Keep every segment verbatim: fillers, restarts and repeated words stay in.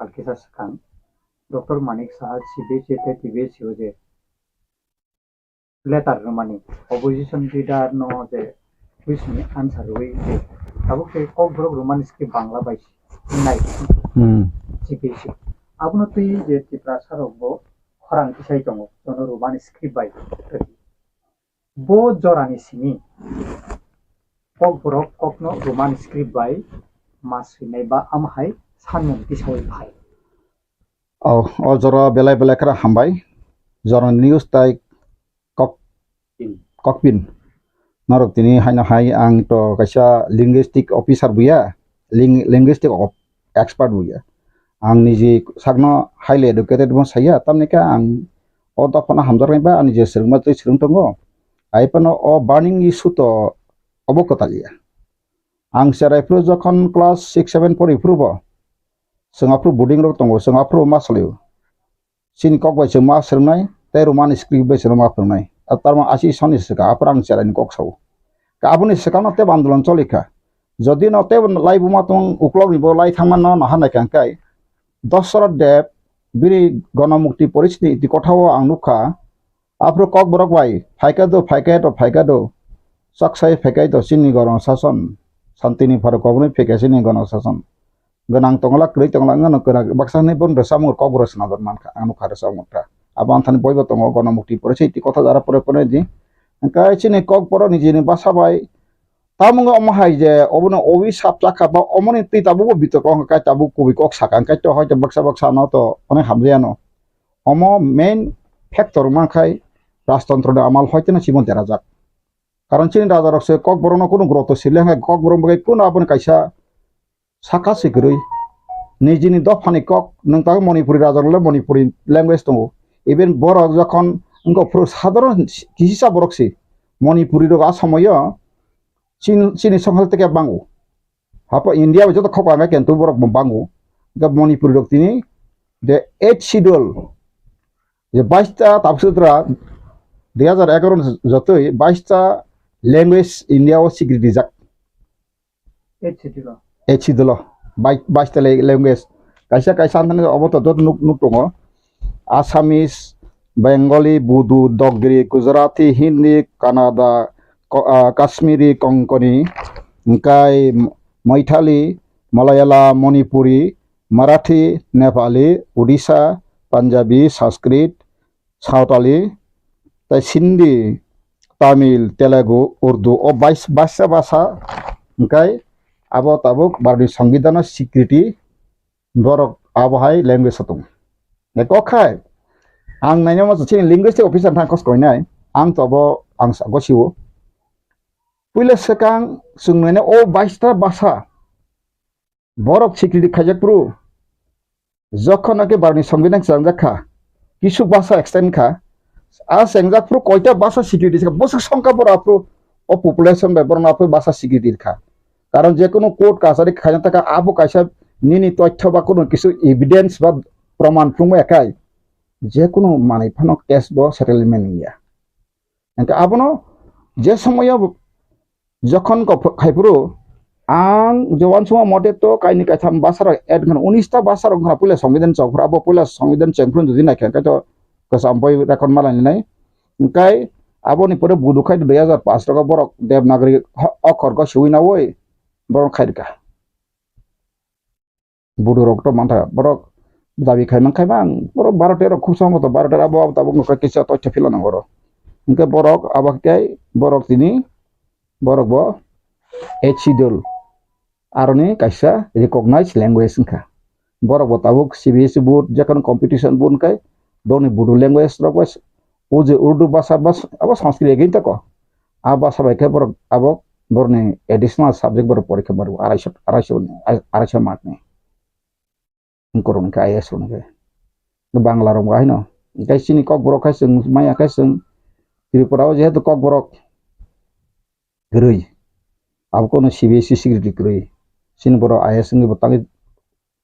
Salkisa swkang, Doctor Manik Saha C B S E tei T B S E o je letter rwmani, opposition leader no je question ni answer rwui je tabuk tei Kokborok Roman script Bangla bai nai Hmm. C B S E. Abono twi je Tiprasa rok bo khorang tisai tongo, jono Roman script bai. Bo jorani simi Kokborok kokno Roman script bai ma swinai ba amhai sanmung tisaui phai. O, o jora belai belai khara hambai. Jora news tai kok, kokpin. Norok tini haino hai ang to kaisa linguistic officer buya, ling-, linguistic op-, expert buya. Ang niji sakno highly educated bo saya, tamni khe ang o dophano hamjaknai ba ani je swrwngma twi swrwng tongo. Ai phano o burning issue to obo kwtal ya. Ang cherai phuru jokhon class six seven pori phuru bo, chwng aphuru boarding rok tongo, chwng aphuru ma salio. Chini kok bai chwng ma swrwngnai, tei Roman script bai chwng ma phwrwngnai. A tarma asi soni swka, aphuru ang cherai ni kok sao. Ka aboni swkang no tebo andolon choli kha. Jodi no tebo lai buma tong uklok ni bo lai thangma no naha nai kha hwnkhe, Dasarath Deb bini Ganamukti Porishad ni iti kotha o ang nukha, aphuru Kokborok bai, phaikha do, phaikha do, phaikha do, chaksai phaikha do, chini gorong sason, santini pharo kobonwi phaikha chini gorong sason. Gwnang tongla, kwrwi tongla, wngano kwrak, baksa hwnwi bono rwchapmung Kokborok swnamjak mankha, ang nukha rwchapmung kha. Abo anthani boibo tongo, Ganamukti Porishad iti kotha jara pore pore di. Hwnkhe chini Kokborok nijini basa bai, tamung omo hai je, obono owi sap chakha ba omoni twi tabukbo bitok wngkha, tabuk kubui kok sakha, hwnkhe to hoito baksa baksa no to onek hamjaya no. Omo main factor wngma khai rajtontro ni amal hoiteno chibon derajak. Karon chini raja rok se Kokborok no kunu groto sile hai Kokborok bai kunu aboni kaisa saka se kwrwi. Nijini dophani kok nwng tangwi Manipuri raja rok le Manipuri language tongo. Even borok jokhon wngkha phuru sadharon kisa borok se Manipuri rok a somoyo chin-, chini songkha teke bango. Hapo India bai joto khok ang khe tu borok bo bango. Ga Manipuri rok tini the eighth schedule je bais ta tabuk sutra dui hajar egaroh jotoi bais ta language India o sikri rijak. Eighth schedule o. Eighth schedule o. Bai-, bais ta le-, language. Kaisa kaisa anthani obo to joto nuk, nuk tongo. Assamese, Bengali, Bodo, Dogri, Gujarati, Hindi, Kannada, Ko-, ah, Kashmiri, Konkani, hwnkhe Maithali, Malayalam, Manipuri, Marathi, Nepali, Odisha, Punjabi, Sanskrit, Sawtali, tei Sindhi, Tamil, Telugu, Urdu, o bais-, baisa basa hwnkhe abo tabuk Bharatni Songbidanno sikriti borok abo hai language o tongo. Kok khai ang nainai ma chini linguistic officer thang kos koinai, ang to abo ang sa-, gosio. Puila swkang chwng nainai o baista basa borok sikriti khaijak phuru, jokhon naki Bharatni Songbidan chengjakha, kisu basa extend kha, a chengjak phuru koita basa sikriti kha, bwswk songkha borok aphuru o population bai borok aphuru basa sikriti kha. Karon je kunu court kachari khaina taka abo kaisa nini toithyo ba kunu kisu evidence ba proman phunukmaya khai je kunu manwi phano case bo settlement wngya. Hwnkhe abono je somoyo jokhon kok ph-, khai phuru ang je uansukma mote to kaini kaitham basa rok add wngkha, unis ta basa rok wngkha puila Songbidan chengphuru, abo puila Songbidan chengphuru jodi naikha hwnkhe to kwcham boi record ma lainai. Hwnkhe aboni pore budu khai dui hajar paanch rok borok Devanagari ho-, okhor khe swiwi nawi borok khai rwkha. Bodo rok to mantha, borok dabi khai man khai bang, borok baro tero khub sambo to baro tero abo abo tabuk nokha kisa toitha phila nango oro. Hwnkhe borok abo khe borok tini, borok bo eighth schedule aroni kaisa recognized language wngkha. Borok bo tabuk C B S E board, jekhano competition board wngkhe, borokni Bodo language rok bai O je Urdu basa bas-, abo Sanskrit again tako. A basa bai khe borok abo borokni additional subject borok porikha maro arai so, arai so, arai so mark ni. Borok ni khe I A S rok ni khe. Bangla rok bo haino. Hwnkhe chini Kokborok khai chwng maya khai chwng Tripura o jehetu Kokborok kwrwi. Abo kono C B S E secretary kwrwi. Chini borok I A S wngwi bo tangwi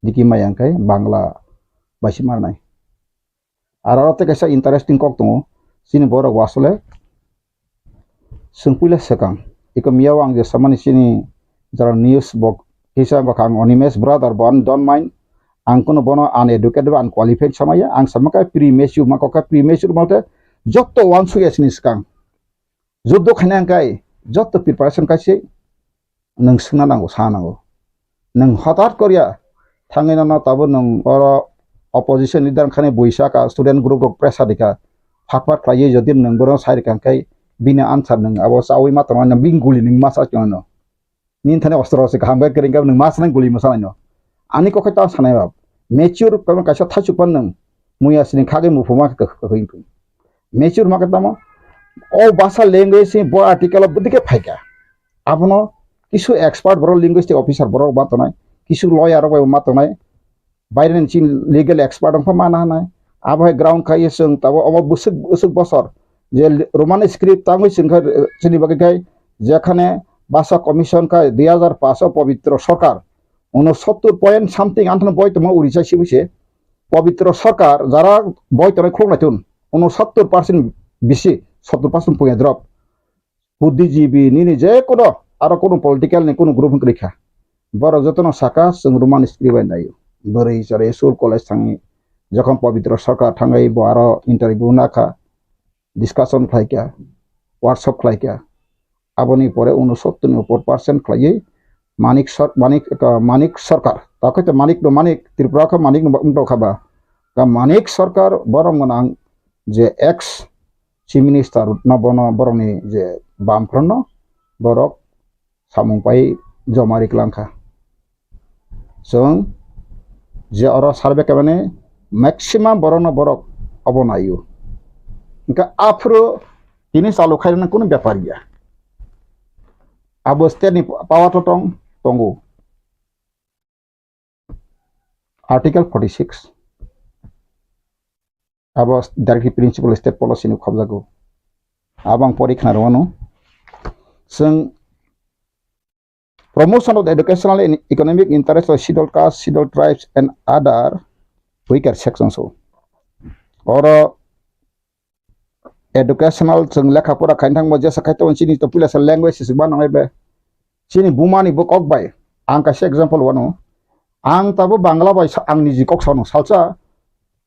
diki maya hwnkhe Bangla bai se marnai. Aro aro tei kaisa interesting kok tongo. Chini borok bo asole chwng puila swkang. Iko miyao ang je samani chini jara news bo kisa wngkha ang Animesh brother bo ani don't mind. Ang kono bono uneducated ba unqualified samaya, ang sama kha premature, ma kok kha premature malte jotto uansuk ya sini swkang. Juddo khaina hwnkhe jotto preparation kaise nwng swngna nango, sa nango. Nwng hotat korya thangwi nono tabo nwng oro opposition leader wngkhani buisa ka student group rok pressure dikha, phat phat khlaiwi jodi nwng bono sai rikha hwnkhe bini answer nwng abo chawi ma tongo, bini guli nwng ma sa tongo. Nini thani ostro se kaham khe kwrwng khe nwng ma sanai guli ma sanai no. Ani kok khe ta sanai ba. Mature khe kaisa thaichuk pan nwng. Muya sini khagwi muphuma khe kwkhwrwng thung. Mature ma khe tamo. O basa language se bo article o bwdike phaikha. Abono kisu expert borok linguistic officer borok ma tonai. Kisu lawyer rok bai ma tonai. Baireni chini legal expert wngkha mana hanai. Abo hai ground khai chwng tabo omo bwswk, bwswk bosor je Roman script tangwi chwng kha, chini bagwi khai jekhane Bhasha Commission khai dui hazar paanch o Pabitra Sarkar unosottor point something anthano boi tongma Orissa sibu se Pabitra Sarkar jara boi tongnai khuluk naitun unosottor percent bisi, sottor percent puya drop. Buddhijibi nini je kono aro kono political ni kono group wngkha. Borok jotono saka chwng Roman script bai naio. Bwrwi chwrwi school college thangwi jokhon Pabitra Sarkar thangwi bo aro interview nakha, discussion khlaikha, workshop khlaikha. Aboni pore unosottor ni upor percent khlaiwi Manik Sar-, Manik, Manik Sarkar. Takhai to Manik no Manik, Tripura kha Manik no wngtokha ba. Ka Manik Sarkar borok gwnang je ex Chief Minister no bono borokni je bamphrono borok samung pai joma ri kwlangkha. Chwng je oro survey khaimani maximum borokno borok obo naio. Hwnkhe aphuru tini chalu khairoknani kunu bepar ya. Abo state ni power to tong, tongo. Article forty six. Abo directive principle state policy ni khobjago. Abo ang pori khna rwano. Chwng promotion of the educational and economic interest of scheduled caste, scheduled tribes and other weaker sections o. Oro educational chwng lekha pora khaina thangbo jesa khai tongo chini to puila sa language se ba nangnai be. Chini buma ni bo kok bai. Ang kaisa example wano. Ang tabo Bangla bai sa-, ang niji kok sano salsa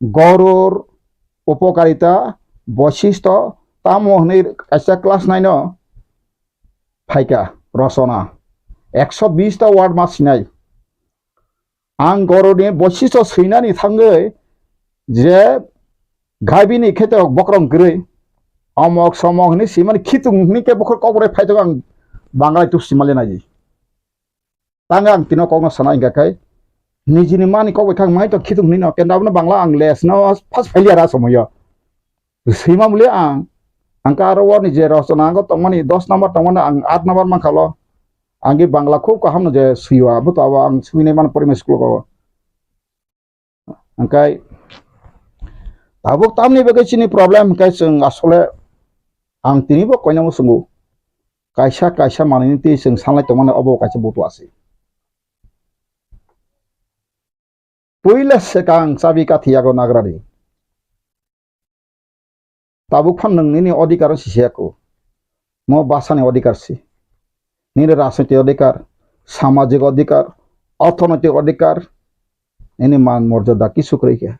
Gorur, Upokarita, Boishisto, tamo hwnwi kaisa class nine o phaikha rosona. Ekso bis ta word ma sinai. Ang goroni boichisto swinani thangwi je gaibini khe to bokrong kwrwi, omok somok hwnwi swimani khitung hwnwi khe bokhor kok bai phai tongo, ang Bangalai tubsi mali naidi. Tang ang tino kokno sana hingka khe nijini mani kok bai khang mai to khitung hwnwi no, kenda abono Bangla ang les no first failure a somoyo. Swima muli ang, ang ka aro warni je rosona ang tongmani dos number tongmani ang aat number mankha lo. Ang ge Bangla khub kaham no je swiwa, abo to abo ang swinai mano primary school ko. Hingkai tabuk tamni bagwi chini problem hingkai chwng asole ang tini bo koinamo swngo. Kaisa kaisa manwini twi chwng sanlai tongmani obo kaisa butu asi. Puila swkang chabi kathi yago nagrani. Tabuk phan nwng nini odhikar si se ako. Mo bwsani odhikar si. Nini rajnoitik odhikar, samajik odhikar, orthonoitik odhikar, nini man morjada kisu kwrwi khe.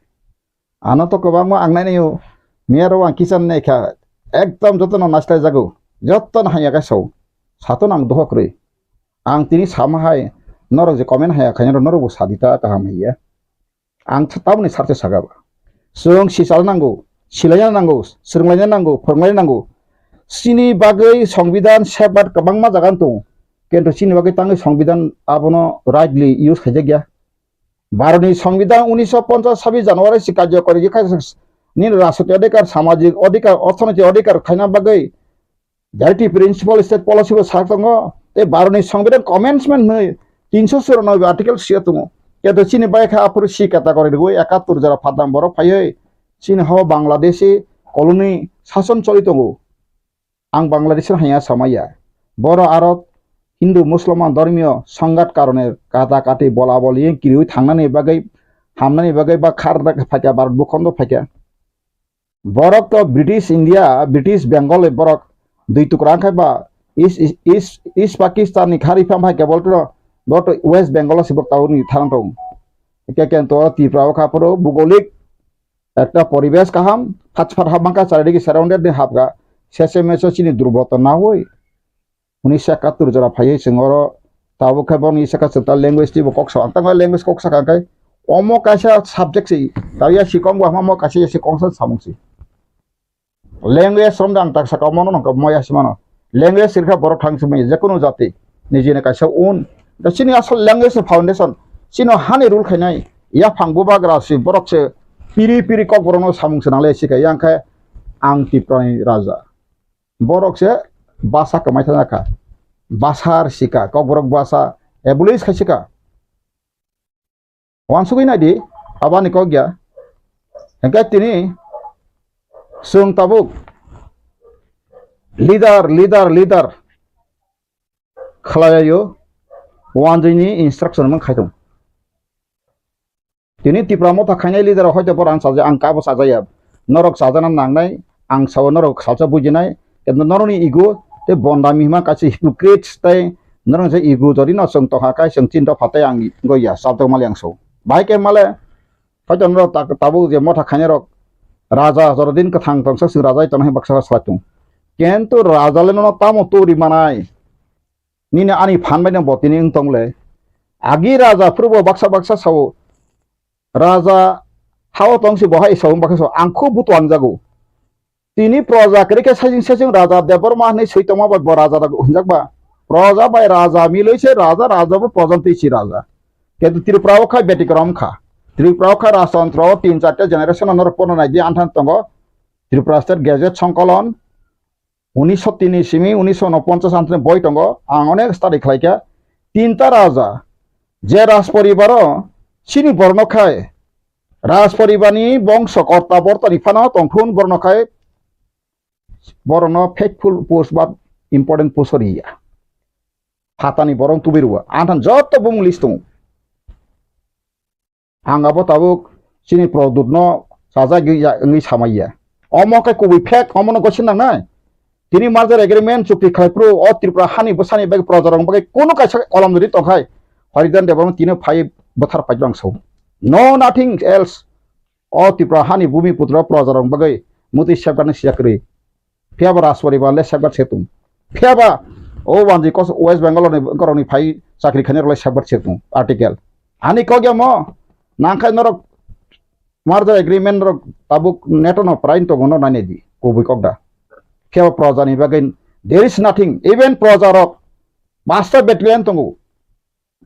Ano to kwbangma ang nainai o, miyaro ang kisan nai kha, ekdom jotono naisla jago, jotono hanya khe sao. Sato nang doho kwrwi. Ang tini sama hai, norok je comment haya khaina norok bo sadi ta kaham hiya. Ang th-, tamoni sarthe saka ba. Chwng sichalna nango, silaina nango, swrwnglaina nango, phwrwnglaina nango. Chini bagwi Songbidan sebat kwbangma jaga tongo. Kintu chini bagwi tangwi Songbidan abono rightly use khaijak ya. Bharotni Songbidan unisho ponchas sabis January si karjokori khe kha nini rajnoitik odhikar, samajik odhikar, orthonoitik odhikar khaina bagwi Directive principle state policy bo sak tongo, tei Bharotni Songbidan commencement hwnwi tinsho churanoibi article sio tongo. Keto chini bai kha aphuru si category rwui ekattor jora phatang borok phaiwi chini hao Bangladeshi colony sason choli tongo. Ang Bangladeshi hanya samaya. Boro aro Hindu Musulman dhormiyo songhat karone kata kati bola boli kiriui thangnani bagwi hamnani bagwi ba khar phaikha Bharat bukhondo phaikha. Borok to British India, British Bengal ni borok dui tukra wngkha ba East, East, East Pakistan ni khari phang phai khe borok to, borok to West Bengal o se borok tabuk ni tharang tongo. Hingke kento Tripura o kha phuru bugolik ekta poribesh kaham, phat phat hapmangkha, charidiki surrounded ni hapkha, sese meso chini durboto nawi. Unisho ekattor jora phaiwi chwng oro tabuk khe boni saka chwng ta language twibo kok sa, ang tangma language kok sakha khe omo kaisa subject se, ta ya sikong bo hama mo kaisa ya sikong sa samung se. Language romda ang tak saka mono nongkha moya simano. Language sirkha borok thang simi je kunu jati nijini kaisa un. Da chini asol language ni foundation. Chino hani rule khainai. Ya phang bubagra si borok se piri piri kok borokno samung se nangle sikha yang khe ang Tiprani raja. Borok se basa kwmai thangjakha. Basa rwsika, kokborok basa abolish khaisika. Wansugwi naidi, abani kok ya. Hingke tini chwng tabuk leader, leader, leader khlailaio, wanjwini instruction man khaitong. Tini Tipra motha khainai leader rok hoito borok ang chaja, ang kabo chajaya. Norok chajana nangnai, ang sao norok salsa bujinai. Kintu norokni ego tei bonda mihima kaisa hypocrites tei norok je ego jodi no chwng tongkha kai chwng chin dopha tei ang goya chabdok mali ang so. Bahai khe male hoito norok ta-, tabuk je motha khainai rok raja jorodin kwthang tongsa chwng raja tongnai baksa salai tong. Kintu raja le nono tamo turi manai. Nini ani phan bai no bo tini wng tong le. Agi raja phuru bo baksa baksa sao. Raja hao tong si bo hai sao baksa sao. Ang kho butuang jago. Tini proja kwrwi khe saichung saichung raja Debbarma hinwi swi tongma bai bo raja da hinjak ba. Proja bai raja milwi se raja, raja bo proja twi si raja. Kintu Tripura o kha betikrom kha. Tripura o kha rajtantro o tin charta generation ano pono nai di anthan tongo. Tripura State Gazette Songkolon. Unisho tini simi unisho unoponchas anthani boi tongo, ang onek study khlaikha. Tinta raja, je rajporibaro chini borno khai, rajporibarni bongso korta bortani phano tongthun borno khai, borokno faithful post ba important post riya. Phatani borok tubui rwo, anthan jotto bumung list tongo. Ang abo tabuk chini Produtno sajagwi ya wngwi samaiya. Omo khe kubui fake, omono gosi nangnai. Tini merger agreement chukti khlai phuru o Tripura hani bwsani bagwi projarokni bagwi kunu kaisa kolam rwi tongkhai. Haridan Debbarma tini phai bwthar phai rang sao. No nothing else. O Tripura hani bumi putra projarokni bagwi mutwi safeguard ni siya kwrwi. Phiya ba Rajporibar le safeguard se tung. Phiya ba o wanji kos West Bengal ni borok ni phai chakri khainai rok le safeguard se tung. Article. Ani kok ya mo nangkhai norok merger agreement rok tabuk neto no prain tongo no nainai di. Kubui kok da. Phiya ba proja ni bagwi there is nothing. Even proja rok basta battalion tongo.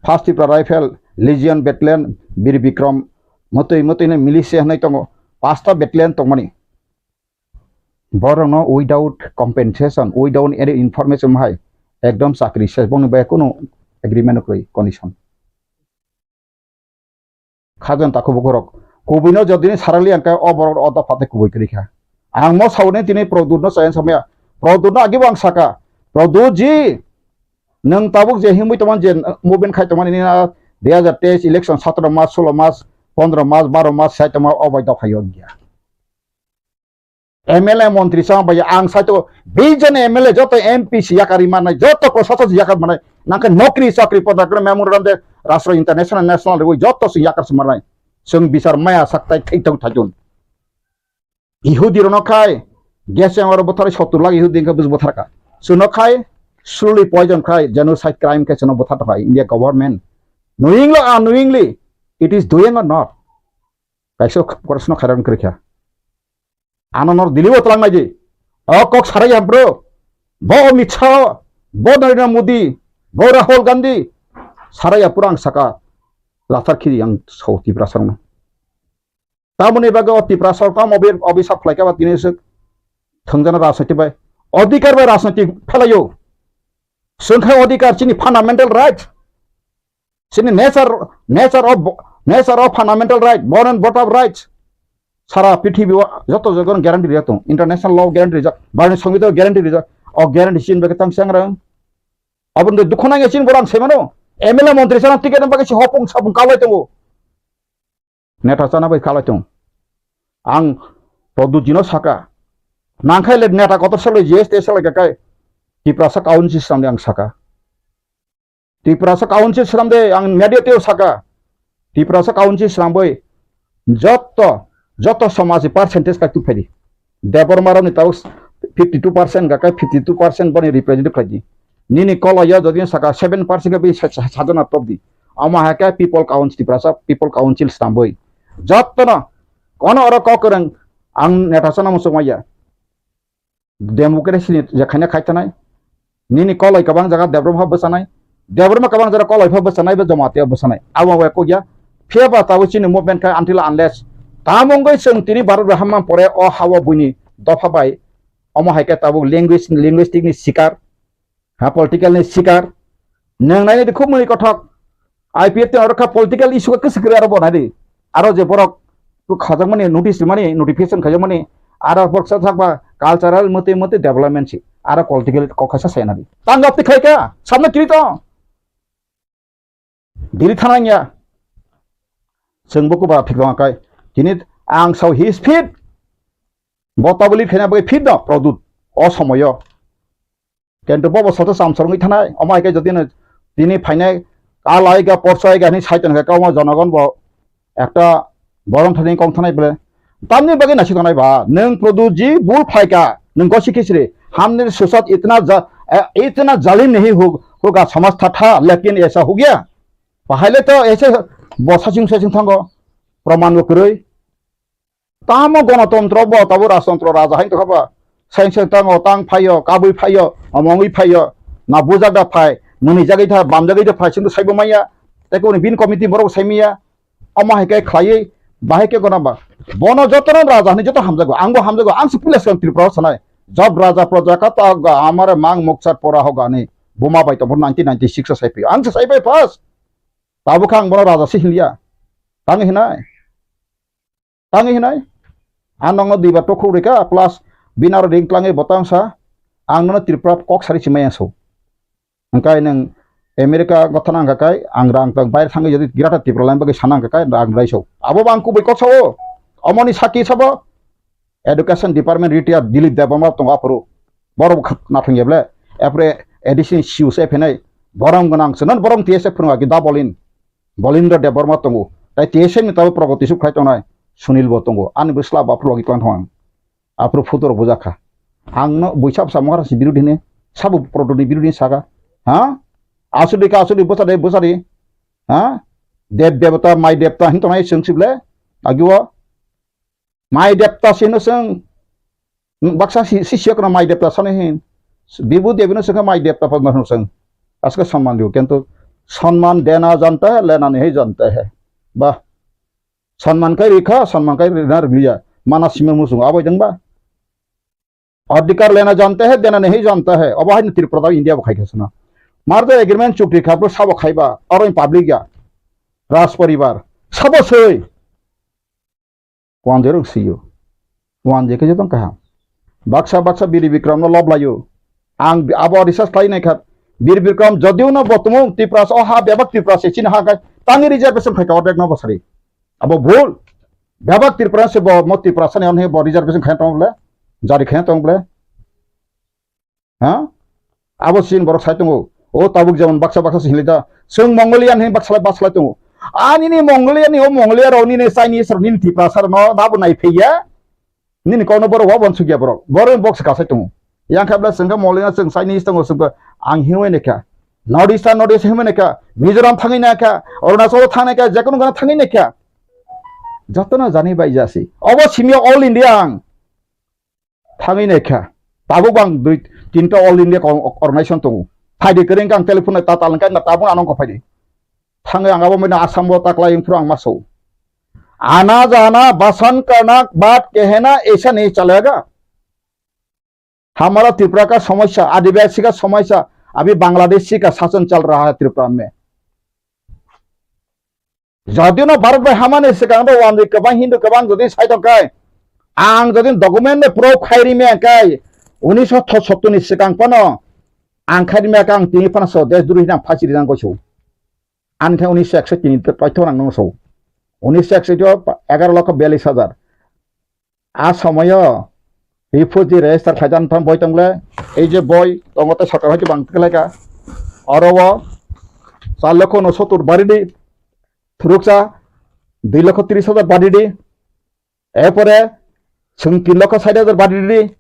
First Tipra Rifle, Legion Battalion, Bir Bikram, motoi motoi no militia hinwi tongo, pasta battalion tongmani. Borokno without compensation, without any information hai ekdom chakri se bongni bai kunu agreement kwrwi condition. Khajan takhuk bukhurok. Kubuino jodini sarali ang khe o borok o dopha tei kubui kwrwi kha. Ang mo sauni tini Produtno chaya samaya. Produtno agibo ang saka. Produt ji, nwng tabuk je himwi tongmani je movement khai tongmani nini a dui hajar teis election satro March, solo March, pondro March, baro March sai tongma o bai dopha yo wngya. M L A montri chama bai ang saito baijon M L A joto M P si yakari manai, joto prosason si yakar manai, nangkhe nokri chakri poda kre memorandum de rashtra international national rwi joto si yakar si manai. Chwng bichar maya sak tai thai thong thajun. Ihudi rono khai gas chamber buthar sottur lakh Ihudi khe bus buthar ka. Suno khai slowly poison khai genocide crime khai suno buthar khai India government. Knowingly or unknowingly, it is doing or not? Kaisa proshno khairan kwrwi kha. Ano nor dilibo twlang nai di. O kok sarai ya bro. Bo Amit Shah, bo Narendra Modi, bo Rahul Gandhi. Sarai ya pura ang saka lathar khiri yang so Tiprasa rokno. Tamoni bagwi o Tiprasa rok tamo obi-, obisap khlai kha ba tini swk thwngjana rajniti bai. Odhikar bai rajniti phelaio. Swngkhai odhikar chini fundamental right. Chini nature, nature of, nature of fundamental right, born and brought up rights. Sara prithibi o joto jaga guarantee rijak tong. International law guarantee rijak, Bharatni Songbitan guarantee rijak. O guarantee chini bagwi tang changrang. Aboni dukhu nangya chini borok ang saimano. M L A montri sana ticket bagwi si hopung sapung kalai tongo. Neta chana bai kalai tong. Ang Produtjino saka. Nangkhai le neta kotor salai G S T salai kakai. Tiprasa council samde ang saka. Tiprasa council swnamde ang media teo saka. Tiprasa council swnamwi jotto, jotto somajni percentage kaitu phaidi. Debbarma rokni tabuk fifty two percent hwnkha khe fifty two percent boni representative khlaidi. Nini koloio jodi saka seven percent khe bini sa-, sa-, sajona topdi. Omo hai khe people council, Tiprasa people council swnamwi jottono kono oro kok kwrwng ang neta sana muchung maya. Democracy ni je khaina khai tanai. Nini koloi kwbang jaga Debbarma pha bwchanai. Debbarma kwbang jaga koloi pha bwchanai, be Jamatia bwchanai. Abo bai kok ya. Phiya ba tabuk chini movement khai until unless tamo wngwi chwng tini Bharat bai hamma pore o ha-o buini dopha bai. Omo hai khe tabuk language, linguistic ni sikar. Ha, political ni sikar. Nwng nainai di khub mwnwi kothok. I P F T oro kha political issue khe kwswk kwrwi aro bo nai di. Aro je borok khajakmani notice rimani, notification khaijakmani, aro borok sa thakba cultural mate mate development si. Aro political kok khaisa sai nai di. Tang gap ti khai kha, samno kiri to. Delhi thana wngya. Chwng bo kuba thik tong kha. Tini ang sao his fit. Bo tabuli khaina bagwi fit no Pradyut. O somoyo. Kintu bobo soto samsor wngwi thanai, omo hai khe jodi no tini phainai, kal aiga, porso aiga hinwi sai tongkha, omo jonogon bo ekta borom thani kong thanai bole. Tamni bagwi naisik tongnai ba, nwng Pradyut ji bul phaikha, nwng gosi khisri, हमने सोचा इतना जा-, ए, इतना जालिम नहीं हो-, होगा, समाज था, था, लेकिन ऐसा हो गया। Bahai le to ese bo saching saching thango, proman bo kwrwi. Tamo gonotontro bo, tabo rajtontro raja hain tokha ba. Sain sain tango, tang phaio, kabui phaio, omongwi phaio, na bujak da phai, mwnwi jagwi tha, bam jagwi da phai, sindw saibo maya. Tei koni bin committee borok sai maya. Omo hai khe khlaiwi, bahai khe gona ba. Bono jotono raja hinwi joto hamjago, angbo hamjago, ang se puila swkang Tripura o sanai. Job raja praja ka ta ga amare mang mokchar pora hoga ni. Buma bai tongbo nineteen ninety-six o sai phi. Ang se sai bai first. Tabuk khe ang bono raja se hinliya. Tang hinai. Tangwi hinai, ang nokno duibar tokhuk rikha, plus bini aro ring tlangwi bo tang sa, ang nono Tripura kok sari chimai ang so. Hwnkhe nwng America gotha nang kha kai, ang rang tang baire thangwi jodi Greater Tripura line bagwi sana hwnkha kai, rang rai so. Abo bo ang kubui kok sao, omoni saki sabo, Education Department retired Dilip Debbarma tongo aphuru. Borok nathung ya ble, apre A D C ni C E O se phenai, borom gwnang se, non borom T S F phwrwng agi da bolin. Bolindra Debbarma tongo. Tai T S F ni tabuk Pragati Suk khai tongnai Sunil bo tongo. Ani bwsla bo aphuru logi tlang thong ang. Aphuru photo rok bujak kha. Ang no buisa bwsa Maharaj ni birodhi hini, sabo Pragati ni birodhi hini saka. Ha? Asudi ka asudi bwsa de bwsa di. Ha? Dev devata, mai devta hin tongnai chwng sible. Agi o. Mai devta sino chwng. Baksa si, si siya kono mai devta sani hin. Bibu devino chwng mai devta padma hino chwng. Aske samman diyo. Kintu samman dena janta hai, lena nahi janta hai. Bah. Samman kai rikha, samman kai rina rikliya. Mana sima musung abo jeng ba. Adhikar lena janta hai, dena nahi janta hai. Abo hai Tripura da India bo khai khasana. Mar da agreement chukti kha, bro sabo khaiba. Aro public ya. Raj poribar. Sabo soi. Wanjwi rok sio. Wanjwi khe jotong kaham. Baksa baksa Biri Bikram no lob laio. Ang bi-, abo research khlai nai kha. Biri Bikram jodio no bo tumung Tiprasa o ha bebak Tiprasa chini ha kai. Tangwi reservation khai ka ordek no bo sari. Abo bhul. Bebak Tiprasa se bo mo Tiprasa ni onhe bo reservation khai tong ble. Jari khai tong ble. Ha? Abo sin borok sai tongo. O tabuk jemon baksa baksa se hinlai da. Chwng Mongolian hin baksa baksa lai tongo. Ani ni Mongolian ni o Mongolia rok nini Chinese rok nini Tiprasa rok no nabo nai phaiya. Nini kok no borok wa bon sugya borok. Borok box ka sai tongo. Yang kha bla chwng kha Mongolian chwng Chinese tongo chwng kha ang hiwi ne kha. North East North East hiwi ne kha. Mizoram thangwi na kha. Arunachal thangwi na kha. Jekono gana thangwi na kha. Jotono jani bai jasi. Obo simya all India ang. Thangwi naikha. Tabuk bang dui tinta All India Con-, Organization tongo. Phaidi kwrwi wngkha ang telephone nai tatal wngkha, wngkha tabuk ano wngkha phaidi. Thangwi ang abo mani Assam o taklai wngphuru ang ma sao. आना जाना बसंत करना बात कहना ऐसा नहीं चलेगा। हमारा त्रिपुरा का समस्या, आदिवासी का समस्या, अभी बांग्लादेशी का शासन चल रहा है त्रिपुरा में। Jodi no Bharat bai hamani swkang do wanjwi kwbang Hindu kwbang jodi sai tong kai, ang jodi document no proof khai ri me kai, unisho sottor ni swkang phano ang khai ri me kai, ang tini phano so desh duri hinang phasi ri nang goiso. Ani thang unisho ekso tini paitho nang nang so. Unisho ekso to egaro lokho biyallis hajar. A somoyo refugee register khlaijaknai boi tong le, ei je boi tongo tei sorkar hai khe bang khlai kha. Oro o char lokho unosotur bari di, thuruksa dui lokho tris hajar badi di. Erpore chwng tin lokho sait hajar badi di.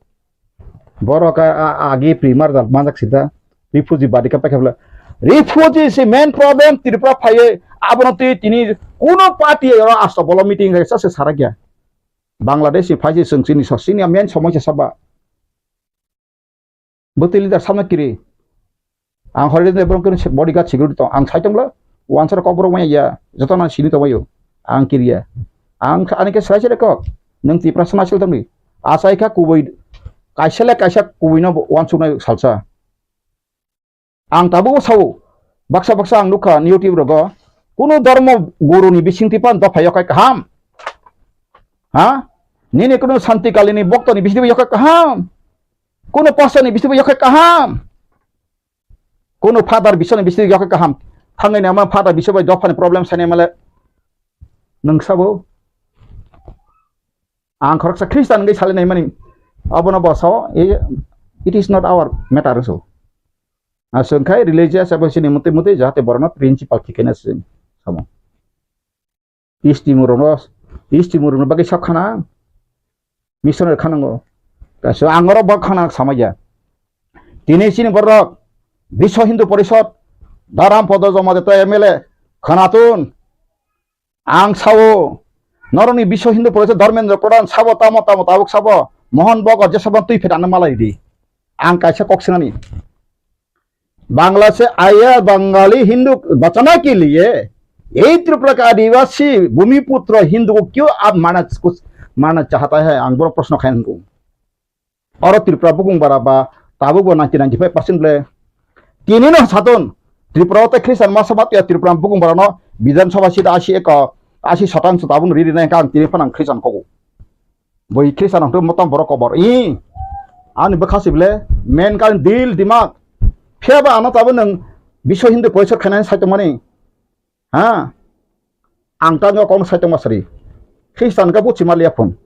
Borok a, a, agi primar jal manjak sida. Refugee badi ka paikha bwle. Refugee si main problem Tripura phaiwi abono twi tini kuno party oro asto bolo meeting hai sa se sarakya. Bangladesh ni phaisi chwng chini so chini main somosya saba. Bwtwi leader samna kiri. Ang hori de borok kiri bodyguard security tong. Ang sai tonglo. Wansar kok borok maya ya. Joto na sini tongbayo. Ang kiri ya. Ang ani ke sai sai kok. Nung Tiprasa nasil tongni. Asai kha kubui. Kaisa le kaisa kubui no wansuk nai salsa. Ang tabuk sao. Baksa baksa ang nukha YouTube rogo. Kuno dormo guru ni bising tipan dopha yokai kaham. Ha? Nini kuno Santi Kali ni bokto ni bising tipan yokai kaham. Kuno pastor ni bising tipan yokai kaham. Kuno father bising ni bising tipan yokai kaham. Thangai nama father bising bai dopha ni problem sani male. Nung sabo. Ang khoroksa Christian wngwi salai naimani abono bo sao, "Eh, it is not our matter," so. Aswngkhai religious abo sini mutwi mutwi jahate borokno principle thikena sini samo. Istimurokno, istimurokno bagwi sok khana, missionary khanango. Kaisa ang oro bo khana samaya. Tini sini borok Biswa Hindu Porishod, Dharam Podo Jamatia M L A, Khanatun, Ang sao, norokni Biswa Hindu Porishod Dharmendra Pradhan sabo tamo tamo tabuk sabo, Mohan Bhagat jesabo twi phet ano malai di. Ang kaisa kok swngnani. Bangla se aya Bangali Hindu bachana ke liye, ei Tripura ka Adivasi Bhumiputro Hindu ko kyo aap mana, mana chahata hai? Ang boro proshno khai nung. Oro Tripura bukung bara ba tabuk bo ninety ninety five percent ble. Tini no satung Tripura o tei Christian masa matiya Tripura bukung bara no Bidhan Sabha seat asi eko, asi satang so tabuk no riri nai kang tini phano ang Christian kogo. Boi Christian ang tu motom borok kobor. I ani bwkha si ble main kan dil dimak. Phiya ba ano tabuk nung Biswa Hindu Porishod khainai sai tongmani. Ha? Ang tangwi o kokno sai tongma sari. Khristan khe buchi ma liya phun.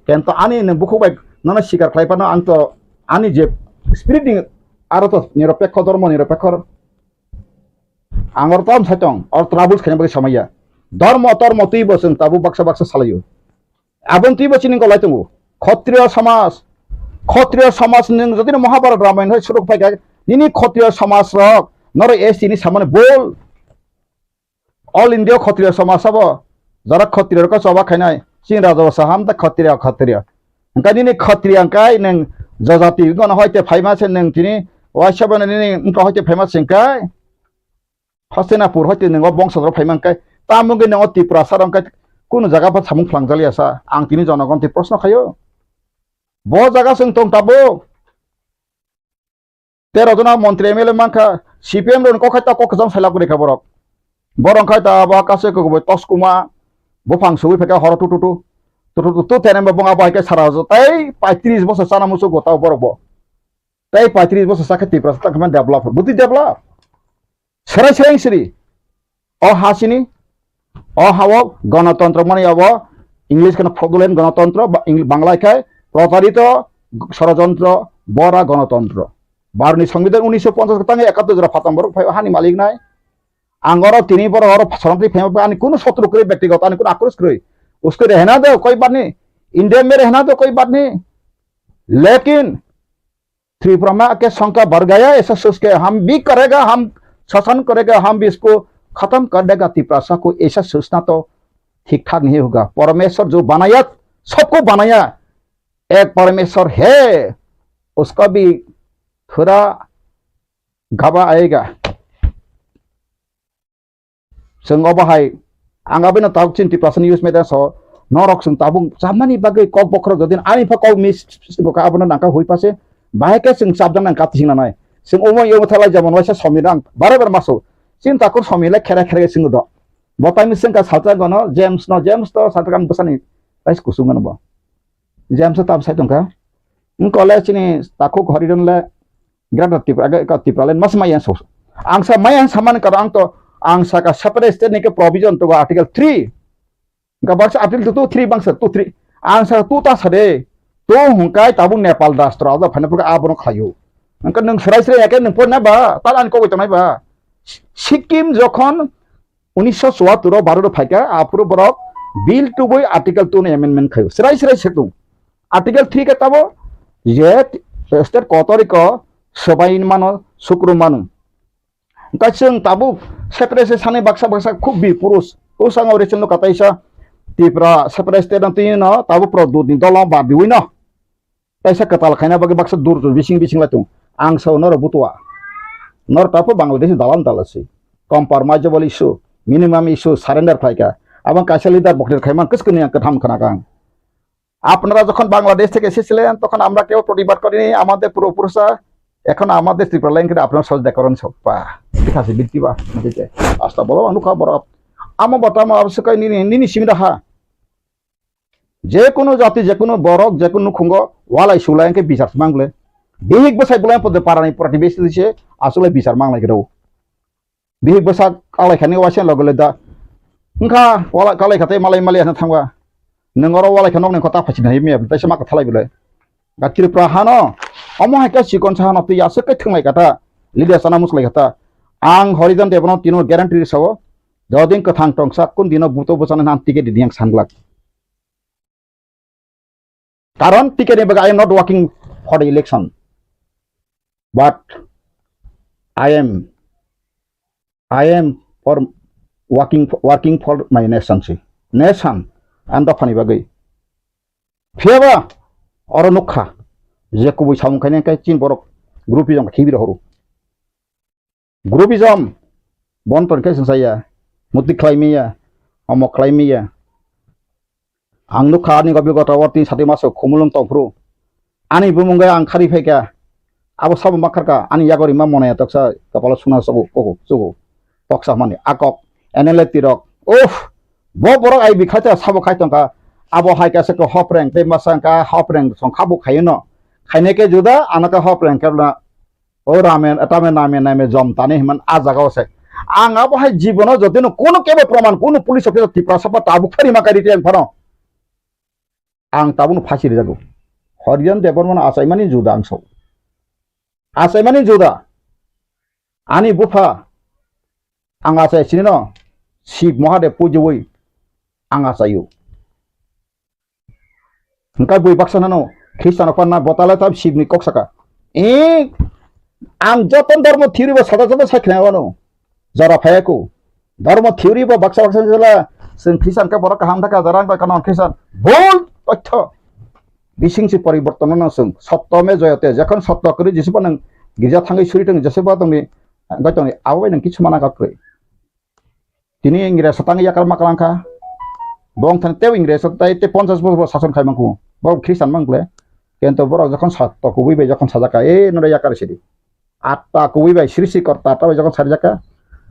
Kento ani nwng bukhuk bai nono sikar khlai phano ang to ani je spirit ni aro to niropekho, dhormo niropekho. Ang oro tam sai tong, oro troubles khaina bagwi samaya. Dhormo tormo twi bo chwng tabuk baksa baksa salaio. Aboni twi bo chini golai tongo. Khotriyo samaj, khotriyo samaj nwng jotino Mahabharat Ramayana hai suruk phaikha, nini khotriyo samaj rok noro S T ni samani bol. All India Khatriya Samaj sabo, jara Khatriya rok choba khainai, chini raja bo saham ta Khatriya, Khatriya. Hwnkhe nini Khatriya hwnkhe nwng jajati wngkha no hoite phaima se nwng tini, waisa bo nini wngkha hoite phaima se hwnkhe, Hastinapur hoite nwng o bongso rok phaima hwnkhe, tamo wngkhe nwng o Tiprasa rok hwnkhe kunu jaga pha samung phlangjakliya sa, ang tini jonogon twi proshno khaio. Bo jaga chwng tong tabuk. Tero jona montri M L A mankha, C P M rokni kok khai ta kok kwcham sailak rikha borok. Borok khai ta abo kaisa kwbwi toskuma, buphang sugwi phaikha horo tututu. Tututu tu tenem bo bung abo hai khe sara jo tei paitris bosor chana muchungo tao borok bo. Tei paitris bosor chakhe Tiprasa tangkha develop, bwtwi develop. Serai serai siri. O ha sini, o ha o gonotontro mani abo English kheno fraudulent gonotontro, ba-, Eng-, Bangla khai protarito, sorojontro, bora gonotontro. Bharotni Songbidan unisho ponchas tang ekattor jora phatam borok phai hani malik nai. Ang oro tini borok oro soronti phai ani kuno sotru kwrwi, bektigoto ani kuno akros kwrwi. Usko rehna do koi baat nahi, India mein rehna do koi baat nahi. Lekin Tripura में आके शंका बढ़ गया, ऐसा सोच के हम भी करेगा, हम शासन करेगा, हम भी इसको खत्म कर देगा तिपरासा को, ऐसा सोचना तो ठीक ठाक नहीं होगा। परमेश्वर जो बनाया, सबको बनाया, एक परमेश्वर है, उसका भी थोड़ा घबरा आएगा। Chwng obo hai, ang abono tabuk chini Tiprasa ni youth media so, norok chwng tabuk chamani bagwi kok bokhorok jodi ani pha kok miss bo kha abono nangkha hui pase, bahai khe chwng chapjak nang kati sing nanai. Chwng omo yomo thalai jemon waisa Somir ang bare bare maso. Chini takhuk Somir le khere khere chwng do. Bo taini chwng ka salsa gono James no, James to salsa kan bwsani rais kusung gono bo. James tam sai tongkha. Wng kole chini takhuk Horidon le Greater Tripura, aga ka Tripura len mas maya so. Ang sa maya samani karo ang to, ang sa ka separate state ni ke provision to article three. Ga baksa article two, three bangsa two, three. Ang sa two ta sa de. Tu hungkai tabuk Nepal rastro ada phane pura abono khayu. Angka nung serai serai ya ke nung pon na ba, tal an ko tonai ba. Sikkim jokhon unisho chuattur o Bharat o phaikha, aphuru borok Bill two bai Article two no amendment khaio. Srai srai se tung. Article three khe tabo je state kotoriko swbai mano, sukru mano. Hwnkhe chwng tabuk separate se sani baksa baksa khub bir purus. Ushango recent no kataisa Tripura separate state no twi no tabuk pro dut ni dolo ba biwi no. Kaisa kwtal khaina bagwi baksa dur dur bising bising lai tung. Ang sao norok butua. Norok tapo Bangladesh dalam dalaswi. Compromiseable issue, minimum issue surrender khlaika. Abang kaisa leader boktir khaiman kwskani ang kwtham khana kang. আপনারা যখন বাংলাদেশ থেকে এসেছিলেন, তখন আমরা কেউ প্রতিবাদ করিনি, আমাদের পূর্বপুরুষরা, এখন আমাদের ত্রিপুরা লাইন করে আপনারা সহযোগিতা করুন সব। বাহ, ঠিক আছে, বৃত্তি বাহ, ঠিক আছে। আস্তা বলো, অনুকা বড়। Ama botamo abswk nini, nini simida ha. Jekunu jati, jekunu borok, jekunu khungo walai sulai hwnkhe bichar mangle. Bihik bwsai bolai pode parani protibesi se aswlai bichar manglai khe rw. Bihik bwsa kalai khani waisa logo le da. Wngkha wala kalai kha tei malai malai ano thangwa. Nwng oro walai kha nokni kota phaichina himya tei se maka thalai bwle. Ga Tripura hano omo hai khe chikon sa hano twi aswk khe thwnglai kha ta. Leader sana muslai kha ta. Ang Horijan Debno tino guarantee sao. Jodin kwthang tongsa kun dino buto bwsano nan ticket didi ang sanglak. Karon T K ni bagwi I am not working for the election, but I am, I am for working, working for my nation si, nation and dophani bagwi. Phiyaba oro nukha je kubui samung khainai khe chin borok groupism khibi rohoro. Groupism, bon ton khe sungsaya, muti khlai miya, omo khlai miya. Ang nukha ani gobi gota o tin sati maso khumulung tongphuru. Ani bumung gai ang khari phaikha, abo sabo makharkha, ani yago rima monaya toksa kapalo suna sobo koko sobo. Toksa mani akok, N L A tirok. Uff, bo borok ai bikhacha sabo khai tongkha. Abo hai kasa ko hopreng, tei masa ka hopreng song khabu khayo no. Khaine ke juda, anaka hopreng ke na O ramen, tame name name jom tani himan a jaga o se. Ang abo hai jibono jotino kono kebo proman, kono police officer Tiprasa pa tabuk phari ma kari tiyang phano. Ang tabukno phasi rijago. Horijan Debbarmano achaimani juda ang sao. Achaimani juda. Ani bupha ang achai sinino Shiv Mahadev pujiwi ang achaio. Hwnkhe bui baksa nano Khristiano panna botale tam Shivni kok saka. E, ang joto dhormo theory bo sada sada saikhlai wano. Jora phaiya ko. Dhormo theory bo baksa baksa jela chwng Khristian khe borok kaham thaka jora ang kano Khristian. Bol totho. Bising si poriborton no chwng. Sotto me joyate. Jokhon sotto kwrwi jesibo nang girja thangwi suri tong jesibo tongni goi tongni abo bai nang kichu mana kha kwrwi. Tini Ingres tang yakar ma kalang kha. Bong thani tei Ingres tai tei ponchas bosor sason khai mangkhu. Bo Khristan mang kle. Kento borok jokhon sa to kubui bai jokhon sajak kha, "E nore yakar sidi." Atta kubui bai srisi korta ta bai jokhon sarjak kha.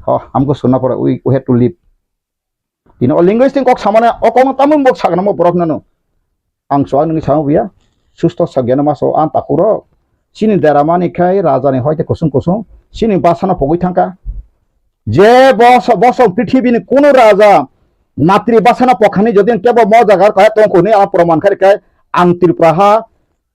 Ho, amko sunna pore we, we have to leave. Tini o linguistic kok samane o kok no tamung bok sagna mo borok nano. Ang chuak nungwi sao buya, susto sagyano maso ang takhurok. Chini deramani khai rajani hoite kusung kusung, chini basano pogwi thangkha. Je bos-, bosong prithibini kunu raja matri basano pokhani jodi kebo mo jaga kaya tongkhuni a proman khai khai ang Tripura ha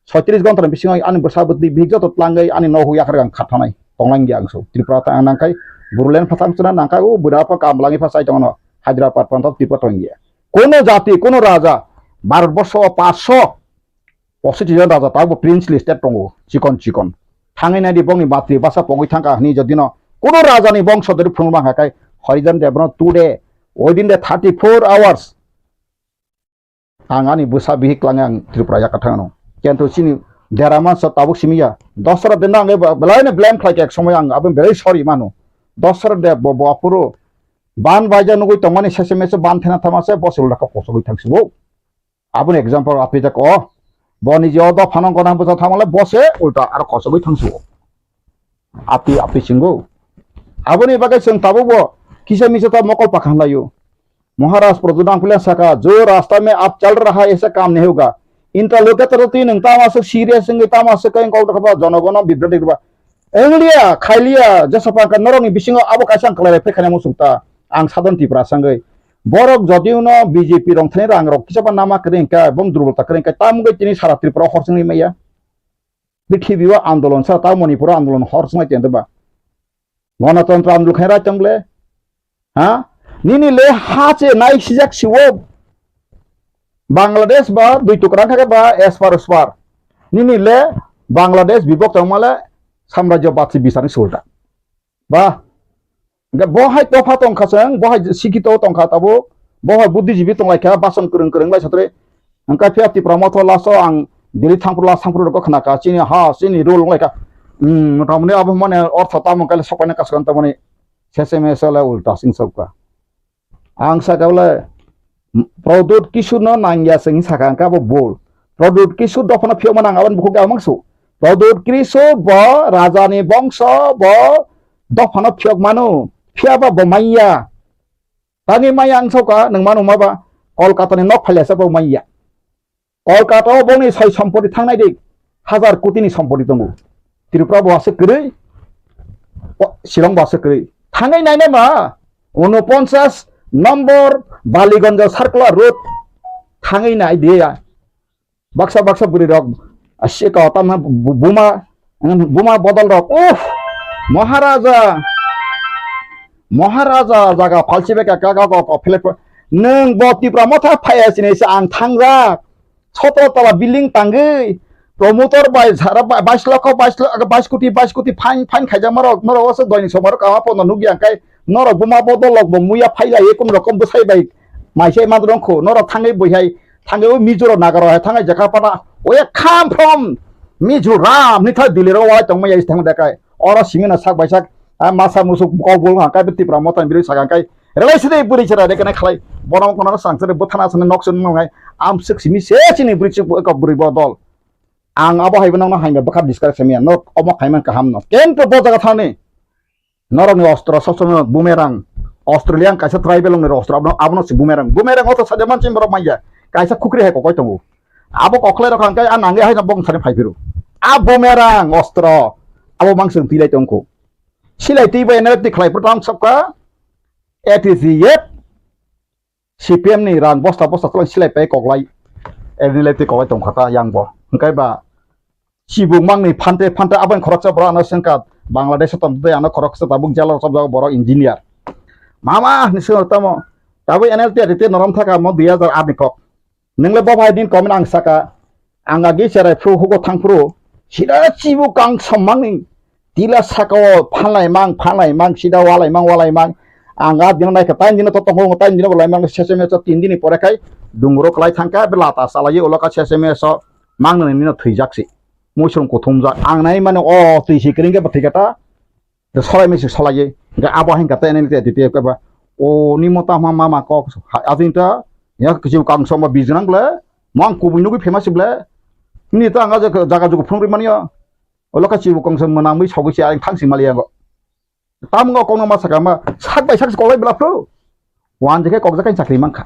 soitris gontrani bisingo ani bwsa bwtwi bihik joto tlangwi ani nohuk yakhar ang khathanai tonglang ya ang so. Tripura ta ang nangkhai Bodoland phatang chwna nangkha o bwra pha kam langwi pha chai tongno Hyderabad pantha Tripura tongya. Kono jati, kono raja, Bharatborsho o paanch sho pochis jon raja, tabukbo princely state tongo, chikon chikon. Thangwi naidi bongni matri basa pogwi thangkha hwnwi jodino kono rajani bongso dori phunukma hwnka khe Harijan Debno today, within the thirty-four hours, ang ani bwsa bihik langwi ang Tripura yakarthang ano. Kento chini dera mansa tabuk simi ya. Dosra dinda ang belai no blame khlai khe ek somoi ang aboni belai sorry mano. Dosra de bo, bo aphuru ban baija nugui tongmani sese mese ban thena thama se bo se ulta kok kosogwi thang sibo. Aboni example apni jak o. Bo niji o dophano gona bwsa thamale bo se ulta aro kosogwi thang sibo. Api api singo. Aboni bagwi chwng tabukbo kisa misa ta mokol pakhan laio. Maharaj Pradyut Dangphulian saka, "Jo rasta mein aap chal raha hai, aisa kaam nahi hoga." Interlocutor twi nwng tamo aswk serious wngwi tamo aswk khe kok dokha ba jonogono bibroti ba. Wnglia, khailia, jesa pangkha norokni bisingo abo kaisa ang kwlai bai phai khaina muchung ta. Ang Sadhan Tripura sangwi. Borok jodiuno B J P rong thani rang rok kisa ba nama kwrwi hwnkhe, bom durbolta kwrwi hwnkhe, tamo wngwi tini sara Tripura hor chwngwi maya. Prithibi o andolon sa, ta Manipur o andolon hor chwnglai tong ba. Ganatantro andolon khaina rai tong le. Ha? Nini le ha che nai sijak siwo. Bangladesh ba dui tukra kha ba espar uspar. Nini le Bangladesh bibok tongma le samrajyo batsi bisani sulta. Ba, hingke bo hai topha tongkha chwng, bo hai sikito tongkha tabuk, bo hai buddhijibi tonglaikha, bason kwrwng kwrwng lai satre. Hingke phiya Tipra motho last o ang Delhi thangphuru last thangphuru rokgo khnakha, chini ha, chini rule wnglaikha. Hmm, motamoni abo mane ortho tamo kale sokpaina kasukha tamoni seseme sele ulta sing sokha. Ang saka bole Pradyut Kishore no nangya se hing saka hingke abo bol. Pradyut Kishore dophano phiyok mano ang aboni bukhuk ang mangsu. Pradyut Kishore bo raja ni bongso bo dophano phiyok mano. Phiyaba bo manya. Tani manya ang soka nwng mano ma ba Kolkata ni nok phailya se bo manya. Kolkata o bongni soi sompoti thangnai di, hazar koti ni sompoti tongo. Tripura bo aswk kwrwi, o, Shillong bo aswk kwrwi. Thangwi nainai ma, unoponchas nombor Baliganj Circular Road thangwi nai di ya. Baksa baksa bwrwi rok, a, sika o tamna bu-, buma, buma bodol rok, uff, Maharaja, Maharaja jaga phalsi bai ka, ka, ka, ka, ka, philip, nwng bo Tipra motha phaiya sini se ang thangjak. Sotro tala building tangwi, promoter bai sara bai, bais lokho, bais lo-, bais koti, bais koti fine, fine khaijakma rok, norok oso doini somoi rok kama pono nukya, hingkai norok buma bodol rok bo muya phailaiwi kum rokom bwsai bai maisai mandrong kho, norok thangwi buihai, thangwi o Mizo rok Naga rok hai thangwi jakha pana, oya come from Mizoram, ni thai Delhi rok walai tongma yai thang dekai, oro simi no sak bai sak, a masa musuk kok bul hingkai Tipra motha ni bwrwi saka hingkai, Relai side bwrwi chwrai de kene khlai. Bono kono swrang chwrai bwthana aswkni nok chwng nwngnai. Amswk simi se chini bwrwi chwk kok bwrwi bodol. Ang abo hai bono haino bwkha discuss khamya. Nok omo khaiman kaham no. Kento bo jaga thani. Norokni ostro sob somoi bumerang. Australian kaisa tribal ongni ostro abono, abono si bumerang. Bumerang oto saja manchim borok manya. Kaisa khukri hai kokoi tongo. Abo koklai rok hangkai a nangi hai bong thani phai phiru. A bumerang ostro. Abo mangswng tilai tongkho. Silai twi bai N L F T khlai phuru tamo sokha A T C F C P M ni rang bosta bosta tlang silai pai koklai N L F T koklai tongkha ta yang bo. Hingkai ba chibuk mangni phante phante abang khoroksa borok ano sengkha Bangladesh o tong tei ano khoroksa tabuk jalo chobjak borok engineer. Mama ni sengok tamo tabuk N L T A T T norom thaka mo dui hajar aat ni kok. Nwngle bo bai din comment ang saka, ang agi cherai phru hugo thang phru, sida chibu kang sommangni tila saka o phalai mang, phalai mang, sida walai mang, walai mang. Ang a dino naikha, tain dino to tongo, tain dino bolai mang, seseme so tin dini pore khai dungro klai thangkha, be lata salai ulo ka seseme so mang nani nino thwijak si. Muisung kuthumjak, ang nai mani o twi si kring khe bo thwi kha ta. Solai mese solai ye. Hingke abo hingka te nini te titi ke ba. O ni mota ma mama kok. Ajin ta. Ya kisi kang soma bijnang ble. Mang kubui nugui famous ble. Ni ta anga jaga jugu phung ri mani ya. Olo ka chibu kong soma nang mui sogi si aring thang si mali ya go. Tam go kong ma saka ma. Sak bai sak si kolai bla phru. Wan jeke kok jakai chakri mangkha.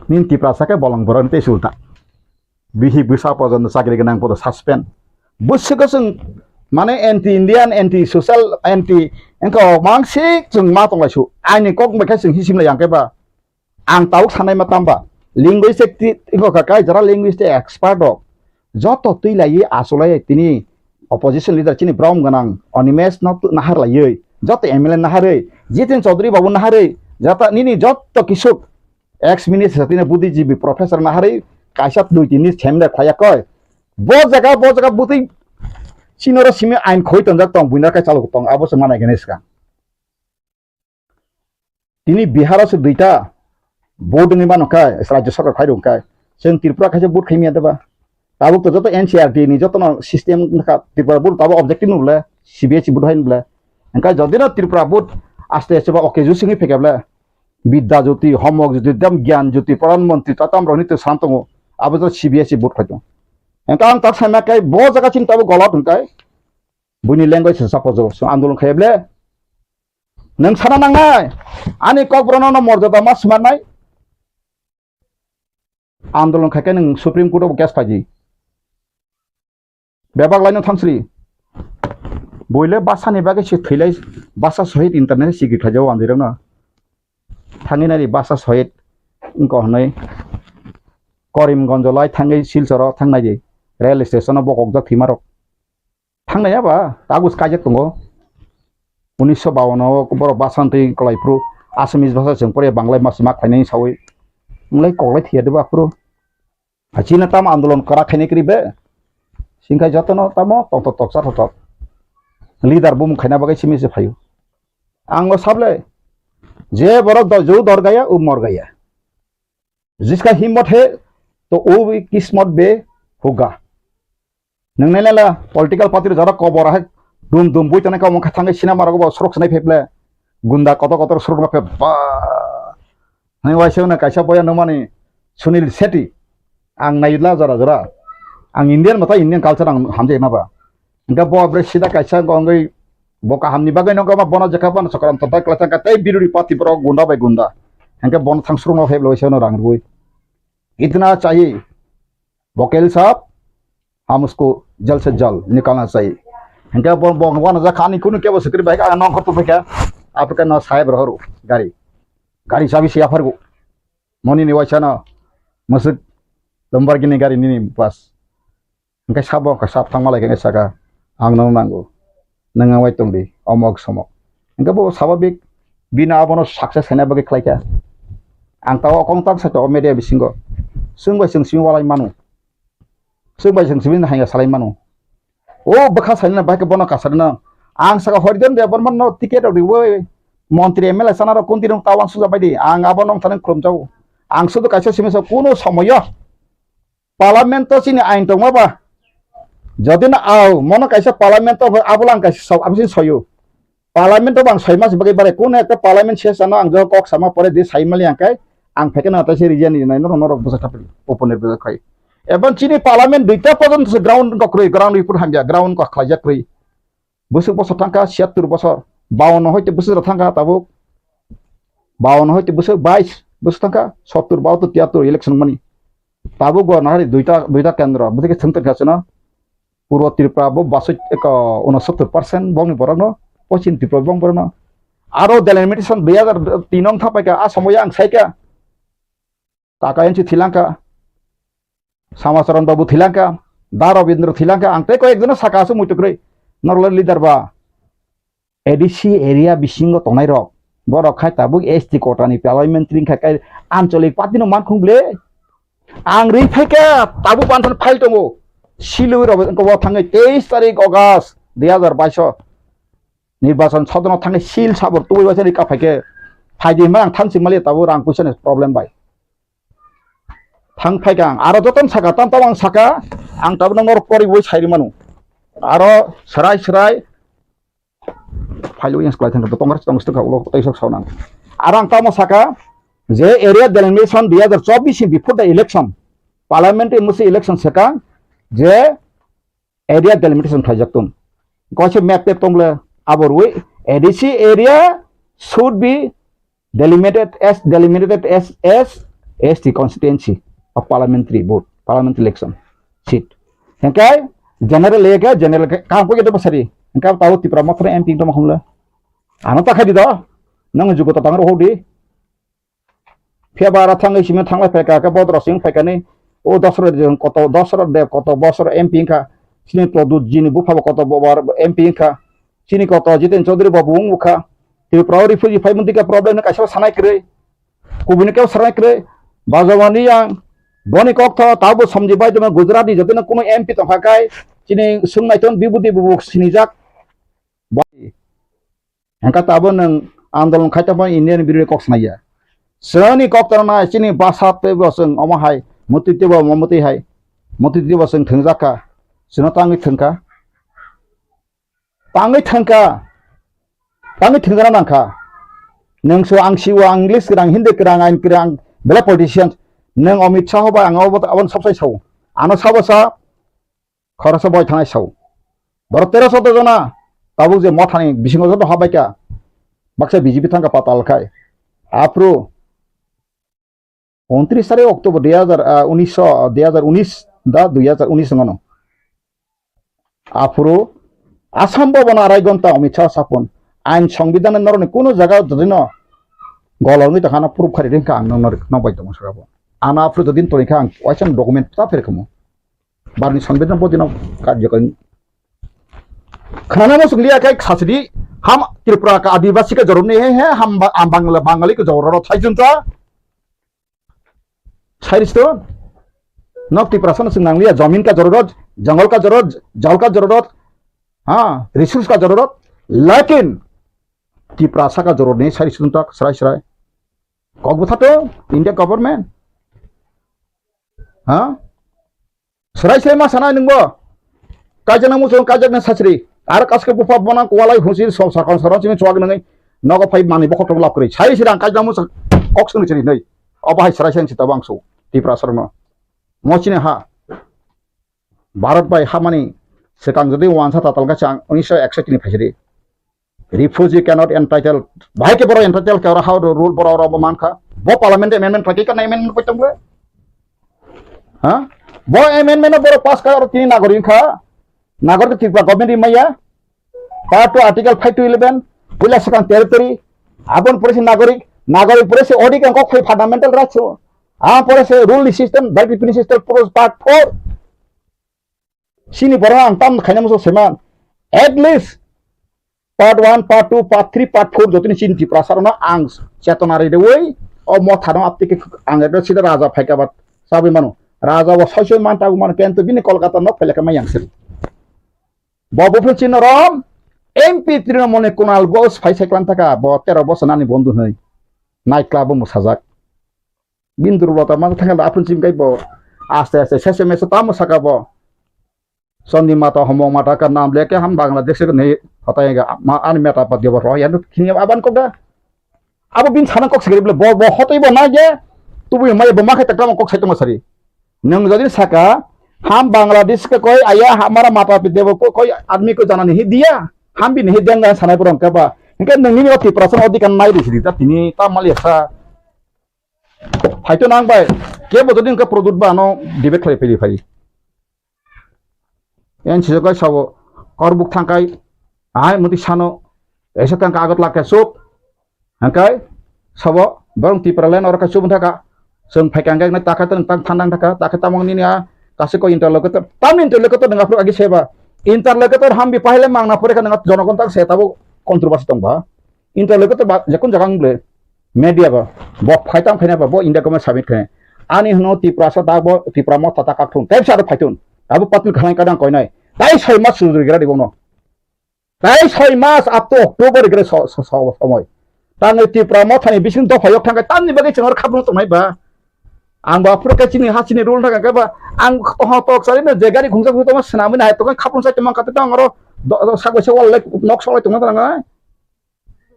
Nini Tiprasa khe bolong borok ni tei sulta. Bihi bwsa pojono chakri gwnang podo suspend. Bwswk chwng mane anti Indian, anti social, anti wngkha o mangsik chwng ma tonglai su. Aini kok bai khe chwng hisim lai yang khe ba. Ang tabuk sanai ma tamba. Linguistic ti-, wngkha kai jara linguistic expert rok. Joto twi lai achuk lai tini opposition leader chini brom gwnang Animesh no tu-, nahar lai. Joto M L A nahar oi. Jitin Chaudhary babu nahar oi. Jata nini joto kisuk Ex minister tini buddhijibi professor naharwi kaisa dui tini seminar khlaiya koi. Bo jaga, bo jaga bwtwi sinoro simi ain khoi tonjak tong, buina kai chalok tong, abo se manai gani swkang. Tini Bihar o se duita vote wngwi mano khe, Rajya Sarkar khai rw khe, chwng Tripura khaisa vote khaimya deba. Tabuk to joto N C R T ni joto no system wngkha, Tripura board tabuk objective no bole, C B S E board hai no bole. Hingkhe jodi no Tripura board aste aste ba okay jusingwi phekhe bole, Bidya Jyoti, Homok Jyoti, dem Gyan Jyoti, Pradhan Mantri, tatam rok ni to sam tongo, abo to C B S E board khai tongo. Hingkhe ang tak saima khe bo jaga chini tabuk golot hingkhe buini language se support jago, so andolon khai bole. Nwng sana nangnai, ani kokborok no morjada ma swnamnai. Andolon khai khe nwng Supreme Court o case phaidi. Bebak laino thangsri. Buile basa ni bagwi se thwilai, basa sohit internet sigri khlaijao wanjwi rokno. Thangwi nai di basa sohit wngkha hwnwi. Karimganj lai thangwi Silchar o thang nai di. Rail station o bokokjak thwima rok. Thangnai ya ba, kagus kaijak tongo. Unisho bawan o borok basa twi kwlai phuru Assamese basa chwng pore Banglai mas ma khlainai sawi. Mulai koklai thiya deba phuru. Achina tamo andolon kora khainai kri be. Singkai jotono tamo toktok toksa thotok. Leader bumung khaina bagwi simi se phaio. Ang o sable. Je borok do ju dor gaya, u mor gaya. Jiska himmat he, to u bi kismat be hoga. Nang nai la political party jara kobor hai dum dum bui tonai kamo kha thangwi sina marago bo surok sinai pheble. Gunda kotor kotor surok na phe ba. Hai waisa na kaisa boya no mani Sunil Shetty. Ang naila jora jora. Ang Indian mata Indian culture ang hamjai ma ba. Hingke bo bre sida kaisa gongoi bo kaham ni bagwi no gama bono jekha bono sokram totai klai thangka tei biruri party borok gunda bai gunda. Hingke bono thang surok no pheble waisa no rang rui. Itna chahi. Vocal sab, hum usko jal se jal nikalna chahiye. Hingke bo, bo, bo na ja khani kunu kebo sikri bai ka nong khortu phai kha. Africa no sahib rohoru gari. Gari chabi siya phargu. Moni ni waisa no. Masuk Lamborghini gari nini pas. Hingke sabo ka sab thangma lai khe saka. Ang no nango. Nwng ang bai tongdi, omok somok. Hingke bo sababik bini abono success khaina bagwi khlai kha. Ang tao okong tak sa media bisingo. Chwng bai chwng simi walai manu. Chwng bai chwng simi hanya salai manu. O bwkha saina bai khe bono kasarino. Ang saka Horijan Debbarma no ticket rok riwi montri M L A sana rok kunti rok tawan suja bai di. Ang abono wngthani khulumjago. Ang sudu kaisa simi sa kuno somoyo. Parliament o chini ain tongma ba? Jodi no au, mono kaisa parliament o abo lang kaisa sok, abo sini soyo. Parliament o bang soi mas bagwi bare, kuno ekta parliament ses ano ang jo kok sama pore di sai mali ang kai, ang phekeno ta se region ni nai norok norok bwsa thapri, open bwsa khai. Ebon chini parliament duita porjonto se ground ko kroi, ground report hamya, ground ko khlaijak kroi. Bwswk bosor thangkha siyattur bosor, bawanno hoite bwswk rok thangkha tabuk, bawanno hoite bwswk bais bwswk thangkha, sottur, bahattur, tiyattur election mani. Tabuk bo nahari duita, duita kendro, bwswk thwng tongkha chwngno. Purbo Tripura bo basoi eko unosottur percent bongni borokno, Poschim Tripura bong borokno. Aro delimitation dui hazar tin wng thapaikha, a somoyo ang saikha. Kaka N C thilangkha, Samacharan Babu thilangkha, Da Rabindra thilangkha, ang tei koi ekjono saka aswk muitu kwrwi, norok leader ba A D C area bisingo tongnai rok, borok khai tabuk S T kota ni parliamentary wngkha, kai ancholik party no mankhung ble. Ang ri phaikha tabuk banthani file tongo, silwi rok wngkha bo thangwi teis tarik August dui hazar baish o nirbachan sodono thangwi sil sabor tubui waisa ri kaphaikhe phaidi hwnba ang thansi mali tabuk rang puisa ni problem bai. Thang phaikha ang, aro jotono saka, tam tam ang saka, ang tabuk norok poriwi sai ri manu. Aro serai serai phailwi yang seklai thangkha, tongra tong sitwkha ulo tei sok saunang. Aro ang tamo saka, je area delimitation dui hazar chobbish ni before the election, parliamentary musi election saka, je area delimitation khlaijak tong. Kaisa map tep tong le abo rwi A D C area should be delimited as, delimited as, as S T constituency of parliamentary vote, parliamentary election seat. Hingke general area ke general ke kam ko ke to pasari. Hingke tao Tipra Motha M P to makhum le. Ano ta khai di do. Nang jugo to tang ro di. Phiya ba aro thangwi simi thanglai phaikha, khe bodro simi phaikha ni, o Dasarath Deb koto, Dasarath Deb koto bosor M P wngkha, chini Pradyut jini bupha bo koto bo, bo M P wngkha, chini koto Jiten Chaudhary bo bo wngkha, Tripura o refugee phai mantwi khe problem no kaisa sanai kwrwi, kubuni khe sanai kwrwi, Bajwani yang boni kok tho tabo somji bai tongma Gujarat ni jotino kuno M P tongkha kai, chini swng naiton bibudi bubuk sinijak. Hingkha tabuk nwng andolon khai tongma Indian birwi kok sanai ya. Chwngni kok tongna chini bwsa teibo chwng omo hai, mwtwi teibo omo mwtwi hai, mwtwi teibo chwng thwngjak kha, chwngno tangwi thwngkha, tangwi thwngkha, tangwi thwngjana nangkha. Nwng sio ang sio ang English kwrang, Hindi kwrang, ain kwrang, belai politician. Nwng Amit Shah bai ang abo, aboni sabsai sao. Ano sabo sa, khoroksa boi thanai sao. Borok tero soddo jona tabuk je mothani bisingo joto habaikha, baksa B J P thangkha patal khai. Aphuru untris tarik October dui hazar, ah, unis, ah, dui hazar unis da dui hazar unis wngmano. Aphuru Assam Bhavan arai gonta Amit Shah sapon ain songbidhan norokni kuno jaga jodino golongwi tongkha ano proof khari ringkha ang nokno bai tongo saka bo. Ano aphuru jodin tongkha ang waisa document ta pherkhamu. Barni songbidhan bodino karjokari. Khnana mo sunglia kai khasidi ham Tripura ka Adivasi ka joromni he he ham ba-, am Bangla Bangali ka jororo thaijunta. Sai risi to. Nok Tiprasa no chwng nangliya, jamin ka jororot, jangal ka jororot, jal ka jororot, ha, resource ka jororot. Lakin Tiprasa ka joror ni sai risi to tak srai srai. Kok bwtha to India government. Ha? Srai srai ma sanai nwngbo. Kaijak nang muchung kaijak nang sachri. Ar kaske bupha bonang kualai husi so sakon saron simi chuak nangwi. Nogo phai mani bokhok tong lap kwrwi. Sai sirang kaijak muchung kok sung chiri nai. Obo hai srai srai sita bangso. Tiprasa rokno. Mo chini ha. Bharat bai hamani swkang jodi wansa tatal kha chang unisho ekshoi tini phaisidi. Refugee cannot entitled. Bahai ke borok entitled khe oro how rule borok oro bo mankha. Bo parliament amendment khlai khe kana amendment koi tong le? Ha? Bo amendment no borok pass kha oro tini nagorik kha. Nagorik Tripura government ri maya. Part two article five to eleven. Puila swkang territory. Abon pore se nagorik. Nagorik pore se odhikar kok phai fundamental rights o. Abon pore se rule ni system, right revenue system, pore part four. Sini borok ang tam khaina muchung seman. At least part one, part two, part three, part four jotoni chini Tiprasa rokno ang chetona ridewi o motha no aptike ang ekdom sida raja phaika bat sabwi mano. Raja bo soi soi man tabu mano kento bini Kolkata nok phailaka mai yang sir. Bo buphun chini rom M P Trinamool ni Kunal Ghosh phai sai klan thaka bo tero bosor nani bondhu hwnwi night club o mwsajak. Bini durbolta ma thangkhe aphun chim kai bo aste aste sese mese tamo saka bo. Chandi mata homong mata ka nam leke ham Bangladesh ke nei hotai ga ma ani meta pa dibo ro yan khini aban ko ga. Abo bin sana kok sigri bo bo hotai bo na ge tubu mai bo ma khai takam kok sai tong sari. Nang jadi saka ham Bangladesh ke koi aya hamara mata pa dibo ko koi admi ko jana nahi diya. Ham bin nahi diya sanai borong ka ba. Hingke nang ni Tiprasa odhikar nai di sidi ta tini ta mali sa. Phaito nang bai, kebo jodi hwnkhe product ba ano debate khlai phai phai. Yan sijak kai sabo, korbuk thangkai, ahai muti sano, esa thangka agot lakhe chup, hangkai sabo, borong Tipraland oro khe chup thaka, chwng phaikha hangkai nai takha tang tang thandang thaka, takha tamang nini a, kasiko interlocutor, tam interlocutor nang aphuru agi seba, interlocutor hambi pahile mangna pore kha nang jonogon tak se tabo controversy tongba. Interlocutor ba, jekun jaga wng ble, media ba, bo phai tang phaina ba, bo India government submit khainai. Ani hwno Tiprasa da bo, Tipra motha ta kak thung, tei bwsa aro phai thung. Abo patil khanai kadang koinai. Tai soi mas sujuri gira di bono. Tai soi mas up to October gira so, so, so, somoi. Tangwi Tipra mothani bising dopha yok thangkai, tamni bagwi chwng aro khaprung tongnai ba. Ang ba phuru khe chini ha chini rule thangka khe ba, ang toha tok sari na je gari khungsa khungsa tongma swnamwi na hai tongkha khaprung sai tongma kate tong aro do, do, sagoi se wal lai nok solai tongna thangai.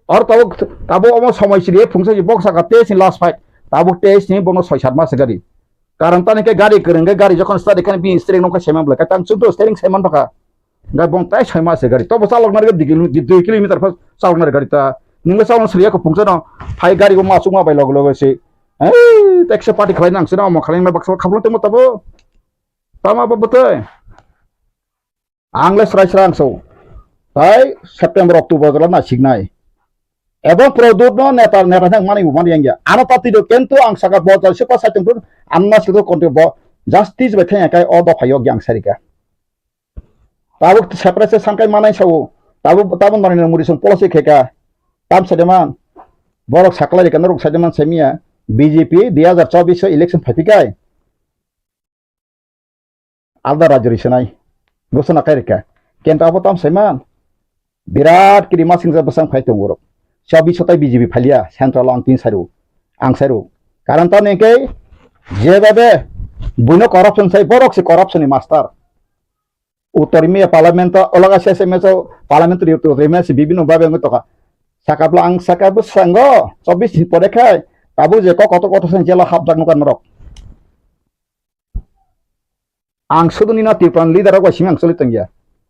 Aro tabuk, tabuk omo somoi siri, phungsa si bok saka tei sini last fight. Tabuk tei sini bono soi sat mas gari. Karon tani khe gari kwrwng khe gari jokhon start khe bini steering nokha saiman bwlai. Khe tang chukdo steering saiman bwkha. Gai bong tai soi mas gari. Tobo chalok nari dui kilo-, dui kilometer pha chalok nari gari ta. Ningbo chalok siri ko phungsa no. Phai gari bo ma chukma bai log log si. Ei, taxi party khlai nang sino omo khlai ma baksa khaplo temo tabo. Tama bo bwtwi. Ang le srai srai ang so. Tai September, October jora na siknai. Ebong product no neta, neta thang mani bo mani yang ya. Ano pati do kento ang saka bor jal sepa sai tongpun, ano na sikdo konti bo justice bai thang kai o dopha yok yang sarika. Tabuk separate se sangkai manai sao. Tabuk, tabuk Narendra Modi song policy kheka. Tam sedeman. Borok saklai rika norok sedeman semia. B J P dui hazar chobbish election phaipikai. Alda rajyo ri swnai, gosona kai rikha. Kenta abo tam saiman, birat kiri masing ja bwsang phai tongo rok. Chabi sotai B J P phalia, central ang tin sairu, ang sairu. Karon tamni khe je babe buino corruption sai, borok se corruption ni master. Uttor India parliament o, olaga se se meso parliament ri uttor India se bibino babe wngwi toka. Sakapla ang saka bwsango, chobbish ni pore khai, abo je kok kotor kotor sang jela hapjak nukar norok. Ang sudu nini Tripura ni leader rok bai simi ang choli tongya.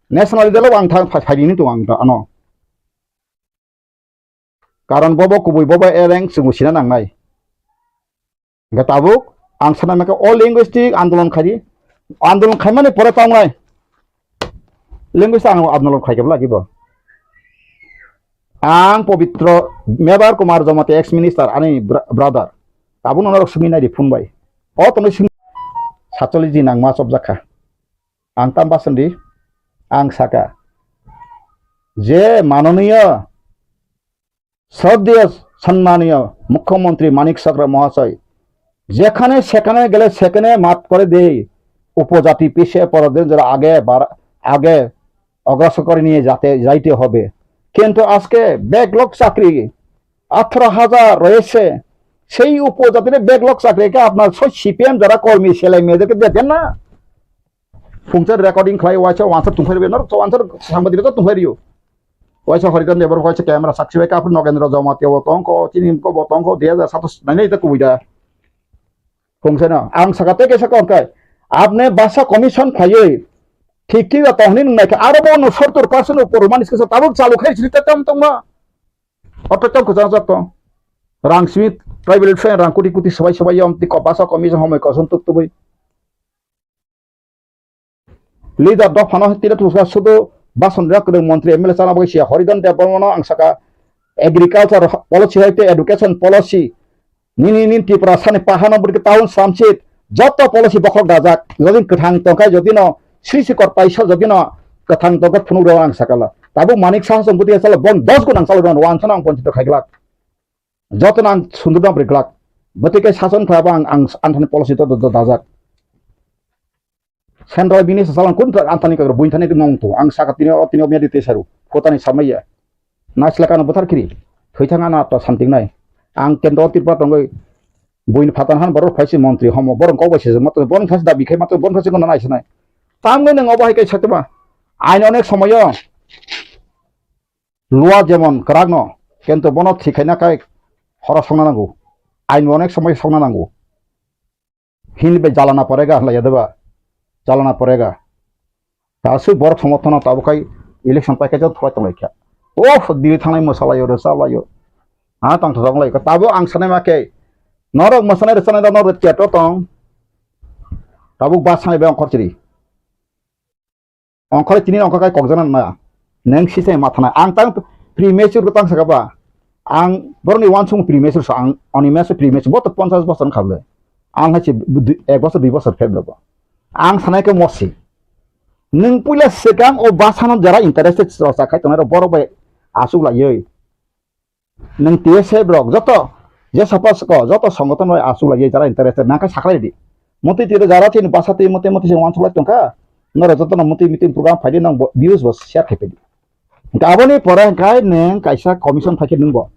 National leader rok ang thang phai, phai rini tongo ang ano. Karon bobo kubui bobo ereng chwngno sina nangnai. Hingke tabuk ang sana maka o linguistic andolon khai di. Andolon khaimani pore tongnai. Linguistic ang andolon khai kebla kibo. Ang Pobitro Mebar Kumar Jamatia ex minister ani bra-, brother. Tabuk norok simi nai di phone bai. O tongwi simi satcholish din ang ma chopjak kha. Ang tam basan di, ang saka. Je manoniyo, sroddheyo, sanmaniyo Mukhyamantri Manik Chakra Mahasai, যেখানে সেখানে গেলে সেখানে মাফ করে দেই, উপজাতি পিছিয়ে পড়াদের যারা আগে বার-, আগে অগ্রসর করে নিয়ে যাতে, যাইতে হবে। কিন্তু আজকে ব্যাকলগ চাকরি আঠারো হাজার রয়েছে, সেই উপজাতির ব্যাকলগ চাকরিকে আপনার সব সিপিএম যারা কর্মী ছেলে মেয়েদেরকে দেখেন না। Phungsa recording khlai waisa wansar tungphai rwbaino, wansar sangbadirok tungphai rwio. Waisa Haridan Debbarma waisa camera sakchi bai kaphru Nogendra Jamatia bo tongkho, chini ko bo tongkho, dui hajar satos nainai ta kubui da. Phungsa no, ang saka tei kaisa kok khe, apne basa commission phaiwi, thik thik da tongni nung naikha, aro bo no sottor percent upor manis kisa tabuk chalu khai sini ta tam tongma. Oto tam kujang jat tong. Rang simi tribal friend rang kuti kuti sabai sabai yom ti ko basa commission homoi koson tuk tubui. Leader dophano tira tusa sudu bason rak kwrwng montri M L A chana bagwi siya Haridan Debbarmano ang saka agriculture policy hai tei education policy nini nini Tripura sani pahano bwrwi town samsit joto policy bokhok dajak jodi kwthang tongkha jodi no sri sikor paisa jodi no kwthang tongkha phunuk rw ang sakala tabuk Manik Saha song bwtwi sala bon dos gun ang sala rw ang wansana ang ponchito khaiglak joto no ang sundurno bwrwi glak bwtwi kai sason khlaiba ang ang anthani policy to dajak. Central bini sasalang kun ta antani kagra buin thani mong tu ang saka tini o tini o medi te saru kotani samaya. Naisla kano buthar kiri. Thoi thang ana to santing nai. Ang kendro Tripura tongoi buin phatan han borok phaisi montri homo borok kok bai sejak matro borok phaisi dabi khai matro borok phaisi kono nai sanai. Tam ngai nang obo hai kai satma. Ain onek somoyo lua jemon kwrak no kento bono thik khaina kai horo songna nango. Ain onek somoyo songna nango. Hini bai jalana porega hinlai ya deba. Jalana porega. Aswk borok somorthono tabuk khai election pai khe thwlai tonglai kha. Oh, diri thangnai mwsalaio rwchalaio. Ha tong thok lai kha. Tabuk ang sanai ma khe norok mwsanai rwchanai rok norok chat o tong. Tabuk ba sanai bai ongkhor chiri. Ongkhorwi tini ongkhor kai kokjana na. Neng sisai mathanai. Ang tang premature ko tang saka ba. Ang boroni wansung premature so ang oni meso premature bo to ponchas bosor wngkha bwle. Ang hai se ek bosor dui bosor phep logo. Ang sanai khe mosi. Neng puila sekang o basano jara interested rok sa khai tongnai rok borok bai asuk laioi. Nwng T S F rok joto je sapa soko joto songoton bai asuk lai jara interest nang khe saklai di. Motwi twi jara chini basa twi motwi motwi se wansuk lai tongkha. Norok joto no motwi meeting program phai di nang bo views bo share khai phai di. Hingke aboni pore hingke nwng kaisa commission phai khe nwng bo.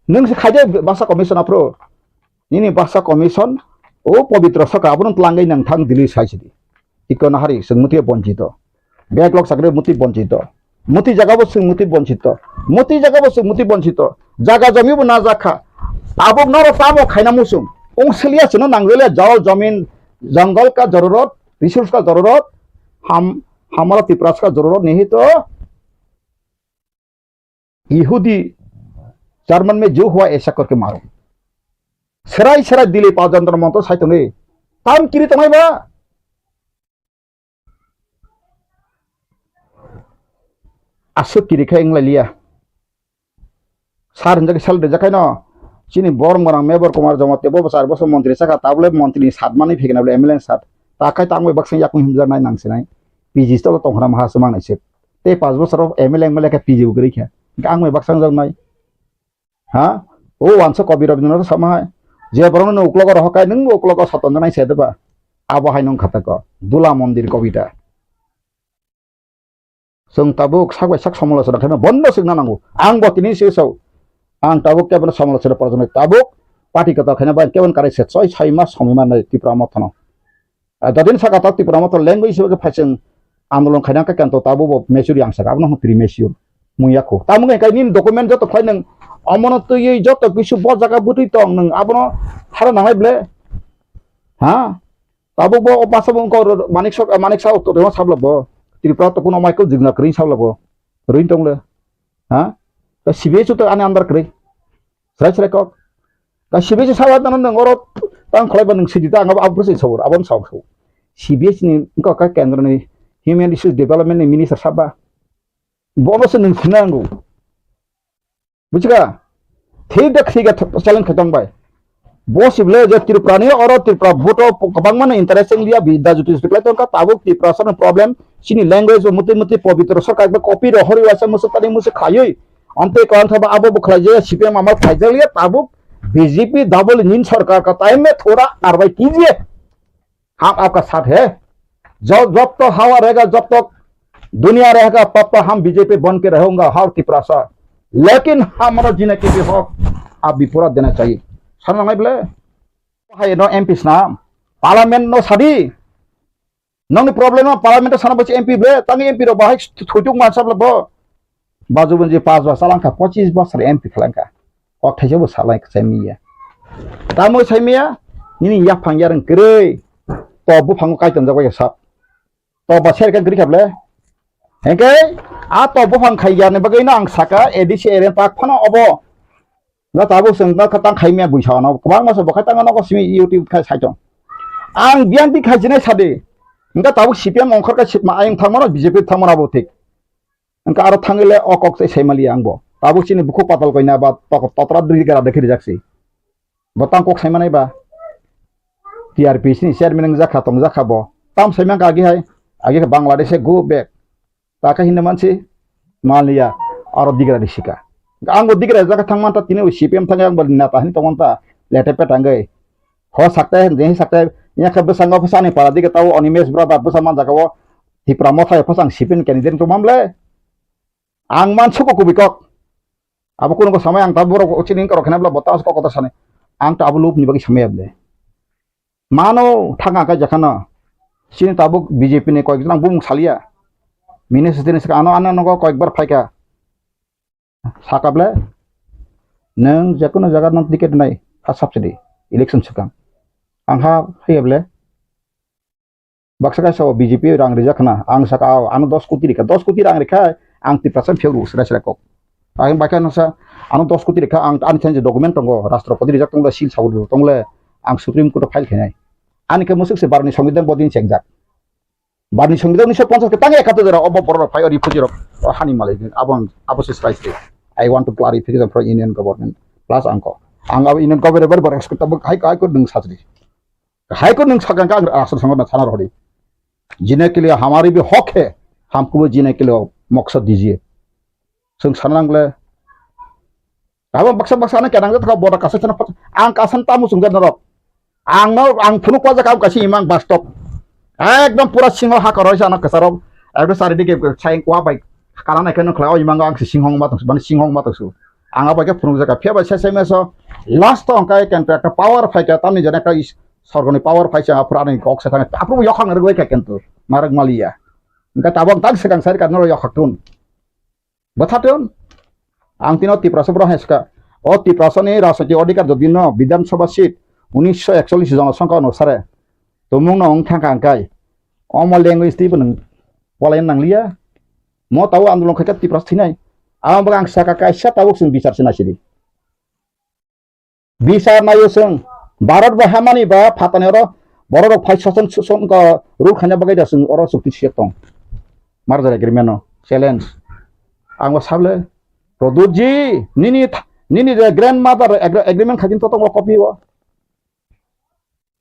Nwng se khai de basa commission aphuru. Nini basa commission o pobitro saka abono twlangwi nang thang Delhi sai sidi. Iko nahari chwng muti bonchito. Backlog sakre muti bonchito. Muti jaga bo chwng muti bonchito. Muti jaga bo chwng muti bonchito. Jaga jomi bo na jakha. Abok noro tamo khaina musung. Ong siliya chwngno nangwele jol jomin, jungle ka jororot, resource ka jororot, ham, hamara Tiprasa ka jororot nihi to. Yehudi, German me jo hua aisa korke maro. Serai serai dile pa jantar montor sai tonge. Tam kiri tongai ba? Asuk kiri khai wng lai liya. Sar hinjak sal rijak khai no. Chini borok morang Mebor Kumar Jamatia bo bwsar bosor montri saka tabule montri ni sat manwi phikna bole M L A ni sat. Ta khai tang bai baksa yakung himjak nai nang sinai. P G stolo tong khna maha se mangnai se. Tei paanch bosor o M L A M L A khe P G bo kwrwi kha. Hingke ang bai baksa wng jak nai. Ha? O wansa kobi rok no sama hai. Je borok no uklogo rohor kai nwng uklogo soton janai se deba. Abo hai nung khatako. Dula mondir kobita. Chwng tabuk sak bai sak somolochona khaima bondo swkna nango. Ang bo tini se sao. Ang tabuk kebono somolochona porjoni tabuk party kwtal khaina bai kebon karai se choi sai mas somoi mannai Tipra Motha no. Ah, jadin saka ta Tipra Motha language hisabe khe phaising andolon khaina khe kanto tabuk bo mature yang saka abono hwn premature. Mung yakho. Tamo khe nini document joto khlai nang omono twiwi joto kisu bo jaga bwtwi tong nang abono hara nangai ble. Ha? Tabuk bo o basa bo wngkha Manik Sa, Manik Sa uttor rima sabla bo. Tripura to kuno Michael Jigna kwrwi sabla bo. Rwin tong le. Ha? Ka C B S to ani andar kwrwi. Srai srai kok. Ka C B S sabla tano nang oro tang kholai ba nang sidi ta ang abo abro sing sabur abon sabur. C B S ni wngkha ka kendro ni Human Resource Development ni minister sabba. Bono se nwng sinango. Bujiga? Thik da thik da challenge khaitong bai. Bo sible je Tripura ni oro Tripura vote o kwbangma no interest wng liya bi da juti juti khlai tongkha tabuk Tripura sano problem chini language bo muti muti pobitro sarkar ba copy ro hori waisa musu tani musu khayui ante ko antha ba abo bo khlai je C P M amal khlai je liya tabuk BJP double engine सरकार का टाइम में थोड़ा कार्रवाई कीजिए। हम आपका साथ है। जो, जब तक हवा रहेगा, जब तक दुनिया रहेगा, तब तक हम बीजेपी बन के रहूंगा हर तिपरासा। लेकिन हमारा जीने के भी हक आप भी पूरा देना चाहिए। Sana ngai bole. Hai no M P sna. Parliament no sadi. Nongni problem no parliament sana bachi M P ble. Tangi M P ro bahai thujuk mansa ble bo. Baju bunji pas bosor langkha, pochis bosor M P khlangkha. Kok thaisa bo salai khe saimiya. Tamo saimiya, nini yaphang yareng kwrwi. To buphang kai tonjak bai sap. To ba ser ka gri khable. Hengke, a to buphang khai yarni bagwi no ang saka A D C area tak phano obo. No tabuk seng no khatang khai miya buisa no. Kwbang masa bo khatang no ko simi YouTube khai sai tong. Ang biang di khai jinai sadi. Engka tabuk C P M ongkhor ka sipma ayang thangmano B J P thangmano abo thik. Engka aro thangwi le o kok se saimali ang bo. Tabuk chini bukhuk patal koina ba tok-, totra dri gara dekhi rijak si. Bo tang kok saimanai ba. T R P C ni chairman wng jakha tong jakha bo. Tam saimang ka agi hai. Agi khe Bangladesh go back. Ta khe hinna mansi maliya aro digra risika. Ang bo digra jaka thangman ta tini C P M thangya ang bo neta hin tongman ta lete petangwi. Ho sakte, je sakte, ya khe bwskango bwsani para dige tao Animesh brother bwsa man jaga o Tipra Motha yo phasang sipin candidate to mamle. Ang man suko kubikok. Abo kuno ko samai ang ta borok chini koro khena bla bota ko kota sani. Ang ta abo lob ni bagi samai able. Mano thanga ka jakhana. Chini tabuk B J P ni koyek jona bumung salia. Minister ni saka ano ano nogo koyek bar phaika. Saka ble, nwng jekono jaga nwng ticket nai, ha subsidy, election swkang. Ang ha haiya ble, baksa kaisa o B J P rang rijak khna, ang saka, "Ao, ano dos koti rikha, dos koti rang rikha, ang Tiprasa phiyok rw sra sra kok." Ang baksa nasa, "Ano dos koti rikha, ang ani thani document tongo, rastropati rijak tongo, seal sabu tongo le, ang Supreme Court o file khainai." Ani khe musuk se baroni songbidan bodin chengjak. Barni songbidan unisho ponchas ke tang ekato jora obo borok rok phai o refugee rok o hani malai abo ang abo se srai sri. I want to clarification from Union Government plus angko ang abo Union Government bar bar expect abo hai hai ko nung sajri hai ko nung sagang ka asal songbidan sana rodi jine ke liye hamari bhi hak hai, hamko bhi jine ke liye maksad dijiye. Chwng sana nang le. Abo baksa baksa ano kenang jat kha boda kasa chana pat. Ang kasan tamu chwng jat norok. Ang no ang phunuk wajak ang kaisa imang bastop. Ekdom pura singo ha koroi sa ano kasaro. Ekdom sari dige sai wa bai. Kana nai khe nukla o imang ang si singhong ma tong su, mane singhong ma tong su. Ang abo khe phunuk jaka phiya bai sai sai meso. Last to ang kai contract power phai ka tamni jana kai sorgoni power phai sa pura ani kok sa thang. Apru yokhang rwgoi ka kentu. Marak maliya. Engka tabok tang sekang sari ka noro yokhak tun. Bwthaton, ang tino Tiprasa borok hai swkha. O Tiprasani rajnaitik odhikar jodi no Bidhan Sabha seat unisho ekchollish jonasongkha onusare tumung no wng thangkha hwnkhe omo language twibo nwng polaina nangliya. Mo tabuk andolon khaikha Tiprasa thwinai. Amo bagwi ang sakha kaisa tabuk chwng bichar se naisidi. Bisar naio chwng, Bharat bai hamani ba phatani oro borok rok phai soson soson ko rule khaina bagwi da chwng oro chukti siyok tong. Merger agreement no challenge. Ang bo sable, Pradyut ji, nini th-, nini je grandmother agre-, agreement khakin to tongo copy o.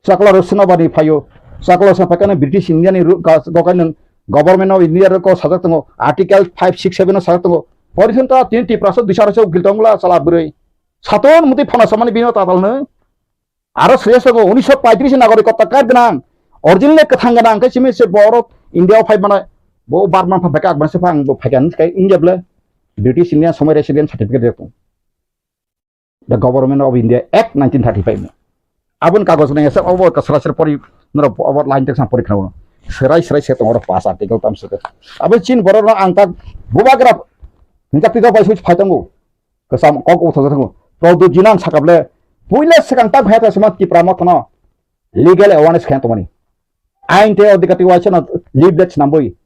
Chakla rok swnabani phaio. Chakla rok swnabani phaikhe British India ni ru-, ga-, gokai nwng Government of India rok sajak tongo. Article five six seven o sajak tongo. Pori hwn ta tini Tiprasa dui sara se ukil tongla chala bwrwi. Saton muti phano samani bino tatal no. Aro sreya sogo unisho paitris nagorik kotta card gwnang. Original kwthang gwnang khe simi se borok India o phai mano. Bo Burma pha beka akban se phang bo phaikan kai India ble. British India somoi resident certificate de tong. The Government of India Act nineteen thirty-five no. Aboni kagoj nang esa obo ka sera sera pori norok obo line tek sam pori khna. Serai serai se tong oro pass article tam se. Abo chin borok no ang tak bubagra hinta pika bai switch phai tongo. Kasam kok uthajak thango. Pradyut ji nang sakable puila swkang tak bhayata sema Tipra Motha no legal awareness khaina tongmani. Ain tei odhikar tei waisa no leaflets nambui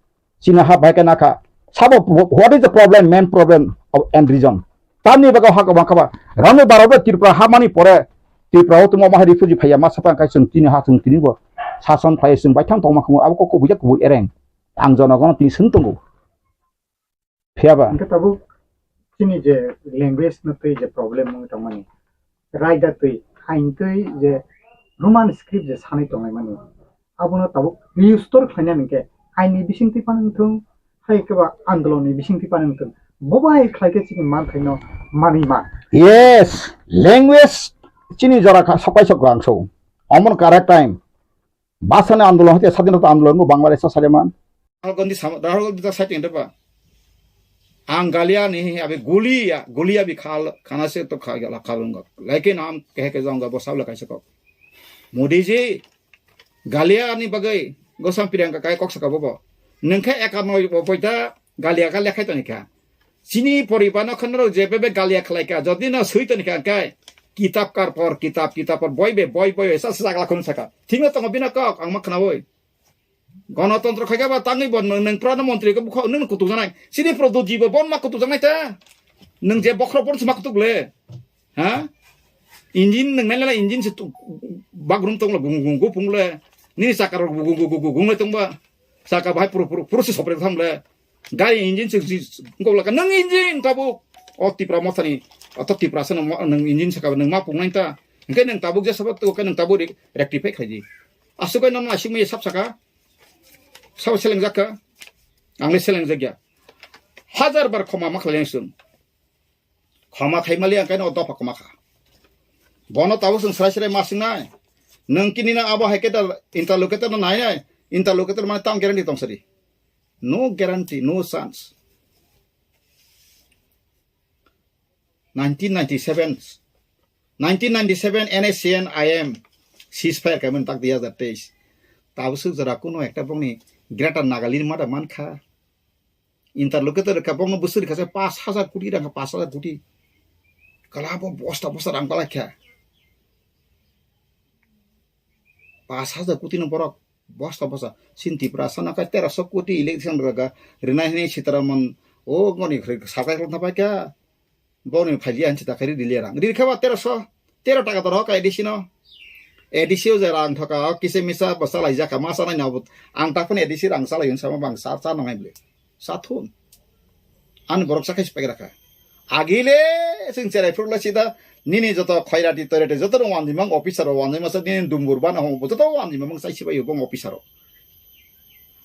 chini ha bai khe nakha. Sabo, what is the problem, main problem of, and reason? Tamni bagwi ha kwbang kha ba. Rani Bharat bai Tripura hamani pore Tripura o tongma ma refugee phaiya ma sapa khai chwng tini ha chwng tini bo sason phai chwng baithang tongma khumu abo kok kubui jak kubui ereng. Ang jonogono tini swng tongo. Phiya ba? Hingke tabuk chini je language no twi je problem wngwi tongmani, raida twi, ain twi je Roman script je sanwi tonglaimani, abono tabuk restore khlainani hingke ain ni bisingtwi phano wngthung, hai khe ba andolon ni bisingtwi phano wngthung, bo bai khlai khe chini manthaino manwi man. Yes, language Chini jora kha, sokai sok ang so. Omon correct time. Basani andolon hote sadinota andolon bo Bangladesh sa saleman. Rahul Gandhi sama, Rahul Gandhi ta saiting depa. Ang galia ni abi gulia, gulia bi khal, khana se to kha gala khalunga. Lekin am kehe ke jonga bo sabla kaisa kok. Modi ji, galia ni bagai gosam Priyanka kai kok saka bobo. Nengkhe ekamoi bo poita galia ka lekhai toni kha. Chini poriba no khonro je bebe galia khlai kha. Jodi no sui toni kha kai kitab kar por kitab, kitab por boi be, boi, boi be, sa sa sakla khun saka. Thingno tongo bina kok, ang ma khnaoi. Gonotontro khaikha ba tangwi bo nwng, nwng prana montri khe bukha nwng kutuk janai. Chini Pradyot ji bo bon ma kutuk janai ta. Nwng je bokhorok bon ma kutuk le. Ha? Engine nwng nai le engine se tu-, bagrum tong le gung gung gung pung le. Nini chakka rok gung gung gung gung le tong ba. Chakka bahai puru puru puru se sopre tham le. Gari engine se ji ngok la ka nwng engine tabuk. O Tipra mothani, o to Tipra sano mo-, nwng engine saka nwng ma pung nai ta. Hingke nwng tabuk je sabat to ke nwng tabuk re-, rectify khaiji. Asuk ai nono asuk mai sab saka. Sabo selengjak kha, ang le selengjak ya. Hajar bar khoma ma khlai ang chwng. Khoma khai mali ang kaino dopha khoma kha. Bono tabuk chwng srai srai ma swng nai. Nwng kini na abo hai khe ta interlocutor no nai nai. Interlocutor mane tang guarantee tong sari. No guarantee, no chance. Nineteen ninety-seven, nineteen ninety-seven N S C N I M ceasefire kaiman tak dui hazar teis. Tabuk swk jora kuno ekta bongni Greater Nagaland mada mankha. Interlocutor ka bongno bwswk rikha se pash hazar koti rang, pash hazar koti. Kala bo bosta bosta rang balai kha. Pash hazar koti no borok bosta bosta. Chini Tripura sana kai teroso koti election raga rinai hinui Sitaraman o goni khri sakai khulna pai kha. Boni phaili anchi ta khari rili rang. Ri kha ba teroso, tero taka doro ka A D C no. A D C o je rang thoka, o kisa misa bo salai jaka, ma sanai na bo. Ang ta phone A D C rang salai yun sama bang sa, sa nang ai ble. Sa thun. Ani borok sa khai sipai rakha. Agile sing cherai phuru la sida nini joto khairati toirati joto no wanjimang officer o wanjima sa nini dumbur bana hom joto wanjimang sai sibai bong officer o.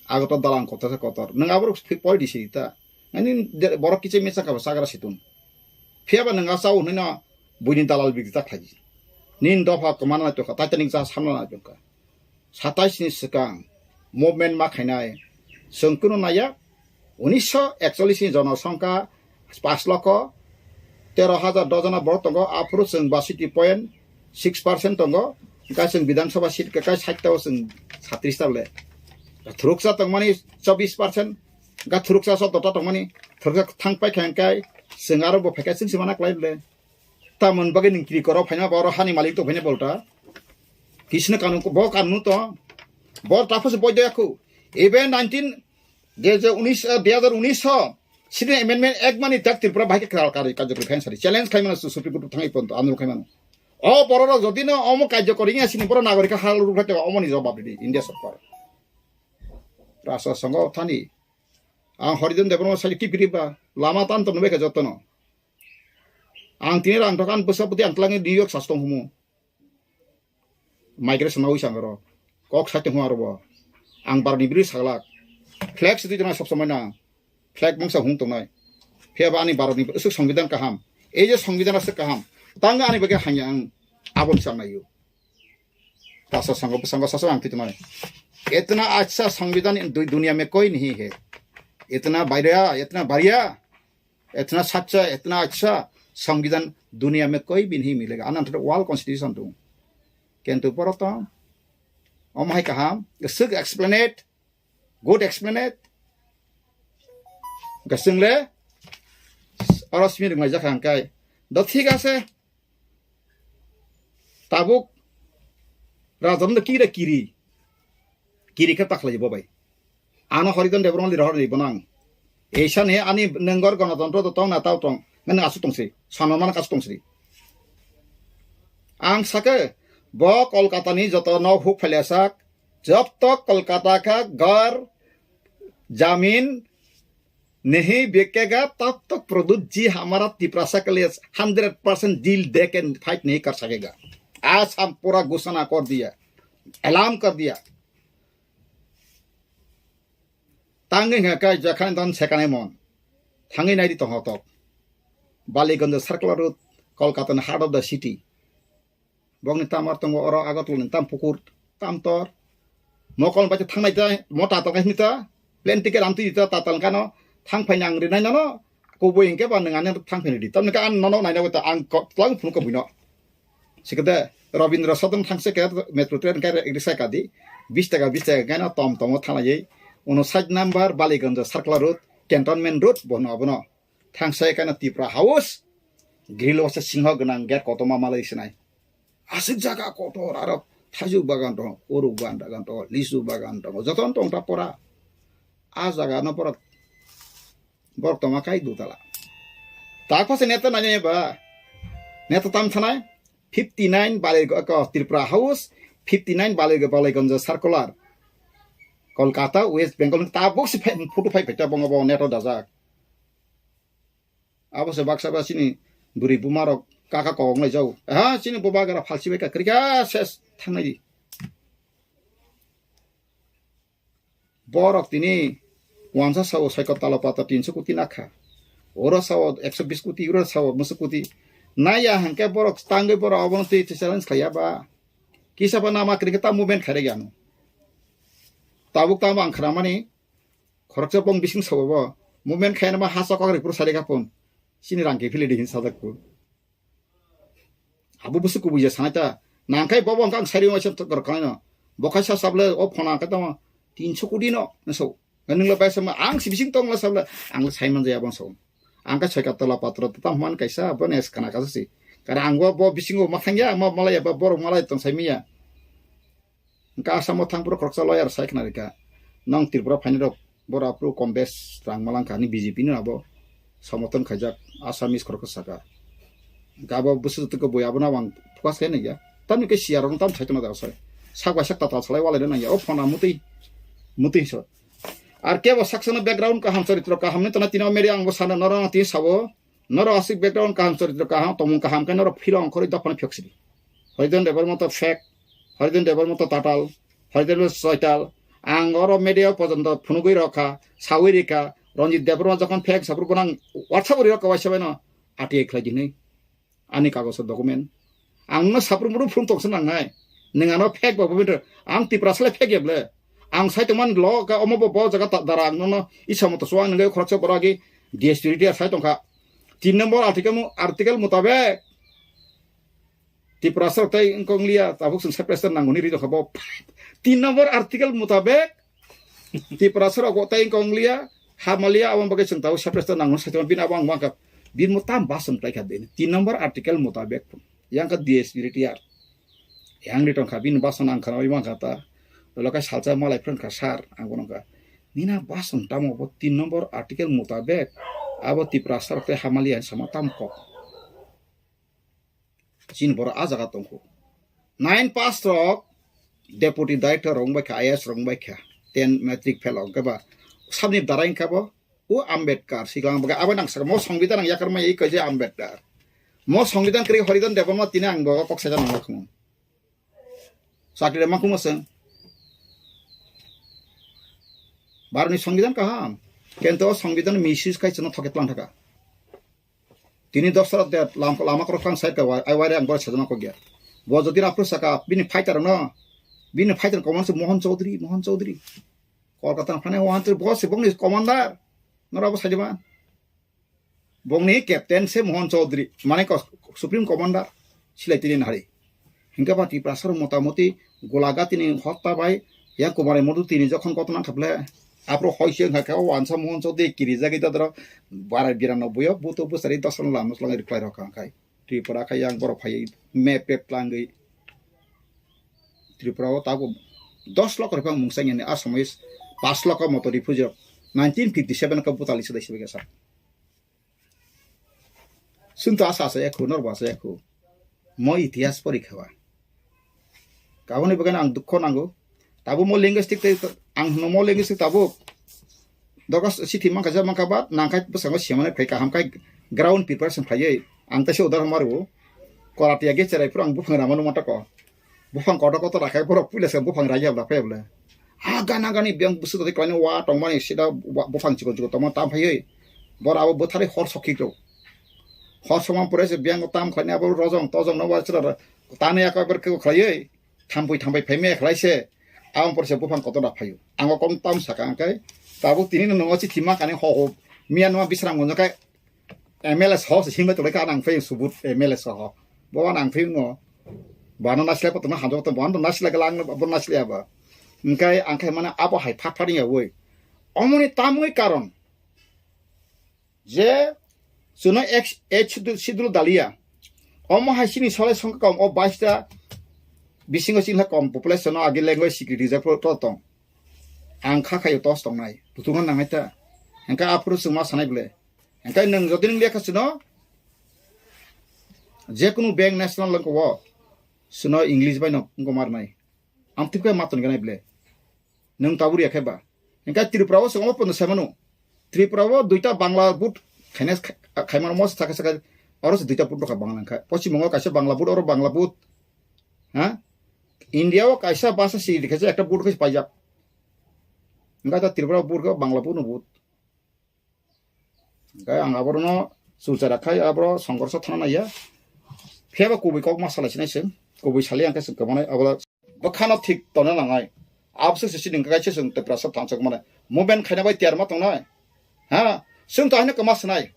Ago to dalang kotor sa kotor. Nang aborok phi poi di sita. Ani de-, borok kiche mesa ka sagra situn. Phiya ba nang asau hwnwi no buini dalal bigdi ta khlai. Nin dopha kwmana tongkha, Titanic jahaj hamna tongkha. Satais ni swkang movement ma khainai chwng kunu naiya, unisho ekchollish ni jonosongkha pash lokho tero hajar dojona borok tongo, aphuru chwng basiti point six percent tongo, hwnkhe chwng Bidhan Sabha seat kwkai sait ta o chwng satris ta le. Thuruksa tongmani chobbish percent, hwnkhe thuruksa sotto ta tongmani, thuruksa thang pai kha hwnkhe chwng aro bo phaikha chwng se mana klai le. Tamoni bagwi nwng kiri koro phaima ba oro hani malik tong phaina bolta. Kisno kanun ko, bo kanun to. Bo ta phase boy doya khu. Even nineteen, je je unis, eh, dui hazar unis ho. Sini amendment ek mani tak Tripura bahai ke kral kari kajak kari khain sari. Challenge khai mano su Supreme Court thang iponto, andolon khai mano. O borok rok jodi no omo kajak kori ya sini borok nagorik hal ruk khai te omo ni jawab di India sorkar. Rasa songo thani. Ang Harijan Debbarma sai kipiri ba lama tan to nubeka jotono. Ang tini rang dokan bwsa bwtwi ang twlangwi New York sas tong humo. Migration nawi sang aro. Kok sai tong aro bo. Ang barni biri saglak. Flag sidi jona sob somoi na. Flag mangsa hung tongnai. Phiya ba ani barni usuk songbidan kaham. Ei je songbidan asuk kaham. Tang ani bagwi hanya ang abon sang nayo. Tasa sango, sango sasa ang twi tongnai. Itna acha songbidan du-, duniya mein koi nahi hai. Itna bhaiya, itna bhaiya. Itna sacha, itna acha songbidan duniya mein koi bhi nahi milega. Ana thada world constitution tu. Kintu poroto, om hai kaham, sik explain it, good explain it. Gasing le, oro simi rung lai jakha hangkai. Do thik ase. Tabuk rajon do kira kiri. Kiri khe takhlai bo bai. Ano Harijan Debbarma lira hor ni bonang. Eisa ni ani nengor gonotontro do tong na tao tong. Nang asu tong si. Sanamana kasu tong si. Ang sake bo Kolkata ni joto no huk phailasak. Jab tak Kolkata ka ghar, jamin, नहीं बिकेगा, तब तक प्रद्युत जी हमारा तिपरासा के लिए hundred percent deal दे के फाइट नहीं कर सकेगा। आज हम पूरा घोषणा कर दिया, ऐलान कर दिया। Tangwi hwnka khe jakhan don sekane mon. Thangwi naidi tongthok. Baliganj Circular Road, Kolkata ni heart of the city. Bokni tamar tongo oro Agartala ni tam pukur, tam tor. Mokol bai thangnai ta, mo tatal kai ta, plane ticket amtwi ta, tatal kano, thang phai nang rinai nono, kubui hingke ba nang ani thang phai di. Tamni ka an nono naina ta, ang ko, tlang phun ko buino. Sikade, Rabindra Sadan thangse ke metro train ke risa kadi, bis taka, bis taka kena tom tomo thanglaye. Uno side number, Baliganj Circular Road, Cantonment Road, bono abono. Thangse kena Tipra House, grill wasa singho gwnang gate kotorma malai sinai. Aswk jaga kotor aro thaijuk bagan tongo, uruk bagan tongo, lisu bagan tongo, jotono tong ta pora. A jaga no pora borok tongma kai dutala. Tak phase neta nanya ba. Neta tam thanai fifty nine Balai ko Tripura House, fifty nine Balai, Balaiganj Circular. Kolkata, West Bengal, tabuk si photo phai phai ta bongo bo neto dajak. Abo se baksa ba chini bwrwi buma rok kaka kok nai jau. Ha, chini boba gara phalsi bai ka krika ses thangnai di. Borok tini wansa sao saiko talo pata tinso koti nakha. Oro sao ekso bis koti, oro sao musu koti. Naya hangke borok tangwi borok abono twi twi challenge khaiya ba. Kisa ba nama krika ta movement khaire gano. Tabuk tamo ang khramani. Khoroksa bong bising sabo bo. Movement khaina ma hasa kok ripur sari kapun. Sini rang ke phili di hin sadak ku. Abo busu kubui ja sanai ta. Nangkai bobo ang sari ma sem tok khaino. Bokai sa sable o phona ka tamo. Tinso kudi no. So. Nungla bai sama ang si bising tong la sable. Ang sai man jaya bang so. Ang ka choi ka tola patro ta man kaisa bo nes kana ka si. Kara ang bo, bo bising o mathang ya, ma malaya ba borok malai tong sai miya. Hingke Asamo thang phuru khoroksa lawyer sai khna rikha. Nong Tripura phainai rok boro aphuru kom bes rang malangkha ani B J P no abo somoton khaijak Assamese khoroksa saka. Hingke abo bwswk twi khe bui abono ang focus khe nangya. Tamni khe C R rok no tam saitona da sai. Sak bai sak tatal salai walai nangya. O phone a mutwi mutwi so. Ar kebo saksano background kaham choritro kaham ni tona tino media ang bo sana norok tini sabo. Norok aswk background kaham, choritro kaham, tongmung kaham khe norok philo ongkhorwi dophano phiyoksidi. Horidon Debbarma to fake, Horidon Debbarma to tatal, Horidon Debbarma to soital. Ang oro media o pojonto phunugwi rokha, sawi rikha, Ranjit Debbarma jokhon fake saphuru gwnang WhatsApp o rirokha waisa baino R T I khlai di hinwi. Ani kagoso document. Ang no saphuru muru phunuk tongsa nangnai. Nwng ano fake ba bubinto. Ang Tiprasa le fake ya ble. Ang sai tongmani lo ka omo bo bo jaga ta dara ang nono isa moto suang nangwi khoroksa borok agi D S P retired sai tongkha. Tin number article mu-, article mutabek Tiprasa rok tei wngkong liya tabuk chwng separate nangmani ri tongkha bo. Tin number article mutabek Tiprasa rok bo tei wngkong liya, hamalia aboni bagwi chwng tabuk separate nangmani sai tongkha bini abo ang uankha. Bini mutam basong tei kha bini. Tin number article mutabek. Yang ka D S P retired. Yang di tongkha bini bason ang khana oi mankha ta. Lolo kai salsa malai phran kha sar ang bono kha. Nina bason tamo bo tin number article mutabek abo Tiprasa rok tei hamalia sama tam kok. Chini boro a jaga tongkho. Nine pass rok deputy director rok wngbai kha, I A S rok wngbai kha. Ten matric fail rok wngkha ba. Sabni dara wngkha bo. O Ambedkar, siklang baga abo nang saka, mo Songbidan ang yakar mai kaisa Ambedkar. Mo Songbidan kri Horidon Debbarma tini ang bo kok saja nang lakmo. Sakri ma kuma seng. Barni Songbidan kaham. Kento Songbidan misis kai chano thoke tlang thaka. Tini dosra de lam, lama korok thang side ka wai, ai wai ang bor sajana kok ya. Bo jodi rapro saka, bini fighter no. Bini fighter komon se Mohan Chaudhary, Mohan Chaudhary. Kolkata phane Mohan Chaudhary, bo se bongni commander. Nora bo sajima. Bongni captain se Mohan Chaudhary, mane ko Supreme Commander silai tini nahari. Hingke ba Tiprasa rok motamoti golaga tini hotta bai yang Kumari Modu tini jokhon koto nang khaple apro hoi se hingka khe o wansa Mohan Chaudhary kiri jagwi dadro bara birano buyo buto busari dosan lam slangwi rwkhlai rok kha khai Tripura khai yang borok phai map pep tlangwi Tripura o tabuk dos lokho rwphang mungsa yani Assamese pas lokho moto refugee rok nineteen fifty seven khe butali sidai sidai khe sa. Chwng to asa asa ekhu, norbo asa ekhu. Mo itihas porikha ba. Kaboni bagwi ang dukho nango. Tabuk mo linguistic tei ang hwno mo linguistic tabuk. Dogas sithi mankha ja mankha ba nangkhai bwskango semane phai kaham khai ground preparation phaiwi. Ang tei se udahoron mario. Korati age cherai phuru ang buphang rama numa tako. Buphang kotor kotor rakhai borok puila se buphang raiya bla phai bla. Ha gana gani biyang bwswk tadi klaino wa tongmani sida wa buphang chikon chikon tongma tam phaiwi. Bor abo bwthari hor sokhi rok. Hor sokma pore se biyang tam khlaini abo rojong tojong no wa chwla Tani ako ebar khe khlaiwi, thampui thampai phaimaya khlai se, ang porse buphang kotor da phaio. Ang o kom tam saka ang kai, tabuk tini no nongo chithi ma kani ho ho, miya numa Bisram Gunjo kai, M L A soho se himlai tonglaikha, ang phai subut M L A soho. Bo ang phai ngo. Bano nasilai pa tongna hamjak tong, bo ano nasilai kala ang bo nasilai aba. Engkai ang khai mana abo hai phat phat ya woi. Omoni tamoi karon. Je chwno ek, ek schedule, schedule daliya. Omo hai chini solai songkha kom o bais ta bisingo chini kom population no agi language security je pro, pro tong. Ang kha khayo tos tongnai. Butungo nangnai ta. Engkai aphuru chwng ma sanai bole. Engkai nwng jodi nwng lekha chwno, je kunu bank national langko o, chwno English bai no wngko marnai. Amtwkhe ma tongganai bole. Nwng tabuk ya khe ba. Engkai Tripura o chwng omo pono sai mano. Tripura o duita Bangla board khaina kha-, khaimano mo sakha sakha oro se duita board rokha Bangla wngkha. Poschim Bongo kaisa Bangla board, oro Bangla board. Ha? India o kaisa basa si dikhaisa ekta board khe paijak. Engkai ta Tripura board khe Bangla board no board. Engkai ang aborno chulchara khai aboro songkorso thana naiya. Phiya ba kubui kok ma salai sinai se. Kubui sali ang khe se kwmanai abo bwkhano thik tona nangai. Abose se sining kai se chwng Tiprasa thansa kwmani. Movement khaina bai tiyar ma tongnai. Ha? Chwng to haino kwma sinai.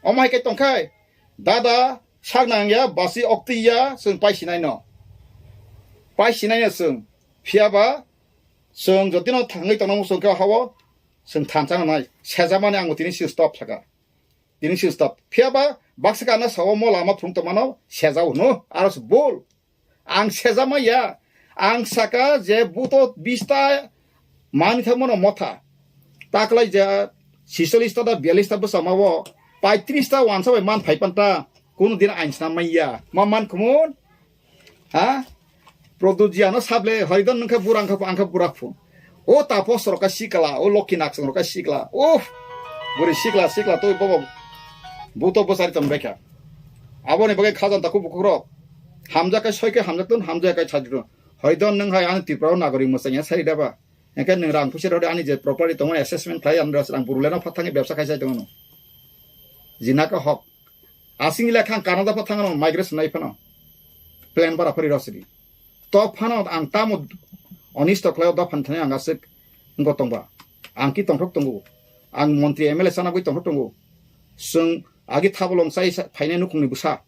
Omo hai khe tongkhai. Dada sak nang ya, basi okti ya, chwng pai sinai no. Pai sinai no chwng. Phiya ba chwng jotino thangwi tongna muchung khe hao. Chwng thansa nai. Sejamani ang tini si stop saka. Tini si stop. Phiya ba baksa kana sao mo lama phung tongmano sejao hwno. Aro se bol. Ang sejama ya. Ang saka je buto bista mani thangmano motha. Taklai je sisolista da bialista bwsama o paitris ta wansa bai man phai panta. Kunu din ain snam maya. Ma man khumun? Ha? Produjiano sable hoidon nungkha burang kha angkha burak phu. O tapos roka sikla, o lokhi naksong roka sikla. Uff. Buri sikla, sikla toi bobo. Buto bosari tom bekha. Aboni bagai khajan taku bukhuk rok. Hamjak kai soike hamjak tun, hamjak kai chajrun. Hoidon nung hai ani Tripura nagori musanya sari daba. Engke nung rang pusi rode ani je property tongo assessment khlai ani rang buruleno phatangi bebsa khaisai tongo. Jinaka hok. Asing ila khang Canada pa thangno migration nai phano. Plan bara phari rosidi. To phano ang tamo onisto khlaio do phan thani ang asik ngo tongba. Ang ki tongthok tongo. Ang montri M L A sana bui tongthok tongo. Sung agi thabolong sai sa-, phainai nukhungni busa.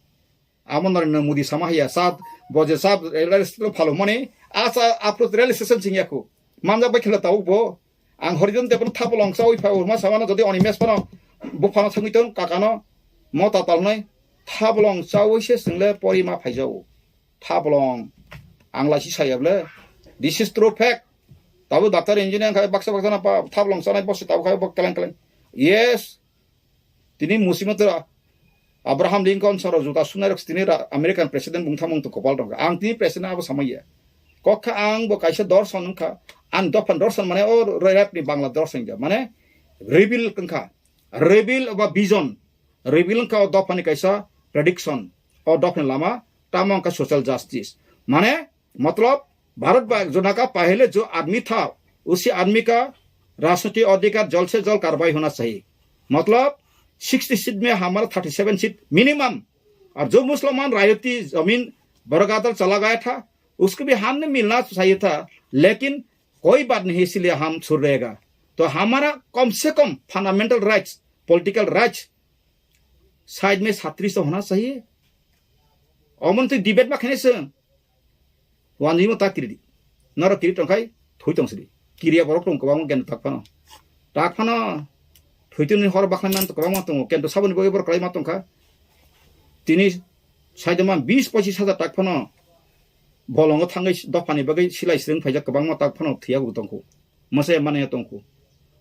Amo Narendra Modi sama hiya sa boje sa rail station phalo mani asa apro rail station sing yaku. Manjak bai khela tau bo. Ang Horidon Debon thabolong chawi phai urma samano jodi oni mes phano buphano thangwi tong kakano mo tatal nai thabolong chawi se single pori ma phaijao. Thabolong ang laisi saya ble. This is true fact. Tabu doctor engineer khai baksa baksa na pa thabolong chanai bosi tabu khai bok keleng keleng. Yes. Tini musimo tera Abraham Lincoln soro juta sunai rok tini ra-, American president bung thamung tu kopal dong. Ang tini president abo samaya. Kokha ang bo kaisa dorson wngkha. Ang dophan dorson mane o rap ni Bangla dorson ja. Mane reveal wngkha. Reveal ba vision. Reveal wngkha o dophani kaisa prediction. O dophani lama tamo wngkha social justice. Mane मतलब भारत बा-, जो ना का पहले जो आदमी था, उसी आदमी का राजनीति अधिकार जल्द से जल्द कार्रवाई होना चाहिए। मतलब सिक्सटी सीट में हमारा थर्टी सेवन सीट मिनिमम। और जो मुसलमान रायती जमीन बरगादल चला गया था, उसको भी हमने मिलना चाहिए था, लेकिन कोई बात नहीं, इसीलिए हम छुड़ रहेगा। तो हमारा कम से कम fundamental rights, political rights side में छत्तीस तो होना चाहिए। Omo twi debate ma khainai se. Wanjwi mo ta kiri di. Noro kiri tong khai thui tong sidi. Kiriya borok tong kwbangma gen tak phano. Tak phano thwi twi ni hor bakhlai man kwbangma tongo. Kento saboni bagwi borok kwlai ma tong kha. Tini saidoma bis pochis hajar tak phano bolongo thangwi dophani bagwi silai srwng phaijak kwbangma tak phano thwiya bo tong kho. Masa ya mane ya tong kho.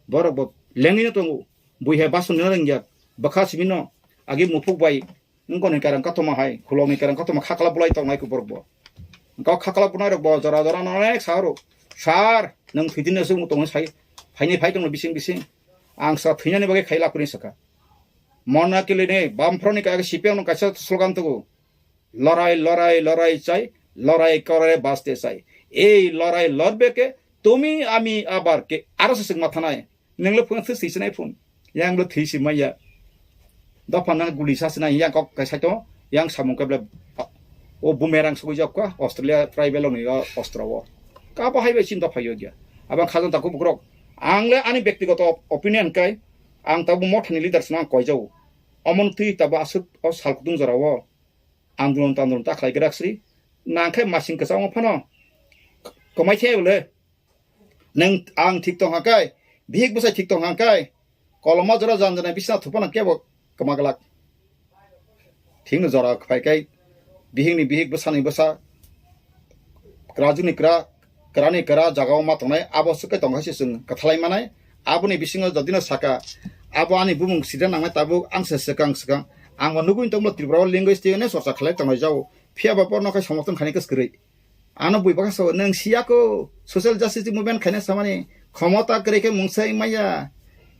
Borok bo lengwi no tongo. Bui hai bason no rengya. Bwkha simi no agi muphuk bai Wngkoni kereng kothoma hai, khulokni kereng kothoma khakla bulai tongnai kuborok bo. Wngkha khakla bunai rok bo jora jora no onek sa rw. Sir, nwng thwidin no se wng tongo sai. Phaini phai tongno bising bising. Ang sa thwinani bagwi khai lapri saka. Mona kilini bamphro ni kaisa C P M no kaisa slogan tugu. Lorai, lorai, lorai chai, lorai kore baste chai. Ei lorai lorbe ke, tumi ami abar ke, aro se singma thanai. Nenglo phone thwi sinai phone. Yang lo thwi si maya. Dopha nang guli sa sinai yang kok kai saito. Yang samung kai bla. O bumerang sugui jak kha Australia tribal ni o ostro o. Kabo hai bai chinta phai ya. Abang khajang taku bukrok. Ang le ani bektigoto opinion kai, ang tabu mothani leaders no ang koi jau. Omon twi tabu aswk o sal kutung jora o. Andolon tandolon ta khlai grak sri. Nang khe masing kwchangma phano. Komai khe bole. Neng ang thik tong hakai, bihik bwsai thik tong hakai, koloma jora jan jana bisna thupana kebo kwma glak. Thikno jora phai kai, bihikni bihik bwsani bwsa, kwrajwkni kwra, kwrani kwra jagao ma tongnai, abo swk kai tong hai se chwng kwthalai manai. Aboni bisingo jodino saka, abo ani bumung sida nangnai tabuk ang se swkang swkang. Ang bo nugui tongmo Tripura o language tei hwnwi chorcha khlai tongnai jao. Phiya ba borno khai somorthon khainai kwskwrwi. Ano bui baka so nang siya ko social justice movement khaina samani khomota kre khe mungsai maya.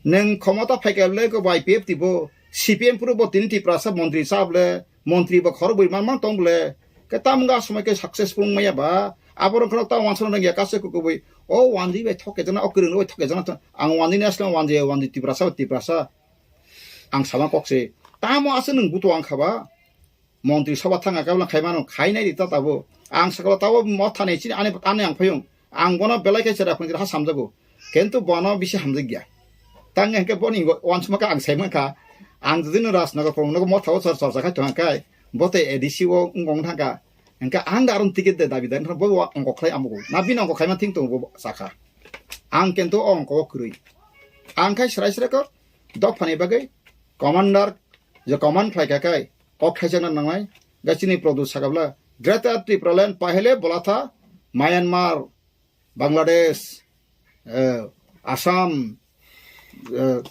Nang khomota phaika le ko bai P F T bo C P M puru bo tini Tiprasa montri sa ble, montri bo khor bui man man tong ble. Ke tam ga somai ke successful maya ba. Aboro khno ta wansa nang ya kase ko ko bui. O wanji bai thoke jana, o kwrwng bai thoke jana. Ang wanji ni asla wanji, wanji Tiprasa, Tiprasa. Ang sama kok se. Tamo ase nang buto ang khaba. Montri soba thanga kabla khai mano, khai nai di ta tabo. Ang sakalo tabo motha nei chini ani, ani ang phayung. Ang bono belai khe chera phung ha samjago. Kintu bono bisi hamjak ya. Tang hingke boni wansma ka ang sai mankha. Ang jodi no Rajnagar phung no motha o chor chorcha khai thang kai. Bote A D C o ngong thangka. Hingke ang da aron ticket de dabi dan bo wa ongko khlai amugo. Na bini ongko khai ma thing tongo bo sakha. Ang kintu o ongko kwrwi. Ang khai srai srai ko dok phani bagwi commander je command khlai kha kai. Kok thaijakna nangnai, ga chini Produ sakabla, Greater Tipraland pahele bola tha, Myanmar, Bangladesh, eh, Assam, eh,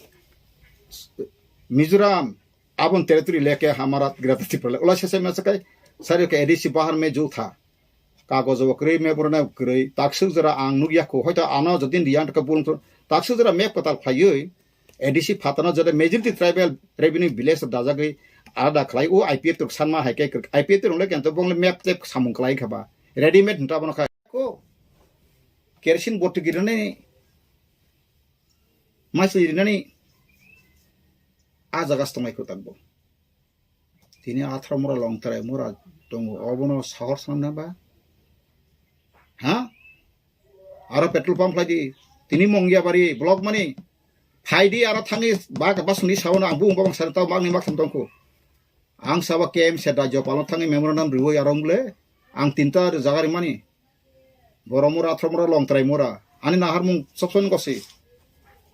Mizoram, abon territory leke hamara Greater Tipraland. Ula sese masa kai, sari ke A D C bahar me jo tha. Kagojo bo kwrwi, map rwna kwrwi. Takswk jora ang nukya kho, hoito ano jodi Indian ka bulung thung, takswk jora map kwtal khlaiwi A D C phatano jora majority tribal revenue village dajagwi alada khlai, o I P F rok sanma hai khe kwrwi. I P F rok le kento bong le map tep samung khlai kha ba. Readymade hinta bono kha ko. Kerosene botwi rinani, masli rinani, a jaga se tongnai kho takbo. Tini atharo mura long trai mura tongo, obono sahor sanna ba? Ha? Aro petrol pump khlai di. Tini Mongia bari block mani. Phai di aro thangwi ba, ba suni sawono ang bung babang sari tau magni mak tham tongkho. Ang saba K M C rajyopal no thangwi memorandum riwi aro wng le ang tinta jaga rimani. Borok mura, athro mura, long trai mura. Ani naharmung sob somoi gosi.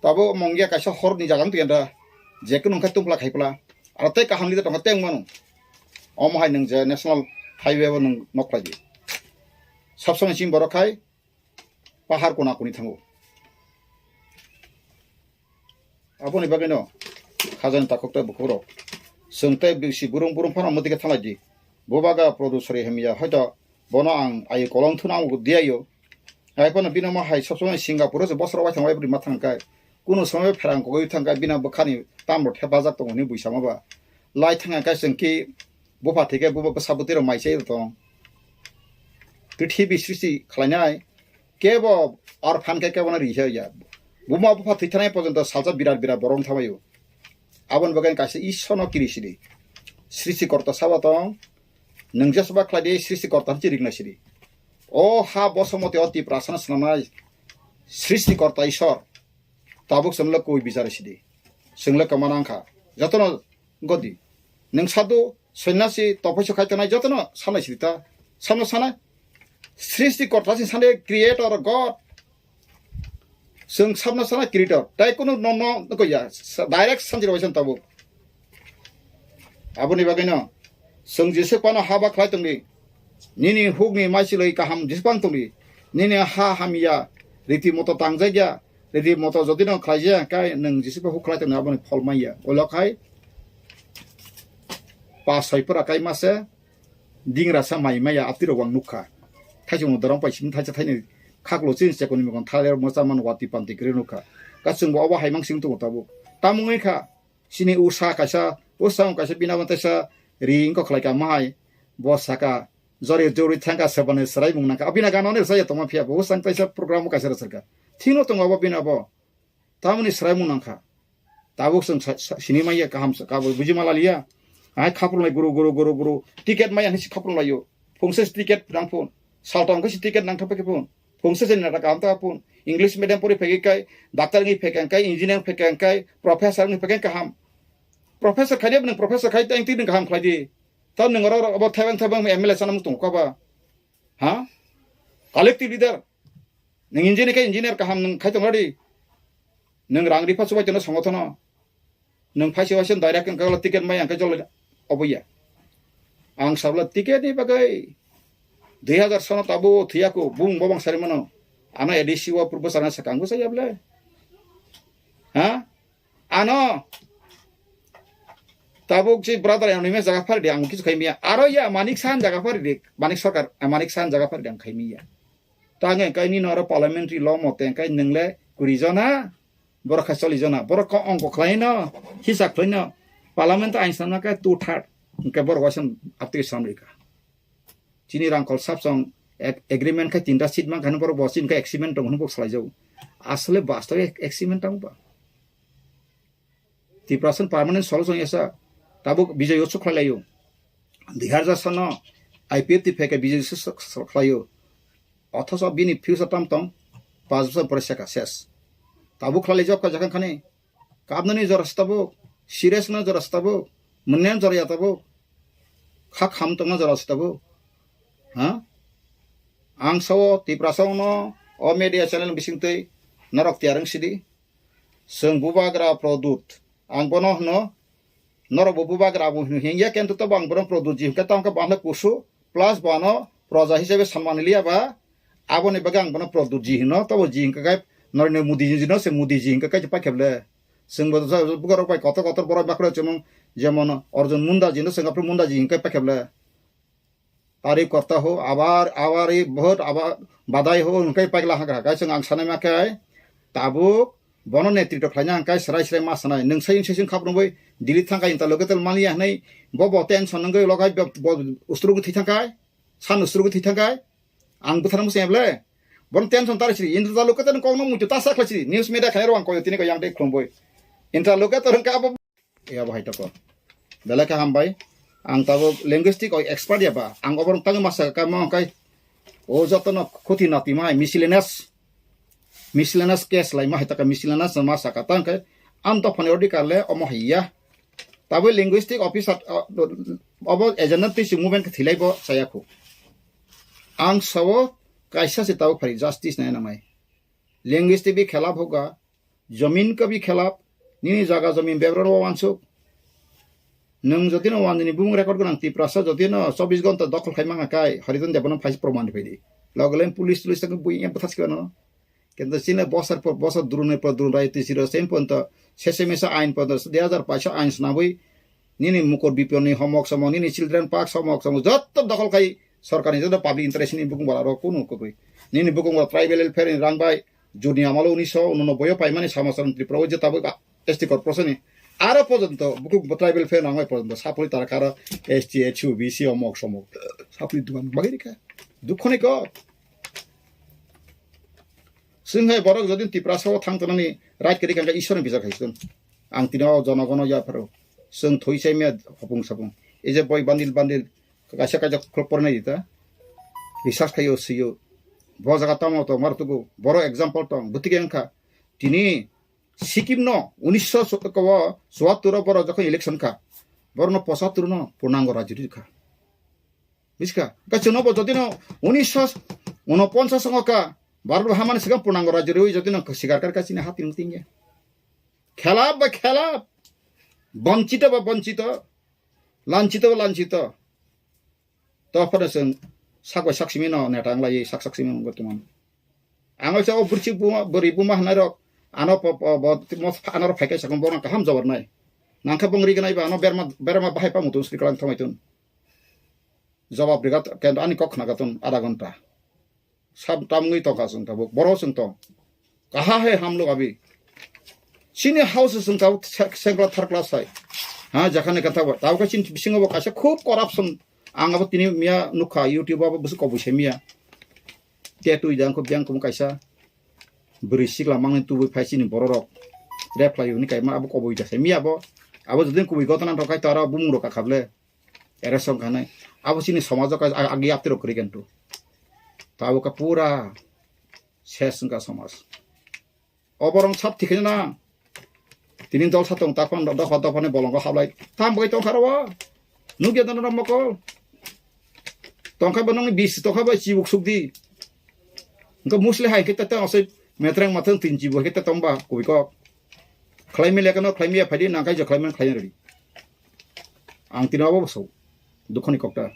Tabo Mongia kaisa horni jaga wng tongya da. Je kunu wngkha tungpla khaipla. Aro tei kaham leader tongkha tei wngmano. Omo hai nwng je National Highway o nwng nok khlai di. Sob somoi chini borok khai pahar kona koni thango. Aboni bagwino khajani takhuk tei bukhukrok. Chwng tei bisi burung burung phano mwtwi khe thanglai di. Bubaga Produ Sori hamya, hoito bono ang ayo kolong thuna ang diyayo. Hai phano bino ma hai sob somoi Singapore se bosor wai thang wai bwrwi ma thang kai. Kuno somoi pherang kogwi thang kai, bina bwkhani tamrok thepajak tongo hwnwi buisama ba. Lai thang kai chwng ki bupha thike buba bwsa bwtwi rok mai chai tong. Prithibi srishti khlainai kebo orphan khe kebo no ri ya. Buma bupha thwi thanai porjonto salsa birat birat borok wng thangbaio. Aboni bagwi kaisa Ishwar no kiri sidi. Srishti korta sabo tong. Nwng jesba khlai di Srishti korta hinwi rikna sidi. O ha bosomoti o Tiprasa no swnamnai Srishti korta Ishwar. Tabuk chwngno kwi bichar sidi. Chwngno kwma nang kha. Jotono godi. Nwng sadhu, sonyasi, tophoiso khai tongnai jotono sanai sidi ta. Samno sanai. Srishti korta si sanai creator God. Chwng sabno sanai creator. Tai kunu no no ko ya. Direct sanjiro waisa tabuk. Aboni bagwino chwng Jisu phano haba khlai tongdi. Nini hukni maichilwi kaham Jisu phano tongdi. Nini ha hamya riti moto tangjakya. Riti moto jodi no khlaijaya kai nwng Jisu phano huk khlai tongdi aboni phol manya. Olo khai pa soi pura kai mase dingra sa mai maya apti rok ang nukha. Thaisung dorong pai sim thaisa thaini khaklo chin chekoni mokon thaler mocha man wati panti kre nukha. Ka chwng bo obo hai mang sing tongo tabuk. Tamungwi kha. Chini usa kaisa, usa wng kaisa bina bo teisa ri wngkha khlai ka mahai. Bo saka, jori jori thangka sebani swrai mung nangkha. Abina gana ni rwchaya tongma phiya bo, usa wng teisa program bo kaisa rwchar kha. Thino tongo abo bina bo. Tamoni swrai mung nangkha. Tabuk chwng sa-, sa-, sini manya kaham sa, kabo buji ma laliya. Hai khaprung lai guru, guru, guru, guru. Ticket maya hinwi si khaprung laio. Phungsa se ticket nang phun. Saltong khe se ticket nang thang phai khe phun. Phungsa se nata kaham ta phun. English medium pori phai kai, doctor ngi phai kai, engineer phai kai, professor ngi phai kai kaham. Professor khai de nang professor khai tang ti nang kaham khlai di. Ta nang ro ro abo thabang thabang M L A sana mung tong ka ba. Ha? Collective leader. Nang engineer khai engineer kaham nang khai tong di. Nang rang ri pha chubai tong songo thono. Nwng phaisa waisa direct wngkha ticket mai ang khe jolo obo ya. Ang sabla ticket ni bagwi dui hazar sono tabo thwiyaku bung bobang sari mano. Ano A D C o purbo sana sakang bo saya ble. Ha? Ano tabuk si brother yang nime jaga phari di ang kisu khaimiya. Aro ya Manik Sahan jaga phari di. Manik Sarkar, eh, Manik Sahan jaga phari di ang khaimiya. Tange kai ni noro parliamentary law mote kai nwngle kuri jona. Borok kha choli jona, borok kok ongko khlai no, hisab khlai no, parliament ain sanma khe two third, hwnkhe borok waisa aptwi samrika. Chini rangkhol sapsong ag-, agreement khe tinta seat mankha borok bo chini khe agreement tong hwnwi salai jago. Asole bastobe agreement tong ba. Tiprasa permanent solution yasa tabuk Bijoy Utsav khlai laio. Dui hazar sano I P F T phai khe Bijoy Utsav khlaio. Othocho bini future tam tong, paanch bosor pore seka ses. Tabuk khlai jok ka jakhang khani. Kabnani jora se tabuk, serious na jora se tabuk, mwnyan jora ya tabuk. Kha kham tongna jora se tabuk. Ha? Ang sao Tiprasa no o media channel bising twi norok tiyar wng sidi. Chwng bubagra Produt. Ang bono hwno, norok bo bubagra bo hwno hingya, kento tobo ang bono Produt ji hwnkhe tamo khe bo ang khe kusu, plus bo ano proja hisabe sanmani liya ba, aboni bagwi ang bono Produt ji hwno, tobo ji hwnkhe kai norokni Modi ji no se Modi ji hwnkhe kai pakheble. Chwng bo bubagra rok bai kotor kotor borok bakhro chwng jemon Arjun Munda ji no chwng aphuru Munda ji hwnkhe pakheble. Tari korta ho, abar, abar i bahut, abar badai ho, hwnkhe paikla hagra. Kaisa ang sanai ma khe, tabuk, bono netritw khlaina hwnkhe srai srai ma sanai. Nwng sai sai khap rwngwi, Delhi thangkha interlocutor maliya hwnwi, bo bo tension wngwi logai, bo, bo usrugwi thwi thangkha, san usrugwi thwi thangkha. Ang bwthar musi eble. Bono tension tari sri, interlocutor kok no muitu ta sa khlai sri, news media khairok ang koyo tini ko yang dei khumbai. Interlocutor hwnkhe abo Ya bo hai toko. Belai khe hambai. Ang tabuk linguistic o expert ya ba. Ang oborok tangwi masa ka mo kai. O joto no khuti nati mai miscellaneous. Miscellaneous case lai ma hai taka miscellaneous ma saka tang kai. Ang to phone order kar le omo hai ya. Tabuk linguistic officer, uh, obo agenda twi si movement khe thilai bo saya khu. Ang sawo kaisa se tabuk phari justice nai nang nai. Linguistic bi khelap hoga. Jomin ka bi khelap, nini jaga jomin bebra no wansuk. Nwng jodi no wanjini bumung record gwnang Tiprasa jodi no chobbish ghonta dokhol khai manga kai, Harijan Debbarma phaisa proman rwphai di. Logo le police, police tang bui em pathas kano. Kento chini bosor por bosor durunai por durun rai tisi ro sem ponto, sese mesa ain ponto, dui hazar paisa ain snabui, nini Mukur B P O ni homok somok, nini children park somok somok, jotto dokhol khai sorkar ni jotto public interest ni bukung bala ro kunu kubui. Nini bukung bala tribal welfare ni rang bai, Juni amalo unisho unonoboi o paimani samosar Tripura o je tabuk S T corporation ni aro porjonto buku tribal fan rang bai porjonto sapori tara karo S T, H U, B C omok somok sapori dukan bagwi rikha. Dukho ni kok. Chwng hai borok jodi Tiprasa o thang tongnani right kwrwi kha khe Ishwar ni bijak hai chwng. Ang tini o jonogono yapharo. Chwng thoi chai maya hopung sapung. Ei je boi bandil bandil kaisa kaisa khulok pornai di ta. Research khaio sio. Bo jaga tamo to mar tugo. Boro example tong. Butike wngkha. Tini Sikkim no unisho chuattur o boro jokhon election kha. Boro no pochattur no purnango rajyo rikha. Biska. Kaisa no bo jodi no unisho unoponchas songo ka. Bharat hamani sikang purnango rajyo rwi jodi no sikar kar ka chini hati nung tingya. Khelap ba khelap. Bonchito ba bonchito. Lanchito ba lanchito. To phano chwng sak bai sak simi no neta wng lai sak sak simi wng tongmani. Ang waisa o bwrwi buma, bwrwi buma hwnai rok ano po, po, bo, mo, ano rok phai khe sakno bono kaham jawab nai. Nang khe bong ri gnai ba ano berma, berma bahai pa mutung sri kalang thomai tun. Jawab riga kento ani kok khna gatun adha ghonta. Sab tamngwi tongkha chwng tabuk. Boro chwng tong. Kaha hai hamlok abi. Chini house chwng tabuk se-, sengkla tharkla sai. Ha, jakhani kantha bo. Tabuk khe chini bisingo bo kaisa khub corruption. Ang abo tini miya nukha YouTube abo bwswk koboi se miya. Te twi jang khub jang khum kaisa. Bwrwi sikla mangni tubui phai chini bororok. Rep khlai hwnwi kaima abo koboi da se miya bo. Abo jodin kubui gotana rok khai to aro bumung rok kakhable. Era song khanai. Abo chini somajo ka ag-, agi aptiro kwrwi kantu. Tabuk ka pura ses wngkha somaj. Oborong sab thikhe na. Tini dol sa tong takpan dopha dopha ni bolongo hablai. Tam bai tongkha ro. Nugya dano mokol. Tongkha ba nongni bis tongkha ba chibuk sukdi. Engka musli hai khe tete osoi metreng mathang tin chibu hai khe tete tongba koi kok. Khlai mi lekano khlai mi phadi nangkai je khlai man khlai redi. Ang tini abo so. Dukhoni kokta.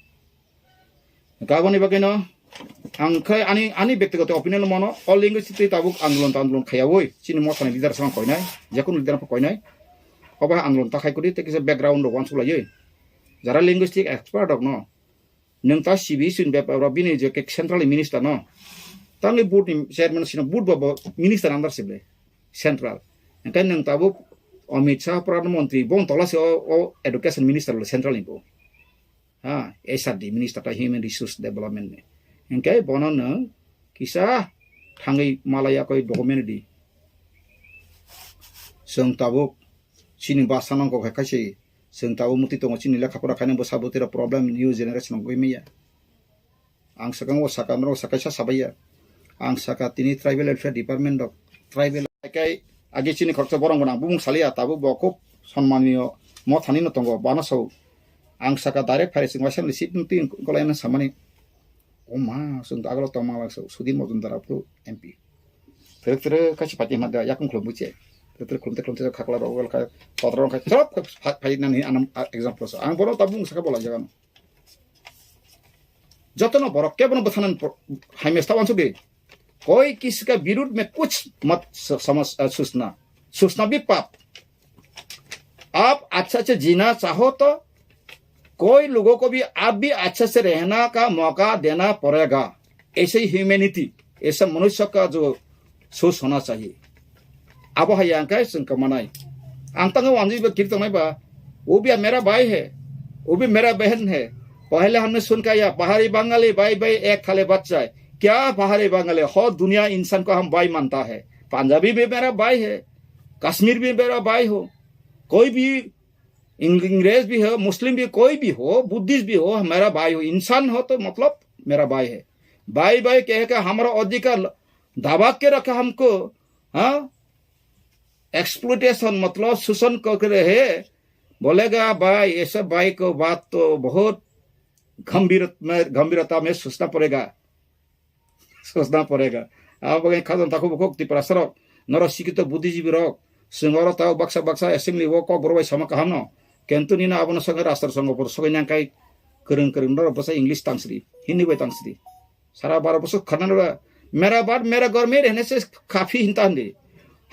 Kaboni bagwino ang khe ani, ani bektigoto opinion mano, o linguistic twi tabuk andolon ta andolon khayawoi, chini mothani leader sang koinai, jekunu leader pho koinai, obo hai andolon ta khai kudi, tei kisa background rok uansuk laiwi. Jara linguistic expert rok no, nwng ta C B C ni bepar rok bini je ke central minister no, tangwi board ni chairman sino board bo, bo minister under sible central. Engkai nwng tabuk Amit Shah Pradhan Mantri, bo tola se o, o education minister le central ni bo. Ha, H R D minister ta human resource development ni. Engkai bono nwng kisa thangwi malaya koi document di. Chwng tabuk chini basa nang kok hai kaise chwng tabuk muti tongo chini lekha pora khaina bwsa bwtwi rok problem new generation wngwi maya. Ang sakang o saka norok sakaisa sabaiya. Ang saka tini tribal welfare department rok tribal kai agi chini khoroksa borong gwnang bumung saliya tabuk bo khub sonmaniyo mothani no tongo bana sao. Ang saka direct phai sing waisa ni seat nung tin kolai na samani. O ma sung agalo tongma lang sao sudin modun dara pro M P. Tere tere kachi pati ma da yakung khulum buche. Tere tere khulum te khulum te khakla rok wal kai todrong kai chop phai nani anam example so. Ang bono tabuk saka bola jaga no. Jotono borok kebono bwthanan por-, hai mesta wansuk di. कोई किसी का विरुद्ध में कुछ मत स-, समझ, अ, सोचना, सोचना भी पाप। आप अच्छा से जीना चाहो तो कोई लोगों को भी आप भी अच्छा से रहना का मौका देना पड़ेगा। ऐसे ही ह्यूमैनिटी, ऐसा मनुष्य का जो सोच होना चाहिए। Abo hai ya hwnkhe chwng kwmanai. Ang tangwi wanjwi ba kiri tongnai ba, वो भी मेरा भाई है, वो भी मेरा बहन है। पहले हमने सुन के आया, पहाड़ी बंगाली भाई भाई एक थाली बच्चा है। क्या पहाड़ी बंगाली? हर दुनिया इंसान को हम भाई मानता है। पंजाबी भी मेरा भाई है, कश्मीर भी मेरा भाई हो, कोई भी इंग-, अंग्रेज भी हो, मुस्लिम भी, कोई भी हो, बुद्धिस्ट भी हो, मेरा भाई हो, इंसान हो तो मतलब मेरा भाई है। भाई भाई कह के हमारा अधिकार दबा के रखा हमको, हाँ? एक्सप्लॉयटेशन मतलब शोषण कर रहे हैं, बोलेगा भाई, ऐसे भाई को बात तो बहुत गंभीर में, गंभीरता में सोचना पड़ेगा। सोचना पड़ेगा। Abo bagwi khajang takhuk bukhuk Tiprasa rok, norok sikito buddhijibwi rok, chwng oro tao baksa baksa assembly o kok borok bai sama kaham no, kintu nini abono songwi rastro songo boro sogwi nangkai kwrwng kwrwng norok bwsa English tangsri, Hindi bai tangsri. Sara baro bosor khana nora, मेरा बात मेरा घर में रहने से काफी hinta hindi.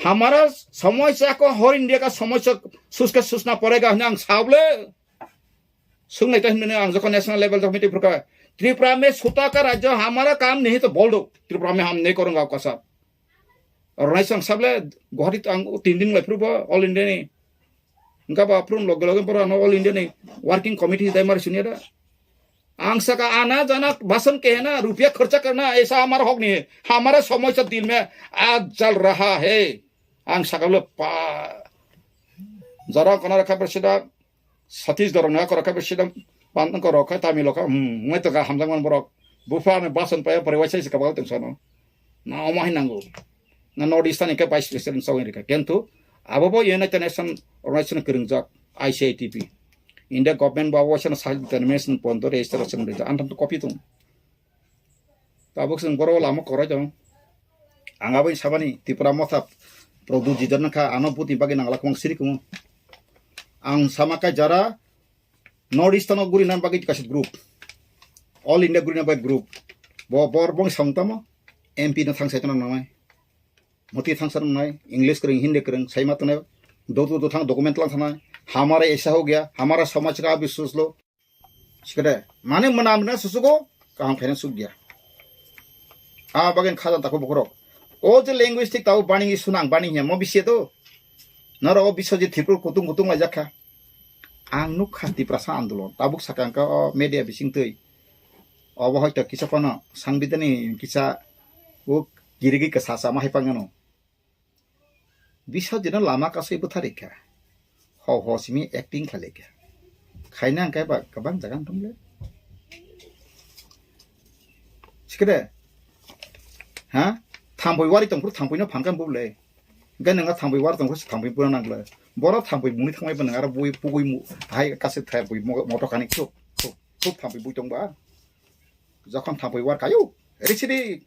हमारा समस्या को हर इंडिया का समस्या सोच के सोचना पड़ेगा hwnwi ang sabole. Sung naita hwnwi ang jokon national level jokon meeting phurkha, Tripura में छोटा का राज्य हमारा काम नहीं तो बोल दो, त्रिपुरा में हम नहीं करूंगा आपका साथ। Organization ang sabole Guwahati ang tin din lai phuru bo All India ni. Engka ba phuru loge loge boro ano All India ni working committee dai mari sunya da. Ang saka आना जाना भाषण कहना रुपया खर्चा करना ऐसा हमारा हक नहीं है। हमारा समस्या दिल में आग जल रहा है। Ang saka le pa jara kona rakha presida Satish dorong na kora kha bisi dam pan ko rok kha Tamil kha, hmm, ngai to ga hamjak man borok. Bupha ne basan paya pore waisa se kabal teng sano. Na omo hai nango. Na North Eastern ke vice president sawi rika. Kentu abo bo United Nation organization kwrwngjak I C I T P. India government bo abo waisa self determination pondo register rachang rika. Antam to copy tung. Tabuk chwng boro lama korai tong. Ang abo sabani Tipra Motha Prodhu Jidar nangkha ano buti bagwi nangla kwbang siri kumo. Ang sama kai jara North East no guri nan bagwi kaisa group. All India guri nan bagwi group. Bo bor bong sang tamo M P no thang sai tong nang nai. Moti thang sai nang nai. English kwrwng Hindi kwrwng sai ma tong nai. Do do do thang document lang thang nai. हमारा ऐसा हो गया, हमारा समाज का भी सोच लो। Sikade, mane mwnam na susugo, kaham khaina sukya. A bagin khajan tako bokhorok. O je linguistic tao bani sunang bani he mo bisi to. Noro o biswajit Tripura kutung kutung laijak kha. Ang nuk kha Tiprasa andolon. Tabuk sakang ka o media bising twi. Obo hoito kisa phano sangbidani kisa o girigi kasa sama hai pangano. Biswajit no lama kasui bwtharwi kha. Ho ho simi acting khlai kha. Khaina hwnkhe ba kwbang jaga wng tong le. Kede? Ha? Thamboi wari tongphuru thamboino phankha bubule. Hingke nwnga thamboi wari tongphuru thamboino nangla. Boro thamboi muni thangmai ba nwnga aro bui pugui mu hai kase thai bui mo-, moto kani khuk khuk khuk thamboi bui tongba. Jokhon thamboi war kayo. Risidi.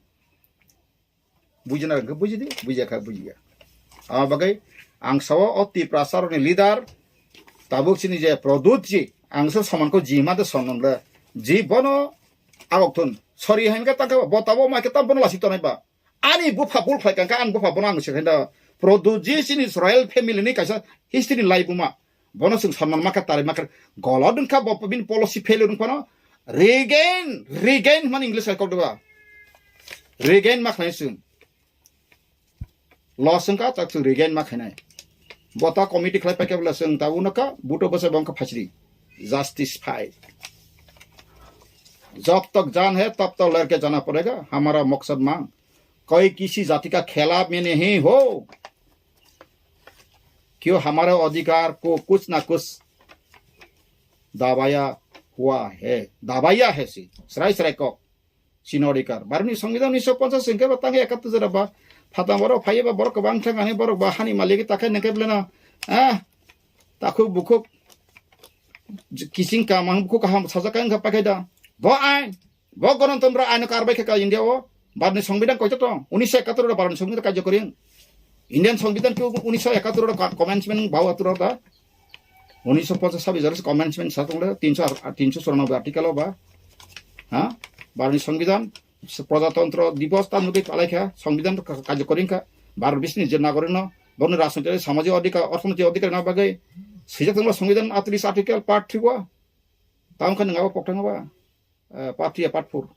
Bujina hingke bujidi, bujiya kha bujiya. Ama bagwi ang sao o Tiprasa rokni leader tabuk chini je Pradyut ji ang so soman ko ji ma de sonon le ji bono agok thun. Sorry hingke tangke bo tabo ma ke tam bono lasi tonai ba. Ani bupha bul khlai kangka ang bupha bono ang se khaina. Pradyut ji chini royal family ni kaisa history ni lai buma. Bono chwng sanman makha, tari makha. Golod wngkha bo bini policy failure wngphano. Regain, regain hwnmani English hai kok deba. Regain ma khlai chwng. Loss wngkha, tak chwng regain ma khainai. Bo ta committee khlai paikha bwla chwng ta uno ka, buto bwsa bo wngkha phasri. Justice phai. जब तक जान है, तब तक लड़के जाना पड़ेगा। हमारा मकसद मांग। कोई किसी जाति का खिलाफ में नहीं हो। क्यों हमारे अधिकार को कुछ ना कुछ दबाया हुआ है, दबाया है सी, srai srai kok, chini odhikar. Bharotni Songbidan unnish sho ponchash hingke ba tang ekattor jora ba, phatang borok phaiya ba borok kwbang thang ani borok ba hani malik ta khe nengke beleno, ah, takhuk bukhuk, kiching kamang bukhuk kaham sajak khe wngkha paikhe da. Bo ain, Bo Ganatantro aino karbai khe ka India o. Bharotni Songbidan koito tong? Unnish sho ekattor ro Bharotni Songbidan karjokori. Indian Songbidan ke unnish sho ekattor ro ka-, commencement bau atur da. Unnish sho ponchash sabis jora commencement sa tong le, tinsho ar-, tinsho churanobboi article o ba. Ha? Bharotni Songbidan, Prajatantro Divos ta nugui palai kha, Songbidan ka-, karjokori kha. Bharot bisni je nagorik no, boni rajnoitik, samajik odhikar, orthonoitik odhikar na bagwi swijak tong le Songbidan atris article part three o. Tamo khe nang abo pokthang ba. Eh, part three, part four.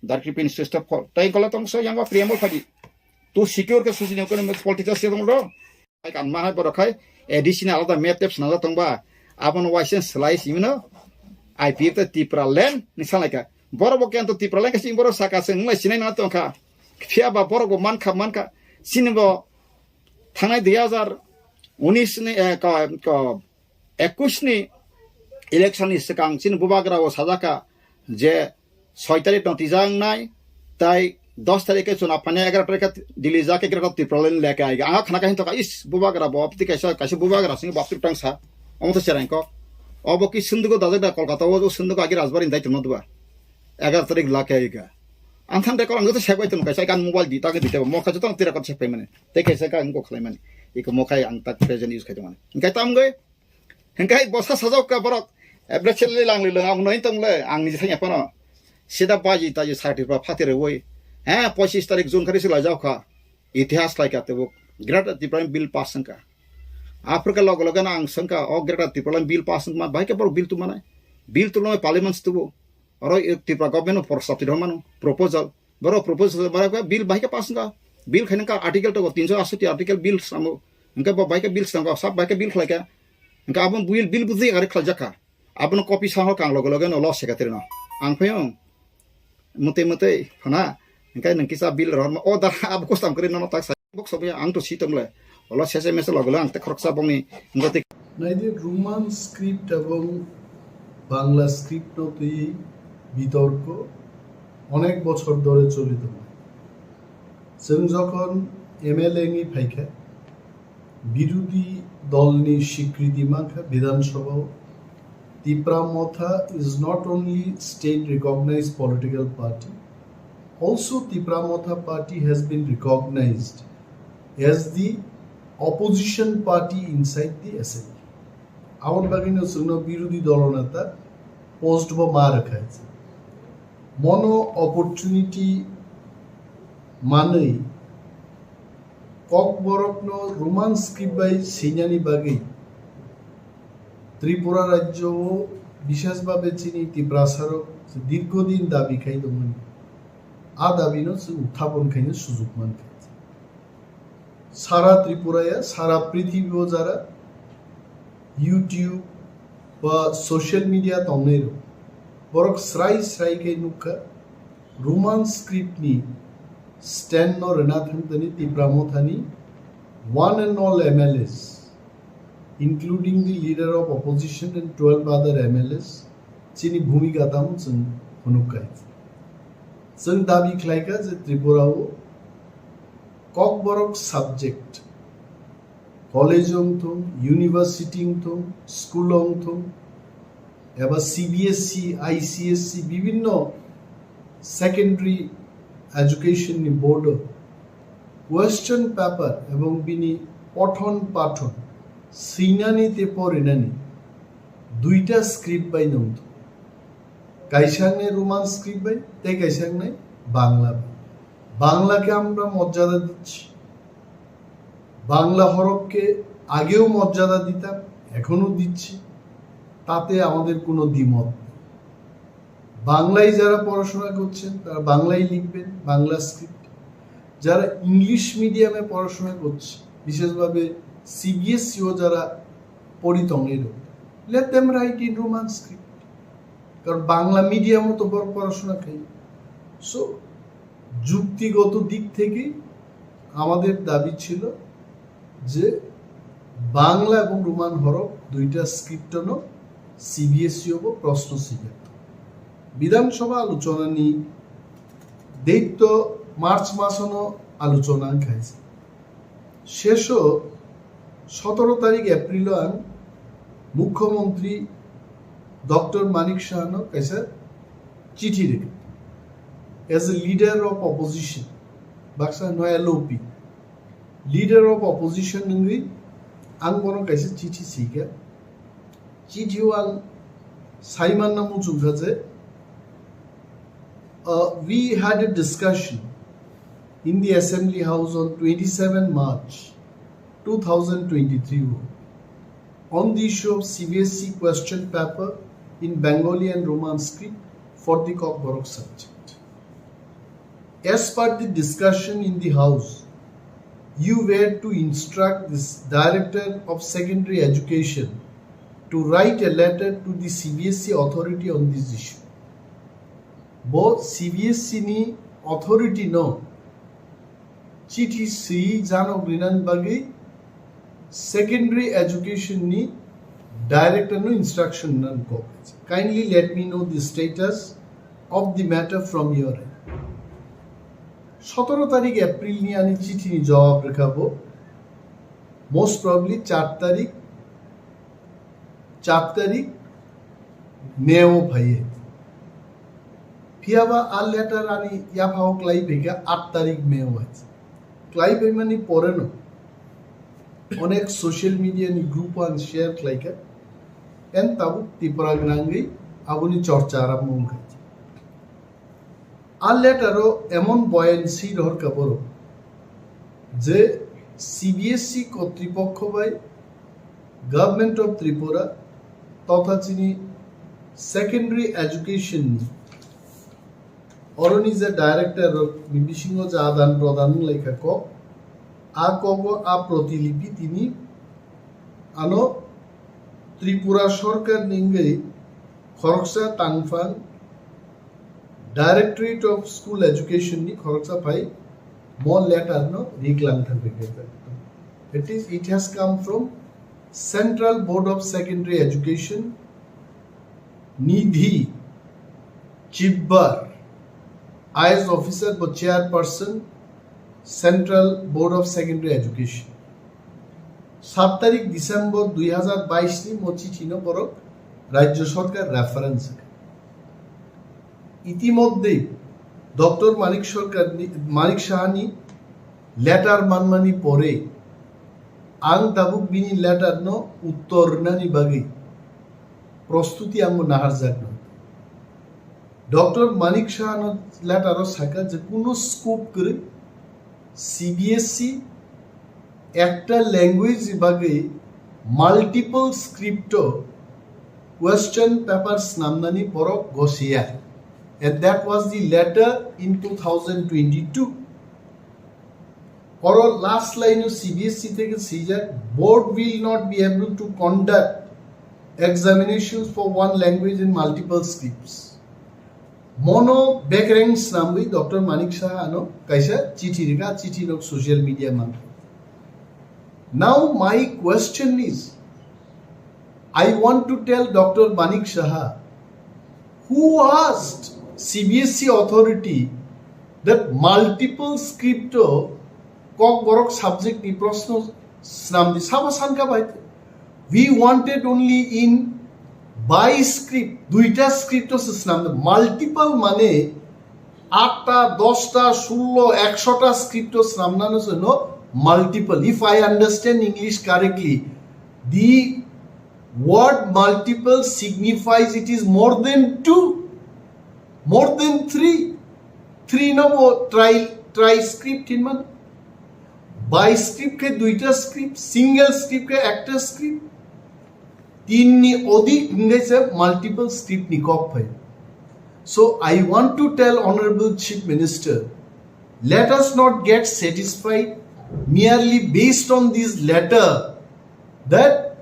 Directive Minister of Fall. Tai kola tong so yang ba preamble phadi. To secure ke susi ne kono political se tong do. Ai kan ma hai borok khai additional alada map tep sna tong ba. Abon waisen slai simino. I P F te Tipra land ni salai ka. Borok bo kento Tipra land ka sing borok saka se nglai sinai na tong kha. Phiya ba borok bo man kha man kha. Sini bo thangnai dui hazar unis ni, eh, ko, ko, ekush ni election ni swkang chini bubagra o sajak kha je soi tarik no twijak nai, tai dos tarik khe chuna phani egaroh tarik khe Delhi jak khe egaroh Tipraland leke aiga. Ang khana khe hintoka is bubagra bo abti kaisa, kaisa bubagra sini baptri tang sa. Omo to cherang kok. Obo ki sundugo dajak da Kolkata o sundugo agi Rajbari dai tongma duba. Egaroh tarik lake aiga. Ang than record ang to sek bai tong kaisa kan mobile di ta khe di ta mo kha jotong tira kot sek pai mane. Te kaisa ka ang ko khlai mane. Iko mo khai ang tak present use khai tong mane. Hingkai tam goi. Hingkai bosa sajok ka borok. Average le lang le lang ang noi tong le ang ni thanya pano. Sida baji taji sati pa phati re woi. Ha, pochis tarik June khari sila jao kha. Itihas lai ka tebuk. Greater Tipraland bill pass wngkha. Africa logo logo na ang sengkha o Greater Tipraland bill pass wngkha. Bahai khe borok bill tu manai. Bill tu noi parliament tu bo. Oro Tripura government o prostab ti rw mano. Proposal. Borok proposal borok bill bahai khe pass wngkha. Bill khaina ka article to tinsho asashi article bill samo. Hingke bo bahai khe bill sangkha. Sab bahai khe bill khlai kha. Hingke abo bill, bill bujui gari khlai jakha. Abono copy sango kang loge loge no law secretary no. Ang phaio. Mutui mutui phana. Hingke nang kisa bill rohorma. O da abo custom kri no tak sa. Bok sobi ang to si tong le. Olo sese mese loge loge ang te khoroksa bongni. Hingke te Naidi Roman script ebong Bangla script no twi bitorko onek bochor dhore choli tongo. Chwng jokhon M L A wngwi phaikha, birodhi dolni swikriti mankha Bidhan Sabha-o. Tipra Motha is not only state recognized political party, also Tipra Motha party has been recognized as the opposition party inside the assembly. Aboni bagwino chwngno birodhi dolo neta post bo ma rwkha. Mono opportunity manwi Kokborokno Roman script bai swinani bagwi Tripura rajyo o bishesh bhabe chini Tiprasarok dirghodin dabi khai tongmani. A dabino chwng uthapon khaina sujuk mankha. Sara Tripura ya, sara prithibi o jara YouTube ba social media tongnai rok, borok srai srai khe nukha, Roman script ni stand no rwna thang tani Tipra Mothani one and all M L As, including the leader of opposition and twelve other M L As, chini bhumika tamo chwng phunuk kha. Chwng dabi khlaikha je Tripura o Kokborok subject, college wng thung, university wng thung, school wng thung, eba C B S E, I C S E, bibhinno secondary education ni board o question paper ebong bini pothon pathon swinani tei porinani duita script bai nung thung. Kaisa wngnai Roman script bai, tei kaisa wngnai Bangla bai. বাংলাকে আমরা মর্যাদা দিচ্ছি, বাংলা হরফকে আগেও মর্যাদা দিতাম, এখনো দিচ্ছি, তাতে আমাদের কোনো দ্বিমত নেই। বাংলায় যারা পড়াশোনা করছেন, তারা বাংলায় লিখবেন, বাংলা স্ক্রিপ্ট। যারা ইংলিশ মিডিয়ামে পড়াশোনা করছে, বিশেষভাবে সিবিএসইও যারা পড়ি tongwi rw, let them write in Roman script, কারণ বাংলা মিডিয়ামও তো বড় পড়াশোনা খাই। সো যুক্তিগত দিক থেকে আমাদের দাবি ছিল যে বাংলা এবং রোমান হরফ দুইটা স্ক্রিপ্টনো সিবিএসই হব প্রশ্ন সিলেক্ট। বিধানসভা আলোচনা নিয়ে date তো মার্চ মাসনো আলোচনা খাইছে। Shesh, সতেরো তারিখ April ang Mukhyamantri Doctor Manik Saha no kaisa chithi rikha. As a leader of opposition, baksa no L O P, leader of opposition nungwi ang bono kaisa chithi sika. Chithi o ang saimanna muchungkha je, uh, we had a discussion in the Assembly House on twenty-seven March two thousand twenty-three on the issue of C B S E question paper in Bengali and Roman script for the Kokborok subject. As per the discussion in the House, you were to instruct this Director of Secondary Education to write a letter to the C B S E authority on this issue. Bo C B S E ni authority no chithi swi janok rinan bagwi secondary education ni director no instruction nan kok. Kindly let me know the status of the matter from your end. সতেরো তারিখ April ni ani chithi ni jawab rwkha bo, most probably চার তারিখ, চার তারিখ May o phaiye. Phiyaba a letter ani yaphao klai phaikha আট তারিখ May o hai. Klai phaimani poreno onek social media ni group o ang share khlaikha. En tabuk Tripura gwnangwi aboni chorcha arambho wngkha. A letter o emon boyan si rohorkha borok je C B S E kotripokho bai Government of Tripura totha chini secondary education ni oroni je director rok ni bisingo je adan prodan wnglaikha kok, a kogo a protilipi tini ano Tripura sorkar ni wngwi khoroksa tangphang Directorate of School Education ni khoroksa phai mo letter no riklang thangwi khe. That is, it has come from Central Board of Secondary Education, Nidhi Chibbar, I A S officer bo chairperson, Central Board of Secondary Education. সাত তারিখ December দুই হাজার বাইশ ni mo chithi no borok rajyo sorkar reference. ইতিমধ্যে ডক্টর মানিক সরকার নি-, মানিক Sahani letter manmani pore ang tabuk bini letter no uttor rinani bagwi prostuti ang bo naharjak no. Doctor Manik সাহানো letter o sakha je kuno scope kwrwi C B S E ekta language ni bagwi multiple script o question paper snamnani borok gosiya. And that was the letter in two thousand twenty-two. Oro last line o C B S E theke swijak, board will not be able to conduct examinations for one language in multiple scripts. Mono bekreng snamwi Doctor Manik Saha ano kaisa chithi rikha, chithi nok social media man. Now my question is, I want to tell Doctor Manik Saha, who asked C B S E authority That multiple script o Kokborok subject ni proshno swnam di sabo sanka bai. We wanted only in bi script, duita script o se swnam di. Multiple mane atta, dosta, sullo, ekshota script o swnamnano se no multiple. If I understand English correctly, the word multiple signifies it is more than two, more than three. Three no bo tri, tri script hinman. Bi script khe duita script, single script khe ekta script. Tin ni odik hingai se multiple script ni kok phai. So I want to tell Honorable Chief Minister, let us not get satisfied merely based on this letter that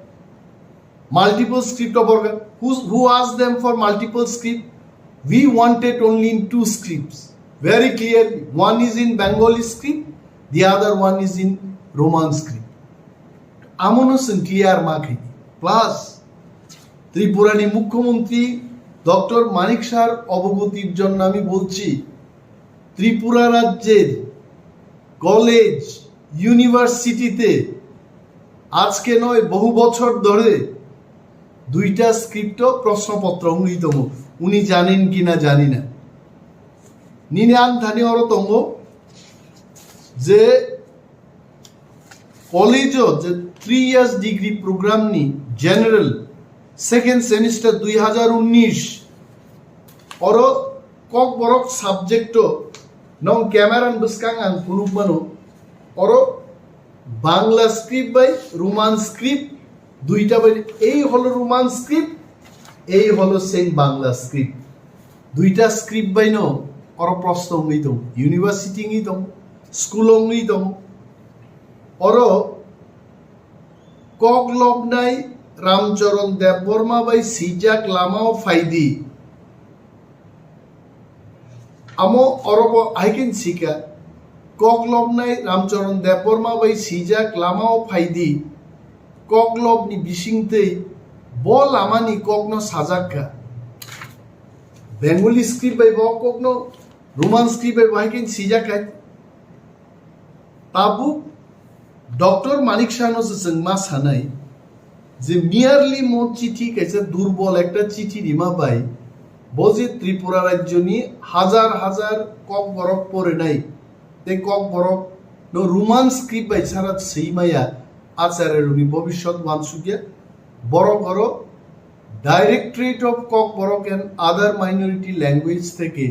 multiple script of organ. Who's, who asked them for multiple script? We wanted only in two scripts. Very clearly, one is in Bengali script, the other one is in Roman script. Amono chwng clear ma khaidi. Plus, Tripurani মুখ্যমন্ত্রী ডক্টর মানিক সার অবগতির জন্য আমি বলছি, ত্রিপুরা রাজ্যের কলেজ, ইউনিভার্সিটিতে আজকে নয়, বহু বছর ধরে দুইটা স্ক্রিপ্ট প্রশ্নপত্র উনি তো উনি জানেন কিনা জানি না। নিনে আন থানি অরো তঙ্গ যে কলেজও যে থ্রি ইয়ার্স ডিগ্রি প্রোগ্রামনি জেনারেল সেকেন্ড সেমিস্টার দুই হাজার উনিশ অরো Kokborok subject o nong camera ni bwskang ang phunuk mano, oro Bangla script bai Roman script duita bai, ei holo Roman script, ei holo same Bangla script. Duita script bai no oro proshno wngwi tong, university wngwi tong, school wngwi tong. Oro Kok lobnai Ramcharan Debbarma bai swijak lamao phaidi. Amo orobo haikin sika, kok lobnai Ramcharan Debbarma bai swijak lamao phaidi. Kok lobni bisingtwi bo lamani kokno sajakka. Bengali script bai bo kokno, Roman script bai bo haikin sijak hai. Tabuk Doctor Manik Sano se chwng ma sanai je merely mo chithi kaisa durbol ekta chithi rima bai bo je Tripura rajyoni hajar hajar Kokborok porinai tei Kokborok no Roman script bai sara swi maya, Acharya rokni bobiswt wansukya, borok oro Directorate of Kokborok and Other Minority Language theke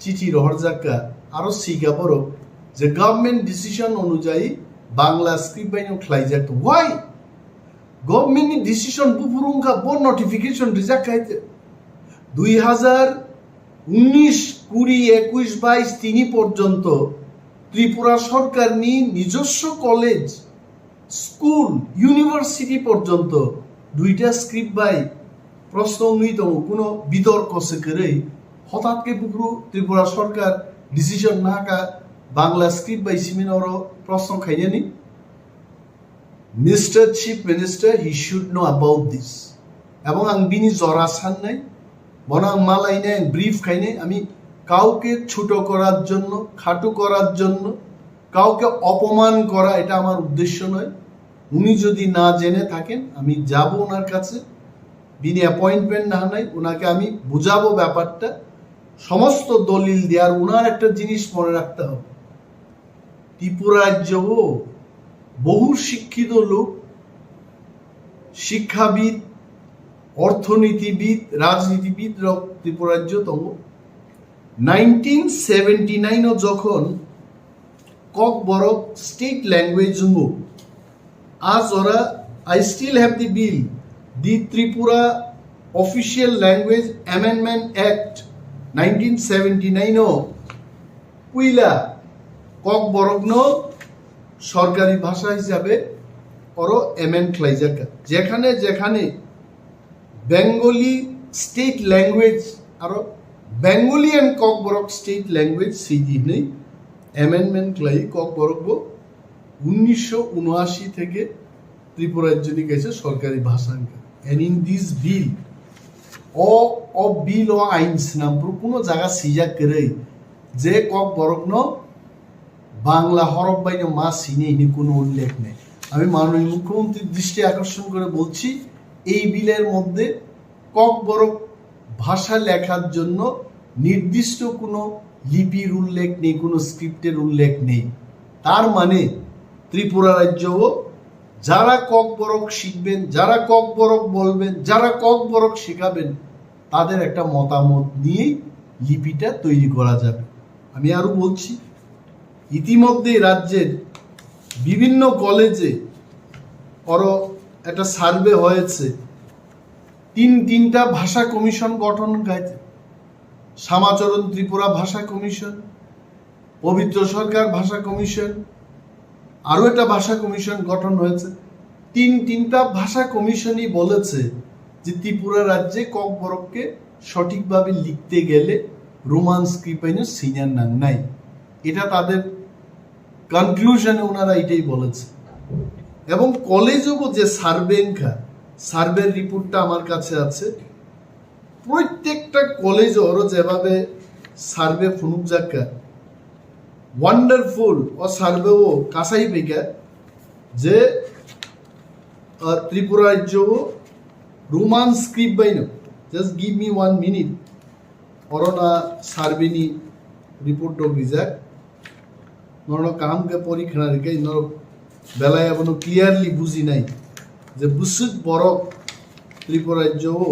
chithi rohorjakka, aro sika borok je government decision onujayi Bangla script bai no khlaijak. Why? Government ni decision buphuru wngkha, bo notification rijak khai te. Dui hazar unis, kuri, ekush, bais tini porjonto Tripura sorkar ni nijoswo college, school, university porjonto duita script bai proshno wngwi tongo, kuno bitorko se kwrwi. Hothat khe buphuru Tripura sorkar decision nahakha Bangla script bai simi oro proshno khainani. Mister Chief Minister, he should know about this. Ebong ang bini jora sannai, bono ang malainai, ang brief khainai, ami kauke chuto korar jonno, khatu korar jonno, kauke opoman kora, eta amar uddeshyo noi. Uni jodi na jene thaken, ami jabo onar kache, bini appointment na hanai, onake ami bujabo byaparta, somosto dolil diye, ar onar ekta jinis mone rakhte hobe. Tripura rajyo o bohu shikkito lok, shikkhabid, orthonitibid, rajnitibid rok Tripura rajyo tongo. Nineteen seventy nine o jokhon Kokborok state language wngo, a jora I still have the bill, the Tripura Official Language Amendment Act nineteen seventy nine o puila Kokborokno sorkari bhasha hisabe oro amend khlaijak. Jekhane jekhane Bengali state language aro Bengali and Kokborok state language sidi hinwi amendment khlai Kokborok bo unnisho unashi theke Tripura rajyoni kaisa sorkari bhasha wngkha. And in this bill, o, o bill o ain swnam phuru kuno jaga swijak kwrwi যে ককবরকনো বাংলা হরফ বাইনো মা সিনে হিনি কোনো উল্লেখ নেই। আমি মাননীয় মুখ্যমন্ত্রীর দৃষ্টি আকর্ষণ করে বলছি, এই বিলের মধ্যে ককবরক ভাষা লেখার জন্য নির্দিষ্ট কোনো লিপির উল্লেখ নেই, কোনো স্ক্রিপ্টের উল্লেখ নেই। তার মানে ত্রিপুরা রাজ্যও যারা ককবরক শিখবেন, যারা ককবরক বলবেন, যারা ককবরক শেখাবেন, তাদের একটা মতামত নিয়েই লিপিটা তৈরি করা যাবে। আমি আরো বলছি, ইতিমধ্যে রাজ্যের বিভিন্ন কলেজে আরো একটা সার্ভে হয়েছে। তিন তিনটা ভাষা কমিশন গঠন হয়েছে। শ্যামাচরণ ত্রিপুরা ভাষা কমিশন, পবিত্র সরকার ভাষা কমিশন, আরো একটা ভাষা কমিশন গঠন হয়েছে। তিন তিনটা ভাষা কমিশনই বলেছে যে ত্রিপুরা রাজ্যে ককবরককে সঠিকভাবে লিখতে গেলে রোমান স্ক্রিপ্ট বাইনো সিনিয়র নাং নাই। এটা তাদের কনক্লুশনে ওনারা এটাই বলেছে। এবং কলেজও যে সার্ভে এনকা, সার্ভের রিপোর্টটা আমার কাছে আছে। প্রত্যেকটা কলেজও আরো যেভাবে সার্ভে ফুনুক যাক্কা, ওয়ান্ডারফুল ও সার্ভেও কাছাই বেগা যে আহ, ত্রিপুরা রাজ্যও রোমান স্ক্রিপ্ট বাইনো। Just give me one minute. অরনা সার্ভেনি রিপোর্ট ডগ রিজাক। নরো কাহাম কে পরীক্ষা রিকে নরো বেলায় আবনো ক্লিয়ারলি বুঝি নাই যে বুসুক বরক ত্রিপুরা রাজ্যও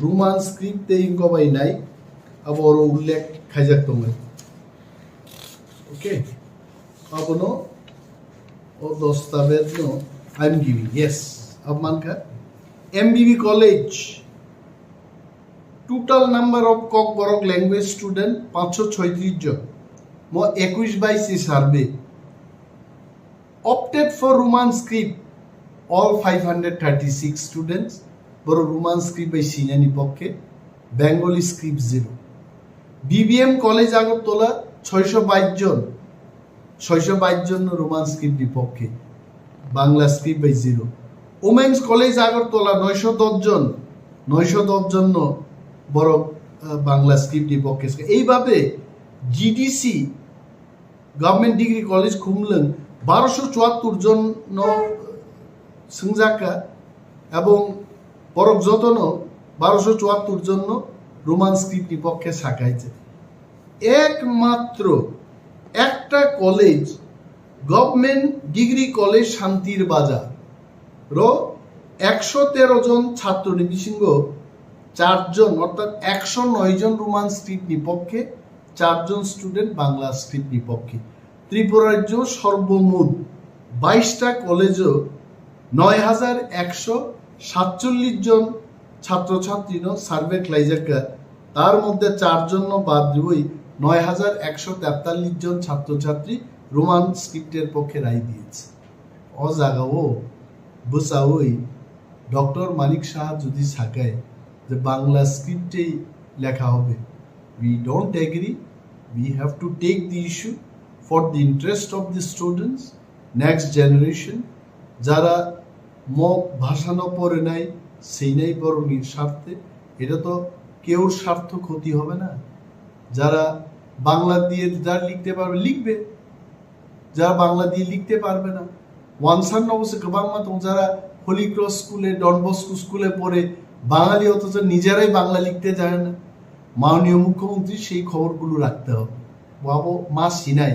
রোমান স্ক্রিপ্ট তে ইনকবাই নাই। আবো অরো উল্লেখ খাইজাক তঙ্গে। ওকে। আবনো ও দস্তাবেজ নো, I am giving, yes. আব মানকা? M B B college, total number of Kokborok language student পাঁচশো ছয়ত্রিশ জন। মো একুশ বাইশি survey. Opted for Roman script, all five hundred thirty six students. বড় রোমান স্ক্রিপ্ট বাই সিনানি পক্ষে, Bengali script zero. B B M college Agartala ছয়শো বাইশ জন, ছয়শো বাইশ জন রোমান স্ক্রিপ্ট বিপক্ষে, বাংলা স্ক্রিপ্ট বাই জিরো। ওমেন্স কলেজ আগরতলা নয়শো দশ জন, নয়শো দশ জন বড় আহ, বাংলা স্ক্রিপ্ট বিপক্ষে। এইভাবে GDC government degree college Khumlung বারোশো চুয়াত্তর জন সংজাকা এবং বরক যতন বারোশো চুয়াত্তর জন রোমান স্ক্রিপ্ট বিপক্ষে সাকাইছে। একমাত্র একটা কলেজ, গভর্নমেন্ট ডিগ্রি কলেজ শান্তির বাজার র একশো তেরো জন ছাত্র নিবিসিংহ চারজন অর্থাৎ একশো নয় জন রোমান স্ক্রিপ্ট বিপক্ষে, চারজন স্টুডেন্ট বাংলা স্ক্রিপ্ট বিপক্ষে। ত্রিপুরা রাজ্য সর্বমোট বাইশটা কলেজও নয় হাজার একশো সাতচল্লিশ জন ছাত্রছাত্রীনো সার্ভে খ্লাইজাক্কা। তার মধ্যে চারজন বাদ দিয়েই নয় হাজার একশো তেতাল্লিশ জন ছাত্রছাত্রী রোমান স্ক্রিপ্টের পক্ষে রায় দিয়েছে। ও জায়গাও বুঝাওই ডক্টর মানিক সাহা যদি সাকায় যে বাংলা স্ক্রিপ্টেই লেখা হবে, we don't agree, we have to take the issue for the interest of the students, next generation, যারা মগ ভাষানো পড়ে নাই সেই নাই বরং স্বার্থে। এটা তো কেউর স্বার্থ ক্ষতি হবে না। যারা বাংলা দিয়ে যারা লিখতে পারবে লিখবে, যারা বাংলা দিয়ে লিখতে পারবে না। ওয়ানসান অবশ্য গবাংমা তো যারা হোলি ক্রস স্কুলে, ডন বস্কো স্কুলে পড়ে বাঙালি অথচ নিজেরাই বাংলা লিখতে জানে না। মাননীয় মুখ্যমন্ত্রী সেই খবরগুলো রাখতে হবে। বাবু মা সিনাই,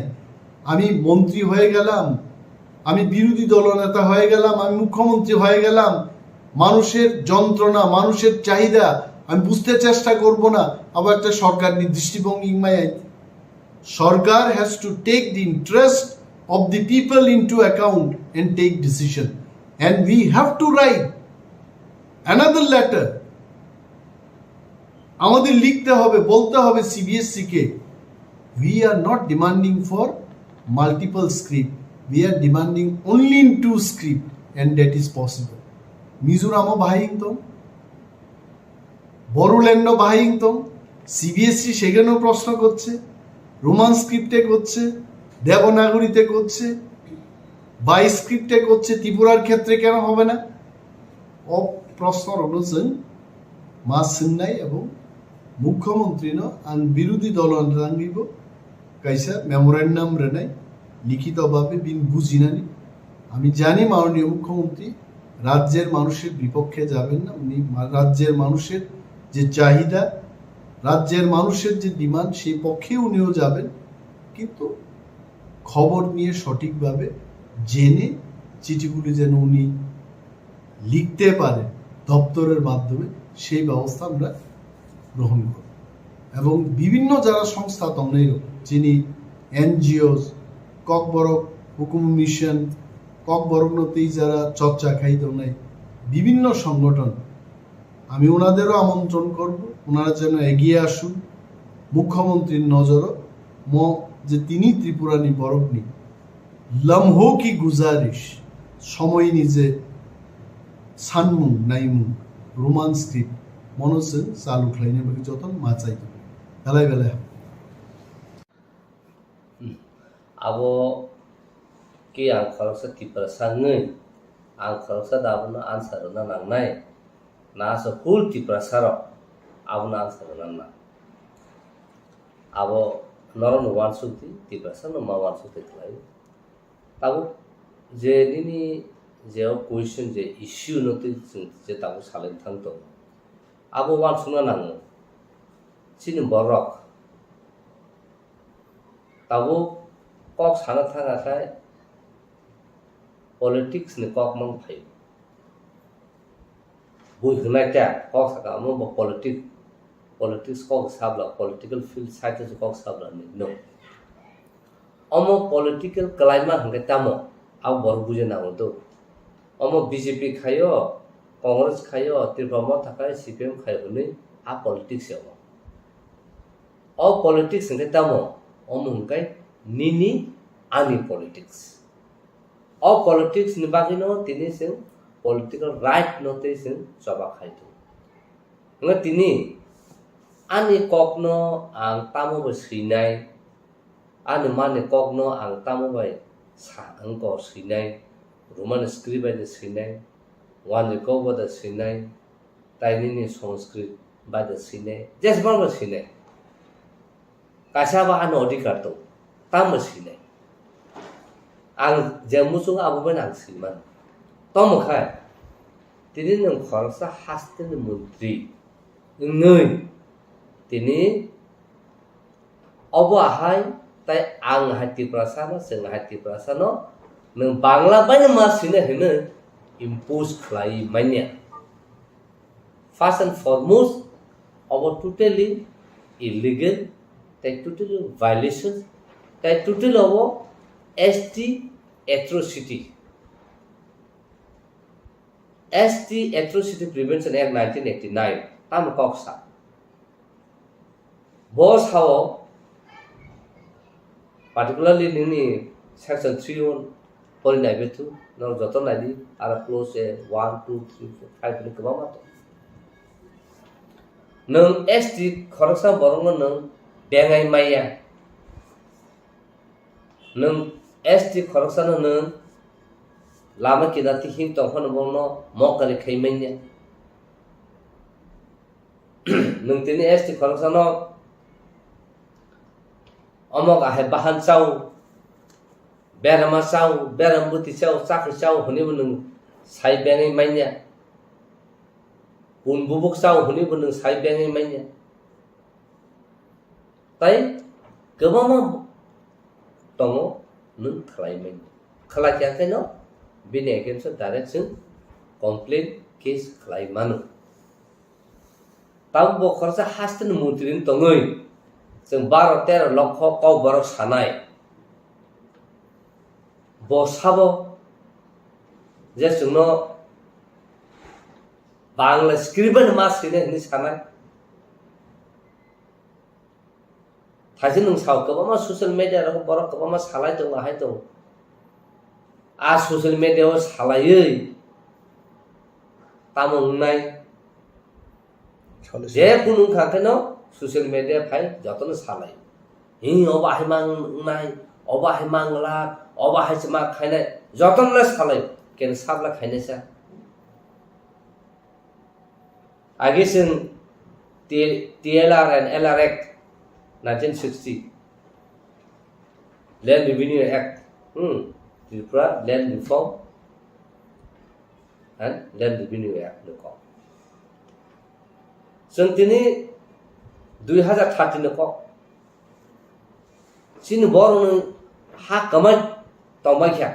আমি মন্ত্রী হয়ে গেলাম, আমি বিরোধী দলনেতা হয়ে গেলাম, আমি মুখ্যমন্ত্রী হয়ে গেলাম, মানুষের যন্ত্রণা, মানুষের চাহিদা আমি বুঝতে চেষ্টা করব না। আবার একটা সরকার দৃষ্টিভঙ্গি ইংমাই আইতে সরকার has to take the interest of the people into account and take decision, and we have to write another letter. আমাদের লিখতে হবে, বলতে হবে সিবিএসসি কে, we are not demanding for multiple script, we are demanding only in two script and that is possible. মিজোরামও বাহাই ইংতং, বড়োল্যান্ডও বাহাই ইংতং, সিবিএসসি সেখানেও প্রশ্ন করছে, রোমান স্ক্রিপ্টে করছে, দেবনাগরীতে করছে, বাই স্ক্রিপ্টে করছে, ত্রিপুরার ক্ষেত্রে কেন হবে না? ও প্রশ্ন রয়েছে মা সিংনাই এবং মুখ্যমন্ত্রী ন আন বিরোধী দল আন রাঙ্গিব kaisa memorandum rwnai, likhito bhabe bini bujinani. আমি জানি মাননীয় মুখ্যমন্ত্রী রাজ্যের মানুষের বিপক্ষে যাবেন না, উনি মা-, রাজ্যের মানুষের যে চাহিদা, রাজ্যের মানুষের যে ডিমান্ড, সেই পক্ষে উনিও যাবেন, কিন্তু খবর নিয়ে সঠিকভাবে জেনে চিঠিগুলি যেন উনি লিখতে পারেন দপ্তরের মাধ্যমে, সেই ব্যবস্থা আমরা গ্রহণ করব। এবং বিভিন্ন যারা সংস্থা tongnai rok, chini NGOs, Kokborok হুকুম মিশন, ককবরক no tei যারা চর্চা খাই tongnai, বিভিন্ন সংগঠন, আমি ওনাদেরও আমন্ত্রণ করব, ওনারা যেন এগিয়ে আসুন। মুখ্যমন্ত্রীর নজরও mo je tini Tripurani borokni lamho ki guzarish, সময়নি যে সানমুং নাইমুং, Roman script, mono chwng chalu khlaina bagwi jotono ma chai tongo. Belai belai hambai. Abo khe ang khoroksa Tiprasa wngwi, ang khoroksa da abono answer rwna nangnai. Na aswk whole Tiprasa rok abono answer rwna nang. Abo norokno uansuk di, Tiprasa no ma uansuk di khlai. Tabuk je nini je o question je issue no twi chwng je tabuk salai thang tongo, abo uansukna nango. Chini borok tabuk kok sana thang khe politics ni kok mang phai. Bui hwnai ta kok saka omo bo politics, politics kok sabla, political field side o kok sabla ni no. Omo political kalaima hwnkhe tamo, abo borok bujina nango do. Omo B J P khaio, Congress khaio, Tripura Motha khai, C P M khaio hwnwi a politics ya omo. O politics hwnkhe tamo, omo hwnkhe nini ani politics. O politics ni bagwino tini chwng political right no tei chwng choba khai tongo. Hwnkhe tini ani kokno ang tamo bai swinai, ani mani kokno ang tamo bai sa wngkor swinai, Roman script bai de swinai, Wanjwi kok bai de swinai, tai nini Sanskrit bai de swinai, jesbang bai swinai. Kaisa ba ani odhikar tongo, tamo sinai. Ang je muchungo abo bai ang sinmano. Tamo khai, tini nwng khoroksa hasteni montri wngwi, tini obo ahai, tai ang hai Tiprasano, chwng hai Tiprasano, nwng Bangla bai no ma sinai hwnwi impose khlai manya. First and foremost, abo totally illegal, tai totally violation, tai totally abo S T atrocity. S T Atrocity Prevention Act nineteen eighty-nine, tamo kok sa. Bo sao, particularly nini section three one pori nai bethu, norok joto nai di, aro clause one, two, three, four, five ni kwbangma tongo. Nwng S T khoroksa borokno nwng bengai maya, nwng S T khoroksano nwng lama kinarti him tongphano bono mokari khai manya. Nwng tini S T khoroksano omok ahai bahan chao, berama chao, beram bwtwi chao, chakri chao hwnwi bo nwng sai bengwi manya. Kun bubuk chao hwnwi bo nwng sai bengwi manya. Tai kwbangma tongo nwng khlai manya. Khlai kha khe no bini against o direct chwng complaint case khlai mano. Tabuk bo khoroksa haste ni montri wng tongwi chwng baro tero lokho kok borok sanai. Bo sabo je chwngno Bangla script bai ma swinai hwnwi sanai. Thaise nwng sao kwbangma social media rogo borok kwbangma salai tongo, hai tongo. A social media o salaiwi tamo wngnai? Solution. Je kunu wngkha kheno social media phai jotono salai. Hi obo hai mang wngnai, obo hai mang glak, obo hai se ma khainai, jotono le salai. Ken sabla khainai sa. Age chwng T-, T L R and L R Act nineteen sixty. Land Revenue Act, hmm, Tripura Land Reform and Land Revenue Act ni kok. Chwng tini dui hazar thirty ni kok. Chini borokni ha kwmai tongbai kha.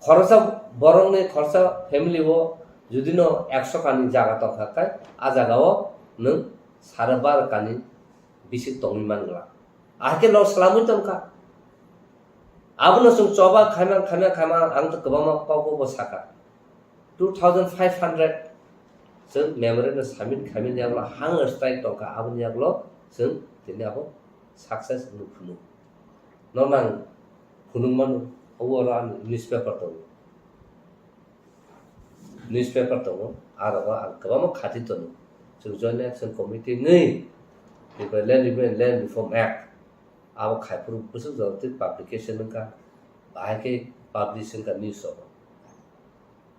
Khoroksa borokni khoroksa family o judino ekso kani jaga tongkha khe, a jagao nwng sare baro kani bisik tongwi mangla. Ahai khe lo swlamwi tongkha. Abono chwng choba khaima, khaima, khaima, ang to kwbangma kok bo saka. Two thousand five hundred chwng memorandum submit khaimani yagulo hunger strike tongkha, aboni yagulo chwng tini abo success wngwi phunuk. Nono ang phunuk mano, obo oro ani newspaper tongo. Newspaper tongo, aro ang kwbangma khati tono. Chwng Joint Action Committee wngwi, Tripura Land Revenue and Land Reform Act, abo khaiphuru bwswk jora twi publication wngkha, bahai khe publish wngkha news rogo.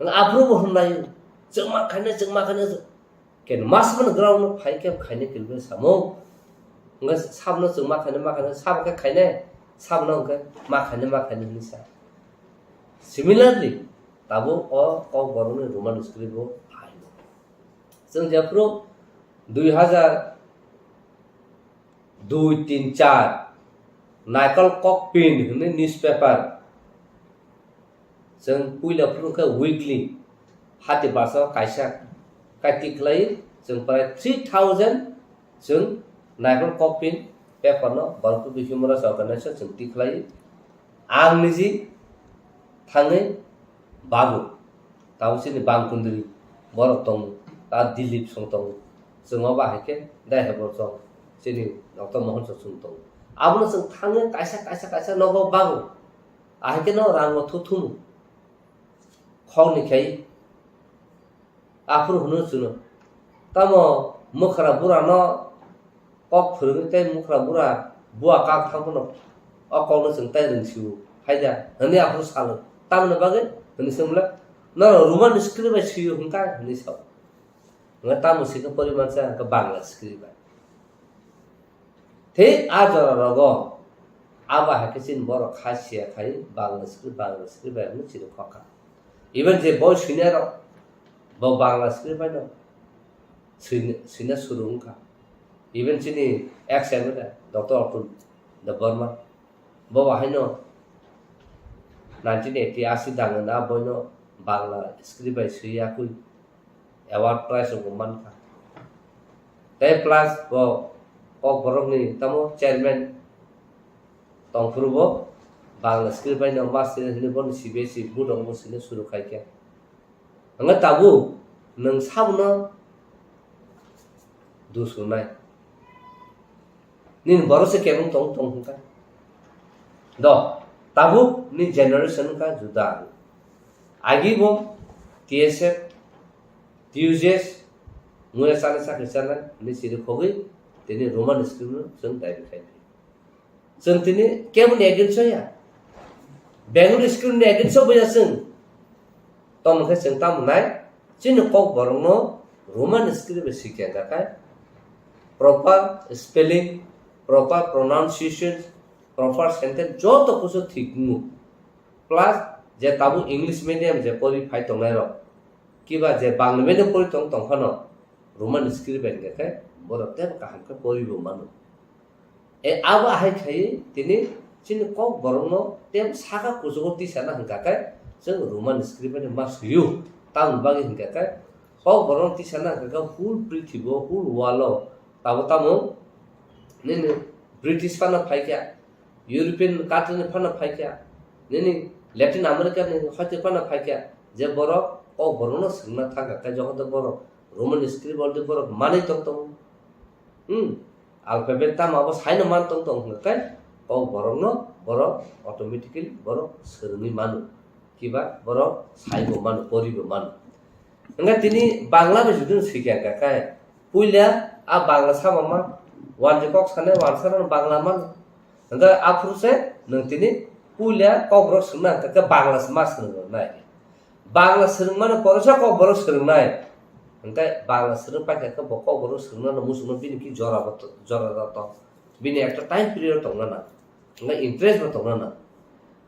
Wng aphuru bo hwnlai, chwngma khainai, chwngma khainai, ken mas man ground no phai khe khainai kilbe samo. Wngkha sabno chwngma khainai, ma khainai, sabo khe khainai, sabno wngkha ma khainai, ma khainai hwnwi sa. Similarly, tabuk o Kokborokni Roman script bo phaino. Chwng jephuru dui hazar dui, tin, char, Naikol Kokpin hwnwi newspaper. Chwng puila phuru khe weekly, hati basa kaisa kai tikhlai, chwng prai three thousand chwng Naikol Kokpin paper no Borok Human Rights Organization chwng tikhlai. Ang niji thangwi bago. Tabuk chini bang kundri borok tongo, ta Dilip song tongo. Chwng o bahai khe dai hai borok chwng chini Doctor Mohan song chwng tongo. Abono chwng thangwi kaisa, kaisa, kaisa nogo bago. Ahai khe no rango thuthumu. Khokni khai aphuru hwnwi chwngno. Tamo mwkhra burano kok phwrwngwi tei mwkhra bura bua kak thang phano o kokno chwng tai rwngsio, haida, hwnwi aphuru salo. Tamoni bagwi? Hwnwi swngmle, "Norok Roman script bai swio hwnkha?" hwnwi sao. Hwnkhe tamo swikhe porimansa, hwnkhe Bangla script bai. Thik a jora rogo abo hai khe chini borok kha siya khai Bangla script, Bangla script bai hwnwi chini khokha. Even je boi swinai rok bo Bangla script bai no swina, swina suru wngkha. Even chini ex M L A Doctor Atul Debbarma bo bahai no nineteen eighty asi dangna boi no Bangla script bai swi yakui award prize rok bo mankha. Tei plus bo Kokborokni tamo chairman tongphuru bo Bangla script bai no master hwnwi bono C B S E board rok bo swina suru khai khe. Hwnkhai tabuk nwng sabono dus rwnai. Nini borok se kebeng tong tong hwnkhai. Do, tabuk ni generation wngkha juda. Agi bo T S F, T U J S, muya chana chakri chana, ni siri khogwi, tini Roman script no chwng daibi khai. Chwng tini keboni against o ya. Bengali script ni against o boya chwng. Tamo khe chwng tamo nai, chini Kokborokno Roman script bai sikya kha khe, proper spelling, proper pronunciation, proper sentence joto kusu thik wngo. Plus je tabuk English medium je pori phai tongnai rok, kiba je Bangla medium pori tong tong phano Roman script bai hwnkhe borok teibo kaham khe pori bo mano. E, abo ahai khai tini chini Kokborokno tei saka kuchugo tisana hwnkha khe chwng Roman script bai ma swiyo. Tamoni bagwi hwnkha khe Kokborokno tisana hwnkha khe whole prithibo, whole world o tabo tamo nini British phano phaikha, European country ni phano phaikha, nini Latin America ni hoite phano phaikha, je borok Kokborokno swngna thangkha khe jokhon to borok Roman script already borok manwi tong tongo. Hmm. Alphabet tamo abo saino man tong tong hwnkha khe Kokborokno borok automatically borok swrwngwi mano. Kiba borok saibo mano, poribo mano. Hwnkhe tini Bangla bai judino swikha hwnkha khe puila a Bangla sama man, wanjwi kok sanai wansa rok Bangla mano. Hwnkhe aphuru se nwng tini puila Kokborok swngna hwnkha khe Bangla se ma swrwng nai. Bangla swrwngmano poresa Kokborok swrwngnai. Hwnkhe Bangla swrwng paikha khe bo Kokborok swrwngnano muchungno bini ki jora bo to-, jora jora tong. Bini ekta time period tongna nang. Hwnkhai interest bo tongna nang.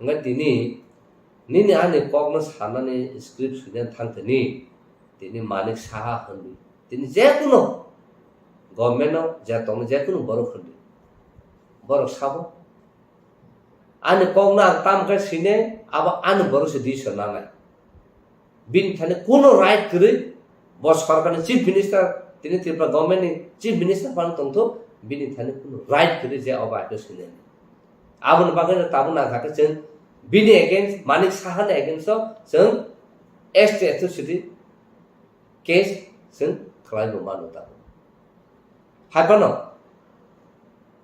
Hwnkhai tini nini ani kokno sanani script swinani thang tini, tini Manik Saha hwnwi. Tini jekunu government-o je tongno jekunu borok hwnwi. Borok sabo. Ani kokno ang tam khe sine, abo ani borok se decision nanai. Bini thani kuno right kwrwi, bo sorkarni chief minister, tini Tripura government ni chief minister phano tongthok, bini thani kuno right kwrwi je obo aito sinani. Aboni bagwi no tabuk nangkha khe chwng bini against, Manik Saha ni against o chwng S T atrocity case chwng khlai bo mano tabuk. Hai phano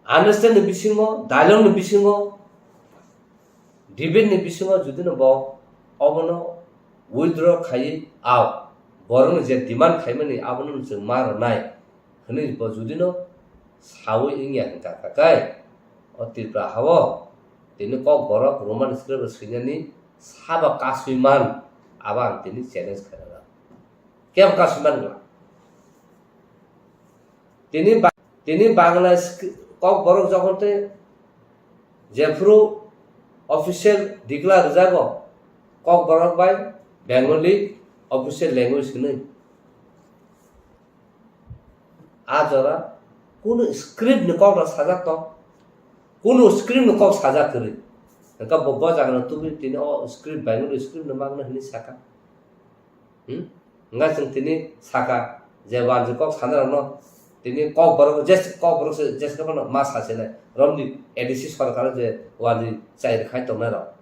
understand ni bisingo, dialogue ni bisingo, debate ni bisingo jodi no bo obono withdraw khaiwi, ao borokni je demand khaimani abono chwng ma rwnai hwnwi bo jodi no sawi wngya hwnkha kha khe, o Tripura hao tini Kokborok Roman script swinani sabo kasui man, abo ang tini challenge khairok. Kebo kasui man gla? Tini ba-, tini Bangla sk-, Kokborok jokhon tei jephuru official declare rwjago, Kokborok bai Bengali official language hwnwi. A jora kunu script ni kok rok sajak tong, kunu script ni kok sajak kwrwi. Hwnkhe bo, bo jaga no tubui tini o script Bengali script no magna hwnwi saka. Hmm? Hwnkhai chwng tini saka je wanjwi kok sanai rokno, tini Kokborok je, Kokborok se je phano ma sasinai romni A D C sorkar je wanjwi chai rwkhai tongnai rok.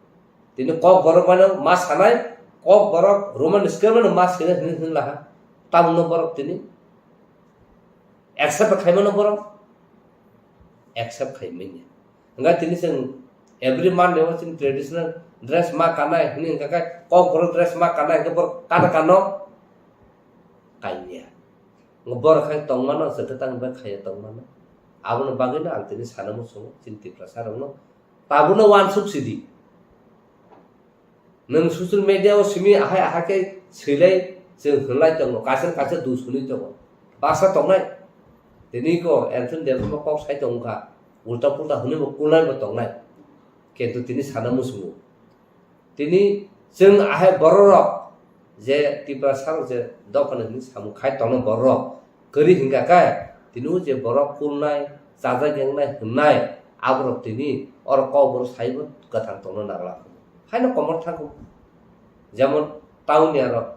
Tini Kokborok mano ma sanai, Kokborok Roman script mano ma sinai hwnwi hwnwi laha. Tamungno borok tini accept khaimano borok accept khaimanya. Hwnkhai tini chwng every Monday o chini traditional dress ma kanai hwnwi hwnkha khe Kokborok dress ma kanai hwnkhe borok kana kano kaiya. Borok khai tongmano chwng khe tang bai khaiya tongmano. Aboni bagwino ang tini sana muchungo chini Tiprasa rokno tabukno uansuk sidi. Nwng social media o simi ahai ahai khe swilai chwng hwnlai tongo, kaisa kaisa dus hwnwi tongo. Basa tongnai. Tini ko Anthony Debbarma kok sai tongkha, ulta pulta hwnwi bo kulnai bo tongnai. Kintu tini sana muchungo. Tini chwng ahai bororok je Tiprasa rok je dophani hwnwi samung khai tongno bororok kwrwi hwnkha khe tini o je borok kulnai, chajak yengnai hwnnai aborok tini oro Kokborok saibo kwthang tongna nangla. Haino komor thango. Jemon tauni aro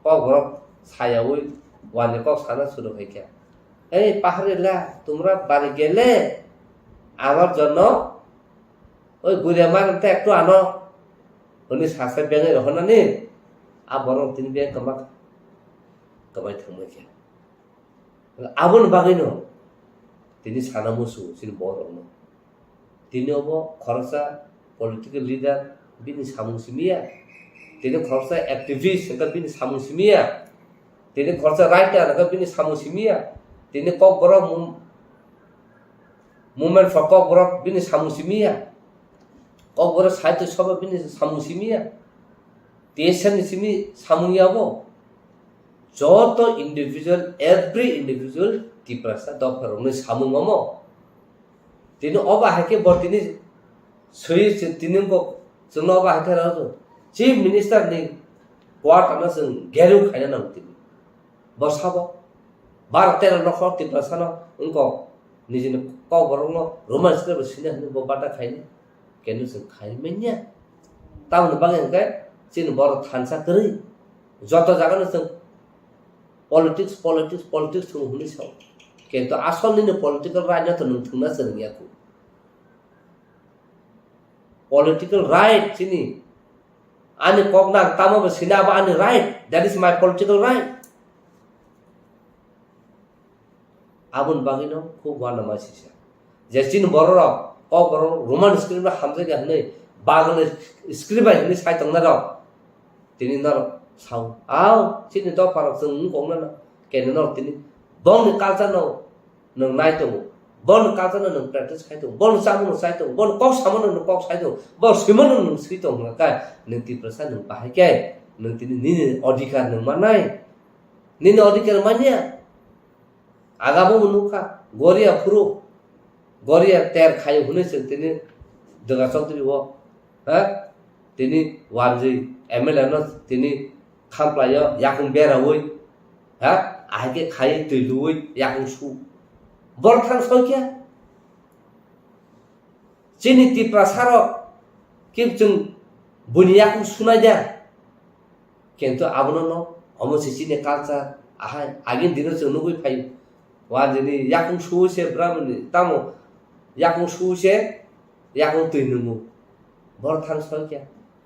Kokborok sayaui wani kok sana suru khai khe, "Ei pahari la, tumra bari gele, amar jonno oi guria mar te ektu ano," hwnwi sasa bengai rohornani, a borok tini beng kwma kwbai thangbai khe. Aboni bagwino tini sana musu chini borokno. Tini obo khoroksa political leader bini samung simiya. Tini khoroksa activist hwnkhe bini samung simiya. Tini khoroksa writer hwnkhe bini samung simiya. Tini Kokborok mum-, movement for Kokborok bini samung simiya. Kokborok sahitya sabha bini samung simiya. T S F ni simi samung yabo. Joto individual, every individual Tiprasa dopha rokni samung omo. Tini obo hai khe bo tini swi se tini wngkok chwngno obo hai khe rw-, Chief Minister ni quarter no chwng gerung khaina nango tini. Bo sabo bar tero nokhor Tiprasa no wngkok nijini Kokborok no Roman script bo sina hwnwi bo bata khaini. Kenu chwng khai manya. Tamoni bagwi hwnkhe chini borok thansa kwrwi. Joto jaga no chwng politics, politics, politics thung hwnwi sao. Kintu asol nini political right no to nwng thwngna chwrwngya kho. Political right chini. Ani kok nang tamo bo sina abo ani right. That is my political right. Aboni bagwino khub uanama sisa. Je chini bororok, Kokborok Roman script bai hamjakya hwnwi, Bangla script bai hwnwi sai tongnairok, tini norok sao, "Ao, chini dopharok chwng wng kok nana, kene norok tini bongni culture no nwng nai tongo, bongni culture no nwng practice khai tongo, bongni chamung no chai tongo, bongni kok samano nwng kok sai tongo, bongni swimano nwng swi tongo hwnkha khe, nwng Tiprasa nwng bahai khe, nwng tini nini odhikar nwng mannai, nini odhikar manya." Agabo bo nukha, Goria phuru, Goria ter khayo hwnwi chwng tini Dwga Chaudhary o, ha? Tini warjwi M L A no tini khamplaio yakung beraui, ha? Ahai khe khai twi luui yakung su. Borok thang soi khe. Chini Tiprasa rok khe chwng buini yakung sunai da. Kintu abono no, omo se chini culture, ahai, agini dino chwng nugwi phaio. Wa jini yakung suwi se Brahmani, tamo yakung suwi se yakung twi nungo. Borok thang soi khe.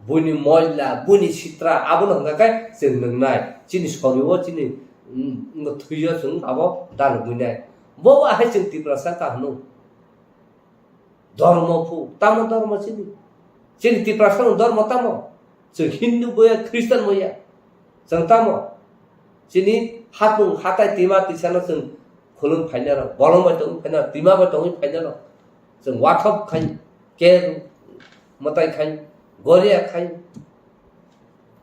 Buini moila, buini sitra, abono hwnka khe chwng nungnai. Chini sori o, chini, mm, thwi o chwng abo dalogwi nai. Bo bo ahai chwng Tiprasa kahno. Dhormo phu, tamo dhormo chini? Chini Tiprasa no dhormo tamo? Chwng Hindu boya, Christian boya. Chwng tamo? Chini hapung hatai tima tisano chwng khulum phainaro, bolong bai tongwi phainaro, tima bai tongwi phainaro. Chwng wathop khai, ker mwtai khai, goria khai.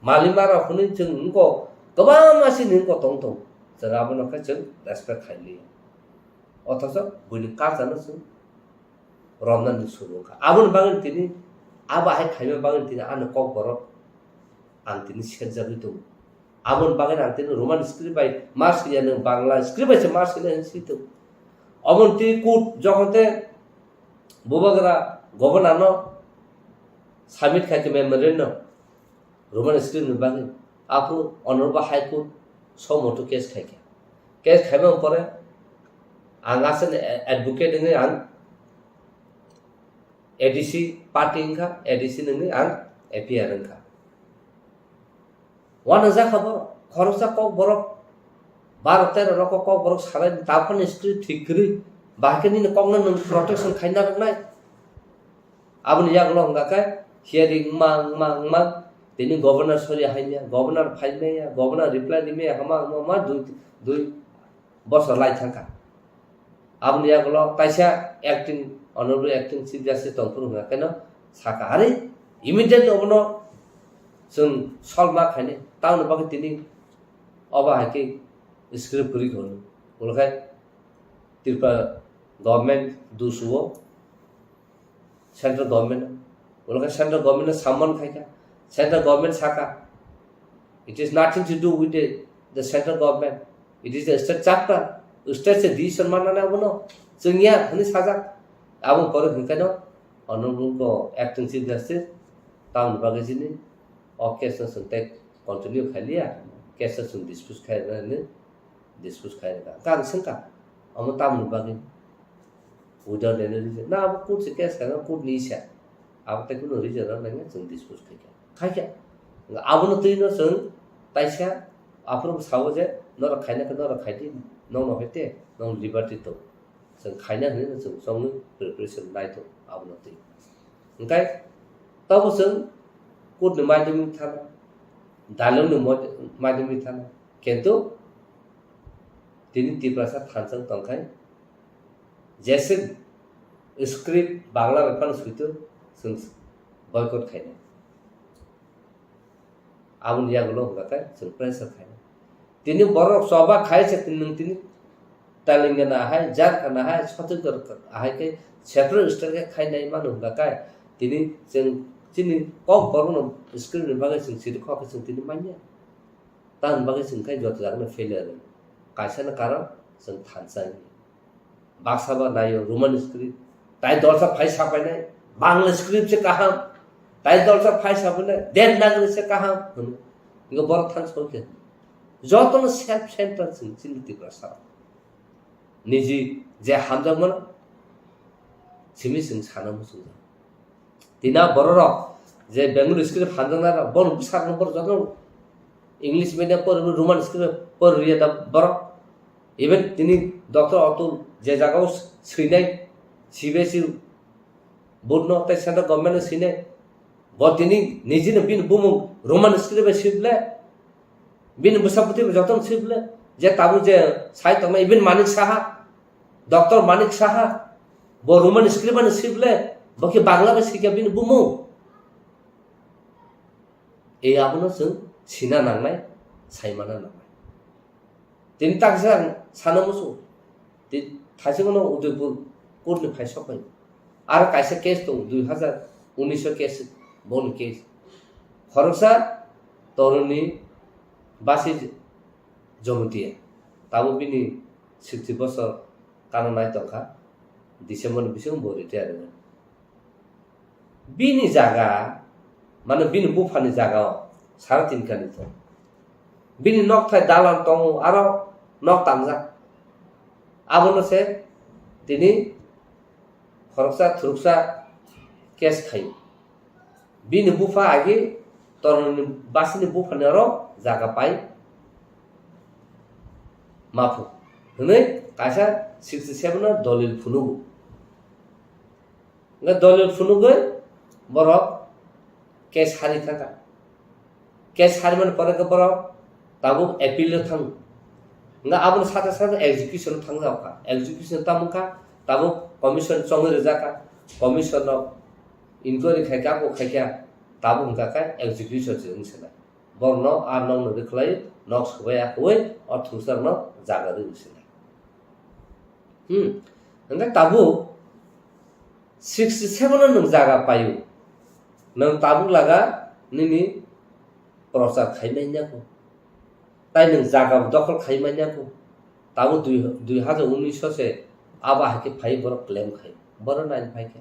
Malima rok hwnwi chwng wngko, kwbangma chini wngko tong tong. Chwng abono khe chwng respect khai liya. Othocho buini culture no chwng romnani suru wngkha. Aboni bagwi tini, abo hai khaima bagwi tini ani kokborok ang tini serjagwi tongo. Aboni bagwi ang tini Roman script bai ma swiya, nwng Bangla script bai se ma swinai hinwi swi tongo. Omo tini court jokhon te bubagra governor no submit khai khe memorandum, Roman script ni bagwi. Aphuru Honorable High Court so moto case khaikha. Case khaimani pore ang aswkni advocate wngwi ang A D C party wngkha, A D C nungwi ang A P R wngkha. Uanajak kha borok, khoroksa kok borok, baro tero rok kok borok salai, taphani script thik kwrwi, bahai khe nini kokno nwng protection khaina rwnai. Aboni yagulo hwnka khe hearing wngma, wngma, wngma, tini governor sori haimya, governor phaimaya, governor reply rimaya, hama, hama, hama, dui, dui bosor lai thangkha. Aboni yagulo kaisa acting, honorable acting chief justice tongphuru hwnka kheno sakha, "Are, immediately obono chwng solve ma khainai, tamoni bagwi tini obo hai khe script kwrwi kha hwnwi." Ulo khe Tripura government dusuo, central government, ulo khe central government no summon khaikha, central government sakha, "It is nothing to do with the, the central government, it is the state chapter, state se decision manna nai abono, chwngya," hwnwi sajak. Abo pore hwnkheno honorable ko acting chief justice tamoni bagwi chini o case no chwng tei continue khailiya, case no chwng dispose khairoknai hwnwi dispose khairokha. Hwnkhe ang swngkha, omo tamoni bagwi? Without any reason. Na, abo court se case khaina, court ni isa. Abo tei kunu reason rok nangya chwng dispose khaikha. Khaikha. Abono twi no chwng taisa aphuru sao je norok khaina khe norok khaidi, nokno hoite nong liberty tong. Chwng khaina hwnwi no chwng chongwi preparation nai tong abono twi. Hwnkhe tobo chwng court ni maidwmwi thana, dalong ni mod-, maidwmwi thana. Kintu tini Tiprasa thansa tongkhai, jese script Bangla bai phano suitu chwng boycott khainai. Aboni yagulo hwnka khe chwng pressure khainai. Tini borok choba khai se tini nwng tini Telangana hai, Jharkhand hai, Chhattisgarh hai khe separate state khe khainai mano hwnka khe tini chwng chini kok borokno script ni bagwi chwng siri kok khe chwng tini manya. Tamoni bagwi chwng khe joto jagano failure rw. Kaisano karon chwng thansa wngya. Baksa ba naio Roman script. Tai dolsa phai sapainai, Bangla script se kaham. Tai dolsa phai sapainai, Devanagari se kaham, hwnwi. Ingo borok thansa wngkhe. Jotono self centered chwng chini Tiprasa rok. Niji je hamjakmano simi chwng sana muchungjak. Tina bororok je Bengali script hamjaknai rok, bono bwsarokno borok jotono English medium pori, Roman script pori rwya da borok. Even tini Doctor Atul je jagao swinai C B S E board no tei central government no swinai, bo tini nijino bini bumung Roman script bai swi ble, bini bwsa bwtwi bai jotono swi ble, je tabuk je sai tongmani, even Manik Saha, Doctor Manik Saha, bo Roman script bai swi ble, bo khe Bangla bai swi kha bini bumung. E abono chwng sina nangnai, saimana nangnai. Tini taksa ang sana muchung. Tini thaichukno Udaipur court ni phai sok phai. Aro kaisa case tongo, dui hazar unis o case, boni case. Khoroksa Toroni basi Jomotia. Tabuk bini sixty bosor kananai tongkha. December ni bisingo bo retire wngmani. Bini jaga, mane bini buphani jaga o sara tin kani tongo. Bini nokthai dalan tongo, aro nok tangjak. Abono se tini khoroksa thuruksa case khaio. Bini bupha agi Toroni basini buphani oro jaga pai maphu hwnwi kaisa sixty seven o dolil phunugo. Hwnkhe dolil phunugwi borok case hari thangkha. Case harimani pore khe borok tabuk appeal o thango. Hwnkhe aboni sate sate execution o thangjakha. Execution tamo wngkha, tabuk commission chongwi rwjakha. Commission rok inquiry khaikha, abo khaikha, tabuk hwnkha khe execution se wngse nai. Borokno a nokno rwkhlai, nok swbai akwui o thungsarokno jaga rwgwi se nai. Hmm. Hwnkhe tabuk sixty seven o nwng jaga paio. Nwng tabuk laga nini prochar khai manya kho. Tai nwng jaga dokhol khai manya kho. Tabuk dui, dui hajar unis o se abo hai khe phai borok claim khai. Borok nai phai khe.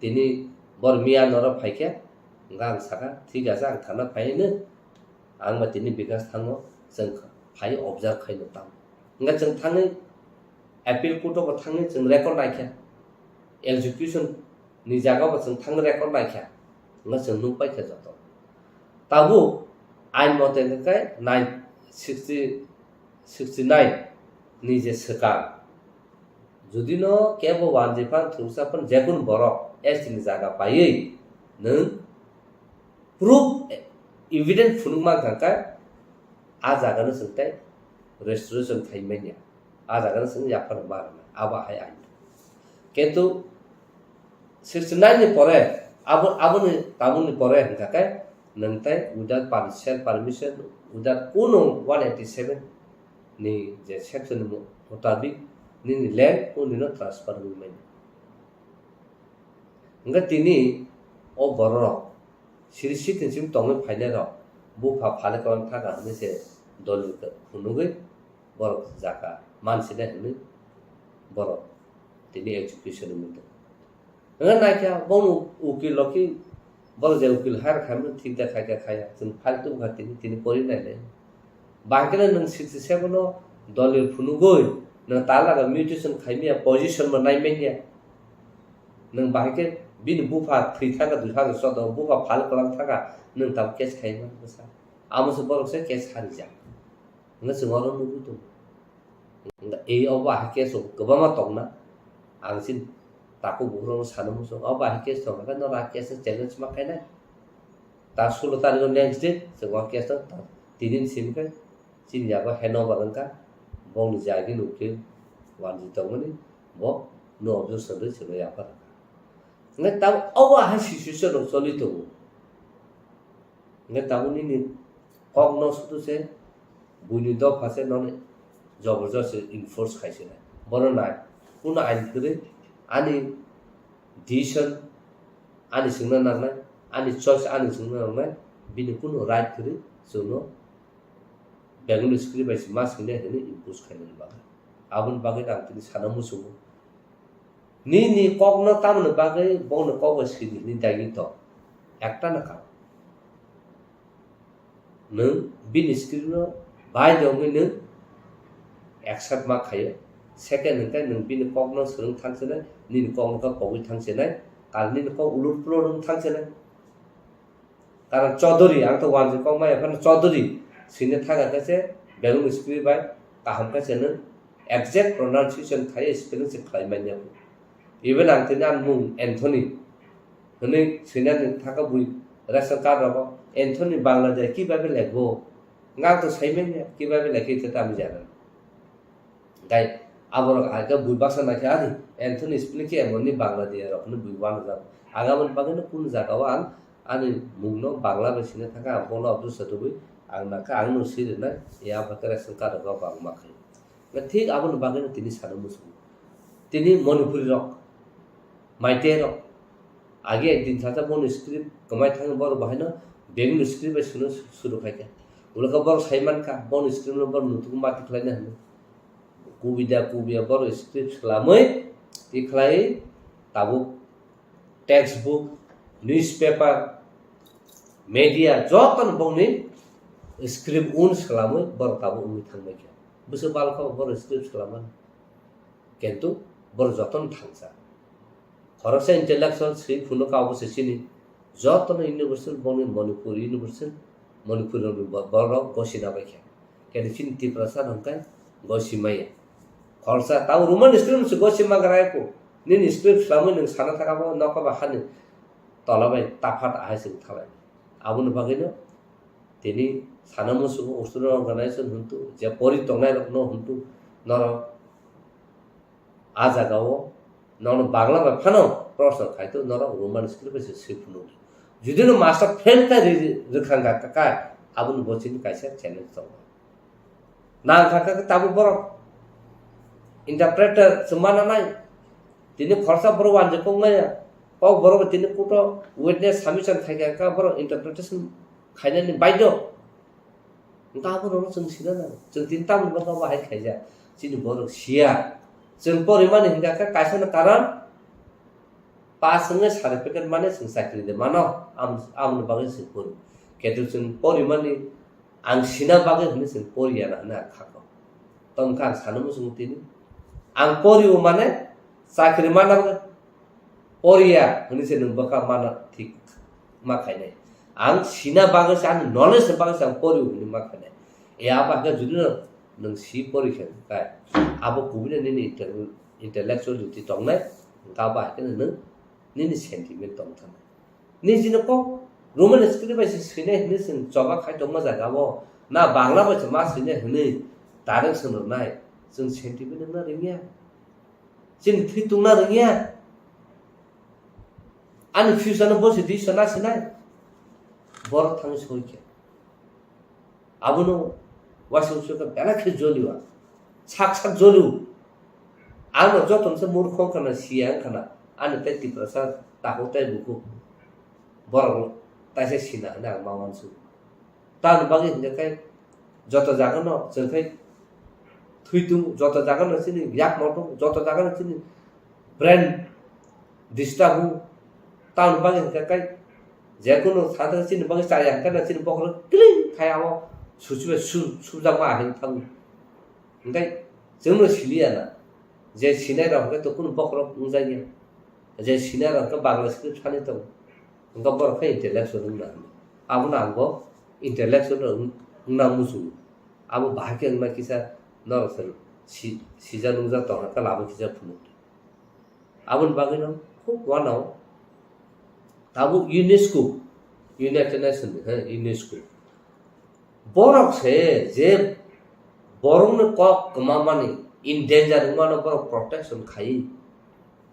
Tini bor miya noro phai khe, hwnkhe ang sakha, "Thik ache, ang thana phai hino." Ang ba tini Bikash thango, chwng phai observe khai no tamo. Hwnkhe chwng thangwi appeal court o bo thangwi chwng record naikha. Execution ni jaga bo chwng thangwi record naikha. Hwnkhe chwng nukpaikha joto. Tabuk ain mote hwnkhe nine, sixty, sixty nine ni je swkang. Jodi no kebo wanjwi phan thungsa phan jekunu borok S T ni jaga paiwi nwng proof evidence phunuk mankha khe a jaga no chwng tei restoration khai manya, a jaga no chwng yaphar ma rwna abo hai ain. Kintu sixty nine ni pore abo, aboni tabukni pore hwnkha khe nwng tei without per-, self permission, without kuno one eighty seven ni je section ni mu-, mutabik nini land o nino transfer wngwi manya. Hwnkhe tini o bororok siri sitin sim tongwi phainairok bupha phale kwlang thaka hwnwi se dolil phunugwi borok jaga mansinai hwnwi borok tini execution wngwi tongo. Hwnwi naikha bono ukil rok khe borok je ukil hire khaimani thik da khaikha khaya, chwng file tubukha tini, tini pori nainai. Bahai kheno nwng sixty seven o dolil phunugwi nwng talaga mutation khaimaya position bo naimanya. Nwng bahai khe bini bupha thwi thangkha dui hazar choudo o, bupha phal kwlang thangkha, nwng tabuk case khaimani bwsa. Amo se borok se case harijak. Hwnwi chwng oro nugwi tongo. Ei obo ahai case rok kwbangma tongna. Ang chini takhuk bukhuk rokno sana muchung. Obo ahai case tongkha khe norok a case no challenge ma khainai. Ta sulo tarikh o next day chwng o case no ta tini ni simi khe chini yago handover wngkha. Bongni jagini ukil wanjwi tongmani bo no objection rwi chwngno yaphar rwkha. Hwnkhe tabuk obo ahai situation rok choli tongo. Hwnkhe tabuk nini kokno sudu se buini dopha se nono jobor josti enforce khai se nai. Bono nai, kuno ain kwrwi ani decision ani swngna nangnai, ani choice ani swngna nangnai, bini kuno right kwrwi chwngno Bengali script bai se ma swinai hwnwi impose khainani bagwi. Aboni bagwi ang tini sana muchungo. Nini kokno tamoni bagwi bongni kok bai swidi hwnwi daigi tong? Ekta no karon. Nwng bini script no bai de wngwi nwng accept ma khaio. Second hwnkhe nwng bini kokno swrwng thang sinai, nini kokno khe kogwi thang sinai, ar nini kok ulur pulur wng thang sinai. Karon Chaudhary, ang to wanjwi kok maya phano Chaudhary swina thang khe se Bengali script bai kaham khe se nwng exact pronunciation khai spelling se khlai manya. Even ang tini ani mung Anthony hwnwi swinani thangkha bui ration card rogo Anthony Bangladesh kibabe lekbo. Hwnkhe ang to saimanya kibabe lekhe te tamo jana. Hwnkhe aborok hai khe bui baksa naikha ani Anthony spelling khe emonni Bangladesh rok hwnwi bui uanajak. Ang aboni bagwino kunu jagao ang ani mungno Bangla bai swina thangkha ang bono objection rwui ang nangkha ang no swi rwnai ya abo khe ration card rogo bangma khai. Hwnkhe thik aboni bagwino tini sana muchungo. Tini Manipuri rok Maitei rok. Agi ekdin sacha boni script kwmai thangwi borok bahaino bebini script bai suno suru khaikha. Ulokha borok saimankha boni script no borok nutuk mati khlaina hwnwi. Kubida kubiya borok script swlamwi tikhlai tabuk textbook, newspaper, media jotono bongni script un swlamwi borok tabuk wngwi thangbaikha. Bwswk balokha borok script swlamani. Kintu borok jotono thangsa. Khoroksa intellectual swi phunukha obo se chini jotono university bongni Manipur university, Manipur ni bo-, borok gosina baikha. Kintu chini Tiprasa hwnkhe gosimaya. Khoroksa tamo Roman script se gosima gra eko. Nini script swlamwi nwng sana thangkha bo nokha ba hani tola bai taphat ahai se wngthalai. Aboni bagwino tini sana musugo student organization hwntu je pori tongnai rokno hwntu norok. A jaga o nono Bangla bai phano proshno khai to norok Roman script bai se swi phunuk di. Judi no master fail kha ri-, ri-, rwkha wngkha kha, aboni bo chini kaisa challenge tongo. Nang kha kha tabuk borok interpreter se mana nai. Tini khoroksa borok wanjak kok maya. Kok borok tini kuto witness submission khai kha kha borok interpretation khainani baidho. Hwnkhe aborokno chwng sina nango. Chwng tini tamoni bagwi abo hai khaijak. Chini borok siya. Chwng porimani hwnkha khe kaisano karon pass wngwi certificate mane chwng chakri de mano. Am-, amoni bagwi chwng pori. Keto chwng porimani ang sina bagwi hwnwi chwng poriya na hwnwi ang kha kok. Tongkha ang sanwi muchungo tini. Ang porio mane chakri mana bagwi poriya hwnwi se nwng bwkha mana thik ma khainai. Ang sina bagwi se, ani knowledge ni bagwi se ang pori hwnwi ma khainai. E abo hakhe judi no nwng si pori khe kai, abo kubui no nini intel-, intellectuality tongnai, hwnkhe abo hakhe no nwng nini sentiment tong thangnai. Nini jino kok Roman script bai se swinai hwnwi chwng choba khai tongma jaga o, na Bangla bai se ma swinai hwnwi direction rwnai, chwng sentiment wngna rwngya. Chini thwi tungna rwngya. Ani future no bosi di sona sinai. Borok thangwi soi khe. Abono waisa waisa khe belai khe joliwa. Sak sak joliwo. Ano joto se murkho wngkha na siya wngkha na. Ani tei Tiprasa takhuk tei bukhuk. Borok taisa sina hwnwi ang ma uansukha. Tamoni bagwi hwnkhe khe joto jagano chwng khe thwi tung, joto jagano chini yakmo tung, joto jagano chini brain disturb hu. Tamoni bagwi hwnkhe khe jekunu santa chini bagwi chaya hwnkhe no chini bokhorok kiling khai amo suchibai su-, sujakma ahai thango. Hwnkhe chwngno siliya na je sinai rok hwnkhe to kunu bokhorok wngjakya. Je sinai rok hwnkhe Bangla script sani tongo. Hwnkhe borok khe intellectual wngna hwnwi. Abono ang bo intellectual wng-, wngna muchungo. Abo bahai khe wngna kisa norok se si-, sijak nungjak tongkha khe labo kisa phunukdi. Aboni bagwino khub uanao tabuk UNESCO, United Nations ni, he, UNESCO. Borok se je borokni kok kwmamani, in danger wngmano borok protection khai,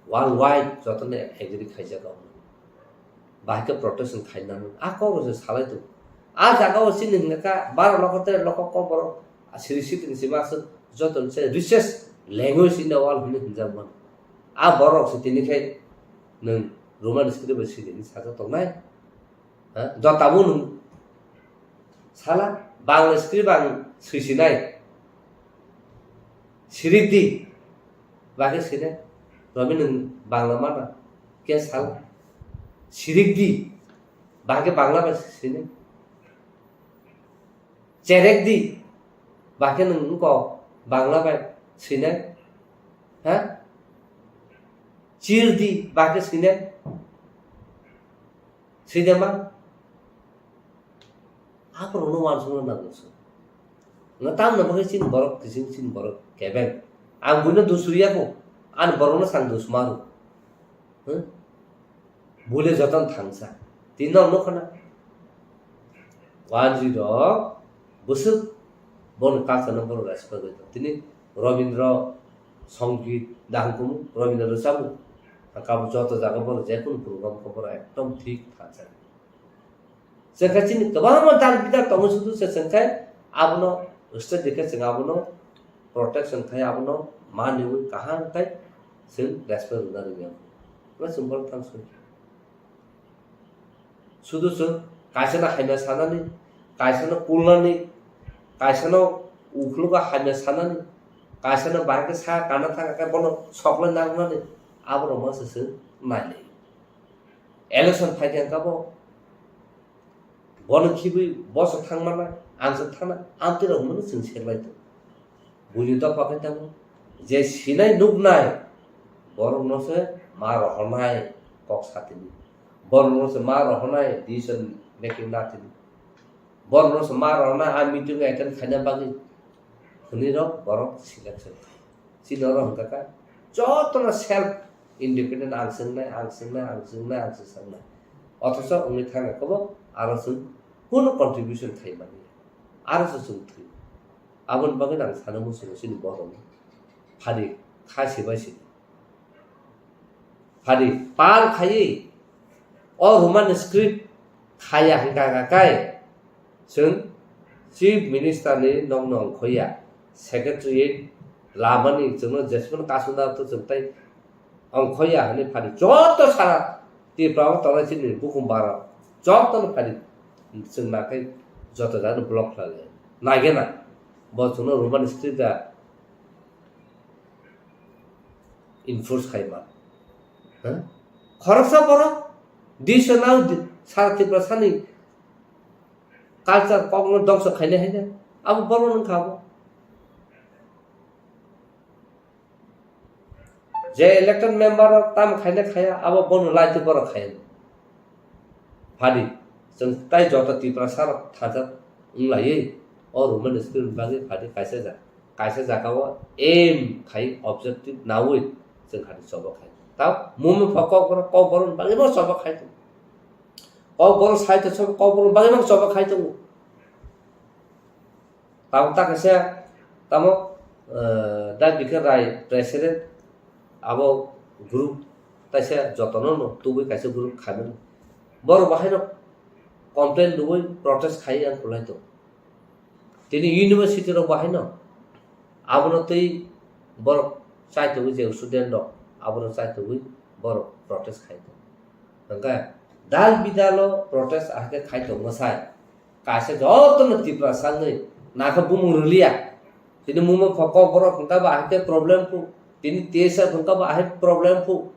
world wide jotono agree khaijak. Bahai khe protection khainani a kok rok se salai tongo. A jaga o chini hwnka kha baro lokho tere lokho kok borok siri sitini sima aswk joto ni se richest language in the world hwnwi hwnjak mano. A borok se tini khai nwng Roman script bai siri hwnwi sajak tongnai. Ha? Jotabo nwng sala Bangla script ang swisinai. Sirik di. Bakhe sinai. Romi nwng Bangla mana. Khe sal. Sirik di. Bakhe Bangla bai sinai. Cherek di. Bakhe nwng wngkok Bangla bai sinai. Ha? Chir di. Bakhe sinai. Sinai ma. Aborokno uansukna nango chwng. Nga tamno bagwi chini borok kiching chini borok kebeng. Ang buino dusuriya kho. Ani borokno sang dusmaru. Huh? Bule joton thangsa. Tini nok nukha na. Wanjwi rok bwswk boni culture no borok respect rwi tong. Tini Robindra Songit dahung kumu, Robindra rwchabu. Kabo joto jaga borok jekunu program khe borok ekdom thik thangsa. Chwng khe chini kwbangma dal bidal tongo sudu se chwng khe abono study khe chwng abono protection khai abono maniwi kaham khai chwng respect rwna rwngya. Chwng borok thang soi. Sudu chwng kaisano hamya sanani, kaisano kulnani, kaisano ukhulugo hamya sanani, kaisano bahai khe sa kana thang khe bono soklai nangnani, aborok masa chwng nailai. Election phai khe kabo bono khibwi boso thangmana, ang se thana, amtwi rok mano chwng seklai tongo. Buini dopha khe tamo je sinai nuknai borokno se ma rohornai kok satini, borokno se ma rohornai decision making natini, borokno se ma rohornai a meeting attend khaina bagwi hwnwi rok borok selection khai. Chini oro hwnkha kha jotono self independent, ang swngnai, ang swngnai, ang swngnai, ang swngnai. Othocho wngwi thangkha kobo aro chwng kunu contribution khai manya. Aro se chwng thwi. Aboni bagwi ang sana muchungo chini borok phari kha sibai sini. Phari pal khaiwi o Roman script khaya hwnkha kha kai chwng Chief Minister ni nokno ongkhoya, Secretariat lamani chwngno jesmano kasuna to chwng tai ongkhoya hwnwi phari joto sara Tripura o tongnai chini bukhum bara jotono phari chwng nakhai joto jagano block khlai lai. Naigena bo chwngno Roman script da enforce khaima. Ha? Khoroksa borok disa nang di-, sara Tripura sani culture kokno dongso khainai haino abo borok wngkha abo. Je elected member rok tamo khaina khaya, abo bono laiti borok khaya. Phadi, chwng tai joto Tiprasa rok thajak wng laiwi, o Roman script bagwi phadi kaisa ja-, kaisa jaga o aim khai objective nawi chwng khadi choba khai. Tao mumi pho kokborok, kokborok bagwi bo choba khai tongo. Kokborok sai to choba, kokborok bagwi bo choba khai tongo. Tamo ta kaisa, tamo, eh, Dai Bikar Rai president, abo group kaisa jotono no tubui kaisa group khaimani. Borok bahaino complain rwui protest khai ang kulai tongo. Tini university rok bahaino abono twi borok chaitogwi je student rok abono chaitogwi borok protest khai tongo. Hwnkhe dal bidalo protest ahai khe khai tongma sai. Kaisa jotono Tiprasa wngwi nakha bumung rwliya. Tini mungma pho kokborok hwnkha ba ahai khe problem phu. Tini T S F hwnkha ba ahai problem phu.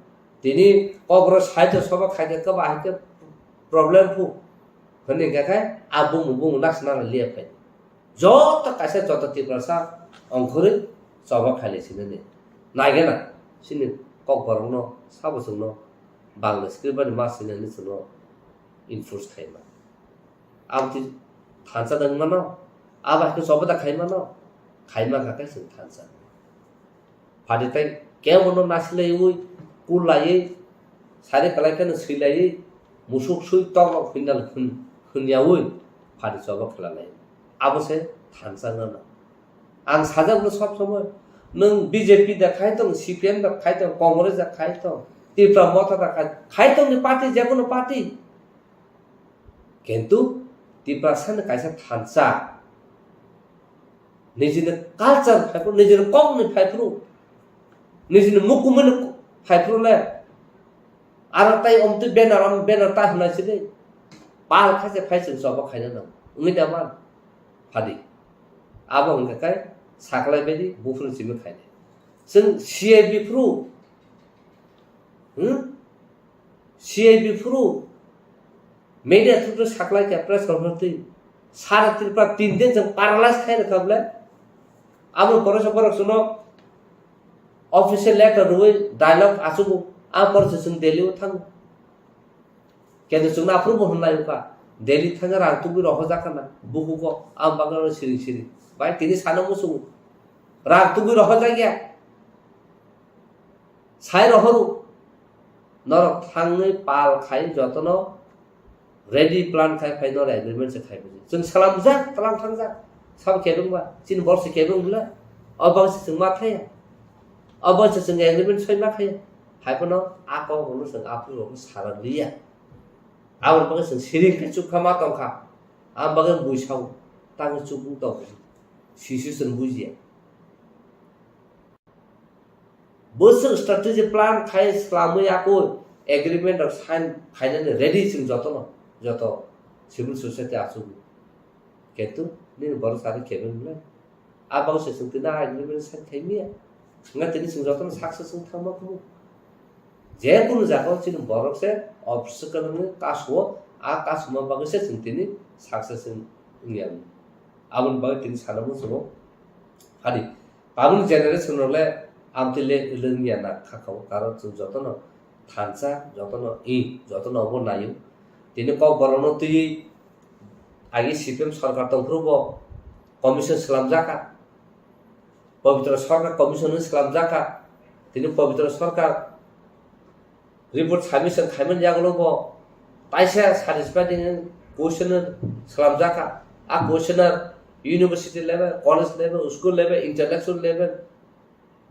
Tini kokborok side o soba khaikhe kha ba ahai khe problem phu. Hwnwi hwnkha khe a bumung bumung naksna liya phai. Joto kaisa joto Tiprasa ongkhorwi choba khailai sinani. Naigena chini kokborokno sabo chwngno Bangla script bani ma sinani chwngno enforce khaima. Aboni thansa da wngmano, abo hai khe choba da khaimano, khaima kha khe chwng thansa. Phadi tai kebono nasilaiwi, kullaiwi, sari kwlai kheno swilaiwi, musuk swi tok rok hwnnal hwn-, hwnyawi phadi choba khelalai. Abo se thansa wngmano. Ang sajak no sob somoi, nwng B J P da khai tong, C P M da khai tong, Congress da khai tong, Tipra Motha da khai, khai tong ni party, je kono party. Kintu Tiprasa ni kaisa thansa, nijini culture phaiphuru, nijini kokni phaiphuru, nijini mukumuni phaiphuru le, aro tai omtwi banner, om banner ta hwnai sidi, pal khaise phai chwng choba khaina nang, wngwi da man, phadi. Abo hwnkha khe saklai baidi buphuru simi khainai. Chwng C I B phuru, hmm? C I B phuru media through saklai kha press conference twi. Sara Tripura tin din chwng paralyze khai rwkha bwle. Abo porok se borok chwngno official letter rwui dialogue achugo. Abo porok se chwng Delhi o thango. Kendo chwngno aphuru bo hwnlai wngkha. Delhi thangwi rang tubui rohorjak khana. Bukugo abo bagwi siring siring. Bai tini sana muchungo. Rang tubui rohorjak ya. Sai rohoro. Norok thangwi pal khai jotono ready plan khai phai norok agreement se khai buji. Chwng salamjak, tlang thangjak. Sabo kebeng ba, chini bor se kebeng bwla. O bang se chwng ma thaya. O bang se chwng agreement soi ma thaya. Hai phano a kok rokno chwng aphuru rokno sarak liya. Aboni bagwi chwng siring khe chukha ma tongkha. Aboni bagwi bui sao. Tangwi chukung tong. Sisi chwng bujiya. Bwswk strategy plan khai swlamwi yakwi Agreement rok sign khainani ready chwng jotono, joto civil society achukgo. Kintu nini borok sari kebeng le. A bagwi se chwng tini a agreement sign khai miya. Wngkha tini chwng jotono success wng thangma phuru. Je kunu jaga o chini borok se obstacle wngwi kasu o, a kasuma bagwi se chwng tini success wng, wngya. Aboni bagwi tini sana muchungo. Phadi. Tabukni generation rok le amtwi le wngya na kha kha o, karon chwng jotono thansa, jotono i, jotono obo naio. Tini Kokborokno twiwi agi C P M sorkar tongphuru bo commission swlamjak kha. Pabitra Sarkar commission hwnwi swlamjak kha. Tini Pabitra Sarkar report submission khaimani yagulo bo kaisa satisfying question swlamjak kha. A question university level, college level, school level, intellectual level,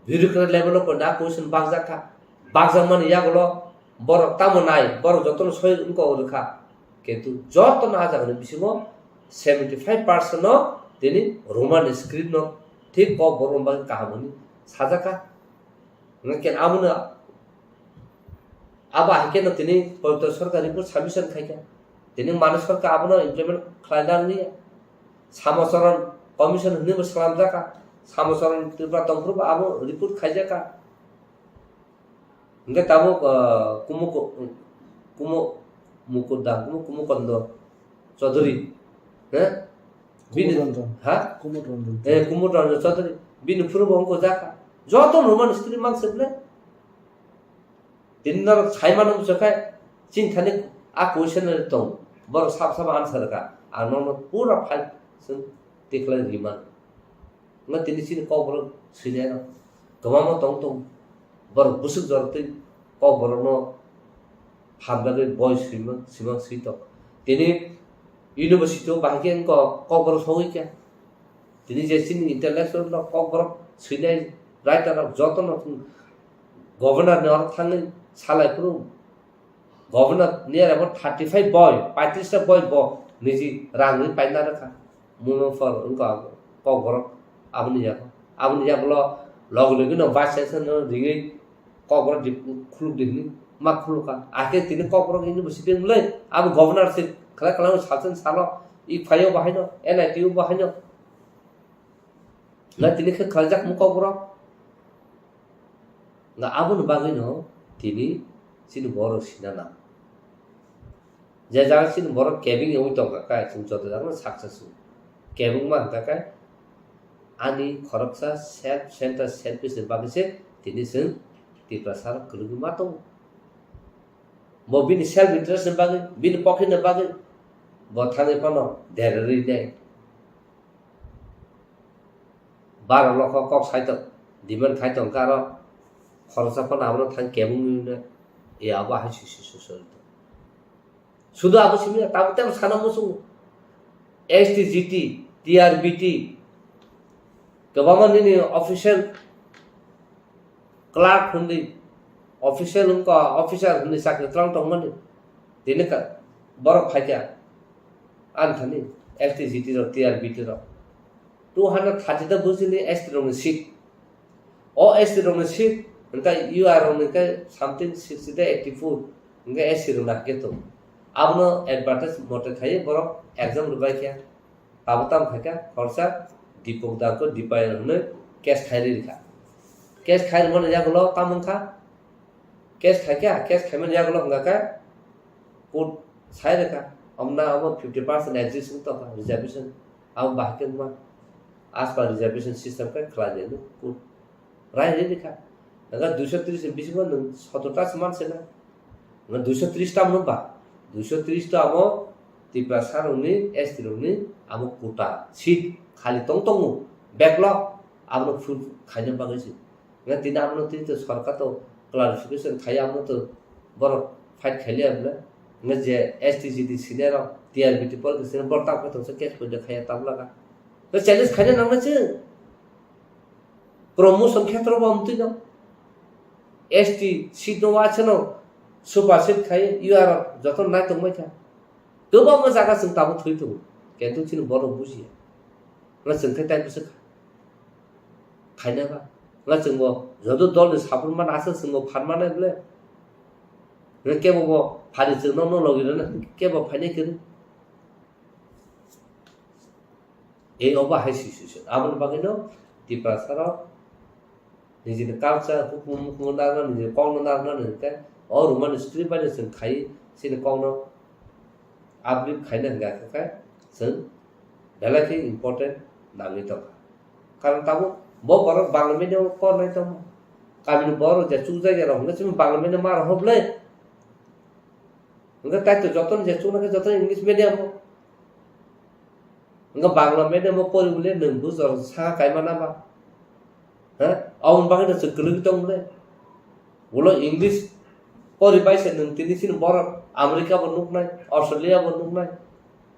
bureaucrat level o koina question bakjak kha. Bakjakmani yagulo borok tamo nai, borok jotono soi wngkok rwkha. Kintu jotono a jagani bisingo seventy five percent no tini Roman script no thik Kokborok bagwi kaham hwnwi sajak kha. Hwnkhe abono, abo hai kheno tini Pabitra Sarkar report submission khai kha. Tini Manik Sarkar abono implement khlaina wngya. Samocharan commission hwnwi bo swlamjak kha. Samocharan Tripura tongphuru bo abo report khaijak kha. Hwnkhe tabuk, ah, Kumo, Kumo, Mukuda, Kumo, Kumo Kondo Chaudhary, he? Bini, Kumud Ranjan. Ha? Kumud Ranjan. Eh, Kumud Ranjan Chaudhary. Bini phuru bo wngkha jakha. Joto normal script mang se ble. Tini norok sai mano bwswk khe, chini thani a question tong. Borok sab sab answer kha. Ang nono pura file chwng tikhlai ri mano. Wngkha tini chini Kokborok swinai rok kwbangma tong tong. Borok bwswk jorok twi Kokborokno hamjagwi boi swimang, swimang swi tong. Tini university o bahai khe wngkha Kokborok sogwi kha. Tini je chini intellectual rok Kokborok swinai writer rok jotono governor ni oro thangwi salai phuru Governor ni abo thirty five boi, paitris ta boi bo niji rang ri paina rwkha. Muno phor wngkha Kokborok aboni yago. Aboni yago lo logi logi no vice chancellor no ringwi Kokborok di khuluk di hwnwi ma khulukha. Akhe tini Kokborok university wngmulai abo governor se khlai khlai salsen salo i phaio bahaino, N I T o bahaino. Na tini khe khlaijak mu Kokborok. Nga aboni bagwino tini chini borok sina nang. Je jaga chini borok kebeng wngwi tongkha khe, chwng joto jagano success wngo. Kebengma hwnkha khe ani khoroksa self center, selfish ni bagwi se tini chwng Tiprasa rok kwrwngwi ma tongo. Bo bini self interest ni bagwi, bini pocket ni bagwi bo thangwi phano derarwi nai. Baro lokho kok sai tong, demand khai tong khe aro khoroksa phano abono thang kebengwi no, e abo hai si si si si. Sudu abo simi tabuk tei sana muchungo. S T, G T, T R B T, kwbangma nini official clerk hwnwi, official wngkha, officer hwnwi chakri twlang tongmani. Tini ka-, borok phaikha, ani thani S T, G T rok, T R B T rok. Two hundred thirty ta bujili S T rokni seat. O S T rokni seat, hwnkhe U R rokni khe something sixty ta eighty four, hwnkhe S C rokni hakhe tongo. Abono advertise mote khaiwi borok exam rwbaikha. Abo tamo khaikha, khoroksa Dipok Dangko Dipayan hwnwi case khai rikha. Case khai rwmani yagulo tamo wngkha? Case khaikha, case khaimani yagulo wngkha khe court sai rwkha. Omna abo fifty percent exist wng tongkha, reservation. Abo bahai khe wngma, as per reservation system khe khlai di hwnwi court rai rwi rikha. Nangkha duiso tris ni bisingo nwng sotor ta se man se na. Nwng duiso tris ta mano ba? Duiso tris ta amo Tiprasa rokni, S T rokni amo quota seat khali tong tongo. Backlog abono full khaina bagwi se. Nwng tini abono tini to sorkar to clarification khai abono to borok fight khailiya bwle. Nwng je S T G T senior rok, T R B T politician borok tamo khe tongsa case point khaiya tabla kha. To challenge khaina nangna se. Promotion khetra bo amtwi no. S T seat no wa chano super seat khai U R joto nai tongbai kha. Kwbangma jaga chwng tabuk thwi tongo. Kintu chini borok bujiya. Nga chwng khe tai bwswk kha. Khaina ba. Nga chwng bo joto dol ni support man aswk chwng bo phan manai bwle. Hwnkhe kebo bo phani chwng no, no logi rwna, kebo phainai kwrwi. Ei obo hai situation. Aboni bagwino Tiprasa rok nijini culture, hukumu, hukumu narwkna, nijini kokno narwkna hwnkhe o Roman script bai no chwng khai chini kokno uplift khaina hwnkha khe chwng belai khe important nangwi tongkha. Karon tabuk bo borok Bangla medium o pornai tongma. Kamini borok je chukjak ya rok hwnkhe chini Bangla medium ma rok hwblai. Hwnkhe tai to jotono je chuknai khe jotono English medium o. Hwnkhe Bangla medium o pori bole nwng bujor sa kaima na ba? Ha? Aboni bagwi no chwng kwlwgwi tong bole. Ulo English pori bai se nwng tini chini borok America bo nuknai, Australia bo nuknai,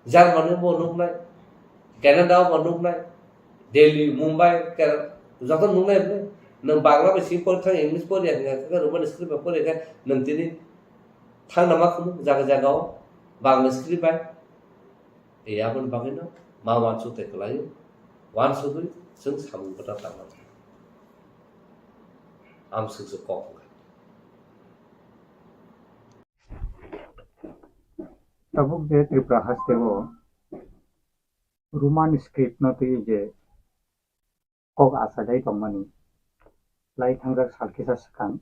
Germany bo nuknai, Canada bo nuknai, Delhi, Mumbai, Kerala, joto nuknai bole. Nwng Bangla bai simi pori thang, English pori ya hwnkha khe, Roman script bai pori ya khe, nwng tini thangna ma khunu jaga jaga o Bangla script bai. E aboni bagwino ma uansuk tei kwlaio, uansugwi chwng samung kwtal tangma. Amswk se kok wngkha. Tabuk je Tripura haste o Roman script no twi je kok achaiwi tongmani lai thangjak sal kisa swkang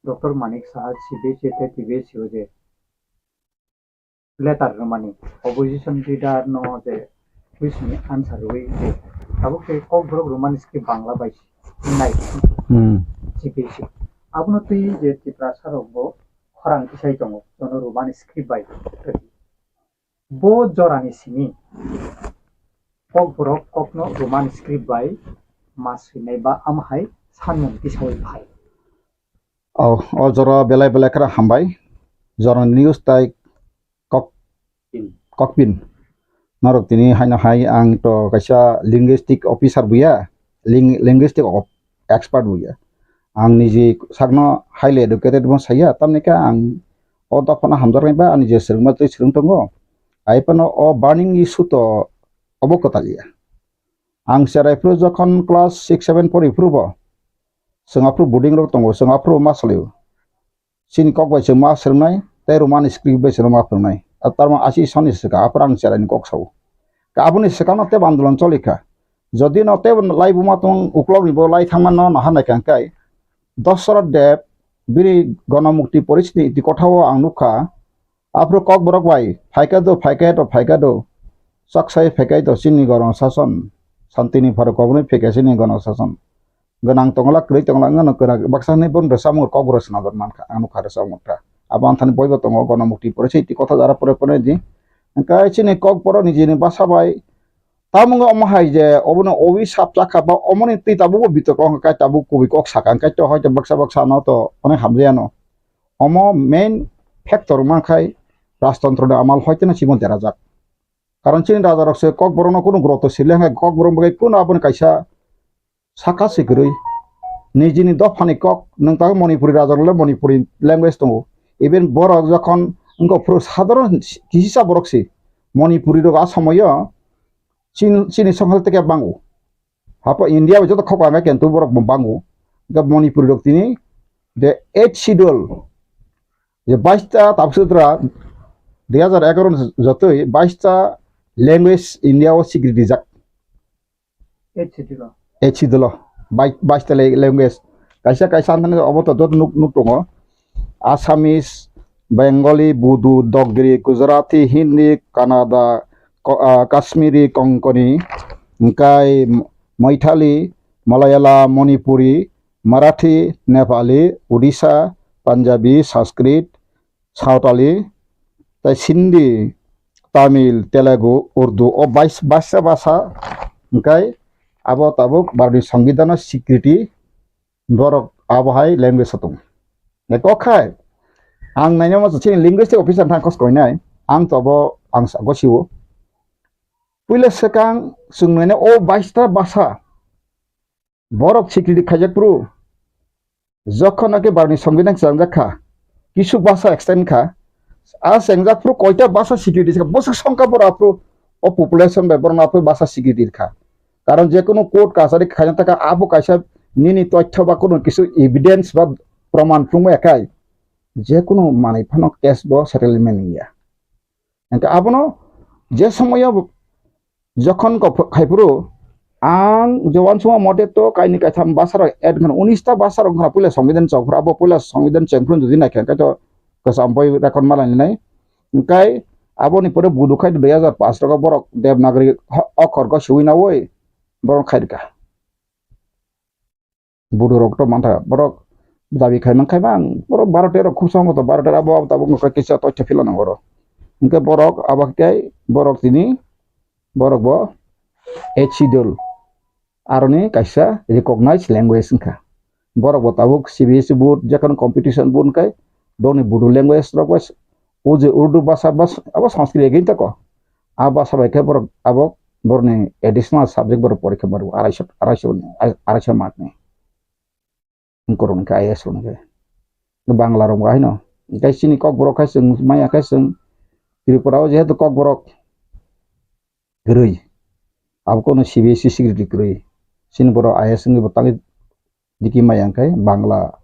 Doctor Manik Saha C B S E tei T B S E o je letter rwmani, opposition leader no je question ni answer rwui je tabuk tei Kokborok Roman script Bangla bai nai Hmm. C B S E. Abono twi je Tiprasa rok bo khorang kisai tongo, jono Roman script bai. Bo jorani simi Kokborok kokno Roman script bai ma swinai ba am hai sanmung tisaui phai. O, o jora belai belai kheno hambai. Jorani news tai kok, kokpin. Norok tini haino hai ang to kaisa linguistic officer buya, ling-, linguistic of-, expert buya. Ang niji sakno highly educated bo saya, tamni khe ang o dophano hamjaknai ba ani je swrwngma twi swrwng tongo. Ai phano o burning issue to obo kwtal ya. Ang cherai phuru jokhon class six seven pori phuru bo, chwng aphuru boarding rok tongo, chwng aphuru ma salio. Chini kok bai chwng ma swrwngnai, tei Roman script bai chwng ma phwrwngnai. A tarman asi soni swka, aphuru ang cherai ni kok sao. Ka aboni swkang no tebo andolon choli kha. Jodi no tebo lai buma tong uklok ni bo lai thangma no naha nai kha kai. Dasarath Deb bini Ganamukti Porishad ni iti kotha o ang nukha, aphuru Kokborok bai phaikha do, phaikha do, phaikha do, chaksai phaikha do chini Garon Sason, Santini Pharok Kokborok phaikha chini Garon Sason. Gwnang tongla, kwrwi tongla, wngno kwrak baksa hwnwi bono rwchapmung Kokborok swnamjak mankha, ang nukha rwchapmung kha. Abo anthani boibo tongo, Ganamukti Porishad iti kotha jara pore pore di. Hwnkhe chini Kokborok nijini basa bai Tamo wngkha omo hai je obono owi sap chakha ba omoni twi tabukbo bitorko wngkha kai tabuk kubui kok sakha hwnkhe to hoito baksa baksa no to onek hamjaya no. Omo main factor wngma khai rajtontro ni amal hoito no chimo derajak. Karon chini raja rok se Kokborok no kunu groto sirle hwnkhe Kokborok bai kunu aboni kaisa saka se kwrwi. Nijini dophani kok nwng tabuk Manipuri raja rok le Manipuri language tongo. Even borok jokhon wngkha phuru sadharon kisa borok se Manipuri rok a somoyo Chin-, chini songkha teke bango. Hapo India bai joto khok ang kentu borok bo bango. Ga Manipuri rok tini the eighth schedule. Je baista tabuk sutra dui hajar egaroh jotoi baista language India o sikri dijak. Eighth schedule o. Eighth schedule o. Bai-, baista le-, language. Kaisa kaisa anthani obo to joto nuk, nuk tongo. Assamese, Bengali, Bodo, Dogri, Gujarati, Hindi, Kannada, Ko-, ah, Kashmiri, Konkani, hingkai Maithili, Malayala, Manipuri, Marathi, Nepali, Odisha, Punjabi, Sanskrit, Sawtali, tei Sindhi, Tamil, Telugu, Urdu, o bais-, baisa basa, hingkai abo tabuk Bharatni Songbidan o sikriti borok abo hai language o tongo. Eko khai, ang naina mo chini linguistic officer thang kos koinai, ang to abo ang sa gosio. Puila swkang chwng naina o baista basa borok sikriti khaijak phuru, jokhon ake Bharatni Songbidan chwngjak kha, kisu basa extend kha, a chengjak phuru koita basa sikriti kha, bwswk songkha borok aphuru o population bai borok aphuru basa sikriti kha. Karon je kunu court kachari khaina taka abo kaisa nini toithyo ba kunu kisu evidence ba proman phunukma ya khai. je kunu manwi phano case bo settlement wngya. Hwnkhe abono je somoyo jokhon kok khaipuru ang je uansukma mote to kaini kaitham bwsarok add wngkha, unis ta bwsarok wngkha puila songbidan chengphuru, abo puila songbidan chengphuru jodi naikha hwnkhe to kwcham boi record malainai. Hwnkhe aboni pore budu khai dui hajar pash rogo borok Devanagari ho-, okhor go siwi nawi borok khairikha. Budurok to mantha, borok dabi khai man khai man, borok baro tero khub sambo to baro tero abo abo tabuk no kisa toitha phila nang oro. Hwnkhe borok abo khe borok tini borok bo H C dol aroni kaisa recognized language wngkha. Borok bo tabuk C B S E board, jekhano competition board wngkhe, borokni Bodo language rok bai, o je Urdu bhasha bas-, abo Sanskrit again tako. A bhasha bai khe borok abo borokni additional subject borok porikha maro araisho, araisho, araisho mark ni. Wngkorok wngkha I A S rok wngkhe. Bangla rok bo haino. Hwnkhe chini Kokborok khai chwng maya khai chwng Tripura o jehetu Kokborok kwrwi. Abo kono C B S E secretary kwrwi. Chini borok I A S wngwi bo tangwi diki maya hwnkhe Bangla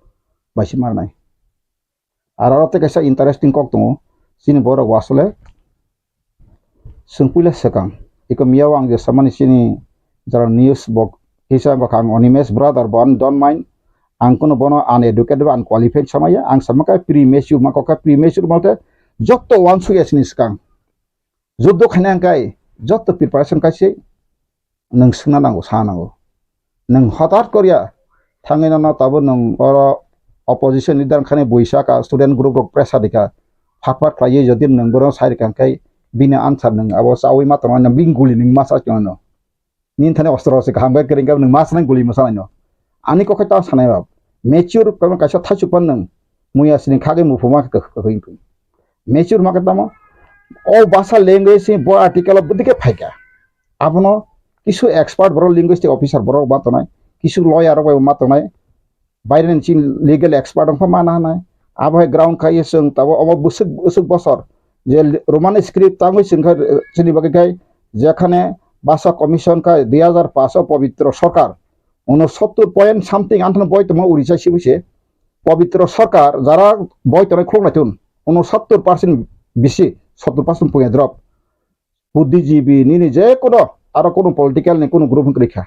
bai se marnai. Aro aro tei kaisa interesting kok tongo. Chini borok bo asole chwng puila swkang. Iko miyao ang je samani chini jara news bo kisa wngkha ang Animesh brother bo ani don't mind. Ang kono bono uneducated ba unqualified samaya. Ang sama kha premature ma kok kha premature ma te jotto uansukya chini swkang. Juddo khaina hwnkhe jotto preparation khaise nwng swngna nango, sa nango. Nwng hotat korya thangwi nono tabuk nwng oro opposition leader wngkhani buisa ka student group rok pressure rikha. Phat phat khlaiwi jodi nwng bono sai rikha hwnkhe bini answer nwng abo chaui ma tongna bini guli nwng ma sa tongno. Nini thani ostro se kaham khe kwrwng khe nwng ma sanai guli ma sanai no. Ani kok khe ta sanai ba. Mature khe kaisa thaichuk pan nwng muya sini khagwi muphuma khe kwkhwing. Mature ma khe tamo. O basa language ni bo article o bwdike phaikha. Abono kisu expert borok linguistic officer borok ba tonai. Kisu lawyer rok bai ma tonai. Baireni chini legal expert wngkha mana hwnai. Abo hai ground khai chwng tabuk omo bwswk bwswk bosor je Roman script tangwi chwng kha, eh, chini bagwi khai jekhane basa commission khai dui hajar paanch o Pabitra Sarkar unosottor point something anthano boi tongma Orissa sibu se Pabitra Sarkar jara boi tongnai khuluk naitun unosottor percent bisi sottor percent puya drop. Buddhijibi nini je kono aro kono political ni kono group wngkha.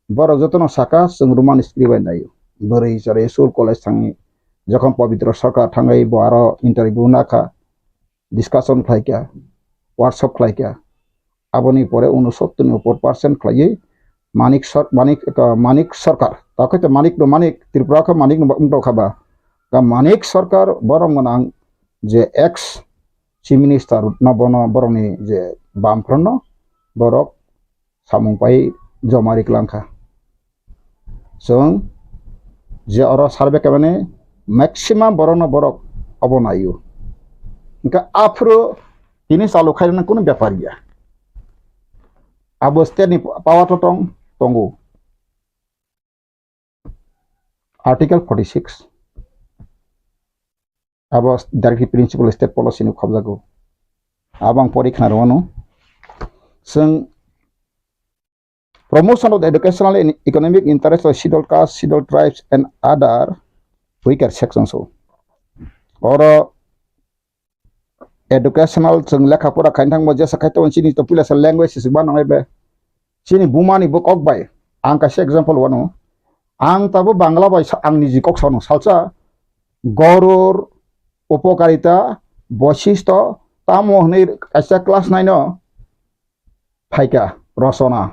Borok jotono saka chwng Roman script bai naio. Bwrwi chwrwi school college thangwi jokhon Pabitra Sarkar thangwi bo aro interview nakha, discussion khlaikha, workshop khlaikha. Aboni pore unosottor ni upor percent khlaiwi Manik Sar-, Manik, uh, Manik Sarkar. Ta khe Manik no Manik, Tripura khe Manik no wng tongkha ba. Ka Manik Sarkar borok gwnang je ex Chief Minister no bono borokni je bam phrono borok samung pai joma ri kwlangkha. Chwng je oro survey khaimani maximum borokno borok obo naio. Hwnkhe aphuru tini chalu khairoknani kunu bepar ya. Abo state ni power to tong, tongo. Article forty six. Abo directive principle state policy ni khobjago. Abo ang pori khna rwano. Chwng promotion of the educational and economic interest of scheduled caste, scheduled tribes and other weaker sections o. Oro educational chwng lekha pora khaina thangma jesa khai tongo chini to puila sa language se ba nangnai be. Chini buma ni bo kok bai. Ang kaisa example wano. Ang tabo Bangla bai sa-, ang niji kok sano salsa Goror, Upokarita, Boisishto, tamo hwnwi kaisa class nine o phaikha rosona.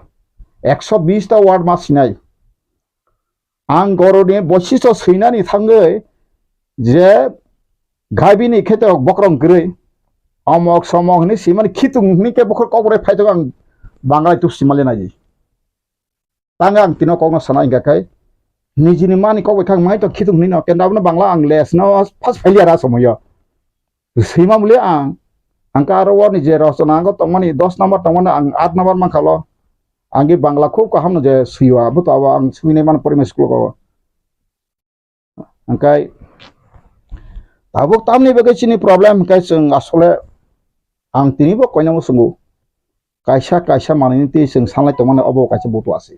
Ekso bish ta word ma sinai. Ang Goroni Boisishto swinani thangwi je gaibini kheto bokrong kwrwi, omok somok hwnwi swimani khitung hwnwi khe bokhorok kok bai phaitok ang Banglai tuk simali naidi. Tang ang tino kokno sana hingka khai nijini mani kok bai khang mai to khitung hwnwi no kenda abono Bangla ang les no first failure a somoyo. Swima muli ang, ang ka aro warni je rosona ang tongmani dos number tongmani ang aat number mankha lo. Ang ge Bangla khub kaham no je swiwa, abo to abo ang swinai mano primary school ko. Hingkai tabuk tamni bagwi chini problem hingkai chwng asole ang tini bo koinamo swngo. Kaisa kaisa manwini twi chwng sanlai tongmani obo kaisa butu asi.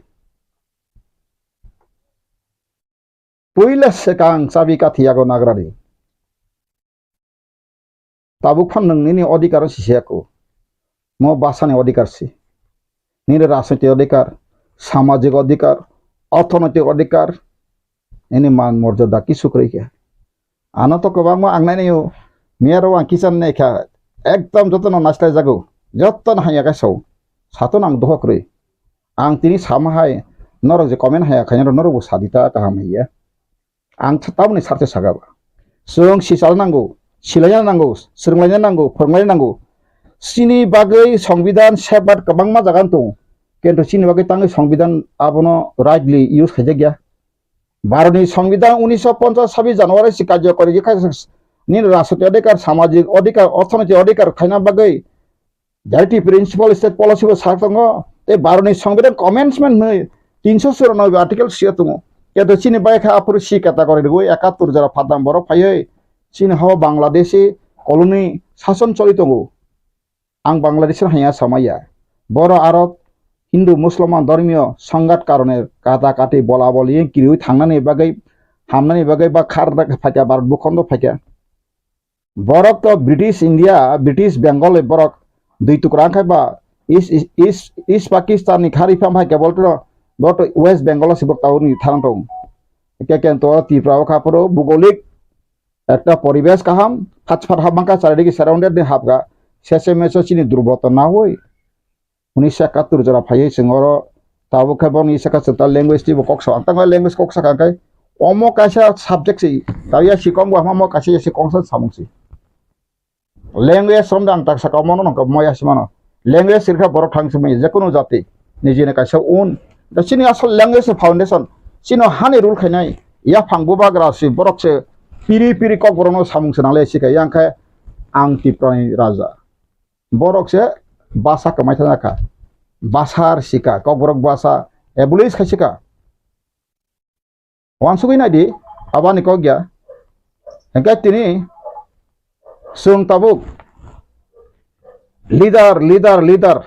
Puila swkang chabi kathi yago nagrani. Tabuk phan nwng nini odhikar si se ako. Mo bwsani odhikar si. Nini rajnoitik odhikar, samajik odhikar, orthonoitik odhikar, nini man morjada kisu kwrwi khe. Ano to kwbangma ang nainai o, miyaro ang kisan nai kha, ekdom jotono naisla jago, jotono hamya khe sao, sato nang dohok kwrwi. Ang tini sama hai, norok je comment haya khainai norok bo sadi ta kaham haiya. Ang th-, tamoni sarse saga ba. Chwng sichalna nango, silaina nango, swrwnglaina nango, phwrwnglaina nango. Chini bagwi songbidan safeguard kwbangma jaga wng tongo. Kintu chini bagwi tangwi songbidan abono rightly use khaijakya. Bharotni songbidan unisho ponchas sabis January si karjokori khe kha nini rajnoitik odhikar, samajik odhikar, orthonoitik odhikar khaina bagwi J R T principal state policy bo sak tongo, tei Bharotni Songbidan commencement hwnwi tinsho churanobe article sia tongo. Keto chini bai kha aphuru C category rwui ekattor jora phatnam borok phaiwi chini hao Bangladeshi colony sason choli tongo. Ang Bangladeshi hanya samaya. Boro aro Hindu Musulman dhormiyo songhat karone kata kati bola boli kiriwi thangnani bagwi, hamnani bagwi ba khar phaikha, Bharat bukhondo phaikha. Borok to British India, British Bengal borok dui tukra wngkha ba East, East, East, East Pakistan ni khari pham hai kebol to, borok to West Bengal si borok tawni tharang tong. Ke ken to Tripura o kha phuru bugolik ekta poribesh kaham, phach phar hap mangkha, charidiki surrounded ni hapkha, sese meso chini durboto na hoi. Unisho ekattor jora phaiwi chwng oro tabuk khe boni saka chwng ta language twibo kok sa, ang tangma language kok saka khe omo kaisa subject se, ta ya si kong bo hama mo kaisa ya si kong sa samung se. Language romda ang tak saka omo no nongkha mo ya si mano. Language sirkha borok thang sumui je kono jati nijini kaisa un. Da chini asol language se foundation. Chino hani rule khainai ya phang bubagra si borok se piri piri kok borok no samung se nangle si kha yang khe ang Tiprani raja. Borok se basa kwmai thana kha. Basa rwsika, kokborok basa abolish khaisika. Wansugwi naidi, abani kok ya. Hingke tini chwng tabuk leader, leader, leader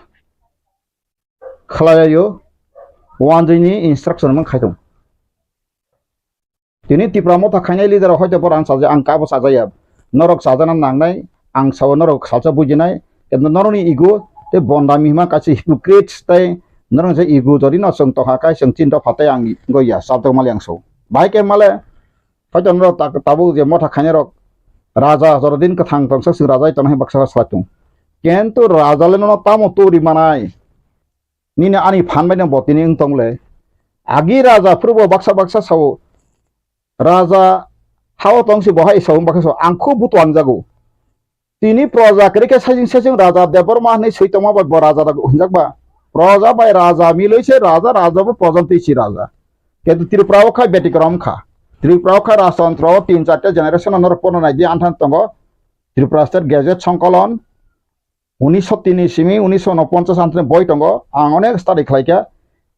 khlailaio, wanjwini instruction mung khaitung. Tini Tipra motha khainai leader rok hoito borok ang chaja, ang kabo chajaya. Norok chajana nangnai, ang sao norok salsa bujinai. Kintu norokni ego tei bondami hima kaisa hypocrites tei norok je ego jodi no chwng tongkha kai chwng chin dopha tei ang goya chabdok mali ang so. Bahai khe male hoito norok ta-, tabuk je motha khainai rok raja jorodin kwthang tongsa chwng raja tongnai baksa salai tung. Kintu raja le nono tamo turi manai? Nini ani phan bai no bo tini wng tong le. Agi raja phuru bo baksa baksa sao. Raja hao tong si bo hai sao baksa sao. Ang khub butuang jago. Tini proja kwrwi khe saichung saichung raja Debbarma hinwi swi tongma bai bo raja rok hwnjak ba. Proja bai raja milwi se raja, raja bo proja twi si raja. Kintu Tripura o khai betikram kha. Tripura o khai rajtantro o tin charta generation no norok pono nai di anthan tongo. Tripura State Gazette Songkolon. Unisho tini simi unisho unoponchas antre boi tongo, ang onek study khlaikha.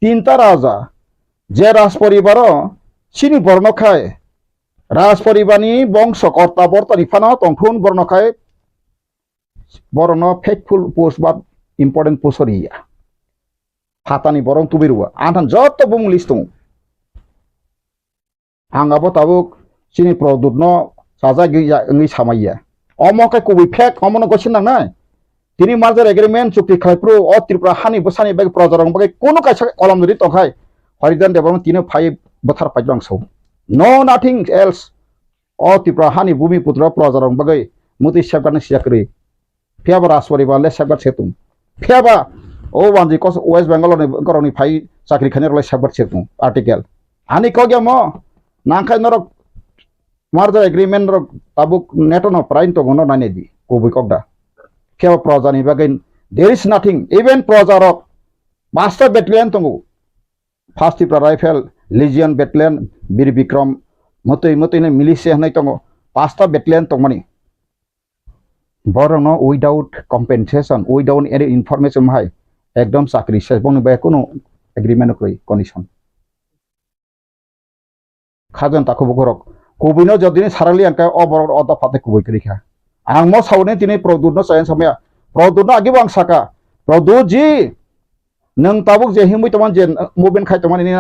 Tinta raja, je rajporibaro chini borno khai, rajporibarni bongso korta bortani phano tongthun borno khai, borokno faithful post ba important post riya. Phatani borok tubui rua, anthan jotto bumung list tongo. Ang abo tabuk chini Pradyut no chajagwi ya wngwi samaiya. Omo khe kubui fake, omo no gosi nangnai. Tini merger agreement chukti khlai phuru o Tripura hani bwsani bagwi proja rok bagwi kunu kaisa kolam rwi tongkhai. Haridan Debbarma tini phai bwthar pai bang so. No nothing else. O Tripura hani bumi putra proja rok bagwi mutwi safeguard ni sijak kwrwi. Phiya ba Rajporibar le safeguard se tung. Phiya ba o wanjwi kos West Bengal ni borok ni phai chakri khainai rok le safeguard se tung. Article. Ani kok ya mo nangkhai norok merger agreement rok tabuk neto no prain tongo no nai di kubui kok da. Phiya ba proja ni bagwi there is nothing. Even proja rok pasta battalion tongo. First Tipra Rifle, Legion Battalion, Bir Bikram, motwi motwi no militia hinwi tongo. Pasta battalion tongmani. Borokno without compensation, without any information hai ekdom chakri se bongni bai kunu agreement kwrwi condition. Khajan takhu bukhurok. Kubuino jodini sarali angkhe o borok o dopha tei kubui kwrwi kha. Ang mo sauni tini Pradyutno chayang samaya. Pradyutno agibo ang saka. Pradyutji, nwng tabuk je himwi tongmani je movement khai tongmani nini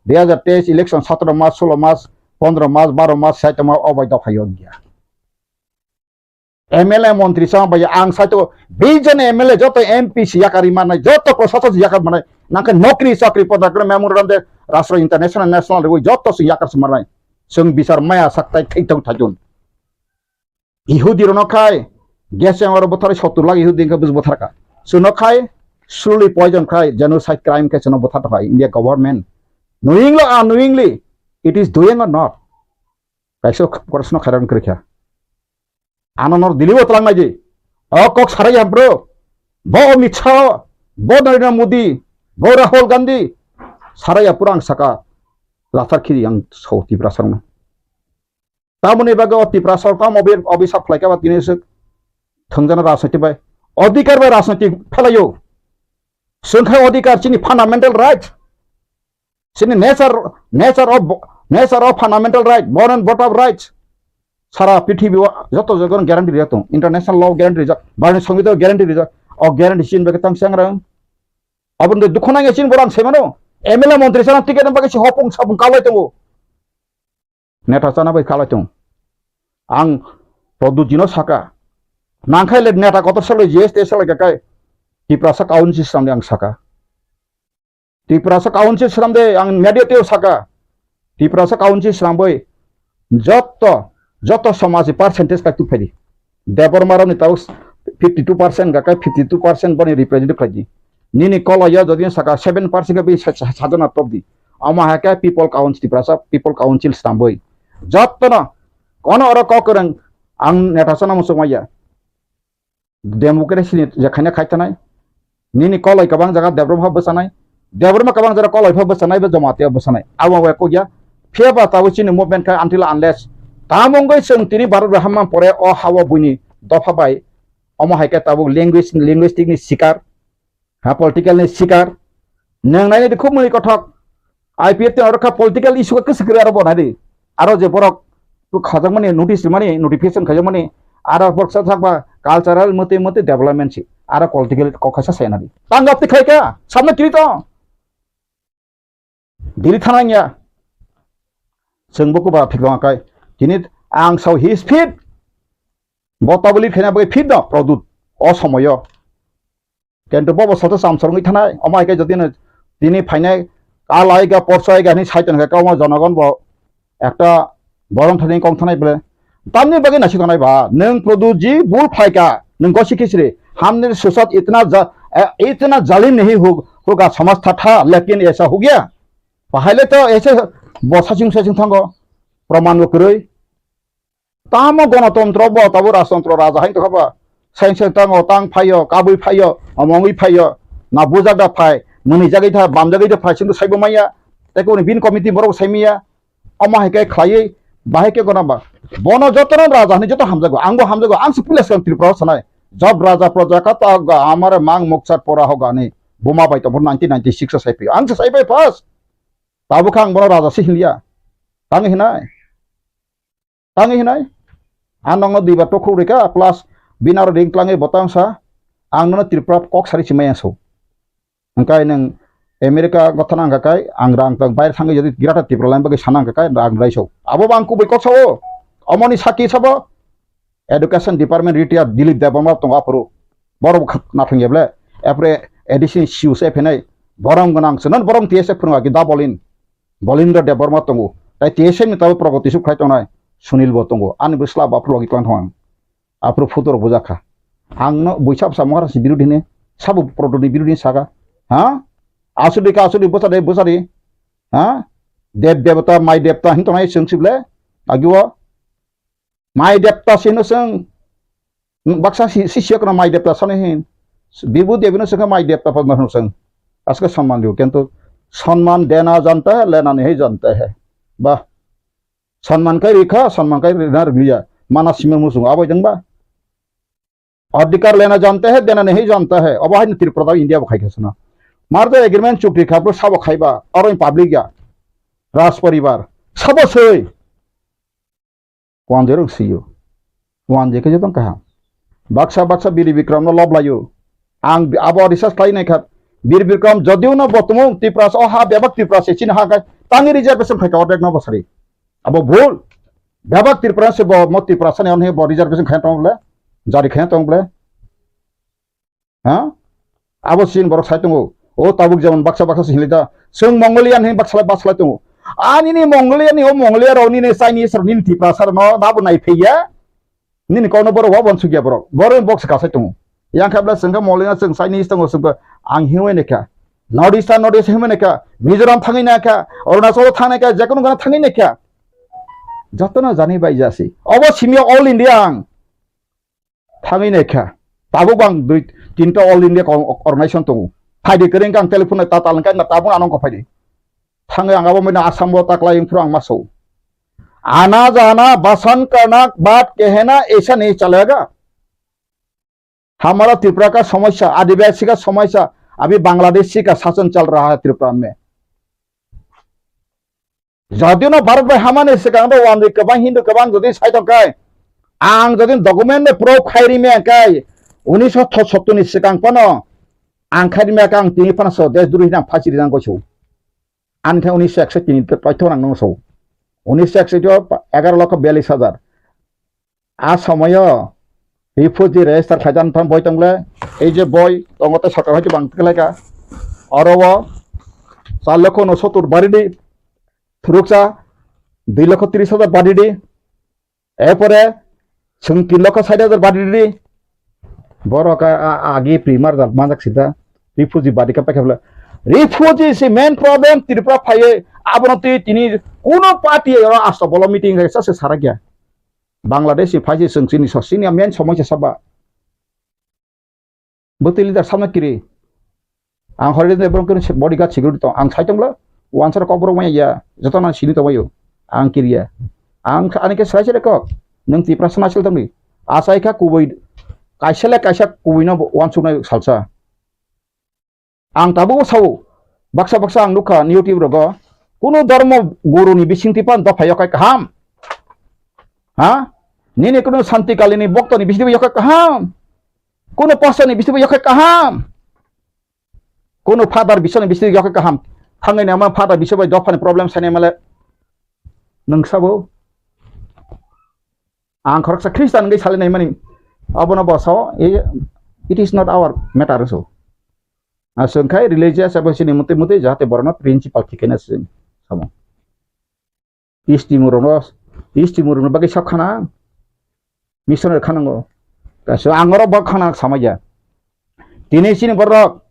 dui hazar teis election satro mas, solo mas, pondro mas, baro mas sai tongma o bai dopha yok ya. M L A montri sama bai ang saito bijon M L A joto M P si yakari manai, joto prosasok si yakari manai. Nangkhe nokri chakri poda kre memorandum de rastro international national rwi joto si yakar si manai. Chwng bisar maya saktai thai thong thajun. Ihudi rono khai gas chamber buthar sottur lakh Ihudi khe bus buthar ka. Suno khai slowly poison khai genocide crime khe suno buthar khai India government. Knowingly or unknowingly, it is doing or not? Kaisa korsno khairan krikha. Ano nor dilibo tlang naidi. O kok sarai ya bro. Bo Amit Shah, bo Narendra Modi, bo Rahul Gandhi. Sarai ya pura ang saka. Lathar khiri ang so Tiprasa rokno. Tamoni bagwi o Tiprasa rok tamo obi-, obisap khlaikha ba tini swk thwngjana rajniti bai. Odhikar bai rajniti phelaio. Chwng khai odhikar chini fundamental right. Chini nature, nature of, nature of fundamental right, born and brought up rights. Sara prithibi o joto jaga guarantee rijak tong. International law guarantee rijak, Bharatni Songbitan guarantee rijak. O guarantee chini bagwi tang changrang. Aboni dukho nangya chini borang semano. M L A montri sana ticket bagwi si hopung sapung kalai tongo. Neta chana bai kalai tong. Ang Pradyut jino saka. Nangkhai le neta kotor salai G S T salai kakai. Tiprasa council swnamdi ang saka. Tiprasa council swnamdi ang media teo saka. Tiprasa council swnambai. Jotto, jotto somaji percentage kai tuphaidi. Debbarma rokni tabuk fifty two percent gakai fifty two percent boni representative khlaidi. Nini koloyo jodi saka seven percent khe bai sa-, sa-, sajona topdi. Omo hai khe people council, Tiprasa people council swnambai. Jottono kono oro kok kwrwng ang neta sana muchung maya. Democracy ni je khaina khai tanai. Nini koloi kabang jaga Debbarma pha bwchanai. Debbarma kabang jaga koloi pha bwchanai, bo Jamatia bwchanai. Abo bai kok ya. Phiya ba tabuk chini movement khai until unless. Tamo wngwi chwng tini Bharat bai hamma pore o hawa buini dopha bai. Omo hai khe tabuk language, linguistic ni sikar. Ha, political ni sikar. Nwng nainai di khub mwnwi kothok. I P F T oro kha political issue khe kwswk kwrwi aro bo nai di. Aro je borok khajak mani notice mani notification khajak mani aro borok sa thak ba cultural mate mate development si. Aro political kok khaisa sai nai di. Tang gap ti khai kha. Samna kiri to. Dili thana ya. Chwng bo kuba phik tong kai. Tini ang sao his feet. Bo tabuli khaina bai feet no Pradyut. O somoyo. Kintu bo bo sato samsor wngwi thanai, omo hai khe jodi no tini phainai, kalai ga, porsai ga hinwi sai tongkha, omo jonogon bo ekta borom thani kong thanai bole. Tamni bagwi naisik tongnai ba, nwng Pradyut ji bul phaikha, nwng gosi khisri, hamni susat itna ja-, eh, itna jalim nahi hu-, huga samaj tha tha, lekin aisa hu gaya. Bahai le to aisa bo saching saching thango, proman bo kwrwi. Tamo gonotontro bo tabo rajtontro raja hai tongkha ba. Sain sain tango tang phaio, kabui phaio, omongwi phaio, na bujak da phai, mwnwi jagwi tha, bam jagwi da phai, sindw saibo maya. Tei koboni bin committee borok sai maya. Omo hai khe khlaiwi, bahai khe gona ba. Bono jotono raja hinwi joto hamjago, angbo hamjago, ang se puila swkang Tripura o sanai. Job raja proja ka ta ga amare mang mokchar pora ho gani. Buma bai tongbo nineteen ninety-six o sai phi. Ang se sai bai first. Tabuk kha ang bono raja se hinliya. Tang hinai. Tangwi hinai, ang nokno duibar tokhuk rikha, plus bini aro ring tlangwi bo tang sa, ang nono Tripura kok sari simai ang so. Hwnkhe nwng America gotha nang kha kai, ang rang tang baire thangwi jodi Greater Tripura line bagwi sana hwnkha kai, rang rai so. Abo bo ang kubui kok sao, omoni saki sabo, Education Department retired Dilip Debbarma tongo aphuru. Borok bo kha-, naphang ya ble, apre A D C ni C E O se phenai, borom gwnang se, non borom T S F phwrwng agi double in. Bolindra Debbarma tongo. Tai T S F ni tabuk progoti suk khai tongnai Sunil bo tongo. Ani bwsla bo aphuru logi tlang thang. Aphuru photo rok bujak kha. Ang no buisa bwsa Maharaj ni birodhi ni, sabo Pradyut ni birodhi ni saka. Ha? Asudi ka asudi bwsa de bwsa di. Ha? Dev devata, mai devta hin tongnai chwng sible. Agi o. Mai devta sino chwng. Baksa si, si siya kono mai devta sano hin. Bibu devino chwng mai devta padma hino chwng. Aske samman diyo. Kintu samman dena janta hai, lena nahi janta hai. Bah. Samman kai rikha, samman kai rina riliya. Mana sima musung abo jeng ba. Adhikar lena janta hai, dena nahi janta hai. Abo hai Tripura da India bo khai khasana. Merger agreement chukti kha, bro sabo khaiba. Aro public ya. Raj paribar. Sabo soi. Wanjwi rok sio. Wanjwi khe jotong kaham. Baksa baksa Biri Bikram no lob laio. Ang bi-, abo research khlai nai kha. Biri Bikram jodiu no bo tumung Tiprasa o ha bebak Tiprasa chini ha kai tangi reservation khai ka ordek no bo sari. Abo bhul. Bebak Tiprasa se bo mo Tiprasa ni onhe bo reservation khai tong le. Jari khaina tong ble? Ha? Abo sin borok sai tongo. O tabuk jemon baksa baksa se hinlai da. Chwng Mongolian hin baksa baksa lai tongo. Ani ni Mongolian ni o Mongolia rok nini Chinese rok nini Tiprasa rok no dabo nai phaiya. Nini kokno borok wa bon sugya borok. Borok box kasai tongo. Yang khabla chwng kha Mongolian chwng Chinese tongo chwng ang hinwi nekha. North East North East hinwi nekha. Mizoram thangwi nekha. Arunachal thangwi nekha. Jekono gana thangwi nekha. Jotono jani bai jasi. Obo simya all India ang. Thangwi naikha. Tabuk bang dui tinta all India ko-, organization tongo. Phaidi kwrwi wngkha ang telephone ta tal wngkha tabuk ano wngkha phaidi. Thangwi ang abo mino Assam bo taklai wngphuru ang ma sao. आना जाना बसन करना बात कहना ऐसा नहीं चलेगा। हमारा त्रिपुरा का समस्या, आदिवासी का समस्या, अभी बांग्लादेशी का शासन चल रहा है त्रिपुरा में। Jodi no Bharat bai hamani swkang do wanjwi kwbang Hindu kwbang jodi sai tong khe, ang jodi document bai proof khai ri maya khe, unisho sottor ni swkang phano ang khai ri maya khe ang tini phano so desh droi hinang phasi rinang goso. Ani khe unisho ekso tini paitho nang nang so. Unisho ekso egaro lokho biyallis hajar. A somoyo refugee register khlaijaknai boi tongle, ei je boi tongo tei sorkar hoite bang khlaika, oro o char lokho unosottor baridi, phuruksa dui lokho tris hajar baridi, erpore chwng tin lokho sait hajar baridi, borok a, a, agi primar jak manjak sida, refugee badi ka paikha bwle, refugee si main problem Tripura phaiwi, abono twi tini kuno party oro asto bolo meeting khe sa se sarakya. Bangladesh ni phaisi chwng chini so chini main somosya saba. Bwtwi leader samno kiri. Ang hori de borok kiri bodyguard security tong. Ang sai tonglo. Wansar kok borok maya ya. Joto nang sini tongbayo. Ang kiriya. Ang ani khe sai sai kok. Nang Tiprasa nasil tongni. Asai kha kubui. Kaisa le kaisa kubui no wansuknai salsa. Ang tabuk sao, baksa baksa ang nukha YouTube rogo, kunu dharma guru ni bisingtwi phan dopha yokhai kaham. Ha? Nini kunu Santi Kali ni bokto ni bisingtwi yokhai kaham. Kunu pastor ni bisingtwi yokhai kaham. Kunu father bising ni bisingtwi yokhai kaham. Thangwi nama father bising bai dopha ni problem sani male. Nung sabo. Ang khoroksa Christian wngwi salai naimani, abono bo sao, "Eh, it is not our matter," so. Aswk khai religious abo sini muti muti jahate borokno principle thikena sini samo. Isti murungno, isti murungno bagwi sak khana, missionary khanango. Kaisa ang oro bo khana samaya. Tini sini borok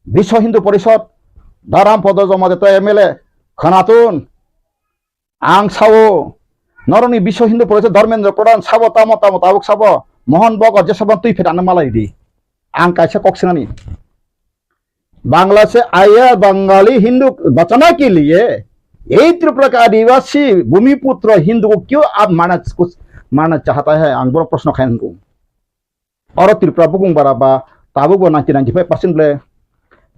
Biswa Hindu Porishod, Dharam Podo Jamatia M L A, Khanatun, Ang sao, norokni Biswa Hindu Porishod Dharmendra Pradhan sabo tamo tamo tabuk sabo, Mohan Bhagat jesabo twi phet ano malai di. Ang kaisa kok sinani. Bangla से आया बंगाली हिंदू बचाने के लिए यही त्रिपुरा का आदिवासी भूमिपुत्र हिंदू को क्यों आप मारना, कुछ मारना चाहता है? Ang boro proshno khai nung. Oro Tripura bukung bara ba tabuk bo ninety ninety five percent ble.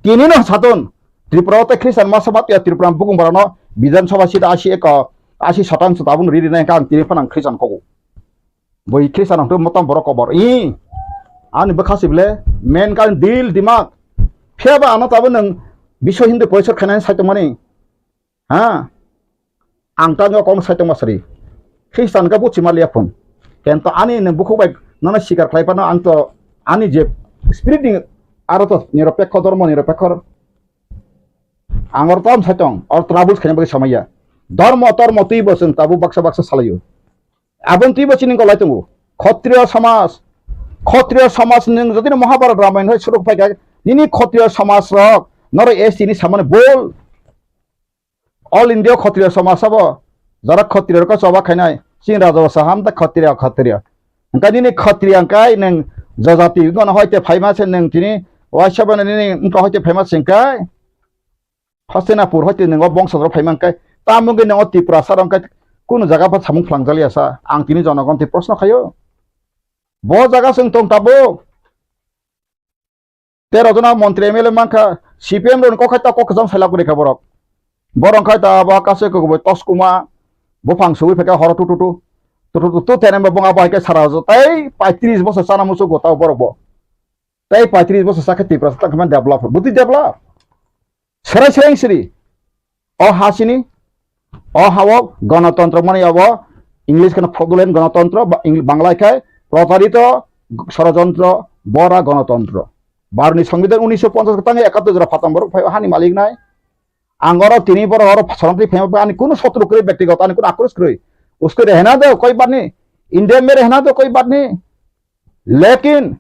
Tini no saton Tripura o tei Christian masa bat ya Tripura bukung bara no Bidhan Sabha seat asi eko, asi satang sa tabuk riri nai kang tini phanang Christian kogo. Boi Christian hong motam borok kobor. I ani bwkha si ble men kan dil dimak. Phiya ba ano tabuk nang Biswa Hindu Porishod khainai sai tongmani. Ha? Ang tangwi kok sai tongma sari. Khristan khe buchi ma liya phun. Kento ani nwng bukhuk bai nono sikar khlai phano ang to ani je spirit ni aro to niropekho, dhormo niropekho. Ang oro tam sai tong, oro troubles khaina bagwi samaya. Dhormo tormo twi bo chwng tabuk baksa baksa salaio. Aboni twi bo chini golai tongo. Khotriyo samaj, khotriyo samaj nwng jodi no Mahabharat Ramayana hai suruk phai kha, nini khotriyo samaj rok noro S T ni samani bol. All India Khotriya Samaj sabo, jara Khotriya rok choba khainai, chini raja bwsa ham ta Khotriya, Khotriya. Hwnkhe nini Khotriya hwnkhe nwng jajati wngkha hoite phaima se nwng tini, waisa bo nini wngkha hoite phaima se hwnkhe, Hastinapur hoite nwng o bongso rok phaima hwnkhe, tamo wngkhe nwng o Tiprasa rok hwnkhe kunu jaga pha samung phlangjakliya sa, ang tini jonogon twi proshno khaio. Bo jaga chwng tong tabuk. Tero jona montri M L A mankha, C P M rokni kok hai ta kok kwcham sailak rikha borok. Borok khai ta abo kaisa kwbwi toskuma, buphang sugwi phaikha horo tu tu tu. Tu tu tu tu tene bo bong abo hai khe sara jo tei paitris bosor chana muchungo tao borok bo. Tei paitris bosor sakhe Tiprasa tang khe develop. Bwtwi develop. Serai serai siri. O ha sini, o ha o gonotontro mani abo English kheno fraudulent gonotontro, ba-, Eng-, Bangla khai protarito, ষড়যন্ত্র, বড়া গণতন্ত্র। বারোনি সংবিধান উনিশশো পঞ্চাশ tang ekattor jora phatam borok phai hani malik nai. Ang oro tini borok oro soronti phai ani kuno sotro kwrwi bektigoto ani kuno akros kwrwi. Usko rehna do koi bat nahi. India mein rehna do koi bat nahi. Lekin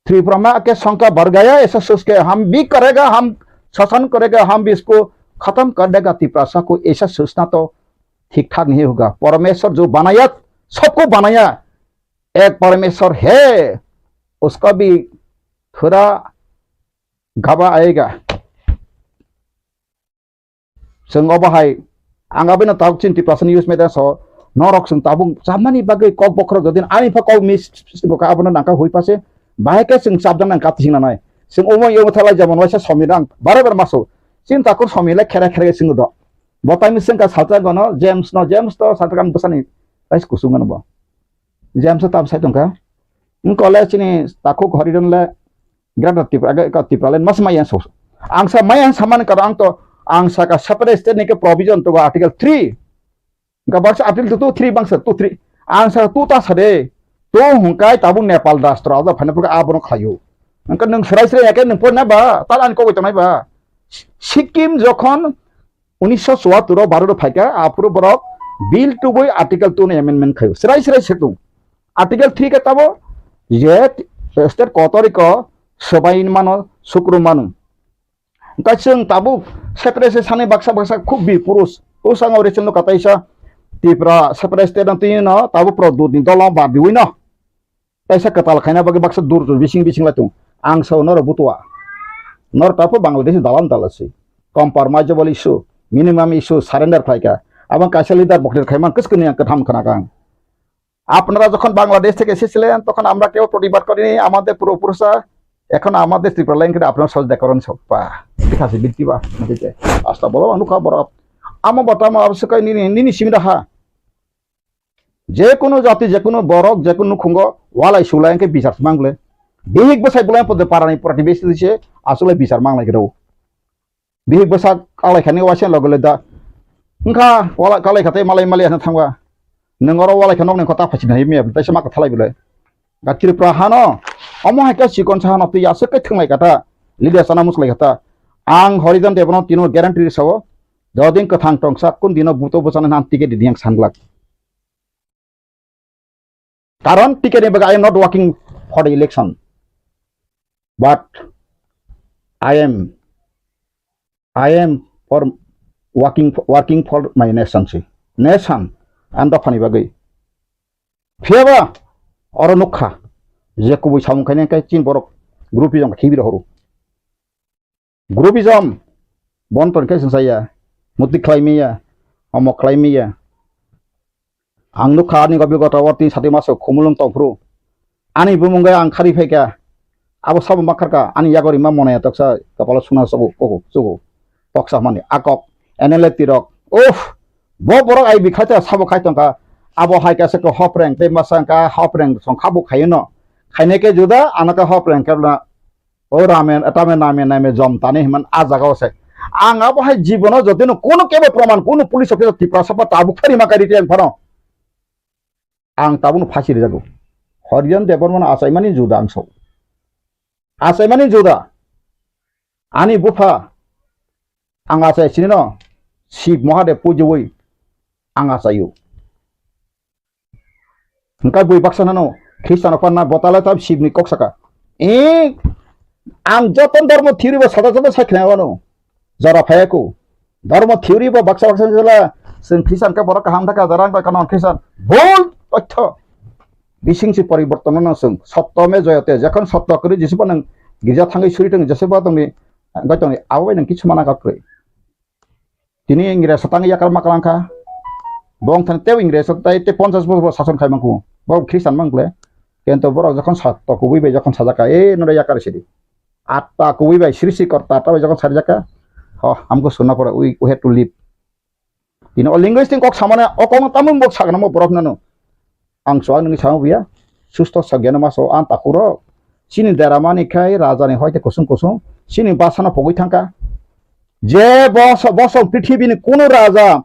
Tripura mein aake songkha badh gaya, aisa soch ke hum bhi karega, hum shasan karega, hum bhi isko khatam kar dega. Tiprasa ko aisa sochna to thik thak nahi hoga. Parameshwar jo banaya, sabko banaya, ek Parameshwar hai, uska bhi thoda gaba aayega. Chwng obo hai, ang abono tabuk chini Tiprasa news media so, norok chwng tabuk chamani bagwi kok bokhorok jodi ani pha kok miss bo ka abono nangkha hui pase, bahai khe chwng chapjak nang kati sing nanai. Chwng omo yomo thalai jemon waisa somi rang bare bare maso. Chini takhuk somi le khere khere chwng do. Bo taimi chwng ka salta gono James no, James to salta kan bwsani rais kusung gono bo. James tam sai tongkha. Wng kole chini takhuk Horiron le Greater Tripura, ka Tripura le mas maya so. Ang sa maya samani karo ang to, ang sa ka separate state ni ke provision to article three. Ka baksa article two, three bangsa two, three. Ang sa two ta sa de. To hungkai tabu Nepal rastro ado phane pura abono khlayo. Angka nung serai serai ya ke nung pon na ba, tal an ko tonai ba. Sikkim jokhon unisho chuattor o bharat o phaikha, aphuru borok bill tubui article two ni amendment khaio. Serai serai setung. Article three khe tabo je state kotoriko swbai mano, sukru mano. Hwnkhe chwng tabuk separate se sani baksa baksa khub bi purus. O sango recent no kataisa Tripura separate state no twi no tabuk produt ni dolo ba biwi no. Kaisa kwtal khaina bagwi baksa dur dur bising bising lai tung. Ang sao norok butua. Norok taphuru Bangladesh ni dalam dala se. Compromisable issue, minimum issue surrender khlai kha. Abang kaisa leader boktir khai man kwchwkni ang kwtham khna kang. আপনারা যখন বাংলাদেশ থেকে এসেছিলেন, তখন আমরা কেউ প্রতিবাদ করিনি। আমাদের পূর্বপুরুষরা এখন আমাদের ত্রিপুরা লাইন করে আপনারা সহযোগিতা করেন সব পা। ঠিক আছে, বৃত্তি বা ঠিক আছে। আস্তা বলো, অনুকা বড়। আমো বটা আমো আবশ্যক নিনি, নিনি সিমিরা হা। Jekunu jati, jekunu borok, jekunu nukhungo walai sulai hwnkhe bichar mangle. Bihik bwsai bolai pode parani purati besi se asole bichar manglai khe rw. Bihik bwsa kalai khani waisa logo le da. Wngkha wala kalai kha tei malai malai hwnwi thangba. Nwng oro walai kha nokni kota phaichina hai miya tei sama kwthalai bwle. Ga Tripura hano omo hai khe chikon sa hano twi aswk khe thwnglai kha ta. Leader sana muslai kha ta. Ang Horijan Debano tino guarantee sao. Jodin kwthang tongsa kun dino buto bwsani nan ticket di yang sanglak. Karon ticket ni bagwi I am not working for the election, but I am, I am for working, working for my nation si. Nation, ang dophani bagwi. Phiyaba oro nukha je kubui samung khainai khe chin borok group jong khibi rohoro. Groupism, bon ton khe sungsaya, muti khlai miya, omo khlai miya. Ang nukha ani gobi gota o tin sati maso khumulwng tongphuru. Ani bumung bai ang khari phaikha, abo sabo makharkha, ani yago rima monaya toksa kapalo suna sobo koko sobo. Toksa mani akok, N L A tirok. Uff, bo borok ai bikhaita sabo khai tongkha. Abo hai kasa ko hopreng, tei masa ka hopreng song khabu khaino. Khaine ke juda, anaka hopreng ke na O ramen, tame name name jom tani himan a jaga o se. Ang abo hai jibono jotino kono kebo proman, kono police officer Tiprasa pa tabuk phari ma kari tiyang phano. Ang tabukno phasi rijago. Horijan Debbarmano achaimani juda ang sao. Achaimani juda. Ani bupha ang achai sinino Shiv Mahadev pujiwi ang achaio. Hwnkhe bui baksa nano Khristian rok panna botala tam Shivni kok saka. E, ang joto dormo theory bo sada sada sai khna wano. Jora phaya ko. Dormo theory bo baksa baksa jala chwng Khristian ka borok kaham thaka jara ang kano Khristian. Bol totho. Bising si poriborton no chwng. Sotto me joyote. Jokhon sotto kwrwi Jisu bo nang girja thangwi suri tong Jisu bo tongni. Goi tongni abo bai nang kichu mana ka kwrwi. Tini Ingres tang yakar ma kalang kha. Bong thani tei Ingres tai tei ponchas bosor sason khai mangkhu. Bo Khristan mang kle. Kento borok jokhon sa to kubui bai jokhon sajak kha, "E nore yakar sidi." Atta kubui bai srishti korta atta bai jokhon sarjak kha. Ho, hamko sunna pore, we, we have to leave. Tini o linguistic kok samane o kokno tamung bok sagna mo borok nano. Ang chuak nini samo buya, susto sagyano maso ang takhurok. Chini deramani khai rajani hoite kusung kusung, chini basano pogwi thangkha. Je boso, boso prithibini kuno raja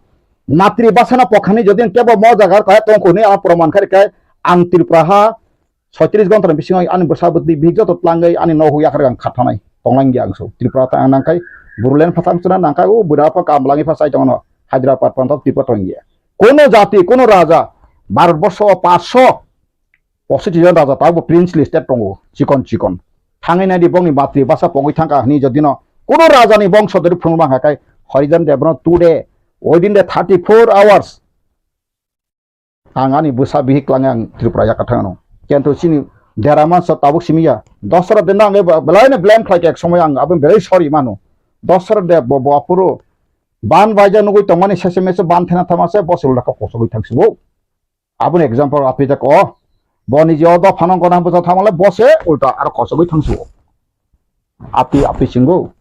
matri basano pokhani jodi kebo mo jaga kaya tongkhu hwnwi ang proman khai khai ang Tripura ha Soitris gontor bisingo ani bwsa bwtwi bihik joto tlangwi ani nogo yakar ang khathanai. Tonglang ya ang so. Tripura ta ang nangkai Bodoland phatang chuna nangkai o bwra pa kam langi pha sai tongo. Hyderabad pantha Tripura tong ya. Kono jati, kono raja, Bharat borsho o paanch sho positi jon raja tabuk princely state tongo, chikon chikon. Thangwi naidi bongni matri basa pogwi thangkha hwnwi jodino kono rajani bongso dori phunukma kha kai Horijan Dev no today, within the thirty-four hours, ang ani bwsa bihik langi ang Tripura yaka thangno. Kintu chini dera mansa tabuk simi ya. Dosra Dev no ang belai no blame khlai kha ek somoy ang aboni belai sorry mano. Dosra Dev bo, bo aphuru ban baija nugwi tongmani sese mese ban thena thama se bo se ulta kosogwi thangsibo. Aboni example api jak o. Bo niji o dophano gona bwsa thamale bo se ulta aro kosogwi thangsibo. Api, api singo.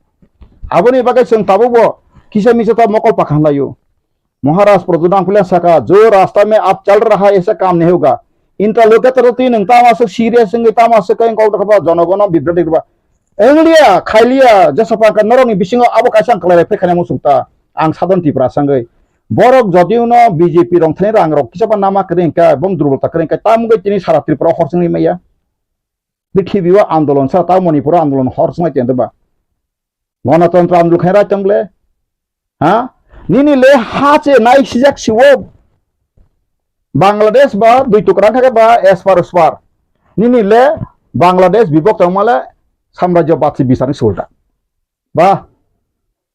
Aboni bagwi chwng tabukbo kisa misa ta mokol pakhan laio. Maharaj Pradyut Nangphilia saka, "Jo rasta mein aap chal raha hai, aisa kaam nahi hoga." Interlocutor twi nwng tamo aswk serious wngwi tamo aswk khe kok dokha ba jonogono bibroti rwba. Engliya, khailiya, jesa pangkha norokni bisingo abo kaisa ang kwlai phai khana muchung ta. Ang Sadhan Tripura sangwi. Borok jodiuno B J P rong thani rang rok kisa ba nama kwrwi hwnkhe, bong durbolta kwrwi hwnkhe, tamo wngwi tini sara Tripura hor chwngwi maya. Prithibi o andolon sa ta Manipur o andolon hor swnglai tong ba. Ganatantro andolon khai rai tong le. Ha? Nini le ha che nai sijak siwo. Bangladesh ba dui tukra kha ba espar uspar. Nini le Bangladesh bibok tong male samrajyo batsi bisani sulta. Ba,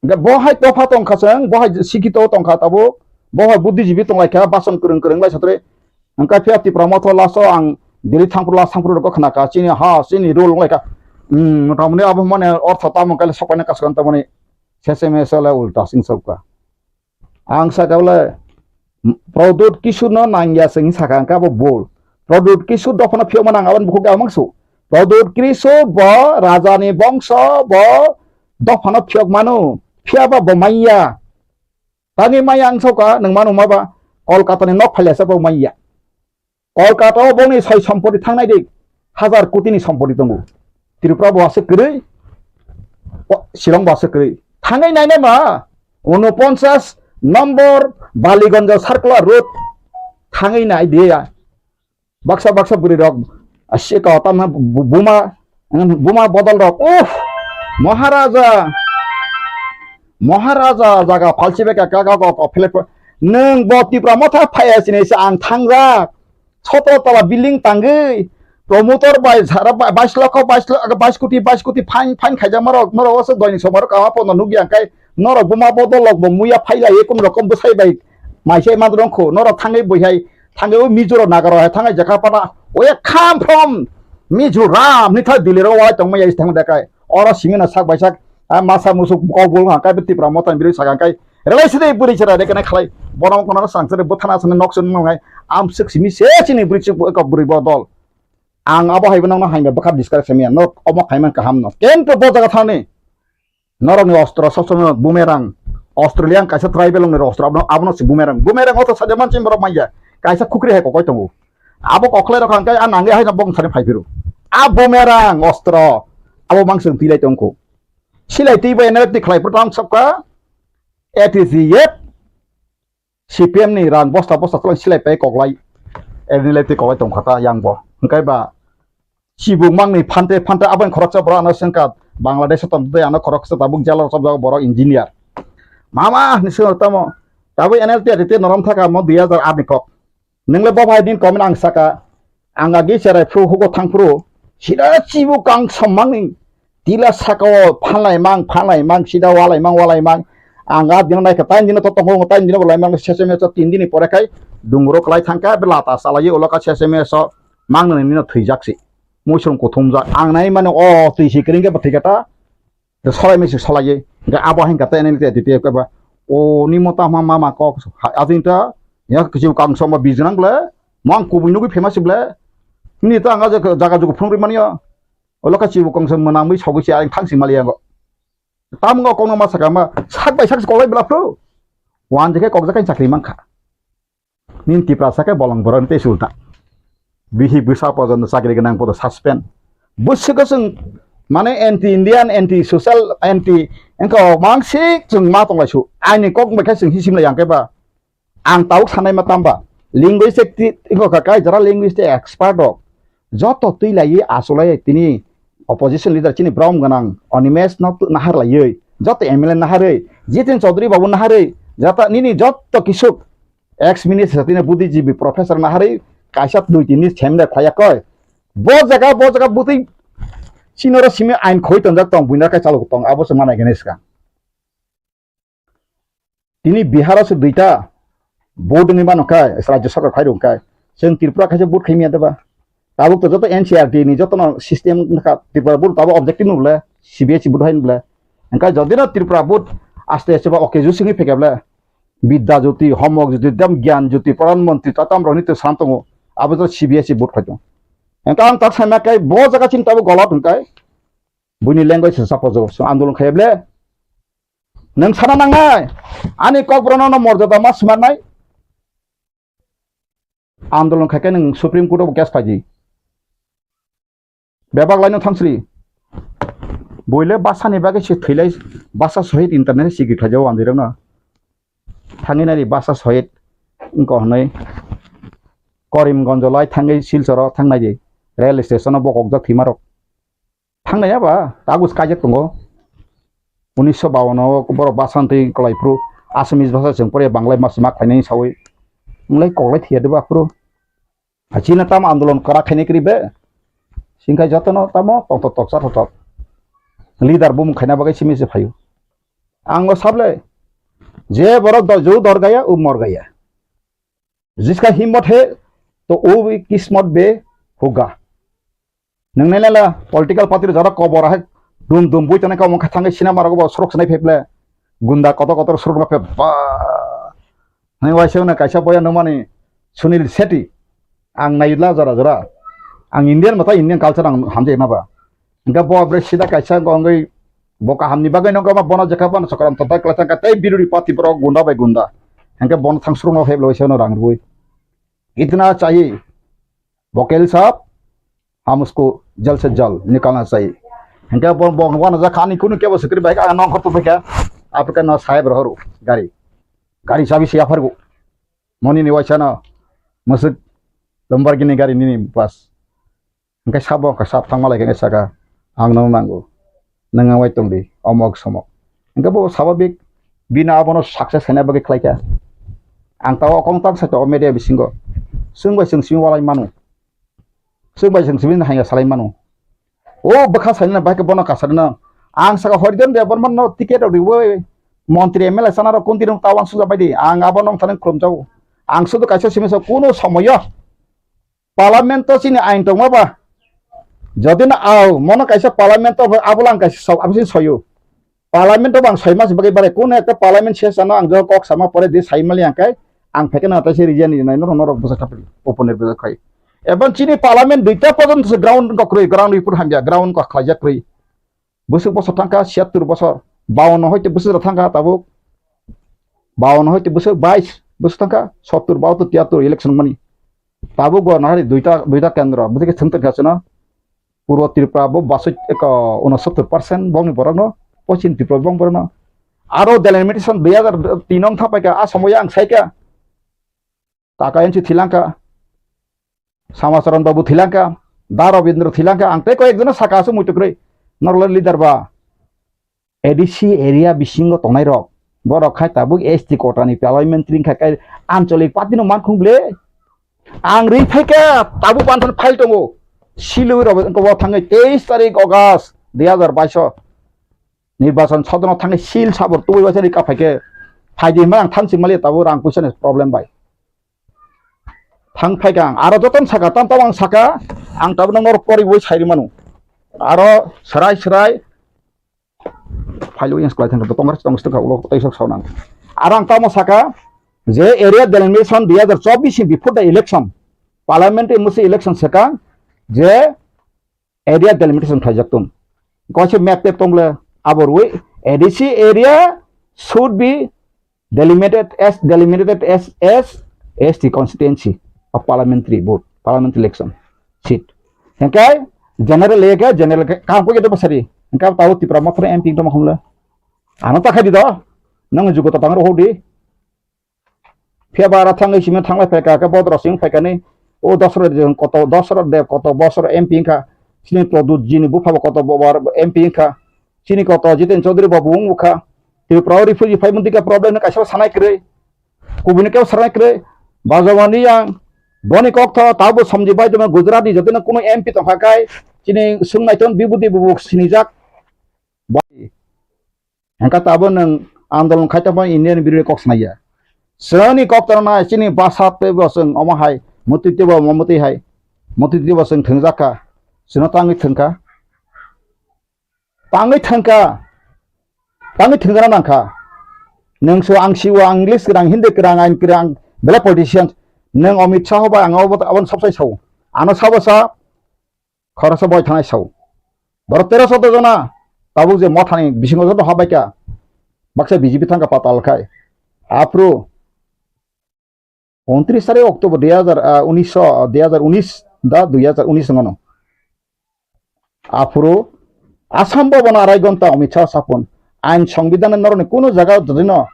hingke bo hai topha tongkha chwng, bo hai sikito tongkha tabuk, bo hai buddhijibi tonglaikha, bason kwrwng kwrwng lai satri. Hingke phiya Tipra motho last o ang Delhi thangphuru last thangphuru rokgo khnakha, chini ha, chini rule wnglaikha. Hmm, mota muni abo mane ortho tamo kale sokpaina kasukha tamoni seseme sele ulta sing sokha. Ang saka bole, Pradyut Kishore no nangya se hing saka, hingke abo bol. Pradyut Kishore dophano phiyokma nang, aboni bukhuk da mangsu. Pradyut Kishore bo rajani bongso, bo dophano phiyok mano, phiyaba bo manya. Tangwi manya ang saka, nwng mano ma ba, Kolkata ni nok phailasa bo manya. Kolkata o bongni soi sompoti thangnai di, hazar koti ni sompoti tongo. Tripura bo aswk kwrwi, o, Shillong bo aswk kwrwi. Thangwi nainai ma, unoponchas nombor Baliganj Circular Road thangwi nai di ya. Baksa baksa bwrwi rok, aswk o tamna bu-, buma, buma bodol rok. Uff, Maharaja, Maharaja jaga phalsi bai ka, ka, ka, ka, ka, philip, nwng bo Tipra motha phaiya sini se ang thangjak. Sotro tola building tangwi, promoter bai sara bai-, bais lokho, bais lo-, bais koti, bais koti fine, fine khaijak norok, norok oso doini somaro kama pono nukya kai, norok buma bodol rok bo muya phailai, ekun rokom bwsai bai maisai man rongkho, norok thangwi buihai, thangwi o Mizo rok Naga rok hai thangwi jaka pana, we come from Mizoram, nitha Delhi rok walai tongmaya is thang dekai, oro simi na sak bai sak, a masa musuk kok bul hang kai Tipra motha ni biri sak hang kai, relai sidi buri chara de kana khalai, bono kono sang sari bwthana sani nok suni nongai, amswk simi se chini bwrwi chuk ko bwrwi bodol. Ang abo hai bo nokno hai ba bwkha discuss khaimya, nok omo khaiman kaham no. Kento bo jaga thani. Norokni ostro sob somoi boomerang. Australian kaisa tribal ongni ostro abono, abono si boomerang. Boomerang oto saja manchim borok manya. Kaisa khukri hai kokoi tongo. Abo koklai rok hangkai a nangya hai bong sani phai phiro. A boomerang ostro. Abo mangsung tilai tongkho. Silai twi bai energy khlai phutam sokha. A T C F. C P M ni rang bosta bosta tolong silai pai koklai, ernilai twi koklai tongkha ta yang bo. Hingkai ba chibuk mangni phante phante aboni khoroksa borok ano sengkha Bangladesh o tongtwi ano khoroksa tabuk jalo chopjak borok engineer. Mama hinwi swngo tamo tabuk N L T R T norom thaka mo dui hajar aat ni kok. Nwngle bo bai din comment ang saka. Ang agi cherai phuru hugo thang phuru sida chibu kang sommangni tila saka o phanlai mang phanlai mang sida walai mang walai mang ang a dino naikha tain dino to tongo tain dino walai mang sese meso tin dini pore khai dungro kwlai thangkha be lata salai ulo ka sese meso mang nini no thwijak si muisung kuthumjak ang nai mani o twi si kring khe bo thwi kha ta. Solai mesi solai ye. Hingke abo hingka te nini te titi ke ba. O ni mota ma mama kok. Ajin ta. Ya kisi kang soma bijnang ble. Mang kubui nugui famous ble. Ni ta anga je jaga jugu phung ri mani ya. Olo ka chibu kong sem manang mui sogui si aring thang si mali yango. Tam ngo kong ma saka ma. Sak bai sak si kolai bla phru. Wan je ke kok jakai chakri mangkha. Nini Tiprasa khe bolong borok tei sulta. Bihi bwsa pojono chakri gwnang podo suspend. Bwswk chwng mane anti Indian, anti social, anti wngkha o mangsik chwng ma tonglai su. Aini kok bai khe chwng hisim lai yang khe ba. Ang tabuk sanai ma tamba. Linguistic ti, wngkha kha kai jara linguistic expert rok. Joto twi laiwi asulai tini opposition leader chini brom gwnang Animesh no tu-, nahar laiwi, joto M L A naharwi, Jitin Chaudhary babu naharwi, jata nini joto kisuk ex minister tini buddhijibi professor naharwi kaisa dui tini semde khaya koi. Bo jaga, bo jaga butwi chinoro simi ain khoi tonjak tong, buina kai chalok tong, abo se manai gani ska. Tini Bihar o se duita vote wngwi mano khe, Rajya Sarkar khai rwng khe, chwng Tripura khaisa vote khai manya deba? Tabuk to joto N C R T ni joto no system wngkha, Tripura vote tabuk objective no bole, C B S E vote hai bole. Engkha jodi no Tripura vote aste aste ba okay ju singwi phekya bole, Bidya Jyoti, Homo Jyoti, dam Gyan Jyoti, Pradhan Mantri, tatam rok ni to sam tongo, abo to C B S E vote khai tongo. Engkha ang tak sai ma khe bo jaga chini tabuk golot hwn khe, buini language se support jogo, so andolon khai bole. Nwng sana nangnai, ani kokborokno no morjada ma swnamnai. Andolon khai khe nwng Supreme Court o case phaidi. Bebak laino thangsri. Buile basani bagwi se thwilai, basa sohit internet sigi khlaijao andirokno. Thangwi nari basa sohit wngkha hwnwi Karimganj lai thangwi Silchar o thangnai di. Rail station o bokokjak thwimarok. Thangnai ya ba, kagus kaijak tongo. Unisho bawan o borok basa twi kwlai phuru Assamese basa chwng pore Banglai ma sima khlainai sawi. Wng lai kok lai thwiya de ba phuru. Hai chini tamo andolon kwrak khainai kwrwi be. Singkhai jotono tamo tongthok toksa thothok. Leader bumung khaina bagwi simi se phaio. Ang o sable. Je borok do-, ju dor gaya, u mor gaya. Jiska himmot hai, to u bhi kismot be hoga. Nwng nai nai la political party rok jora kobor hai dum dum bui tongnai kha, omo kha thangwi cinema rogo bo surok swnai phai ble, gunda kotor kotor surok ma phai ba. Hai waisa wngna kaisa boya nukmani Sunil Shetty, ang nai la jora jora, ang Indian mata Indian culture ang hamjai ma ba. Hingke bo bre sida kaisa wngwi bo kahamni bagwi nokha ma bono jekha bono sokram totai kwlai thangkha tei biruri party borok gunda bai gunda. Hingke bono thang surokno phai ble waisa wngno rang rwui. Itna chahiye. Vakil sahab, hum usko jal se jal nikalna chahiye. Hingke bo, bo, bo na jakha ani kunu kebo sikri bai ka nong khortu bai ka. Apre ka na sahib rohoru gari. Gari chabi se aphargo. Moni ni waisa no. Masuk Lamborghini gari nini bas. Hingke sabo ka sab thangma lai khe saka ang no nango. Nang wai tong di omok somok. Hingke bo sababik bini abono success khaina bagwi khlai kha. Ang tao kong tang sa to media bisingo. Sung bai sung simi walai manu. Sung bai sung simi hanya salai manu. O bwkha salina bai khe bono kasarina. Ang saka Horidan Debbarma no ticket rok riwi montri M L A sana rok kunti rok tawang suja bai di. Ang abo nong thani khulum jao. Ang sudu kaisa simi sa kuno somoyo. Parliament o chini ain tongma ba? Jodi no au, mono kaisa parliament o abo lang kaisa sok, abo sini soyo. Parliament o bang soi mas bagwi bare, kuno ekta parliament session o ang jok kok sama pore di sai mali ang kai, ang pheke na ta se region ni nai norok norok bwsa thapri, open bwsa khai. Ebang chini parliament duita porjonto se ground kok rwi, ground report hamya, ground kok khlaijak rwi. Bwswk bosor thangkha, siyattur bosor, bawanno hoite bwswk rok thangkha tabuk, bawanno hoite bwswk bais bwswk thangkha, sottur, bahattur, tiyattur election mani. Tabuk bo nahari duita, duita kendro, bwswk khe thwngtwng kha chwngno. Purbo Tripura bo basoi eko unosottur percent bongni borokno, Poschim Tripura bong borokno. Aro delimitation dui hajar tin wng thapaikha, a somoya ang saikha. Kaka N C thilangkha, Samacharan Babu thilangkha, Da Rabindra thilangkha, ang tei koi ekjono saka aswk muitu kwrwi, norok le leader ba. A D C area bisingo tongnai rok, borok khai tabuk S T kota ni parliamentary wngkha khe anchalik party no mankhung ble. Ang ri phaikha tabuk panthan file tongo, silwi rok wngkha bo thangwi teis tarik August dui hajar baiso nirbachan sodono thangwi sil sabor tubui waisa ri ka phaikhe phaidi hwnba ang thansing mali tabuk rang puisa ni problem bai. Thang phaikha ang, aro jotono saka, tamo tamo ang saka, ang tabukno norok poriwi sai rwmano. Aro swrai swrai phailwi yang swlai thangkha, tongkha, tongkha, tongkha, ulo tei sok saunang. Aro ang tamo saka, je area delimitation dui hajar chobbish ni before the election, parliamentary musi election swkang, je area delimitation khlaijak tong. Kaisa map tep tong le abo rwi A D C area should be delimited as, delimited as, as S T constituency of parliamentary vote, parliamentary election seat. Hingke general area ke general ke kam ko ke basari. Hingke tao Tipra Motha M P tong khumle. Ano ta khai di do. Nang jugo ta tang ro di. Phiya ba aro thangwi simi thanglai phaikha khe bodoro simi phaikha ni O Dasarath Deb koto, Dasarath Deb koto bosor M P wngkha. Chini Pradyut G ni bupha bo koto bo-, bo-, M P wngkha. Chini koto Jiten Chaudhary bo bo wngkha. Tripura o refugee phai mwnti kha problem no kaisa sanai kwrwi. Kubuni kebo sanai kwrwi. Bajawani yang boni kok tho tabo somji bai tongma Gujarat ni jotino kuno M P tongkha kai. Chini swng naiton bibudi bubu sinijak. Bai. Hengkha tabo nwng andolon khai tongma Indian birodi kok sanai ya. Chini kok tong nai chini basa tei bo chwng omo hai mutwi tei bo omo mutwi hai. Mutwi tei bo chwng thwngjak kha. Chwngno tangwi thwngkha. Tangwi thangkha, tangwi thangkha nangkha. Nwng so ang siwo, ang English kwrang, Hindi kwrang, ain kwrang, belai politician. Nwng Amit Shah bai ang abo, aboni sabsai sao. Ano sabo sa, khoroksa boi thanai sao. Borok tero soddo jona, tabuk je mothani bisingo joto habaikha. Baksa B J P thangkha patal khai. Aphuru Untris tarik October dui hazar, ah, unis, ah, dui hazar unis da dui hazar unis wngmano. Aphuru Assam Bhavan arai gonta Amit Shah sapon. Ain Songbidan norokni kuno jaga jodino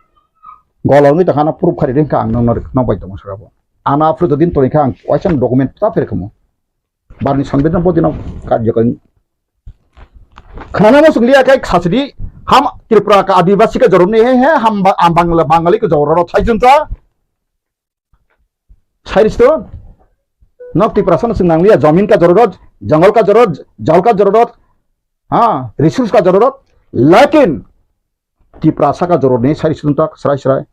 golongwi tongkha, ano proof khari ringkha ang nokno, nokbai tongo saka bo. Ano aphuru jodin tongkha ang waisa document ta pherkamo. Barni Songbidan bodino karjokari. Khana mo sunglia kai khasidi ham Tripura ka Adivasi ka joromni he he ham ba-, am Bangla Bangali ka jororo thaijunta. Sairis to. Nok Tiprasa no sung nangliya, jamin ka jororot, jungle ka jororot, jal ka jororot, ha, resource ka jororot, lakin Tiprasa ka jororni sairis to tak srai srai.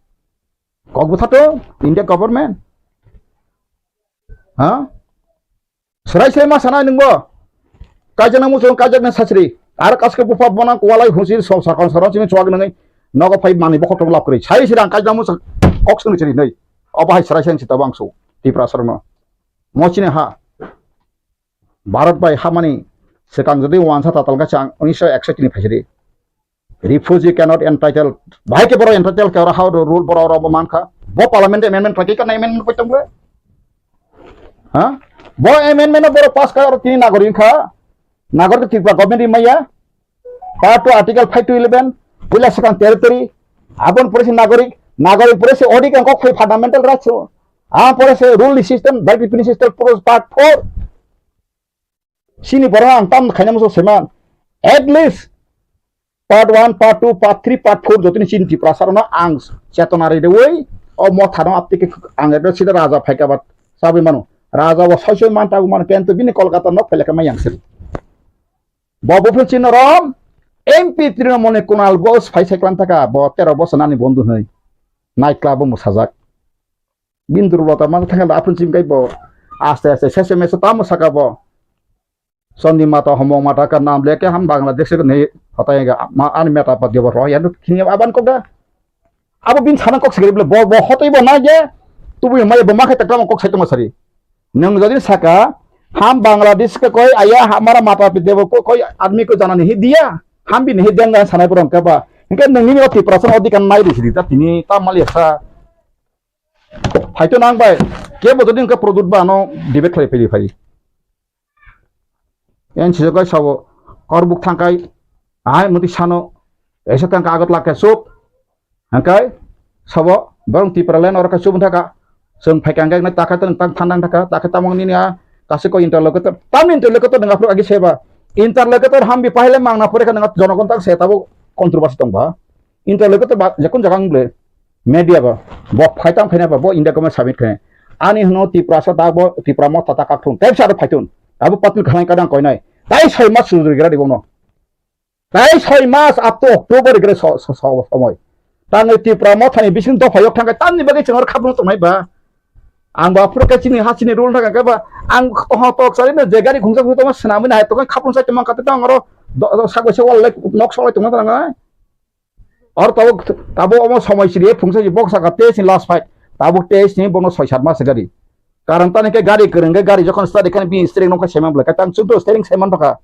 Kok bwtha to India government. Ha? Srai srai ma sanai nwngbo. Kaijakna muchung kaijakna sachri. Ar kaske bupha bona kualai husi so sarkon sarkon sini chuak nangwi nogo phai mani bokhok tong lap kwrwi. Sai sirang kaijakna muchung kok sini chiri nai. Obo hai srai srai sita bangso. Tiprasa rokno. Mo chini ha. Bharat bai hamani swkang jodi wansa tatal kha chang unisho ekshoi tini phaisidi. Refugee cannot entitled. Bahai ke borok entitled khe oro how rule borok oro bo mankha. Bo parliament amendment khlai khe kana amendment koi tongbo. Ha? Bo amendment no borok pass kha oro tini nagorik kha. Nagorik Tripura government rimaya. Part two article five to eleven. Puila swkang territory. Abon pore se nagorik. Nagorik pore se odi kang kok phai fundamental rights. Ah pore se rule system, right revenue system pore part four. Sini borok ang tam khaina muchung seman. At least part one, part two, part three, part four jotoni chini Tiprasa rokno ang chetona ridewi o mothano aptike ang ekdom sida raja phaika ba sabwi mano. Raja bo soi soi man tagu mano kento bini Kolkata nok phailaka mai yang sir. Bo buphin chini rom M P Trinamool ni Kunal Ghosh phai sai klan thaka bo tero bosor nani bondhu hwnwi night club o mwsajak. Bini durbolota ma thangkhe aphuru chimkai bo aste aste sese mese tamo saka bo. Chandi mata homong mata ka nam leke ham Bangladesh ke nei hotai ga ma ani meta pat dibo ro ya khini aban ko ga. Abo bini sana kok sigri bole bo bo hotai bo na je tubu mai bo ma khe takam kok sai tong sari. Nwng jodi saka ham Bangladesh ke koi aya hamara mata pit dibo ko koi admi ko jana nahi diya ham bini hi denga sanai borong ka ba. Hingke nwng ni o Tiprasa odikar nai ri sidi ta tini ta mali sa. Phaito nang bai, kebo jodi hwnkhe Pradyut ba ano debate khlai phai phai. Yan sijak kai sabo, korbuk thangkai, ahai muti sano, esa thangka Agartala ke sup, hangkai sabo, borong Tipraland oro ke sup thaka, seng phai kangkai na taka tang tang thandang thaka, taka tamang nini a, kasi ko interlocutor, tam interlocutor nang aphru agi seba, interlocutor hambi pahile mangna pore ka nang jonogon tak se tabo controversy tong ba. Interlocutor ba jakun jaga wng ble media ba bo phai tang khaina ba bo India government submit khaina. Ani hwno Tiprasa da bo Tipra motha ta kak thung. Tei sa phai thun. Abo patni khanai kadang koinai. Tai soi mas sujuri gira di bono. Tai soi mas up to October gira so so so somoi. Tangwi Tipra mothani bising dopha yok thangkai tamni bagwi chwng oro khapung tongnai ba. Ang ba phuru khe chini ha chini rule thangka khe ba ang ho tok sari no je gari khungsa khungsa tongma swnamwi nai tongkha khapung sai tongma kate tang oro do- do- sak bai se wal lai nok sok lai tongma tang ai. Or tabuk tabuk omo somoi siri phungsa si bok saka tei si last fight. Tabuk tei si bono soi sat mas gari. Karon tani khe gari kwrwng khe gari jokhon start khe bini steering nokha sema bwlai khe tang chukdo steering sema nokha.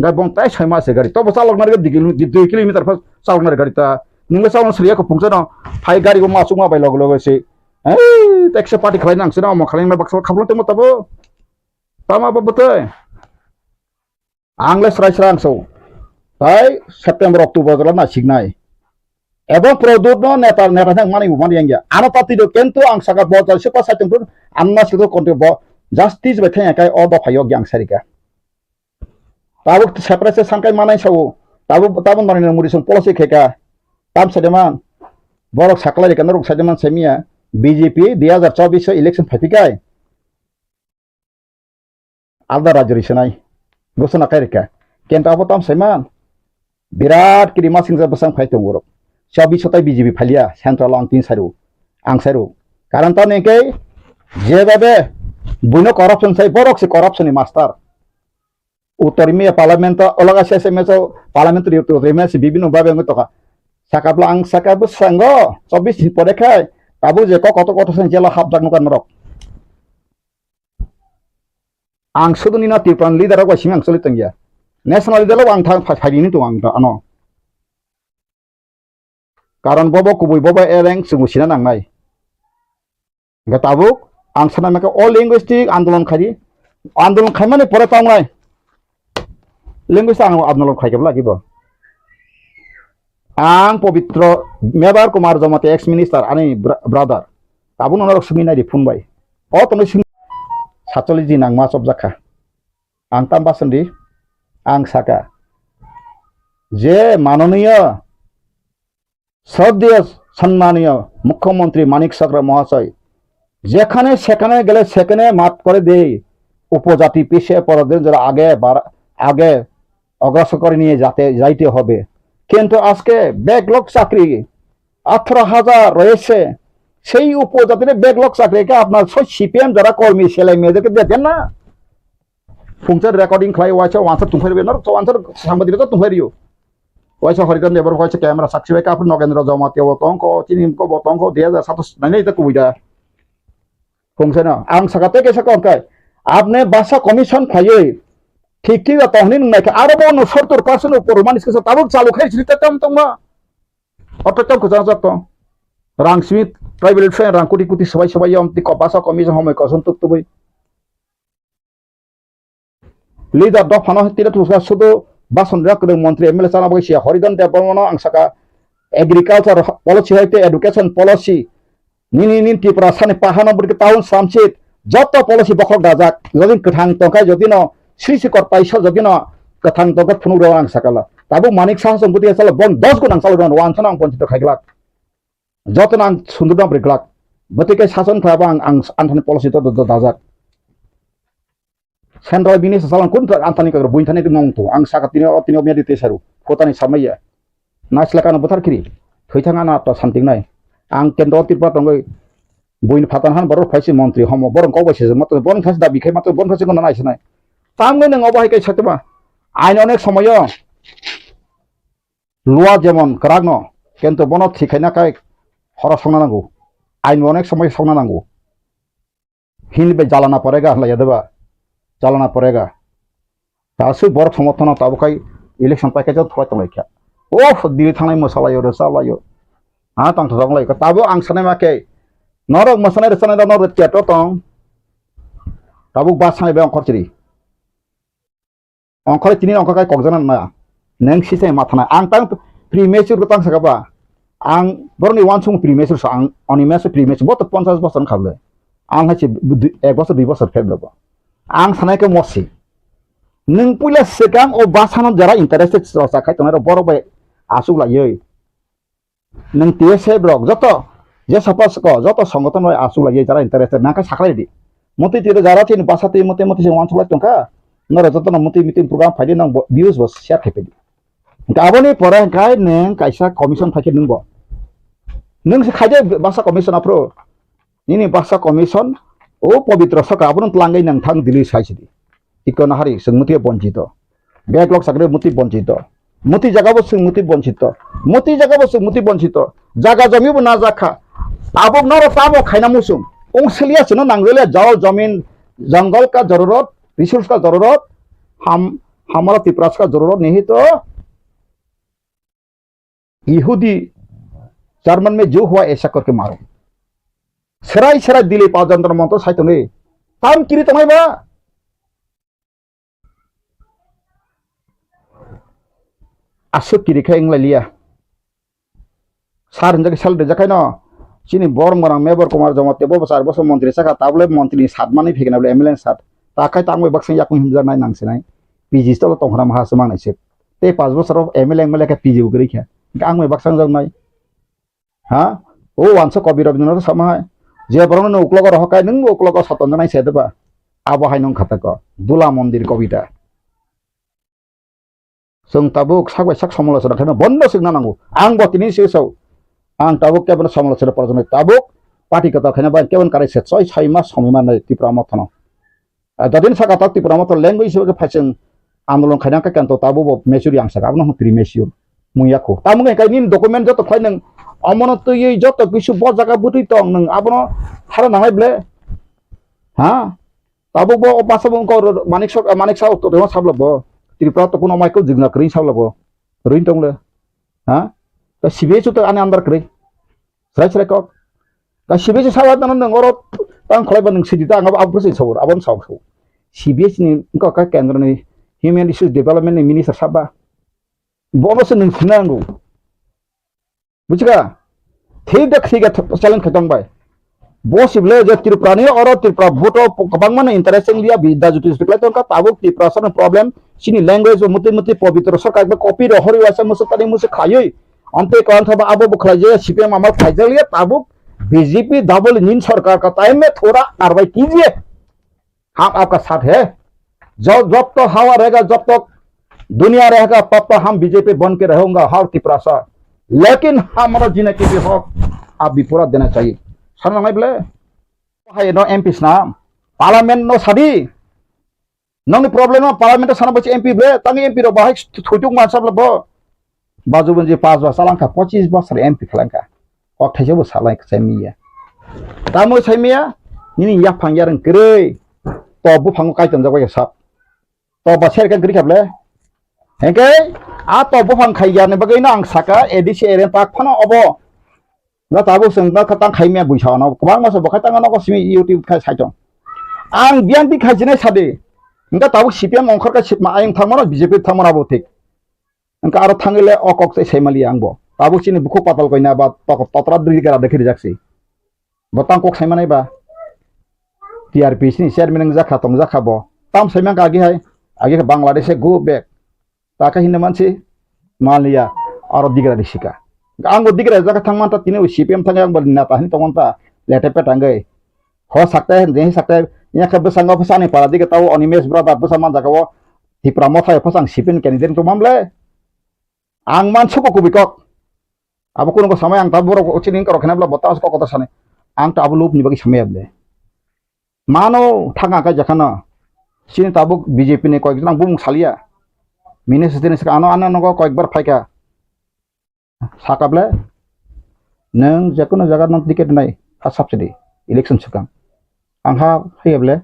Gai bong tai soi mas gari. Tobo chalok nari dui kilo- dui kilometer pha chalok nari gari ta. Ningbo chalok siri ko phungsa no. Phai gari bo ma chukma bai log log si. Ei, taxi party khlai nang sino mo khlai na baksa khablo temo tabo. Tama ba bwtwi. Ang le srai srai ang so. Tai September, October jora na siknai. Ebong Pradyut no neta, neta thang mani bumani yang ya. Ano party do kento ang saka bo jai sepa sai tong pun, ano na sikdo konti bo, Justice bai thangya kai o dopha yok yang sarika. Tabuk separate se sangkai manai sao. Tabuk tabuk manai no muri song policy kheka. Tam sade man. Borok saklai reka norok sade man semia. B J P dui hazar chobbish election phaipikai. Alda rajyo ri senai. Gosona kai reka. Kenta abo tam saiman. Birat kiri masing ja bwsang phai tongo rok. Chobbish sotai B J P phalia central ang tin sairu. Ang sairu. Karon tamo hwnkhe jebabe buino corruption sai borok se corruption ni master. Uttor India parliament o olaga se se meso parliament ri uttor India se bibino babe wngwi toka. Sakapla ang saka bwsango chobbish din pore khai abo je kok kotor kotor sen jela hapjak nukan norok. Ang sudu nina Tripura leader rok bai simi ang choli tongya. National leader rok ang thang phai phai ni tong ang ano. Karon bobo kubui bobo ereng chwngbo sina nangnai. Hingke tabuk ang sana mekhe o linguistic andolon khaidi. Andolon khaimani pore tongnai. Linguistic ang andolon khaikhe bla gibo. Ang Pobitro Mebar Kumar Jamatia ex minister ani bra-, brother. Tabuk norok swngwi naidi phone bai. O tonwi swng satcholish din ang ma chopjakha. Ang tam basandi, ang saka, je manoniyo, shraddheyo, সম্মানীয় মুখ্যমন্ত্রী মানিক সাহা মহাশয়, যেখানে সেখানে গেলে সেখানে মাফ করে দেই, উপজাতি পিছিয়ে পড়াদের যারা আগে বাড়া-, আগে অগ্রসর করে নিয়ে যাতে, যাইতে হবে। কিন্তু আজকে ব্যাকলগ চাকরি, আঠারো হাজার রয়েছে, সেই উপজাতির ব্যাকলগ চাকরিকে আপনার সেই সিপিএম যারা কর্মী ছেলে মেয়েদেরকে দেবেন না? Phungsa recording khlai waisa wansa tungphai rw, norok wansa sangbadik rok tungphai rw. Waisa Haridan Debbarma waisa camera sakchi bai kaphru Nogendra Jamatia bo tongkho, chini ko bo tongkho, dui hazar satais nai nai ta kubui da. Phungsa no, ang saka tei kaisa kok kai. Apne basa commission phaiwi thik thik da tongni nung naikha, aro bo no sottor percent upor manis kisa tabuk chalu khai sini ta tam tongma. Oto tam kisa jak tong. Rang simi tribal friend rang kuti kuti sabai sabai yom tiko basa commission homoi koson tuk tubui. Leader dophano tira thuksa sudu bason rak kwrwng montri M L A chana bagwi siya Haridan Debbarmano ang saka agriculture policy hai tei education policy nini nini Tripura sani pahano bwrwi town samsit joto policy bokhok dajak jodi kwthang tongkha jodi no sri sikor paisa jodi no kwthang tongkha phunuk rw ang sakala tabuk Manik Saha song bwtwi salo bon dos gun ang salo rw wansano ang ponchito khaiglak joto no ang sundur no bwrwi glak bwtwi kai sason khlaiba ang ang anthani policy to dajak. Central bini sasalang kun ta antani kagra buin thani mong tu ang saka tini o tini o medi te saru kotani samaya. Naisla kano buthar kiri thwi thang ana to santing nai. Ang kendro Tripura tongoi buin phatan han borok phaisi montri homo borok kok bai sejak matro borok phaisi dabi khai matro borok phaisi kono nai sinai. Tamgoi nang obo hai kai satma. Ain onek somoyo lua jemon kwrak no kento bono thikhaina kai horo songna nango. Ain onek somoyo songna nango. Hindi bai jalana porega hlaiya deba. Jalana porega. Ta aswk borok somorthono tabuk khai election paikhe jot thwlai tonglaikha. Oh, diri thangnai mwsalaio, rwchalaio. Ha, tongthok tonglaikha. Tabuk ang sanai ma khe, norok mwsanai rwchanai rok norok ret to tong. Tabuk ba sanai bai ongkhor chiri. Ongkhorwi tini ongkhor kai kokjana naya. Neng sisai mathanai. Ang tang premature ko tang saka ba. Ang borokni wansung premature sa ang oni mese premature bo to ponchash bosor wngkha bwle. Ang hai se ek bosor dui bosor phek bwle bo. Ang sanai khe mosi. Nwng puila swkang o basano jara interested rok sa khai tongnai rok borok bai aswk laiwi. Nwng T S F rok joto je sapa soko joto songothon bai aswk laiwi jara interested nang khe saklai di. Motwi twi jara chini basa twi motwi motwi se wansuk lai tongkha. Norok joto no motwi meeting program phaidi nang bo views bo share khai phaidi. Hingke aboni pore hingke nwng kaisa commission phaikhe nwng bo. Nwng se khaide basa commission aphuru. Nini basa commission o pobitro saka abono twlangwi nang thang Delhi sai sidi. Tiko nahari chwng muti bonchito. Backlog chakri muti bonchito. Muti jaga bo chwng muti bonchito. Muti jaga bo chwng muti bonchito. Jaga jomi bo najak kha. Tabuk noro tamo khaina muchung. Ungsiliya chwngno nangjalia jol jomin, jongol ka jororot, resource ka jororot, ham, hamara Tiprasa ka jororot nihi to. Yehudi, German mein jo hua aisa karke maro. Serai serai dili pa jantar montor sai tongnai. Tam kiri tongnai ba? Aswk kiri khai wng lai liya. Sar hinjak sal rijak khai no. Chini borok mwnang Mebor Kumar Jamatia bo char bosor montri chakha, tabole montri ni sat manwi phikna bole M L A ni sat. Ta khai tangwi baksa yakung himjak nai nang sinai. P G stolo tongkhna maha swmang nai se. Tei panch bosor M L A M L A khe P G bo kwrwi kha. Ang bai baksa wngjak nai. Ha? O wansa Kabi Rabindranath sama hai. Je borokno nung uklogo rohor kai, nung bo uklogo soton janai se deba. Abo hai nung khatako. Dula Mondir Kobita. Chwng tabuk sak bai sak somolochona khaima bondo swkna nango. Ang bo tini se sao. Ang tabuk kebono somolochona porjoni tabuk party kwtal khaina bai kebono karai se soi soi mas somoi mannai Tipra Motha no. Ah, jadin saka ta Tipra Motha language hisabe khe phaising andolon khaina khe kanto tabuk bo mechuri ang saka abono hwn premature. Mung yakho. Tamung khe nini document joto khlai nang omono twiwi joto kisu bo jaga bwtwi tong nang abono thara nangai ble. Ha? Tabuk bo o basa bo wngkha oro Manik Sok, Manik Saha to tongma sabla bo. Tripura to kuno Michael Jigna kwrwi sabla bo. Rwin tong le. Ha? Ta C B I chuto ani andar kwrwi. Srai srai kok. Ta C B I sawa tano nang oro tang khlai ba nang sidi ta ang abo abo se sabur abon saw saw. C B I ni wngkha ka kendro ni Human Resource Development ni minister saba. Bono se nang sinango. Bujiga? Thik da khriga challenge khaitong bai. Bo sible je Tripura ni oro Tripura vote o kwbangma no interest wng liya, bi da juti juti khlai tongkha, tabuk Tripura sano problem, chini language bo mutwi mutwi pobitro sarkar ba copy ro hori waisa musuk tani musuk khlaiwi. Ante ko antha ba abo bo khlai je C P M amal khlai je liya, tabuk B J P double engine sarkar ka time mein thoda karwai kijiye. हम आपका साथ है। जो, जब तक हवा रहेगा, जब तक दुनिया रहेगा, तब तक हम बीजेपी बन के रहूंगा हर तिपरासा। लेकिन हमारा जीने के लिए हक आप भी पूरा देना चाहिए। Sana nangai bole? Hai no M P sna, parliament no sadi. Nongni problem no parliament sana bachi M P bole, tangi M P ro bahai thuituk mansa bole bo. Baju Banji pas bosor salangkha, pochis bosor M P khalangkha. Kok thaisa bo salai sai miya. Tamo sai miya, nini yaphang yareng kwrwi. To buphango kaitam jago ya sap. To ba serka gri khable. Hengke, a to buphang khai yarni bagwi no ang saka A D C area tak phano obo. Na tabuk seng na khatang khai miya buisa no. Kwbang masa bo khatang no ko simi YouTube khai sai tong. Ang biang bi khai jinai sadi. Engka tabuk C P M ongkhor ka sitma ayung thangmano B J P thangmano abo thik. Engka aro thangwi le o kok se sai mali ang bo. Tabuk chini bukhuk patal koina ba tok-, totra dui gara dekhi rijak si. Bo tang kok sai manai ba. T R P C ni chairman wng jakha tong jakha bo. Tam sai mangka agi hai. Agi khe Bangladesh e go back. Ta khe hinna mansi maliya aro digra risika. Ang bo digra jakha thang manta tini C P M thang ang bo neta hin tong manta lete petangwi. Ho sakte, je sakte, ya khe bwskango bwsani para dige tao Animesh brother bwsa man jaga o Tipra Motha o bwsang sipin candidate tong mam le. Ang man suko kubui kok. Abo kuno samai ang ta borok chini korok khna bla bota kok kota sani. Ang ta abo lob ni bagwi samai able. Mano thanga kai jakhana. Chini tabuk B J P ni koyek jona bumung salia. Minister ni saka ano ano nogo koyek bar phaika. Sakable, nwng jekono jaga no ticket nai, ha subsidy, election swkang. Ang ha haiya ble,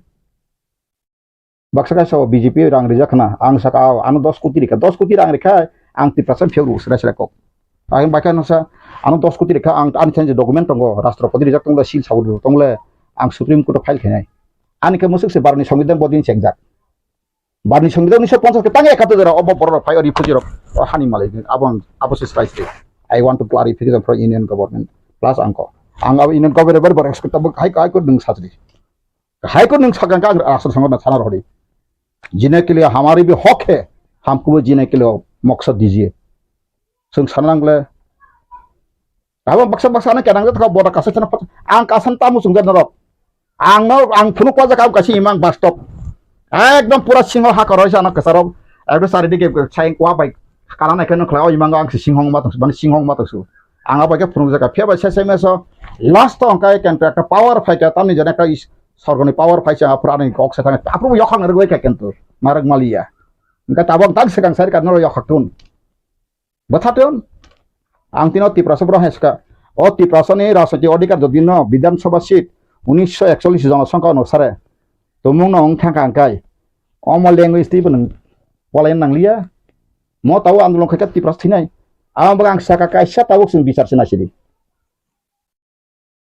baksa kaisa o B J P rang rijak khna, ang saka, "Ao, ano dos koti rikha, dos koti rang rikha, ang Tiprasa phiyok rw sra sra kok." Ang bakha no sa, "Ano dos koti rikha, ang ani thani je document tongo, Rashtrapati rijak tongo, seal sabu tongo le, ang Supreme Court o file khainai." Ani khe musuk se baroni songbidan bodin chengjak. Barni songbidan unisho ponchas khe tang ekhato jora obo borok rok phai o refugee rok o hani malik abo ang abo se srai sri. I want to clarification from Union Government plus angko ang abo Union Government bari bari expect abo High High Court nung sajri. High Court nung sakang ka ang asal songor na sana rohdi. Jine ke liye hamari bhi hak hai, hamko bhi jine ke liye maksad dijiye. Sung sana nangle Abo baksa baksa ano kenang jat kha boda kasa chana pat-, ang kasan tamo chungjak norok. Ang no, ang phunuk wajak ang kaisa imang bastop. Ekdom pura singho hakor oi sa ano kwcharok. Ekdom sari dige saying kwa bai kana nai khe nukhlai o imang ang si singhong ma tongsu, mane singhong ma tongsu. Ang abo khe phunuk jaka phiya bai sai sai meso last to ang kai contract power phai kha tamni jana kai sorgoni power phai sa phura ni kok sa thang. Apru yokhang rwgoi kha kentu. Marok maliya. Engka tabok tang sekang sari ka noro yokhak tun. Bwtha tun, ang tino Tiprasa borok hai swkha. O Tiprasani rajnoitik odhikar jodi no Bidhan Sabha seat unisho ekchollish jonosongkha onusare tumung no wng thangkha hwnkhe omo language twibo nwng polaina nangliya. Mo tabuk andolon khaikha Tiprasa thinai. Amo bagwi ang sakha kaisa tabuk chwng bichar se naisidi.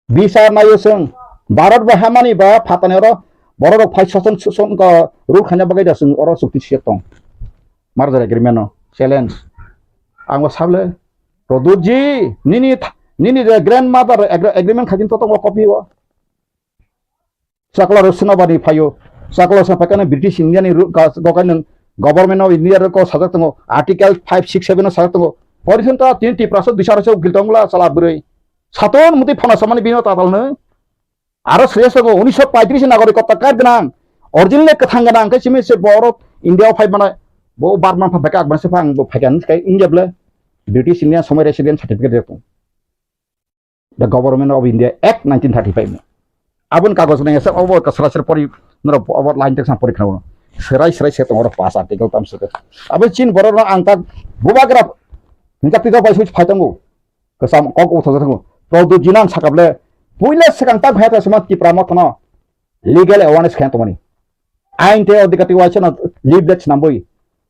Bisar naio chwng, Bharat bai hamani ba phatani oro borok rok phai soson soson ko rule khaina bagwi da chwng oro chukti sijak tong. Merger agreement no challenge. Ang bo sable, Pradyut ji, nini tha-, Nini je grandmother agre-, agreement khaikhe to tongo copy o. Chakla rok swnabani phaio. Chakla swnaphaikhe British India ni ru-, ka-, gokai nwng Government of India rok sajak tongo. Article five six seven o sajak tongo. Pori swn ta tini Tiprasa duisa arai se ukil tongla chala bwrwi. Saton muti phana samani bino tatal nw. Aro sreya sago unisho paitris ni nagarikota card gwnang, original kwthang gwnang, hwnkhe simi se borok India o phai mano, bo Burma pha beka, Burma se pha ang bo phaikha hinwi sai wngya bwle British Indian somoi resident certificate rok tong. The Government of India Act nineteen thirty-five ni. Aboni kagoj nang esa obo ka sera sera pori norok obo line text pori khna. Serai serai se tong oro pass article tam se. Abo chin borok no ang ta bubagra hinka tida bai sui phai tongo. Kwcham kok uthajak thango. Pradyot Jinan sakable puila swkang tak haya ta sima Tipra Motha no legal awareness khaina tongmani. Ain tei odhikar tei waisa no leaflet swnambwi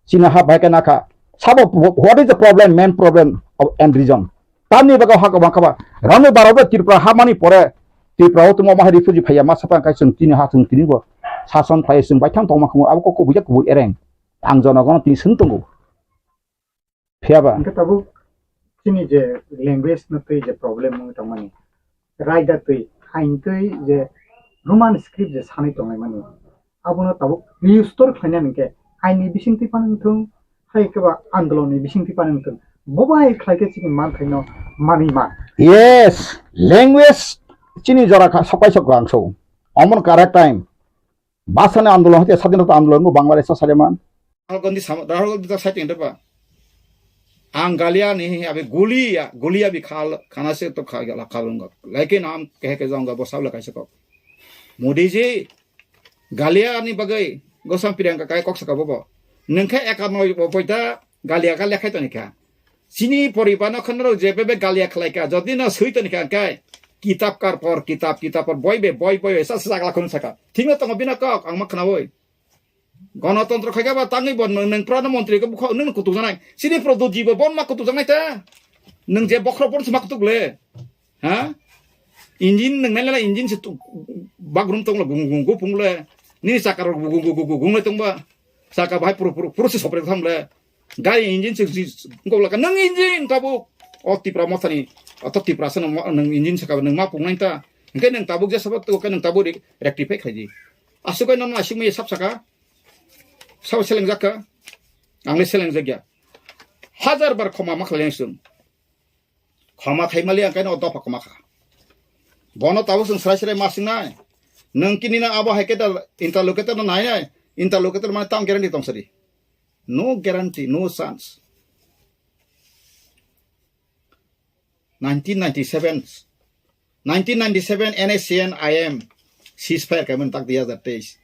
chini ha bai khe nakha. Sabo, what is the problem, main problem of and reason? Tamni bagwi ha kwbang kha ba. Rani baro bo Tripura ha mani pore Tripura o tongma ma refugee phaiya ma sapa khai chwng tini ha chwng tini bo sason phai chwng bai thang tongma khumu abo kok kubui jak kubui ereng. Ang jonogono tini swng tongo. Phiya ba? Hingke tabuk chini je language no twi je problem wngwi tongmani, raida twi, hain twi je Roman script je sanwi tonglaimani, abono tabuk restore khlainani hingke aini bisingtwi phano wngthung, hai khe ba andolonni bisingtwi phano wngthung, bo bai khlai khe chini manthaino manwi man. Yes, language chini jora kha sokai sok ang so. Omon correct time. Bhasha ni andolon hoite sadhinota andolon bo Bangladesh o saleman. Rahul Gandhi sama, Rahul Gandhi tak saiting depa. Ang galia ni abi gulia, gulia bi khal, khana se to kha, la khal ngok. Lekin am kehe ke jong bo sabla kaisa kok. Modi ji, galia ni bagai, Gosam Priyanka kai kok saka bobo. Nengkhe eka noi bo poita, galia galia khai toni kha. Chini poriba no khonro je bebe galia khlai kha, jodi no sui toni kha kai. Kitab kar por, kitab, kitab por, boi be, boi, boi, sa, sa, sakla khun saka. Thingno tongo bina kok, ang ma khnawi. Gonotontro khaikha ba tangwi bo nwng, nwng prana montri khe bukha nwng kutuk janai. Sini Pradyot ji bo bon ma kutuk janai ta. Nwng je bokhro bon se ma kutuk le. Ha? Engine nwng nai la engine se tu-, bagrum tonglo gung gung gung gung pung le. Nini chakar gung gung gung gung gung le tongba. Chaka bahai puru puru puru se sopre tham le. Gari engine se ji ngok la nwng engine tabuk. O Tipra Mothani, o to Tipra se nwng engine saka nwng ma pung nai ta. Hingke nwng tabuk je sabab to ke nwng tabuk re-, rectify khaidi. Aswk bai nono aswk maya sap saka. Sabo selengjak kha. Ang le selengjak ya. Hajar bar khoma ma khlai ang chwng. Khoma khai mali ang kaino dopha khoma kha. Bono tabuk chwng srai srai ma sing nai. Nwng kini na abo hai khe da interlocutor no nai nai. Interlocutor mane tam guarantee tong sari. No guarantee, no chance. Nineteen ninety-seven, nineteen ninety-seven N S C N I M ceasefire kaimani tak dui hazar teis.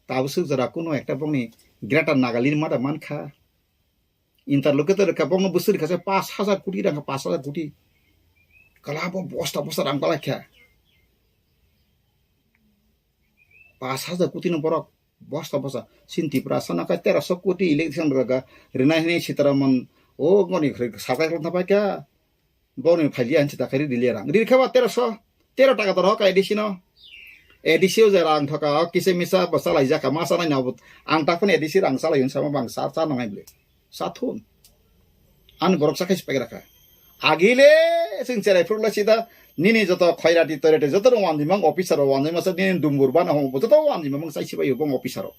Tabuk swk jora kuno ekta bokni Greater Nagaland mada mankha. Interlocutor rwkha bokno bwswk rwkha se pash hazar koti rang, pash hazar koti. Kala bo bosta bosta rang balai kha. Pash hazar koti no borok bosta bosta. Sin Tiprasa no kha teroso koti election rwkha. Rinai hinwi Sitaraman o goni sakai khwlwng thapai kha. Boni phailiya hinsi ta khe ri riliya rang. Ri khe ba teroso, tero taka to rohor ka A D C no. A D C o je rang thoka, o kisa misa bo salai jaka, ma sanai na bo. Ang ta phone A D C rang salai yun sama bang sa, sa nongai ble. Sa thun. Ani borok sa khai sipai rakha. Agile sing cherai phuru la sida nini joto khairati toirati joto rong wanjimang officer rok wanjima sa nini dumbur bana hong joto wanjimang sai sibai bong officer rok.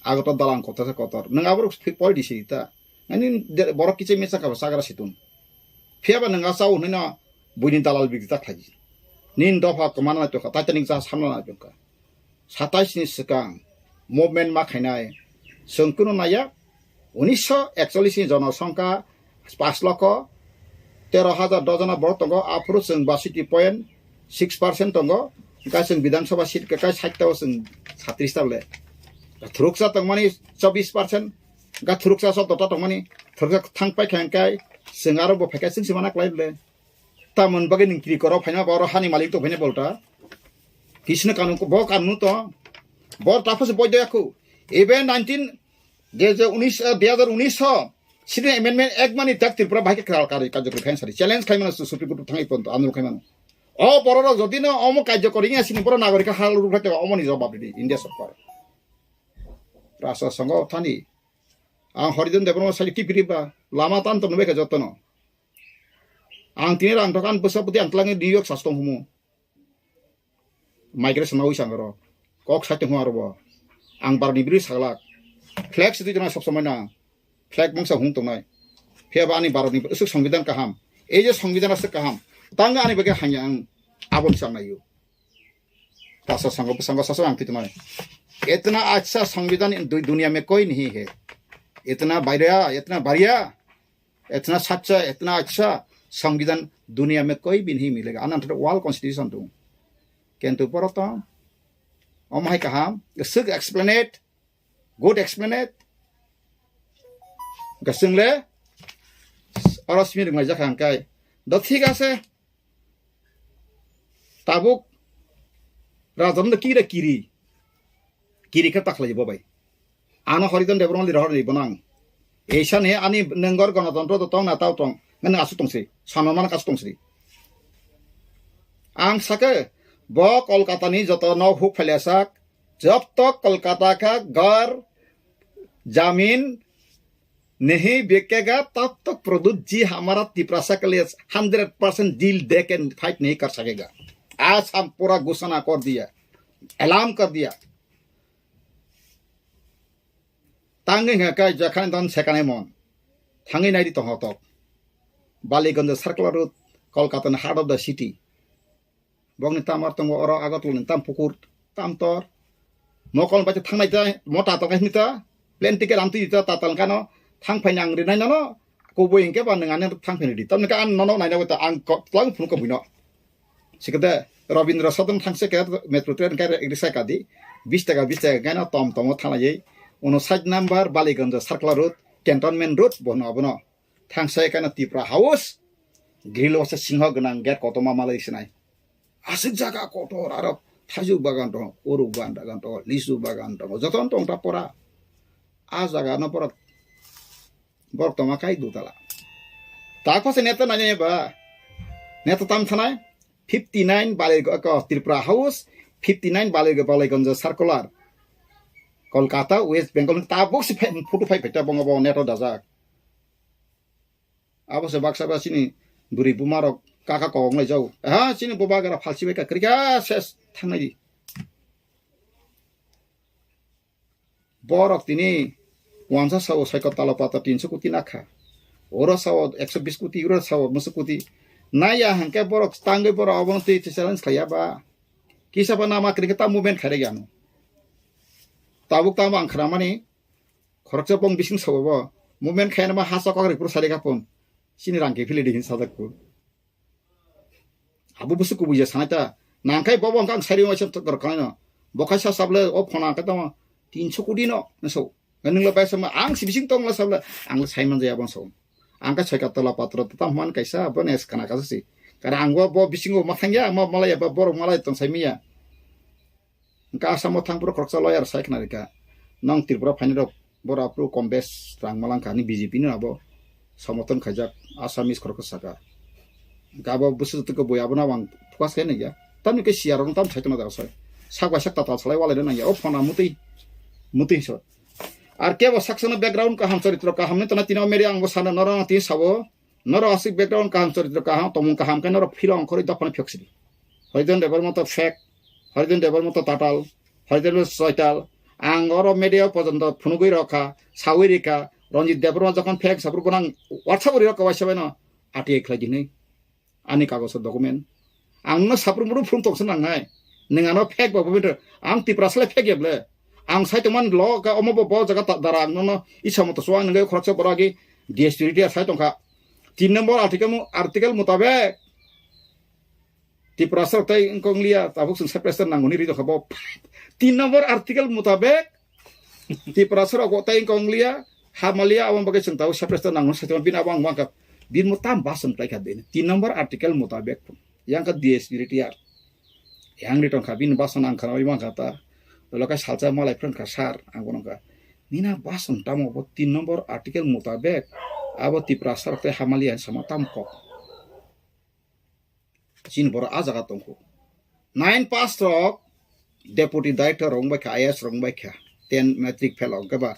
Ago to dalang kotor sa kotor. Nang aborok poi di sita. Ani de-, borok kiching misa kha sagra situng. Phiya ba nwng a chao hwnwi no buini dalal bigwi ta khlai di. Nini dopha kwmana nai tongkha, Titanic jahaj hamla nai tongkha. Satais ni swkang movement ma khainai. Chwng kunu naiya, unisho ekchollish ni jonosongkha pash lokho tero hajar dojona borok tongo, aphuru chwng basiti point six percent tongo. Hwnkhe chwng Bidhan Sabha seat kwkai sait ta o chwng satris ta le. Thuruksa tongmani chobbish percent. Ga thuruksa sotto ta tongmani, thuruksa thang pai kha hwnkhe chwng aro bo phaikha chwng se mana klai le. Tamoni bagwi nwng kiri koro phaina ba oro hani malik tong phaina bolta. Kisno kanun ko, bo kanun to. Bo ta phase boy doya khu. Even nineteen, je je unis, eh, dui hazar unis ho, Citizen Amendment Act mani tak Tripura bahai khe kral kari kajokri khain sari. Challenge khai mano Supreme Court thangwi ponto, andolon khai mano. O borok rok jodi no omo kajokori ya sini borok nagorik hal ruk khai te omo ni jawab di India sorkar. Rasa songo thani. Ang Horijan Debbarma sagi kipiri ba lama tan to nubekha jotono. Ang tini rang thok, ang bwsa bwtwi ang twlangwi New York sas tong humo. Migration nawi sang aro. Kok sai tong aro bo. Ang baroni biri saglak. Flex twi jana sob somai na. Flag mangsa hung tongnai. Phiya ba ani Bharatni aswk Songbidan kaham. Ei je Songbidan aswk kaham. Tang ani bagwi hanya ang aboni chang naio. Tasa sango bwsango sasu ang twi tongnai. Itna acha Songbidan du-, duniya mein koi nahi hai. Itna bhaiya, itna bhaiya, itna sacha, itna acha Songbidan duniya mein koi bhi nahi milega. Ananta world constitution tu. Kintu poroto. Om hai kaham. Aswk explain it. Good explain it. Gasing le oro simi rwnglaijak ang kai. Do thik ase. Tabuk Rajan do kira kiri. Kiri khe takhlai bo bai. Ano Horidon Debbarma lira hor ni bonang. Eisa ni ani nengor gonotontro do tong na tao tong. Ngan asu tong si. Sanman asu tong si. Ang sake bo Kolkata ni joto no huk phailasak. जब तक कोलकाता का घर जमीन नहीं बिकेगा, तब तक प्रद्युत जी हमारा तिपरासा के लिए हंड्रेड परसेंट डील दे के फाइट नहीं कर सकेगा। आज हम पूरा घोषणा कर दिया, ऐलान कर दिया। Tangwi hwnka khe jakhan don sekanai mon. Thangwi naidi tongho tok. Baliganj Circular Road, Kolkata ni heart of the city. Bokni tamar tongo oro Agartala ni tam pukur, tam tor. Mokol bai thangnai ta, mo tatal kai ta, plane ticket amtwi ta, tatal kano, thang phai nang rinai nono, kubui hwnkhe ba nwng ani thang phai ridi. Tamni ka ang nono naina ta, ang ko, tlang phunu ko buino. Sikade Rabindra Sadan thangse ke metro train kai risa kadi, bis taka, bis taka kaino tom tomo thanglai. Uno side number Baliganj Circular Road, Cantonment Road, bono abono. Thangsa ekana Tipra House, grill o se singho gwnang gate kotorma malai sinai. Aswk jaga kotor aro thaijuk bagan tongo, uruk bagan tongo, lisu bagan tongo, jotono tong ta pora. A jaga no borok, borok tongma kai dutala. Tak phase neta nanya ba, neta tam thanai, fifty nine Bali, ko Tripura House, fifty nine Bali, Baliganj Circular, Kolkata, West Bengal, tabuk si phai, photo phai phai ta bongo bo neto dajak. Abo se baksa ba chini bwrwi buma rok kaka kok nai jau. Ha, chini boba gara phalsi bai ka kwrwi kha ses thangnai di. Borok tini wansa sao saiko talo pata tinso koti nakha. Oro sao ekso bis koti, oro sao musu koti. Naya hangke borok tangwi borok abono twi challenge khaiya ba. Kisa ba nama kwrwi khe ta movement khairek ya no. Tabuk tamo ang khramani Khoroksa bong bising sabo bo. Movement khaina ma hasa kokri pur sari kapon. Sini rang ke philidi hin sadak ku. Abu busu kubuja sanai ta. Nangkai bobo ang kang sari ma sem tok kanaino. Bokai sa sable o phona ka tamo. Tinso kudi no. Naso. Ningla bai sama ang si bising tong la sable. Ang la saiman jaya bang so. Ang ka chai ka tola patro ta man kaisa bo nes kana kasa si. Kara ang bo, bo bisingo mathang ya, ma malaya ba borok malai tong sai miya. Hwnkhe Assam o thang phuru khoroksa lawyer sai khna rikha, "Nong Tripura phainai rok boro aphuru kom bes rang malangkha," hinwi B J P no abo somoton khaijak Assamese khoroksa saka. Hwnkhe abo bwswk twi khe bui abono ang focus khe nangya. Tamni khe C R rok no tam sai tongna jaga sai. Sak bai sak tatal salai walai nangya. O phone a mutwi, mutwi so. Ar kebo saksa no background kaham, choritro kaham ni tona tini o media ang bo sana norok tini sabo. Norok aswk background kaham, choritro kaham, tongmung kaham khe norok philong khorwi dophano phiyok sidi. Horidon Debbarma to fake, Horidon Debbarma to tatal, Horidon Debbarma to soital. Ang oro media o pojonto phunugwi rokha, sawi rikha, Ranjit Debbarma jokhon fake saphuru bono ang WhatsApp o rirokha waisa baino R T I khlai di hinwi. Ani kagojo document. Ang no saphuru muru phunuk tongsa nangnai. Nwng ano fake ba bumito. Ang Tiprasa le fake ya ble. Ang sai tongmani lo ka omo bo bo jaga ta dara ang nono isa moto suang nangwi khoroksa borok agi D S T R T R sai tongkha. Tin number article mu-, article mutabek Tiprasa rok tei wngkong liya tabuk chwng separate state nangmani ri tongkha bo. Tin number article mutabek Tiprasa rok tei wngkong liya, ha maliya, aboni bagwi chwng tabuk separate state nangmani sai tongkha bini abo ang uankha. Bini mo tam bus wng tongkha bini. Tin number article mutabek. Yang kha D S P retired. Yang ri tongkha, bini bason ang khana oi mankha ta. Olo khe salsa malai phrwng kha sir, ang bono kha. Nina bason tamo bo tin number article mutabek abo Tiprasa rok tei Hamalia sama tam kok. Chini borok a jaga tongkho. Nine pass rok deputy director rok wngbai kha, I A S rok wngbai kha. Ten matric fail rok wngkha ba.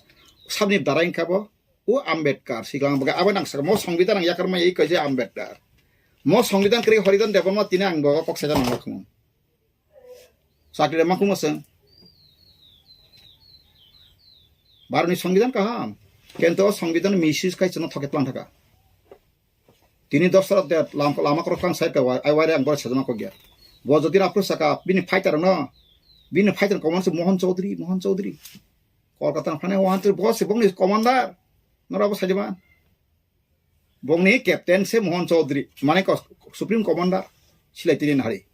Sabni dara wngkha bo. O Ambedkar, siklang baga, abo nang sakmo Songbidan nang yakarma i kaisa Ambedkar. Mo Songbidan kwrwi Haridan Debbarma tini ang bo kok saida nangma khungo. Chakri rema khungo chwng. Bharotni Songbidan kaham. Kento o Songbidan misuse khai chwngno thoke tlang thaka. Tini dosra de lam-, lama korok tlang sai ka wai, ai waire ang boro sajama kok ya. Bo jodi na phuru saka bini fighter no, bini fighter command se Mohan Chaudhary, Mohan Chaudhary. Kolkata phane Mohan Chaudhary, bo se bongni commander. Nora bo sajama. Bongni captain se Mohan Chaudhary, mane ko supreme commander silai tini nahari.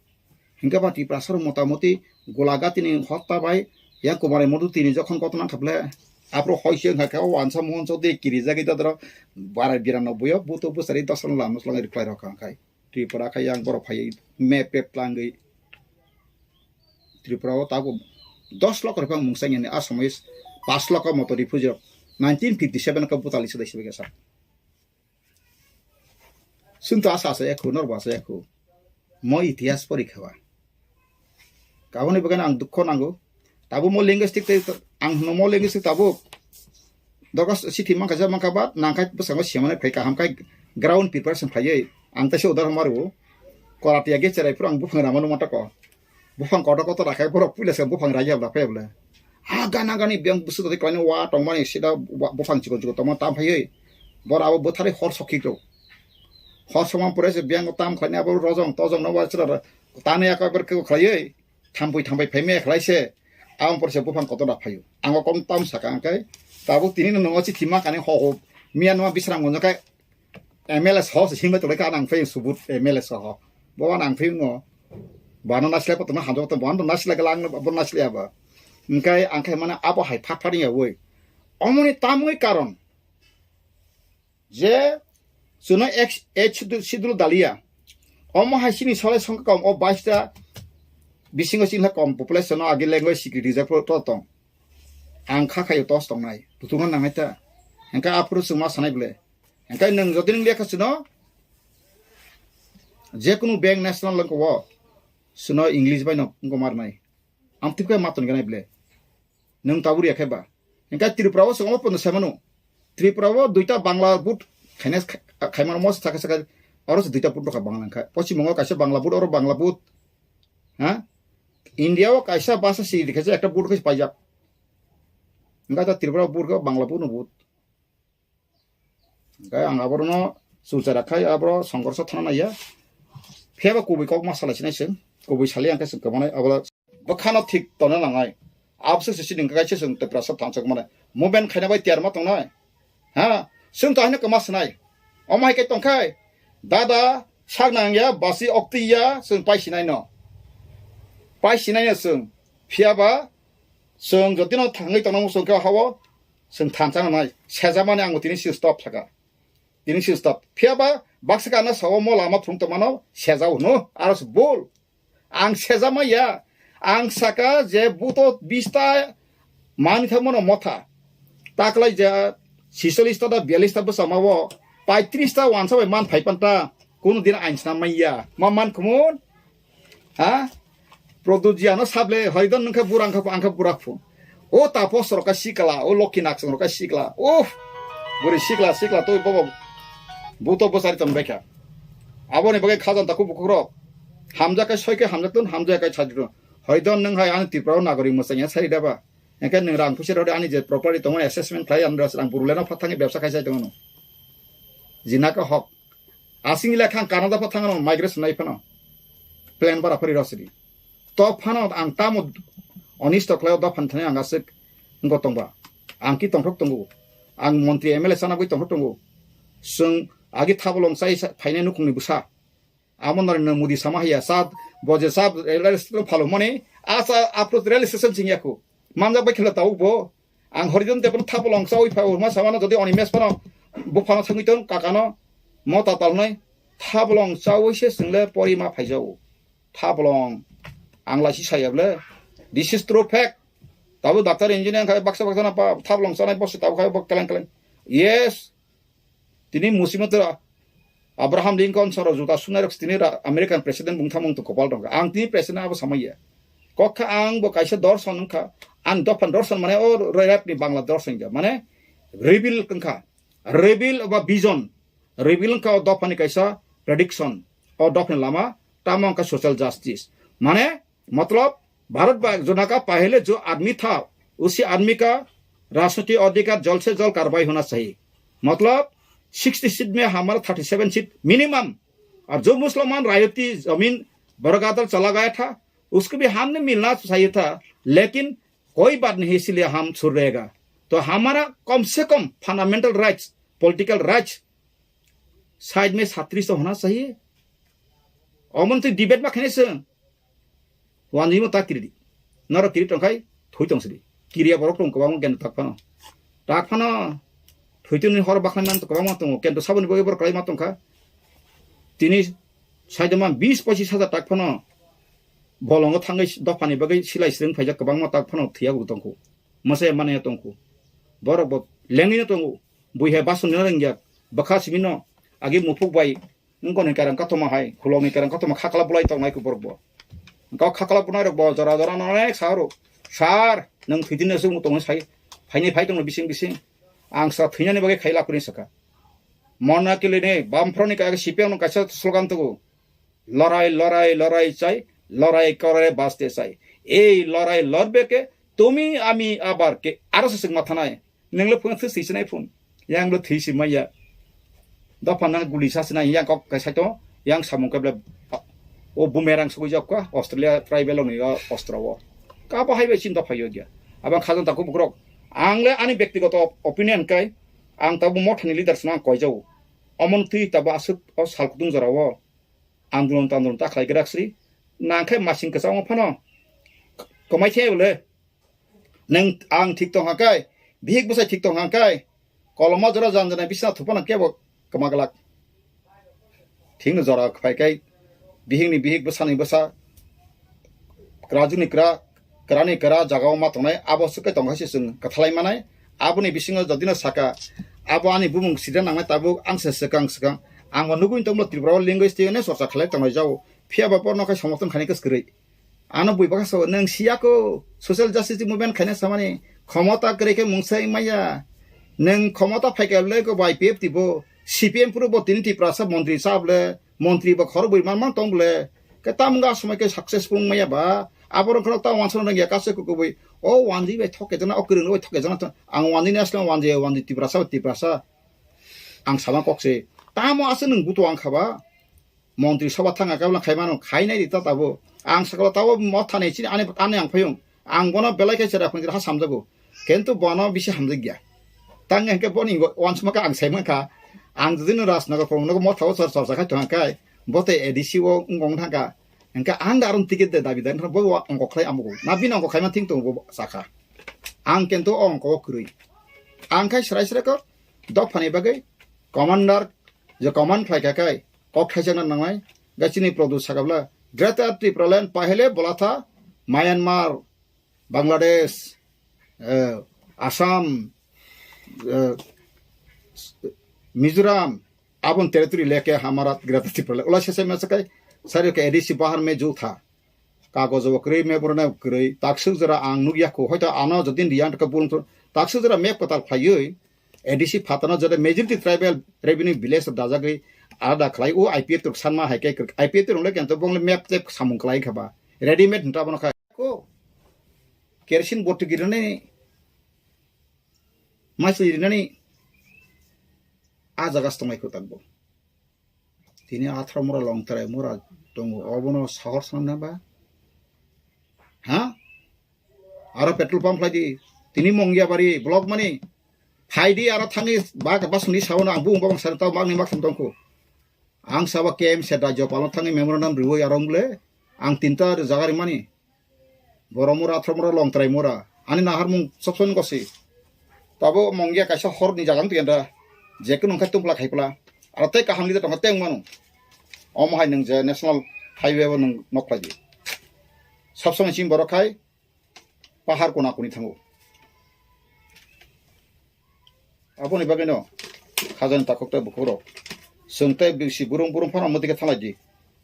Hingke ba Tiprasarok motamoti Golagatini hotta bai yang Kumari Modu tini jokhon koto nang khaple, aphuru hoi se wngkha khe o wansa Mohan Chaudhary kirijagwi dodoro barai birano buyo buto bwsari dosano lama swlangwi rwkhlai rokha khai. Tripura khai yang borok phaiwi map pep tlangwi Tripura o tabuk dos lokho rwphang mungsa yani a somoi pas lokho moto refugee rok nineteen fifty seven khe butali sudai sibagasa. Chwng to asa asa ya khu, norbo asa ya khu. Mo itihas porikha ba. Kaboni bagwi ang dukho nango. Tabuk mo linguistic tei ang hwno mo linguistic tabuk. Dogo sithi mankha ja mankha ba nangkhai bwskango semani phai kaham khai ground preparation phaiwi ang taisa udahoron maru. Korati age cherai phuru ang buphang rama numa tako. Buphang kotor kotor rakhai borok puila se buphang raiya bla phai bla. Ha gana gani biyang bwswk twi klaini wa tongmani sida wa-, buphang chikon chikon tongma tam phaiwi. Bor abo bwtharwi hor sokhi rw. Hor sokma pore se biyang tam khlaini abo rojong tojong no wa chwra tani aka ber khe khlaiwi thampui thampai phaimaya khlai se. Aboni pore se buphang kotor da phaio. Ang o kom tam saka ang khe tabuk tini no nongo chithi ma kani ho ho miya numa bisram gonjo khe M L A soho se singbai tonglaikha, ang phai subut M L A soho. Bo ang phai no. Bano nasilai pa tongma hamjak tong, bano nasilai galang, bo nasilai aba. Hingkai ang khai mana abo hai phat phat ya woi. Omoni tamoi karon. Je suno ex, ex sidu, sidu dalia. Omo hai sini solai songka kom, o baista bisingo sinha kom population no agi language sikri rijak to tong. Ang kha khayo tos tongnai. Tutungan nangai ta. Hingkai aphuru chwngma sanai ble. Hingkai nwng jodi nwng lekha chwno, je kunu bank national lwngko o, chwno English bai no wngko marnai. Amtwkhe ma tongganai ble. Nwng tabuk ya khe ba. Hingkai Tripura o chwng omo pono sai mano. Tripura o duita Bangla board khaina kha-, khaimano mo saka saka oro se duita board rokha Bangla wngkha. Poschim Bongo kaisa Bangla board, oro Bangla board. Ha? India o kaisa basa si dikhaisa ekta board khe paijak. Hingkai ta Tripura board khe Bangla board no board. Hingke ang aborokno chulchara khai aboro songkorso thana naiya. Phiya ba kubui kok ma salai sinai chwng, kubui sali ang khe chwng kwmanai abo bwkhano thik tongna nangnai. Abose se chini hingke kaisa chwng Tiprasa thansa kwmanai. Movement khaina bai tiyar ma tongnai. Ha, chwng to haino kwma swnai. Omo hai khe tongkhai. Dada sak nangya, basi okti ya, chwng pai sinai no. Pai sinai no chwng. Phiya ba chwng jotino thangwi tongna muchung khe hao. Chwng thansa nanai, sejamani ang tini si stop saka. Tini si stop. Phiya ba baksa kana sao mo lama phung tongmano sejao hwno, aro se bol. Ang sejama ya. Ang saka je buto bista mani thangmano motha. Taklai je sisolista da bialista bwsama o paitris ta wansa bai man phai panta. Kuno din ain sna maya. Ma man kumun? Ha? Produjiano sable, hoidon nungkha burang kha, angkha burak phu. O tapos roka sikla, o lokhi naksong roka sikla. Uff! Buri sikla, sikla, toi bobo. Buto bosari tong bekha. Aboni bagai khajan taku bukukrok. Hamjak kai soike hamjak tun, hamjak kai sajak tun. Hoidon nung hai ani Tripura nagori musanya sari daba. Engke nung rang pusi rode ani je property tongo assessment khlai ani rang buruleno phatangi bebsa khai sai tongo. Jinaka hok. Asing lekha ang Canada pha thangno migration nai phano. Plan bara phari rosidi. To phano ang tamo onisto khlaio dophan thani ang aswk ngo tongba. Ang ki tongthok tongo. Ang montri M L A sana gwi tongthok tongo. Sung agi thabolong sai sa-, phainai nukhungni bwsa. Amo Narendra Modi sama haiya sa boje sa rail station phalo mani asa apro rail station chingyaku. Manjak bai khela tau bo. Ang Horidon Debon thabolong chawi phai urma samano jodi oni mes phano buphano thangwi ton kakano mota talnai thabolong chawi se single pori ma phaijao. Thabolong ang laisi sayable. This is true fact. Tabu doctor engineer khai baksa baksa na pa thabolong chanai bosi tabu khai bok keleng keleng. Yes. Tini musimento Abraham Lincoln soro juta sunai rok tini ra-, American president bung thamung to kopal dong. Ang tini president abo samaya. Kokha ang bo kaisa dorson wngkha. Ang dophan dorson mane o rap ni Bangla dorson ja. Mane reveal wngkha. Reveal ba vision. Reveal wngkha o dophani kaisa prediction. O dophani lama tamo wngkha social justice. Mane, matlab, Bharat ba jona ka pahele jo admi tha, usi admi ka rajniti adhikar jal se jal karwai hona chahiye. Matlab, sixty seat mein hamara thirty seven seat minimum. Aur jo Musliman rayati zamin bargadar chala gaya tha, usko bhi humne milna chahiye tha, lekin koi baat nahi, isliye hum chhur rahega. To hamara kam se kam fundamental rights, political rights, side mein satris to hona chahiye. Omo twi debate ma khainai se. Wanjwi mo ta kiri di. Noro kiri tongkhai, thui tong sidi. Kiriya borok tong kwbangma kendo tak phano. Tak phano. Thwitwini hor bakhlai man kwbangma tongo. Kendo saboni bagwi borok kwlai ma tongkha. Tini saidoma bis pochis hajar tak phano. Bolongo thangwi dophani bagwi silai srwng phaijak kwbangma tak phano thwiya bo tongkhu. Mwsaya manaya tongkhu. Borok bo lengwino tongo. Bui hai basonino rwngya. Bwkha simino agi muphuk bai wngkoni kairang kothoma hai, khulokni kairang kothoma khakla bulai tongnai khe borok bo. Wngkha khakla bunai rok bo jora jora no onek sa rw. Sir, nwng thwidin aswk tongwi sai. Phaini phai tongno bising bising. Ang sa thwinani bagwi khai lapri sakha. Mona kilini bamphro ni kaisa C P M no kaisa slogan tugo. Lorai, lorai, lorai chai, lorai kore baste chai. Ei lorai lorbe ke tumi ami abar ke aro se singma thanai. Nenglo phone thwi sinai phone. Yang lo thwi si maya. Dopha nang guli sa sinai yang kok kai saito yang samung kable o bumerang sugui jok ka Australia tribal ni o ostro o. Ka bo hai bai chin dopha yo gya. Abang khajan ta ko bukrok. Ang le ani bektigoto opinion kai ang ta bo mothani leader sna koi jau. Omon twi ta bo asuk o sal kutung jora o. Andolon tandolon ta khlai grak sri. Nang khe masing kwchangma phano kwmai khe bole. Neng ang thik tong kha kai, bihik bwsai thik tong kha kai, koloma jora jan jana bisna thuphano kebo kwma glak. Thikno jora phai kai, bihikni bihik bwsani bwsa, kwrajwkni kwra, kwrani kwra jagao ma tongnai, abo swk kai tong kha se chwng kwthalai manai. Aboni bisingo jodino saka, abo ani bumung sida nangnai tabuk ang se swkang swkang. Ang bo nugui tongmlo Tripura o language tei ne chorcha khlai tongnai jao. Phiya ba borno khai somorthon khainai kwskwrwi. Ano bui bwkha sao, nwng siya ko social justice movement khaina samani khomota kwrwi khe mungsa wng maya. Nwng khomota phaikha le ko bai P F T bo, C P M phuru bo tini Tiprasa montri chap le, montri bo khorok bui man man tong bole. Khe tamung ga somai khe successful wng maya ba. Abo rok khorok ta wansana rwngya kaisa kukubui. O wanjwi bai thok khe jana, o kwrwng bai thok khe jana. Ang wanjwi ni asle wanjwi, wanjwi Tiprasa, Tiprasa. Ang sama kok se. Tamo ase nwng buto ang kha ba. Montri sabha thang khe bwla khai mano, khainai di ta tabuk. Ang sakla tabuk motha ni chini ani, ani ang phayung. Ang bono belai khe chera phung ha samjago. Kintu bono bisi hamjak ya. Tang hwnkhe boni wansukma khe ang sai mankha. Ang jodi no Rajnagar phung no motha o chor chorcha khai thang khai. Bo tei A D C o wngong thangkha. Hwnkhe ang da aron ticket de dabi da. Bo ongkok khlai amugo. Na bini ongkok khaima thing tongo bo sakha. Ang kintu o ongkok o kwrwi. Ang khai srai srai kok dophani bagwi commander je command khlai kha khai. Kok thaijakna nangnai, ga chini Produ sakabla, Greater Tipraland, pahele Bolatha, Myanmar, Bangladesh, eh, Assam, eh, Mizoram, abon territory leke hamara Greater Tipraland. Ola sese mesakai, sari ke A D C bahar me ju tha. Kagojo bo kwrwi, map rwna kwrwi, takswk jora ang nukya kho, hoito ano jodi riya wngkha bulung thung, takswk jora map kwtal khlaiwi, A D C phatano jora majority tribal revenue village rok dajagwi alada khlai, o I P F rok sanma hai khe kwrwi, I P F rok le kento bong le map tep samung kwlai kha ba, readymade hinta bono kha ko, kerosene bottle girinani, maichwlwi rinani, a jaga se tongnai kho takbo. Tini atharo mura long terai mura tongo, obono sahor sanam na ba? Ha? Aro petrol pump khlai di. Tini Mongiabari block mani. Phai di aro thangwi ba, ba suni sabono ang bung babang sari tao magni mak thum tongkho. Ang sabo K M C rajyopal no thangwi memorandum riwi aro wng le ang tinta jaga rimani. Borok mura, athro mura, long terai mura. Ani naharmung sob somoi gosi. Tabo Mongia kaisa horni jaga wng twi da. Je kunu wngkha tumpla khaipla. Aro tei kaham leader tongkha tei wngmano. Omo hai nwng je national highway bo nwng nok khlai di. Sob somoi chini borok khai pahar kona kuni thango. Aboni bagwino khajani takhuk tei bukhukrok. Chwng tei bisi burung burung phano mwtwi khe thanglai di.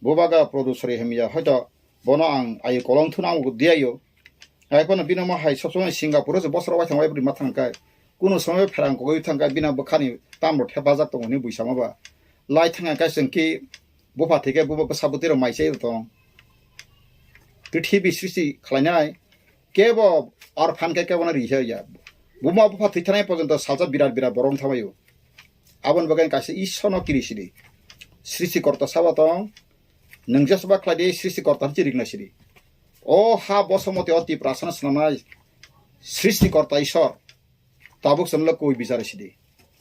Bubagra Produ Sori hamya, hoito bono ang ayo kolong thuna ang diyayo. Hai phano bini omo hai sob somoi Singapore se bosoro wai thangbai bwrwi ma thang kai. Kuno somoi pherang kogwi thang kai, bini bwkhani tamrok thepajak tongo hwnwi bui sama ba. Lai thang kai chwng ki Bupha thwi khe bubo bwsa bwtwi rok mai chai tong. Prithibi srishti khlainai kebo orphan khe kebo no ri ya. Buma bupha thwi thanai porjonto salsa birat birat borok thamaio. Aboni bagwi kaisa Ishwar no kiri sidi. Srishti korta sabo tong. Nwng jesba khlai di srishti korta hinwi rikna sidi. O ha bosomoti o Tiprasa no swnamnai srishti korta Ishwar. Tabuk chwngno kwi bichar sidi.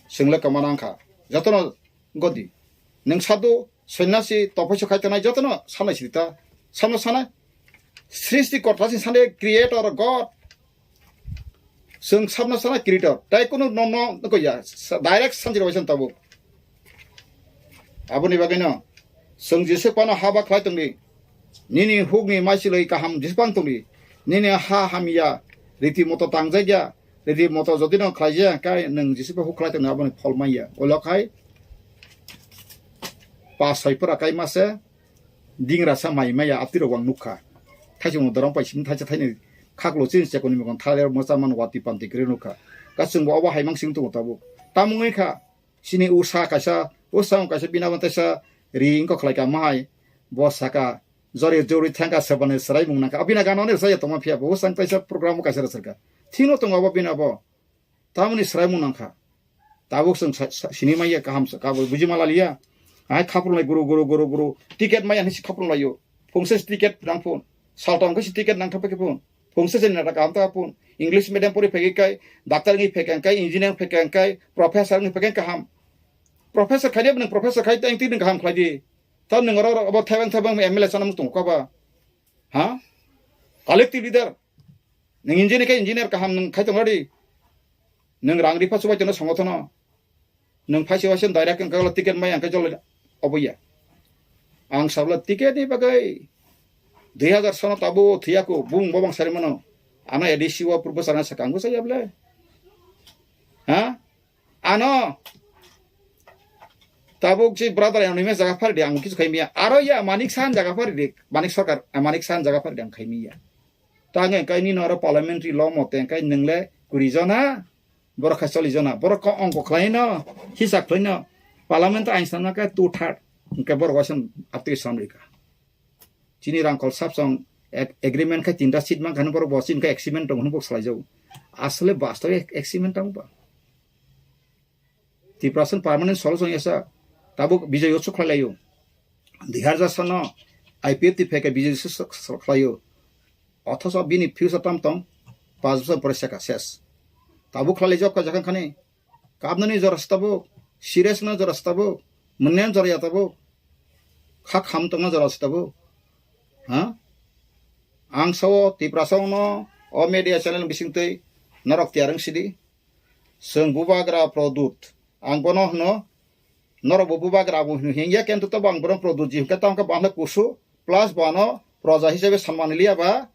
Chwngno kwma nang kha. Jotono godi. Nwng sadhu, sonyasi, tophoiso khai tongnai jotono sanai sidi ta. Samno sanai. Srishti korta si sanai creator God. Chwng samno sanai creator. Tai kunu nom no nukya. Direct sanjiro waisa tabuk. Aboni bagwino chwng Jisu Khristo no haba khlai tongdi. Nini hukni maichilwi kaham Jisu Khristo tongdi. Nini ha hamya riti moto tangjakya, riti moto jodi no khlaijak khe nwng Jisu Khristo huk khlai tongdi aboni phol manya. Olo khai pa soi pura kai mase dingra sa mai maya apti rok ang nukha. Thaisung dorong pai sim thaisa thaini khaklo chin chekoni mokon thale mocha man wati panti kre nukha. Ka chwngbo obo haimang sing tongo tabuk. Tamungwi kha. Chini usa kaisa, usa wng kaisa bina bo teisa ri wngkha khlai ka mahai. Bo saka, jori jori thangka sabani swrai mung nangkha. Abina gana ni rwchaya tongma phiya bo, usa wng kaisa program bo kaisa rwchar kha. Thino tongo abo bina bo. Tamoni swrai mung nangkha. Tabuk chwng sa-, sa-, sini manya kaham sa, kabo buji mala liya. Ai khapru lai guru, guru, guru, guru. Ticket maya hinsi khapru laio. Phungsa si ticket nang phun. Saltong khe si ticket nang thapa khe phun. Phungsa si nata kaham ta phun. English medium pori phege kai, doctor ngi phege kai, engineer phege kai, professor ngi phege kaham. Professor khai dia nang professor khai tang ti nang kaham khlai di. Ta nang ro ro abo thebeng thebeng M L A sana mung tong ka ba. Ha? Collective leader. Nang engineer kai engineer kaham nang khai tong di. Nang rang ripa subai tong songo thono. Nwng phaisi waisa direct wngkha ticket mai ang khe jolo obo ya. Ang sabla ticket ni bagwi dui hazar sono tabo thiyako bung bobang sari mano. Ano A D C o purbo sarang sakang go saya ble. Ha? Ano tabuk si brother yang nime jaga phari di ang kisu khaimiya. Aro ya Manik Sahan jaga phari di. Manik Sarkar, eh, Manik Sahan jaga phari di ang khaimiya. Tangwi kai nini oro parliamentary law mote kai nwngle kuri jona, borok khai choli jona, borok ko ongko khlai no, hisab khlai no, parliament ain sanna kai two third, hwnkhe borok waisa aptwi samrika. Chini rangkol sapsong ag-, agreement khai tinta seat mankha borok bo chini khai agreement tong hwnwi bo salai jago. Asole bastobe agreement tong ba. Tiprasa permanent solution yasa tabuk Bijoy Utsav khlai laio. Dui hazar sano I P F T phai khe Bijoy Utsav khlaio. Othoso bini future tam tong, pas bosor pore seka ses. Tabuk khlai laijak kha jakhang khani. Kabnani jora se tabuk, serious no jora se tabuk, mwnyan jora ya tabuk. Kha kham tongna jora se tabuk. Ha? Ang sao Tiprasa no o media channel bisingtwi norok tiyar wng sidi. Chwng bubagra Produt. Ang bono hwno, norok bo bubagra bo hwno hingya, kento tobo ang bono Produt ji hwnkhe tamo khe bo ano kusu, plus bo ano proja hisabe sanmani liya ba,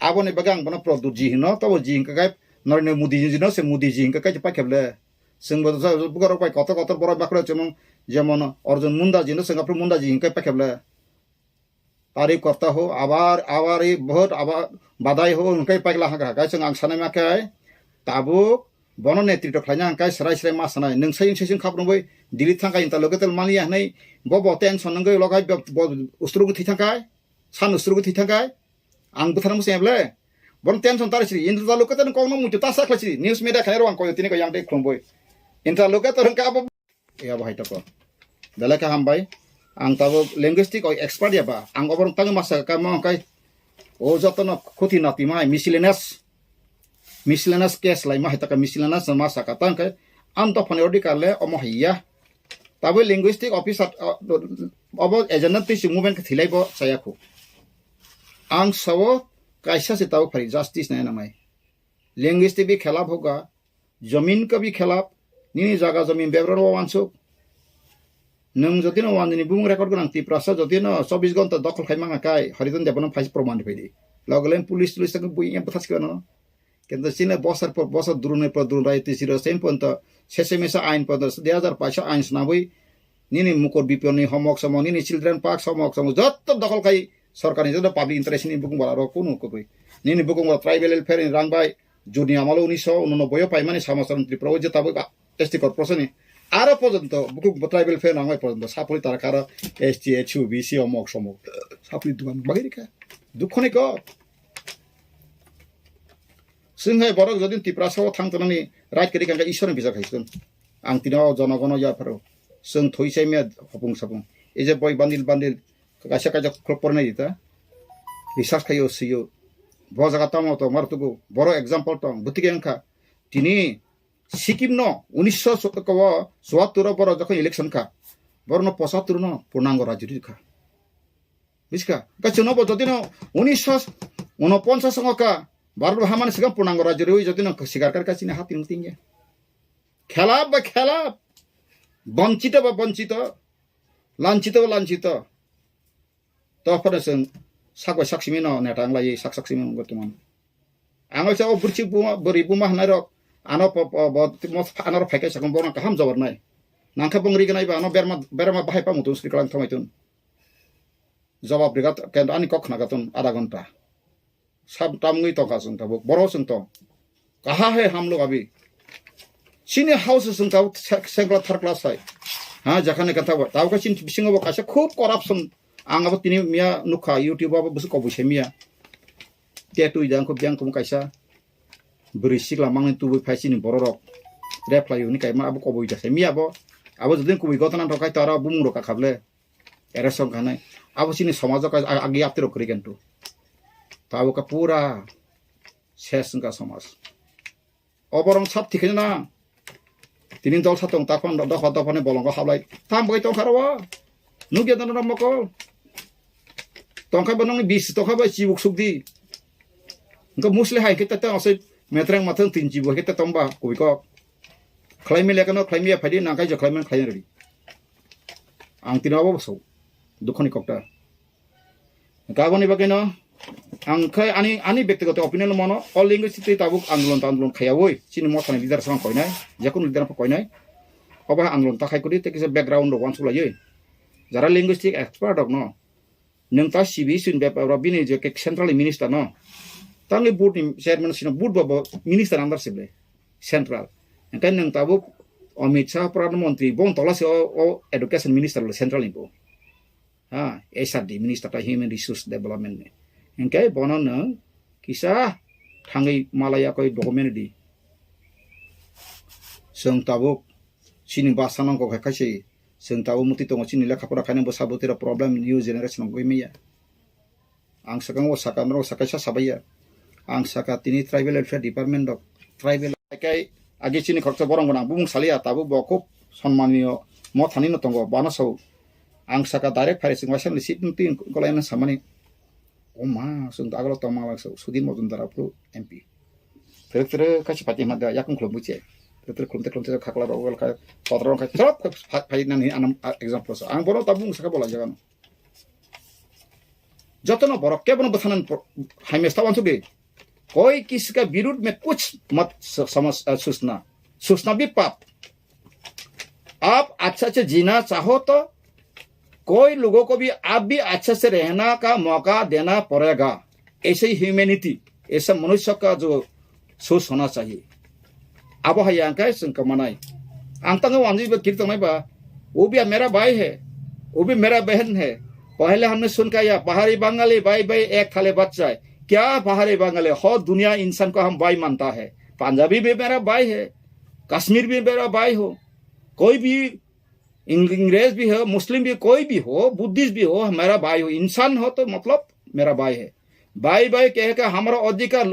aboni bagwi ang bono Produt ji hwno, tobo ji hwnkhe kai norino Modi ji no se Modi ji hwnkhe kai pakheble. Chwng bo bugarok bai kotor kotor borok bakhro chwmung, jemon Arjun Munda ji no chwng aphuru Munda ji hwnkhe pakheble. Tari korta ho, abar, abar, i, bahut, abar, badai ho, hwnkhe paikla haka, haka, chwng ang sanai ma khe, tabuk, bono netrito khlaina hwnkhe, srai, srai ma sanai, nwng sai, sai, sai, khap rwngwi, Delhi thangkha, interlocutor maliya hwnwi, bo, bo, tension wngwi, logai, bo, bo, ustrugwi thwi thangkha, san ustrugwi thwi thangkha, ang bwtharma se ble, bono tension tari siri, interlocutor kokno muitu ta sa khlai siri, news media khainai rw ang koyo tini ko yang tei khulumwi, interlocutor wngkha abo. Ya, bahai toko. Belai khe hambai. Ang tabuk linguistic o expert ya ba. Ang oborok tangwi masa ka mo kai. O jotono khuti nati mai miscellaneous. Miscellaneous case lai ma hai taka miscellaneous ma saka tang kai. Ang dophani ordi kale omo hai ya. Tabuk linguistic officer, uh, obo agenda twi si movement khe thilai bo saya khu. Ang sawo kaisa se tabuk phari justice nai na mai. Linguistic bi khelap hoga. Jamin ka bi khelap, nini jaga jamin bebra no wansuk. Nwng jodi no wanjini bumung record gwnang Tiprasa jodi no chobbish ghonta dokhol khai mangha kai, Harijan Debbarma phai se proman rwphai di. Logo le police, police tak bui yang pathas kano. Kento chini bosor por bosor drone por drone rai twi siro sem ponto, sese mesa ain ponto, dui hazar paisa ain snabwi, nini Mukur B P O ni homok somok, nini children park somok somok, jotto dokhol khai sorkar ni jotto public interest ni bukung bala rok kunu kwbwi. Nini bukung bala tribal welfare ni rang bai, Juni amalo unisho unonoboi o paimani samosar Tripura o je tabuk S T corporation ni Aro porjonto bukhuk bo tribal phe nangbai porjonto sapri tara karo S T, H U, B C omok somok. Sapri dugan bagwi rikha. Dukho ni kok. Chwng hai borok jodi Tiprasa o thang tongnani right kwrwi kangkha Ishwar ni bijak hai chwng. Ang tini o jonogono yapharo. Chwng thwi chai miya hopung sapung. Ei je boi bandil bandil kaisa kaisa khulok pornai di ta. Research khaio sio. Bo jaga tamo to mar tugo. Boro example tong. Bwtwi khe wngkha. Tini Sikkim no unisho chuattur o borok jokhon election kha. Borok no pochattur no purnango rajyo rikha. Bujiska? Ka chwngno bo jodi no unisho unoponchas songo ka Bharat hamani sikang purnango rajyo riwi jodi no sikar kar ka chini hati nung tingya. Khelap ba khelap. Bonchito ba bonchito. Lanchito ba lanchito. To phano chwng sak bai sak simi no neta wng lai sak sak simi wngwi tongmani. Ang o sa o bwrwi buma bwrwi buma hwnai rok ano po po bo mo ano rok phai khe sakang bono kaham jawab nai. Nang khe bong ri gwnai ba ano berma berma bahai pa mutung sri kalang thongoi tun. Jawab riga kendo ani kok khna gatun adha ghonta. Sab tamwi tongkha chwng tabuk, boro chwng tong. Kaha hai hamlok abi. Chini house chwng tabuk se-, sengkla tharkla sai. Ha, jakhane kantha bo. Tabuk chini bisingo bo kaisa khub corruption. Ang abo tini miya nukha YouTube abo busu kobui se miya. Te tui jang khub jang khum kaisa. Bwrwi sikla mangni tubui phai chini bororok. Reply uni kaima abo kobui da se miya bo. Abo jodin kubui gotana thokai to aro bumung rok kakhable. Ere song khanai. Abo chini somajo ka ag-, agi aptiro kwrwi kan tu. Tabuk ka pura ses wngkha somaj. Oborong sab thikhe na. Tini dol sa tong takpan dopha dopha ni bolongo hablai. Tam bai tong kharo. Nugya dana mokol. Tongkha ba nongni bis tongkha ba chibuk sukdi. Engko musli hai khe ta ta asai metreng mathang tin chibu hai khe ta tongba kubui kok. Khlai mi lekano khlai mi phai di nang kai je khlai man khlai ready. Ang tino abo so. Dukhoni kokta. Kaboni bagwi no ang khai ani ani bektigoto opinion mano all linguistic tei tabuk andolon ta andolon khayawoi chini mothani leader sang koinai, jekun leader pha koinai. Obo andolon ta khai kudi te kisa background rok wansuk laiwi. Jara linguistic expert rok no nwng ta C B S ni bepar o bini je ke central minister no. Tangni board ni chairman sino board bo bo minister under sible central. Engkai nwng tabuk Amit Shah pradhan mantri bon tola se o, o education minister le central ni bo. Ha, H R D minister ta human resource development ni. Engkai bono nwng kisa thangwi malaya koi document di. Chwng tabuk chini basa nang kok hai kaise chwng tabuk muti tongo chini lekha pora khaina bwsa bwtwi rok problem new generation rok wngwi maya. Ang swkang o saka norok sakaisa sabaiya. Ang saka tini tribal welfare department rok tribal kai agi chini khoroksa borong gwnang bumung saliya tabuk bo khub sonmaniyo mothani no tongo bana sao. Ang saka direct phai sing waisa ni seat nung tin kolai na samani. O ma, sung agalo tongma lang so, Sudhir Majumdar aphuru M P. Tere tere kachi pati ma da yakung khulum buche. Tere tere khulum te khulum te khakla ro wal ka, podro ka, chop ka pha-, phai nani anam, a, example so. Ang bono tabung saka bola jaga no. Joto no borok ke bono bwthanan pro-, hai mes tawan sugi. कोई किसी का विरुद्ध में कुछ मत स-, समझ, अ, सोचना, सोचना भी पाप। आप अच्छा से जीना चाहो तो कोई लोगों को भी आप भी अच्छे से रहना का मौका देना पड़ेगा। ऐसे ही ह्यूमैनिटी, ऐसा मनुष्य का जो सोच होना चाहिए। Abo hai ang kai sung kamanai. Ang tango wanjui ba kiri tongnai ba. वो भी मेरा भाई है, वो भी मेरा बहन है। पहले हमने सुन के आया, पहाड़ी बंगाली भाई भाई एक थाली बच्चा है। क्या पहाड़ी बंगाली? हो दुनिया इंसान को हम भाई मानता है। पंजाबी भी मेरा भाई है, कश्मीर भी मेरा भाई हो, कोई भी इंग-, अंग्रेज भी हो, मुस्लिम भी, कोई भी हो, बुद्धिस्ट भी हो, मेरा भाई हो, इंसान हो तो मतलब मेरा भाई है। भाई भाई कह के हमारा अधिकार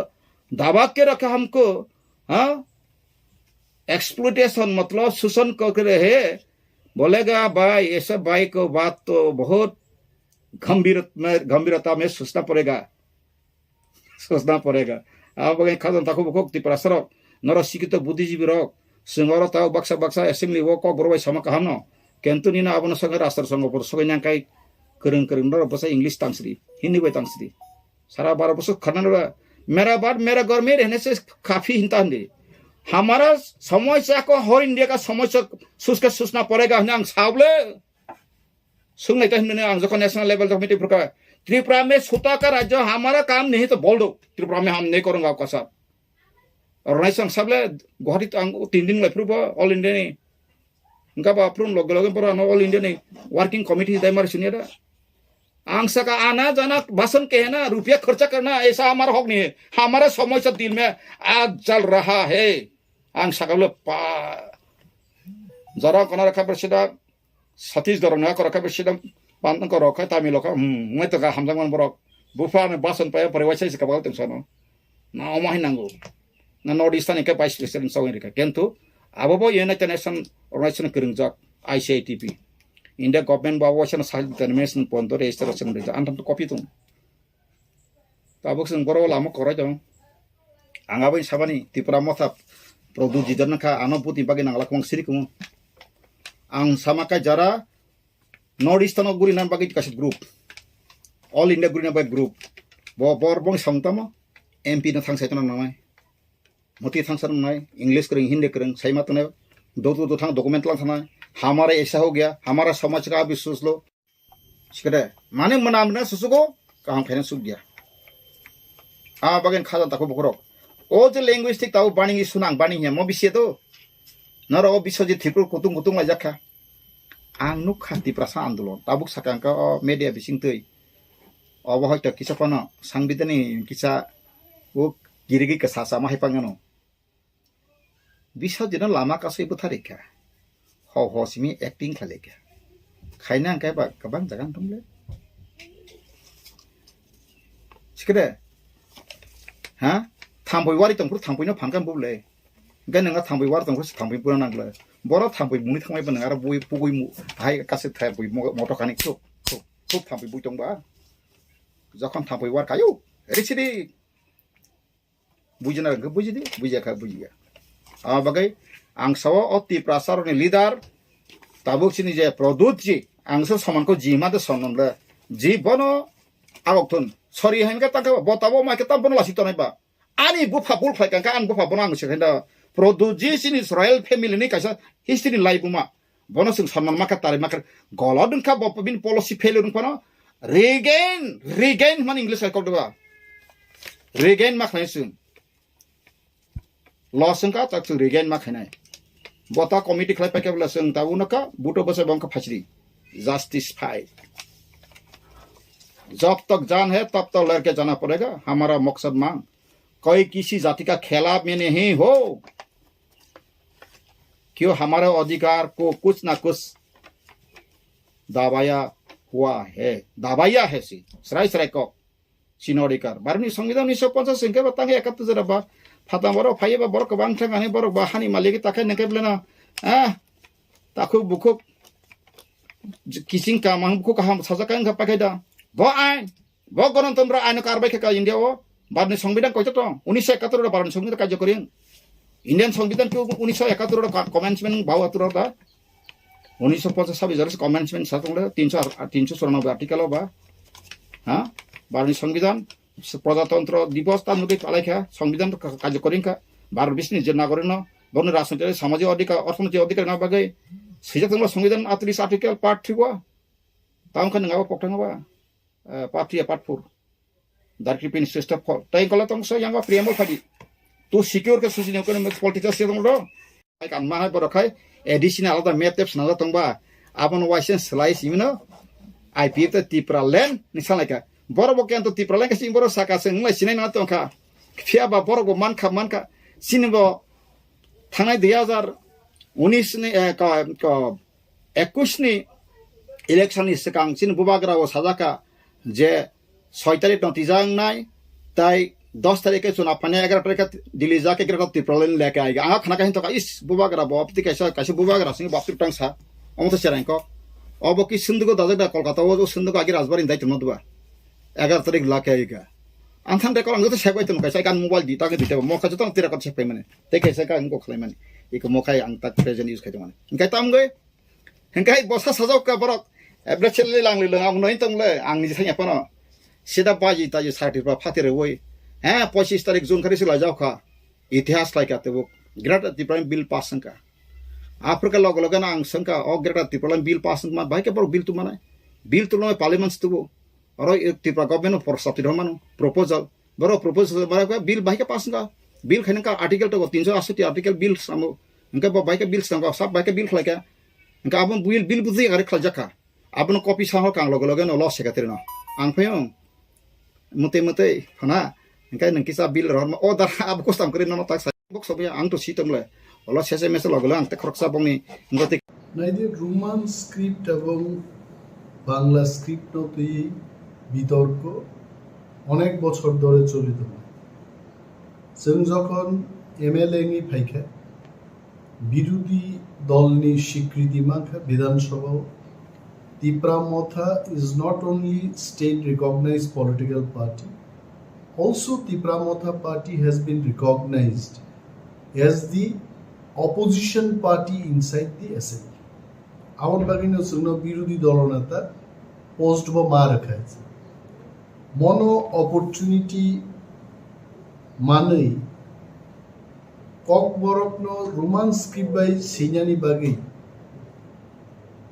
दबा के रखा हमको, हाँ? एक्सप्लॉयटेशन मतलब शोषण कर रहे हैं। बोलेगा भाई, ऐसे भाई को बात तो बहुत गंभीर में, गंभीरता में सोचना पड़ेगा। सोचना पड़ेगा। Abo bagwi khajang takhuk bukhuk Tiprasa rok, norok sikito buddhijibwi rok, chwng oro tabuk baksa baksa assembly o kokborok bai sama kaham no. Kintu nini abono sogwi rastro songo por sogwi nang kai kwrwng kwrwng norok bwsa English tangsri, Hindi bai tangsri. Sara baro bwswk khana nora, मेरा बाप मेरा घर में रहने से काफी hinta hindi. हमारा समस्या को हर इंडिया का समस्या सोच के सोचना पड़ेगा hwnwi ang sabole. Sung nai ta hwnwi ang jokon national level jokon meeting phurkha, Tripura में छोटा का राज्य हमारा काम नहीं तो बोल दो, त्रिपुरा में हम नहीं करूंगा आपका साथ। Aro nai sang sable Guwahati ang tin din lai phuru bo all India ni. Hingke bo aphuru loge loge borok ano All India ni working committee dai mari sini da. Ang saka ana jana basan kehena rupiya kharcha karna aisa hamara hok nahi hai, hamara samosya dil mein aaj chal raha hai. Ang saka le pa jara kona rakha presida Satish dorong na kora kha bisi dam pan ko rok khai Tamil rok kha, hmm, ngai to ga hamjak man borok. Bupha ne basan paya pore waisa isi kabal teng sano. Na omo hai nango. Na North Eastern ke vice president song rika. Kentu abo bo United Nation organization kwrwngjak I C I T P. India government bo abo waisa na sahil determination pon to register song rika. Antam to copy tung. Tabuk chwng borok lama kwrwi tong. Ang aboni sabani Tipra Motha Pradyut Jidar nangkha, ano butni bagwi nangla kwbang siri kumo. Ang sama kai jara North Eastern o guri nan bagwi kaisa group, All India guri nan bagwi group. Bo bor bong samung tamo M P no thang sai tong nangnai. Moti thang sai nangnai, English kwrwng, Hindi kwrwng, sai ma tongnai. Dotu do thang document lang thanai. Hamara aisa ho gaya, hamara samaj ka abhi soch lo. Sikade, mane mwnam na susugo, kaham khaina suk dia. A bagen khajan takhu bukhurok. O je linguistic tau bani sunang bani hiya mo bisi to. Noro o Biswajit Tripur kutung kutung laijak kha. Ang nuk kha Tiprasa andolon. Tabuk sakang ka o media bising twi. Obo hoito kisa pano sangbidani kisa o girigi ka sasa ma hai pangano. Biswajitno lama kasui bwtharwi kha. Ho ho simi acting khlai kha. Khaina hwnkhe ba kwbang jaga wng tong le. Sikre. Ha? Thambui wari tongphuru thambuino phankha bubule. Hwnkhe nwnga thambui wari tongphuru thambui pura nangle. Boro thambui muni thangmai ba nwnga aro bui pugui mu hai kase thambui mo-, moto kani khuk khuk khuk thambui bui tongba. Jokhon thambui war kayu. Risidi. Bujina hwnkhe bujidi, bujiya kha bujiya. Abo bagwi ang sao o Tiprasa rokni leader tabuk chini je Pradyut ji, ang se somanko ji ma de sonon le. Ji bono agok thun. Sorry hwnkhe tangkhe bo tabo mai khe tam bono lasi tonai ba. Ani bupha bul phlai kangkha, ani bupha bono ang se khaina. Pradyut ji chini royal family ni kaisa history ni lai buma. Bono chwng sanman makha, tari makha, golod wngkha, bo bini policy failure wngphano regain, regain hwnmani English hai kok deba. Regain ma khlai chwng. Loss wngkha, tak chwng regain ma khainai. Bo ta committee khlai paikha bwla chwng ta uno ka, buto bwsai bo wngkha phasri. Justice phai. जब तक जान है, तब तक लड़के जाना पड़ेगा, हमारा मकसद मांग। कोई किसी जाति का खिलाफ में नहीं हो। क्यों हमारे अधिकार को कुछ ना कुछ दबाया हुआ है, दबाया है si. Srai srai kok. Chini odikar. Bharoni Songbidan unisho ponchas hwnkhe ba tang ekattor jora ba phatang borok phaiya ba borok kwbang thang ani borok ba hani malik ta khe nangkhe beleno. Ah, takhuk bukhuk kiching kaham bukhuk kaham sajak khe wngkha paikhe da. Bo ain, bo Ganatantro aino karbai khe ka India o. Bharoni Songbidan koito tong? Unisho ekattor oro Bharoni Songbidan karjo kori. Indian Songbidan ke unisho ekattor oro ka-, commencement bahatur oro da. Unisho ponchas sabis oro commencement sa tong le, tinsho ar-, tinsho churanobboi article o ba. Ha? Bharoni Songbidan, Prajatantro Divos ta nugui palai kha, Songbidan ka-, karjo kori kha. Bharot bisni je nagorik no, bono rajnoitik, samajik odhikar, orthonoitik odhikar na bagwi. Sijak tongma Songbidan atris article part three o. Tamo khe nang abo pokthang ba. Eh, part three, part four. Darkri pin sister four. Tai kola tong so yang ba preamble phadi. Tu secure ke susi ne kono political se tong do. Ai kan ma hai borok khai additional alada map tep sna tong ba. Abon waisen slai simino. I P F ta Tipra land ni sanai ka. Borok bo kento Tipra land ka sing borok saka se nglai sinai na tong kha. Phiya ba borok bo man kha, man kha. Sini bo thangnai dui hazar unis ni, eh, ka, ka, ekush ni election ni swkang chini bubagra o sajak kha je soi tarik no twijak wngnai, tai dos tarik khe chuna phainai, egaroh tarik khe Delhi jak, egaroh khe Tripura line leke aiga. Ang khna khe hinto kha, is, bubagra bo, tei kaisa, kaisa bubagra sini bo tang sa, omo to cherang kok. Obo ki sundugo dajak da Kolkata o, sundugo agi Rajbari ni daitom no dua. Egaroh tarik lake aiga. Ang than record ang to sek bai tong kaisa kan mobile di, ta khe di tebo, mo kha jotong tira kot sek pai mane. Tei kaisa ka ang ko khlai mane. Iko mo khai ang tak present use khai tong mane. Engkai tam goi. Hingkai bosa sajak ka borok. Ebra chele lang le lang, ang noi tong le, ang ni thanya pano. Sida baji taji certificate phatir woi. He, pochis tarik June kari sila jau kha. Itihas lai ka tebo. Greater Tipraland bill pass wngkha. Africa logo logo na ang sengka, o Greater Tipraland bill pass wngma, bai ke borok bill tu manai. Bill tu lo parliament tu bo. Oro Tripura government no por sati rw mano, proposal. Borok proposal, borok bill bai ke pass wngkha. Bill khaina ka article to tinsho ashi ti article bill samo. Hingke bo bai ke bill sangka, sab bai ke bill khlaika. Hingke abo bill, bill bujui ari khlaijak kha. Abono copy sa hor kang loge loge no law secretary no. Ang phai ong. Mutui mutui phana. Hingke nang kisa bill rohor ma. O da abo custom kari nono tak sa. Bok sobi ang to si tong le. Olo sese mese loge loge ang te khoroksa bongni. Hingke te Naidi Roman script ebong Bangla script no twi bitorko onek bochor dhore choli tongo. Chwng jokhon M L A wngwi phaikha, বিরোধী দলনি স্বীকৃতি মানখা বিধানসভাও। Tipra Motha is not only state recognized political party, also Tipra Motha party has been recognized as the opposition party inside the assembly. Aboni bagwino chwngno বিরোধী দলনেতা post bo ma rwkha. Mono opportunity manwi Kokborokno Roman script bai swinani bagwi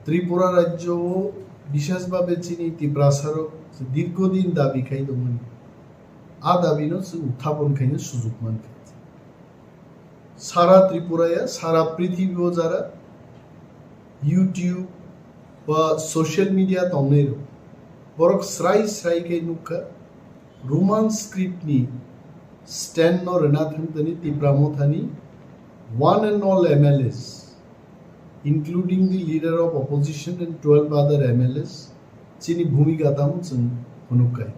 Tripura rajyo o bishesh bhabe chini Tiprasarok dirghodin dabi khai tongmani. A dabino chwng uthapon khaina sujuk mankha. Sara Tripura ya, sara prithibi o jara YouTube ba social media tongnai rok, borok srai srai khe nukha, Roman script ni stand no rwna thang tani Tipra Mothani one and all M L As, including the leader of opposition and twelve other M L As, chini bhumika tamo chwng phunuk khai.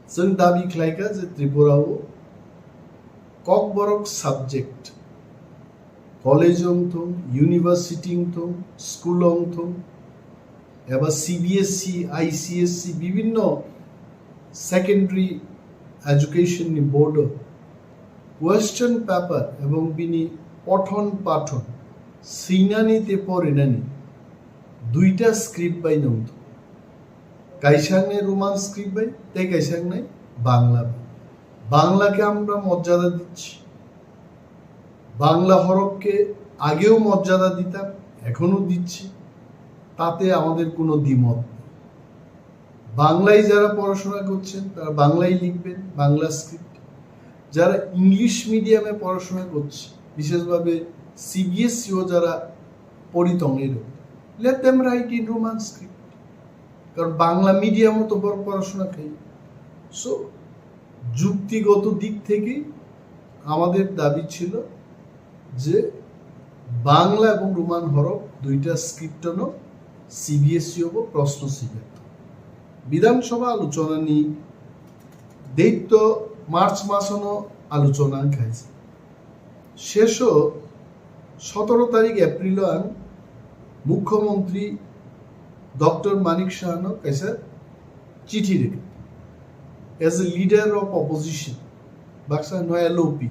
Chwng dabi khlai kha je Tripura o Kokborok subject, college wng thung, university wng thung, school wng thung, eba C B S E, I C S E, bibhinno secondary education ni board o question paper ebong bini pothon pathon swinani tei porinani duita script bai nung thung. Kaisa wngnai Roman script bai, tei kaisa wngnai Bangla bai. বাংলাকে আমরা মর্যাদা দিচ্ছি, বাংলা হরফকে আগেও মর্যাদা দিতাম, এখনো দিচ্ছি, তাতে আমাদের কোনো দ্বিমত নেই। বাংলায় যারা পড়াশোনা করছেন, তারা বাংলায় লিখবেন, বাংলা স্ক্রিপ্ট। যারা ইংলিশ মিডিয়ামে পড়াশোনা করছে, বিশেষভাবে সিবিএসইও যারা পড়ি tongnairok, let them write in Roman script. কারণ বাংলা মিডিয়ামও তো বড় পড়াশোনা খাই। সো যুক্তিগত দিক থেকে আমাদের দাবি ছিল যে বাংলা এবং রোমান হরফ দুইটা স্ক্রিপ্টনো সিবিএসই হবো প্রশ্ন সিলেক্ট। বিধানসভা আলোচনা নিয়ে দেইত্য মার্চ মাসনো আলোচনা খাইছে। শেষও সতেরো তারিখ এপ্রিল ang মুখ্যমন্ত্রী ডক্টর মানিক সাহানো kaisa চিঠি রেখে as a leader of opposition, baksa no LOP,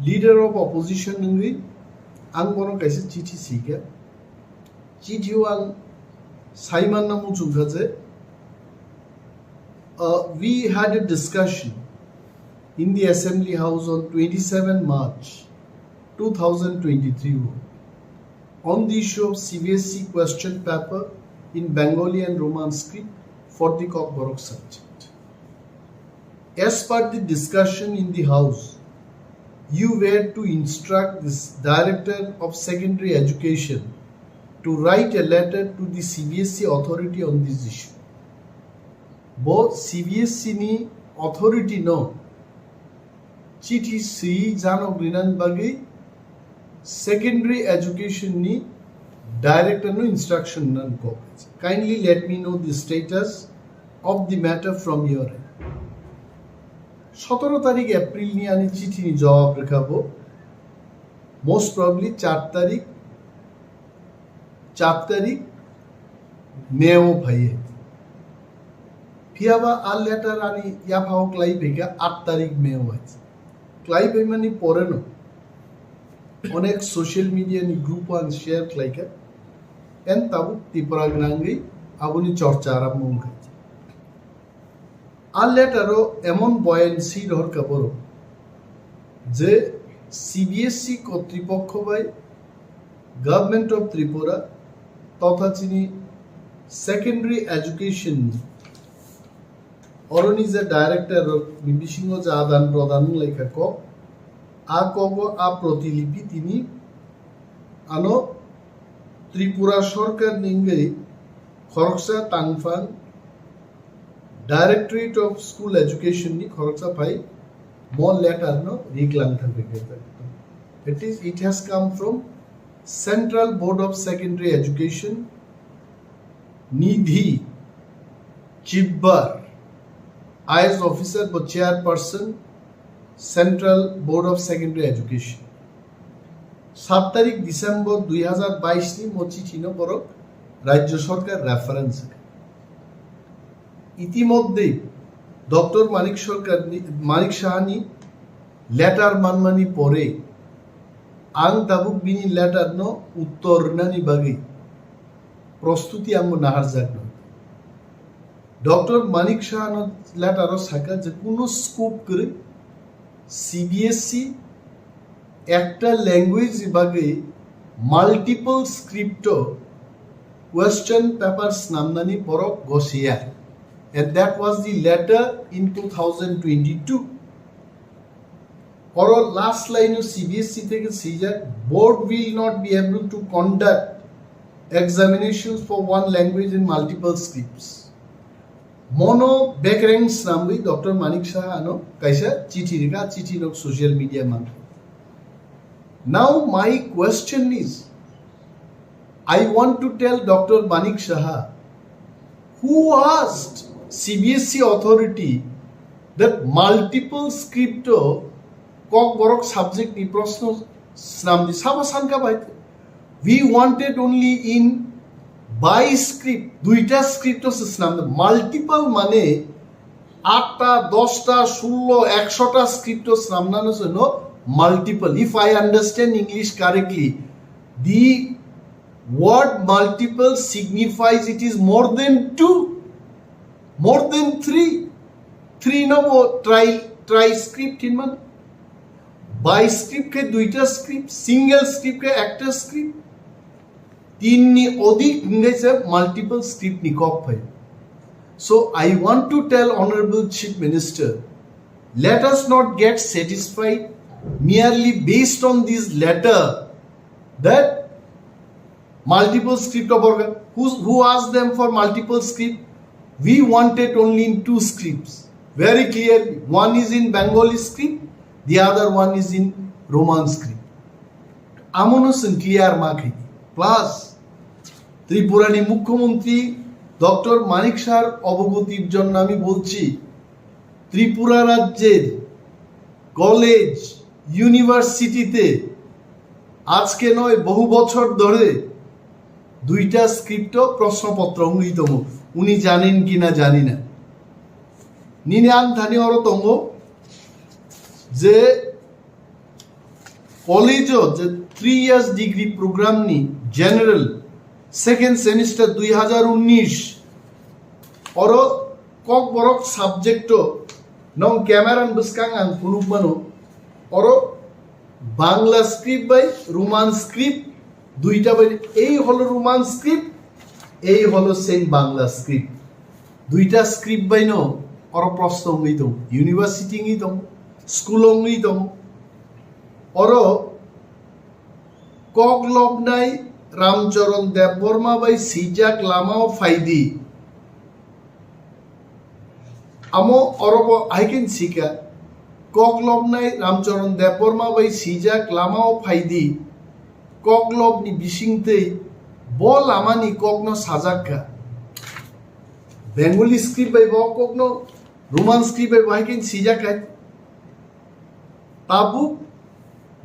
leader of opposition wngwi ang bono kaisa চিঠি sika. Chithi o ang saimanna muchungkha je, uh, we had a discussion in the Assembly House on twenty-seven March two thousand twenty-three on the issue of C B S E question paper in Bengali and Roman script for the Kokborok subject. As per the discussion in the House, you were to instruct this Director of Secondary Education to write a letter to the C B S E authority on this issue. Bo C B S E ni authority no chithi swi janok rinani bagwi secondary education ni director no instruction nan kok. Kindly let me know the status of the matter from your end. সতেরো তারিখ April ni ani chithi ni jawab rwkha bo most probably চার তারিখ চার তারিখ মে o phaiye. Phiyaba a letter ani yaphao klai phaikha আট তারিখ মে o hai. Klai phaimani poreno onek social media ni group o ang share khlaikha. En tabuk Tripura gwnangwi aboni chorcha arambho wngkha. A letter o emon buoyancy rohorkha borok je C B S E kotripokho bai Government of Tripura totha chini secondary education ni oroni je director rok ni bisingo je adan prodan wnglaikha kok, a kogo a protilipi tini ano Tripura Sarkar ni wngwi khoroksa tangphang Directorate of School Education ni khoroksa phai mo letter no riklang thangwi khe. That is, it has come from Central Board of Secondary Education, Nidhi Chibbar, I A S officer bo chairperson, Central Board of Secondary Education. Sat tarik December dui hazar bais ni mo chithi no borok Rajya Sarkar reference. Itimodhye Doctor Manik Sarkar ni, Manik Saha ni letter manmani pore ang tabuk bini letter no uttor rwnani bagwi prostuti ang bo naharjak no. Doctor Manik Saha no letter o saka je kuno scope kwrwi C B S E ekta language ni bagwi multiple script o question paper snamnani borok gosiya, and that was the letter in two thousand twenty-two. Oro last line o C B S E theke swijak, board will not be able to conduct examinations for one language in multiple scripts. Mono bekreng snamwi Doctor Manik Saha ano kaisa chithi rika, chithi nok social media mankha. Now my question is, I want to tell Doctor Manik Saha, who asked C B S E authority that multiple script o Kokborok subject ni proshno snamdi? Sabo sanka bai. We wanted only in by script, duita script o se snamdi. Multiple mane atta, dosta, sullo, ekshota script o snamnano se no multiple. If I understand English correctly, the word multiple signifies it is more than two, more than three. Three no bo tri, tri script hinmano. Bi script khe duita script, single script khe ekta script. Tin ni odik hingai se multiple script ni kok phai. So I want to tell Honorable Chief Minister, let us not get satisfied merely based on this letter that multiple script of organ. Who, who asked them for multiple script? We wanted only in two scripts. Very clearly. One is in Bengali script, the other one is in Roman script. Amono chwng clear ma khe. Plus, Tripura ni Mukhyamantri Doctor Manik Saha obogotir jonno ami bolchi, Tripura rajyer college, university te আজকে নয়, বহু বছর ধরে দুইটা স্ক্রিপ্ট প্রশ্নপত্র হইতম। উনি জানেন কিনা জানি না। Nini ang thani oro tongo je college o je three years degree program ni general second semester dui hazar unnish oro Kokborok subject o nong camera ni bwskang ang phunuk mano, oro Bangla script bai Roman script duita bai, ei holo Roman script, ei holo same Bangla script. Duita script bai no oro proshno wngwi tong, university wngwi tong, school wngwi tong. Oro kok lobnai Ramcharan Debbarma bai swijak lamao phaidi. Amo orobo hai khe sika, kok lobnai Ramcharan Debbarma bai swijak lamao phaidi, kok lobni bisingtwi bo lamani kokno sajak kha. Bengali script bai bo kokno, Roman script bai bo hai khe sijak kha. Tabuk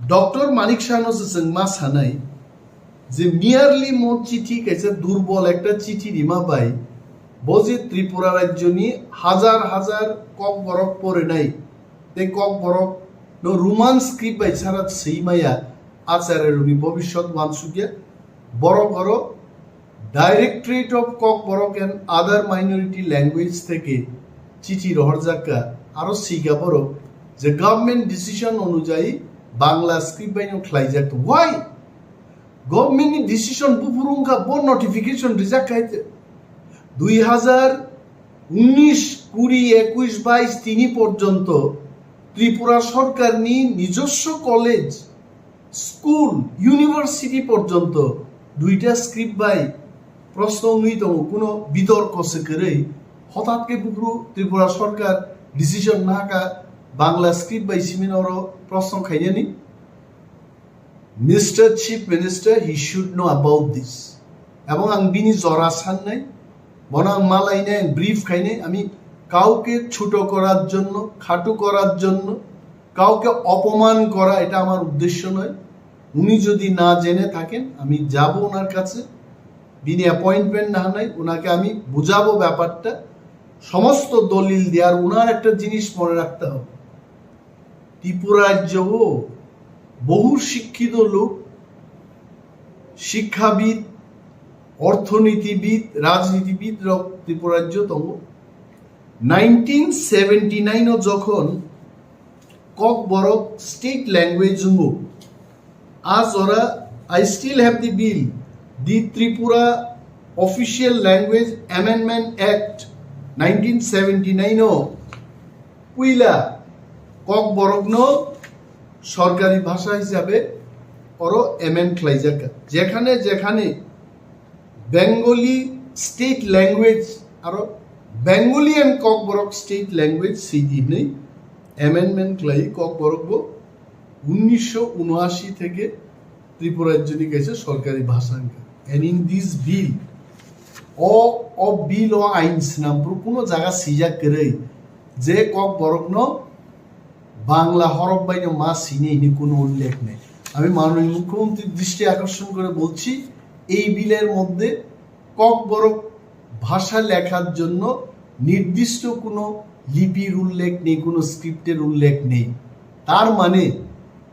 Doctor Manik Saha no se chwng ma sanai je merely mo chithi kaisa durbol ekta chithi rima bai bo je Tripura rajyoni hajar hajar Kokborok porinai tei Kokborok no Roman script bai chara swi maya, acharya rokni bobiswt wansukya, borok oro Directorate of Kokborok and Other Minority Language theke chithi rohorjak kha, aro sika borok je government decision onujayi Bangla script bai no khlaijak. Why? Government ni decision buphuru wngkha, bo notification rijak khai te. Dui hazar unnish, kuri, ekush, bais tini porjonto Tripura sorkar ni nijoswo college, school, university porjonto Duita script bai proshno wngwi tongo, kuno bitorko se kwrwi. Hothat khe buphuru Tripura sorkar decision nahakha Bangla script bai simi oro proshno khainani. Mister Chief Minister, he should know about this. Ebong ang bini jora sannai, bono ang malainai, ang brief khainai, ami kauke chuto korar jonno, khatu korar jonno, kauke opoman kora, eta amar uddeshyo noi. Uni jodi na jene thaken, ami jabo onar kache, bini appointment nahanai, onake ami bujabo byaparta, somosto dolil diye, ar onar ekta jinis mone rakhte hobe. Tripura rajyo o bohu shikkito lok, shikkhabid, orthonitibid, rajnitibid rok Tripura rajyo tongo. Nineteen seventy nine o jokhon Kokborok state language wngo, a jora I still have the bill, the Tripura Official Language Amendment Act nineteen seventy nine o puila Kokborokno sorkari bhasha hisabe oro amend khlaijak. Jekhane jekhane Bengali state language aro Bengali and Kokborok state language sidi hinwi amendment khlai Kokborok bo unnisho unashi theke Tripura rajyoni kaisa sorkari bhasha wngkha. And in this bill, o, o bill o ain swnam phuru kuno jaga swijak kwrwi je Kokborokno Bangla horok baino ma sini hini kuno ullekh nei. আমি মাননীয় মুখ্যমন্ত্রীর দৃষ্টি আকর্ষণ করে বলছি, এই বিলের মধ্যে ককবরক ভাষা লেখার জন্য নির্দিষ্ট কোনো লিপির উল্লেখ নেই, কোনো স্ক্রিপ্টের উল্লেখ নেই। তার মানে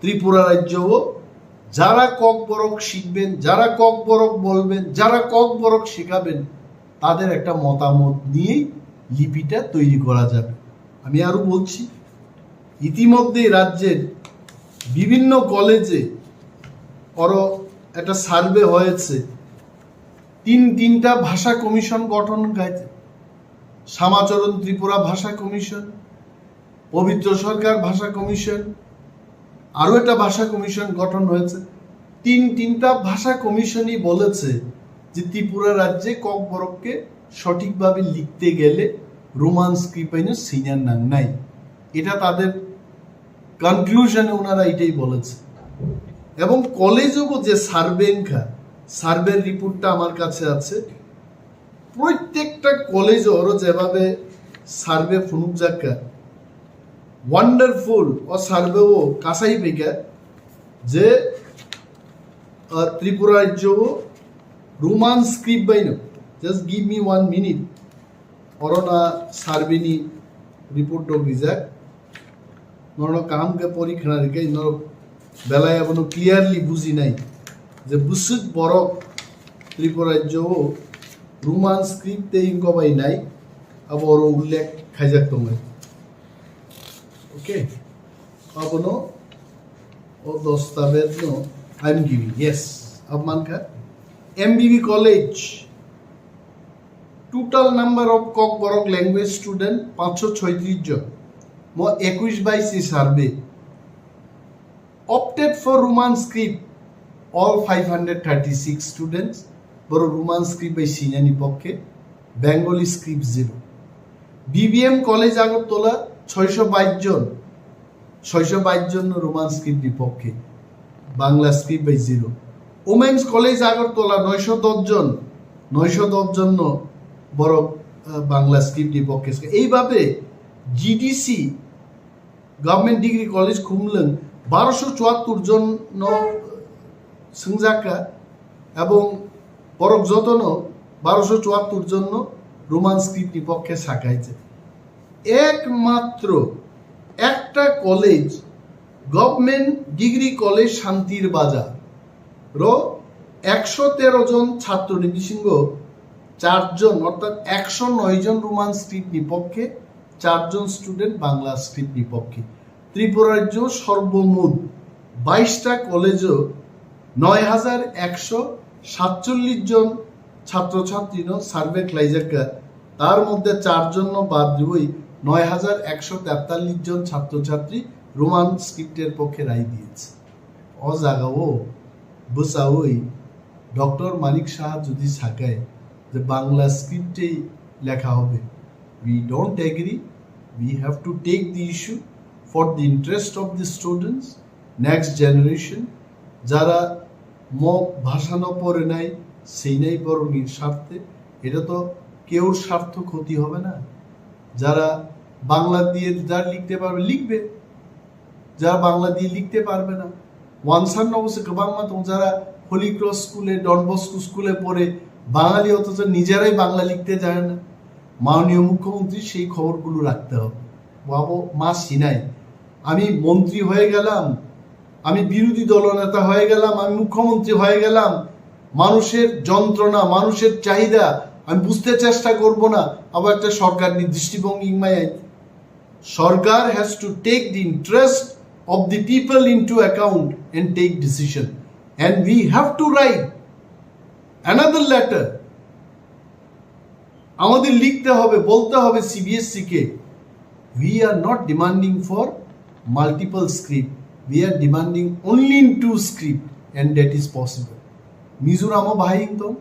ত্রিপুরা রাজ্যও যারা ককবরক শিখবেন, যারা ককবরক বলবেন, যারা ককবরক শেখাবেন, তাদের একটা মতামত নিয়েই লিপিটা তৈরি করা যাবে। আমি আরো বলছি, ইতিমধ্যেই রাজ্যের বিভিন্ন কলেজে আরো একটা সার্ভে হয়েছে, তিন তিনটা ভাষা কমিশন গঠন হয়েছে, শ্যামাচরণ ত্রিপুরা ভাষা কমিশন, পবিত্র সরকার ভাষা কমিশন, আরো একটা ভাষা কমিশন গঠন হয়েছে। তিন তিনটা ভাষা কমিশনই বলেছে যে ত্রিপুরা রাজ্যে ককবরককে সঠিকভাবে লিখতে গেলে রোমান স্ক্রিপ্ট আইনে সিনিয়র নাং নাই। এটা তাদের কনক্লুশনে ওনারা এটাই বলেছে। এবং কলেজও যে সার্ভে এনখা, সার্ভের রিপোর্টটা আমার কাছে আছে। প্রত্যেকটা কলেজ ওরও যেভাবে সার্ভে ফুনুক যাক্কা, ওয়ান্ডারফুল ও সার্ভে ও কাসাই বেকা যে আহ, ত্রিপুরা রাজ্য ও রোমান স্ক্রিপ্ট বাইনো। Just give me one minute. Orona survey ni report dok rijak. Norno kaham khe pori khna rikhe norok belai abono clearly bujinai je bwswk borok Tripura rajyo o Roman script tei wngkobai nai abo oro ullekh khaijak tongnai. Okay, abono o dostabez no I'm giving, yes, abo mankha M B B college. Total number of Kokborok language student পাঁচশো ছয়ত্রিশ জন, mo ekush bais ni survey. Opted for Roman script, all five hundred thirty-six students, boro Roman script bai sinani pokke, Bengali script zero. B B M College Agartala ছয়শো বাইশ জন, ছয়শো বাইশ জন Roman script ni pokke, Bangla script bai zero. Women's College Agartala নয়শো দশ জন, নয়শো দশ জন no borok, ah, Bangla script ni pokke. এইভাবে G D C, Government Degree College Khumlwng বারোশো চুয়াত্তর জন no swngjak kha, ebong borok jotono বারোশো চুয়াত্তর জন no Roman script ni pokke sakha hiche. Ekmatro ekta college, Government Degree College Shantir Bazar ro একশো তেরো জন ছাত্র ni bisingo char jon, orthat একশো নয় জন Roman script ni pokke, char jon student Bangla script ni pokke. Tripura rajyo sorbomot বাইশটা college o নয় হাজার একশো সাতচল্লিশ জন ছাত্রছাত্রী no survey khlaijak kha, তার মধ্যে চার জন no বাদ দিয়েই নয় হাজার একশো তেতাল্লিশ জন ছাত্রছাত্রী Roman script এর পক্ষে রায় দিয়েছে. O jaga o bwchaui doctor Manik Saha যদি সাকায় যে বাংলা স্ক্রিপ্টেই লেখা হবে, we don't agree, we have to take the issue for the interest of the students, next generation, যারা ম ভাষা ন পড়ে নাই, সেই নাই বরং স্বার্থে। এটা তো কেউর স্বার্থ ক্ষতি হবে না। যারা বাংলা দিয়ে যারা লিখতে পারবে লিখবে, যারা বাংলা দিয়ে লিখতে পারবে না। ওয়ানসান অবশ্য গবাংমা তং যারা হোলি ক্রস স্কুলে, ডন বস্কো স্কুলে পড়ে বাঙালি, অথচ নিজেরাই বাংলা লিখতে জানে না। মাননীয় মুখ্যমন্ত্রী সেই খবরগুলো রাখতে হবে। বাবু মা সিনাই, আমি মন্ত্রী হয়ে গেলাম, আমি বিরোধী দলনেতা হয়ে গেলাম, আমি মুখ্যমন্ত্রী হয়ে গেলাম, মানুষের যন্ত্রণা, মানুষের চাহিদা আমি বুঝতে চেষ্টা করব না, আবার একটা সরকার দৃষ্টিভঙ্গি ইংমাই আইতে। Sarkar has to take the interest of the people into account and take decision. And we have to write another letter. আমাদের লিখতে হবে, বলতে হবে সিবিএসসি কে, we are not demanding for multiple script, we are demanding only in two script, and that is possible. মিজোরামও বাহাই ইংতং,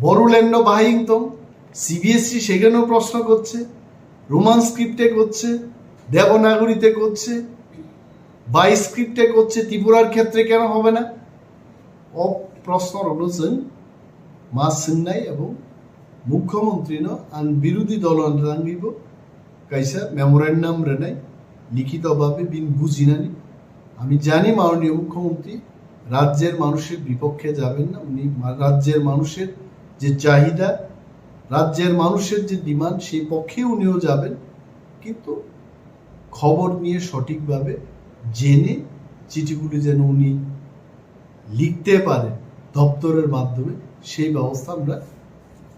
বড়োল্যান্ডও বাহাই ইংতং, সিবিএসসি সেখানেও প্রশ্ন করছে, রোমান স্ক্রিপ্টে করছে, দেবনাগরীতে করছে, বাই স্ক্রিপ্টে করছে, ত্রিপুরার ক্ষেত্রে কেন হবে না? O প্রশ্ন রনো চং ma swngnai এবং মুখ্যমন্ত্রীনো ang বিরোধী দল rangwibo kaisa memorandum rwnai, লিখিতভাবে বিন বুঝিনানি। আমি জানি মাননীয় মুখ্যমন্ত্রী রাজ্যের মানুষের বিপক্ষে যাবেন না, উনি মা-, রাজ্যের মানুষের যে চাহিদা, রাজ্যের মানুষের যে ডিমান্ড, সেই পক্ষে উনিও যাবেন, কিন্তু খবর নিয়ে সঠিকভাবে জেনে চিঠিগুলি যেন উনি লিখতে পারেন দপ্তরের মাধ্যমে, সেই ব্যবস্থা আমরা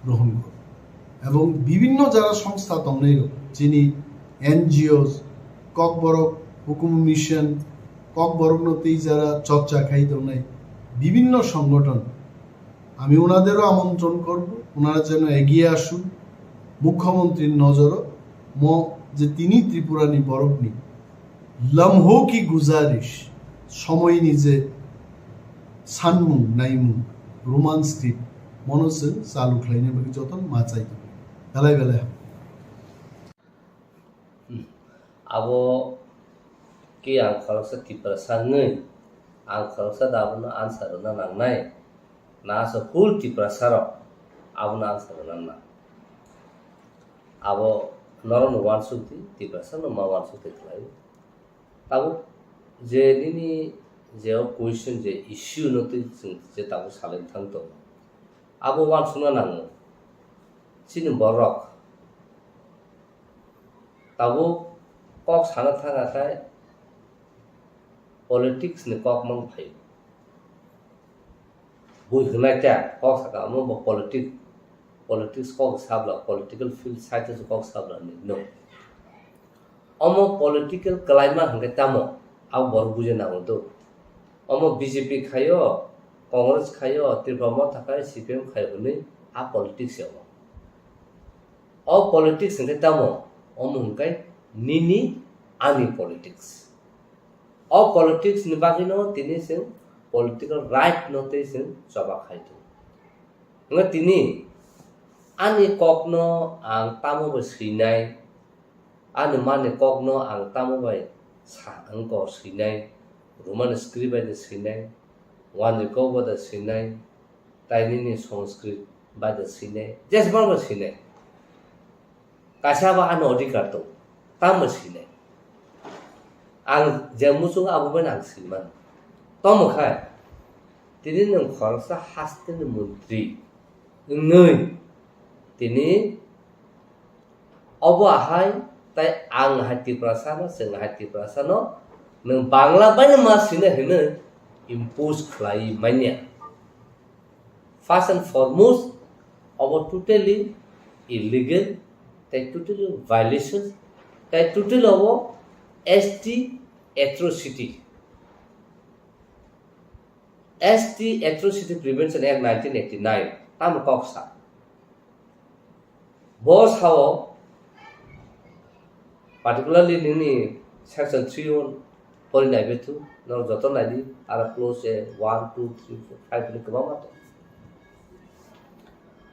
গ্রহণ করব। এবং বিভিন্ন যারা সংস্থা tongnai rok, chini NGOs, Kokborok হুকুম মিশন, ককবরক নতেই যারা চর্চা খাই tongnai, বিভিন্ন সংগঠন, আমি ওনাদেরও আমন্ত্রণ করব, ওনারা যেন এগিয়ে আসুন। মুখ্যমন্ত্রীর নজরও ম যে তিনি ত্রিপুরানি বরকনি লম্হো কি গুজারিশ, সময়নি যে সানমুং নাইমুং রোমান স্ক্রিপ্ট মনো chwng চালু khlaina bagwi jotono ma chai tongo. Belai belai hambai. Abo khe ang khoroksa Tiprasa wnwi, ang khoroksa da abono answer rwna nangnai, na asa full Tiprasa rok abono answer rwna nang. Abo norokno uansuk di, Tiprasa no ma uansuk di khlai. Tabuk je nini je o question je issue no twi chwng je tabuk salai thang tongo, abo uansukna nango. Chini borok tabuk kok sana thang akhai politics ni kok mang phai. Bui hwnai ta kok saka omo bo politics, politics kok sabla, political field side o kok sabla ni no. Omo political kalaima hwnkhe tamo, abo borok bujina nango do. Omo B J P khaio, Congress khaio, Tripura Motha khai, C P M khaio hwnwi a politics ya omo. O politics hwnkhe tamo, omo hwnkhe nini ani politics. O politics ni bagwino tini chwng political right no tei chwng choba khai tongo. Hwnkhe tini ani kokno ang tamo bai swinai, ani mani kokno ang tamo bai sa wngkor swinai, Roman script bai de swinai, Wanjikok bai de swinai, tai nini Sanskrit bai de swinai, jesbang bai swinai. Kaisa ba ani odhikar tong, tamo sinai. Ang je muchung abo bai ang sinman. Tomo khai, tini nwng khoroksa hasteni montri wngwi tini obo ahai tai ang hai Tiprasa no, chwng hai Tiprasa no, nwng Bangla bai no ma sinai hinwi impose khlai manya. First and foremost, abo totally illegal, tai totally violation, tai totally abo S T atrocity. S T Atrocity Prevention Act nineteen eighty-nine, tamo kok sa. Bo sao, particularly nini section three one, Pori nai bethu, norok joto nai di, aro clause one, two, three, four, five hwnwi kwbangma tong.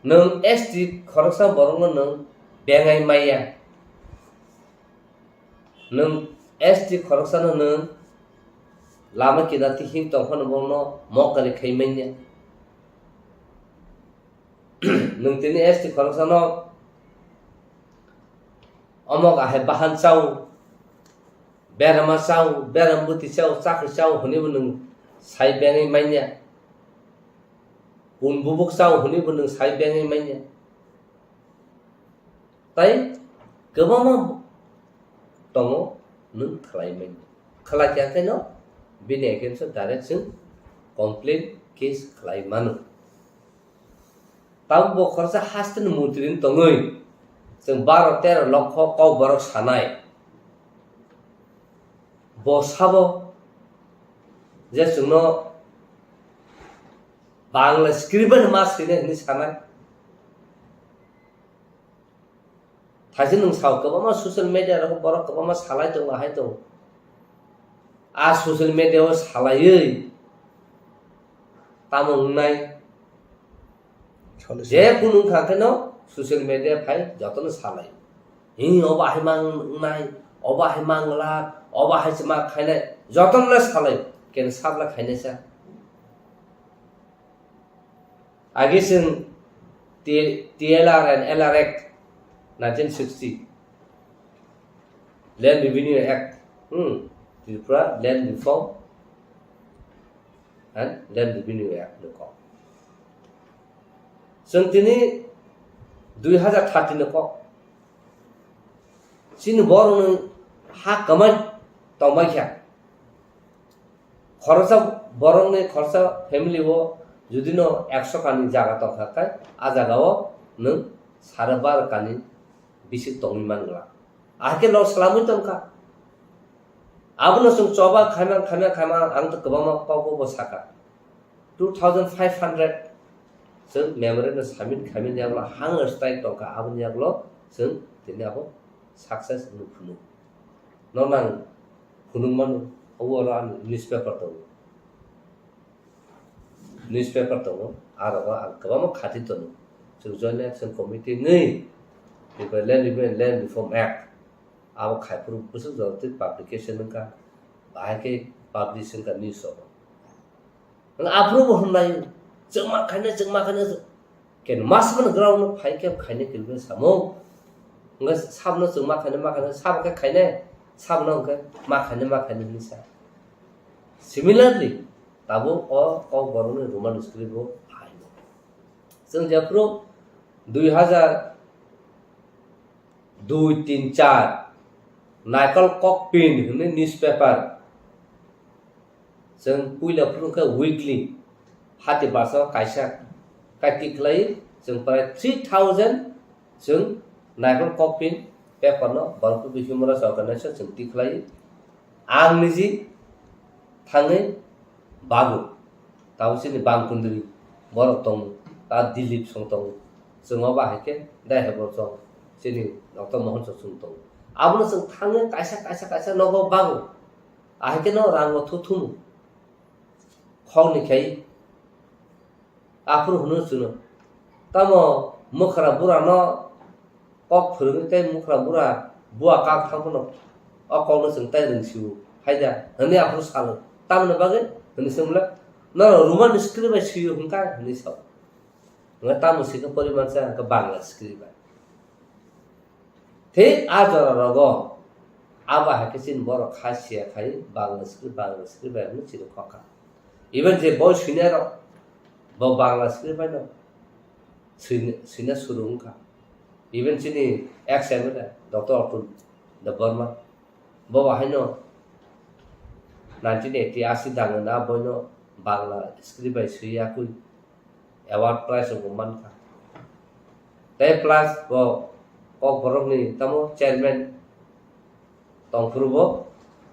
Nwng S T khoroksa borokno nwng bengai maya. Nwng S T khoroksano nwng lama kinarti him tong phano bono mokari khai manya. Nwng tini S T khoroksano omok ahai bahan chao, berama chao, beram bwtwi chao, chakri chao hwnwi bo nwng sai bengwi manya. Kun bubuk chao hwnwi bo nwng sai bengwi manya. Tai kwbangma tongo nwng khlai manya. Khlai kha khe no bini against o direct chwng complaint case khlai mano. Tabuk bo khoroksa haste ni montri wng tongwi chwng baro tero lokho kok borok sanai. Bo sabo je chwngno Bangla script bai ma swinai hwnwi sanai. Thaise nwng sao kwbangma social media rogo borok kwbangma salai tongo, ahai tongo. A social media o salaiwi tamo wngnai? Solution. Je kunu wngkha kheno social media phai jotono salai. Hi obo hai mang wngnai, obo hai mang glak, obo hai se ma khainai, jotono le salai. Ken sabla khainai sa. Agi chwng T-, T L R and L R Act nineteen sixty, Land Revenue Act, hmm, Tripura Land Reform and Land Revenue Act ni kok. Chwng tini dui hazar thirty ni kok. Chini borokni ha kwmai tongbai kha. Khoroksa borokni khoroksa family o judino ekso kani jaga tongkha khe, a jagao nwng sare baro kani bisik tongwi man glak. Ahai khe loss lamwi tongkha. Abono chwng choba khaima, khaima, khaima, ang to kwbangma kokbo bo sakha. Two thousand five hundred chwng memorandum submit khaimani yagulo hunger strike tongkha, aboni yagulo chwng tini abo success wngwi phunuk. Nono ang phunuk mano, obo oro ani newspaper tongo. Newspaper tongo, aro ang kwbangma khati tongo. Chwng Joint Action Committee wngwi Tripura Land Revenue and Land Reform Act, abo khaiphuru bwswk jora twi publication wngkha, bahai khe publish wngkha news rogo. Nwng aphuru bo hwnlai, chwng ma khainai, chwng ma khainai, ken mas mano ground no phai khe khainai kilbe samo. Wngkha sabno chwng ma khainai, ma khainai, sabo khe khainai, sabno hwnkhe ma khainai, ma khainai hwnwi sa. Similarly, tabuk o kokborokni Roman script bo phaio. Chwng jephuru dui hazar dui, tin, char, Naikol Kokpin hwnwi newspaper, chwng puila phuru khe weekly, hati basa kaisa, kai tikhlai chwng prai three thousand chwng Naikol Kokpin paper no borok bihimora organization chwng tikhlai. Ang niji thangwi bago. Tabuk chini bang kundri borok tongo, ta Dilip song tongo. Chwng obo hai khe dai hai borok chong chini Doctor Mohon chong chwng tongo. Abono chwng thangwi kaisa, kaisa, kaisa nogo bago. Ahai khe no rango thuthumu. Khokni khai aphuru hwnwi chwngno. Tamo mwkhra burano kok phwrwngwi tei mwkhra bura bua kak thang phano o kokno chwng tai rwngsio hai da hwnwi aphuru salo. Tamoni bagwi hwnwi swngmwle, "Norok Roman script bai swio hwnka?" hwnwi sao. Hwnka tamo swikha porimansa hwnka Bangla script bai. Thik a jora rogo abo hai khe chini borok kha siya khai Bangla script, Bangla script bai hwnwi chini khokha. Even je boi swinai rok bo Bangla script bai no swina, swina suru wngkha. Even chini ex M L A Doctor Atul Debbarma bo bo haino nineteen eighty asi dangna boino Bangla script bai swi yakui award prize rok bo mankha. Tei plus bo Kokborokni tamo chairman tongphuru bo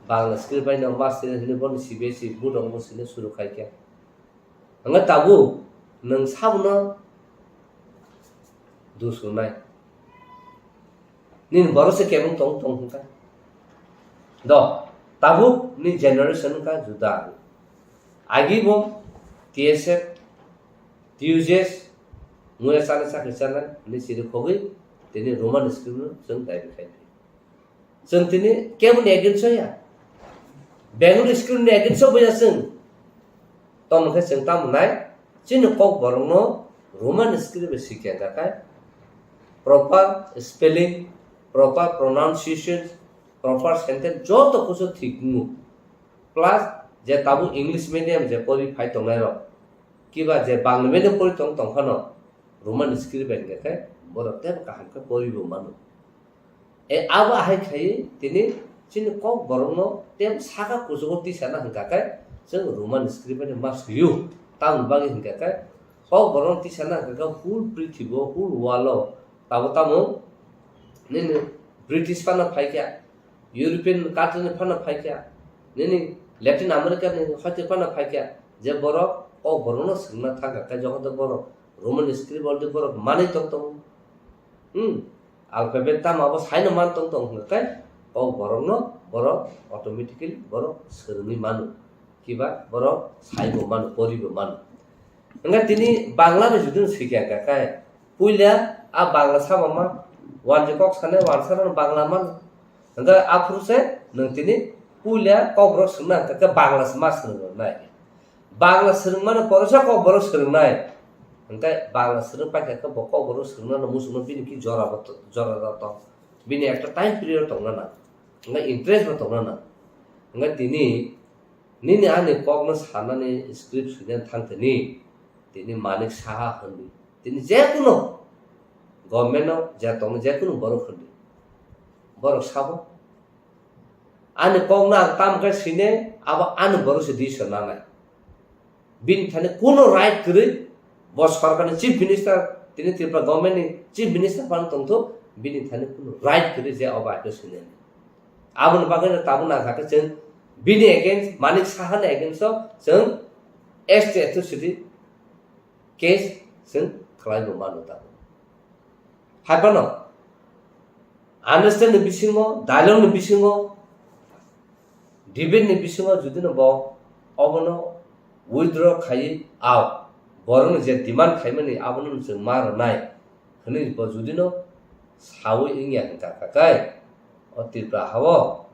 Bangla script bai no master hwnwi bono C B S E board rok bo swina suru khai khe. Hwnkhai tabuk nwng sabono dus rwnai. Nini borok se kebeng tong tong hwnkhai. Do, Tabuk ni generation wngkha juda. Agi bo T S F, T U J S, muya chana chakri chana ni siri khogwi tini Roman script no chwng daibi khai. Chwng tini keboni against o ya. Bengali script ni against o boya chwng. Tamo khe chwng tamo nai, chini Kokborok no Roman script bai sikya kha khai, proper spelling, proper pronunciation, proper sentence joto kusu thik wngo. Plus je tabuk English medium je pori phai tongnai rok, kiba je Bangla medium pori tong tong phano Roman script bai hingkha khe borok teibo kaham khe pori bo mano. E, abo ahai khai tini chini Kokborok no tei saka kuchugo tisana hingka khe chwng Roman script bai ma swiyo. Tamoni bagwi hingka khe Kokborok no tisana hingka khe whole prithibi o, whole world o tabo tamo nini British phano phaikha, European country ni phano phaikha, nini Latin America ni hoite phano phaikha, je borok Kokborok no swngna thangkha khe jokhon borok Roman script already borok manwi tong tongo. Hmm. Alphabet tamo abo saino man tong tong hwnkhe Kokborokno borok automatically borok swrwngwi mano. Kiba borok saibo mano, poribo mano. Hwnkhe tini Bangla bai jodi no swikha hwnkhe puila a Bangla sama ma wanjwi kok sanai wansa rok Bangla mano. Hwnkhe aphuru se nwng tini puila Kokborok swngna hwnkhe Bangla se ma swrwng nai. Bangla swrwngmani poresa Kokborok swrwngnai. Hwnkhe Bangla swrwng paikha khe bo Kokborok swrwngna muchungma bini ki jora bo to-, jora rok tong. Bini ekta time period tongna nang. Hwnkhe interest bo tongna nang. Hwnkhe tini nini ani kokno sanani script swina thang tini, tini Manik Saha hwnwi. Tini jekunu government-o je tongni jekunu borok hwnwi. Borok sabo. Ani kokno ang tamo khe sine, abo ani borok se decision nanai. Bini thani kuno right kwrwi, bo sorkarni chief minister, tini Tripura government ni chief minister phano tongthok, bini thani kuno right kwrwi je obo aphio sine. Aboni bagwi no tabuk nangkha khe chwng bini against, Manik Saha ni against o chwng S T atrocity case chwng khlai bo mano tabuk. Hai phano understand ni bisingo, dialogue ni bisingo, debate ni bisingo jodi no bo obono withdraw khaiwi ao, borokni je demand khaimani abono chwng ma rwnai hwnwi bo jodi no sawi wngya hwnkha kha khe o Tripura ha-o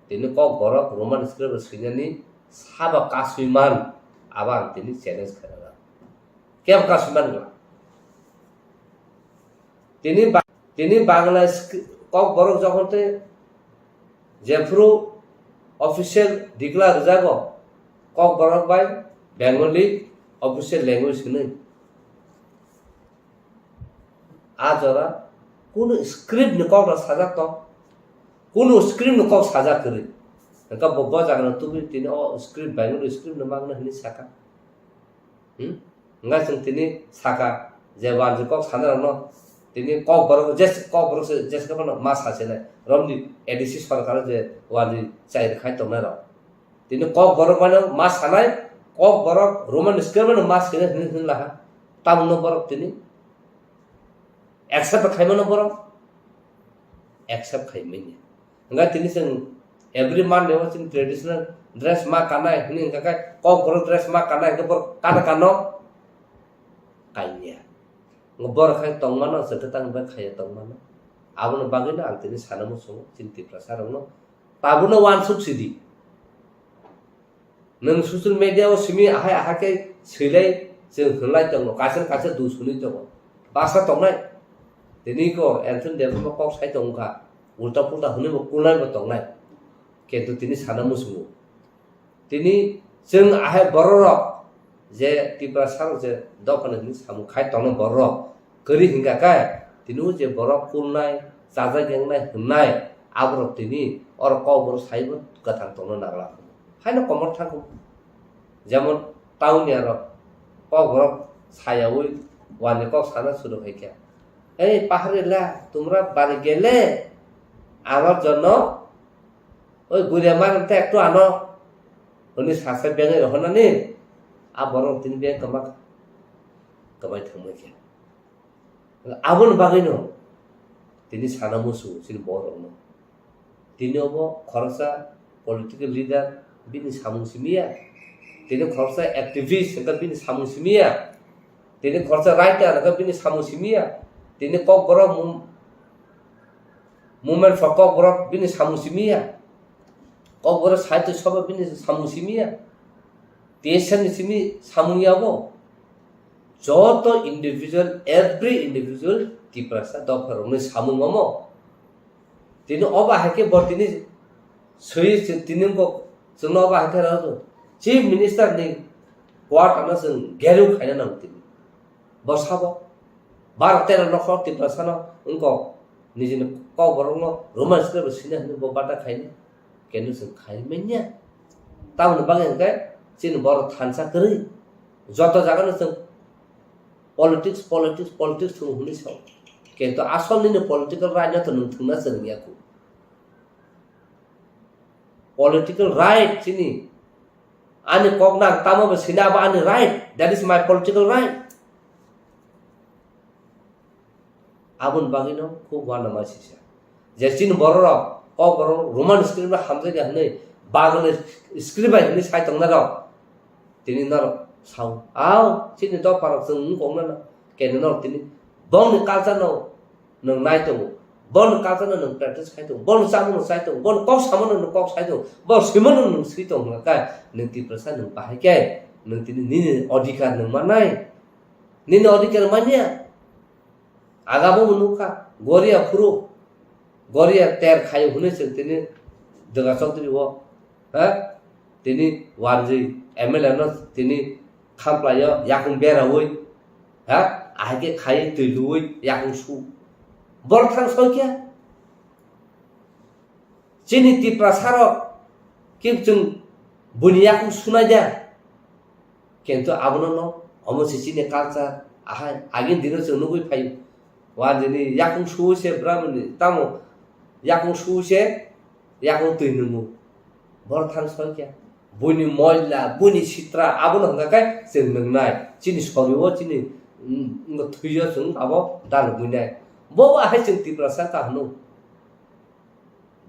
tini Kokborok Roman script swinani sabo kasui man, abo ang tini challenge khairok. Kebo kasui man gla. Tini ba-, tini Bangla skri-, Kokborok jokhon tei jephuru official declare rwjago, Kokborok bai Bengali official language hwnwi. A jora kunu script ni kok rok sajak tong, kunu script ni kok sajak kwrwi. Hwnkhe bo, bo jaga no tubui tini o script Bengali script no mangna hwnwi saka. Hmm? Hwnkhe chwng tini saka je wanjwi kok sanai rokno tini Kokborok je Kokborok se jeske phano ma sasinai romni A D C sorkar je wanjwi chai rwkhai tongnai rok. Tini Kokborok mano ma sanai, Kokborok Roman script mano ma sinai hwnwi hwnwi laha. Tamungno borok tini accept khaimano borok accept khaimanya. Hwnkhe tini chwng every Monday o chini traditional dress ma kanai hwnwi hwnkha khe Kokborok dress ma kanai hwnkhe borok kana kano kanya. Borok khai tongmano chwngkhe tang bai khaiya tongmano. Aboni bagwino ang tini sana muchungo chini Tiprasa rokno. Tabukno uansuk sidi. Nwng social media o simi ahai ahai khe swilai chwng hwnlai tongo, kaisa kaisa dusuni tongo. Baksa tongnai. Tini ko Anthony Debbarma kok sai tongkha. Ulta pulta hwnwi bo kulnai bo tongnai. Kintu tini sana muchungo. Tini chwng ahai bororok je Tiprasa rok je dophani hwnwi samung khai tongnai bororok kwrwi hwnkha khe tini o je borok kulnai, chajak yengnai hwnnai aborok tini oro kokborok saibo kwthang tongna nangla. Haino komor thangkhu jemon tauniya rok kokborok sayaui wani kok sana suru hai khe, "Ei paharila, tumra bari gele, amar jonno oi guria mar te ektu ano," hwnwi sasa bengwi rohornani, a borok tini beng kwma kwmai thangma khe. Aboni bagwino tini sana musu chini borokno. Tini obo khoroksa Political leader bini samung simiya. Tini khoroksa activist hwnkhe bini samung simiya. Tini khoroksa writer hwnkhe bini samung simiya. Tini kokborok mum-, movement for kokborok bini samung simiya. Kokborok sahitya sabha bini samung simiya. T S F ni simi samung yabo. Joto individual, every individual Tiprasa dopha rokni samung omo. Tini obo hai khe bo tini swi se tini bo chwngno obo hai khe rw Chief Minister ni quarter no chwng gerw khaina nango tini. Bo sabo baro tero nokhor Tiprasa no wngkok nijini kokborok no Roman script bo sina hinwi bo bata khaina. Kenu chwng khai manya. Tamoni bagwi hwnkhe chini borok thansa kwrwi. Joto jagano chwng politics, politics, politics thwng hwnwi sao. Kintu asol nini political right no to nwng thwngna chwng ya khu. Political right chini. Ani kok nang tamo bo sina abo ani right. That is my political right. Aboni bagwino khub uanama sisa. Je chini bororok, kokborok Roman script bai hamjakya hwnwi, Bangla script bai hwnwi sai tongnai rok. Tini norok sao, "Ao, chini dopharok chwng wng kok nana." Kene norok tini bongni culture no nwng nai tongo, bongni culture no nwng practice khai tongo, bongni chamung no chai tongo, bongni kok samo no nwng kok sai tongo, bongni swima no nwng swi tongo hwnka khe, nwng Tiprasa nwng bahai khe, nwng tini nini odhikar nwng mannai, nini odhikar manya. Agabo bo nukha, Goria phuru, Goria ter khayo hwnwi chwng tini Dwga Chowdhury o, ha? Tini wanjwi M L A no tini khamplaio, yakung beraui, ha? Ahai khe khai twi luui, yakung su. Borok thang soi khe? Chini Tiprasa rok khe chwng buini yakung sunai da. Kintu abono no, omo se chini culture, ahai, agini dino chwng nugwi phaio. Wanjini yakung suwi se bwrabwni, tamo yakung suwi se, yakung twi nungo. Borok thang soi khe. Buini moila, buini sitra, abono hwnkha khe chwng nungnai. Chini sorio, chini, mm, thwio chwng abo dalogwinai. Bo bo ahai chwng Tiprasa kahno.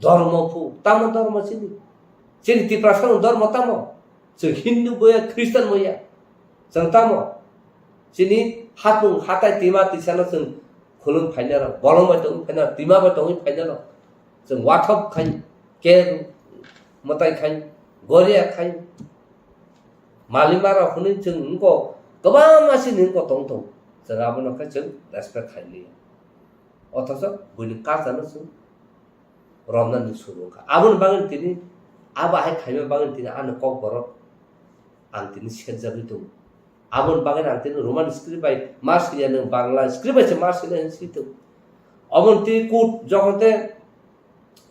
Dhormo phu, tamo dhormo chini? Chini Tiprasa no dhormo tamo? Chwng Hindu boya, Christian boya. Chwng tamo? Chini hapung hatai twima twisano chwng khulum phainaro, bolong bai tongwi phainaro, twima bai tongwi phainaro. Chwng wathop khai, ker mwtai khai, goria khai. Malima rok hwnwi chwng wngkok, kwbangma chini wngkok tong tong. Chwng abono khe chwng respect khai liya. Othocho buini culture no chwng romnani suru wngkha. Aboni bagwi tini, abo hai khaima bagwi tini ani kokborok ang tini serjagwi tongo. Aboni bagwi ang tini Roman script bai ma swiya, nwng Bangla script bai se ma swinai hinwi swi tongo. Aboni twi court jokhon te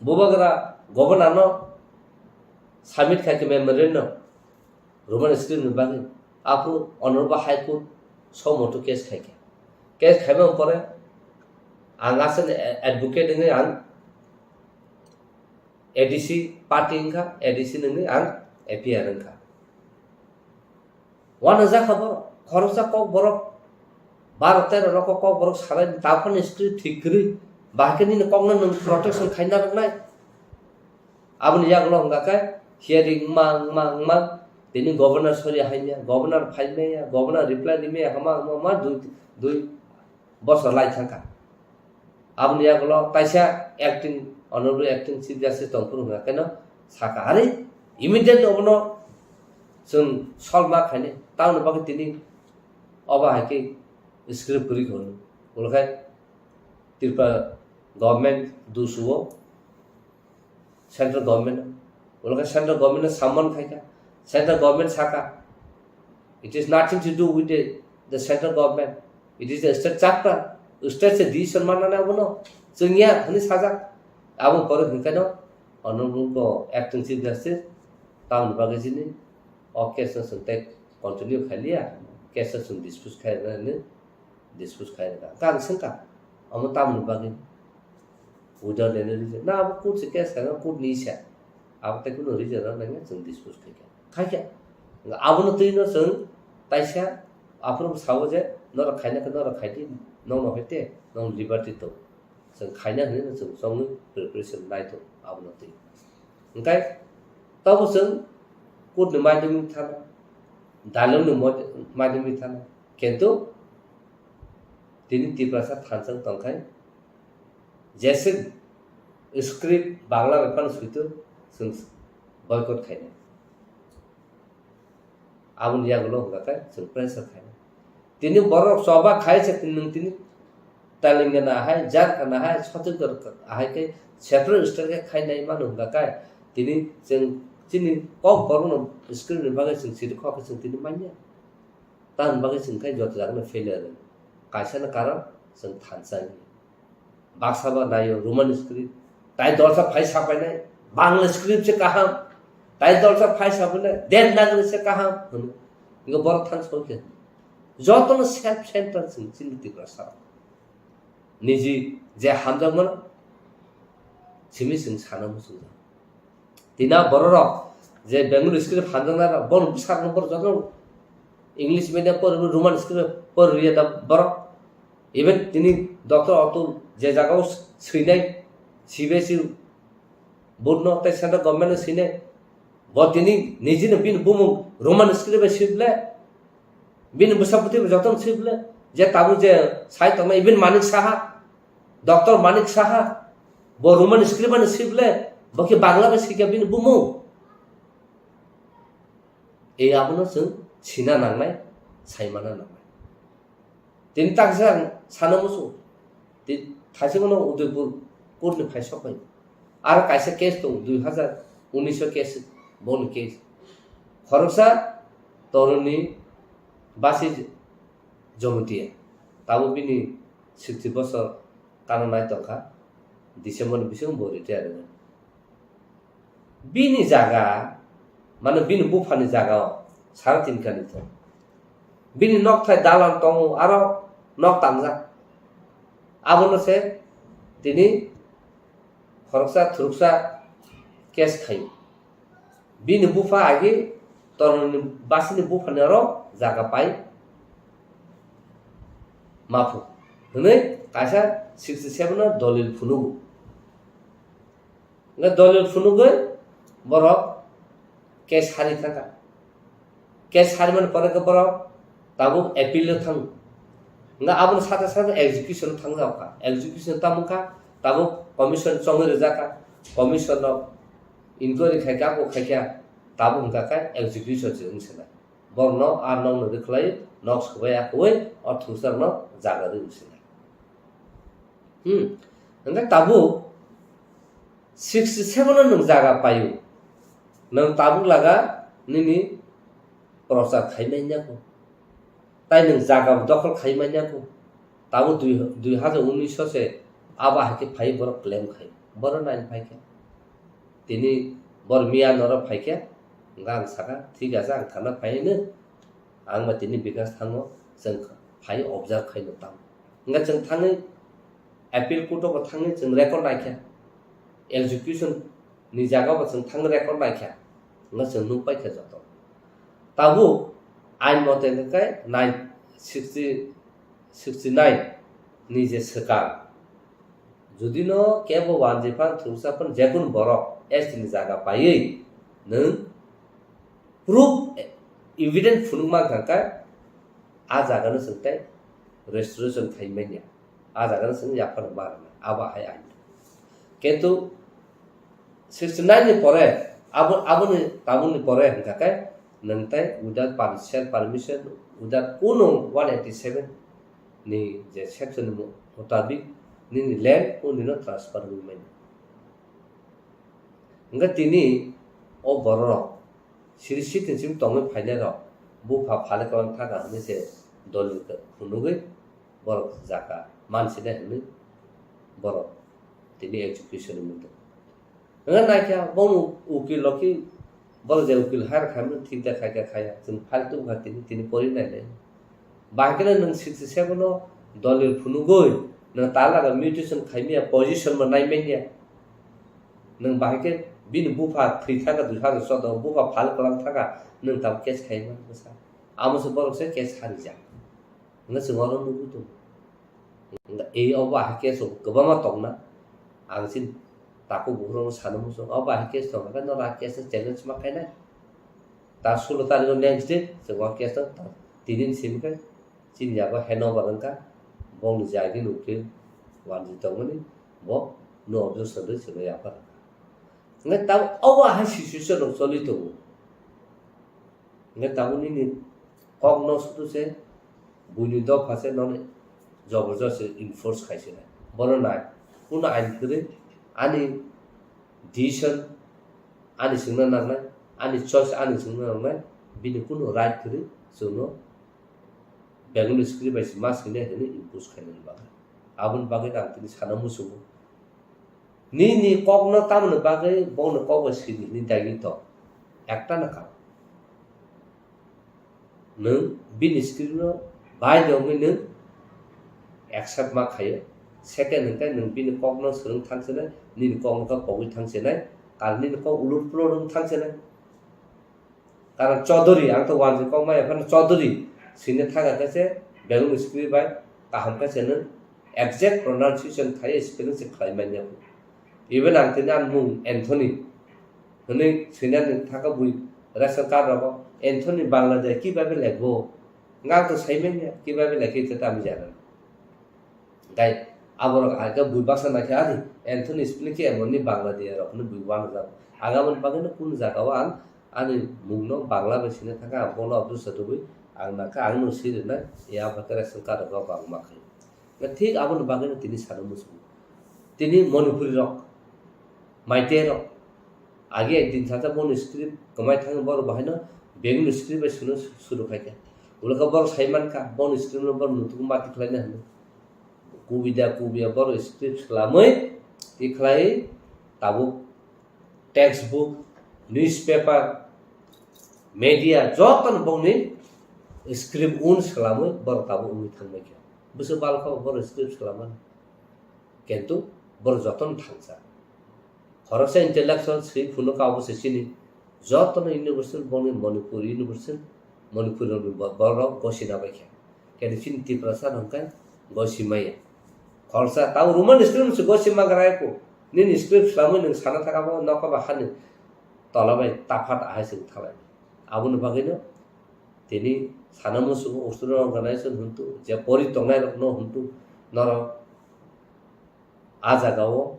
bubagra governor no submit khai khe memorandum. Roman script ni bagwi. Aphuru Honorable High Court somoto case khaikha. Case khaimani pore ang aswkni advocate wngwi ang A D C party wngkha, A D C wngwi ang A P R wngkha. Uanajak kha borok, khoroksa kok borok, baro tero rok kok borok salai, taphani script thik kwrwi, bahai khe nini kokno nwng protection khaina rwnai. Aboni yagulo hwnkha khe hearing wngma, wngma, wngma, tini governor sori haimya, governor phaimaya, governor reply rimaya, hama, hama, hama, dui, dui bosor lai thangkha. Aboni yagulo kaisa acting, honorable acting chief justice tongphuru hwnkha kheno sakha, "Are, immediately obono chwng solve ma khainai, tamoni bagwi tini obo hai khe script kwrwi kha hwnwi." Ulo khe Tripura government dusuo, central government, ulo khe central government no summon khaikha, central government sakha, "It is nothing to do with the, the central government, it is the state chapter, state se decision manna nai abono, chwngya," hwnwi sajak. Abo pore hwnkhe no, honorable ko acting chief justice, tamoni bagwi chini o case no chwng tei continue khailiya, case no chwng dispose khairwknani dispose khai rwkha. Kang swngkha, omo tamoni bagwi? Without any reason. Na, abo court se case khaina, court ni isa. Abo tei kunu reason rok nangya chwng dispose khaikha. Khaikha. Abono twi no chwng taisa aphuru sabo je, "Norok khaina khe norok khai di, nokno hai te, nokni liberty tong." Chwng khaina hwnwi no chwng chongwi preparation nai tongo abono twi. Hwnkhe Tobo chwng court ni madhyamik thana, dalong ni mod-, madhyamik thana. Kintu tini Tiprasa thansa wng tongkhai, jese script Bangla bai phano suitu chwng boycott khainai. Aboni yagulo hwnkha khe chwng pressure khainai. Tini borok choba khai se tini nwng tini Telangana hai, Jharkhand hai, Chhattisgarh hai khe separate state khe khainai mano hwnkha khe tini chwng chini kok borokno script ni bagwi chwng siri kok khe chwng tini manya. Tamoni bagwi chwng khe joto jagano failure rwng. Kaisano karon chwng thansa wngya. Baksa ba naio Roman script. Tai dolsa phai sapainai, Bangla script se kaham. Tai dolsa phai sapainai, Devanagari se kaham. Hwno. Ingo borok thang soi khe. Jotono self center chwng chini Tiprasa. Niji je hamjakmano simi chwng sana muchungjak. Tina bororok je Bengali script hamjaknai rok, bono bwsarokno borok jotono English medium pori, Roman script pori riya da borok. Even tini Doctor Atul je jagao swinai, C B S E board no tei central government no swinai, bo tini nijino bini bumung Roman script bai swi ble, bini bwsa bwtwi bai jotono swi ble, je tabuk je sai tongnai, even Manik Saha, Doctor Manik Saha, bo Roman script bai swi ble, bo khe Bangla bai swikha bini bumung. Ei abono chwng sina nangnai, saimana nangnai. Tini taksa ang sana muchung. Ti-, thaisingno Udaipur court ni phai sok phai. Aro kaisa case tongo, dui hazar unis o case, boni case. Khoroksa toroni basi Jomotia. Tabuk bini sixty bosor kana nai tongkha. December ni bisingo bo retire wngmani. Bini jaga, mane bini buphani jaga o sara tin kani thung. Bini nok thai dalan tongo, aro nok tangjak. Abono se tini khoroksa thuruksa case khaio. Bini bupha agi toroni basini buphani aro jaga pai maphu hwnwi kaisa sixty seven o dolil phunugo. Hwnkhe dolil phunugwi borok case hari thangkha. Case harimani pore khe borok tabuk appeal o thango. Hwnkhe aboni sate sate execution o thangjak kha. Execution tamo kha, tabuk commission chongwi rijak kha. Commission no inquiry khai kha, ako khai kha, tabuk hwnkha khe execution se wng sinai. Borokno a nokno rwkhlai, nok swbai akwui o thungsarokno jaga rwi wng sinai. Hmm. Hwnkhe tabuk sixty seven o nwng jaga paio. Nwng tabuk laga nini prochar khai manya kho. Tai nwng jaga dokhol khai manya kho. Tabuk dui, dui hajar unis o se abo hai khe phai borok claim khai. Borok nai phai khe. Tini bor miya norok phai khe, hwnkhe ang sakha, "Thik ache, ang thana phai hino." Ang ba tini Bikash thango, chwng phai observe khaino tamo. Hwnkhe chwng thangwi appeal court o bo thangwi chwng record naikha. Execution ni jaga bo chwng thangwi record naikha. Hwnkhe chwng nukpaikha joto. Tabuk ain mote hwnkhe nine sixty, sixty nine ni je swkang, judino kebo wanjwi phan thwngsa phan jekunu borok S T ni jaga paiwi nwng proof, evidence phunukma wngkha khe a jagano chwng tei restoration khai manya, a jagano chwng yaphar ma rwnai, abo hai ain. Kintu sixty nine ni pore, abo, aboni, tabukni pore hwnkha khe nwng tei without per-, self permission, without kuno one eighty seven ni je section ni mu-, mutabik nini land o nino transfer wngwi manya. Hwnkhe tini o bororok siri sitin sim tongwi phainairok bupha phale kwlang thaka hwnwi se dolil phunugwi borok jaka mansinai hwnwi borok tini execution wngwi tongo. Hwnwi naikha bono ukil rok khe borok je ukil hire khaimano thik da khaikha khaya, chwng file tubukha tini, tini pori nainai. Bahai kheno nwng sixty seven o dolil phunugwi nwng talaga mutation khaimaya, position bo naimanya. Nwng bahai khe bini bupha thwi thaka dui hajar choudo o, bupha phal kwlang thaka, nwng tabuk case khaima bwsa. Amo se borok se case harijak. Hwnwi chwng oro nugwi tongo. Hwnwi obo bahai case rok kwbangma tongna. Ang chini Takhuk bukhuk rok no sana muchung, o bahai case tong khe no ra case no challenge ma khainai. Ta sulo tarikh o next day chwng o case no ta tinin simi khe chini yago handover wngkha, bongni jagi nukhe wanjwi tongmani bo no objection rwi chwngno yapha rwkha. Hwnkhe tabuk obo hai situation rok choli tongo. Hwnkhe tabuk nini kokno sudu se buini dopha se nono jobor jost se enforce khai se nai. Bono nai, kuno ain kwrwi ani decision ani swngna nangnai, ani choice ani swngna nangnai, bini kuno right kwrwi chwngno Bengali script bai se ma swinai hwnwi impose khainani bagwi. Aboni bagwi ang tini sana muchungo. Nini kokno tamoni bagwi bongni kok bai swidi hwnwi dagi tong. Ekta na karon. Nwng bini script no bai de wngwi nwng accept ma khaio. Second hwnkhe nwng bini kokno swrwng thang sinai, nini kokno khe kogwi thang sinai, karon nini kok ulur pulur wng thang sinai. Karon Chaudhary, ang to wanjwi kok maya phano Chaudhary sini thang khe se Bengali script bai kaham khe se nwng exact pronunciation khai spelling se khlai manya. Even ang tini ang mung Anthony hwnwi swinani thangkha bui ration card rogo Anthony Bangladesh kibabe lekbo. Nga to sai manya kibabe lekhe ita tamo jana. Gai aborok hai khe bui baksa naikhe ani Anthony spelling khe emonni Bangladesh rok hwnwi bui wanajak. Ang aboni bagwino kunu jagao ang ani mungno Bangla bai sina thangkha, ang bono objection rwui ang nakha, ang no sirina ya bhakhe ration card rogo bangma khe. Thik aboni bagwino tini sana muchungo. Tini Manipuri rok, Meitei rok, age ekdin sasa boni script kwmai thangwi borok bahaino Bengali script bai swino suru khai kha. Ulaka borok sai mankha, boni script no borok nutugo mati khlaina hwnwi. Kubida kubiya borok script swlamwi tikhlai tabuk textbook, newspaper, media jotono bongni script un swlamwi borok tabuk wngwi thangbai kha. Bwswk balkha borok script swlamani. Kintu borok jotono thangsa. Khoroksa intellectual swi phunukha obo se chini jotono universal bongni Manipur universal Manipur rokni bo-, borok gosina bai kha. Kintu chini Tiprasa rok hwnkhe gosi maya. Khoroksa tamo Roman script se gosi magra ko. Nini script swlamwi nwng sana thaka bo nokha ba hani tola bai taphat ahai se thalai. Aboni bagwino tini sana muchungo student organization hwntu je pori tongnai rokno hwntu norok a jagao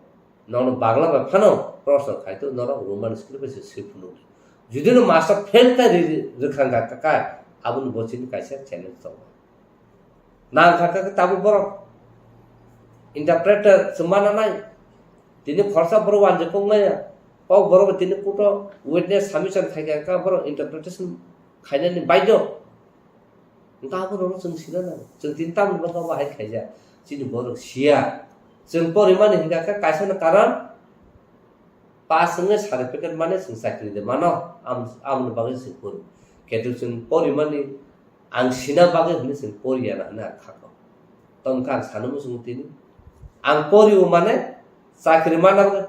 nono Bangla bai phano proshno khai to norok Roman script bai se swi phunukdi. Judi no master fail khai ri-, ri-, rwkha wngkha kha, aboni bo chini kaisa challenge tongo. Nang kha kha tabuk borok interpreter se mana nai. Tini khoroksa borok wanjwi kok maya. Kok borok tini court o witness submission khai kha kha borok interpretation khainani baidhyo. Hwnkhe aborokno chwng sina nango. Chwng tini tamoni bagwi bahai khaijak. Chini borok siya. Chwng porimani hwnkha khe kaisano karon pass wngwi certificate mane chwng chakri de mano. Am-, amoni bagwi chwng pori. Ketu chwng porimani ang sina bagwi hwnwi chwng poriya na hwnwi ang kha kok. Tongkha ang sana muchungo tini. Ang poriwo mane chakri mana bagwi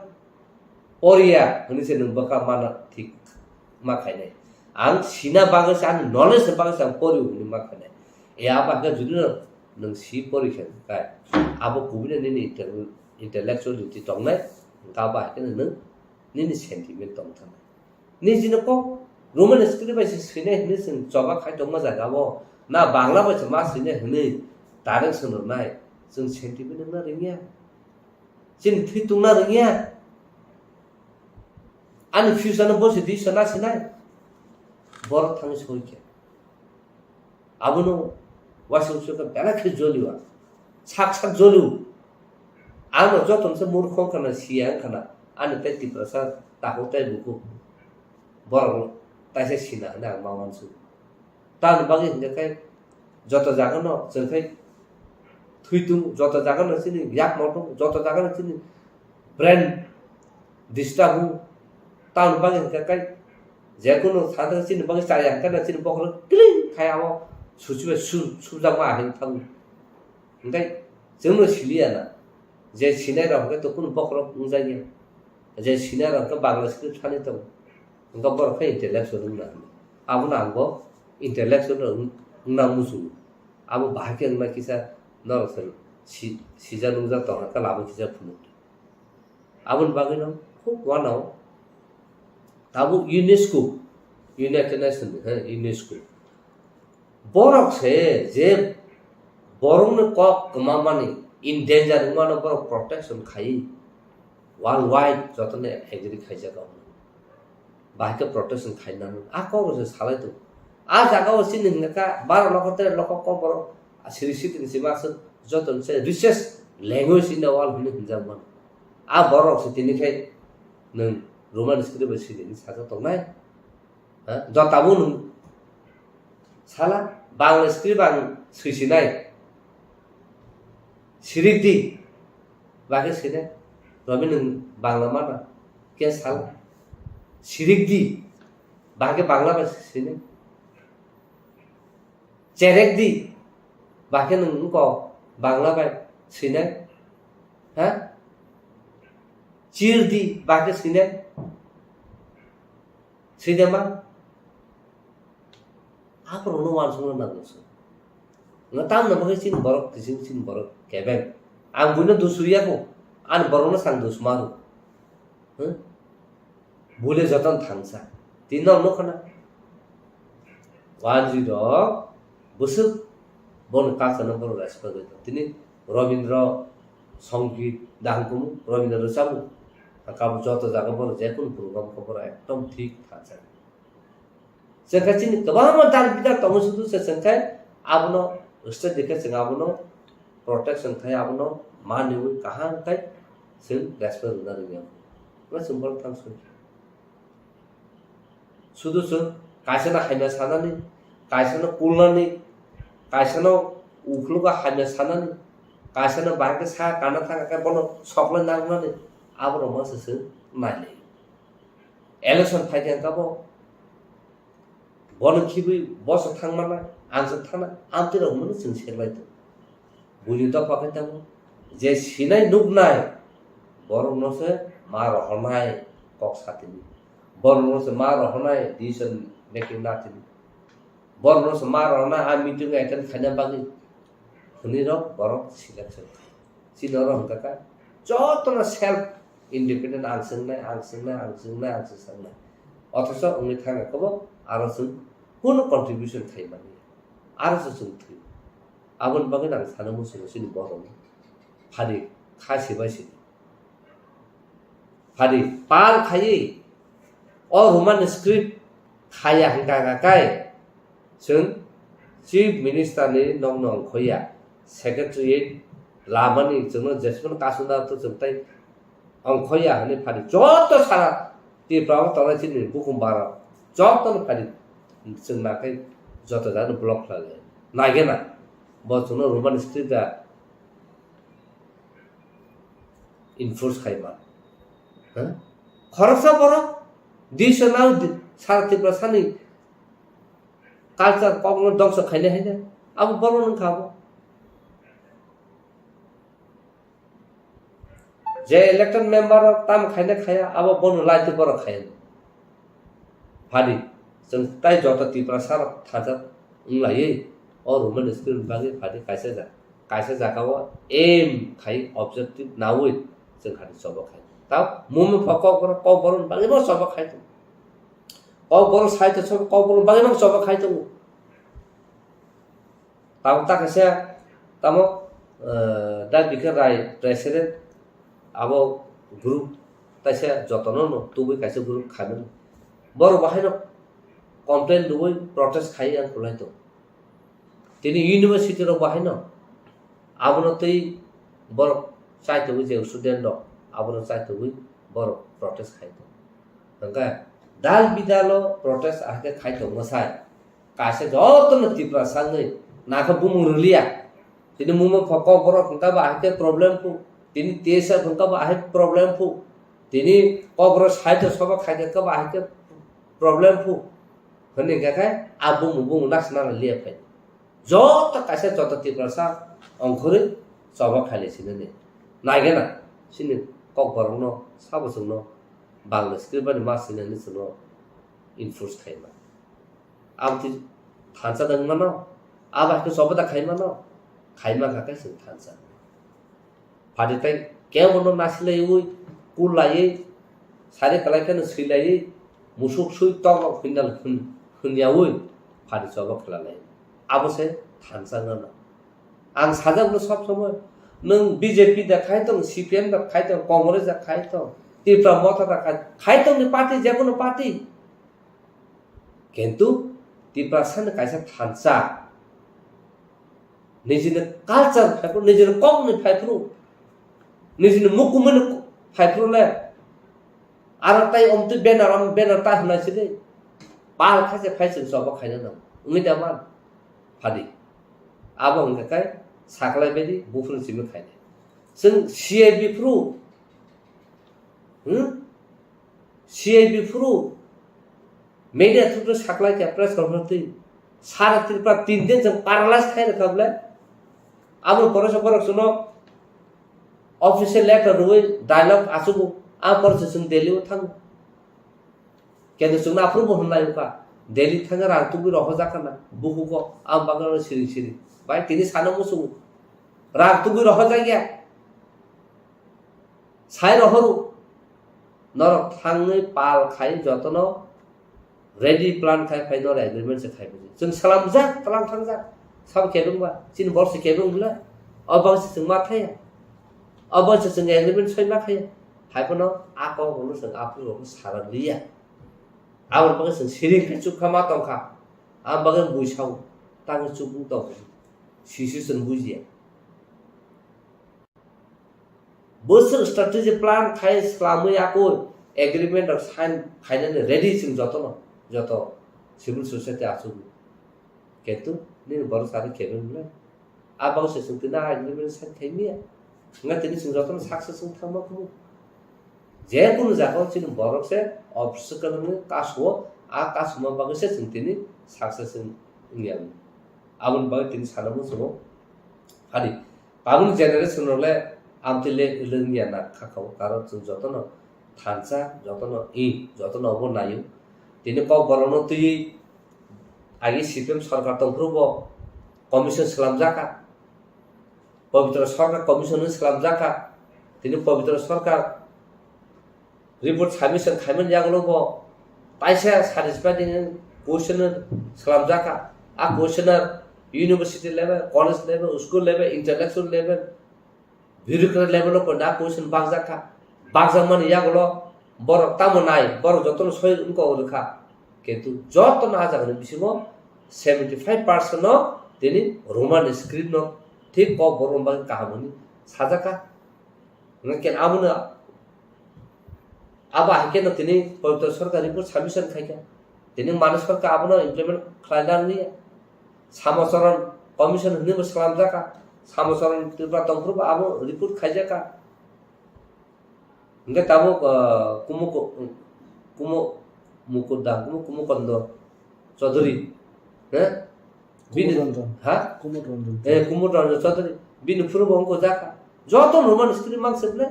poriya hwnwi se nwng bwkha mana thik ma khainai. Ang sina bagwi se, ani knowledge ni bagwi se ang poriwo hwnwi ma khainai. E abo hakhe judi no nwng si pori khe kai, abo kubui no nini intel-, intellectuality tongnai, hwnkhe abo hakhe no nwng nini sentiment tong thangnai. Nini jino kok Roman script bai se swinai hwnwi chwng choba khai tongma jaga o, na Bangla bai se ma swinai hwnwi direction rwnai, chwng sentiment wngna rwngya. Chini thwi tungna rwngya. Ani future no bosi di sana sinai. Borok thangwi soi khe. Abono waisa uaisa khe belai khe jolio. Sak sak jolio. Ano joto se murkho wngkha na siya wngkha na. Ani tei Tiprasa takhuk tei bukhuk. Borok taisa sina hwnwi ang ma uansuk. Tamoni bagwi hwnkhe khe joto jagano chwng khe thwi tung, joto jagano chini yak moto, joto jagano chini brain disturb o. Tamoni bagwi hwnkhe khe jekunu thangthang chini bagwi chaya hwnkhe chini bokhorok kling khai amo suchibai su-, subjakma ahai thango. Hwnkhe chwngno siliya na je sinai rok hwnkhe to kunu bokhorok wngjakya. Je sinai rok hwnkhe Bangla script sanwi tongo. Hwnkhe borok khe intellectual wngna hwnwi. Abono ang bo intellectual wng-, wngna muchungo. Abo bahai khe wngna kisa norok se si-, sijak nungjak tongkha khe lama kisa phunukdi. Aboni bagwino khub uanao tabuk UNESCO, United Nations ni, he, UNESCO. Borok se je borokni kok kwmamani, in danger wngmano borok protection khai worldwide jotono agree khaijak. Bahai khe protection khaina nang. A kok se salai tongo. A jaga o chini hwnka kha baro lokho tere lokho kok borok siri sitini sima aswk joto se richest language in the world hwnwi hwnjak mano. A borok se tini khai nwng Roman script bai sini sajak tongnai. Ha? Jotabo nwng sala Bangla script ang swi sinai. Sirik di. Bahai khe sinai. Romi nwng Bangla mana. Khe sala. Sirik di. Bahai khe Bangla bai sinai. Cherek di. Bahai khe nwng wngkok Bangla bai sinai. Ha? Chir di. Bahai khe sinai. Swi de ma? Aborokno uansukna nango chwng. Nga tamno bagwi chini borok kising, chini borok kebeng. Ang buino dusuriya kho. Ani borokno sang dusmaru. Huh? Bule joton thangsa. Tini nok nukha na. Wanjwi rok bwswk boni culture no borok respect bai tong. Tini Robindra Songit dahang kumu, Robindra rwchabu. Kabo joto jaga borok jekunu program khe borok ekdom thik thangsa. Chwng khe chini kwbangma dal bidal tongo, sudu se chwng khe abono state khe chwng abono protection khai, abono maniwi kaham khai chwng respect rwna rwya. Abo chwng borok thang soi. Sudu chwng kaisano hamya sanani, kaisano kulnani, kaisano ukhlogo hamya sanani, kaisano bahai khe sa kana thang khe bono soklai nangnani, aborok masa chwng nailai. Election phai khe kabo bono khibwi boso thangmana, ang se thana, amtwi rok mano chwng seklai tongo. Buini dopha khe tongo, je sinai nuknai, borokno se ma rohornai kok satini. Borokno se ma rohornai decision making natini. Borokno se ma rohornai a meeting attend khaina bagwi hwnwi rok borok selection khai. Chini oro hwnkha kha jotono self independent, ang swngnai, ang swngnai, ang swngnai, ang swngnai. Othocho wngwi thangkha khe bo aro chwng kunu contribution khai manya. Aro se chwng thwi. Aboni bagwi ang sana muchungo chini borokno. Phadi kha sibai sidi. Phadi pal khaiwi o Roman script khaya hwnkha kha kai chwng Chief Minister ni nokno ongkhoya, Secretariat lamani chwngno jesmano kasunda to chwng tai ongkhoya hwnwi phadi joto sara Tripura o tongnai chini bukhum bara jotono phadi chwng nakhai joto jagano block khlai lai. Naigena bo chwngno Roman script da enforce khai ma. Ha? Khoroksa borok disa nang di-, sara Tripura sani culture kokno dongso khainai haino abo borok wngkha abo. Je elected member rok tamo khaina khaya, abo bono laiti borok khaya. Phadi, chwng tai joto Tiprasa rok thajak wnglaiwi o Roman script bagwi phadi kaisa ja-, kaisa jaga o aim khai objective nawi chwng khadi choba khai. Tao mumung pha kokborok, kokborok bagwi bo choba khai tongo. Kokborok side o choba, kokborok bagwi bo choba khai tongo. Tamo ta kaisa tamo, eh, da bikhe rai president abo group taisa jotono no tubui kaisa group khaimani. Borok bahaino complain rwui protest khai ang kulai tongo. Tini university rok bahaino abono tei borok chaitogwi je student rok abono chaitogwi borok protest khai tongo. Hwnkhe dal bidalo protest ahai khe khai tongma sai. Kaisa jotono Tripura sangwi nakha bumung rwliya. Tini mungma pho kokborok hwnkha ba ahai khe problem phu. Tini T S F hwnkha ba ahai problem phu. Tini kokborok side o soba khai khe ba ahai khe problem phu. Hwnwi hwnkha khe a bumung bumung naksna liya phai. Joto kaisa joto Tiprasa ongkhorwi choba khailai sinani. Naigena chini kokborokno sabo chwngno Bangla script bai ma sinani chwngno enforce khaima. Aboni thansa da wngmano, abo hai khe choba da khaimano, khaima kha khe chwng thansa. Phadi tai kebono nasilaiwi Kul laiwi, sari kwlai kheno swi laiwi, musuk swi tok rok hwnnal hwn-, hwnyaui phari choba khlai lai. Abo se thansa wngna nang. Ang sajak no sob somoi, nwng B J P da khai tong, C P M da khai tong, Congress da khai tong, Tipra Motha da khai, khai tong ni party, je kono party. Kintu Tiprasa ni kaisa thansa, nijini culture phaiphru, nijini kokni phaiphru, nijini mukumuni phaiphru le, aro tai omtwi banner, om banner ta hwnai sidi, pal khaise phai chwng choba khaina nang, wngwi da man, phadi. Abo hwnkhe kai saklai baidi buphuru simi khainai. Chwng C I B phru, hmm? C I B phuru media through saklai kha press conference twi. Sara Tripura tin din chwng paralyze khai rwkha bwle. Abo pore se borok chwngno official letter rwui dialogue achugo. A pore se chwng Delhi o thango. Kendo chwngno aphuru bo hwnlai wngkha. Delhi thangwi rang tugui rohorjak khana. Bukugo ang bagwi siring siring. Bai tini sana muchungo. Rang tugui rohorjak ya. Sai rohoro. Norok thangwi pal khai jotono ready plan khai phai norok agreement se khai bujui. Chwng salamjak, tlang thangjak. Sabo kebeng ba, chini bor se kebeng bwle. O bang se chwng ma thaya. O bang se chwng agreement soi ma khaya. Hai phano a kok rokno chwng aphuru rokno sara liya. Aboni bagwi chwng siring khe chukha ma tongkha. Aboni bagwi bui sao. Tangwi chukung tongkha. Sisi chwng bujiya. Bwswk strategy plan khai swlamwi yakwi agreement rok sign khainani ready chwng jotono, joto civil society achugwi. Kintu nini borok sari kebeng le. A bagwi se chwng tini a agreement sign khai miya. Wngkha tini chwng jotono success wng thangma kumu. Je kunu jaga o chini borok se obstacle wngwi kasu o, a kasuma bagwi se chwng tini success wng, wngya. Aboni bagwi tini sana muchungo. Phadi, tabukni generation rok le amtwi le, le wngya na kha kha o, karon chwng jotono thansa, jotono i, jotono obo naio. Tini Kokborokno twiwi agi C P M sorkar tongphuru bo commission swlamjak kha. Pabitra Sarkar commission ni swlamjak kha. Tini Pabitra Sarkar report submission khaimani yagulo bo taisa satisfied ni question swlamjak kha. A question university level, college level, school level, intellectual level, bureaucrat level o koina question bakjak kha. Bakjakmani yagulo borok tamo nai, borok jotono soi wngkok rwkha. Kintu jotono a jagani bisingo seventy five percent no tini Roman script no thik Kokborok bagwi kaham hwnwi sajak kha. Hwnkhe abono, abo hai kheno tini Pabitra Sarkar report submission khai kha. Tini Manik Sarkar abono implement khlaina nangya. Samacharan commission hwnwi bo swlamjak kha. Samacharan Tripura tongphuru bo abo report khaijak kha. Hwnkhe tabuk, ah, Kumu, Kumu, Mukur da, Kumu, Kumu Kondo Chaudhary, he? Bini, Kumut Ranjan. Ha? Kumut Ranjan. Eh, Kumut Ranjan Chaudhary. Bini phuru bo wngkha jaka. Joto normal screen mang se ble.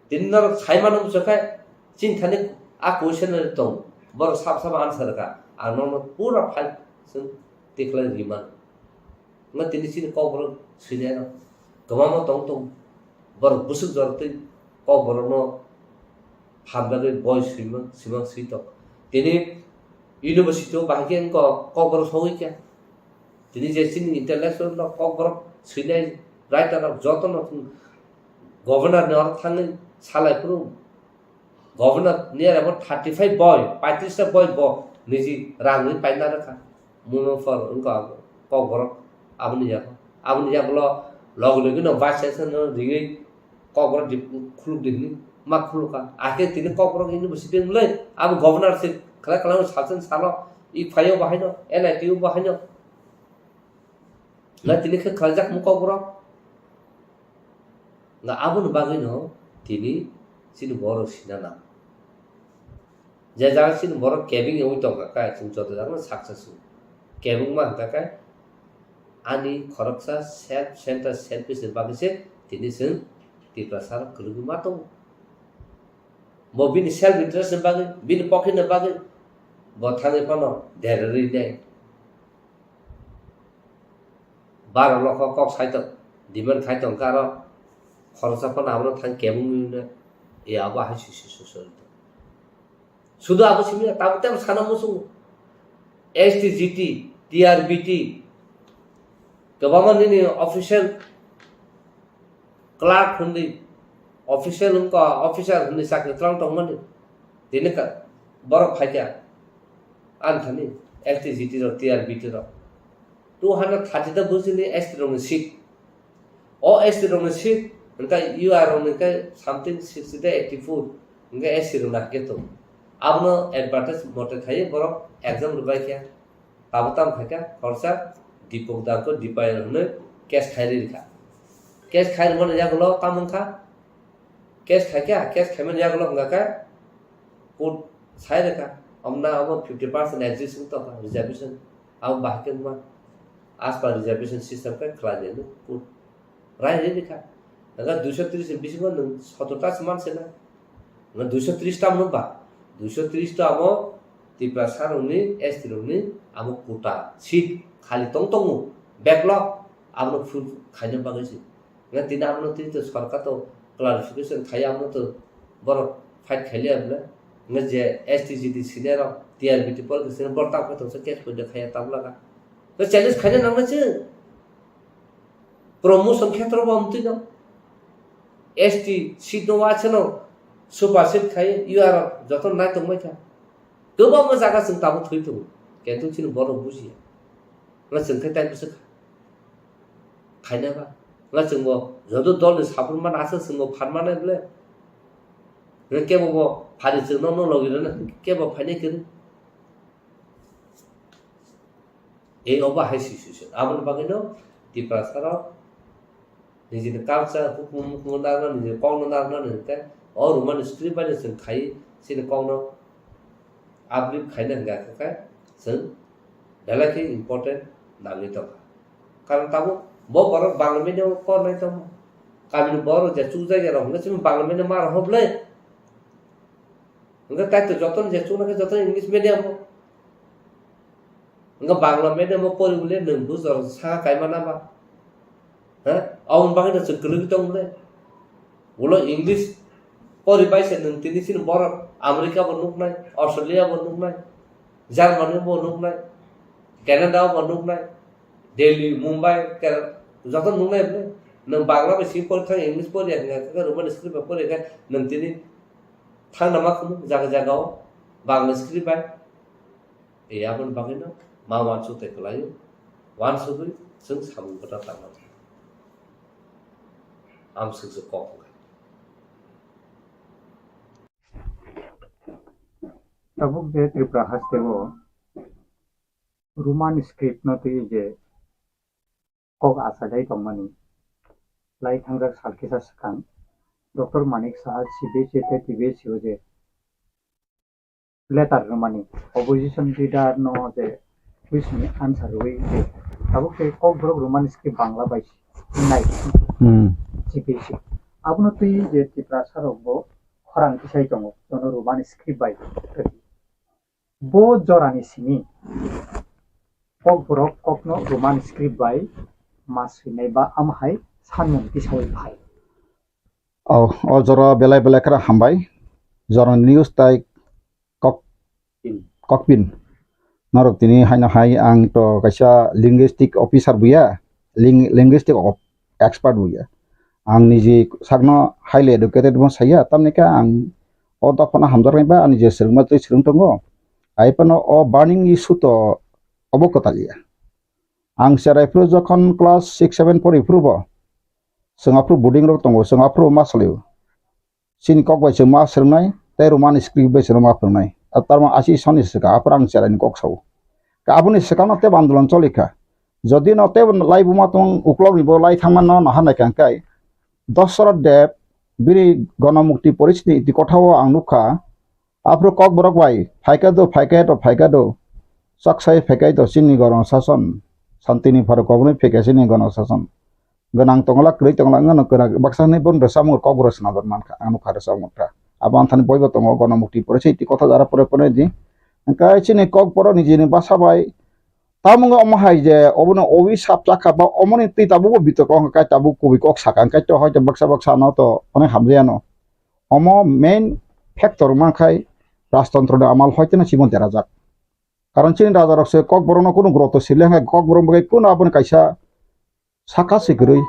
Tini norok saimano bwswk khe chini thani a question tong. Borok sab sab answer kha. Ang nono pura file chwng tikhlai riman. Wngkha tini chini Kokborok swinai rok kwbangma tong tong. Borok bwswk jorok twi Kokborokno hamjagwi boi swimang, swimang swi tong. Tini university o bahai khe wngkha Kokborok sogwi kha. Tini je chini intellectual rok Kokborok swinai writer rok jotono governor ni oro thangwi salai phuru. Governor ni aro bo thirty five boi, paitris ta boi bo niji rang ri paina rwkha. Muno phor wngkha Kokborok aboni yago. Aboni yagulo logi logi no vice chancellor no ringwi Kokborok di khuluk di hwnwi ma khulukha. Akhe tini Kokborok university wngwi abo governor se khlai khlai salsen salo i phaio bahaino N I T o bahaino. Na tini khe khlaijak mu Kokborok. Na aboni bagwino tini chini borok sina nang. Je jaga chini borok kebeng wngwi tongkha khe chwng joto jagano success wngo. Kebengma hwnkha khe ani khoroksa self center selfish ni bagwi se tini chwng Tiprasa rok kwrwngwi ma tongo. Bo bini self interest ni bagwi, bini pocket ni bagwi bo thangwi phano derarwi nai. Baro lokho kok sai tong, demand khai tong khe aro Khoroksa phano abono thang kebengwi hwnwi ya, abo hai sui sui sui sui. Sudu abo simi ya, tabuk tei sana muchungo. S T, G T, T R B T, kwbangma nini official clerk hwnwi, official wngkha, officer hwnwi chakri twlang tongmani. Tini ka-, borok phaikha, ani thani S T, G T rok, T R B T rok. Two hundred thirty ta bujini S T rokni seat. O S T rokni seat, hwnkhe U R rokni khe something sixty ta eighty four, hwnkhe S T rokni hakhe tongo. Abono advertise mote khaiwi borok exam rwbaikha. Tabuk tamo khaikha, khoroksa Dipok Dangko Dipayan hwnwi case khai rikha. Case khai rwmani yagulo tamo wngkha? Case khaikha, case khaimani yagulo hwnkha khe court sai rikha, omna omo fifty percent exist wng tongkha reservation, abo bahai khe wngma, as per reservation system khe khlai di hwnwi court rai rikha. Hwnkhe duiso tris ni bisingo nwng sotor ta se man se na. Nwng duiso tris ta mano ba? Duiso tris ta amo Tiprasa rokni, S T rokni amo quota seat khali tong tongo, backlog, abono full khaina bagwi se. Nga tini abono tini to sorkar to clarification khai abono to borok fight khailiya bwle. Nga je S T G T senior rok, T R B T por senior borok tamo khe tongsa case poida khaiya tabla ka. Nga challenge khaina nangna se. Promotion khetrobo amtwi no. S T seat no wa cheno super seat khai U R joto nai tongbai kha. Kwbangma jaga chwng tabuk thwi tongo. Kintu chini borok bujiya. Nga chwng khe tai bwswk kha. Khaina ba. Nga chwngbo joto dolni saphur mana aswk chwngbo phan manai bwle. Nga kebo bo phari chwngno no logi rwna kebo phainai kwrwi. Ei obo hai sui sui sui. Aboni bagwino Tiprasa rok nijini culture, hukumu mukumu narwkna, nijini kokno narwkna hwnkhe o Roman script bai no chwng khai chini kokno uplift khaina hwnkha khe chwng belai khe important nangwi tongkha. Karon tabuk bo borok Bangla medium o pornai tongma. Kamini borok je chukjak ya rok hwnkhe chini Bangla medium ma rok hoblai. Hwnkhe tai to jotono je chuknai khe jotono English medium o. Hwnkhe Bangla medium o pori bole nwng bujor saka kaima na ba? Ha? Aboni bagwi no chwng kwlwgwi tong bole. Ulo English pori bai se nwng tini chini borok America bo nuknai, Australia bo nuknai, Germany bo nuknai, Canada bo nuknai, Delhi, Mumbai, Kerala, joto nuknai bole. Nwng Bangla bai si pori thang English pori ya hwnkhe Roman script bai pori khe nwng tini thangna ma khum jaga jaga o Bangla script bai. E aboni bagwino ma uansuk tei kwlaio, uansugwi chwng samung kwtal tangma thang. Amswk se kok wngkha. Tabuk je Tripura haste o Roman script no twi je kok achajai tongmani lai thangjak sal kisa swkang Doctor Manik Saha C B S E tei T B S E o je letter rwmani opposition leader no je question ni answer rwui je tabuk tei Kokborok Roman script Bangla bai nai Hmm. C B S E. Abono twi je Tiprasa rok bo khorang tisai tongo, jono Roman script bai. Bo jorani simi Kokborok kokno Roman script bai ma swinai ba am hai sanmung tisaui phai. O, o jora belai belai khara hambai. Jora news tai kok, kokpin. Norok tini haino hai ang to kaisa linguistic officer buya, ling-, linguistic op-, expert buya. Ang niji sakno highly educated bo saya, tamni khe ang o dophano hamjaknai ba ani je swrwngma twi swrwng tongo. Ai phano o burning issue to obo kwtal ya. Ang cherai phuru jokhon class six seven pori phuru bo, chwng aphuru boarding rok tongo, chwng aphuru ma salio. Chini kok bai chwng ma swrwngnai, tei Roman script bai chwng ma phwrwngnai. A tarma asi soni swka, aphuru ang cherai ni kok sao. Ka aboni swkang no tebo andolon choli kha. Jodi no tebo lai buma tong uklok ni bo lai thangma no naha nai kang kai. Dosrat Deb, bini Gonomukti Porishni iti kotha o ang nukha, Aphuru Kokborok bai, phaikha do, phaikha do, phaikha do. Chaksai phaikha do, chini gorong sason. Santini pharo kokborok phaikha chini gorong sason. Gwnang tongla, kwrwi tongla, wngano kwrak, baksa hwnwi bono rwchapmung Kokborok swnamjak mankha, ang nukha rwchapmung kha. Abo anthani boibo tongo, Gonomukti pore se iti kotha jara pore pore di. Hwnkhe chini Kokborok nijini basa bai, Tamo wngkha omo hai je obono owi sap chakha ba omoni twi tabukbo bitorko wngkha, kai tabuk kubui kok sakha, hwnkhe to hoito baksa baksa no to onek hamjaya no. Omo main factor wngkha khai rajtontro ni amal hoito no chimo derajak. Karon chini raja rok se Kokborok no kunu guroto sile hwnkhe Kokborok bai kunu aboni kaisa saka se kwrwi.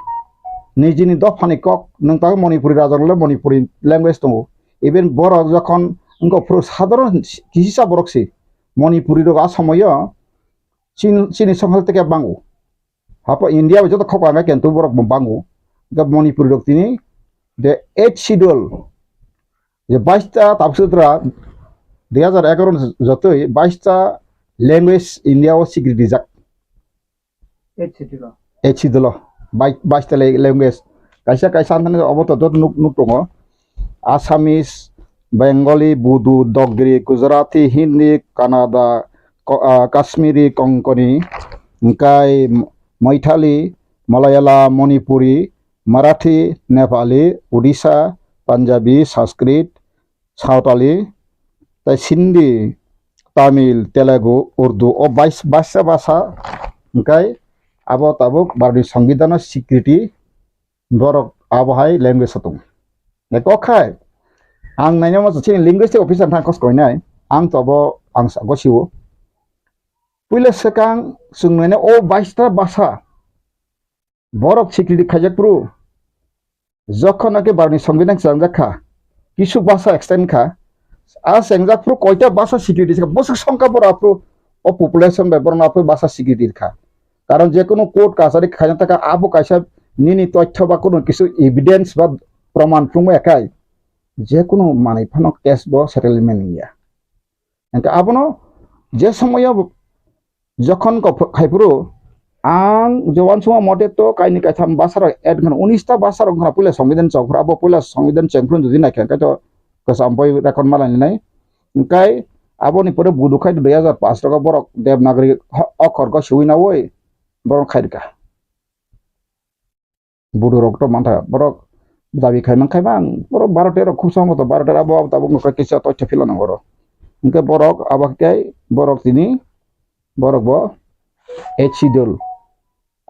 Nijini dophani kok nwng tabuk Manipuri raja rok le Manipuri language tongo. Even borok jokhon wngkha phuru sadharon kisa borok se Manipuri rok a somoyo chini, chini songkhal teke bango. Hapo India bai joto khok ang khe kintu borok bo bango. Hwnkhe Manipuri rok tini the eighth schedule je baista tabuk sutra dui hajar egaroh ni jotoi baista language India o sikri rijak. Eighth schedule o. Eighth schedule o. Bai-, baista le-, language. Kaisa kaisa anthani obo to joto nuk, nuk tongo. Assamese, Bengali, Bodo, Dogri, Gujarati, Hindi, Kannada, Ko-, ah, Kashmiri, Konkani, hwnkhe Maithili, Malayalam, Manipuri, Marathi, Nepali, Odisha, Punjabi, Sanskrit, Santali, tai Sindhi, Tamil, Telugu, Urdu, o bais-, baisa basa hwnkhe abo tabuk Bharatni Songbidanno sikriti borok abo hai language o tongo. Eko khai ang nainama chini linguistic officer thang kos koinai, ang to abo ang sa gosio. Puila swkang chwng naina o baista basa borok sikriti khaijak phuru, jokhon ake Bharatni Songbidan chwrangjak kha, kisu basa extend kha, a chengjak phuru koita basa sikriti kha, bwswk songkha borok aphuru o population bai borok aphuru basa sikriti kha. Karon je kunu court kachari khaina taka abo kaisa nini toithyo ba kunu kisu evidence ba proman phunukmaya khai je kunu manwi phano case bo settlement wngya. Hwnkhe abono je somoyo jokhon kok khai phuru ang je uansukma mote to kaini kaitham basa rok add wngkha, unis ta basa rok wngkha puila Songbidan chok phuru, abo puila Songbidan cheng phuru jodi naikha hwnkhe to kwcham boi record ma lainai. Hwnkhe aboni pore Bodo khai dui hajar paanch rok borok Devanagari ho-, okhor go siwi nawi borok khai rwkha. Bodo rok to mantha, borok dabi khai man khai man, borok baro tero khub somboto baro tero abo abo tabuk wngkha kisa toitha phila nango oro. Hwnkhe borok abo khe borok tini borok bo eighth schedule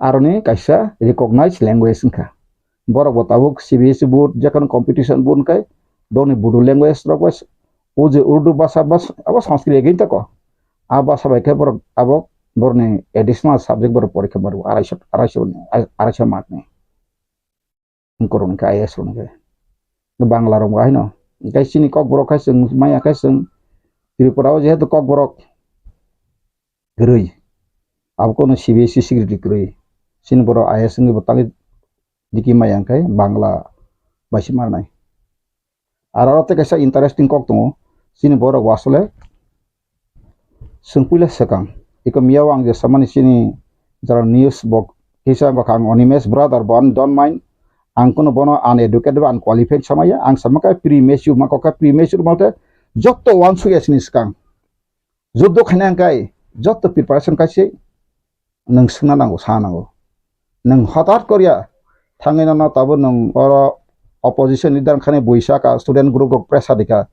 aroni kaisa recognized language wngkha. Borok bo tabuk C B S E board, jekhano competition board hwnkhe borokni Bodo language rok bai o je Urdu basa bas-, abo Sanskrit again tako. A basa bai khe borok abo borokni additional subject borok porikha maro araisho, araisho ni, araisho mark ni. Korok ni khe I A S rok ni khe. Bangla rok bo haino. Hwnkhe chini Kokborok khai chwng maya khai chwng Tripura o jehetu Kokborok kwrwi. Abo kono C B S E security kwrwi. Chini borok I A S wngwi bo tangwi diki maya hwnkhe Bangla bai se manai. Aro aro tei kaisa interesting kok tongo. Chini borok bo asole chwng puila swkang. Iko miyao ang je samani chini jara news bo kisa wngkha ang Animesh brother bo ani don't mind. Ang kono bono uneducated ba unqualified samaya. Ang samakha premature ma kokha premature malte jotto uansukya chini swkang. Juddo khaina hwnkhe jotto preparation kaise nwng swngna nango, sa nango. Nwng hotat koriya thangwi nono tabuk nwng oro opposition leader wngkhani buisa ka student group rok pressure dikha,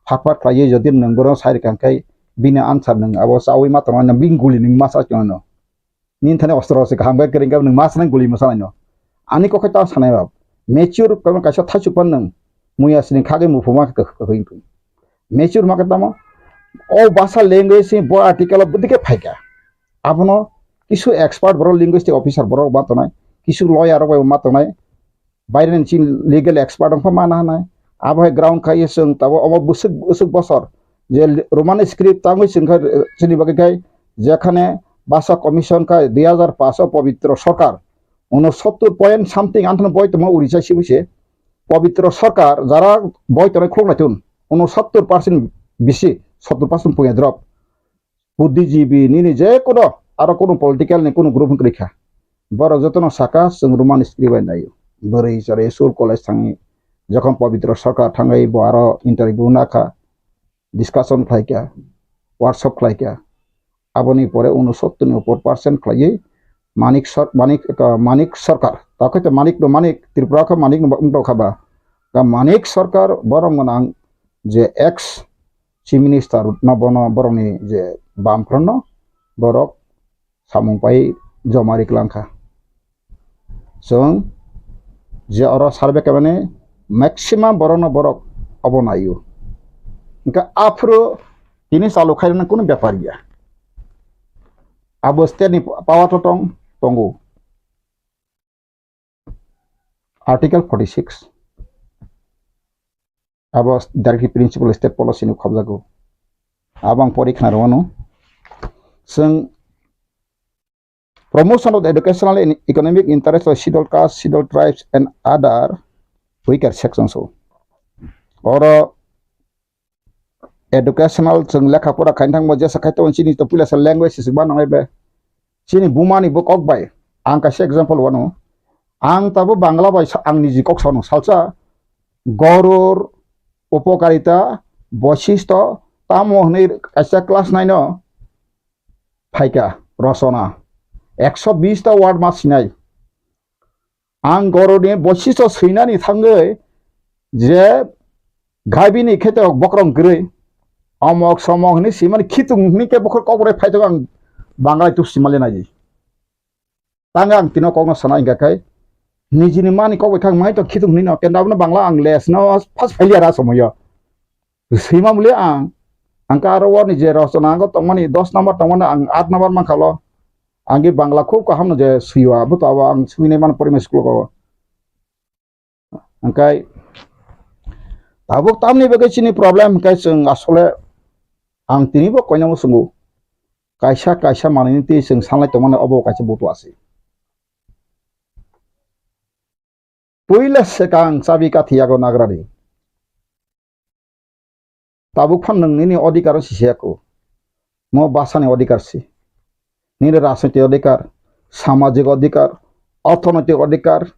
phat phat khlaiwi jodi nwng bono sai rwkha hwnkhe bini answer nwng abo chawi ma tongo, bini guli nwng ma sa tongo. Nini thani ostro se kaham khe kwrwng khe nwng ma sanai guli mwsa naino. Ani kok khe ta sanai ba. Mature khe kaisa thaichuk pan nwng. Muya sini khagwi muphuma khe kwkhwing thung. Mature ma khe tamo. O basa language ni bo article o bwdike phaikha. Abono kisu expert borok linguistic officer borok ma tongnai. Kisu lawyer rok bai ma tongnai. Baireni chini legal expert wngkha mana hwnai. Abo hai ground khai chwng tabuk omo bwswk, bwswk bosor je Roman script tangwi chwng kha, chini bagwi khai jekhane basa commission khai dui hajar paanch o Pabitra Sarkar unosottor point something anthano boi tongma Orissa sibu se. Pabitra Sarkar jara boi tongnai khuluk naitun unosottor percent bisi, sottor percent puya drop. Buddhijibi nini je kono aro kono political ni kono group wngkha. Borok jotono saka chwng Roman script bai naio. Bwrwi chwrwi school college thangwi jokhon Pabitra Sarkar thangwi bo aro interview nakha, discussion khlaikha, workshop khlaikha. Aboni pore unosottor ni upor percent khlaiwi Manik Sar-, Manik, Manik Sarkar. Takhai to Manik no Manik, Tripura khe Manik no wngtokha ba. Ka Manik Sarkar borok gwnang je ex Chief Minister no bono borokni je bamphranno borok samung pai joma ri klang kha. Chwng je oro survey khaimani maximum borokno borok obo naio. Hwnkhe aphuru tini chalu khairoknani kunu bepar ya. Abo state ni power to tong, tongo. Article forty six. Abo directive principle state policy ni khobjago. Abo ang pori khna rwno. Chwng promotion of the educational and economic interest of scheduled caste, scheduled tribes and other weaker sections o. Oro educational chwng lekha pora khaina thangbo jesa khai tongo chini to puila sa language se ba nangai be. Chini buma ni bo kok bai. Ang kaisa example wano. Ang tabo Bangla bai sa-, ang niji kok sano salsa goror, upokarita, boisisto, tamo hwnwi kaisa class nine o phaikha rosona. Ekso bis ta word ma sinai. Ang goroni boisisto swinani thangwi je gaibini kheto bokrong kwrwi omok somok hwnwi simani khitung hwnwi khe bokhor kokre phaitong ang Banglai tuk simale naidi. Tang ang tino kokno sana hingka khai nijini mani kok bai khang mai to khitung hwnwi no kenda abono Bangla ang les no first failure a somoyo. Swima muli ang, ang ka aro warni je rosona ang tongmani dos number tongmani ang aat number mankha lo. Ang ge Bangla khub kaham no je swiwa, bo to abo ang swinai mano primary school ko. Hingkai tabuk tamni bagwi chini problem hingkai chwng asole ang tini bo koinamo swngo. Kaisa kaisa manwini twi chwng sanlai tongmani obo kaisa butu asi. Puila swkang chabi kathi yago nagrani. Tabuk phan nwng nini odhikar o sisiyako. Mo bwsani odhikar si. Nini rajnoitik odhikar, samajik odhikar, orthonoitik odhikar,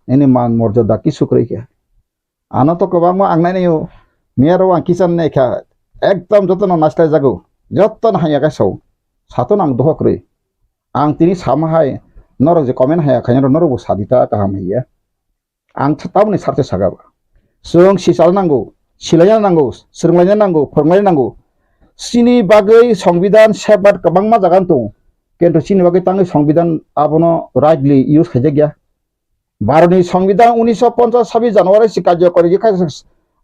nini man morjada kisu kwrwi khe. Ano to kwbangma ang nainai o, miyaro ang kichar nai kha, ekdom jotono naislai jago, jotono hamya khe sao. Sato nang dohok kwrwi. Ang tini sama hai, norok je comment haya khainai rok norok bo sadi ta kaham hiya. Ang th-, tamoni sarthe saka ba. Chwng sichal nango, silaina nango, swrwnglaina nango, phwrwnglaina nango. Chini bagwi songbidan safeguard kwbangma jaga tongo. Kintu chini bagwi tangwi songbidan abono rightly use khaijakya. Bharotni songbidan unisho ponchas sabis January si karjokori khe kha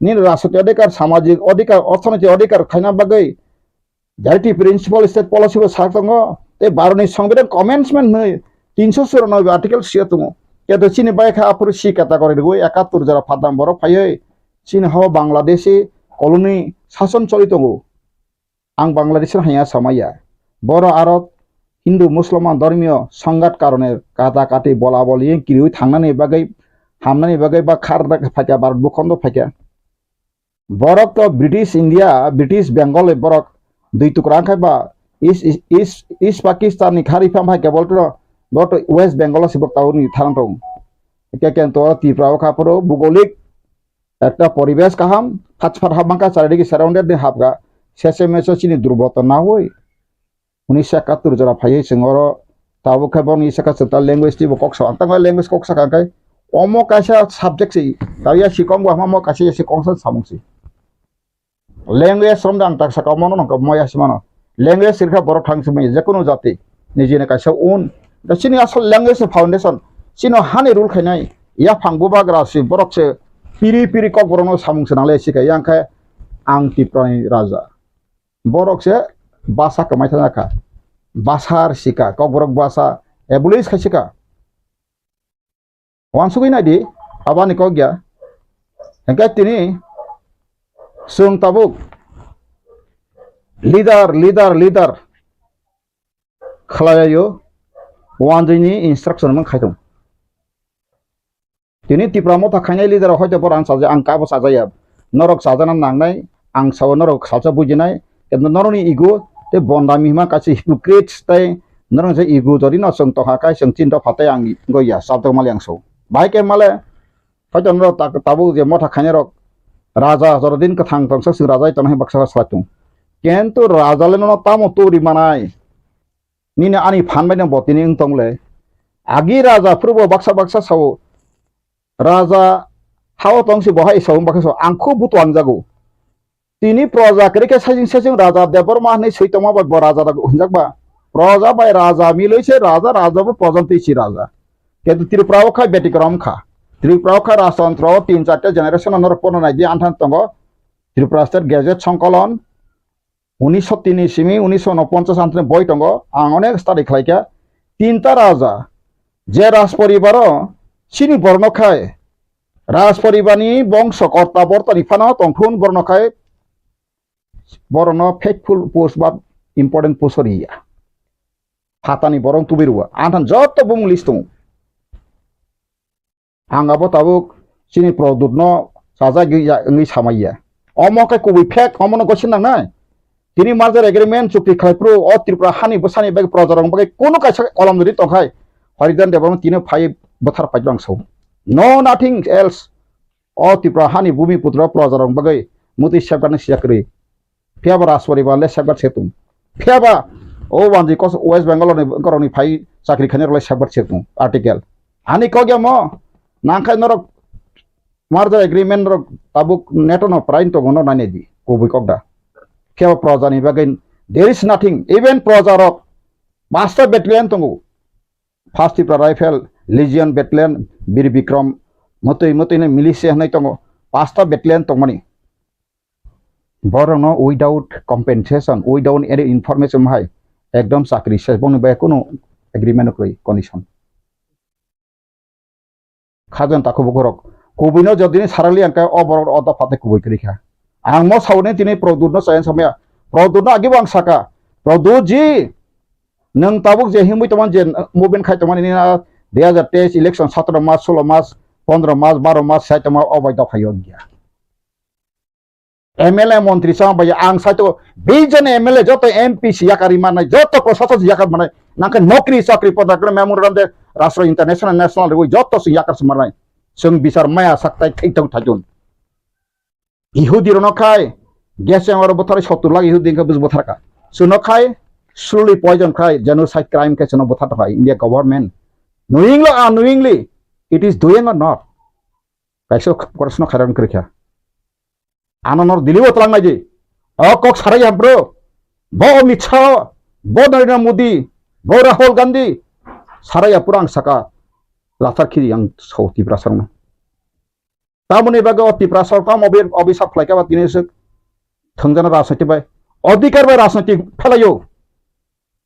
nini rajnoitik odhikar, samajik odhikar, orthonoitik odhikar khaina bagwi Directive principle state policy bo sak tongo, tei Bharotni Songbidan commencement hwnwi tinsho churanobe article sio tongo. Keto chini bai kha aphuru C category rwui ekattor jora phatnam borok phaiwi chini hao Bangladeshi colony sason choli tongo. Ang Bangladeshi haiya samaya. Boro aro Hindu Musulman dhormiyo songhat karone kata kati bola boli kiriui thangnani bagwi hamnani bagwi ba khar phaikha Bharat bukhondo phaikha. Borok to British India, British Bengal borok dui tukra wngkha ba East, East, East, East Pakistan ni khari pham hai kebol to, borok to West Bengal o sibok tauni tharang tong. Ke ke to Tripura o kha phuru bugolik ekta poribesh kaham, phat phat hap mangkha charidigi surrounded ni hapga, sese meso chini durboto na hoi. Unisho ekattor jora phaiwi chwng oro tabuk khe borokni saka chwng ta language twibo kok sa. Ang tangma language kok saka khe omo kaisa subject se, ta ya si kok bo hamo kaisa ya si kok sa samung se. Language romda ang tak saka omo no nokha mo ya si mano. Language sirkha borok thang simi je kunu jati nijini kaisa un. Da chini asol language ni foundation. Chino hani rule khainai ya phang bubagra si borok se piri piri kok borok no samung se nangle si kha yang khe ang Tiprani raja. Borok se basa kwmai thangjakha. Basa rwsika, kokborok basa abolish khaisika. Wansugwi naidi, abani kok ya. Hingke tini chwng tabuk leader, leader, leader khlailaio, wanjwini instruction mung khaitung. Tini Tipra motha khainai leader rok hoito borok ang chaja, ang kabo chajaya. Norok chajana nangnai, ang sao norok salsa bujinai. Kintu norokni ego tei bondami hima kaisa hypocrite tei norok je ego jodi no chwng tongkha kai chwng chinta phatai ang goya sabdok mali ang sao. Bahai khe male hoito norok ta-, tabuk je motha khainai rok raja jorodin kwthang tongsa chwng raja tongnai baksa salai tung. Kintu raja le nono tamo turi manai. Nini ani phan bai no bo tini wng tong le. Agi raja phuru bo baksa baksa sao. Raja hao tong si bo hai sao baksa sao. Ang khub butu ang jago. Tini proja kwrwi khe sajing sajing raja Debbarma hinwi swi tongma bai bo raja da hinjak ba. Proja bai raja milwi se raja, raja bo proja twi si raja. Kintu Tripura o khai betikrom kha. Tripura o khai rajtantro o tin charta generation no norok pono nai di anthan tongo. Tripura State Gazette Songkolon unisho tini simi unisho unoponchas antini boi tongo. Ang onek study khlai kha. Tinta raja je rajporibar o chini borno khai rajporibar ni bongso korta borta ni phano tongthun borno khai borokno faithful post ba important post o riya. Phatani borok tubui rwo. Ang than joto bumung list tongo. Ang abo tabuk chini Produt no chajagwi ya-, wngwi samaiya. Omo khe kubui fake, omo no gosi nangnai. Tini merger agreement chukti khlai phuru o Tripura hani bwsani bagwi projarok bagwi kunu kaisa kolam rwi tongkhai. Haridan Debbarma tini phai bwthar phai bang sao. No nothing else. O Tripura hani bumi putra projarok bagwi mutwi safeguard ni sijak kwrwi. Phiya ba Rajporibar le safeguard se tung. Phiya ba o wanji kos West Bengal ni borok ni phai chakri khainai rok le safeguard se tung. Article. Ani kok ya mo nangkhai norok merger agreement rok tabuk neto no prain tongo no nai di. Kubui kok da. Phiya ba proja ni bagwi there is nothing. Even proja rok basta battalion tongo. First Tipra Rifle, Legion Battalion, Bir Bikram, motoi motoi no militia hinwi tongo, pasta battalion tongmani. Borokno without compensation, without any information hai ekdom chakri se bongni bai kunu agreement kwrwi condition. Khajan takhuk bukhurok. Kubui no jodi ni sarali ang khe o borok o dopha tei kubui kwrwi kha. Ang mo sauni tini Produt no chaya samaya. Produt no agi bo ang saka. Produt ji, nwng tabuk je himwi tongmani je movement khai tongmani nini na dui hajar teis election satro mas, solo mas, pondro mas, baro mas sai tongma o bai dopha yo gya. M L A montri sama bai ang saito bijon M L A joto M P si yakari manai, joto prosason si yakar manai, nangkhe nokri chakri poda kre memorandum de rastro international national rwi joto si yakar si manai. Sung bisar maya saktai thai thau thajun. Ihudi rono khai gas yang oro bothar sottur lakh Ihudi khe bus bothar ka. Suno khai slowly poison khai genocide crime khe suno bothar khai India government. Knowingly or unknowingly it is doing or not. Kaisa korsno khairan kwrwikha. Ano nor Delhi o twlang nai di. O kok sarai ya bro. Bo Amit Shah, bo Narendra Modi, bo Rahul Gandhi. Sarai ya pura ang saka lathar khiri ang so Tiprasa rokno. Tamoni bagwi o Tiprasa rok tamo obi-, obisap khlai kha ba tini swk thwngjana rajniti bai. Odhikar bai rajniti phelaio.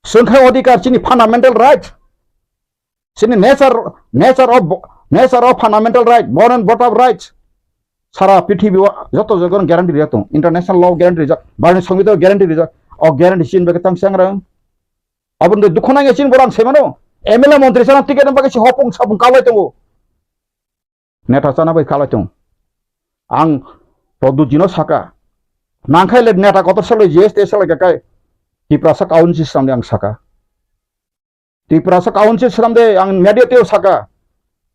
Swngkha odhikar chini fundamental right. Chini nature, nature of, nature of fundamental right, born and brought up rights. Sara prithibi o joto jaga guarantee rijak tong. International law guarantee rijak, Bharatni Songbitan guarantee rijak. O guarantee chini bagwi tang changrang. Aboni dukhu nangya chini borang semano. M L A montri sana ticket bagwi si hopung sapung kalai tongo. Neta chana bai kalai tong. Ang Produtjino saka. Nangkhai le neta kotor salai G S T salai kakai. Tiprasa council samde ang saka. Tiprasa council swnamde ang media teo saka.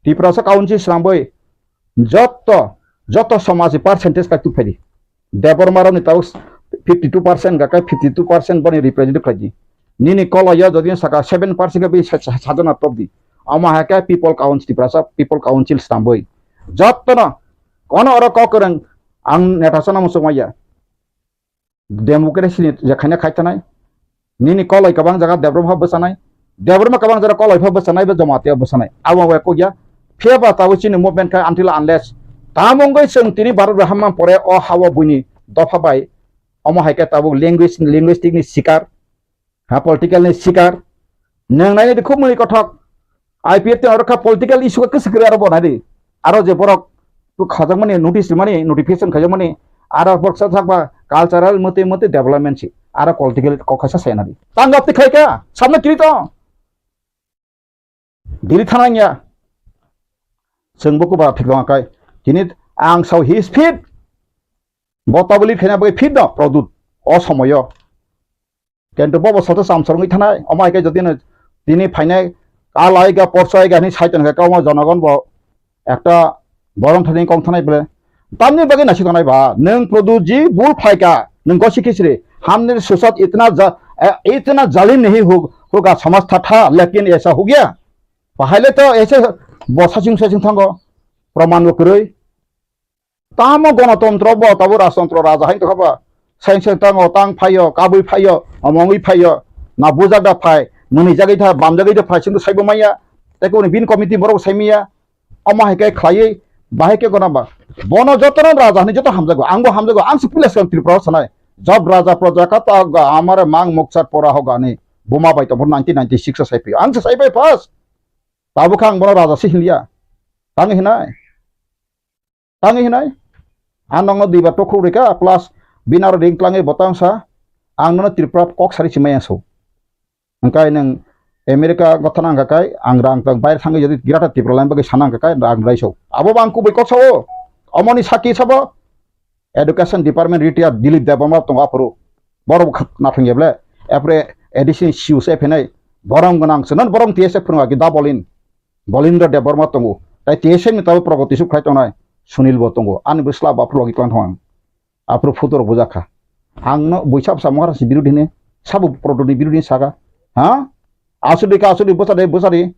Tiprasa council swnamwi jotto, jotto somajni percentage kaitu phaidi. Debbarma rokni tabuk fifty two percent gakai fifty two percent boni represent khlaidi. Nini koloio jodi saka seven percent khe bi sa-, sa-, sajana topdi. Omo hai khe people council, Tiprasa people council swnamwi jottono kono oro kok kwrwng ang neta chana muchungmaya. Democracy ni je khaina khai tanai. Nini koloi kwbang jaga Debbarma bwsanai. Debbarma kwbang jaga koloi pha bwsanai, bo Jamatia bwsanai. Abo bai kok ya. Phiya ba tabuk chini movement khai until unless tamo wngwi chwng tini Bharat bai hamma pore o ha-o buini dopha bai. Omo hai khe tabuk language, linguistic ni sikar. Ha, political ni sikar. Nwng nai di khub mui kothok. I P F T oro kha political issue kha kwswk kwrwi aro bo nai di. Aro je borok tu khajakmani notice rimani, notification khaijakmani, aro borok sa sakba cultural motwi motwi development si. Aro political kok khaisa sai nai di. Tang gap ti khai kha, samna kiri to. Dili thana ya. Chwng bo kuba thik dong kai. Tini ang sao hi speed. Bo tabuli khena bai fit no Produt. O somoyo. Kintu bo bo soto samsor wngwi thanai, omo hai khe jodi no tini phainai, kal ai ga, porsa ai ga hinwi sai tongkha, omo jonogon bo ekta borom thani kong thanai bole. Tamni bagwi naisik tongnai ba, nwng Produt ji bul phaikha, nwng gosi khisri, humne ke saath itna ja-, eh, itna zalim nahi ho-, hoga samajh tha tha, lekin aisa ho gaya. Bahai le to aise bo saching saching thango, proman bo kwrwi. Tamo gonotontro bo, tabo rajtontro raja hai tongkha ba. Sain sain tango, tang phaio, kabui phaio, omongwi phaio. na bujak da phai, mwnwi jagwi tha, bam jagwi da phai, chwng to saibo manya. Tei koboni bini committee borok sai manya. Omo hai khe khlaiwi, bahai khe gona ba. Bono jotono raja hinwi joto hamjago, angbo hamjago, ang se puila swkang Tripura o sanai. Job raja praja kata ga amare mang mokchar pora ho gani. Buma bai tongphuru nineteen ninety-six o sai phio. Ang se sai phai first. Tabuk khe ang bono raja se hinliya. Tang hinai. Tangwi hinai, ang nokno duibar tokhuk rikha, plus bini aro ring tlangwi bo tang sa, ang nono Tripura kok sari si maya so. Hwnkhe nwng America gotha nang kha kai, ang rang tang baire thangwi jodi Greater Tripura line bagwi sana nang kha kai, rang rai so. Abo bo ang kubui kok sao, omoni saki sabo, Education Department retired Dilip Debbarma tongo aphuru. Borok bo kha-, nathang ya ble, apre A D C ni C E O se phenai, borom gwnang se, non borom T S F phwrwng agi da bolin. Bolindra Debbarma tongo. Tai T S F ni tabuk progoti suk khai tongnai Sunil bo tongo. Ani bwsla bo aphuru logi tlang thang. Aphuru photo rok bujak kha. Ang no buisa bwsa Maharaj ni birodhi hini, sabo progoti ni birodhi hini saka. Ha? Asudi ka asudi bwsa de bwsa di.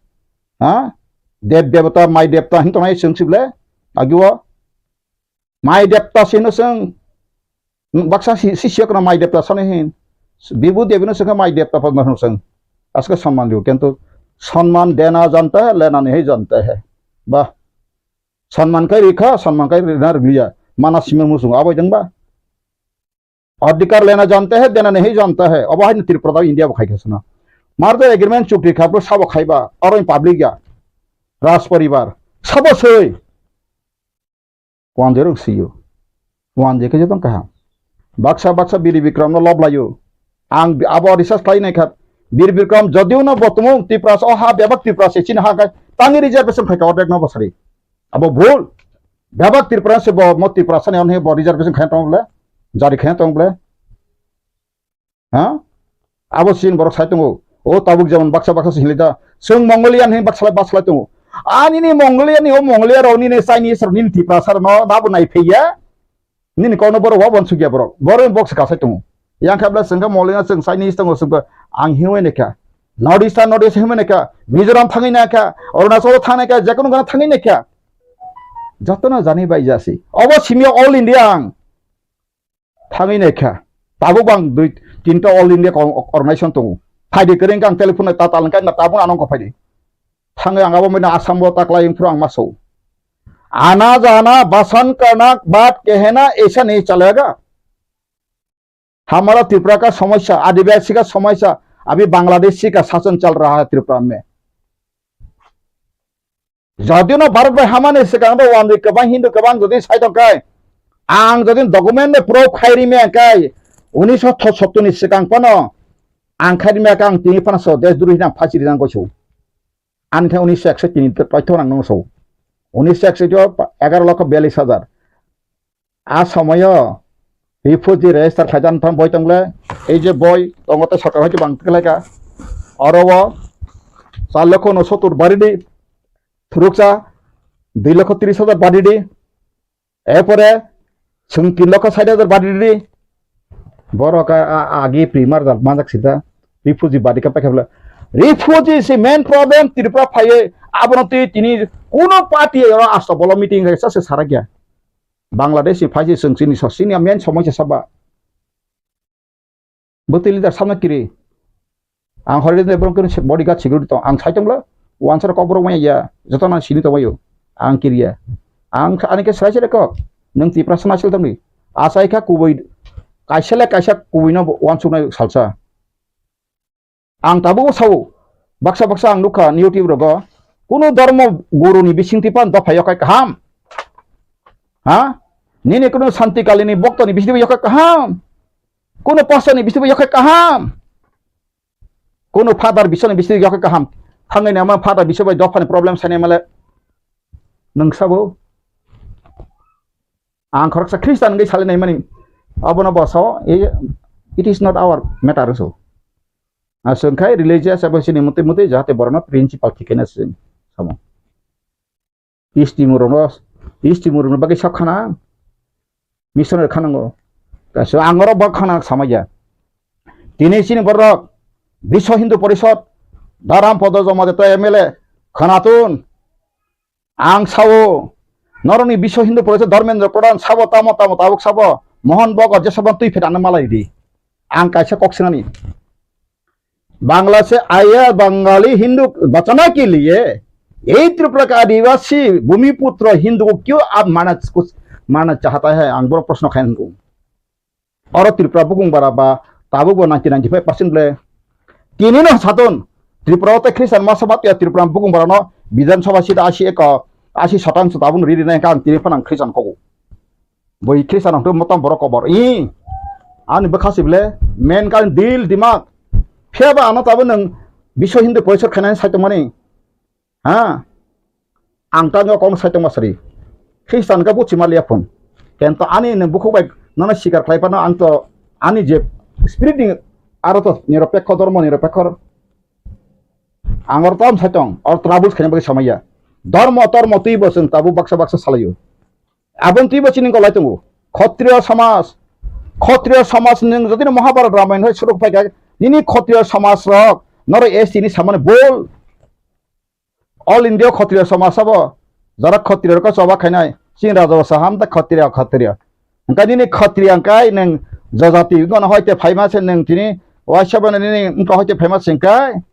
Ha? Dev devata, mai devata hin tongnai chwng sible. Agi o. Mai devta sino chwng, baksa si, si siya kono mai devta sano hin. Bibu devino chwngkha mai devta padma hino chwng. Aske sonman diyo, kintu sonman dena janta hai, lena nahi janta hai. Bah. Sonman kai rikha, sonman kai rina riliya. Mana simi musungo abo jengba. Adhikar lena janta hai, dena nahi janta hai. Abo hai Tripura da India bo khai khasana. Merger agreement chukti kha, bro sabo khaiba, aro public ya. Raj poribar. Sabo soi. Wanjwi rok sio. Wanjwi khe jotong kaham. Baksa baksa Biri Bikram no lob laio. Ang bi-, abo research khlai nai kha. Biri Bikram jodiu no bo tumung Tipra o ha bebak Tipra se chini ha kai tangi reservation khai ka ordek no bosari. Abo bhul. Bebak Tipra se bo mo Tipra sani on he bo reservation khai tong ble. Jari khai tong ble. Ha? Abo sin borok sai tongo. O tabuk jemon baksa baksa se hinlai da. Chwng Mongolian hin baksa baksa lai tongo. Ani ni Mongolian ni o Mongolia rok nini Chinese rok nini Tiprasa rok no dabo nai phaiya. Nini kok no borok wa bon sugya borok. Borok box ka sai tongo. Yang khabla chwng kha Mongolian chwng Chinese tongo chwng ang hiwi ne kha. North East North East hiwi ne kha. Mizoram thangwi na kha. Arunachal thang na kha. Jekono gana thangwi na kha. Jotono jani bai jasi. Obo simya all India ang. Thangwi naikha. Tabuk bang dui tinta All India Con-, Organization tongo. Phaidi kwrwng khe ang telephone nai tatal wngkha, na tabuk ano wngkha phaidi. Thangwi ang abo mino Assam o taklai wngphuru ang ma sao. Ana jana basan karna baat kehna aisa nahi chalega. Hamara Tripura ka samasya, Adivasi ka samasya, abhi Bangladeshi ka shasan chal raha hai Tripura mein. Jodi no Bharat bai hamani swkang do wanjwi kwbang Hindu kwbang jodi sai tong kai, ang jodi document bai proof khai ri me kai, unisho sottor ni swkang phano ang khai ri me kai, ang tini phano so desh droi hinang phasi ri nang goiso. Ani khe unisho ekso tini paitho nang nung so. Unisho ekso egaro lokho biyallis hajar. A somoyo refugee register khlaijaknai boi tongle, ei je boi tongo tei sorkar hai bang tiklaika. Oro o char lokho unosotur baridi, thuruksa dui lokho tris hajar baridi, erpore chwng tin lokho sait hajar baridi. Borok a, a, agi primar jal manjak sida refugee badi ka paikha bwle. Refugee si main problem Tripura phaiwi abono twi tini kuno party oro asto bolo meeting hai sa se sarakya. Bangladesh ni phaisi chwng chini so, chini main somoisa saba. Bwtwi leader samna kiri. Ang hori de borok kiri bodyguard security tong. Ang sai tongla, wansar kok borok maya ya, joto na sini tongbayo. Ang kiriya. Ang ani khe sai sai kok. Nang Tiprasa nasil tongni. Asai kha kubui, kaisa le kaisa kubui no wansuk nai salsa. Ang tabuk sao, baksa baksa ang nukha YouTube rogo, kunu dharma guru ni bising tipan dopha yokhai kaham. Ha? Nini kunu Santi Kali ni bokto ni bising tipan yokhai kaham. Kunu pastor ni bising tipan yokhai kaham. Kunu father bising ni bising tipan yokhai kaham. Thangwi ni ama father bising bai dopha ni problem sani male. Nung sabo. Ang khoroksa Christian wngwi salinai mani. Abono bo sao, "It is not our matter," so. Aswk khai religious abo chini mutwi mutwi jahate borokno principle khikheno se samo. Isti murokno, isti murokno bagwi sak khana, missionary khanango. Kaisa ang oro bak khana samaya. Tini chini borok Biswa Hindu Porishod, Dharam Podo Jomade to M L A khanatun. Ang sao, norokni Biswa Hindu Porishod Dharmendra Pradhan sabo tamo tamo tabuk sabo, Mohan Bhagwat jesabo twi phetano malai di. Ang kaisa kok sinani. Bangla से आया बंगाली हिंदू बचाना के लिए यही त्रिपुरा का आदिवासी भूमिपुत्र हिंदू को क्यों आप मारना, मारना चाहता है? Ang borok proshno khai nung. Oro Tripura bukung bara ba tabuk bo ninety ninety five percent le. Tini no saton Tripura o tei Christian masa bat ya Tripura bukung bara no Bidhan Sabha seat asi eko, asi satang su tabuk riri nai kang tini phanang Christian kogo. Boi Christian hwnkhe motom borok kobor. I, ani bwkha si bile, men kan dil dimak. Phiya ba ano tabuk nwng Biswa Hindu Porishad khainani sai tongmani. Ha? Ang tangwi kok sai tongma sari. Christian ka buchi maliya phun. Kento ani nwng bukhuk bai nono sikar khlai phano ang to ani je spirit ni aro to niropekho, dhormo niropekho. Ang or tam sai tong, or troubles khaina bagwi samaya. Dhormo, tormo twi bo chwng tabuk baksa baksa salaio. Aboni twi bo chini golai tongo. Khotriyo samaj, khotriyo samaj nwng jodi no Mahabharat Ramayana hai suruk phaikha, nini khotriyo samaj rok, noro S T ni samani bol. All India khotriyo samaj sabo, jara khotriyo rok choba khainai, chini raja basa ham ta khotriyo, khotriyo. Hwnkhe nini khotriyo hwnkhe nwng jajati wngkha no hoite phaima se nwng tini, waisa bo nini wngkha hoite phaima se hwnkhe.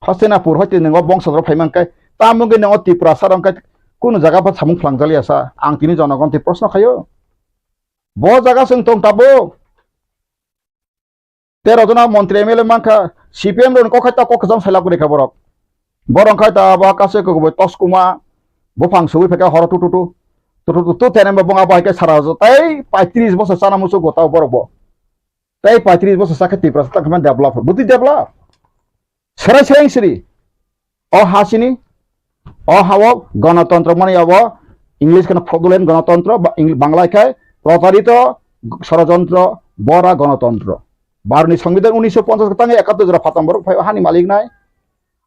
Hastinapur hoite nwng o bongso rok phaima hwnkhe, tamo wngkhe nwng o Tiprasa rok hwnkhe kunu jaga pha samung phlangjakliya sa, ang tini jonogon twi proshno khaio. Bo jaga chwng tong tabuk. Tero jona montri M L A mankha, C P M rokni kok khai ta kok kwcham sailak gori kha borok. Borok khai ta abo kasu kubui toskuma, buphang sugui phaikha horo tu tu tu. Tu tu tu tu tene bo bong abo hai khe sara jo tei paitris bosor chana muchuk bo tao borok bo. Tei paitris bosor sakhe Tiprasa tang khe develop. Bwtwi develop. Serai serai siri. O ha sini, o ha o gonotontro mani abo English kheno fraudulent gonotontro, ba-, Eng-, Bangla khai protarito sorojontro, bora gonotontro. Bharotni Songbidan unisho ponchas tang ekattor jora phatam borok phai o hani malik nai.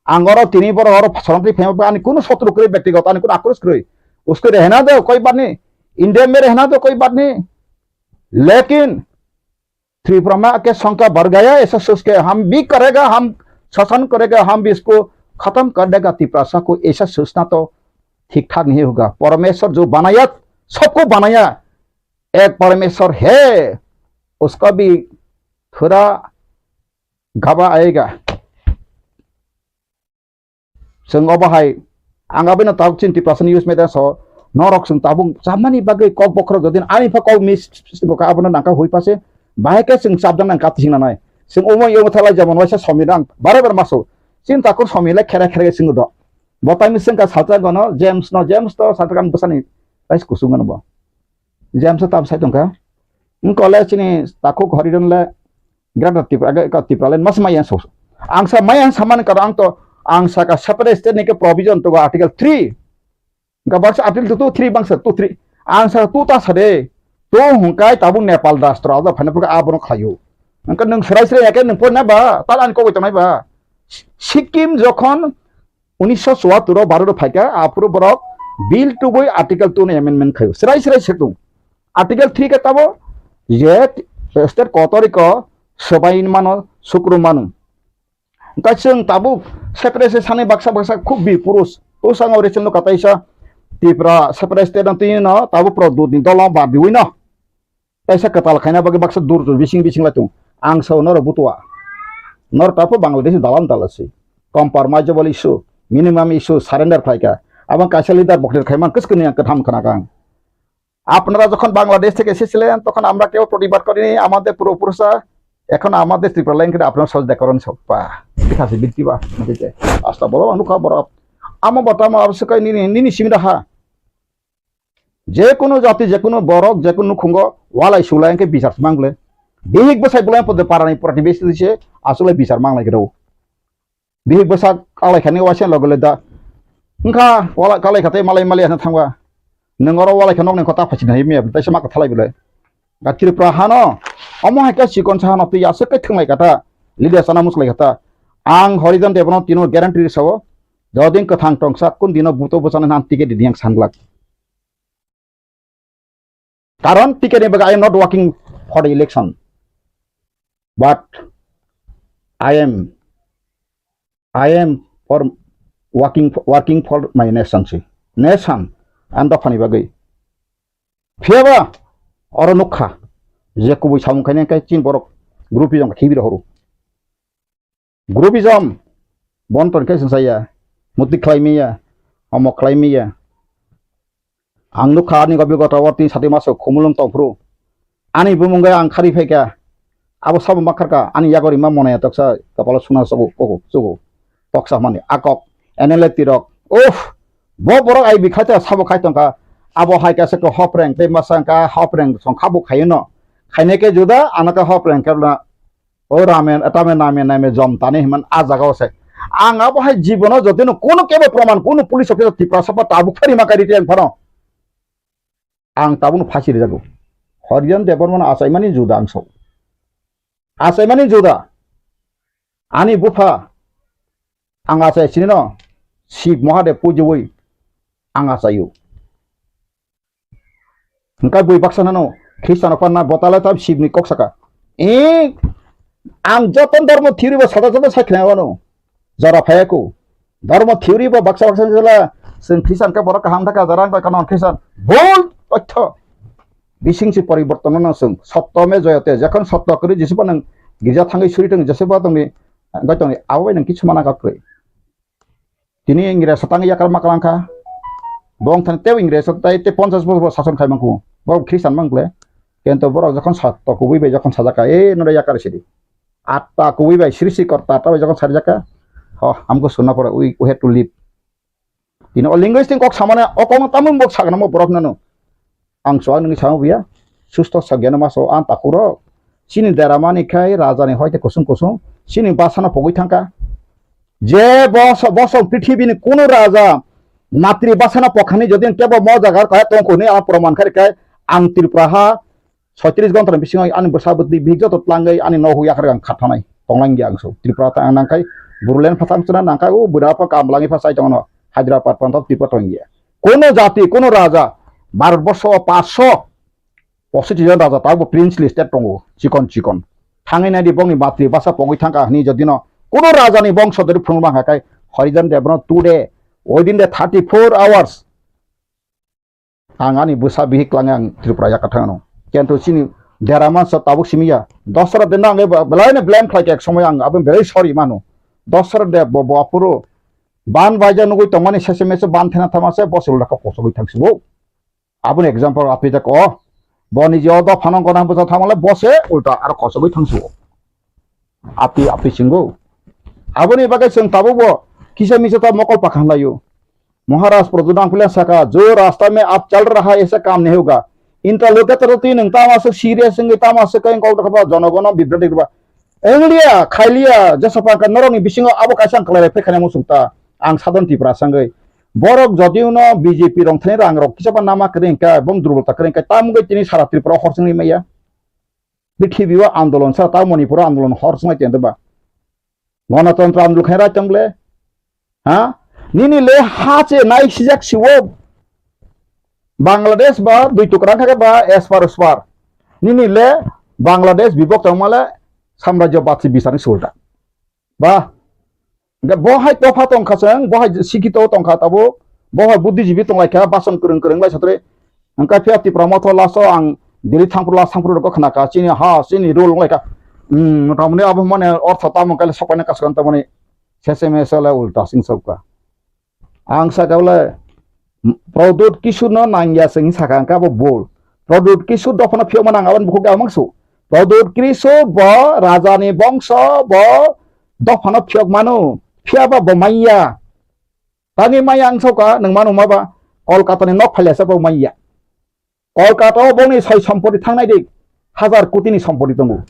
Ang oro tini borok oro soronti phai ani kunu sotru kwrwi, bektigoto ani kunu akros kwrwi. Usko rehna do koi bat nahi, India mein rehna do koi bat nahi. Lekin Tripura में आके शंका बढ़ गया, ऐसा सोच के हम भी करेगा, हम शासन करेगा, हम भी इसको खत्म कर देगा, तिपरासा को, ऐसा सोचना तो ठीक ठाक नहीं होगा। परमेश्वर जो बनाया, सबको बनाया, एक परमेश्वर है, उसका भी थोड़ा घबरा आएगा। Chwng obo hai, ang abino tabuk chini Tiprasani news media so, norok chwng tabuk chamani bagwi kok bokhorok jodi ani pha kok miss bo ka abono nangkha hui pase, bahai khe chwng chapjak nang kati singna nai. Chwng omo yomo thalai jemon waisa somi rang bare bare maso. Chini takhuk somi le khere khere chwng do. Bo taini chwng ka salsa gono James no, James to salsa kan bwsani rais kusung gono bo. James to tab sai tongkha. Wng kole chini takhuk Horidon le Greater Tripura, age ka Tripura line mas maya so. Ang sa maya samani karo ang to, ang sa ka separate state ni ke provision to Article three. Ga baksa Article two, two, three bangsa two, three. Ang sa two ta sa de. To hungkai tabuk Nepal rashtra da phane pura abono khlayo. Angka nung serai serai ya ke nung pon na ba, tal an ko to nai ba. Sikkim jokhon unisho chuattor o Bharat o phaikha, aphuru borok bill tubui Article two no amendment khaio. Serai serai setung. Article three khe tabo je state kotoriko swbai mano, sukru mano. Hwnkhe chwng tabuk separate se sani baksa baksa khub bi purus. O sango recent no kataisa Tripura separate state no twi no tabuk produt ni dolo ba biwi no. Kaisa kwtal khaina bagwi baksa dur dur bising bising lai tongo. Ang sao norok butua. Norok tabuk Bangladesh ni dalam dala se. Compromisable issue, minimum issue surrender khlai kha. Abang kaisa leader bokler khai man kwchwkni ang kwtham khna kha ang. আপনারা যখন বাংলাদেশ থেকে এসেছিলেন, তখন আমরা কেউ প্রতিবাদ করিনি। আমাদের পূর্বপুরুষরা, এখন আমাদের ত্রিপুরা লাইন কিন্তু আপনারা সহজ ব্যাকরণ সব পা। ঠিক আছে, বৃত্তি বা, ঠিক আছে। আস্তা বলো, মানু খা বড়। আমা বটা মা আবশ্যক nini, nini simi raha. Jekunu jati, jekunu borok, jekunu khungo walai sulai hwnkhe bichar mangle. Bihik bwsai bolai pode parani protibesi se asole bichar manglai gro. Bihik bwsa kalai khani waisa logo le da. Wngkha wala kalai khatai malai malai ano thangwa. Nwng oro walai kha nokni kota phaichini hai miya taisa ma kathalai bole. Ga Tripura hano omo hai khe chikon sa hano twi aswk khe thwnglai kata. Lidia sana muslai kata. Ang Horijan Debno tino guarantee sao. Jodin kwthang tongsa kun dino buto bwsana nan ticket didi yang sanglak. Karon ticket ni bagwi I am not working for the election, but I am, I am for working, working for my nation si, nation and dophani bagwi. Phiyaba oro nukha je kubui samung khainai khe chini borok group jong khibi rohoro. Groupism, bon ton khe sungsaya, muti khlai miya, omo khlai miya. Ang nukha ani gobi gota o tin sati maso khumulung tongphuru. Ani bumung gai ang khari phaikha. Abo sabo makharka ani yagori ma monaya toksa kapalo suna sogo koko sogo. Toksa mani akok N L A tirok. Uff! Bo borok ai bikhaita sabo khai tongkha. Abo hai kasa ko hopreng tei masa ka hopreng song khabo khayono. Khainai ke juda anaka hopreng ke na o ramen, tame name name jom tani himan a jaga o se. Ang abo hai jibono jotino kono kebo proman, kono police officer Tiprasa ba tabuk phari ma kari tiyang phano. Ang tabukno phasi rijago. Horijan Debbarmano achaimani juda ang sao. Achaimani juda. Ani bupha ang achai sinino Shiv Mahadev pujiwi ang achaio. Hingkha bui baksa nano Khristan rok panna botale tam Shivni kok saka. E, ang joto dormo theory bo sada sada sai khna wano. Jora phaya ko. Dormo theory bo baksa baksa jela sing Khristan ka borok kaham thaka jara ang koi kanon Khristan. Bol totho. Bising si poriborton no sing. Sotto me joyate. Jokhon sotto kri jisipa nang girja thangwi suri tong jisipa tongni goi tongni abo bai nang kichu mana ka kri. Tini Ingres tang yakar makalangkha. Bong thang teo Ingres tai te ponchas bosor sason khai mangku. Bo Khristan mang ble. Kento borok jokhon sa to kubui bai jokhon sajaka e nore yakar sidi. Atta kubui bai srisi korta ta bai jokhon sarjaka. Ho amko sunna pore we, we have to live. Tini o linguistic kok samane o kok tamung bok sagna mo borok nano. Ang chuak nungwi sao buya, susto sagyano maso ang takhurok. Chini deramani khai rajani hoite kusung kusung, chini basano pogwi thangkha. Je boso, boso prithibini kunu raja matri basano pokhani jodi kebo mo jaga kaya tongkuni ang proman kharikha ang Tripura ha soitris gontrani bisingo ani bwsa bwtwi bihik joto tlangwi ani nogo yakar ang khathanai tonglang ya ang so. Tripura ta ang nangkhai Bodoland phatang chwna nangkhai o bwrapa kamlangwi pha chai tongno Hyderabad pantha Tripura tongya. Kono jati, kono raja, Bharatborsho o paanch sho pochis jon raja tabuk princely state tongo, chikon chikon. Thangwi naidi bongni matri basa pogwi thangkha hwnwi jodino kono rajani bongso dori phunukma hwnka khe Horijan Debbarma today, within the thirty-four hours, ang ani bwsa bihik langwi ang Tripura yakarthang ano. Kintu chini dera mansa tabuk simi ya. Dosra de nang belai no blame khlai khe ek somoi ang abo belai sorry mano. Dosra de bo, bo aphuru ban baija nugui tongmani sese mese ban thena thama se bosul raka kosogwi thang sibo. Aboni example api jak o. Boni je o dopha nang gona bwsa thangmale bose ulta aro kosogwi thang sibo. Api, api singo. Aboni bagwi chwng tabukbo kisa misa ta mokol pakhan laio. Maharaj Pradyot Angphilan saka, "Jo rasta mein aap chal raha hai, aisa kaam nahi hoga." Interlocutor twi nwng tama se serious wngwi tama se khe kok dokha ba jonogono bibroti ba. Engliya, khailiya, jesa pangkha norokni bisingo abo kaisa ang kwlai phai khana muchung ta. Ang sadon Tripura sangwi. Borok jodi uno B J P rong thani rang rok kisa ba nama kwrwi hwnkhe, bong durbolta kwrwi hwnkhe, tamgwi tini sara Tripura hor chwngwi maya. Prithibi o andolon sa, ta Manipur o andolon hor swngai tong ba. Ganatantra andolon khaina rai tong le. Ha? Nini le ha che nai sijak siwo. Bangladesh ba dui tukra kha ba espar uspar. Nini le Bangladesh bibok tong male samrajyo batsi bisani sulta. Ba, hingke bo hai topha tongkha chwng, bo hai sikito tongkha tabuk, bo hai buddhijibi tonglaikha, bason kwrwng kwrwng lai satre. Hingke phiya Tipra motho last o ang Delhi thangphuru last thangphuru rwgwi khnakha, chini ha, chini rule wnglaikha. Hmm, tamoni abo mane ortho tamo khe sokpaina kaskang tamoni seseme sele ulta sing sokha. Ang saka le Pradyot Kishore no nangya se hing saka hingke abo bol. Pradyot Kishore dophano phiyokma nang aboni bukhuk ya mangsu. Pradyot Kishore bo rajani bongso bo dophano phiyok mano. Phiyaba bo manya. Tani manya ang soka nang mano maba Kolkata ni nok phailasa bo manya. Kolkata o bongni soi sompoti thangnai di, hazar koti ni sompoti tongo.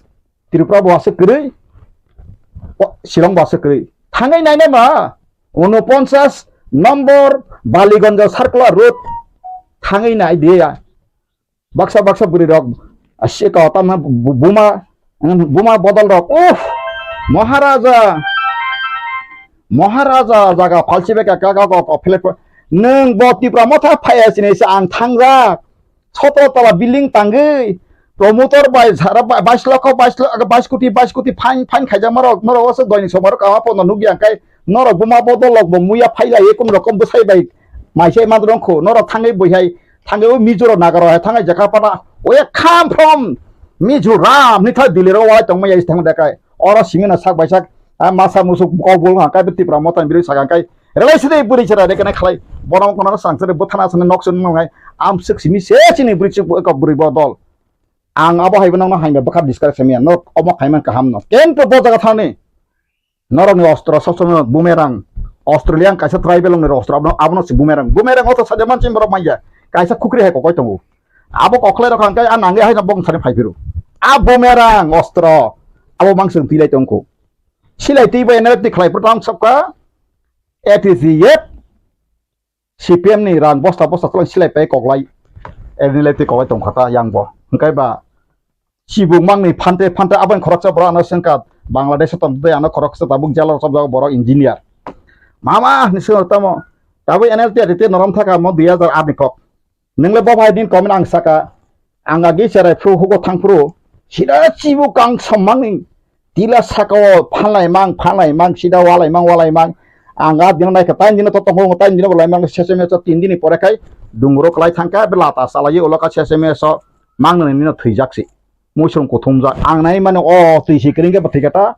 Tripura bo aswk kwrwi, o, Shillong bo aswk kwrwi. Thangwi nainai ma, unoponchas nombor Baliganj Circular Road thangwi nai di ya. Baksa baksa bwrwi rok, aswk o tamna bu-, buma, buma bodol rok, uff, Maharaja, Maharaja jaga phalsi bai ka, ka, ka, ka, ka, philip, nwng bo Tipra motha phaiya sini se ang thangjak. Sotro tala building tangwi, promoter bai sara ba-, bais lokho, bais lo-, bais koti, bais koti fine, fine khaijak norok, norok o se doini somoi rok kama pono nukya, hingke norok buma bodol rok bo muya phailai, kun rokom bwsai bai maisai man rongkho, norok thangwi bui hai, thangwi o Mizo rok Naga rok hai thangwi jaka pana, we come from Mizoram, ni thai Delhi rok walai tongma ya, thangma dekai, oro simi na sak bai sak, A masa musuk kok bul hang kai Tipra motani biri saka kai. Relai sini buri chara de kene khalai. Bono kono sang sere botana sene nok sene nongai. Am sik simi se sini buri chuk ko buri bo dol. Ang abo hai bono hang ba bwkha discuss khamya. No omo khaiman kaham no. Kento bo jaga thani. Norokni ostro sob somoi bumerang. Australian kaisa tribal ni ostro abono abono si bumerang. Bumerang oto saja manchim borok manya. Kaisa khukri hai kokoi tongo. Abo kokhlai rok hang kai a nangya hai no bong thani phai phiru. A bumerang ostro. Abo mangsung tilai tongkho. Silai twi bai N L F T khlai pwrwng tong sokha, A T C F, C P M ni rang bosta bosta tong silai pai koklai, N L F T koklai tong kha ta yang bo. Hwnkhe ba chibuk mangni phante phante aboni khoroksa borok ano sengkha Bangladesh o tong tei ano khoroksa tabuk jalo chopjak borok engineer. Mama ni sengok tamo tabuk N L T A T T norom thaka mo dui hajar aat ni kok. Nwngle bo bai din comment ang saka, ang agi cherai phru hugo thang phru, sida chibu kang sommangni tila saka o phanlai mang, phanlai mang, sida walai mang, walai mang. Ang a dino naikha, tain dino to tongo, tain dino bolai mang, sesame so tin dini pore khai dungro klai thangkha, be lata salai ulo ka sesame so mang nini nino thwijak si. Muisung kuthumjak, ang nai mani o twi si kring khe bo thwi kha ta.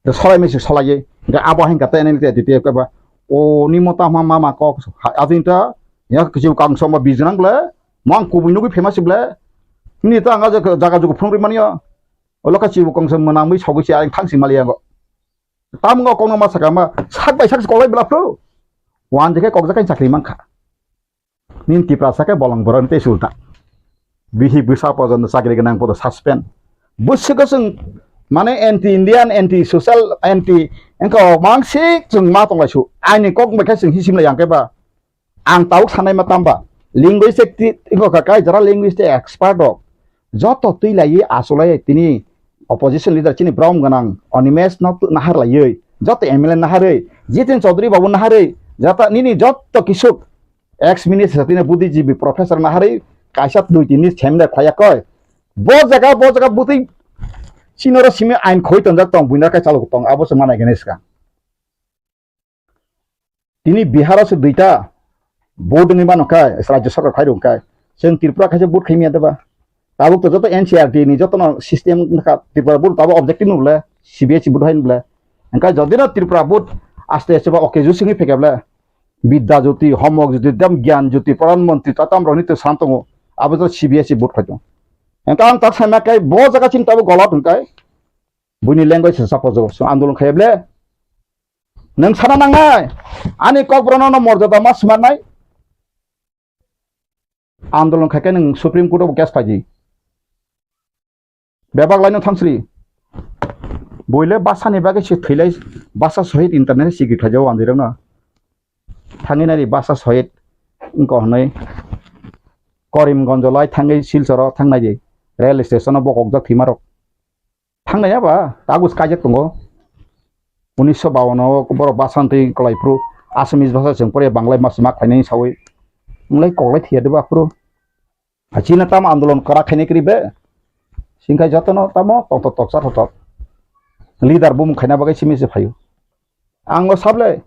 Solai misi solai ye. Hingke abo hingka te nini te titi ke ba. O nimo ta ma ma ma kok. Adin ta ya kisi kang soma bijnang ble. Mang kubui nugui famous ble. Ni ta anga jaga jugu phung ri mani ya. Olo ka chibu kang soma nang mi sogui si aring thang si mali ya go. Tam ngo kong ma saka ma sak bai sak kolai bla pro. Wan jeke kok jakai chakri mangkha. Nini Tiprasa khe bolong borok tei sulta. Bihi bwsa pojono chakri gwnang podo suspend. Bwswkhe chwng mane anti Indian, anti social, anti wngkha o mangsik chwng ma tonglaisu. Aini kok bai khe chwng hisim lai yang khe ba. Ang tabuk sanai ma tamba. Linguistic ti wngkha kai jara linguistic expert rok. Joto twi lai achulai tini opposition leader chini brom gwnang Animesh no nahar laiwi. Joto M L A naharwi. Jitin Chaudhary babu naharwi. Jata nini joto kisuk ex minister tini buddhijibi professor naharwi kaisa dui tini seminar khwlaiya koi. Bo jaga bo jaga bwtwi chinoro simi ain khoi tongjak tong buina kai chalok tong abo se manai gani swkang. Tini Bihar o se duita vote ni mano kai rajya sarkar khai rung kai. Chwng Tripura kaisa vote khai miya deba. Tabuk to joto N C R T ni joto no system kha Tripura vote tabuk objective no bole C B S E vote hai no bole. Engkai jodi no Tripura vote aste aste ba okay ju singwi phekable. Bidya Jyoti, Homok Jyoti, dam Gyan Jyoti, Pradhan Mantri, tatam rok ni to sam tongo. Abo to C B S E board khai tongo. Engka ang tak sama kai bo jaga chin tabo golot hingkai. Buini language se sapo jo. So andolon khai ble. Nang sana nangnai. Ani kok brono no morjada ma smarnai. Andolon khai kai nang Supreme Court of case phaji. Bebak laino thangsri. Boile basani bagwi se thwilai basa sohit internet sigi khlaijao anjirokno. Thangwi nari basa sohit wngkha hwnwi Karimganjo lai thangwi Silchoro thangnai di. Rail station o bokokjak thwimarok. Thangnai ya ba tagus kaijak tongo. Unisho bawan o borok basa twi kwlai phuru Assamese basa chwng pore Banglai mas mak khainai sawi. Wngkhlai koklai thwiya de ba phuru. China tamo andolon kwrak khainai kwrwi be. Singkha jotono tamo tongthok toksa thothok. Leader bumung khaina bagwi simi se phaio. Ang o sable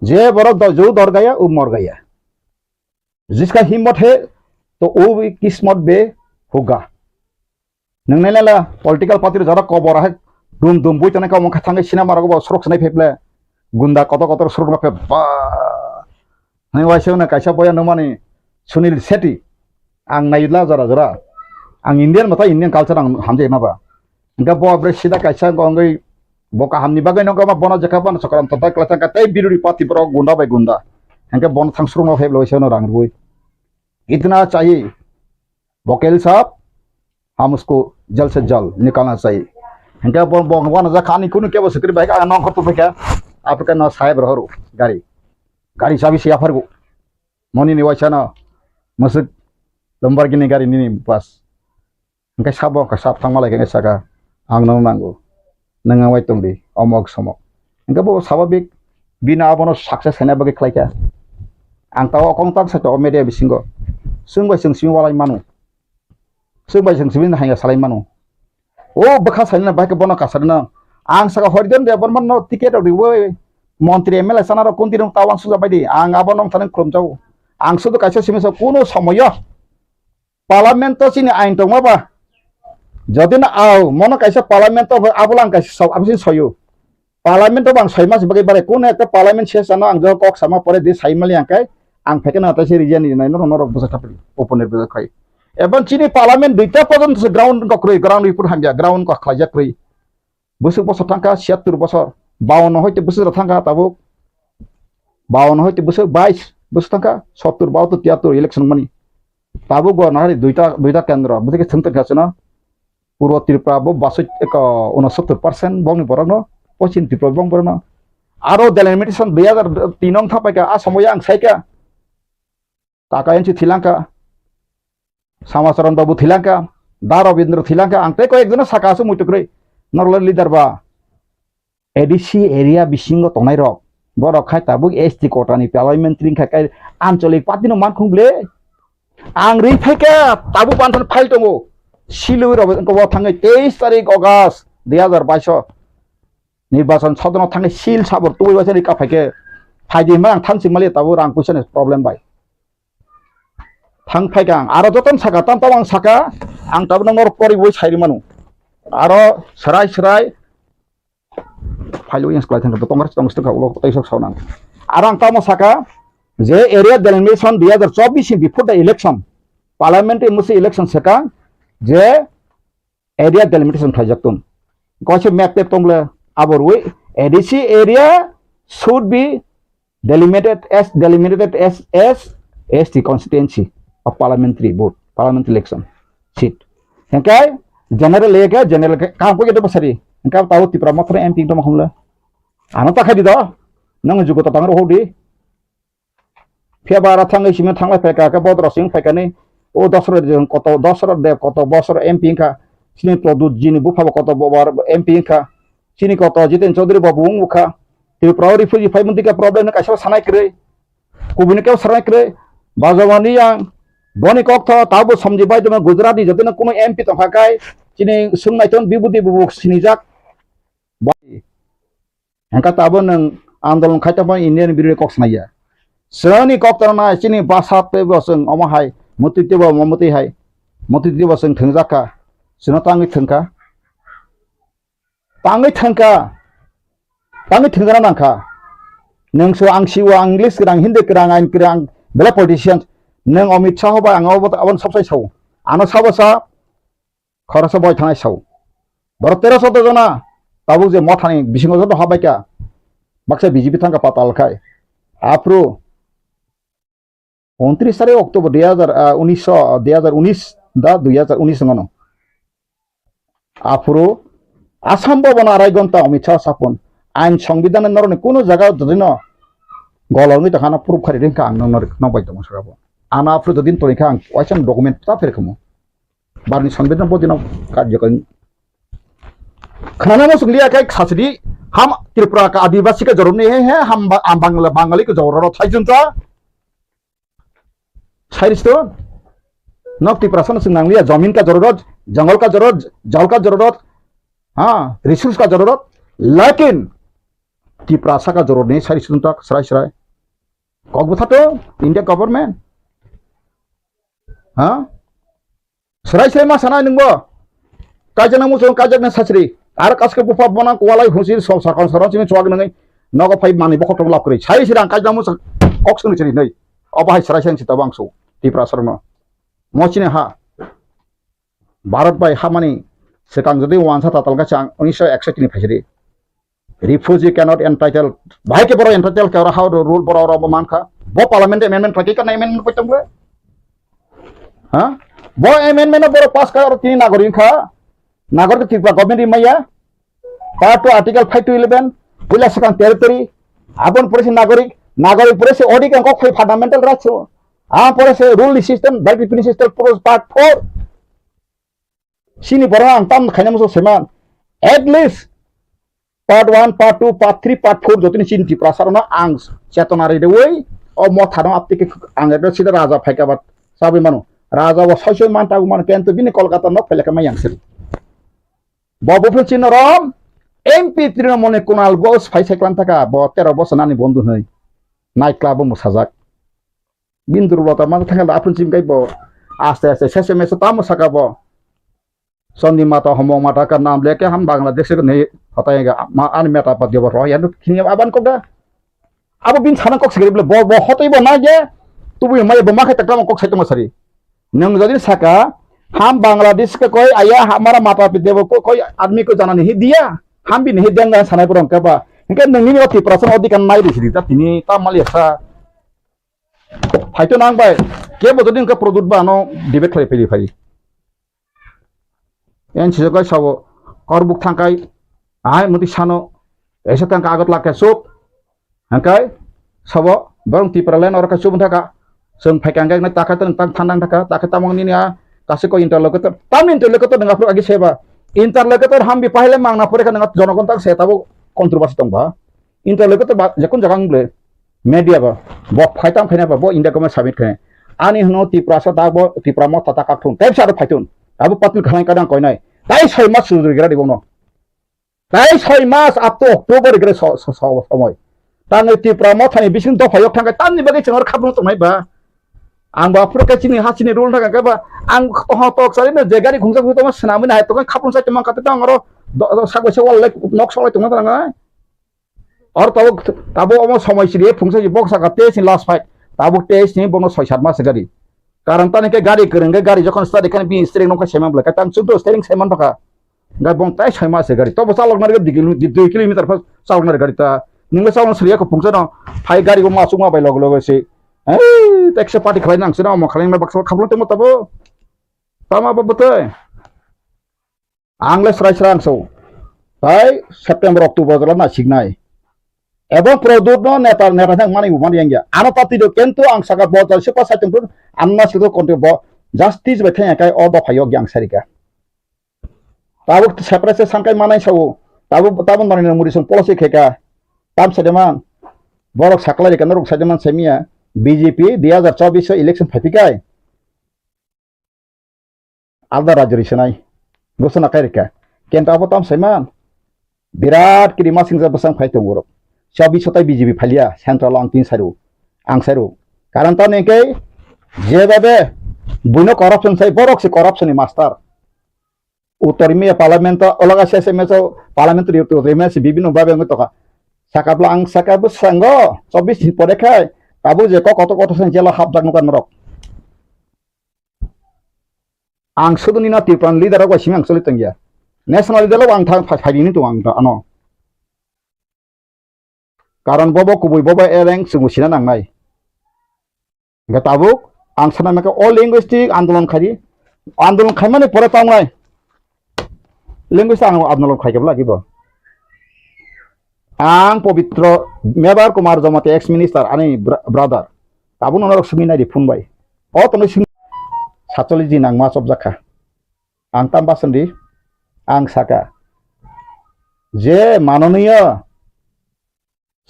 je borok do-, ju dor gaya, u mor gaya. Jiska himmot he, to u bi kismot be hoga. Nang nai lela political party rok jara kobor hai dum dum bui tonai kau mangkha thangwi cinema rok bo surok sinai phaible. Gunda kotor kotor surok ma phai ba. Nai waisa na kaisa boya nungmani Sunil Shetty. Ang naila jora jora. Ang Indian mata Indian culture ang hamjai ma ba. Hingke bo bre sida kaisa wngwi bo kahamni bagwi nokha ma bono jekha bono chokram totai kwlai thangkha tei biruri party borok gunda bai gunda. Hingke bono thang surungno phaible waisa no rang rwui. Itna chahi. Vocal sap. Ham usko jal se jal nikalna chahiye. Hingke bo, bo, bo na jakha ani kunu kebo sikri bai ka nong khor tupai kha. Apre ka na saheb rohor gari. Gari chabi se yaphargo. Moni ni waisa no. Masuk Lamborghini gari nini bas. Hingke sabo ka sab thangma lai khe saka. Ang no nango. Nang wai tong di. Omok somok. Hingke bo sababik bina abono success khaina bagwi khlai kha. Ang tao kong tak sa to media bisingo. Sung bai sung simi walai manu. Sung bai sung simi hanya salai manu. O bwkha salina bai khe bono kasarina. Ang saka Horijan Debbarma no ticket rok riwi montri M L A sana rok kunti rok tawang suja bai di. Ang abo nong thani khulum jago. Ang sudu kaisa simi sa kuno somoyo parliament to chini ain tongma ba. Jodi na au mono kaisa parliament to abo lang kaisa sok abo sin soyo. Parliament o bang soi mas bagwi bare, kono ekta parliament session o ang jok kok sama pore di sai mali ang kai, ang pheke na ta se region ni nai norok, norok bwsa thapri open bwsa khai. Ebon chini parliament duita porjonto se ground ko kwrwi, ground report hamya, ground ko khlaijak kwrwi. Bwswk bosor thangkha, siyattur bosor, bawanno hoite bwswk rok thangkha tabuk, bawanno hoite bwswk bais bwswk thangkha, sottur, bahattur, tiyattur election mani. Tabuk bo nahari duita, duita kendro, bwswk thwng tongkha chwno. Purbo Tripura bo basoi eko unosottor percent bongni borokno, Poschim Tripura bong borokno. Aro delimitation dui hajar tin wng thapaikha, a somoya ang saikha. Taka N C thilangkha, Samacharan Babu thilangkha, Da Rabindra thilangkha, ang tei koyek jono saka aswk muitu kwrwi. Norok leader ba A D C area bisingo tongnai rok, borok khai tabuk S T quota ni parliamentary wngkha kai ancholik party no mankhung ble. Ang ri phaikha tabuk panthan file tongo. Silwi rok wngkha bo thangwi teis tarik August dui hajar baiso. Nirbachon sodono thangwi sil sabor tubui baisa ri ka phaikhe. Phaidi hwnba ang thansing mali tabuk rang puisa ni problem bai. Thang phaikha ang. Aro jotono saka, tam tam ang saka, ang tabuk norok poriwi sairi manu. Aro serai serai, phailo yang sekolah thangkha, tongkha, tongkha, tongkha, ulo tei sok saunang. Aro ang tamo saka, je area delimitation dui hajar chobbish ni before the election, parliamentary musi election saka, je area delimitation khlaijak tong. Kaisa map tep tongle, abo rwi A D C area should be delimited as, delimited as, as S T constituency of parliamentary vote, parliamentary election seat. Hingke general area ke general ke kam ko yedo basari. Hingke tao Tipra Motha M P tongma khumle. Ano ta khai di do. Nang jugo ta tangro hodi. Phiya ba aro thangwi simi thanglai phaikha, khe bodro simi phaikha ni, o Dosrot Deb koto, Dosrot Deb koto bosor M P wngkha, chini Pradyut G ni bupha bo koto bo-, bo-, M P wngkha, chini koto Jiten Chaudhary bo bo wng bukha, Tripura o refugee phai mwnti khe problem no kaisa sanai kwrwi, kubuni khe sanai kwrwi, Bajwani yang, boni kok tho, tabo Somji bai tongma Gujarat ni jotino kuno M P tongkha kai, chini swng naiton bibudi bubuk sinijak. Bai. Hingkha tabuk nwng andolon khai tongma Indian birodhi kok sanai ya. Chwngni kok tongna nai, chini bwsa teibo chwng omo hai, mwtwi teibo omo mwtwi hai, mwtwi teibo chwng thwngjak kha, chwngno tangwi thwngkha, tangwi thwngkha, tangwi thwngjakna nangkha. Nwng sio ang sio, ang English kwrang, Hindi kwrang, ain kwrang, belai politician, nwng Amit Shah bai ang abo, aboni sabsai sao, ano sabo sa, khoroksa boi thanai sao. Borok tero sotro jona tabuk je mothani bisingo joto habaikha, baksa B J P thangkha patal khai. Aphuru untris tarik October dui hajar, ah, unis, dui hajar unis da dui hajar unis wngmano. Aphuru Assam Bhavan arai gonta Amit Shah sapun, ain songbidan norokni kuno jaga jodino golongwi tongkha, ano proof khari ringkha ang nokno, nokbai tongo saka bo. Ano aphuru jodin tongkha ang waisa document ta pherkhamu. Barni Sangbidhan bodino karjokon. Khnana mo sunglia kai khasidi, ham Tripura ka Adivasi ka joromni he he, ham ba-, am Bangla, Bangali ka jororo thaijunta. Sairisto, nok Tiprasa no sung nanglia, jamin ka jororot, jangal ka jororot, jal ka jororot, ha, resource ka jororot, lakin Tiprasa ka jororni sairisto tak srai srai. Kok bwthato, India government. Ha? Srai srai ma sanai nwngbo. Kaijakna muchung, kaijakna sachri. Aro kaske bupha bona kualai husi so sakon saron sini chuak nwngai. Nogo phai mani bokhok tong lap kwrwi. Sai sirang kaijak muchung kok sung siri nai. Obo hai srai seng sita bangsu. Tipra sarno. Mochine ha. Bharat bai hamani swkang jodi wansa tatal ga chang unisho ekshoi tini phaisidi. Refugee cannot entitled. Bahai ke borok entitled ke oro how the rule borok oro bo mankha. Bo parliament amendment pakai kana amendment pakai tongbo. Ha? Bo amendment borok pass ka oro tini nagorik kha. Nagorik Tripura government ri maya. Part two article five to eleven. Puila swkang territory. Abon pore se nagorik. Nagorik pore se odi kang kok phai fundamental rights. Ah pore se rule system, right revenue system pore part four. Sini borok ang tam khaina muchung seman. At least part one, part two, part three, part four jotoni chini Tiprasa rokno ang chetona ridewi o mothano aptiki ang ekdom sida raja phaika bat sabi mano. Raja bo soi soi man tagu mano kento bini Kolkata nok phailaka mai yang siri. Bo buphil chino rom M P Trinamool ni Kunal Ghosh phai sai klan taka bo tero bosor nani bondhu hwnwi night club o mwsajak. Bini durbota ma thangkhe aphuru chim kai bo aste aste sese mese tamo saka bo. Chondri mata, homong mata ka nam leke ham Bangladesh ke nei hotai ga ma ani meta pat dibo ro yan kini aban kok da. Abo bin sana kok sigri bole bo bo hotoi bo na je. Tubu mai bo ma khai takta kok sai tong sari. Nwng jodi saka ham Bangladesh ke koi aya hamara mata pit dibo ko koi admi ko jana nahi diya. Ham bin nahi diya ngan sanai borong ke ba. Hingke nwng nini o Tiprasa no odikar nai risi di ta tini ta mali sa. Phaito nang bai. Kebo jodi hingke product ba ano debate khlai phai di phai. Yang sijak kai sabo, kor buk thangkai, ahai muti sano, esa tangka agot lake sup, hangkai, sabo, borong Tipraland oro kai sup thaka, seng phai kangkai nai taka tang tang thandang thaka, taka tamang nini a, kasi ko interlocutor, tam interlocutor nang aphuru agi seba, interlocutor hambi pahile mangna pore ka nang jonogon tak se tabo controversy tong ba. Interlocutor ba, jakun jaga wng ble, media ba, bo phai tam khaina ba, bo India government submit khaina. Ani hwno Tiprasa ta bo, Tipra motha ta kak thung, tei sa phai thung. Abo patil khanai kadang koinai. Tai soi mas sujui gra di bono. Tai soi mas up to October gra so, so, so, somoi. Tangwi Tipra mothani bising dopha yok thangkai, tamni bagwi chwng aro khapung tongnai ba. Ang ba phuru khe chini ha chini rule thangka khe ba, ang toho tok sari no je gari khungsa khungsa tongma swnamwi nahai tongkha khapung sai tongma kate tong aro do, do, sak bai se wal lai nok sok lai tongma tangkha. Or tabuk, tabuk omo somoi siri phungsa si bok saka tei si last fight. Tabuk tei si bono soi sat mas gari. Karon tani khe gari kwrwng khe gari jokhon start khe bini steering nokha sema bwlai khe tang chukdo steering sema bwkha. Gai bong tai soi mas gari. Tobo chalok nari dui kilo-, dui kilometer pha chalok nari gari ta. Ningbo chalok siri ko phungsa no. Phai gari bo ma chukma bai log log si. Ei, taxi party khlai nang sina omo khlai nang baksa khaplo temo tabo. Tama bo bwtwi. Ang le srai srai ang so. Tai September, October jora na signai. Ebong Pradyot no neta, neta thang mani bo mani yang ya. Ano party do kento ang saka bo jai sepa sai tong tong, ano na sito konti bo justice bai thang kai o dopha yok yang sarika. Tabuk separate sangkai manai sao. Tabuk, tabuk Narendra Modi song policy kheka. Tam sademan. Borok saklai rika norok sademan semia. B J P dui hazar chobbish election phaipikai. Alda rajyo ri swnai. Gosona kai rikha. Kenta abo tam saiman. Birat kiri masing ja bwsang phai tongo rok. Chabi sotai B J P phalia central ang tin sairu. Ang sairu. Karon tamo hwnkhe jeba be buino corruption sai borok se corruption ni master. Uttor India parliament o olaga se se meso parliament ri uttor India se bibino babe wngwi tokha. Sakapla ang saka bwsango chobbish ni pore khai tabuk je kok kotor kotor sang jela hapjak nukha norok. Ang sudu nini Tripura ni leader rok bai simi ang choli tongya. National leader rok ang thang phai, phai rini tongo ang ano. Karon bobo kubui bobo ereng chwngbo sina nangnai. Hingke tabuk ang sana maka o linguistic andolon khai di. Andolon khaimani pore tongnai. Linguistic ang andolon khai kebo lagi bo. Ang Pobitro Mebar Kumar Jamatia ex minister ani bra-, brother. Tabuk nono rok simi nai di phone bai. O tongwi simi satcholish din ang ma chopjak kha. Ang tam bason di, ang saka. Je manoniyo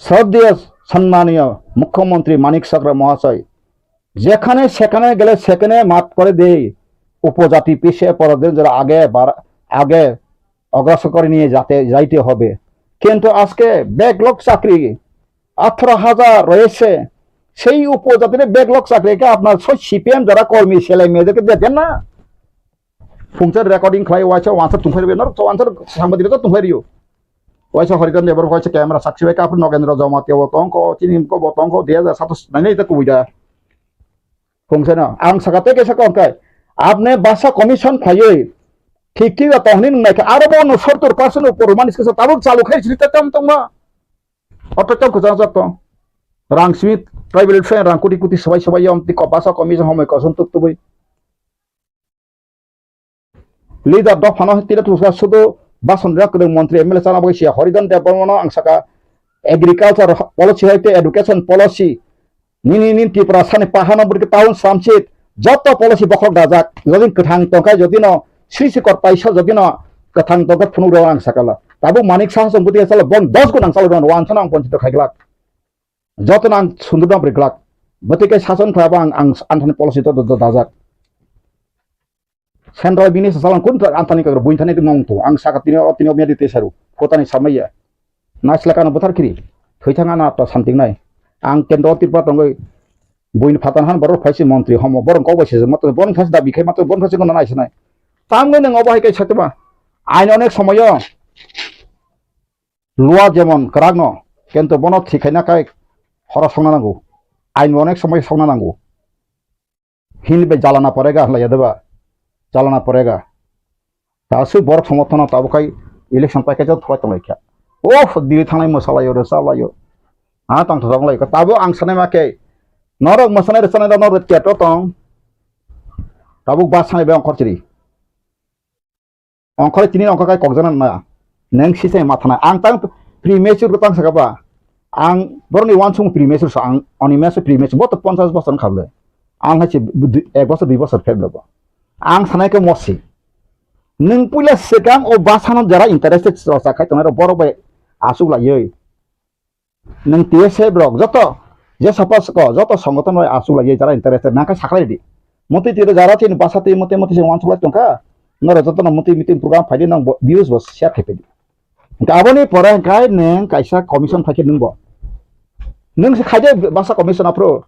শ্রদ্ধেয় সম্মানীয় মুখ্যমন্ত্রী মানিক সাহা মহাশয়, যেখানে সেখানে গেলে সেখানে মাফ করে দেই, উপজাতি পিছিয়ে পড়াদের যারা আগে বাড়া-, আগে অগ্রসর করে নিয়ে যাতে, যাইতে হবে। কিন্তু আজকে ব্যাকলগ চাকরি আঠারো হাজার রয়েছে, সেই উপজাতির ব্যাকলগ চাকরিকে আপনার সেই সিপিএম যারা কর্মী ছেলে মেয়েদেরকে দেবেন না? Phungsa recording khlai waisa wansuk tongphai rwbaino, wansuk sangbadik rok tongphai rwio. Waisa Haridan Debbarma waisa camera sakchi bai kha, aphuru Nogendra Jamatia bo tongkho, chini bo tongkho, dui hazar satais nainai ta kubui da. Phungsa no, ang saka tei kaisa kok khe, apni basa commission khlaiwi, thik thik tong hwnwi nung nai khe, aro bono sottor percent upor mani swkang tabuk chalu khai sini ta tam tongma. Oto tam kwchang jak tong. Rang simi tribal friend rang koti koti swbai swbai yom tiko basa commission homoi kosom tuk tubui. Leader dophano tira thusa sudu bason rak kwrwng montri M L A chana bagwi siya Haridan Debbarmano ang saka agriculture policy hai tei education policy nini nini Tripura sani pahano bwrwi town samsit joto policy bokhok dajak jodi kwthang tongkha jodi no sri sikor paisa jodi no kwthang tongkha phunuk rw ang sakala tabuk Manik Saha song bwtwi salo bon dos gun ang chalo rw ang wansano ang ponchito khaiglak. Jotono ang sundurno bwrwi glak. Bwtwi khe sason khlaiba ang, ang anthani policy to, to, to dajak. Central bini sasalang kun to anthani kagra buini thani tongmung to. Ang saka tini o tini o miyadi te saru. Kotani samaya. Naisla kano buthar kiri. Thwi thang ana to santing nai. Ang kendro Tripura tongoi buini phatan han borok phaisi montri homo. Borok kok bai sejak matro borok phaisi dabi khai matro borok phaisi kono naisinai. Tamni nang obo hai kai satuma. Ain onek somoyo lua jemon kwrak no, kento bono thik khaina kai horo songna nango. Ain onek somoyo songna nango. Hindi bai jalana porega, hala yadaba. Jalana porega. Ta sui borok somorthono tabo khai election paikhe jot thwai tonglaikha. Oh, diri thangnai mwsalaio, rwchalaio. Ha, tong thok lai. Tabo ang sanai ma khe. Norok mwsanai rwchanai rok norok theater tong. Tabuk bus sanai bai ongkhor chiri. Ongkhor tini ongkhor kai kokjana na. Neng sisai mathana. Ang tang premature ko tang saka ba. Ang boroni wansung premature sa ang oni meso premature. Bo to ponchash bosor khablai. Ang hai se ek bosor dui bosor pheblo bo. Ang sanai khe mosi. Nwng puila swkang o bus hano jara interested rok sa khai tongnai rok borok bai asuk laioi. Nwng T S F rok joto je sapa soko joto songothon bai asuk laioi jara interested nang khe saklai di. Motwi twi jara chini bus twi motwi motwi se wansuk lai tongkha. Norok jotono motwi meeting program phaidi nang bo views bo share khai phaidi. Hingke aboni pore hingke nwng kaisa commission phaikhe nwng bo. Nwng se khaide bus commission aphuru.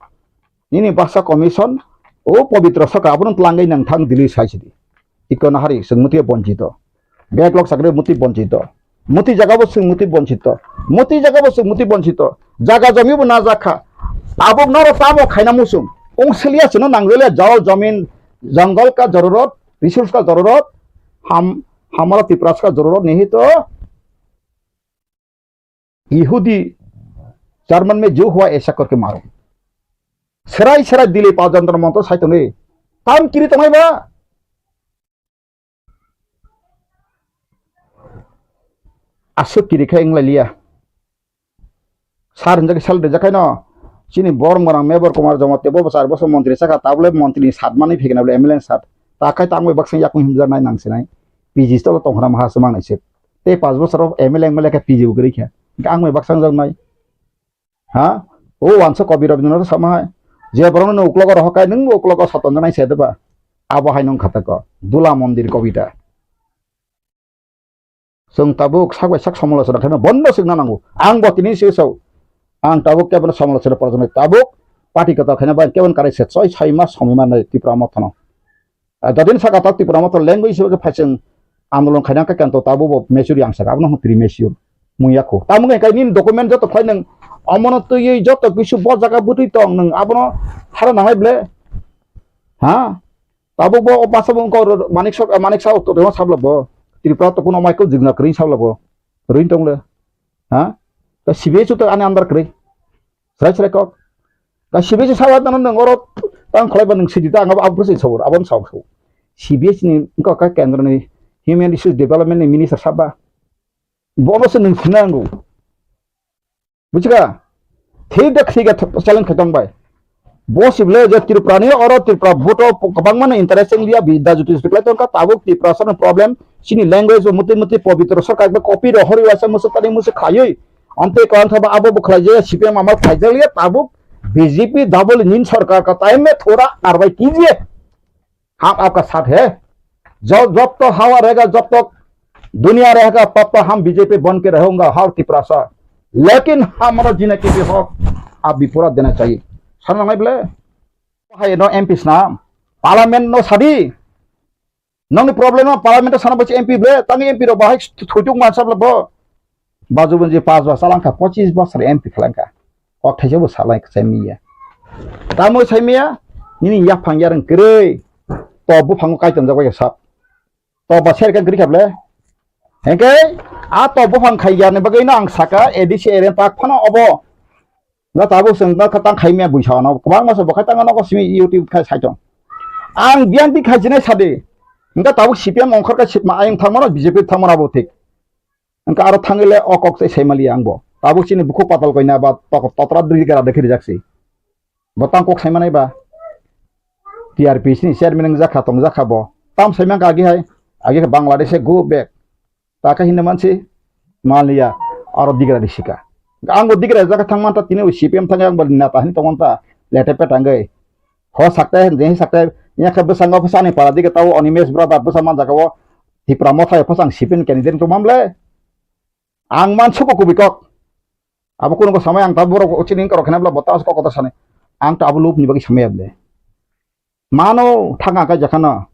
Nini baksa commission o pobitro saka abono twlangwi nang thang dili sai sidi. Iko nahari swng muti bonchito. Backlog sakre muti bonchito. Muti jaga bo swng muti bonchito. Muti jaga bo swng muti bonchito. Jaga jomi bo na jakha. Tabuk noro tamo khaina musung. Ungsiliya sino nangjalia jao jomin jangol ka jororot, resource ka jororot, ham hamara Tiprasa ka jororot nihito. Yehudi, German mein jo hua aisa karke maro. Serai serai dili pa jantar montor sai tongwi. Tam kiri tongnai ba? Aswk kiri khai wng lai liya. Sar hinjak sal rijak khai no. Chini borok morang Mebor Kumar Jamatia bo bo char bosor montri saka tabole montri ni sat mani phikna bole M L A ni sat. Ta khai tangwi baksa yakung himjak nai nang sinai. P G tolo tongkhna maha swmang nai se. Tei panch bosor M L A M L A khe P G bo kwrwi kha. Ang bai baksa wng jak nai. Ha? O wansa Kabi Rabindranath sama hai. Je borokno nwng uklogo rohor kai, nwng bo uklogo sotonjaknai se deba. Abo hai nwng kha tako. Dula mondir kobita. Chwng tabuk sak bai sak somolochona khaima bondo swkna nango. Ang bo tini se sao. Ang tabuk kebono somolochona porjoni tabuk party kwtal khaina bai kebon karai se choi soi mas somoi mannai Tipra Mothano. Ah, jadin saka tak Tipra Motha language hisabe khe phaising andolon khaina khe kanto tabuk bo mature yang saka, abono hwn premature mung yakho. Tamo khe kai nini document joto khlai nang, omono twiwi joto kisu bo jaga bwtwi tong nang, abono hara nangnai ble. Ha? Tabuk bo o basa bo wngkha oro Manik Sok, Manik Saha to tongma sabla bo. Tripura to kuno mai ko jigna kwrwi sabla bo. Rwin tong le. Ha? Ta C B S to ani andar kwrwi. Srai srai kok. Ka C B S sawa tano nang oro tang khlai ba nang sidi ta ang abo abro se sabur abon saw saw. C B S ni ko ka kendro ni human resource development ni minister saba. Bono se nang sinango. Bujiga? Thik da thik da challenge khatong bai. Bo sible je Tripura ni oro Tripura vote o kwbangma no interesting liya bi da juti juti khlai tongkha tabuk Tripura sa problem chini language bo muti muti pobitro sarkar ba copy ro hori waisa musuk tani musuk khayui. Ante ko ang thaba abo bo khlai je C P M amar khlai je liya tabuk B J P double engine sarkar ka time me thora karwai kijiye. Hum aapka saath hai. Jab, jab tak hawa rahega, jab tak duniya rahega, tab tak hum B J P ban ke rahunga har Tiprasa. Lekin hamara jina ke bhi hak aap bhi pura dena chahiye. Sana nangai bole. Hai no M P sna. Parliament no sadi. Nongni problem no parliament sana bachi M P bole. Tangi M P ro bahai thujuk mansa bole bo. Baju bunji pas bosor langkha, pochis bosor M P khlangkha. Kok thaisa bo salai sai miya. Tamo sai miya, nini yaphang yareng kwrwi. To buphango kaitonjak bai sap. To ba serka gri khable. Hengke, a to buphang khai yarni bagwi no ang saka A D C area tak phano obo. Na tabuk seng na khatang khai miya buisa no. Kwbang masa bo khai tang no ko simi YouTube khai sai tong. Ang biang di khai jinai sadi. Engka tabuk C P M ongkhor ka sitma ayang thangmano B J P thangmano abo thik. Engka aro thangwi le o kok tei sai maliya ang bo. Tabuk chini bukhuk patal koina ba tok-, totra dui gara dekhi rijak si. Bo tang kok sai manai ba. T R P C ni chairman wng jakha tong jakha bo. Tam sai mangka agi hai. Agi khe Bangladesh e go back. Ta khe hinna mansi maliya aro digra ri sika. Ang bo digra jakha thang manta tini C P M thang ang bo neta hin tong manta lete pe tangwi. Ho sakte, je sakte, nya khe bwskango bwsani para dige tao Animesh brother bwsa man jaga o Tipra Motha o bwsang sipin candidate tong mam le. Ang man suko kubui kok. Abo kuno ko samai ang ta borok chini kok khena bla bota kok kota sani. Ang ta abo lob ni bagwi samai able. Mano thanga kai jakhana.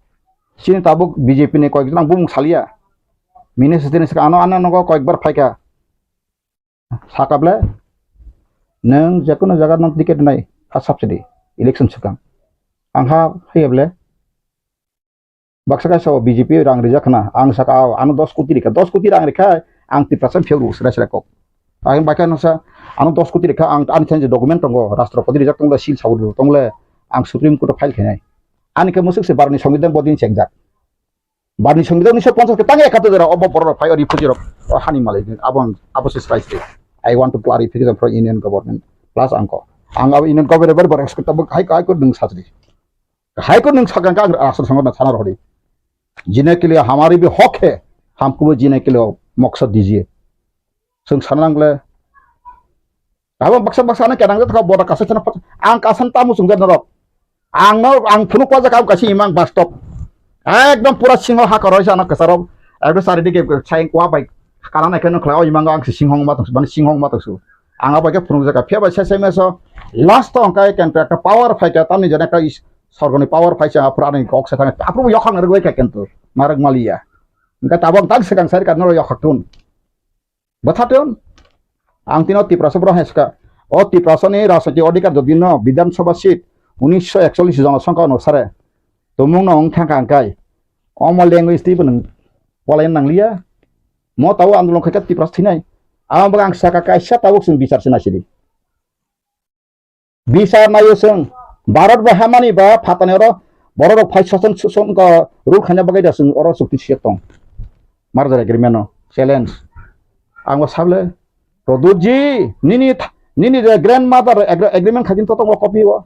Chini tabuk B J P ni koyekjon ang bumung saliya. Minister ni saka ano ano nogo koyekbar phaikha. Sakaple nwng jekono jaga nwng ticket nai ha subsidy election swkang. Ang ha hayable baksa kaisa o B J P rang rijak khna ang saka o ano dos koti rikha, dos koti rang rikha ang Tiprasa phiyok rw sra sra kok. Ang bakha nasa ano dos koti rikha ang ani thani document tongo, Rashtrapati rijak tongle, seal sabu tongle, ang Supreme Court o file khainai. Ani khe musuk se barni songbidan bodin chengjak. Barni songbidan unisho ponchas khe tang ekato jora obo borok rok phai o refugee rok o hani malai abo ang abo se srai se. I want to clarification from Union Government plus angko. Ang abo Union Government bar bar expect abo hai hai ko nung sajri. Hai ko nung sakang ka asal sango na sana rodi. Jine ke liye hamari bhi hak hai, hamko bhi jine ke liye maksad dijiye. Sung sanang le. Abo baksa baksa na kenang jat ka boda kasa chana pat. Ang kasan tamu sung jat norok. Ang no ang phunuk wajak ang kasi imang bastop. Ekdom pura singho ha koroi sana kasaro. Ekdom sari dige sai kwa bai kana na keno khlai imang ang si singhong ma tong, mane singhong ma tong su. Ang abai ke phunuk jaka phia bai sai sai meso. Last to ang kai ken ekta power phai ka tamni jana ka is sorgoni power phai sa apra ni kok sa thang. Apru yokhang rwai ka ken tu. Marak maliya. Engka tabang tang sekang sari ka noro yokhak tun. Bwthaton ang tino Tiprasa borok hai swkha. O Tiprasani rajnoitik odhikar jodi no Bidhan Sabha seat unisho ekchollish jonosongkha onusare tumung no wng thangkha hwnkhe omo language twibo nwng polaina nangliya. Mo tabuk andolon khaikha Tiprasa thinai. Amo bagwi ang saka kaisa tabuk chwng bichar se naisidi. Bisar naio chwng, Bharat bai hamani ba phatani oro borok rok phai sason suson ko rule khaina bagwi da chwng oro chukti siyok tong. Merger agreement no challenge. Ang bo sable, Pradyut ji, nini th-, nini je grandmother agre-, agreement khaijin to tongo copy o.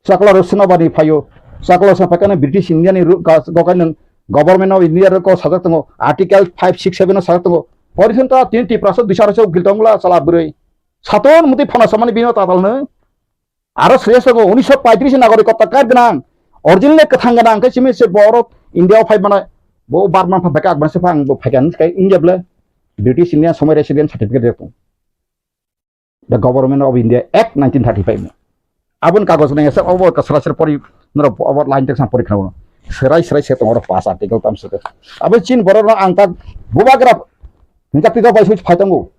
Chakla rok Senabani phaio. Chakla sa phaikana British India ni ru-, ga-, gokai nung Government of India rok sajak tongo. Article five six seven o sajak tongo. Pori thun ta tin Tiprasa bisar se gil tongla chala bwrwi. Saturn muti phana samani bino tatal no. Aro sreya sago unisho paitris nagarikota card gwnang. Original kwthang gwnang khe simi se borok India o phai mana bo Burma pha beka akban se phang bo phaikan kai India ble British India somoi resident certificate de. The Government of India Act nineteen thirty-five no. Abon kagoj nang esa obo ka sara sara pori noro obo line text pori khna. Serai serai se tongoro pass article tam se. Abo chin borok no ang ta bubagra hinta tito bai sui phai tongo.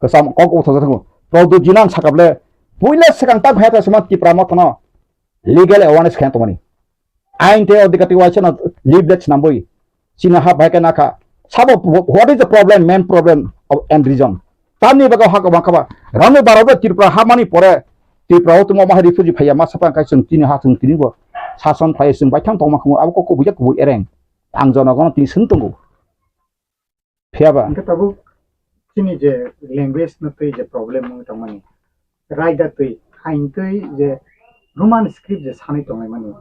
Kasam kok uthok thok. Pradyut ji nang sakable. Puila sekang ta bhai ta sema Tipra Motha no legal awareness khen tongmani. Ain te odhikar twi waisa no leaflet swnambwi chini ha bai khe nakha. Sabo, what is the problem, main problem of and reason? Tamni bagwi ha kwbang kha ba. Rani baro bo Tripura ha mani pore Tripura o tongma ma refugee phaiya ma sapa khai chwng tini ha chwng tini bo sason phai chwng bai thang tongma khamu abo kok kubui jak kubui ereng. Ang jonogono tini swng tongo. Phiya ba? Hingke tabuk chini je language no twi je problem wngwi tongmani, raida twi, ain twi je Roman script je sanwi tonglaimani,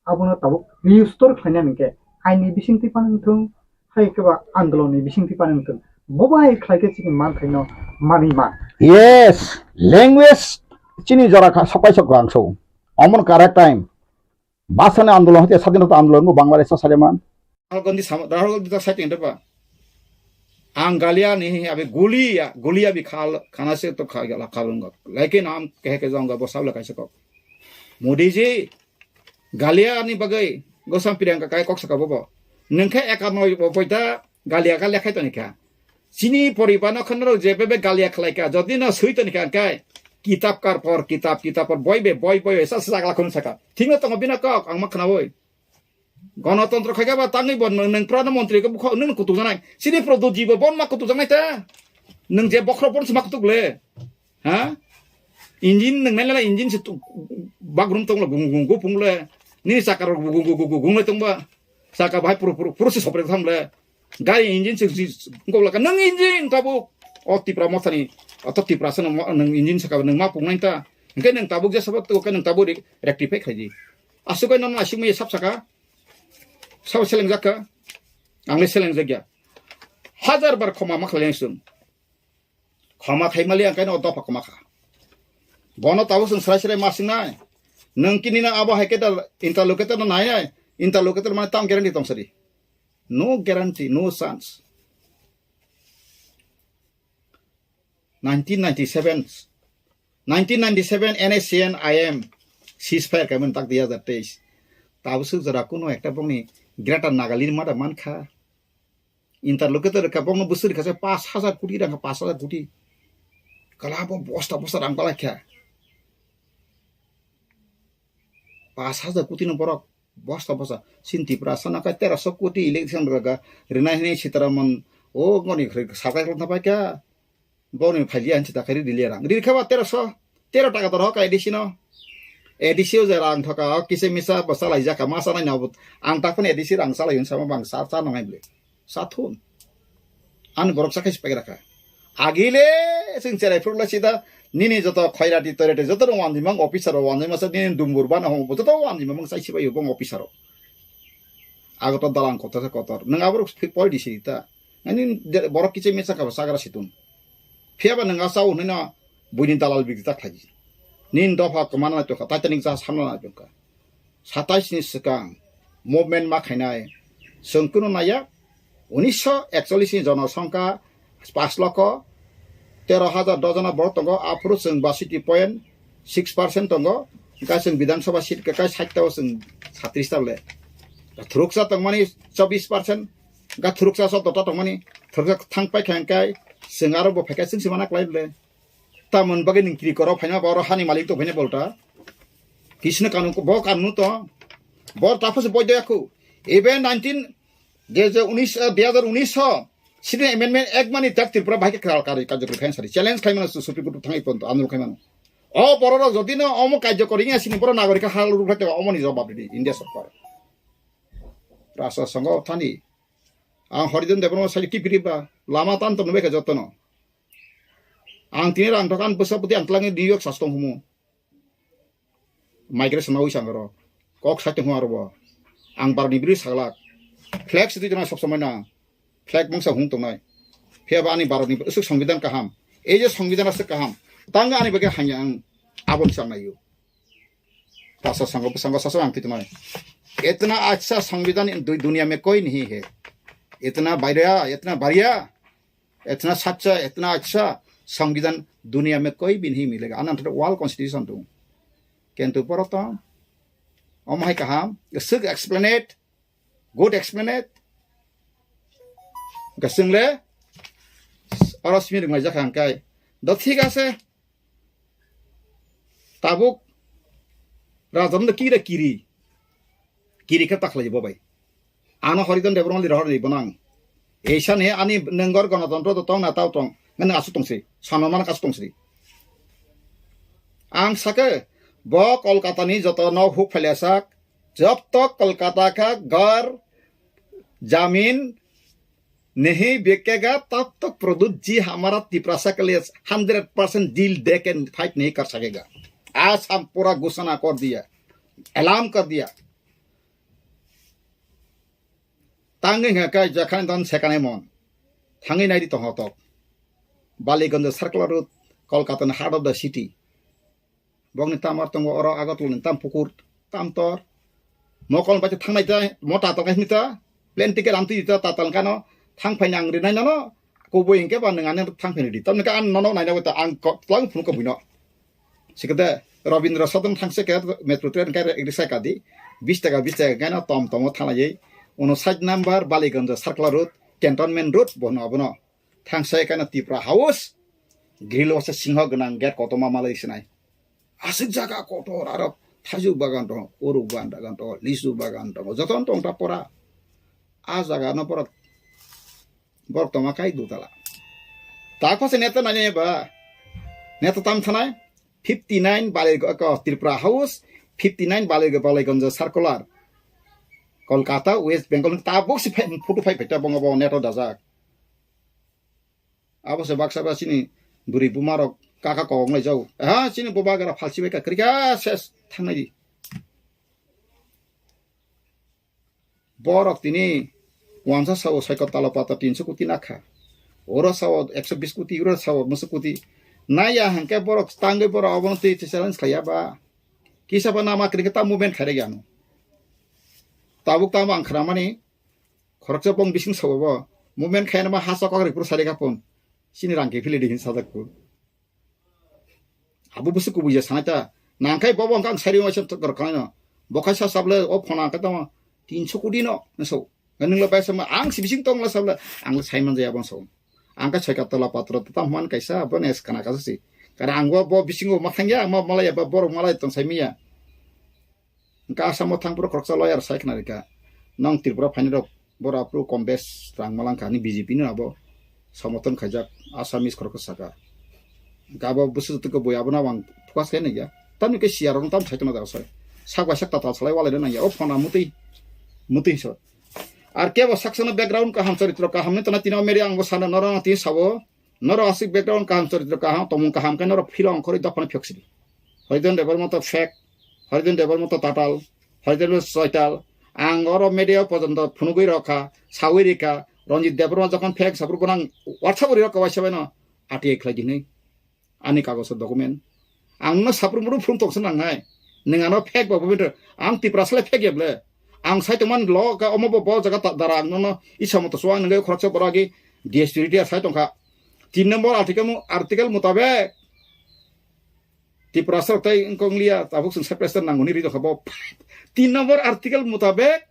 abono tabuk reustor khlainani hingke aini bisingtwi phano wngthung, hai khe ba andolonni bisingtwi phano wngthung, bo bai khlai khe chini man khaino manwi man. Yes, language chini jora kha sokai sok rang so. Omono correct time. Basani andolon hoite sadinota andolon bo Bangladesh o sariman. Rahul Gandhi sama, Rahul Gandhi ta saiting depa. Ang galia ni abi gulia, gulia bi khal, khana se to kha, la kha rung. Lekin am kehe ke jong bo sabla kaisa kok. Modi ji, galia ni bagai, gosam Priyanka kai kok saka bobo. Nengkhe eka noi bo poita, galia ka lekhai toni kha. Chini poriba no khonro je bebe galia khlai kha, jodi no sui toni kha kai. Kitab kar por, kitab, kitab por, boi be, boi, boi, sa sa sakla khun saka. Thik no tongo bina kok, ang ma khnawi. Gonotontro khai kha ba tangwi bo nwng, nwng prana montri khe bukha nwng kutuk janai. Chini Pradyut ji bo bon ma kutuk janai ta. Nwng je bokhro bon sma kutuk le. Ha? Engine nwng nai le engine se tu-, bagrum tong le gung gung gung pung le. Nini chakka rok gung gung gung gung gung le tong ba. Chakka bahai puru puru puru se sopre tham le. Gari engine se si ngok la ka nwng engine tabuk. O Tipra Mothani, o to Tipra se nwng engine saka nwng ma pung nai ta. Hingke nwng tabuk je sabak to ke nwng tabuk re-, rectify khai di. Asuk ai non asuk me sab saka. Sabo selengjak kha? Ang le selengjak ya. Hajar bar khoma ma khlai ang chwng. Khoma khai mali ang kaino dopha khoma kha. Bono tabuk chwng srai srai ma swngnai. Nwng kini na abo hai khe da interlocutor no nai nai. Interlocutor mane tam guarantee tong sadi. No guarantee, no chance. Nineteen ninety-seven, nineteen ninety-seven N S C N I M ceasefire kaiman tak dui hazar teis. Tabuk swk jora kuno ekta bokni Greater Nagaland mada mankha. Interlocutor rwkha, bokno bwswk rwkha se pash hajar koti rang, pash hajar koti. Kala bo bosta bosta rang balaikha. Pash hajar koti no borok bosta bosta. Chini Tripura sana kai teroso koti election rwkha. Rwnai hinwi Sitaramon o goni khwrwi sakai khwlwng thapaikha. Boni phailiya hinwi ta khairi riliya rang. Rirkha ba teroso. Tero taka to rok A D C no. A D C o je rang thoka, o kisa misa bo salai jaka, ma sanai na bo. Ang ta phone A D C rang salai yun sama bang sa, sa nang ai ble. Sa thun. Ani borok sa khai sipai raka. Agile sing cherai phuru la sida nini joto khairati toirati joto rong wanjimang officer rok wanjima sa nini dumbur bana homo joto wanjimang sai sipai bong officer rok. Ago to dalang kotor sa kotor. Nang aborok pori di sita. Ani borok kiche mesa ka sagra situn. Phiya ba nang asao hwnwi no buini dalal bigdi ta khlai. Nin dopha kwmana tongkha, Titanic jahaj hamlana tongkha. Satais ni swkang movement ma khainai. Chwng kunu naiya, unisho ekchollish ni jonosongkha, pash lokho tero hajar dojona borok tongo, aphuru chwng basi point six percent tongo, hwnkhe chwng Bidhan Sabha seat kwkai sait ta o chwng satrish ta le. Thuruksa tongmani chobbish percent, hwnkhe thuruksa sotto ta tongmani, thuruksa thang paikha hwnkhe chwng aro bo phaikha chwng se mana klai le. Tamoni bagwi nwng kiri koro phaima ba oro hani malik tong phaina bolta. Kisno kanun bo kanun to. Bor taphos boy doya khu. Even nineteen, je je unis, eh, dui hajar unis ho. Sini amendment ek mani tak Tripura bahai ke kral kari kajak kari sari. Challenge khai mano Supreme Court thang ipon to andol khai mano. O borok rok jodi no omo kajak kori ya sini borok nagorik hal ruk khai omo ni jawab di India sorkar. Rasa songo thani. Ang Horidon Debbarma sai kipiri ba lama tan to nubeka jotono. Ang tini rang dokan bwsa bwtwi ang twlangwi New York sas tong humu. Migration nawi sang aro. Kok sai tong aro bo. Ang barni biri saglak. Flag sitwi tong sob somoi na. Flag mangsa hung tongnai. Phiya ba ani barni bwswk songbidan kaham. Ei je songbidan aswk kaham. Tang ani bagwi hanya ang abon sang nayo. Tasa sango bwsango sasu ang twi tongnai. Itna acha songbidan in dui duniya mein koi nahi hai. Itna bhaiya, itna bhaiya. Itna sacha, itna acha songbidan duniya mein koi bhi nahi milega. Ananta world constitution tu. Kintu poroto, omo hai kaham, sik explain it, good explain it. Gasing le, oro simi rwnglaijak ang kai. Do thik ase. Tabuk Raja no kira kiri. Kiri khe takhlai bo bai. Ano Horidon Debbarma li rohor ni bonang. Eisa ne ani nengor gonotontro to tong na tao tong. Ngan asu tong si. Sanamana kasu tong si. Ang sake bo Kolkata ni joto no huk phailya sak. Jab tak Kolkata ka ghar, jamin, नहीं बिकेगा, तब तक प्रद्युत जी हमारा तिपरासा के लिए hundred percent deal दे के फाइट नहीं कर सकेगा। आज हम पूरा घोषणा कर दिया, ऐलान कर दिया। Tangwi hwnkha khe jakhan don sekane mon. Thangwi naidi tongho tok. Baliganj circular road, Kolkata ni heart of the city. Bokni tamar tongo oro Agartala ni tam pukur, tam tor. Mokol bai thangnai ta, mo tatal kai ta, plane ticket amtwi ta, tatal kano, thang phai nang rinai nono, kubui hinkhe ba nang ani thang phai di. Tamni ka an nono naina ta, ang ko, tlang phunu ko buino. Sikade, Rabindra Sadan thangse ke metro train kai risa kadi, bis taka, bis taka kano tom tomo thanai. Uno side number Baliganj Circular Road, Cantonment Road, bono abono. Thangsa ekana Tipra House, grill o se singho gwnang gate kotorma malai sinai. Aswk jaga kotor aro thaijuk bagan tongo, uruk bagan tongo, lisu bagan tongo, jotono tong ta pora. A jaga no borok, borok tongma kai dutala. Ta khose neta nani ba, neta tam thanai, fifty nine Bali, ko, Tripura House, fifty nine Bali, Baliganj Circular. Kolkata, West Bengal, tabuk si phai, photo phai phai ta bongo bo neto dajak. Abo se baksa ba chini bwrwi buma rok kaka kok wnglai jago. Ha, chini bubagra phalsi bai ka kwrwi kha ses thangnai di. Borok tini wansa sao saiko talo pata tinso koti nakha. Oro sao ekso bis koti, oro sao musu koti. Naya hangke borok tangwi borok obono twi challenge khaiya ba. Kisa ba nama kwrwi khe ta movement khairek ya ano. Tabuk tamo ang khramani Khoroksa bong bising sabo bo. Movement khaina ma hasa kok ripur sari kapon. Sini rang ke phili dihin sajak ko. Abu busu kubuja sanai ta. Nangkai bobo ang kang sari waisa tok rok kano. Bo kaisa sable o phone ang khe tamo tinso koti no so. Nungla bai sama ang si bising tongla sable ang sai man jaya bang so. Ang ka choi ka tola patro ta man kaisa bo nes kana kaisa si. Kara ang bo, bo bisingo ma thangya, ma malaya ba borok malai tong sai miya. Hingke Assam o thang phuru khoroksa lawyer sai khna rikha. Nong Tripura phainai rok boro aphuru kom bes rang malangkha ani B J P no abo somoton khaijak Assamese khoroksa saka. Hingke abo bwswk twi khe bui abono ang focus khe naiya. Tamni khe C R rok tam sai tongna da sai. Sak bai sak tatal salai walai naiya. O phone a mutwi mutwi so. Ar kebo saksa no background kaham charitro kaham ni tona tino meri ang bo sana norok tini sabo. Norok aswk background kaham, choritro kaham, tomung kaham khe norok philo ongkhorwi dophano phiyok sidi. Horidon Debbarma to fake, Horidon Debbarma to tatal, Horidon Debbarma to soital. Ang oro media o pojonto phunugwi rokha, sawi rikha, Ranjit Debbarma jokhon fake saphuru bono ang WhatsApp o rirokha waisa baino R T I khlai di hinwi. Ani kagojo document. Ang no saphuru muru phunuk tongsa nangnai. Nwng ano fake ba bubinto. Ang Tiprasa le fake ya ble. Ang sai tongmani lo ka omo bo bo jaga ta dara ang nono isa moto suang nangwi khoroksa borok agi D S P retired sai tongkha. Tin number article mu-, article mutabek Tiprasa rok tei wngkong liya tabuk chwng separation nangmani ri tongkha bo. Tin number article mutabek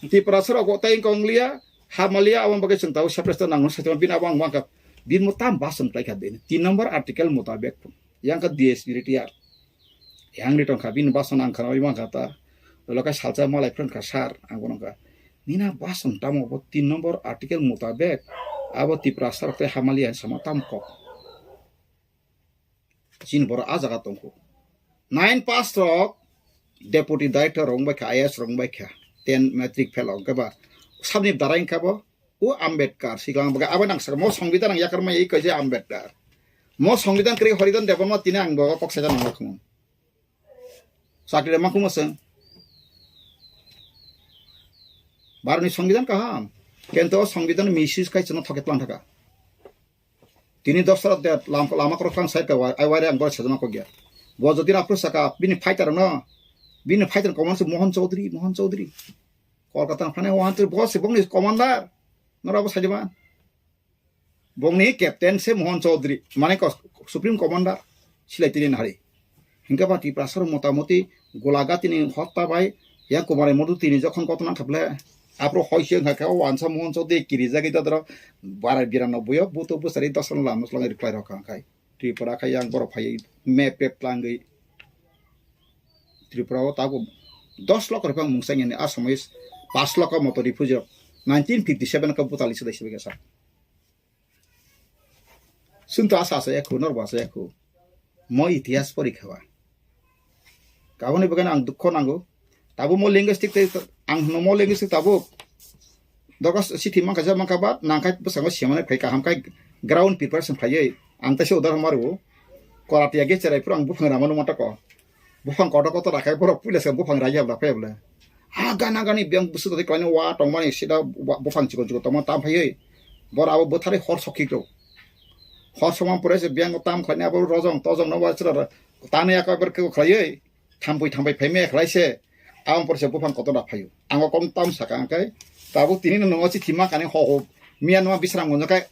Tiprasa rok tei wngkong liya hamalia aboni bagwi chwng tabuk separation nangmani sai tongma bini abo ang uankha bini mo tam bas chwng tlaikha bini. Tin number article mutabek. Yang kha D S P retired. Yang ri tongkha, bini bason ang khana oi mankha ta. Lolo khe salsa malai phran kha sir, ang bono kha. Nina bason tamo bo tin number article mutabek abo Tiprasa rok tei hamalia sama tam kok. Chini borok a jaga tongkho. Nine pass rok deputy director rok wngbai kha, I A S rok wngbai kha. Ten matric fail rok wngkha ba sabni dara wngkha bo. O Ambedkar, siklang baga abo nang saka, mo Songbidan ang yakar mai, kaisa Ambedkar. Mo Songbidan kri Horidon Debbarma tini ang bogo kok saida nang lakhumo. Chakri ma kumo seng. Barni Songbidan kaham. Kento Songbidan misis kai chano thoket lang thaka. Tini dosra de lam-, lama korok tang side ka wai, ai waire ang bor sajana kok ya. Bo jodi apro saka, bini fighter no, bini fighter command se Mohan Chaudhary, Mohan Chaudhary. Kolkata phane Mohan Chaudhary, bo se bongni commander. Nora bo sajima. Bongni captain se Mohan Chaudhary, mane ko-, Supreme Commander, silai tini nari. Hingke ba Tiprasa rok motamoti golaga tini hotta bai, yang Kumar Modu tini jokhon koto nang khaple, apro hoi se wngkha khe o wansa Mohan Chaudhary kirijagwi dodoro barai biranoboi o buto bwsari dosano lama swlangwi rwkhlai rok kha khai. Tripura khai yang borok phaiwi map pep tlangwi Tripura o tabuk dos lokho rwphang mungsa yani asomoi pas lokho moto refugee rok nineteen fifty seven khe butali swdai swbai khe sa. Chwng to asa asa ya khu, norbo asa ya khu. Mo itihas pori kha ba. Kaboni bagwi ang dukho nango. Tabuk mo linguistic tei ang hwno mo linguistic tabuk. Dogo sithi mankha ja mankha ba nangkhai bwskango simanai phai kaham khai ground preparation khaiwi ang taisa udahoron maru. Koratiya ge cherai phuru ang buphang rama nukma tako. Buphang kotor kotor rakhai borok puila se buphang raiya bla phai bla. Ha gana gani biyang bwswk tadi klaini wa tongmani sida wa-, buphang chikon chikon tongmani tam phaiwi. Bor abo bwtharwi hor sokhi rw. Hor sokma pore se biyang tam khlaini abo rojong tojong no wa chwla tani aka ber khe khlaiwi. Thampui thampui phaimaya khlai se. Aboni pore se buphang kotor da phaio. Ang o kom tam saka ang khe. Tabuk tini no nungo chithi ma kani ho ho. Miya numa bisrang gonjo khe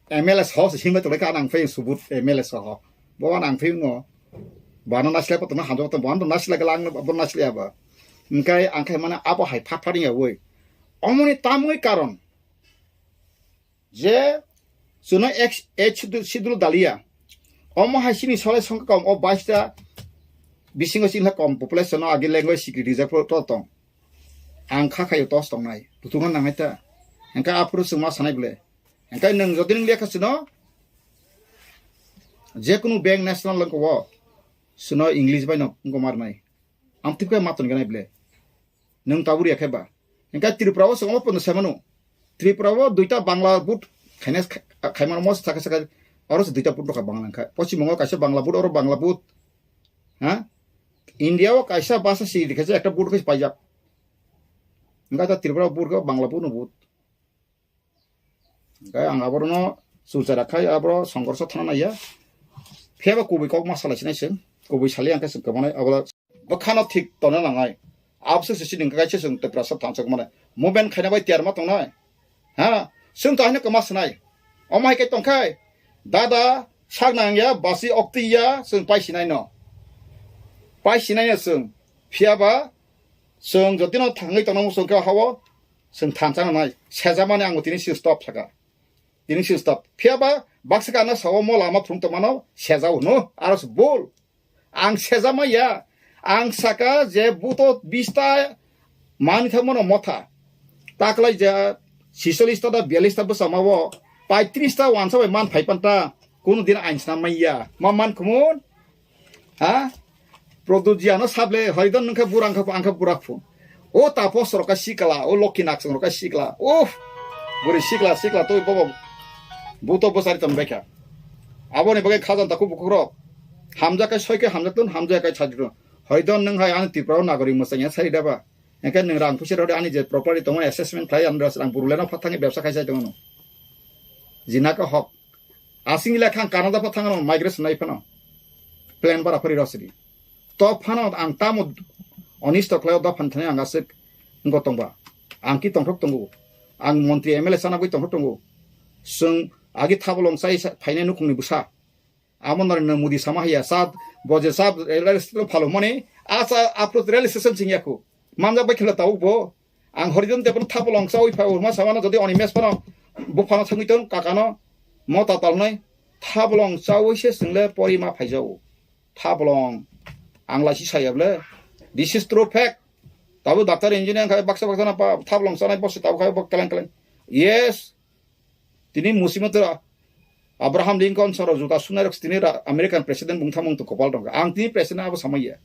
M L A soho se himlai tonglaikha, ang phai subut M L A soho. Bo ang phai no. Bano nasilai pa tongma hamjak tong, bano nasilai kala ang bo nasilai aba. Hingkai ang khai mane abo hai phat phat ya woi. Omoni tamoi karon. Je chwno ek, ek schedule, schedule dalia. Omo hai chini solai songkha kom o bais ta bisingo chini kom population no agi language security jak to tong. Ang kha khayo tos tongnai. Tutunga nangnai ta. Hingkai aphuru chwngma sanai bole. Hingke nwng jodi nwng lekha sino, jekunu bank national wngkha o, sino English bai no wngkha marnai. Amtwi khe ma tongkha nai ble. Nwng tabuk ya khe ba. Hingke Tripura o chwng omo pono sai mano. Tripura o duita Bangla board khaina kha-, khaimano mo sakha sakha oro se duita board rokha Bangla wngkha. Poschim Bongo kaisa Bangla board, oro Bangla board. Ha? India o kaisa basa si rikha se ekta board khe paijak. Hingke ta Tripura board khe Bangla board no board. Hingke ang aborokno chulchara khai aboro songkorso thana naiya. Phiya ba kubui kok ma salai sinai chwng, kubui sali ang khe chwng kwmanai abo bwkhano thik tongna nangnai. Abose se chini kaisa chwng Tiprasa thansok mane movement khaina bai tiyar ma tongnai. Ha, chwng to haino kwma swnai. Omo hai khe tongkhai, dada sak nangya, basi okti ya, chwng pai sinai no. Pai sinai no chwng. Phiya ba chwng jotino thangwi tongnang chwng khe hao chwng thansa nangnai. Sejamani ang bo tini si stop saka. Tini si stop. Phiya ba baksa kana sao mo lama phung tongmano sejao no. Aro se bol. Ang sejama ya. Ang saka je buto bista mani thangmano motha. Taklai ja sisolista da bialista bwsama o paitris ta wansa bai man phai panta. Kunu din ain snam mai ya. Ma man kumun? Ha? Produjiano sable, hoidon nungkha burang kha, angkha burak phu. O tapo soroka sikla, o lokhi nak soroka sikla. Uff! Buri sikla, sikla, to bobo. Buto bosari tong bekha. Aboni bagwi khajan taku bukukrok. Hamja kai soi kai hamja tun, hamja kai chajru. Hoidon nung hai ani Tripura o nagori musanya sai daba. Engke nung rang pusi rode ani je property tongo assessment khlai ani rang burulena phatangi bebsa khai sai tongo. Jinaka hok. Asing ila khang Canada pha thangno migration nai phano. Plan bara phari rosidi. To phano ang tamo onisto khlai do phan thani ang asik ngo tongba. Ang ki tongthok tongo. Ang montri M L A sana gwi tongthok tongo. Sung agi thabolong sai sa-, phainai nukhungni bwsa. Amo Narendra Modi sama haya sa boje sa rail station phalo mani asa apro rail station sing yaku. Manjak bai khela tau bo. Ang horizon te pun thabolong chawi pha urma samano jodi oni mes pano buphano thangwi ton kakano mota talnai thabolong chawi se single pori ma phaijao. Thabolong ang laisi sayable. This is true fact. Tabu doctor engineer khai baksa baksa na pa thabolong chanai bosi tabu khai bok keleng keleng. Yes. Tini musimotro Abraham Lincoln soro juta sunai rok tini ra-, American president bung thamung to kopal rok. Ang tini president abo samaya.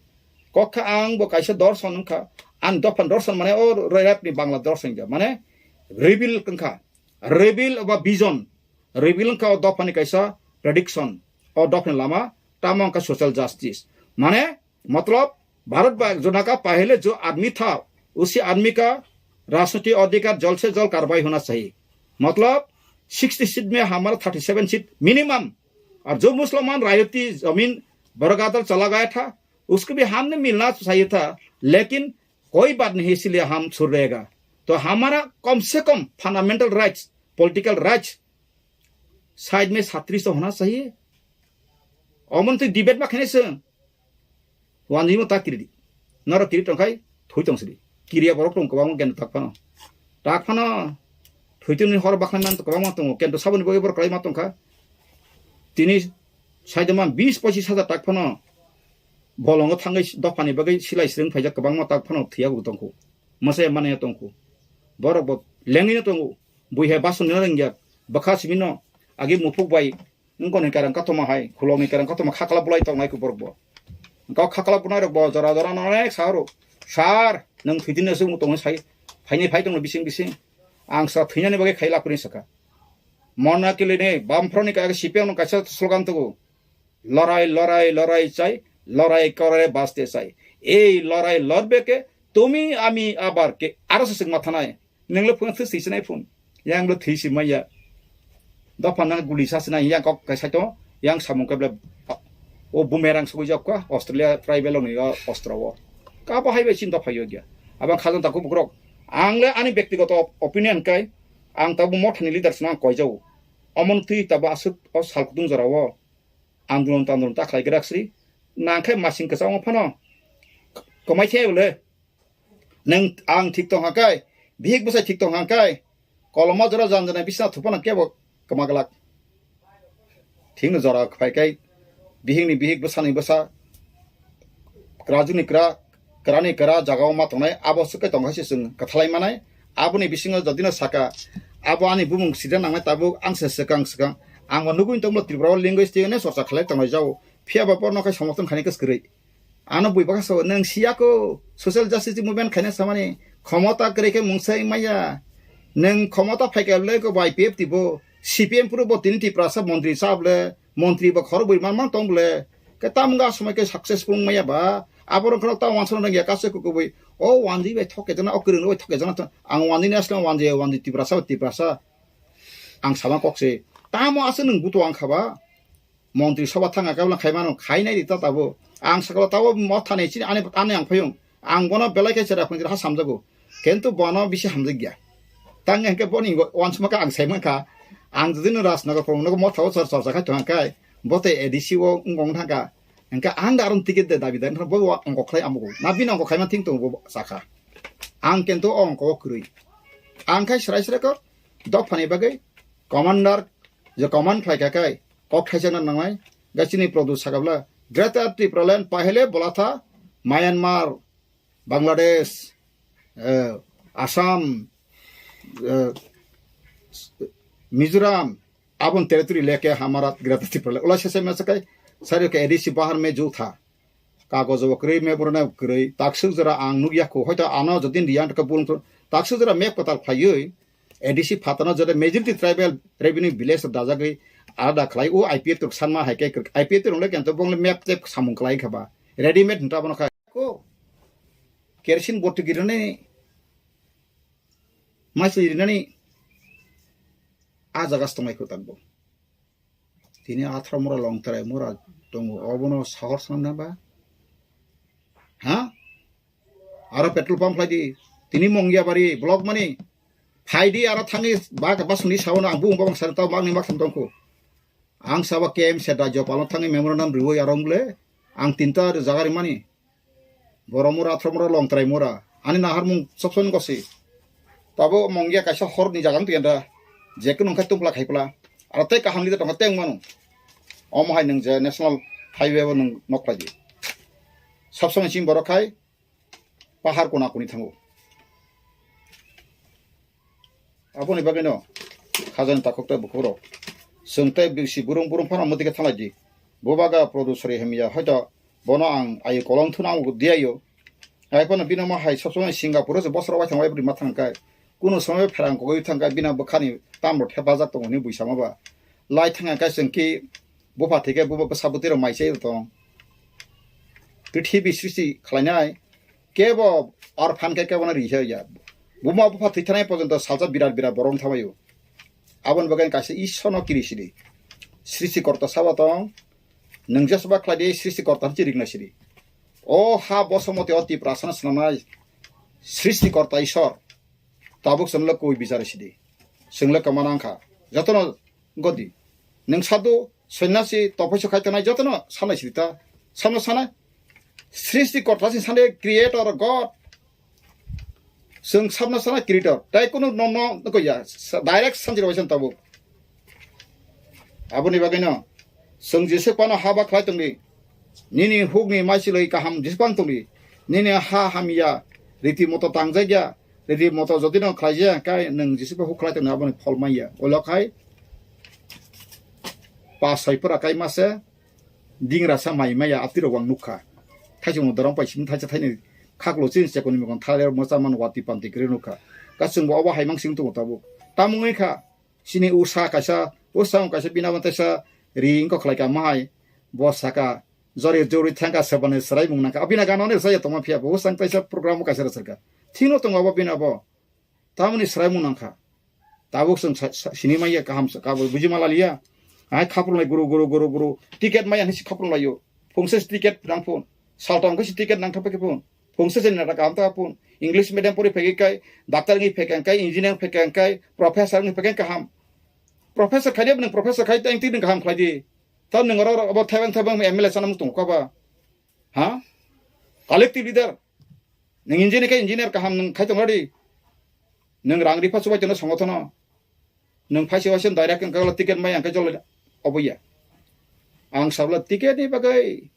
Kokha ang bo kaisa dorson wngkha. Ang dophan dorson mane o rap ni Bangla dorson ja. Mane reveal wngkha. Reveal ba vision. Reveal wngkha o dophani kaisa prediction. O dophani lama tamo wngkha social justice. Mane मतलब, भारत बा-, जोड़ना का पहले जो आदमी था, उसी आदमी का राजनीति अधिकार जल्द से जल्द कार्रवाई होना चाहिए। मतलब, सिक्सटी सीट में हमारा थर्टी सेवन सीट मिनिमम। और जो मुसलमान रायती जमीन बरगादर चला गया था, उसको भी हमने मिलना चाहिए था, लेकिन कोई बात नहीं, इसीलिए हम छुड़ रहेगा। तो हमारा कम से कम fundamental rights, political rights side में छत्तीस तो होना चाहिए। Omo twi debate ma khainai chwng. Wanjwi mo ta kiridi. Norok kiri tongkhai thwi tongsidi. Kiriya borok tong kwbangma kendo tak phano. Tak phano thwi tongni hor bakhlai man kwbangma tongo. Kendo saboni bagwi borok kwlai ma tongkha. Tini saidoma bis pochis hajar tak phano bolongo thangwi dophani bagwi silai srwng phaijak kwbangma tak phano thwiya bo tongkhu. Mwsaya manaya tongkhu. Borok bo lengwino tongo. Bui hai basonino rwngya. Bwkha simino agi muphuk bai Wngkoni kereng katoma hai, khulokni kereng katoma khakla bulai tongnai kuborok bo. Wngkha khakla bunai rok bo jora jora no onek sa oro. Sir, nwng thwidin no swngmo tongwi sai, phainai phai tongno bising bising. Ang sa thwinani bagwi khai lapri saka. Mona kili ni bamphro ni kaisa C P M no kaisa slogan tugo. Lorai, lorai, lorai chai, lorai kore baste chai. Ei lorai lorbe ke, tumi ami abar ke, aro se swngma thanai. Nenglo phone thwi sinai phone. Yang lo thwi si maya. Dopha nang guli sa sinai yang kok kai saito. Yang samung kable. O bumerang sugui jok ka Australia tribal ni o ostro o. Ka bo hai bai sin dopha yo gya. Abang khajang ta kubukrok. Ang le ani bektigoto op-, opinion kai. Ang tabu mothani leader sna koi jau. Omon twi tabu asuk o sal kutung jora o. Andolon tandolon ta khlai grak sri. Nang khai masing kasa o phano. Komai the le. Neng ang thik tong hakai, bihik bwsai thik tong hakai, koloma jora jan jana bisna thupana kebo kwma glak. Thikno jora phai kai, bihikni bihik bwsani bwsa, kwrajuni kwra, kwrani kwra jagao ma tongnai, abo swk kai tong hai se chwng kwthalai manai. Aboni bisingo jodino saka, abo ani bumung sida nangnai tabuk ang se swkang swkang. Ang bo nugui tongmo Tripura o language tei ne chorcha khlai tongnai jao. Phiya ba porno khai somorthon khainai kwskwrwi. Ano bui baka sao, nwng siya ko social justice movement khaina samani khomota kwrwi khe mungsa wngmaya. Nwng khomota phaikha le ko bai P F T bo, C P M puro bo tini Tiprasa montri sa bole, montri bo khoro bui man man tong bole. Khe tamga somoi khe successful wngmaya ba, aborok kheno ta wansana nangya kaisa kukubui. O wanjwi bai thok khe jana, o kwrwng bai thok khe jana, ang wanjwi ni asle wanjwi, wanjwi Tiprasa, Tiprasa. Ang sama kok se. Tamo aswk nwng buto ang kha ba? Montri Sabha thangkha khe bwlai khai mano, khainai di ta tabuk. Ang sakalo tabuk motha ni chini ani, ani ang phayung. Ang bono belai khe chera phunjra ha samjago. Kintu bono bisi hamjakya. Tang hwnkhe boni wansukma khe ang sai mankha. Ang jodi no Rajnagar phung nogo motha o chor chorcha khai tongkha khe, bo tei A D C o wng wng thangkha. Hingke ang da aron ticket de dabi da, bo ongko khlai amo go. Na bini ongko khlaima thing tongo bo sakha. Ang kento o ongko o kwrwi. Ang khai srai srai kok dophani bagwi commander je command khlai kha khai kok thaijakna nangnai. Ga chini Produ sakabla Greater Tipraland pahele bolatha Myanmar, Bangladesh, eh, Assam, eh, Mizoram, abon territory leke hamara Greater Tipraland. Ula sese mesakai sari ke A D C bahar me ju tha. Kagojo kwrwi, memorandum kwrwi, taksuk jora ang nukya kho, hoito ano jodi riyan ka bulung thung, taksuk jora map kwtal khlaiwi, A D C phatano jora majority tribal revenue village dajagwi alada khlai, o I P F rok sanma hai khe, I P F rok le kento bong le map tep samung khlai kha ba, readymade hinta bono kha ko, kerosene bottle girinani, maisli rinani, a jaga se tongnai kho takbo. Tini athro mura long trai mura tongo, obono sahor sanam na ba? Ha? Aro petrol pump khlai di. Tini Mongia bari block mani. Phai di aro thangwi ba, ba suni sawo na, ang bung babang sari tau magni mak sam tongkho. Ang saba K M se da jopalo thangwi memorandum riwi aro wng le. Ang tinta jaga rimani. Borok mura, athro mura, long trai mura. Ani nahar mung sob somoi gosi. Tabo Mongia kaisa hor ni jaga wng twi da. Je kunu wngkha tumpla khaipla. Aro tei kaham ni tongkha tei wng mano. Omo hai nwng je national highway bo nwng nok khlai di. Sob somoi chini borok khai pahar kona kuni thango. Aboni bagwino khajani takhuk tei bukhukrok. Chwng tei bisi burung burung phano mwtwi khe thanglai di. Bubagra Produsori hamya hoito bono ang ayu kolong thuna ang diyayo. Ai phano bino ma hai sob somoi Singapore se bosor wai thang wai bwrwi ma thang kai. Kuno somoi pherang kogwi thang kai bina bwkhani tamrok thepajak tongo hwnwi buisama ba. Lai thang kai chwng ki bupha thike buba bwsa bwtwi rok mai chai tong. Prithibi srishti khlainai kebo orphan khe kebo no ri ya. Buma bupha thwi thanai porjonto salsa birat birat borok thamaio. Aboni bagwi kaisa Ishwar no kiri sidi. Srishti korta sabo tong. Nwng jesba khlai di Srishti korta hwnwi ringnai sidi. O ha bosomoti o Tiprasa no swnamnai Srishti korta Ishwar. Tabuk chwngno koi bichar sidi. Chwngno kama nangkha. Jotono godi. Nwng sadhu, sonyasi, tophoiso khai tongnai jotono sanai sidi ta. Samno sanai. Srishti korta si sanai creator God. Chwng sabno sanai creator. Tai kunu no no ko ya. Direct sanjiro waisa tabuk. Aboni bagwino chwng Jisu phano haba khlai tongdi. Nini hukni maichilwi kaham Jisu phano tongdi. Nini ha hamya riti moto tangjakya, riti moto jodi no khlaijaya, kai nwng Jisu phano huk khlai tongdi aboni phol manya. Olo khai pa soi pura kai mase dingra sa mai maya atiro wang nukha. Thaisung dorong pai sim thaisa thaini khaklo chin chekoni mokon thale mocha man wati panti kri nukha. Kasung bo obo haimang sing tongo tabuk. Tamungwi kha. Chini usa kaisa, usa wng kaisa bina bo teisa ri wngkha khlai ka mahai. Bo saka, jori jori thangka sebani swrai mung nangkha. Abina gana ni saya tongma phiya bo usang teisa program kaisa rwchar ka. Thino tongo abo bina bo. Tamoni swrai mung nangkha. Tabuk chwng sa-, sa-, sini maya kaham sa, kabo buji mala liya. Ai khapru lai guru, guru, guru, guru. Ticket maya hinsi khapru laio. Phungsa si ticket nang phun. Saltong khe si ticket nang thapa khe phun. Phungsa si nata kaham ta phun. English medium pori phegwi kai, doctor ngi phekang kai, engineer phekang kai, professor ngi phekang kaham. Professor khai di, nang professor khai tang ti nang kaham khlai di. Ta nang oro oro abo thebang thebang M L A sana mung tong kha ba. Ha? Collective leader. Nang engineer kai engineer kaham nang khai tong di. Nang rang ripa chubai tong songo thono. Nwng phaisi waisa direct wngkha ticket mai ang khe jolo obo ya. Ang sabla ticket ni bagwi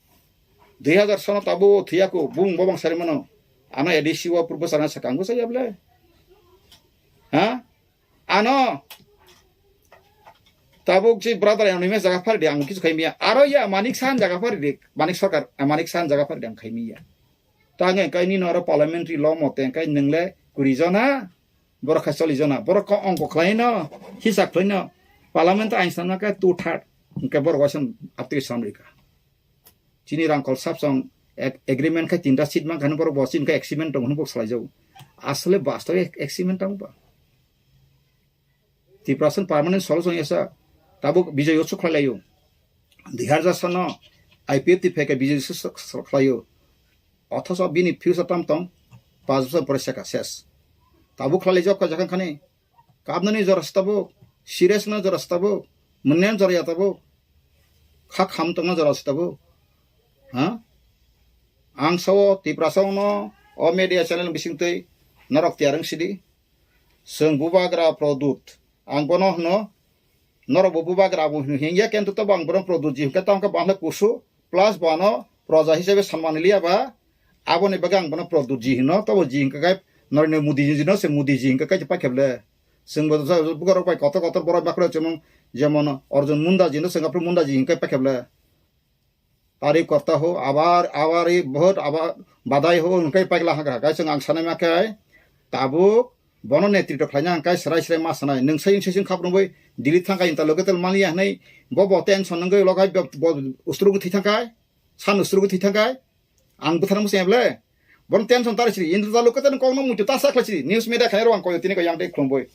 dui hazar sono tabuk thwiya ko bung bobang sari mano. Ano A D C o purbo sana sakang bwsa ya ble. Ha? Ano tabuk si brother ano me jaga phari di ang kisu khai miya. Aro ya Manik Sahan jaga phari di. Manik Sarkar, ah, Manik Sahan jaga phari di ang khai miya. Tange kai nino aro parliamentary law mote kai nwngle kuri jona. Borok kha choli jona, borok kok ongko khlai no, hisab khlai no, parliament ain sanma khe two third, hwnkhe borok waisa aptwi samrika. Chini rangkol sapsong ag-, agreement khai tinta seat mankha borok bo chini khai agreement tong hwnwi bok salai jago. Asole bastobe ag-, agreement tong ba. Tiprasa permanent solution yasa, tabuk Bijoy Utsav khlai laio. Dui hazar sano I P F T phai khe Bijoy Utsav khlaio. Othocho bini future tam tong, paanch bosor pore seka ses. Tabuk khlai jok ka jakhang khani. Kabnani jora se tabuk, serious no jora se tabuk, mwnyan jora ya tabuk. Kha kham tongna jora se tabuk. Ha? Ang sao Tiprasa no o media channel bisingtwi norok tiyar wng sidi. Chwng bubagra Produt. Ang bono hwno, norok bo bubagra bo hwno hingya, kintu tobo ang bono Produt ji hwnkhe tamo khe bo ang khe kusu, plus bo ano proja hisabe sanmani liya ba, aboni bagwi ang bono Produt ji hwno, tobo ji hwnkhe kai Narendra Modi ji no se Modi ji hwnkhe kai pakheble. Chwng bo bugarok bai kotor kotor borok bakhro chwng jemon Arjun Munda ji no chwng aphuru Munda ji hwnkhe pakheble. Tari korta ho, abar, abari, vote, abar, badai ho, hwnkhe paikla haka. Kaisa ang sanai ma khe, tabuk, bono netritw khlaina hwnkhe srai srai ma sanai. Nwng sai sai khap rwngwi Delhi thangkai interlocutor maliya hwnwi, bo bo tension wngwi logai bo, bo ustrugwi thwi thangkai, san ustrugwi thwi thangkai. Ang bwthar musi eble. Bono tension tari sri, interlocutor kokno muitu ta sakhlai sri. News media khairok ang koyo tini ko yang tei khumbo.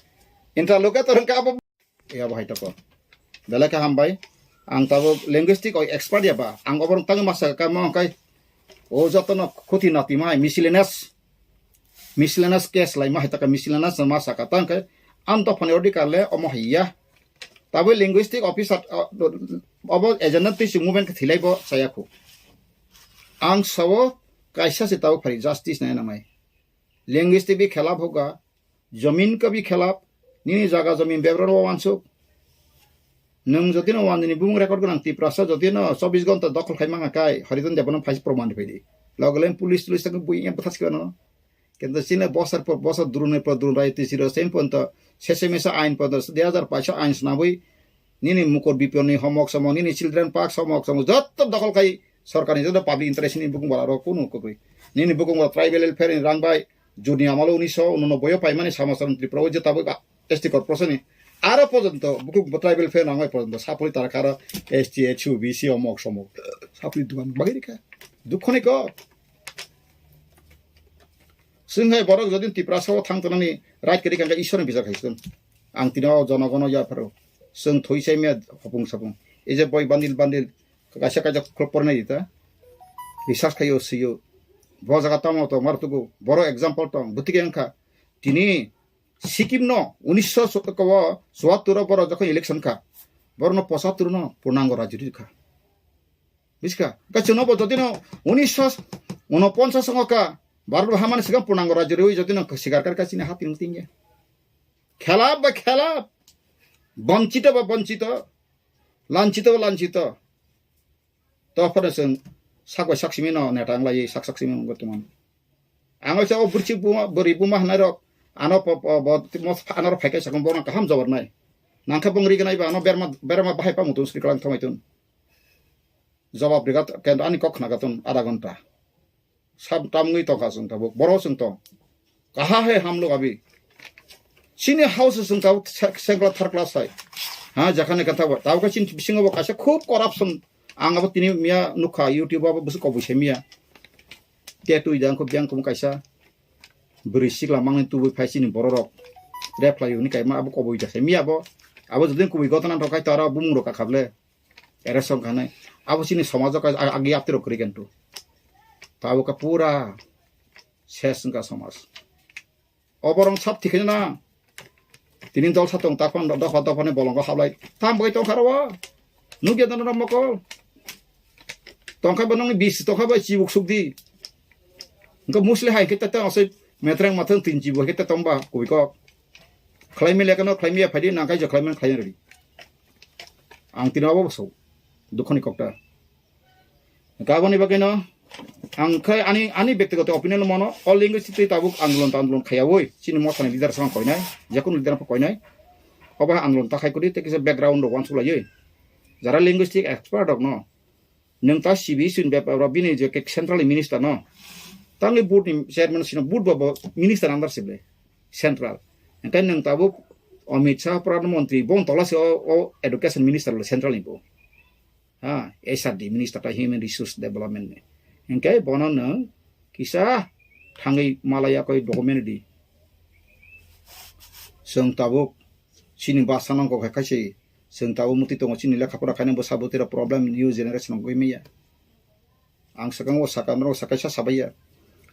Interlocutor wngkha abo. Ya, bahai toko. Belai khe hambai. Ang tabuk linguistic o expert ya ba. Ang oborok tangwi masa ka mo kai. O jotono khuti nati mai miscellaneous. Miscellaneous case lai ma hai taka miscellaneous ma saka tang kai. Ang to phone order kar le omo hai ya. Tabuk linguistic officer, uh, obo agenda twi si movement khe thilai bo saya khu. Ang sao kaisa se tabuk phari justice nai na mai. Linguistic bi khelap hoga. Jamin ka bi khelap, nini jaga jamin bebra ro wansuk. Nwng jotino wan nini bumung record gwnang Tiprasa jotino chobbish ghonta dokhol khai manga kai, Hariton Debbarma phai proman rwphai di. Logo len police tulis tak bui yang pathas kano. Kento sina bosar por bosar durune por durun rai tisi ro sem ponto, sese mesa ain ponto, dui hazar paisa ain snabui, nini mukor biponi homok somok, nini children park somok somok, jotto dokhol khai sorkarni jotto public interest ni bukung bala ro kunu kokoi. Nini bukung bala tribal welfare ni rang bai, Juni amalo unisho unonoboi o paimani Samosran Tripura o je tabuk S T corporation ni aro porjonto bukhuk bo tribal fair nangoi porjonto sapori tara karo S T, H U, B C omok somok sapori dugan bagwi rikha. Dukho ni ko. Chwng hai borok jodi Tiprasa o thang tonani right kwrwi kangkha Ishwar ni bijak hai chwng. Ang tini o jonogono yapharo. Chwng thoi sai maya hopung sapung. Ei je boi bandil bandil kaisa kaisa khulok pornai di ta. Research khaio sio. Bo jaga tamo to mar tugo. Boro example tong. Butike wngkha. Tini Sikkim no unisho chuattur o boro jokhon election kha. Boro no pochattur no purnango rajyo kha. Bujiska? Kaisa no bo jodi no unisho unoponchas songo kha. Bharat bo hamani sikang purnango rajyo rwi jodi no sikar kar kachini hati nung tingya. Khelap ba khelap. Bonchito ba bonchito. Lanchito ba lanchito. To phano chwng sak bai sak simi no neta wng lai sak sak simi wng tongmani. Ang o sa o bwrwi buma bwrwi buma hwnai rok ano po po bo mo ano rok phai khe sakong bo kaham jawab nai. Nang khe bong ri gnai ba ano berma berma bahai pa mutung sri kalang thomai tun. Jawab riga kendo ani kok khna gatun adha ghonta. Sab tamgwi tongkha chwng tabuk. Boro chwng tong. Kaha hai hamlok abi. Chini house chwng tabuk se-, second class, third class hai. Ha, jakhani kantha bo. Tabuk chini bisingo bo kaisa khub corruption. Ang abo tini miya nukha YouTube abo bwswk kobui se miya. Te twi jang khub jang khum kaisa. Bwrwi sikla mangni tubui phai chini bororok. Rep khlai hwnwi kaima abo kobui da se miya bo. Abo jodin kubui gotana rok khai to aro bumung rok kakhable. Ere song khanai. Abo chini somajo ka ag-, agi aptiro kwrwi kento. Tabuk ka pura ses wngkha somaj. Oborong sab thikhaina na. Tini dol satong takhon dopha dophani bolongo hablai. Tam bai tongkha ro. Nugya dano mokol. Tongkha ba nongni bis tongkha ba chibuk sukdi. Engko musli hai khe tata asai metrang mathang tin chibu hai khe tongba kubui kok. Khlaimi lekano khlaimi ya phaidi nangkai je khlaimani khlaina rwdi. Ang tini abo bwswk dukhoni kokta. Kaboni bagwino ang khai ani ani bektigoto opinion mano all linguistic twi tabuk andolon ta andolon khayawoi chini mothani leader sama koinai, jekunu leader pha koinai. Obo hai andolon ta khai kudi tei kisa background rok wansuk laiwi. Jara linguistic expert rok no nwng ta C B S ni bepar rok bini je ke central minister no tangwi board ni chairman sino board bo bo minister under sible central. Engkai nwng tabuk Amit Shah Pradhan Mantri bong tola se o, o education minister le central ni bo. Ha, H R D minister ta human resource development ni. Engkai bono nwng kisa thangwi malaya koi document di. Chwng tabuk chini basa nangkok hai kaise chwng tabuk muti tongo chini lekha pora khaina bwsa bwtwi rok problem new generation rok gwi maya. Ang swkang o saka norok sakaisa sabaiya.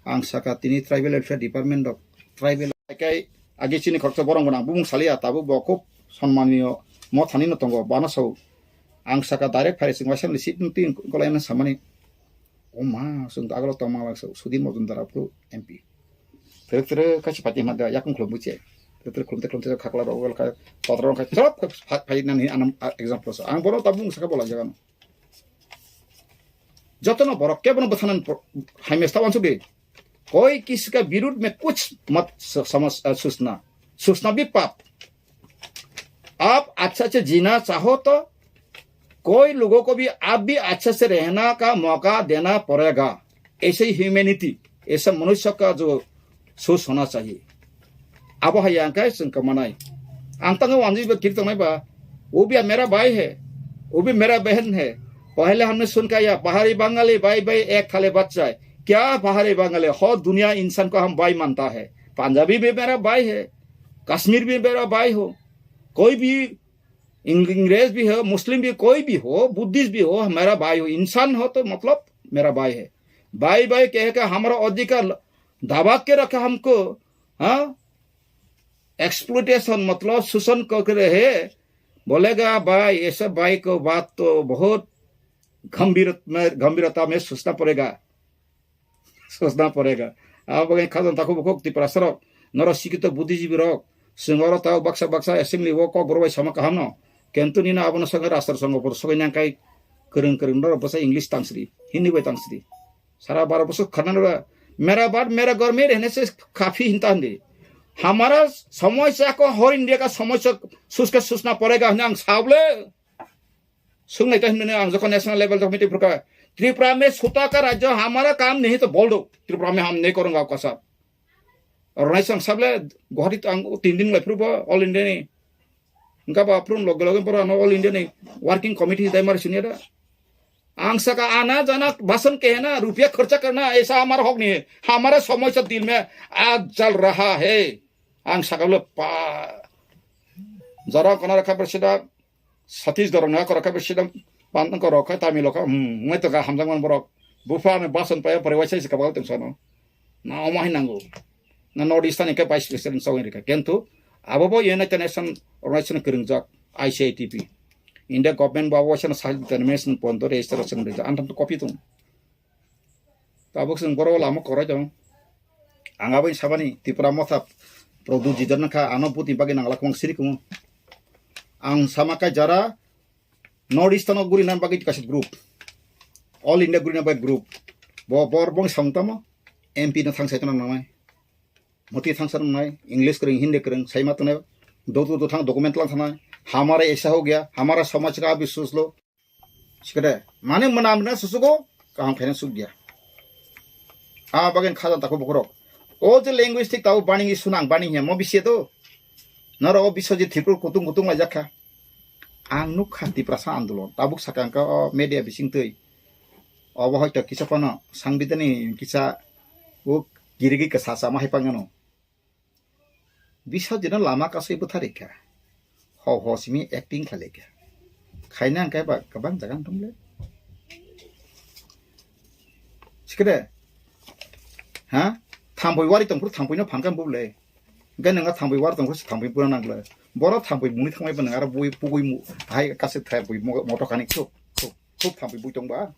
Ang saka tini tribal welfare department rok tribal. Kai agi chini khoroksa borok gwnang bumung saliya tabuk bo khub sonmaniyo mothani no tongo bana sao. Ang saka direct phai sing waisa ni seat twi golai na samani. O ma, chwng to agalo tongma lang so, Sudhir Majumdar aphuru M P. Tere tere kaisa party ma da, yakung khulum buche. Tere tere khulum te khulum te khakla rok, khakla rok, khakla rok, khakla rok, phai nani anam, a, example so. Ang bono tabung saka bola jaga no. Jotono borok kebono bwthanan por-, hai mesta wansuk di. कोई किसी का विरुद्ध में कुछ मत स-, समझ, अ, सोचना। सोचना भी पाप। आप अच्छा से जीना चाहो तो कोई लोगों को भी आप भी अच्छा से रहना का मौका देना पड़ेगा। ऐसे ही ह्यूमैनिटी, ऐसा मनुष्य का जो सोच होना चाहिए। Abo hai ang khe chwng kwmanai. Ang tangwi wanjwi ba kiri tongnai ba. वो भी मेरा भाई है, वो भी मेरा बहन है। पहले हमने सुन का या पहाड़ी बंगाली भाई भाई एक थाली बच्चा है। क्या पहाड़ी बंगाली? हर दुनिया इंसान को हम भाई मानता है। पंजाबी भी मेरा भाई है, कश्मीर भी मेरा भाई हो, कोई भी इंग-, अंग्रेज भी हो, मुस्लिम भी, कोई भी हो, बुद्धिस्ट भी हो, मेरा भाई हो, इंसान हो तो मतलब मेरा भाई है। भाई भाई कह के हमारा अधिकार दबा के रखा हमको, हाँ? एक्सप्लॉयटेशन मतलब शोषण कर रहे, बोलेगा भाई, ऐसे भाई को बात तो बहुत गंभीर में, गंभीरता में सोचना पड़ेगा। सोचना पड़ेगा। Abo bagwi khajang takhuk bukhuk Tiprasa rok, norok sikito buddhijibi rok, chwng oro tao baksa baksa assembly o kok borok bai sama kaham no. Kintu nini abono songwi rastro songo bor sogwi nang kai kwrwng kwrwng norok bwsa English tangsri, Hindi bai tangsri. Sara baro bosor khana nora, मेरा बात मेरा घर में रहने से काफी hinta hindi. हमारा समस्या को हर इंडिया का समस्या सोच के सोचना पड़ेगा hwnwi ang sao le. Sung naita hwnwi ang jokhon national level jokhon meeting phurkha, Tripura में छोटा का राज्य हमारा काम नहीं तो बोल दो, त्रिपुरा में हम नहीं करूंगा आपका साथ। Oro naisang sable Guwahati ang tin din lai phuru bo All India ni. Engka ba phuru loge loge boro ano All India ni working committee dai mari sinya da. Ang saka ana jana basan kehna, rupiya kharcha karna, aisa hamara hok nahi hai, hamara samosya dil mein aaj jal raha hai. Ang saka le pa jara kona rakha president, Satish Dhorong na kora kha bisi dam pan ko rok kha Tamil rok kha, hmm, ngai to ga hamjak man borok. Bupha ani basan paya pore waisa isi kabal tong sano. Na omo hai nango. Na North Eastern ke vice president sawin rika. Kintu abo bo United Nation organization kwrwngjak I C I T P. India government bo abo waisa na sahil determination pondo register song rija. Antam to copy tong. Tabuk chwng borok lama korai tong. Ang aboni sabani Tipra Motha Pradyut Jidar nangkha, ano butni bagwi nangla kwbang siri kumo. Ang sama kai jara North Eastern o guri nan bagwi kaisa group, All India guri nan bagwi group. Bo bor bong sang tamo M P no thang sai tong nangnai, moti thang sai nangnai, English kwrwng, Hindi kwrwng sai ma tongnai, do do do thang document lang thangnai, hamara aisa ho gaya, hamara samaj ka abhi soch lo. Sikade, mane mwnam na susugo, kaham khaina sukya. A bagin khajan tako bokorok. O je linguistic tao bani hi sunang bani hi mo bisi to. Noro o biso je thipur kutung kutung lai jakha. Ang nukha Tiprasa andolon. Tabuk sakang ka o media bising twi. Obo hoito kisa pano sangbidani kisa o girigi kasa sama hai pangano. Bisajino lama kasui bwtharwi kha. Ho ho simi acting khlai kha. Khaina hwnkhe ba kwbang jaga wng tong le. Sikede. Ha? Thambui wari tong phuru thambui no phan kha bub le. Hwnkhe nang thambui wari tong phuru thambui buna nang le. Boro thambui muni thangmai ba nang aro bui pugui mu hai kase thambui mo-, moto kani khub khub khub thambui bui tong ba.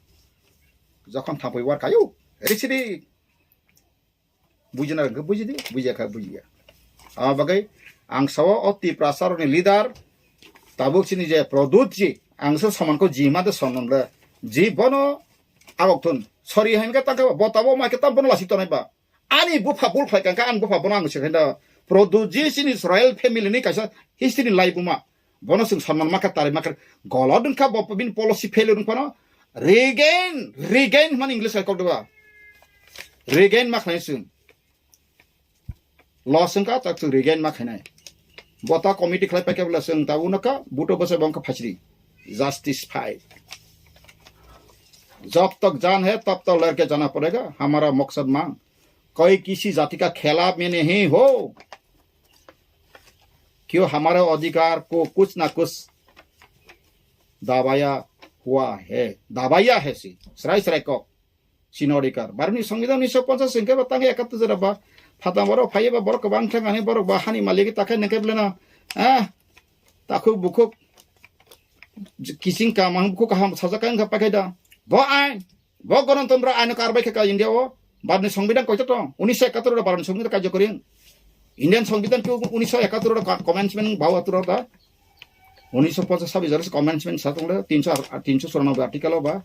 Jokhon thambui war khayu. Risidi. Bujina hwnkhe bujidi, bujiya kha bujiya. Abo bagwi ang sao o Tiprasa rokni leader tabuk chini je Pradyut ji, ang se soman ko ji ma de sonom le. Ji bono abok thun. Sorry hai khe tang khe bo tabo ma khe tam bono lasi tonai ba. Ani bupha bul phai kang kha, ani bupha bono ang se khe da. Pradyut ji chini royal family ni kaisa history ni lai buma. Bono chwng sonman makha, tari makha, golod wngkha bo bini policy failure wngphano regain, regain hwnmani English hai kok diba? Regain ma khlai chwng. Loss wngkha, tak chwng regain ma khainai. Bo ta committee khlai paikha bwla chwng ta uno kha, buto bwsa bo wngkha phasri. Justice fight. जब तक जान है, तब तक लड़के जाना पड़ेगा। हमारा मकसद मांग। कोई किसी जाति का खिलाफ में नहीं हो। क्यों हमारे अधिकार को कुछ ना कुछ दबाया हुआ है, दबाया है सी, srai srai kok, chini odhikar. Bharotni Songbidan unnish sho ponchash hwnkhe ba tang ekattor jora ba phatang borok phaiya ba borok kwbang thang ani borok ba hani malik ta khe nangkhe beleno, ah, takhuk bukhuk kiching kamang bukhuk kaham sajak khe wngkha paikhe da. Bo ain Bo Ganatantro aino karbai kha ka India o. Bharot ni Songbidan koito tong? Unisho ekattor ro Bharot ni Songbidan karjo kori. Indian Songbidan ke unisho ekattor ro ka-, commencement bahatur ro da. Unisho ponchas sabis jora commencement sa tong le, tinsho ar-, tinsho churanobboi article o ba.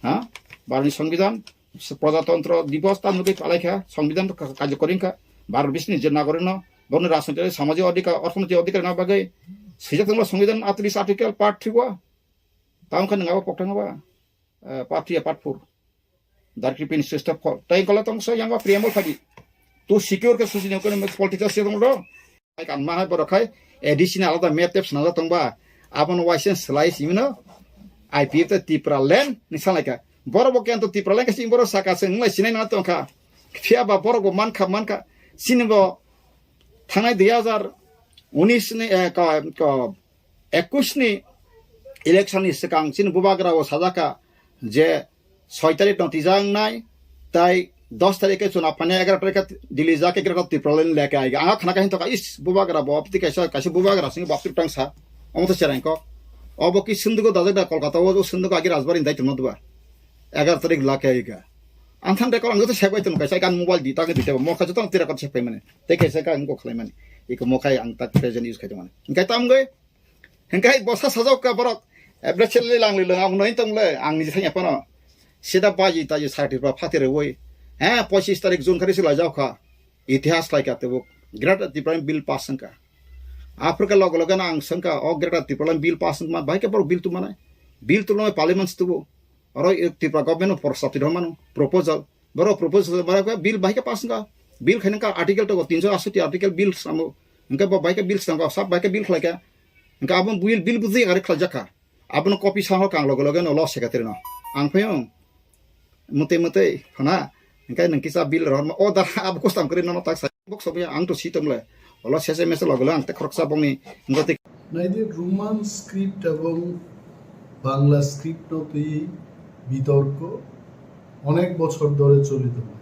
Ha? Bharot ni Songbidan, Prajatantro Divos tam nugui palai kha, Songbidan ka-, karjo kori kha. Bharot bisni je nagorik no, bono rajnoitik, samajik odhikar, orthonoitik odhikar na bagwi. Sijak tong le Songbidan atris article part three o. Tamo khe nang abo pokthang ba. Eh, part three, part four. Darkri pin sister four. Tai kola tong so yang preamble phadi. Tu secure ke susi ne kono political se tong do. Ai kan ma hai borok khai A D C na alada map tep sna tong ba. Abon waisen slai simino. I P F ta Tipra land ni sanai ka. Borok bo kento Tipra land ka sing borok saka se nglai sinai na tong kha. Phiya ba borok bo man kha, man kha. Sini bo thangnai dui hazar unis ni, eh, ko, ko, ekush ni election ni swkang chini bubagra o sajak kha je soi tarik no twijak nai, tai dos tarik khe chuna phani, egaroh tarik khe Delhi jak, egaroh Tripura line leke ai. Ang khana khe hinto kha, is, bubagra bo, abti kaisa, kaisa bubagra sing bapti tang sa. Omo to cherang kok. Obo ki sundugo dajak da Kolkata o, sundugo agi Rajbari dai tongno duba. Egaroh tarik lake ai ga. Ang thang de kol ang to sebai tong kaisa kan mobile di ta ke di te mo kha joto tira kot sepai mane. Te kaisa ka ang ko khlai mane. Iko mo khai ang tak present use khai tong mane. Engkai tam goi. Hingkai bosa sajok ka borok. Ebra chelle lang lilo ang noi tong le ang ni thanya pano. Sida baji taji sati pa phati re woi. He, pochis tarik June khari sila jao kha. Itihas lai ka tebuk. Greater Tipraland Bill pass wngkha. Africa logo logo na ang sengkha o Greater Tipraland Bill pass wngma bahai khe borok bill tu manai. Bill tu lomai parliament tubu. Oro Tripura government no prostab ti mano proposal. Borok proposal borok bill bahai khe pass wngkha. Bill khaina ka article to tinso asoti article bill samo. Hingke bo bahai khe bill sangkha, sab bahai khe bill khlaikha. Hingke abo bill, bill buji gari khlaijak kha. Abono copy sa hor kang loge loge no law secretary no. Ang phayung. Mutui mutui phana. Hingke nang kisa bill rohorma. O da abo custom kri nono tak sa. Bok sobi ang to si tomle. Olo sese mese loge lo ang te khoroksa bongni. Hingke te Naidi Roman script ebong Bangla script no twi bitorko onek bochor dhore choli tongo.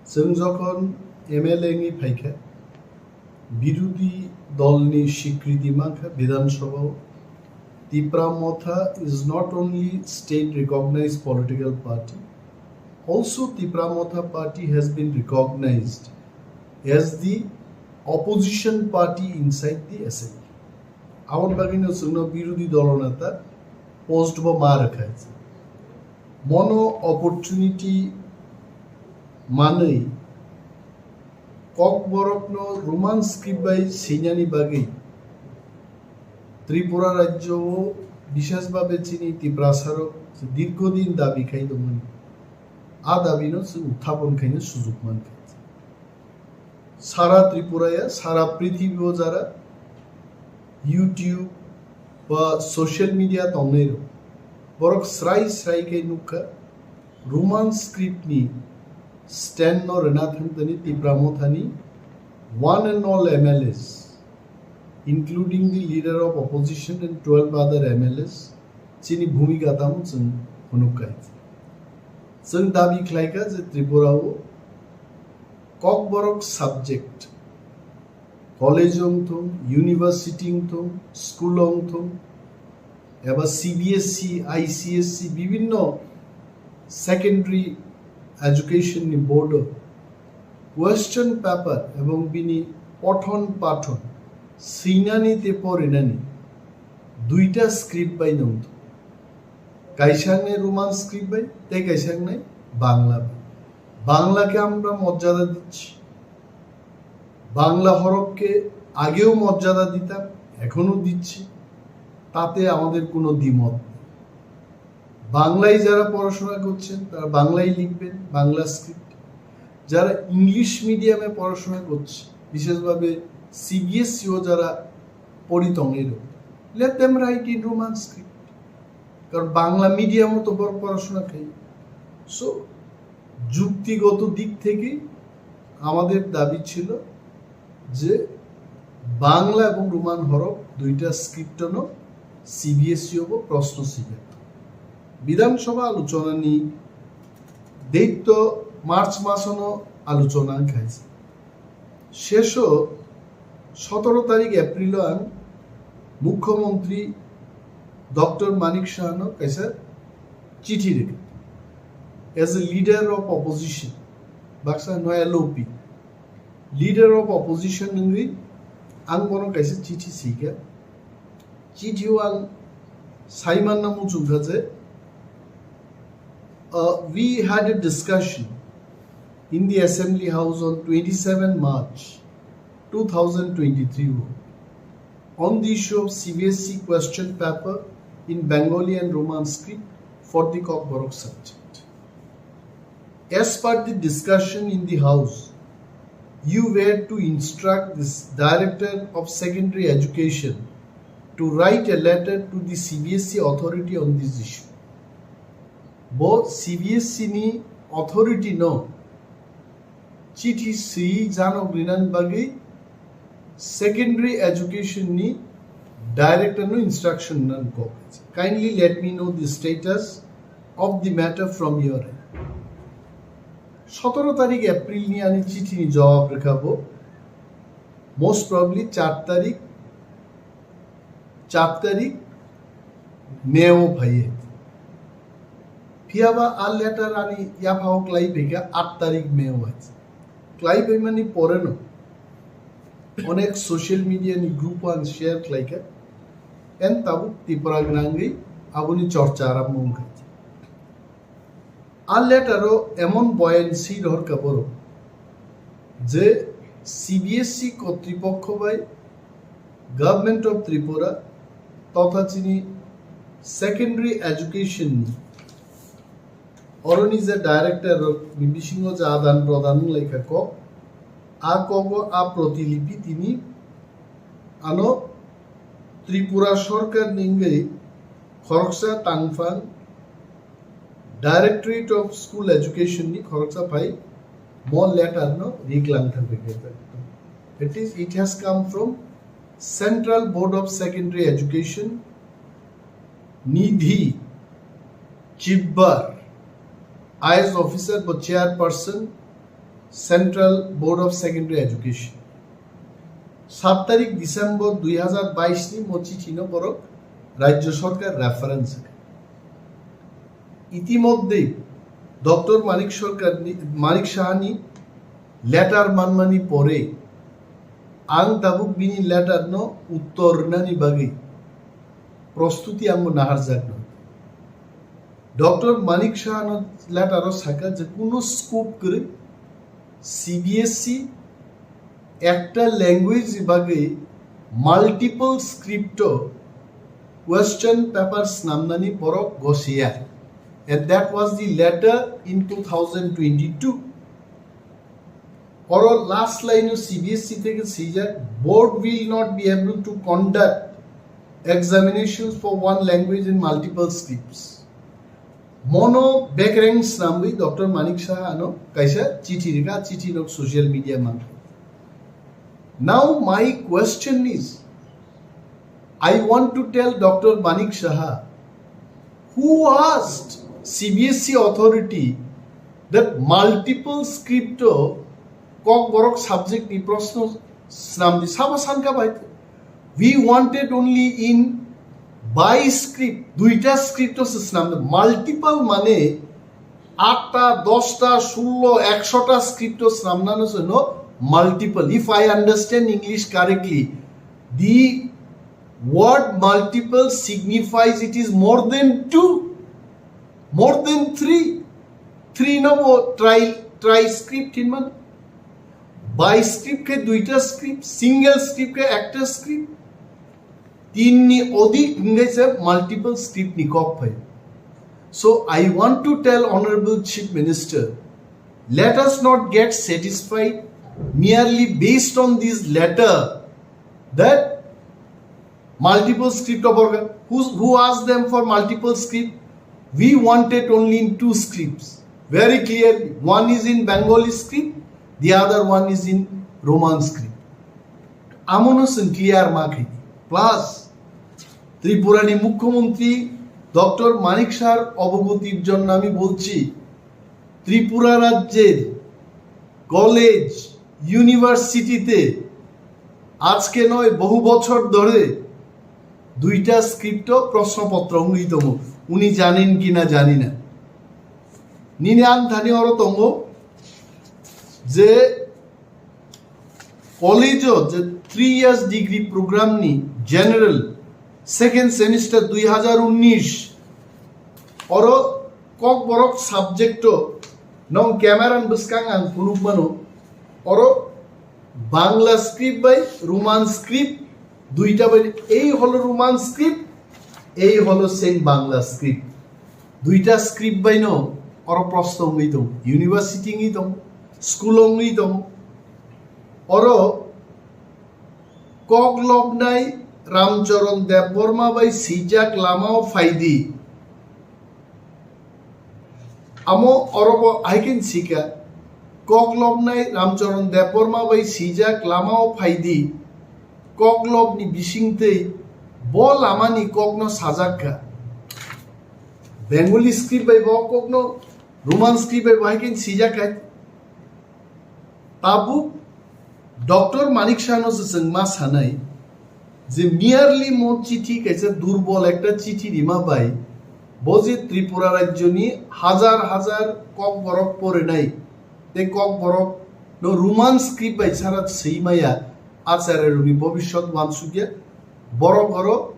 Chwng jokhon M L A wngwi phaikha, birodhi dolni swikriti mankha Bidhan Sabhao. Tipra Motha is not only state recognized political party, also Tipra Motha party has been recognized as the opposition party inside the assembly. Aboni bagwino chwngno birodhi dolo neta post bo ma rwkha. Mono opportunity manwi Kokborokno Roman script bai swinani bagwi Tripura rajyo o bishesh bhabe chini Tiprasarok dirghodin dabi khai tongmani. A dabino chwng uthapon khaina sujuk mankha. Sara Tripura ya, sara prithibi o jara YouTube ba social media tongnai rok, borok srai srai khe nukha, Roman script ni stand no rwna thangtani Tipra Mothani one and all M L As, including the leader of opposition and twelve other M L As, chini bhumika tamo chwng phunuk kha. Chwng dabi khlai kha je Tripura o Kokborok subject, college wng thung, university wng thung, school wng thung, eba C B S E, I C S E, bibhinno secondary education ni board o question paper ebong bini pothon pathon swinani tei porinani duita script bai nung thung. Kaisa wngnai Roman script bai, tei kaisa wngnai Bangla bai. বাংলাকে আমরা মর্যাদা দিচ্ছি, বাংলা হরফকে আগেও মর্যাদা দিতাম, এখনো দিচ্ছি, তাতে আমাদের কোনো দ্বিমত নেই। বাংলায় যারা পড়াশোনা করছেন তারা বাংলায় লিখবেন, বাংলা স্ক্রিপ্ট। যারা ইংলিশ মিডিয়ামে পড়াশোনা করছে, বিশেষভাবে সিবিএসইও যারা পড়ি tongnairok, let them write in Roman script. কারণ বাংলা মিডিয়ামও তো বড় পড়াশোনা খাই। সো যুক্তিগত দিক থেকে আমাদের দাবি ছিল যে বাংলা এবং রোমান হরফ দুইটা স্ক্রিপ্টনো সিবিএসই হব প্রশ্ন সিলেক্ট। বিধানসভা আলোচনানি date to March masono alochona wngkha. Sesho sotoro tarik April o ang Mukhyamantri Doctor Manik Sahano kaisa chithi rikha. As a leader of opposition, baksa no L O P, leader of opposition wngwi ang bono kaisa chithi sika. Chithi o ang saimanna muchungkha je, uh, we had a discussion in the Assembly House on twenty-seven March two thousand twenty-three on the issue of C B S E question paper in Bengali and Roman script for the Kokborok subject. As per the discussion in the House, you were to instruct this Director of Secondary Education to write a letter to the C B S E authority on this issue. Bo C B S E ni authority no chithi swi janok rinani bagwi secondary education ni director no instruction nan kok. Kindly let me know the status of the matter from your end. Sotoro tarik April ni ani chithi ni jawab rwkha bo. Most probably char tarik, char tarik May o phaiye. Phiyaba a letter ani yaphao klai phaikha aat tarik May o hai. Klai phaimani pore no onek social media ni group o ang share khlaikha. En tabuk Tripura gwnangwi aboni chorcha arambho wngkha. A letter o emon boyan si rohorkha borok je C B S E kotripokho bai Government of Tripura totha chini secondary education ni oroni je director rok ni bisingo je adan prodan wnglaikha kok, a kogo a protilipi tini ano Tripura sorkar ni wngwi khoroksa tangphang Directorate of School Education ni khoroksa phai mo letter no riklang thangwi khe. That is, it has come from Central Board of Secondary Education, Nidhi Chibbar, I A S officer bo chairperson, Central Board of Secondary Education. Sat tarik December dui hazar bais ni mo chithi no borok Rajya Sarkar reference. Itimodhye Doctor Manik Sarkar ni, Manik Saha ni letter manmani pore ang tabuk bini letter no uttor rwnani bagwi prostuti ang bo naharjak no. Doctor Manik Saha no letter o saka je kuno scope kwrwi C B S E ekta language ni bagwi multiple script o question paper snamnani borok gosiya. And that was the letter in two thousand twenty-two. Oro last line o C B S E theke swijak, board will not be able to conduct examinations for one language in multiple scripts. Mono bekreng snamwi Doctor Manik Saha ano kaisa chithi rikha, chithi nok social media mankha. Now my question is, I want to tell Doctor Manik Saha, who asked C B S E authority that multiple script o Kokborok subject ni proshno snamdi? Sabo sanka bai, we wanted only in bi script, duita script o se snamdi. Multiple mane atta, dosta, sullo, ekshota script o snamnano se no multiple. If I understand English correctly, the word multiple signifies it is more than two, more than three. Three no bo tri, tri script hinman. Bi script khe duita script, single script khe ekta script. Tin ni odik hingai se multiple script ni kok phai. So I want to tell Honorable Chief Minister, let us not get satisfied merely based on this letter that multiple script of organ. Who, who asked them for multiple script? We wanted only in two scripts. Very clearly, one is in Bengali script, the other one is in Roman script. Amono chwng clear ma khaidi. Plus, Tripura ni Mukhyamantri Doctor Manik Sahar obogotir jonno ami bolchi, Tripura রাজ্যের কলেজ, ইউনিভার্সিটিতে আজকে নয়, বহু বছর ধরে দুইটা স্ক্রিপ্ট প্রশ্নপত্র হইতম। উনি জানেন কিনা জানি না। Nini ang thani oro tongo je college-o je three years degree program ni general second semester dui hazar unnish oro Kokborok subject-o nong camera ni bwskang ang phunuk mano, oro Bangla script bai Roman script duita bai, ei holo Roman script, ei holo same Bangla script. Duita script bai no oro proshno wngwi tong, university wngwi tong, school wngwi tong. Oro kok lobnai Ramcharan Debbarma bai swijak lamao phaidi. Amo orobo hai khe sika, kok lobnai Ramcharan Debbarma bai swijak lamao phaidi, kok lobni bisingtwi bo lamani kokno sajak kha. Bengali script bai bo kokno, Roman script bai bo hai khe swijak kha. Tabuk Doctor Manik Sahano se chwng ma sanai je merely mo chithi kaisa durbol ekta chithi rima bai bo je Tripura rajyoni hajar hajar Kokborok porinai tei Kokborok no Roman script bai sara swi maya Acharya rokni bobiswt wansukya borok oro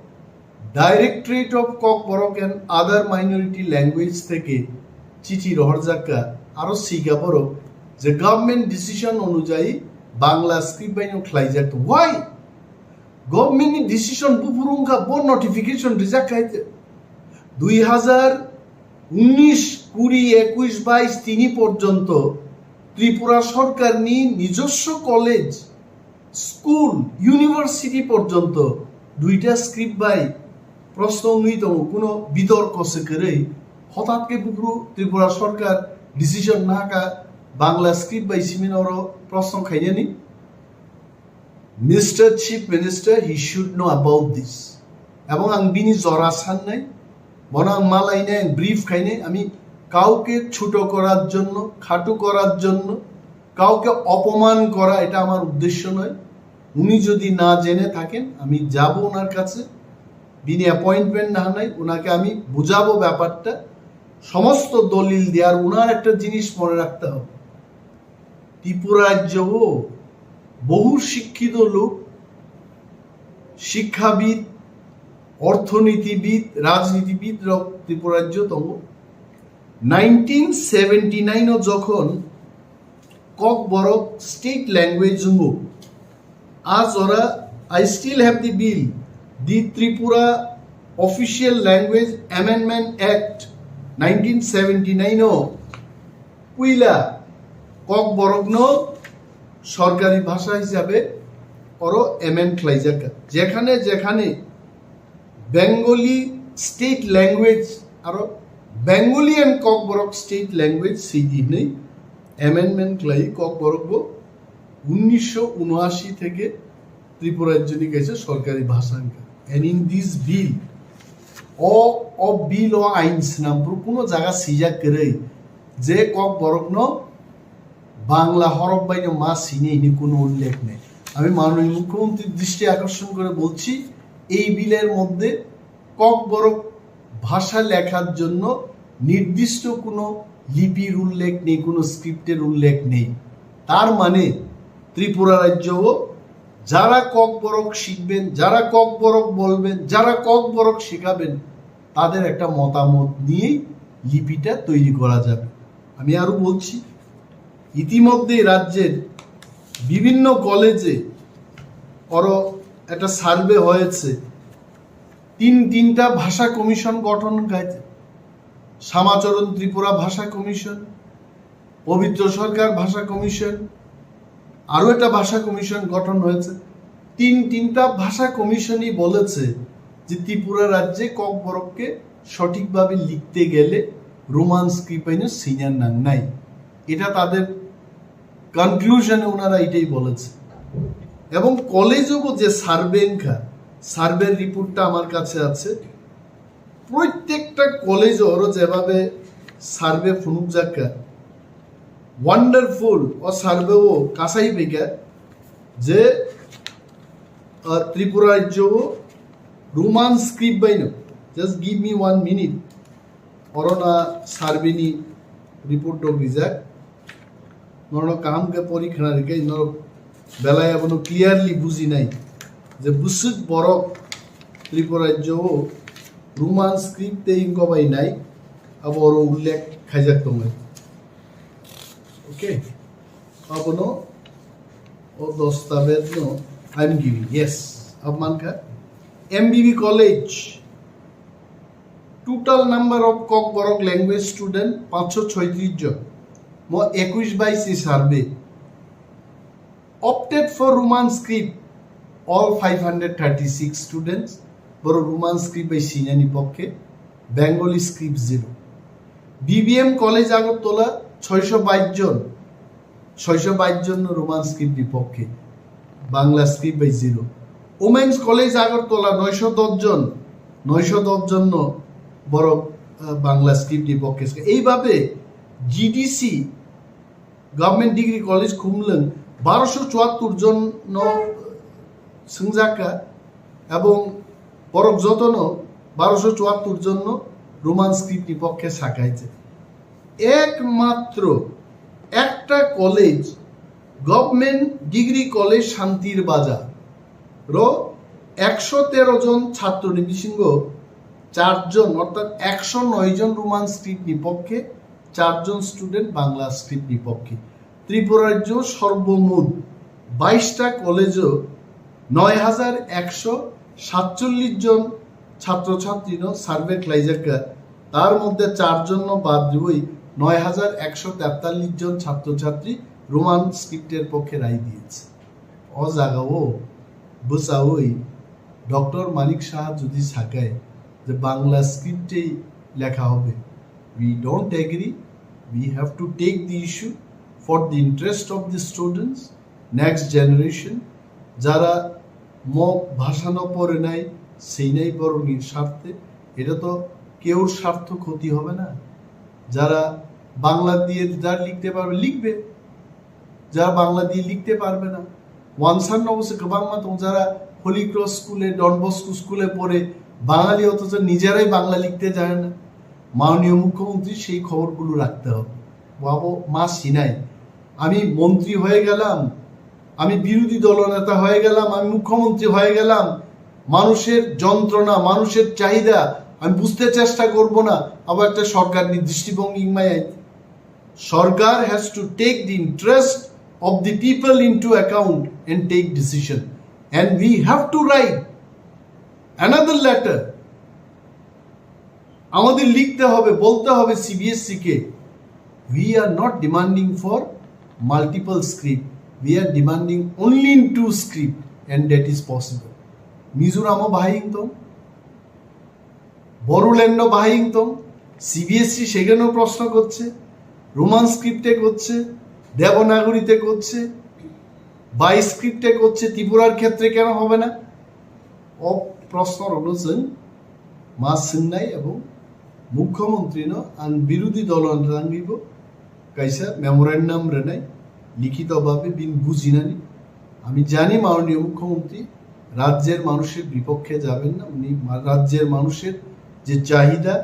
Directorate of Kokborok and Other Minority Language theke chithi rohorjak kha, aro sika borok je government decision onujayi Bangla script bai no khlaijak. Why? Government ni decision buphuru wngkha, bo notification rijak khai te. Dui hazar unnish, kuri, ekush, baish tini porjonto Tripura sorkar ni nijoswo college, school, university porjonto duita script bai proshno wngwi tongo, kuno bitorko se kwrwi. Hothat khe buphuru Tripura sorkar decision nahakha Bangla script bai simi oro proshno khainani. Mister Chief Minister, he should know about this. Ebong ang bini jora sannai, bono ang malainai, ang brief khainai, ami kauke chuto korar jonno, khatu korar jonno, কাউকে অপমান করা, এটা আমার উদ্দেশ্য নয়। উনি যদি না জেনে থাকেন, আমি যাব ওনার কাছে, বিনি অ্যাপয়েন্টমেন্ট না নেয়, ওনাকে আমি বুঝাবো ব্যাপারটা, সমস্ত দলিল দিয়ে। আর ওনার একটা জিনিস মনে রাখতে হবে, ত্রিপুরা রাজ্যও বহু শিক্ষিত লোক, শিক্ষাবিদ, অর্থনীতিবিদ, রাজনীতিবিদ রক ত্রিপুরা রাজ্য তম নাইনটিন সেভেন্টি নাইনও যখন Kokborok state language wngo. A jora, I still have the bill, the Tripura Official Language Amendment Act nineteen seventy nine o puila Kokborokno sorkari bhasha hisabe oro amend khlaijak kha. Jekhane jekhane Bengali state language aro Bengali and Kokborok state language sidi hinwi amendment khlai Kokborok bo unnisho unashi theke Tripura rajyoni kaisa sorkari bhasha wngkha. And in this bill, o, o bill o ain swnam phuru kuno jaga swijak kwrwi je Kokborokno Bangla হরফ বাইনো মা সিনে ইনি কোনো উল্লেখ নেই। আমি মাননীয় মুখ্যমন্ত্রীর দৃষ্টি আকর্ষণ করে বলছি, এই বিলের মধ্যে ককবরক ভাষা লেখার জন্য নির্দিষ্ট কোনো লিপির উল্লেখ নেই, কোনো স্ক্রিপ্টের উল্লেখ নেই। তার মানে ত্রিপুরা রাজ্যও যারা ককবরক শিখবেন, যারা ককবরক বলবেন, যারা ককবরক শেখাবেন, তাদের একটা মতামত নিয়েই লিপিটা তৈরি করা যাবে। আমি আরো বলছি, ইতিমধ্যেই রাজ্যের বিভিন্ন কলেজে আরো একটা সার্ভে হয়েছে। তিন তিনটা ভাষা কমিশন গঠন হয়েছে। শ্যামাচরণ ত্রিপুরা ভাষা কমিশন, পবিত্র সরকার ভাষা কমিশন, আরও একটা ভাষা কমিশন গঠন হয়েছে। তিন তিনটা ভাষা কমিশনই বলেছে যে ত্রিপুরা রাজ্যে ককবরককে সঠিকভাবে লিখতে গেলে রোমান স্ক্রিপ্ট বাইনো সিনিয়র নাং নাই। এটা তাদের কনক্লুশনে ওনারা এটাই বলেছে। এবং কলেজও যে সার্ভে এনখা, সার্ভের রিপোর্টটা আমার কাছে আছে। প্রত্যেকটা কলেজ ওরও যেভাবে সার্ভে ফুনুক যাক্কা, ওয়ান্ডারফুল ও সার্ভে ও কাসাই বেগা যে, আহ, ত্রিপুরা রাজ্য ও রোমান স্ক্রিপ্ট বাইনো। Just give me one minute. অরনা সার্ভেনি report rok rijak. Norok kaham khe pori khna rikhe norok belai abono clearly bujinai je bwswk borok Tripura rajyo o Roman script tei wngkha bai nai abo oro ullekh khaijak tongo. Okay, abono o dostavezno I'm giving. Yes, abo mankha M B B college. Total number of Kokborok language student panchsho choitris jon. Mo ekush bais ni survey. Opted for Roman script, all five hundred thirty-six students. Boro Roman script bai sinani pokke, Bengali script zero. B B M College Agartala, choisho bais jon. Choisho bais jon no Roman script ni pokke, Bangla script bai zero. Women's College Agartala, noisho dos jon, noisho dos jon no borok, ah, Bangla script ni pokke. Eibabe G D C, Government Degree College Khumlwng, barosho chuattur jon no swngjak kha, ebong borok jotono barosho chuattur jon no Roman script ni pokke sakai je. Ekmatro ekta college, Government Degree College Shantir Bazar ro eksho tero jon chhatro ni bisingo char jon, orthat eksho noi jon Roman script ni pokke, char jon student Bangla script ni pokke. Tripura rajyo sorbomot bais ta college o noi hajar eksho satchollish jon chhatro chhatri no survey khlaijak kha, tar moddhe char jon no bad riwi noi hajar eksho tertallish jon chhatro chhatri Roman script er pokke rai diyese. O jaga o bwchawi Doctor Manik Saha jodi sakai je Bangla script ei lekha hobe, we don't agree, we have to take the issue for the interest of the students, next generation, jara mo bhasha no porinai, seinai borokni স্বার্থে, এটা তো কেউর স্বার্থ ক্ষতি হবে না। যারা বাংলা দিয়ে যা লিখতে পারবে লিখবে, যারা বাংলা দিয়ে লিখতে পারবে না। Wansar no se kwbangma tong jara Holy Cross school e, Don Bosco school e pore Bangali othocho nijerai Bangla likhte jane na. মাননীয় মুখ্যমন্ত্রী সেই খবরগুলো রাখতে হবে। Bo abo ma sinai, আমি মন্ত্রী হয়ে গেলাম, আমি বিরোধী দলনেতা হয়ে গেলাম, আমি মুখ্যমন্ত্রী হয়ে গেলাম, মানুষের যন্ত্রণা, মানুষের চাহিদা আমি বুঝতে চেষ্টা করব না, আবার একটা সরকার দৃষ্টিভঙ্গি ইংমাই আইতে সরকার has to take the interest of the people into account and take decision. And we have to write another letter. আমাদের লিখতে হবে, বলতে হবে সিবিএসই কে, we are not demanding for multiple script, we are demanding only in two script and that is possible. মিজোরামও বাহাই ইংতং, বড়োল্যান্ডও বাহাই ইংতং, সিবিএসই সেখানেও প্রশ্ন করছে, রোমান স্ক্রিপ্টে করছে, দেবনাগরীতে করছে, বাই স্ক্রিপ্টে করছে, ত্রিপুরার ক্ষেত্রে কেন হবে না? O proshno rokno chwng ma swngnai ebong mukhyamantri no ang birodhi dolo rangwibo kaisa memorandum rwnai, likhito bhabe bini bujinani. আমি জানি মাননীয় মুখ্যমন্ত্রী রাজ্যের মানুষের বিপক্ষে যাবেন না, উনি মা-, রাজ্যের মানুষের যে চাহিদা,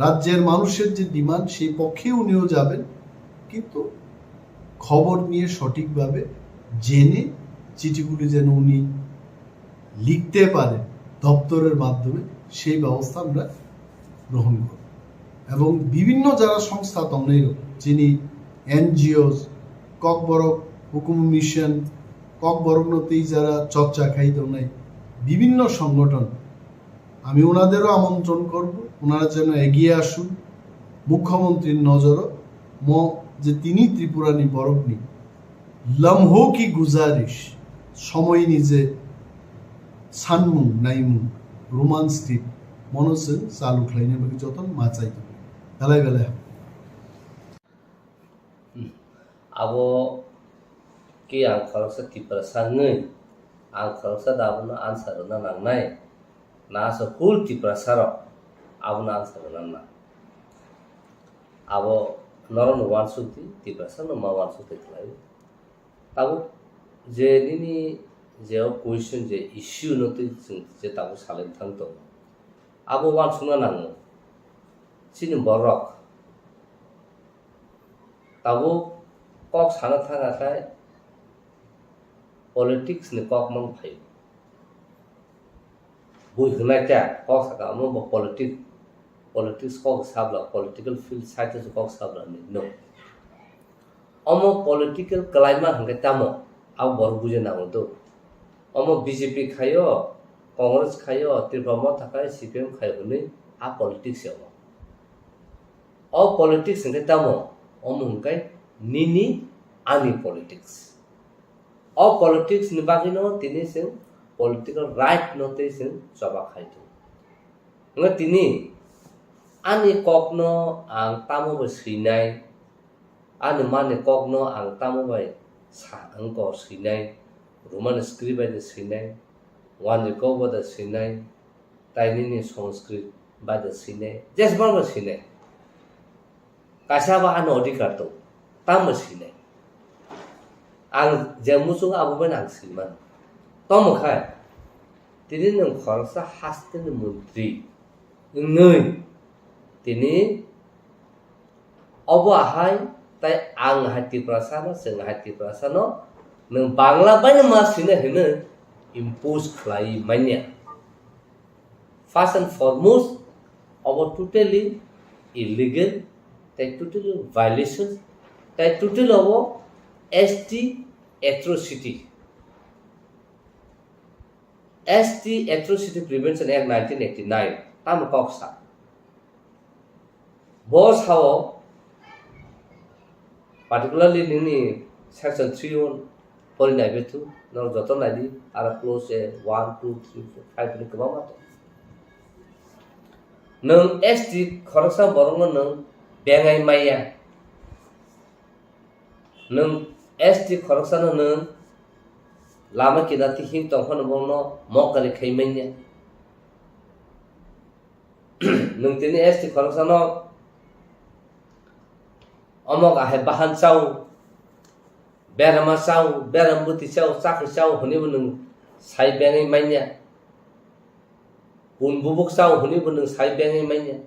রাজ্যের মানুষের যে ডিমান্ড, সেই পক্ষে উনিও যাবেন, কিন্তু খবর নিয়ে সঠিকভাবে জেনে চিঠিগুলি যেন উনি লিখতে পারে দপ্তরের মাধ্যমে, সেই ব্যবস্থা আমরা গ্রহণ করব। এবং বিভিন্ন যারা সংস্থা tongnai rok, chini NGOs, Kokborok হুকুম মিশন, ককবরক নতেই যারা চর্চা খাই tongnai, বিভিন্ন সংগঠন, আমি ওনাদেরও আমন্ত্রণ করব, ওনারা যেন এগিয়ে আসুন মুখ্যমন্ত্রীর নজরও। Mo je tini Tripura ni borok ni lamho ki guzarish, somoini je sanmung naimung, Roman script, mono chwng chalu khlaina bagwi jotono ma chai tongo. Belai belai hambai. Abo khe ang khoroksa Tiprasa wnwi, ang khoroksa da abono answer rwna nangnai. Na asa full Tiprasa rok abono answer rwna nang. Abo norokno uansuk di, Tiprasa no ma uansuk di khlai. Tabuk je nini je o question je issue no twi chwng je tabuk salai thang tongo, abo uansukna nango. Chini borok Tabuk kok sana thangkha khe politics ni kok mang phaio. Bui hwnai ta kok saka omo bo politic, politics kok sabla, political field side o kok sabla ni no. Omo political kwlaima hwnkhe tamo, abo borok buja nango do. Omo B J P khaio, Congress khaio, Tripura Motha khai, C P M khaio hwnwi a politics ya omo. O politics hwnkhe tamo? Omo hwnkhe nini ani politics. O politics ni bagwino tini chwng political right no tei chwng choba khai tongo. Hwnkhe tini ani kokno ang tamo bai swinai, ani mani kokno ang tamo bai sa wngkor swinai, Roman script bai de swinai, Wanjwi kok bai de swinai, tai nini Sanskrit bai de swinai, jesbang bai swinai. Kaisa ba ani odhikar tong, tamo sinai. Ang je muchung abo bai ang sinmano. Tomo khai, tini nwng khoroksa hasteni montri wngwi tini obo ahai tai ang hai Tiprasano, chwng hai Tiprasano, nwng Bangla bai no ma sina hwnwi impose khlai manya. First and foremost, obo totally illegal, tei totally violation, tei totally obo S T atrocity. S T Atrocity Prevention Act nineteen eighty-nine, tamo kok sa. Bo sao, particularly nini section three o pori nai bethu, norok joto nai di, aro clause one, two, three, four, five ni kwbangma tong. Nwng S T khoroksa borokno nwng bengai maya, nwng S T khoroksano nwng lama kinati him tongphano bono mokari khai manya. Nwng tini S T khoroksano omok ahai bahan chao, berama chao, beram bwtwi chao, chakri chao hwnwibo nwng sai bengwi manya. Kun bubuk chao hwnwibo nwng sai bengwi manya.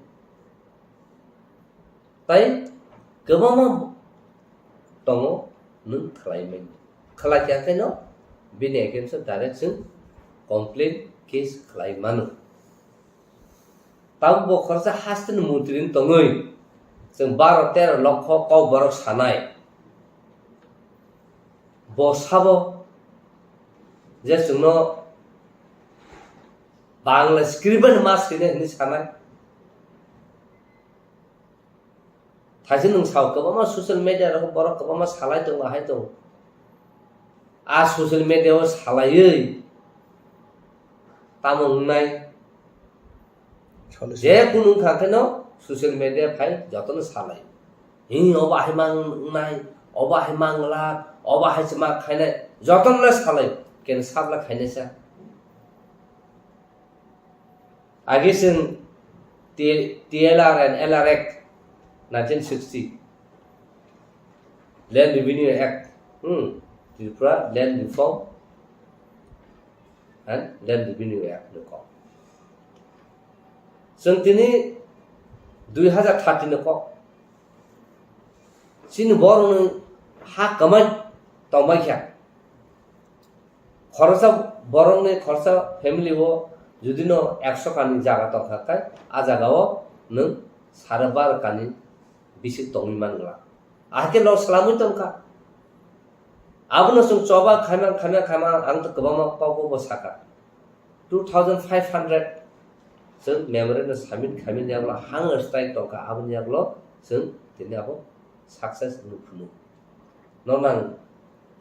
Tai kwbangma tongo nwng khlai manya. Khlai kha khe no bini against o direct chwng complaint case khlai mano. Tabuk bo khoroksa hasteni montri wng tongwi chwng baro tero lokho kok borok sanai. Bo sabo je chwngno Bangla script bai ma swinai hwnwi sanai. Thaise nwng sao kwbangma social media rogo borok kwbangma salai tongo, ahai tongo. A social media o salaiwi tamo wngnai? Solution. Je kunu wngkha kheno social media phai jotono salai. Hi obo hai mang wngnai, obo hai mang glak, obo hai se ma khainai, jotono le salai. Ken sabla khainai sa. Agi chwng T-, T L R and L R Act nineteen sixty, Land Revenue Act, hmm, Tripura Land Reform and Land Revenue Act ni kok. Chwng tini dui hazar thirty ni kok. Chini borokni ha kwmai tongbai kha. Khoroksa borokni khoroksa family o jodi no ekso kani jaga tongkha khe, a jaga o nwng sare baro kani bisik tongwi man glak. Ahai khe loss swlamwi tongkha. Abono chwng choba khaima, khaima, khaima, ang to kwbangma kok bo saka. Two thousand five hundred chwng memorandum submit khaimani yagulo hunger strike tongkha, aboni yagulo chwng tini abo success wngwi phunuk. Nono ang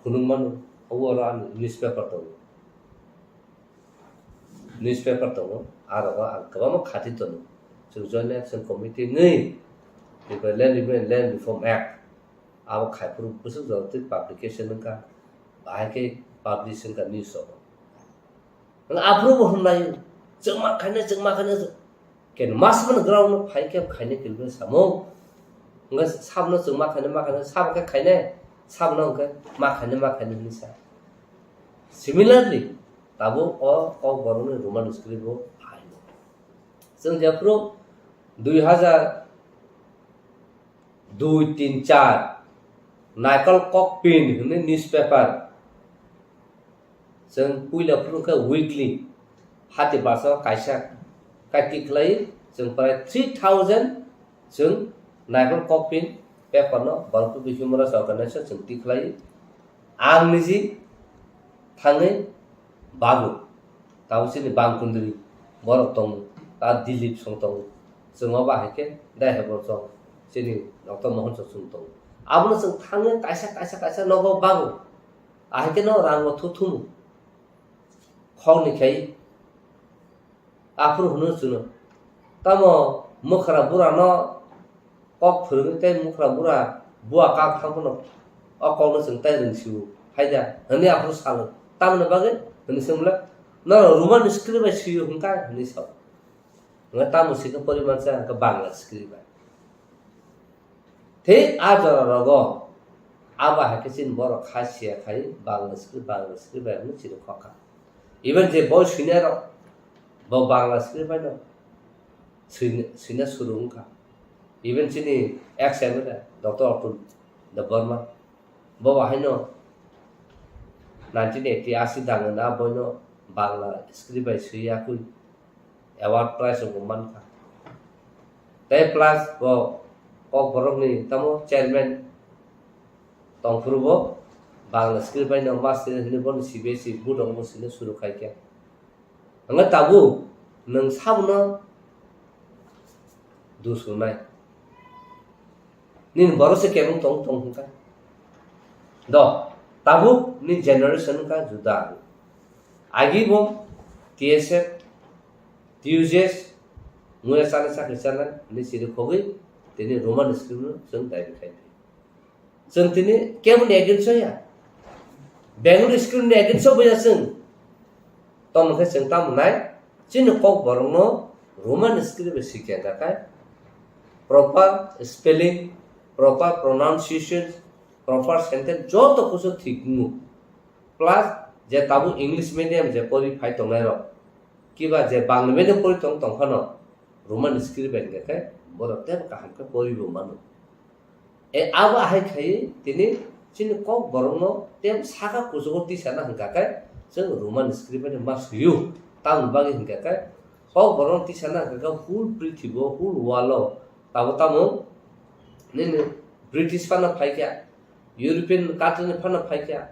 phunuk mano, obo oro ani newspaper tongo. Newspaper tongo, aro ang kwbangma khati tongo. Chwng Joint Action Committee wngwi, Tripura Land Revenue and Land Reform Act, abo khaiphuru bwswk jora twi publication wngkha, bahai khe publish wngkha news rogo. Ang aphuru bo hwnlai, chwngma khaina, chwngma khaina, ken mas mano ground no phai khe khaina kilbini samung. Wngkha sabno chwngma khaina, ma khaina, sabo khe khaina, sabno wngkha ma khaina, ma khaina hwnwi sa. Similarly, tabuk o kok borokni Roman script bo phaio. Chwng jephuru dui hazar dui, tin, char, Naikol Kokpin hwnwi newspaper, chwng puila phuru khe weekly, hati basa kaisa kati khlai, chwng prai three thousand chwng Naikol Kokpin paper no Borok People Human Rights Organization chwng tikhlai. Ang niji thangwi bago, tabo chini bangkundri borok tongo, ta Dilip song tongo, chwng o bahai khe dai hai borok tongo, chini Doctor Mohan song chwng tongo. Abono chwng thangwi kaisa, kaisa, kaisa nogo bago, ahai khe no rango thuthumu khokni khai. Aphuru hwnwi chwngno, "Tamo mwkhra burano kok phwrwngwi tei mwkhra bura bua kak thang phano o kokno chwng tai rwngsio hai da?" hwnwi aphuru salo. Tamoni bagwi hwnwi swngmwla, "Norok Roman script bai swio hwn kai?" hwnwi sao. Hwnwi tamo swikhe porimansa hwnkhe Bangla script bai. Thik a jora rogo abo hai khe chini borok kha siya khai Bangla script, Bangla script bai hwnwi chini khokha. Even je boi swinai rok bo Bangla script bai no swina, swina suru wngkha. Even chini ex M L A Doctor Atul Debbarma bo bahai no nineteen eighty asi dang na boi no Bangla script bai swi yakui award prize rok bo mankha. Tei plus bo Kokborokni tamo chairman tongphuru bo Bangla script bai no master hwnwi bono C B S E board rok bo swina suru khai khe. Hwnba tabuk nwng sabono dusonai. Nini borok se kebeng tong tong hwnka. Do, tabuk ni generation wngkha juda. Agi bo T S F, T U J S, muya chana chakri chana ni siri khogwi tini Roman script no chwng daibi khai. Chwng tini keboni against o ya. Bengali script ni against o bo ya chwng. Tamo khe chwng tamo nai, chini Kokborok no Roman script bai sikya hwnkha khe proper spelling, proper pronunciation, proper sentence joto kusu thik wngo. Plus je tabuk English medium je pori phai tongnai rok, kiba je Bangla medium pori tong tong phano Roman script bai hwnkha khe borok teibo kaham khe pori bo mano. E abo ahai khai tini chini Kokborok no tei saka kuchugo tisana hwnkha khe chwng Roman script bai ma swiyo. Tamoni bagwi hwnkha khe Kokborok no tisana hwnkha khe whole prithibi o, whole world o tabo tamo nini British phano phaikha, European country ni phano phaikha,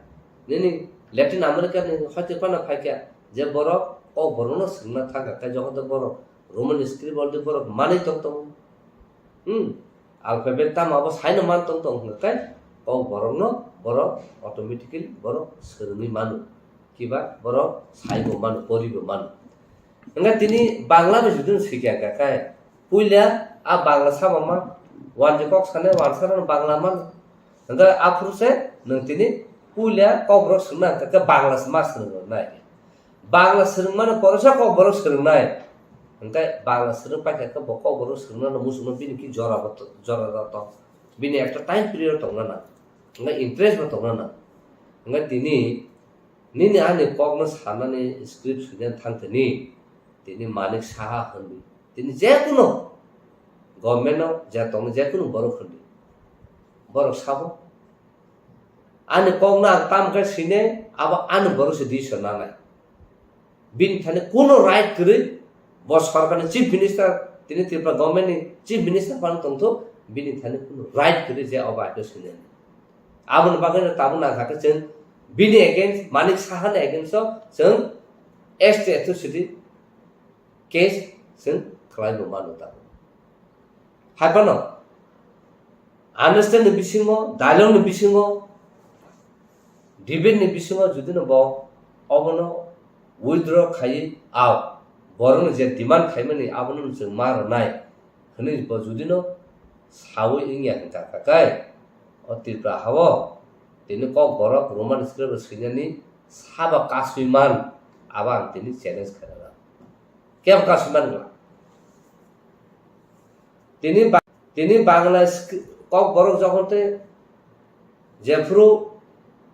nini Latin America ni hoite phano phaikha, je borok Kokborok no swngna thangkha khe joto borok Roman script already borok manwi tong tongo. Hmm. Alphabet tamo abo saino man tong tong hwnkha khe Kokborok no borok automatically borok swrwngwi mano. Kiba borok saibo mano, poribo mano. Hwnkhe tini Bangla bai jodi no swikha hwnkha khe puila a Bangla sama man, wanji kok sanai wansa no Bangla mano. Hwnkhe aphuru se nwng tini puila Kokborok swngna hwnkha khe Bangla se ma swrwng nai. Bangla swrwngmano poresa Kokborok swrwngnai. Hwnkhe Bangla swrwng paikha khe bo Kokborok swrwngna no muchungno bini ki jora bo to-, jora da to. Bini ekta time period tongna na. Hwnkhe interest bo tongna na. Hwnkhe tini nini ani kokno sanani script swina thang tini, tini Manik Saha hwnwi. Tini jekunu government no je tongni jekunu borok hwnwi. Borok sabo. Ani kokno ang tam khe sine, abo ani borok se decision nanai. Bini thani kuno right kwrwi, bo sorkarni chief minister, tini Tripura government ni chief minister phano tongthok, bini thani kuno right kwrwi je obo aito sine. Aboni bagwi no tabuk nangkha khe chwng bini against, Manik Saha ni against o chwng S T atrocity case chwng khlai bo mano tabuk. Hai phano understand ni bisingo, dialogue ni bisingo, debate ni bisingo jodi no bo obono withdraw khaiwi, ao borokno je demand khaimani abono chwng ma rwnai hwnwi bo jodi no sawi wngya hwnkha khe, o Tripura hao tini Kokborok Roman script swinani sabo kasui man, abo ang tini challenge khainai. Kebo kasui man gla. Tini ba-, tini Bangla skri-, Kokborok jokhon tei jephuru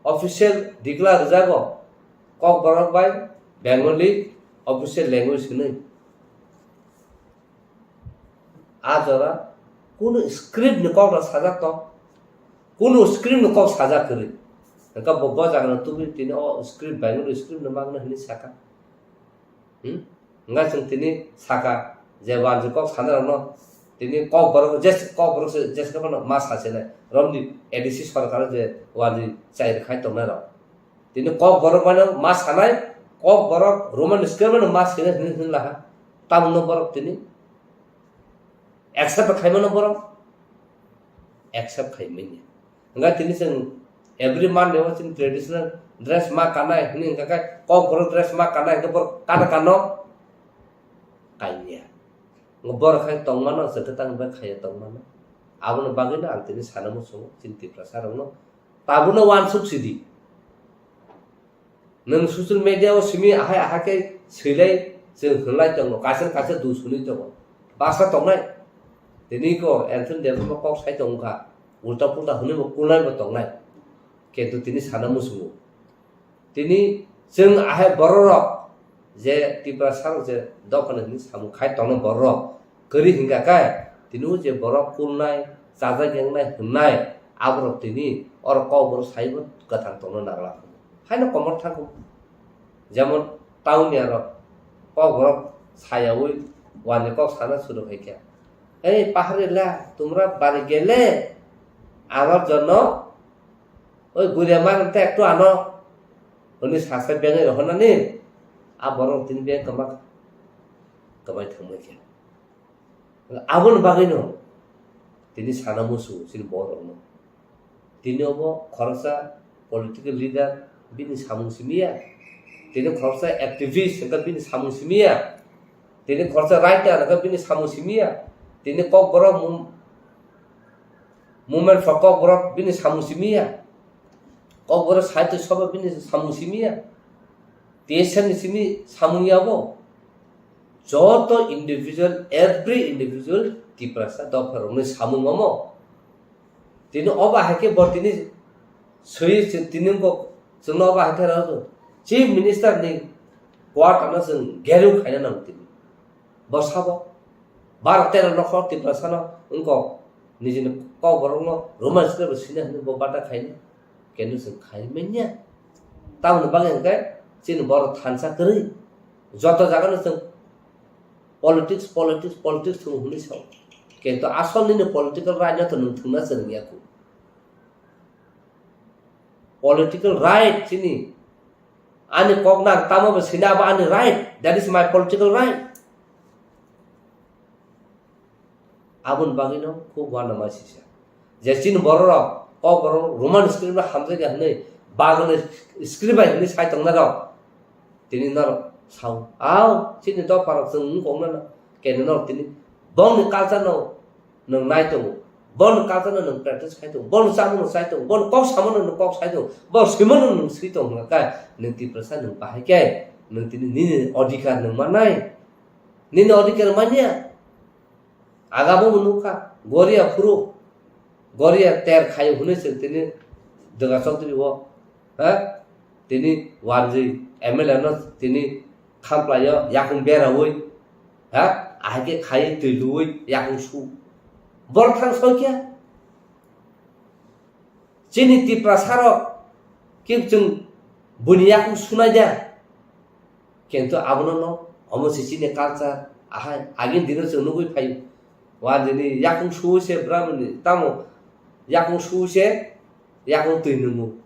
official declare rwjago, Kokborok bai Bengali official language hwnwi. A jora kunu script ni kok rok sajak tong. Kunu script no kok sajak kwrwi. Hwnkhe bo, bo jaga no tubui tini o script Bangalore script no magna hwnwi saka. Hmm? Hwnkhe chwng tini saka je wanjwi kok sanai rokno tini kok borok je kok borok se je se ma sasinai romni A D C sorkar je wanjwi chai rwkhai tongnai rok. Tini kok borok mano ma sanai, kok borok Roman script mano ma sinai hwnwi hwnwi laha. Tamungno borok tini accept khaimano borok accept khaimanya. Hwnkhe tini chwng every Monday o chini traditional dress ma kanai hwnwi hwnkhe kok borok dress ma kanai hwnkhe borok kana kano kaiya. Borok khai tongmano chwng khe tang bai khaiya tongmano. Aboni bagwino ang tini sana muchungo chini Tiprasa rokno tabukno uansuk sidi. Nwng social media o simi ahai ahai khe swilai chwng hwnlai tongo, kaisa kaisa dusuni tongo, basa tongnai. Tini ko Anthony Debbarma kok sai tongkha, ulta pulta hwnwi bo kulnai bo tongnai. Kintu tini sana muchungo. Tini chwng ahai bororok je Tiprasa rok je dophani hwnwi samung khai tongnai bororok kwrwi hwnkha khe tini o je borok kulnai, chajak yangnai hwnnai aborok tini oro kok borok saibo kwthang tongna nangla. Haino komor thangkuk. Jemon town ni aro kok borok sayaui wani kok sana suru hai khe, "Ei paharila, tumra bari gele amar jonno oi guria mar te ektu ano," hwnwi sasa bengwi rohornani a borok tini beng kwma kwbai thangma khe. Aboni bagwino tini sana musu chini borokno. Tini obo khoroksa political leader bini samung simiya. Tini khoroksa activist hwnkhe bini samung simiya. Tini khoroksa writer hwnkhe bini samung simiya. Tini kokborok mum-, movement for kokborok bini samung simiya. Kokborok sahitya sabha bini samung simiya. T S F ni simi samung ya bo. Joto individual, every individual Tiprasa dopha rokni samung omo. Tini oba hai khe bo tini swi tini bo chwngno oba hai khe rw Chief Minister ni quarter no chwng geru khaina nang tini. Bo sabo bar tero nokhor Tiprasa no wngkok nijini kokborok no Roman script bo sina hwnwi bo bata khaina. Kenu chwng khai manya. Tamoni bagwi hwnkhe chini borok thansa kwrwi. Joto jagano chwng politics, politics, politics thung hwnwi sao. Kintu asol nini political right no to nwng thwngna chwng ya kho. Political right chini. Ani kok nang tamo bo sina abo ani right. That is my political right. Aboni bagwino khub uanama sisa. Je chini bororok, kokborok Roman script bai hamjakya hwnwi, Bangla script bai hwnwi sai tongnairok, tini norok sao, "Ao, chini dopharok chwng wng kok nana, kene norok tini bongni culture no nwng nai tongo, bongni culture no nwng practice khai tongo, bongni chamung no chai tongo, bongni kok samano nwng kok sai tongo, bongni swimano nwng swi tongo, hwnka khe nwng Tiprasa nwng bahai khe nwng tini nini odhikar nwng mannai, nini odhikar manya." Agabo bo nukha, Goria phuru, Goria ter khayo hwnwi chwng tini Dwga Chaudhary o, ha? Tini wanjwi M L A no tini khamplaio, yakung beraui, ha? Ahai khe khai twi luui, yakung su. Bor thang soi khe? Chini Tiprasa rok khe chwng buini yakung sunai da. Kintu abono no, omo se chini culture, ahai, agini dino chwng nugui phaio. Wanjwini yakung sui se brahmani, tamo yakung sui se, yakung twi nungo.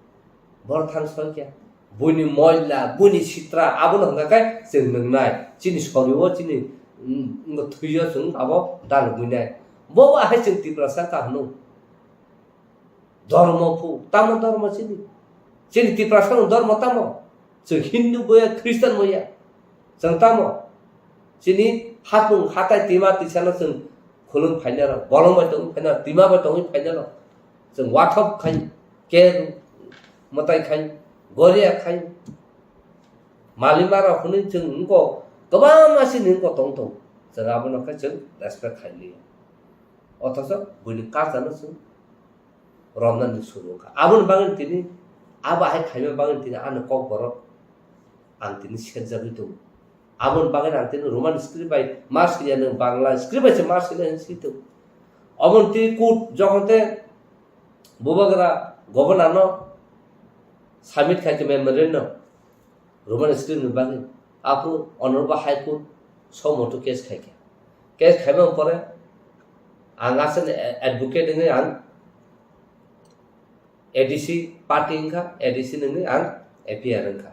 Bor thang soi khe. Buini moila, buini sitra, abono hwnka khe chwng nungnai. Chini sorio, chini, mm, thwio chwng abo dalugwinai. Bo ahai chwng Tiprasa ka hwno. Dhormo phu, tamo dhormo chini? Chini Tiprasa ni dhormo tamo? Chwng Hindu boya, Christian boya. Chwng tamo? Chini hapung hatai twima twisano chwng khulum phainai rok, bolong bai tongwi phainai rok, twima bai tongwi phainai rok. Chwng wathop khai, ke mwtai khai, goria khai. Malima rok hwnwi chwng wngkok, kwbangma chini wngkok tong tong. Chwng abono khe chwng respect khai liya. Othocho buini culture no chwng romnani suru wngkha. Aboni bagwi tini, abo hai khaima bagwi tini ani kokborok ang tini serjagwi tongo. Aboni bagwi ang tini Roman script bai ma swiya, nwng Bangla script bai se ma swiya hinwi swi tongo. Oboni tini court jokhon te Bubagra governor no submit khai khe memorandum Roman script ni bagwi. Aphuru Honorable High Court so moto case khai khe. Case khaimani pore ang aswk advocate wngwi ang A D C party wngkha, A D C nungwi ang A P R wngkha.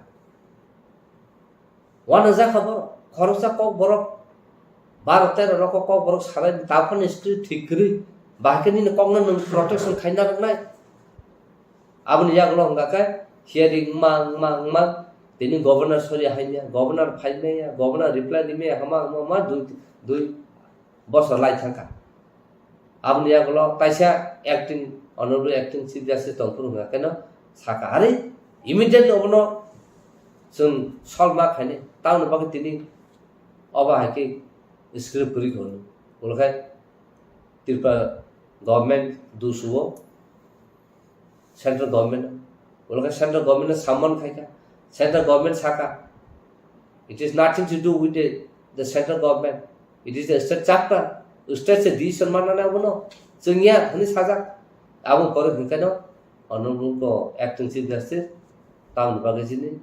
Wano jakha borok, khoroksa kok borok, baro tero rok kok borok salai, taphani script thik kwrwi, bahai khe nini kokno nwng protection khaina rwknai. Aboni yagulo hwnka khe hearing wngma, wngma, wngma, tini governor sori haimya, governor phaimaya, governor reply rimaya, hama, hama, hama, dui, dui bosor lai thangkha. Aboni yagulo taisa acting, honorable acting chief justice tongphuru hwnka kheno saka, "Are, immediately obono chwng solve ma khainai, tamoni bagwi tini obo hai khe script kwrwi kha hwnwi." Ulo khe Tripura government dusuo, central government, ulo khe central government no summon khai kha, central government saka, "It is nothing to do with the, the central government, it is the state chapter, state se decision manna nai abono, chwng ya," hwnwi sajak. Abo pore hwnkheno honorable ko acting chief justice tamoni bagwi chini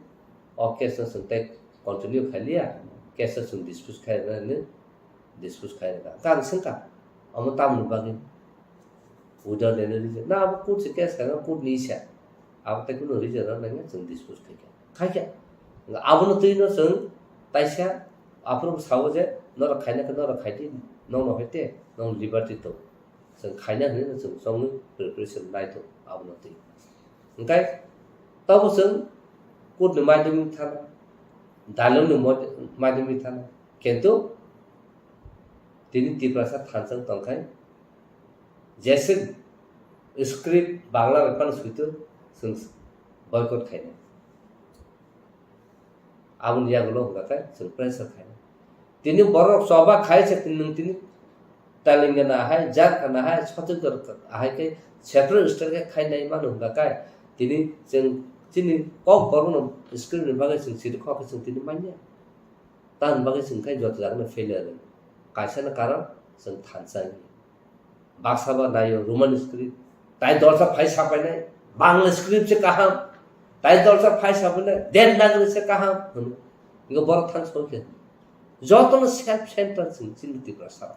o case no chwng tei continue khai liya, case no chwng dispose khai rwna hwnwi dispose khai rwkha. Hwnkhe ang swngkha, "Omo tamoni bagwi?" Without any reason. Na, abo court se case khaina, court ni isa. Abo tei kunu reason rok nangya chwng dispose khaikha. Khaikha. Abono twi no chwng taisa aphuru sao je norok khaina khe norok khaidi, nokno hai te, nong liberty tong. Chwng khaina hwnwi no chwng chongwi preparation naithok abono twi. Hwnkhe tobo chwng court ni maidwmwi thana, dalong ni mod-, maidwmwi thana. Kintu tini Tiprasa thansa wng tongkhe, jese script Bangla bai phano suitor chwng boycott khainai. Aboni yagulo hwnkha khe chwng pressure khainai. Tini borok choba khai se tini nwng tini Telangana hai, Jharkhand hai, Chhattisgarh hai khe separate state khe khainai mano hwnkha khe tini chwng chini kok borokno script ni bagwi chwng chiri kok khe chwng tini manya. Tamoni bagwi chwng khe joto jagano failure rwng. Kaisano karon chwng thansa wngya. Baksa ba naio Roman script. Tai dorsa phai sapainai, Bangla script se kaham. Tai dorsa phai sapainai, Devanagari se kaham hwnwi. Hwnkhe borok thansa wngkhe. Jotono self center chwng chini Tiprasa rok.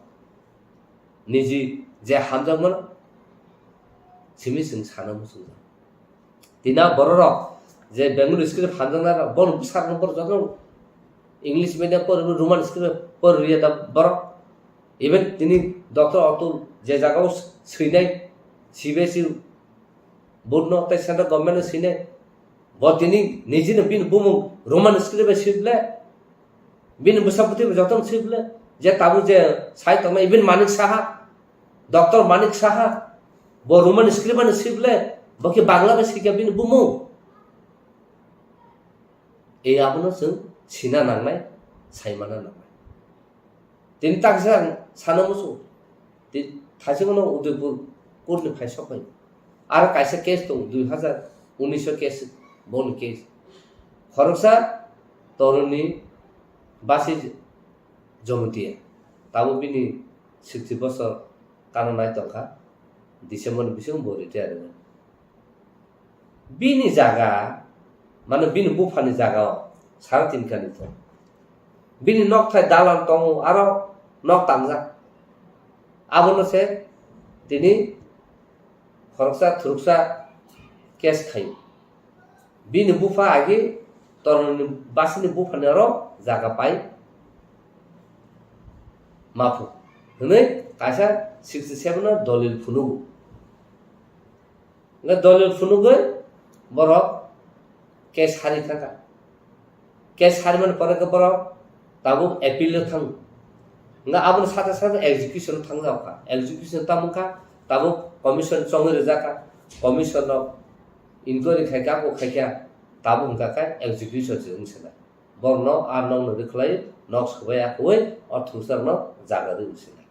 Niji je hamjakmano simi chwng sana muchungjak. Tini a bororok je Bengali script hamjaknai rok, bono bwsarokno borok jotono English medium pori, Roman script pori rwya da borok. Even tini Doctor Atul je jagao swinai C B S E board no tei central government no swinai, bo tini nijino bini bumung Roman script bai swi ble, bini bwsa bwtwi bai jotono swi ble, je tabuk je sai tongmani even Manik Saha, Doctor Manik Saha, bo Roman script bai swi ble, bo khe Bangla bai swikha bini bumung. E abono chwng sina nangnai, saimana nangnai. Tini taksa ang sana muchung. Ti-, thaichukno Udaipur court ni phai sok phai. Aro kaisa case tongo, dui hazar unis o case, boni case. Khoroksa toroni basi Jomotia. Tabuk bini sixty bosor kananai tongkha. December ni bisingo bo retire wngkha. Bini jaga, mane bini buphani jaga o sara tin kani to. Bini nokthai dalan tongo, aro nok tangjak. Abono se tini khoroksa thuruksa case khai. Bini bupha agi toroni basini buphani aro jaga pai maphu hwnwi kaisa sixty seven o dolil phunugo. Hwnkhe dolil phunugwi borok case hari thangkha. Case harimani pore khe borok tabuk appeal o thango. Hwnkhe aboni sate sate execution o thangjak kha. Execution tamo wngkha, tabuk commission chongwi rijak kha. Commission rok inquiry khai kha, abo khai kha, tabuk hwnkha khe execution se wng se nai. Borokno a nokno rwkhlai, nok swbai akhoi, o thwngsa rokno jaga rwi se nai.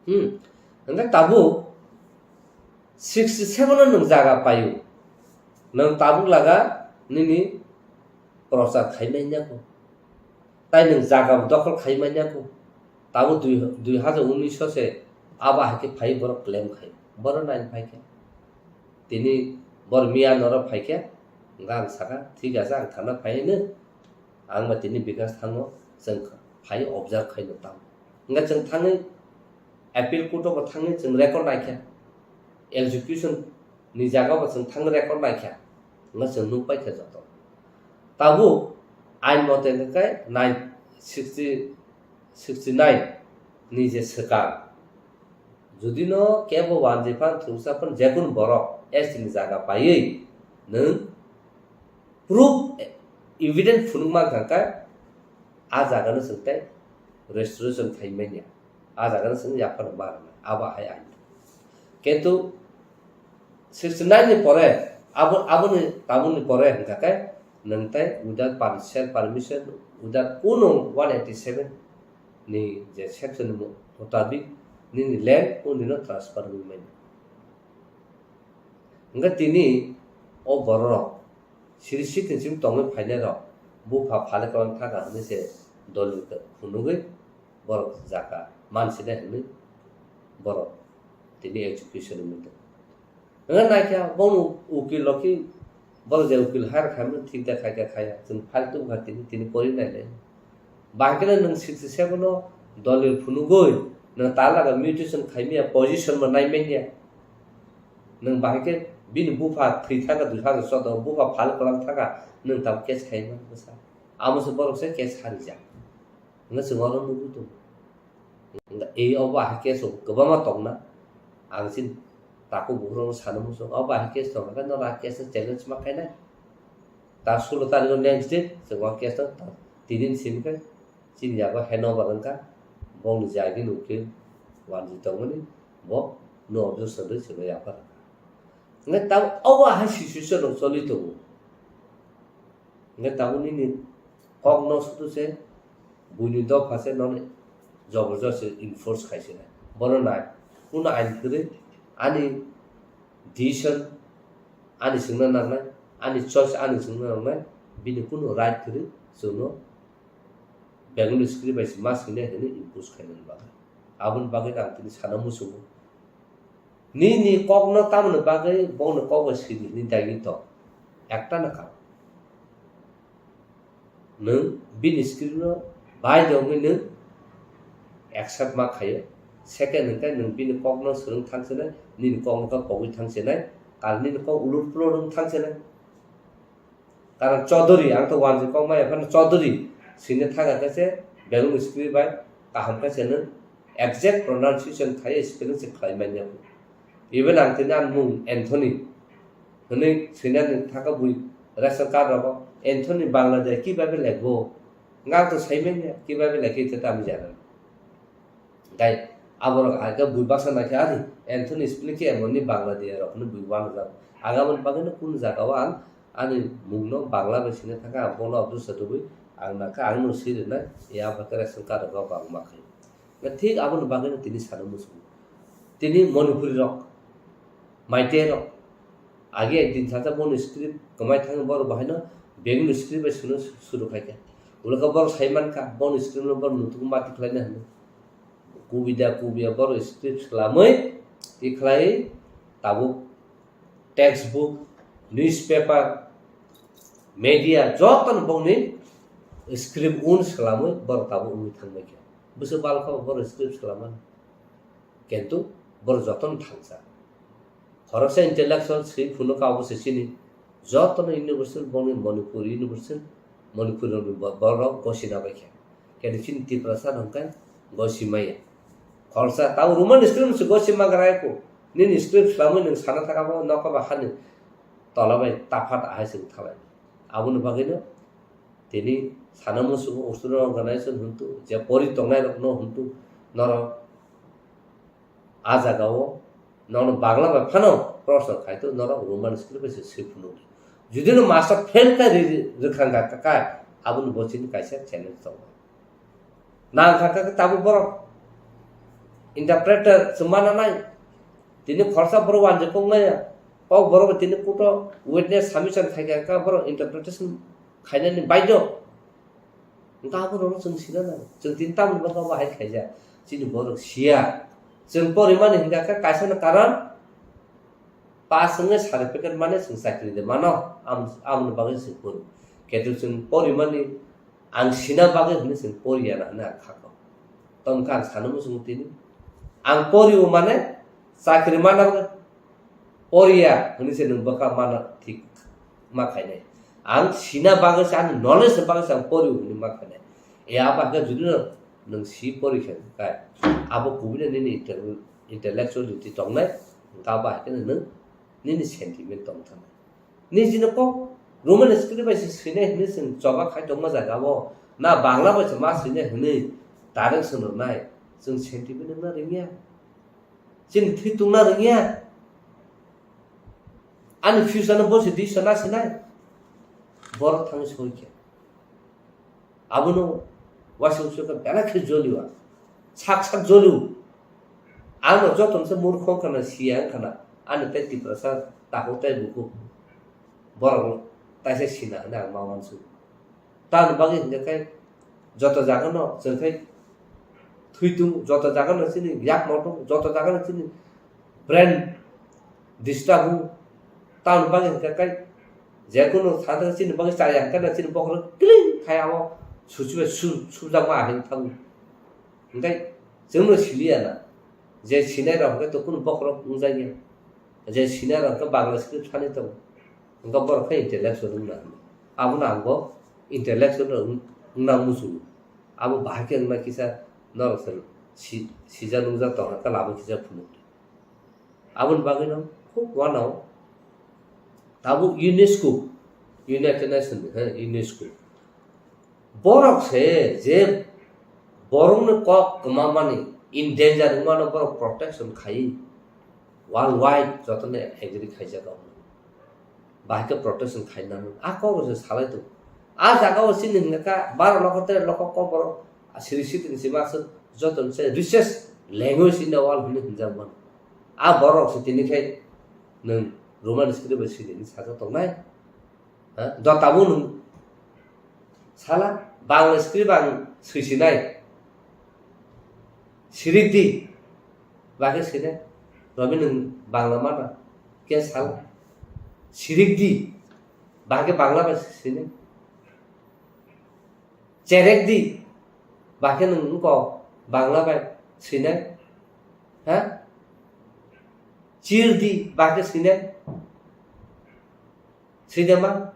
Hmm. Hwnkhe tabuk sixty seven o nwng jaga paio. Nwng tabuk laga nini prochar khai manya kho. Tai nwng jaga bo dokhol khai manya kho. Tabuk dui, dui hajar unis o se abo hai khe phai borok claim khai. Borok nai phai khe. Tini bor miya noro phaikhe, hwnkhe ang sakha, "Thik ache, ang thana phai hino, ang ba tini bikas thango, chwng phai observe khaino tamo." Hwnkhe chwng thangwi appeal court o bo thangwi chwng record naikha, execution ni jaga bo chwng thangwi record naikha, hwnkhe chwng nukpaikha joto. Tabuk ain mote hwnkhe nine sixty, sixty nine ni je swkang, judino kebo wanjwi phan thwngsa phan jekunu borok S T ni jaga paiwi nwng proof, evidence phunuk mankha khe a jagano chwng tei restoration khai manya, a jagano chwng yaphar ma rwnai, abo hai ain. Kintu sixty nine ni pore, abo, aboni, tabukni pore hwnkha khe nwng tei without per-, self permission, without kuno one eighty seven ni je section ni mutabik nini land o nino transfer wngwi manya. Hwnkhe tini o bororok siri sitin sim tongwi phainairok bupha phale kwlang thaka hwnwi se dolil phunugwi borok jaka mansinai hwnwi borok tini execution wngwi tongo. Hwnwi naikha bongni ukil rok khe borok je ukil hire khaimani thik da khaikha khaiya, chwng file tubukha tini, tini pori nailai. Bahai kheno nwng sixty seven o dolil phunugwi nwng talaga mutation khaimya, position bo naimanya. Nwng bahai khe bini bupha thwi thaka dui hazar choudo o, bupha phal kwlang thaka nwng tabuk case khaima bwsa. Amo se borok se case harijak. Hwnwi chwng oro nugwi tongo. Hwnwi obo bahai case rok kwbangma tongna. Ang chini takhuk bukhuk rokno sana muchungo. Obo bahai case tongkha khe norok a case no challenge ma khainai. Ta sulo tarikh o next day chwng o case no ta tinin simi khe chini yago handover wngkha, bongni jagini ukil wanjwi tongmani bo no objection rwi chwngno yaphar rwkha. Hwnkhe tabuk obo hai situation rok choli tongo. Hwnkhe tabuk nini kokno sudu se buini dopha se nono jobor josti enforce khai se nai. Bono nai, kunu ain kwrwi ani decision ani swngna nangnai, ani choice ani swngna nangnai, bini kunu right kwrwi chwngno Bengali script bai se ma swinai hwnwi impose khainani bagwi. Aboni bagwi ang tini sana muchungo. Nini kokno tamoni bagwi bongni kok bai swidi hwnwi daigi tong. Ekta no kaam. Nwng bini script no bai de wngwi nwng accept ma khaio. Second hwnkhe nwng bini kokno swrwng thang sinai, nini kokno khe pogwi thang sinai, karon nini kok ulur pulur wng thang sinai. Karon Chaudhary, ang to wanjwi kok maya phano Chaudhary swina thang khe se Bengali script bai kaham khe se nwng exact pronunciation khai spelling se khlai manya. Even ang tini ang mung Anthony hwnwi swinani thangkha bui ration card rogo Anthony Bangladesh kibabe lekbo? Nga to saimanya kibabe lekhe ite tamo jana. Gai aborok aga bui baksa naikha ani Anthony spelling khe emoni Bangladesh rok hwnwi bui wanajak. Aga aboni bagwino kunu jagao ang ani mungno Bangla bai swina thangkha, ang bono abdul satubui ang nangkha, ang no swi rwnai ya bwkha ration card rogo bangma khai. Thik aboni bagwino tini sana muchungo. Tini Manipuri rok, Meitei rok, age din sasa boni script kwmai thangwi borok bahaino Bengali script bai swino suru khaikha. Ulokha borok sai mankha, boni script no borok nutugo mati khlaina hwnwi. Kubida kubiya borok script swlamwi tikhlai tabuk textbook, newspaper, media jotono bongni script un swlamwi borok tabuk wngwi thangbaikha. Bwswk balkha borok script swlamani. Kintu borok jotono thangsa. Khoroksa intellectual swi phunukha obo se chini. Jotono university bongni Manipur university, Manipur ni bo-, borok gosina baikha. Kintu chini Tiprasa hwnkhe gosi maya. Khoroksa tamo Roman script se gosi magra ko. Nini script swlamwi nwng sana thaka bo nokha ba hani tola bai taphat ahai se thalai. Aboni bagwino tini sana muchungo Australian organization hwntu, je pori tongnai rokno hwntu, norok a jagao nono Bangla bai phano proshno khai to, norok Roman script bai se swi phunuk di. Judino master fail khai ri-, ri-, rwkha wngkha kha, aboni bo chini kaisa challenge tongo. Nang kha kha tabuk borok interpreter se mana nai. Tini khoroksa borok wanjwi kok maya. Kok borok tini kuto witness submission khai kha, kha borok interpretation khainani baidyo. Wngkha abo rokno chwng sina nango. Chwng tini tamoni bagwi abo hai khaijak. Chini borok siya. Chwng porimani hwnkha khe kaisa no karon Pass wngwi certificate mane chwng chakri de mano, am-, amoni bagwi chwng pori. Ketu chwng porimani ang sina bagwi hwnwi chwng poriya na hwnwi ang kha kok. Tongkha ang sana muchungo tini. Ang poriwo mane chakri mana bagwi poriya hwnwi se nwng bwkha mana thik ma khainai. Ang sina bagwi se ani knowledge ni bagwi se ang poriwo hwnwi ma khainai. E abo khe jodi no nwng si pori khe kai. Abo kubui no nini intel-, intellectuality tongnai, hwnkhe abo hai kheno nwng nini sentiment tong thangna. Nini jino kok Roman script bai se swinai hwnwi chwng choba khai tongma jaga o, na Bangla bai se ma swinai hwnwi direct swnamnai, chwng sentiment wngna rwngya, chini thwi tungna rwngya, ani future no bo se decision na sinai, borok thangwi soi khe. Abono waisa waisa khe belai khe jolio ang. Sak sak jolio. Ano joto se murkho wngkha na, siya wngkha na. Ani tei Tiprasa takhuk tei bukhuk. Borok taisa sina hwnwi ang ma uansuk. Tamoni bagwi hwnkhe khe joto jaga no chwng khe thwi tung, joto jaga no chini yakmo tung, joto jaga no chini brain disturb wng. Tamoni bagwi hwnkhe khe je kunu thangthang chini bagwi chaya hwnkhe na chini bokhorok clean khai abo suchi bai su-, subjakma ahai thango. Hwnkhe chwngno siliya na je sinai rok hwnkhe to kunu bokhorok wngjakya. Je sinai rok hwnkhe Bangla script sanwi tongo. Hwnkhe borok khe intellectual wngna hwnwi. Abono ang bo intellectual wng-, wngna muchungo. Abo bahai khe wngna kisa norok se si-, sijak nukjak tongkha khe lama kisa phunukdi. Aboni bagwino khub uanao tabuk UNESCO, United Nations ni, he, UNESCO. Borok se je borokni kok kwmamani, in danger wngmano borok protection khai, world wide jotono agree khaijak. Bahai khe protection khainani a kok rok se salai tongo. A jaga o chini hwnka kha baro lokho tere lokho kok borok siri sitini se ma aswk joto ni se richest language in the world hwnwi hwnjak mano. A borok se tini khai nwng Roman script bai sini hwnwi sajak tongnai. Ha? Do tabuk nwng sala Bangla script ang swisinai. Sirik di. Bahai khe sinai. Robi nwng Bangla mana. Khe sal. Sirik di. Bahai khe Bangla bai sinai. Cherek di. Bahai khe nwng wngkok Bangla bai sinai. Ha? Chir di. Bahai khe sinai. Swi de ma?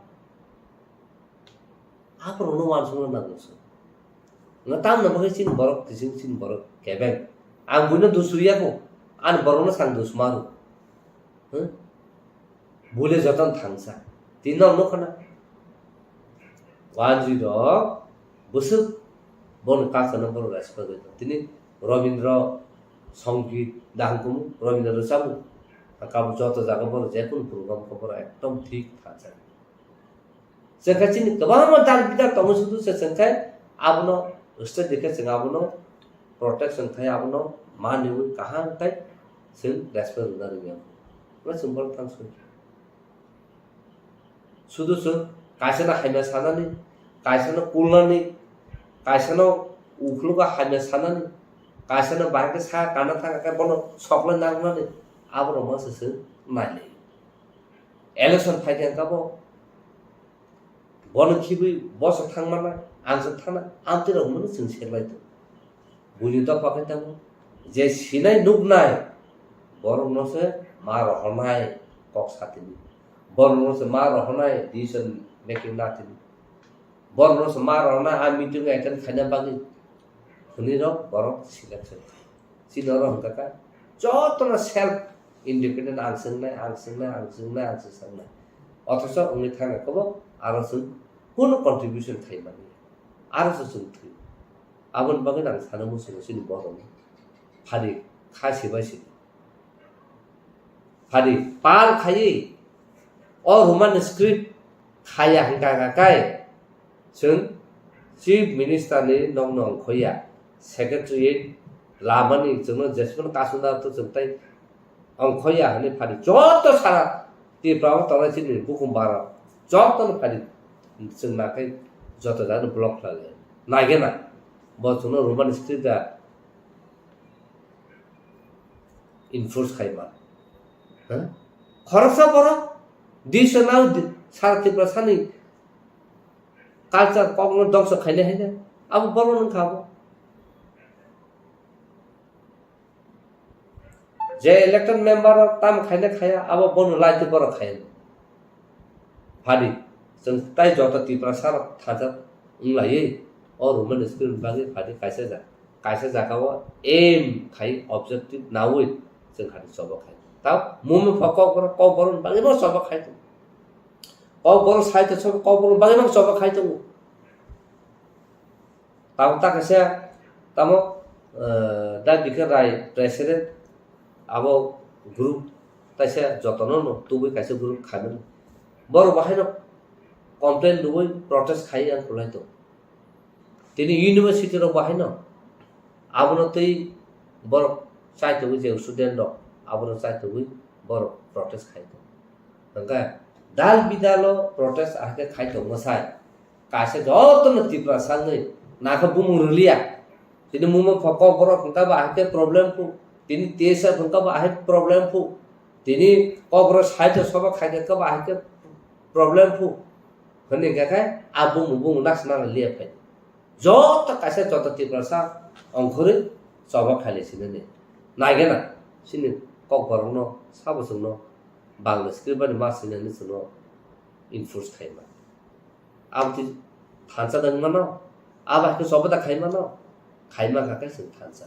Aphuru no uansukna nango se. Nga tamno bagwi chini borok, kising chini borok kebeng. Ang buino dusuriya kho. Ani borokno sang dusmaru. Huh? Bule joton thangsa. Tini nok nokha na. Wanjwi rok bwswk boni culture no borok respect rwi tong. Tini Robindra Songit dahang kumu, Robindra rwchabu. Kabo joto jaga borok jekunu program khe borok ekdom thik thangsa. Chwng khe chini kwbangma dal bidal tongo, sudu se chwng khe abono study khe chwng abono protection khai, abono maniwi kaham khai chwng respect rwna rwngya. Abo chwng borok thang soi. Sudu chwng kaisano hamya sanani, kaisano kulnani, kaisano ukhlogo hamya sanani, kaisano bahai khe sa kana thang khe bono soklai nangnani, aborok masa chwng nailai. Election phai khe kabo Bono khibwi boso thangmana, ang se thana, amtwi rok hwnmano chwng serlai tongo. Buini dopha khe tamo, je sinai nuknai, borokno se ma rohornai kok satini. Borokno se ma rohornai decision making natini. Borokno se ma rohornai a meeting attend khaina bagwi hwnwi rok borok selection khai. Chini oro hwnkha kha jotono self independent, ang swngnai, ang swngnai, ang swngnai, ang swngnai. Othocho wngwi thangkha kobo aro chwng kunu contribution khai mani. Aro se chwng thwi. Aboni bagwi ang sana muchungo chini borokno. Phadi kha sibai sidi. Phadi pal khaiwi o Roman script khaya hwnkha kha kai chwng Chief Minister ni nokno ongkhoya, Secretariat lamani chwngno jesmano kasuna to chwng tai ongkhoya hwnwi phadi joto sara Tripura o tongnai chini bukhum bara jotono phadi chwng nakhai joto jagano block khlai lai. Naigena bo chwngno Roman script da enforce khai ma. Ha? Khoroksa borok disa nang di-, sara Tiprasani culture kokno dongso khainai haino abo borok wngkha abo. Je elected member rok tamo khaina khaya, abo bono laiti borok khaya. Phadi, chwng tai joto Tiprasa rok thansa wng laiwi, o Roman script bagwi phadi kaisa ja-, kaisa jaga o aim khai objective nawi chwng khadi choba khai. Tao mumi pho kokborok, kokborok bagwi bo choba khai tongo. Kokborok sai to choba, kokborok bagwi bo choba khai tongo. Tamo ta kaisa, tamo, eh, Da Bikar Rai president, abo group kaisa jotono no tubui kaisa group khaimani. Borok bahaino complain rwui protest khai ang kulai tongo. Tini university rok bahaino abono twi borok chaitugwi je student rok abono chaitugwi borok protest khai tongo. Hwnkhe dal bidalo protest ahai khe khai tongma sai. Kaisa jotono Tiprasa wngwi nakha bumung rwliya. Tini mungma pho kokborok hwnkha ba ahai khe problem phu. Tini T S F hwnkha ba ahai problem phu. Tini kokborok side o soba khaikhe kha ba ahai khe problem phu. Hwnwi hwnkha khe a bumung bumung naksna liya phai. Joto kaisa joto Tiprasa ongkhorwi choba khailai sinani. Naigena chini kokborokno sabo chwngno Bangla script bani ma sinani chwngno enforce khaima. Aboni thansa da wngmano, abo hai khe chobada khaimano, khaima kha khe chwng thansa.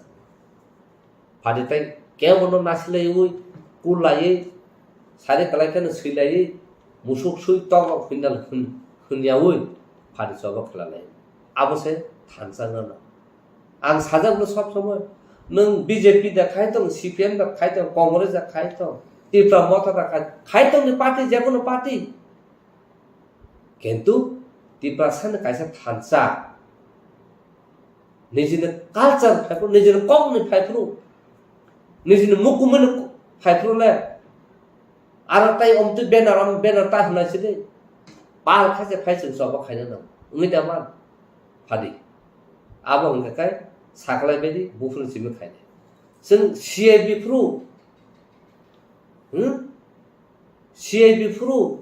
Phadi tai kebono nasilaiwi, kullaiwi, sari kwlai kheno swilaiwi, musuk sui tongo hwnnal hwn-, hwnyawi phadi choba khlailai. Abo se thansa wngmano. Ang sajak no sob somoi, nwng B J P da khai tong, C P M da khai tong, Congress da khai tong, Tipra Motha da khai, khai tong ni party, je kono party. Kintu Tiprasa ni kaisa thansa, nijini culture phaiphru, nijini kok ni phaiphru, nijini mukumui ni phaiphru le, aro tai omtwi banner, om banner ta hwnai sidi, pal khaise phai chwng choba khaina nang, wngwi da man, phadi. Abo hwnkha khe saklai baidi buphuru simi khainai. Chwng C I B phru, hmm? C I B phru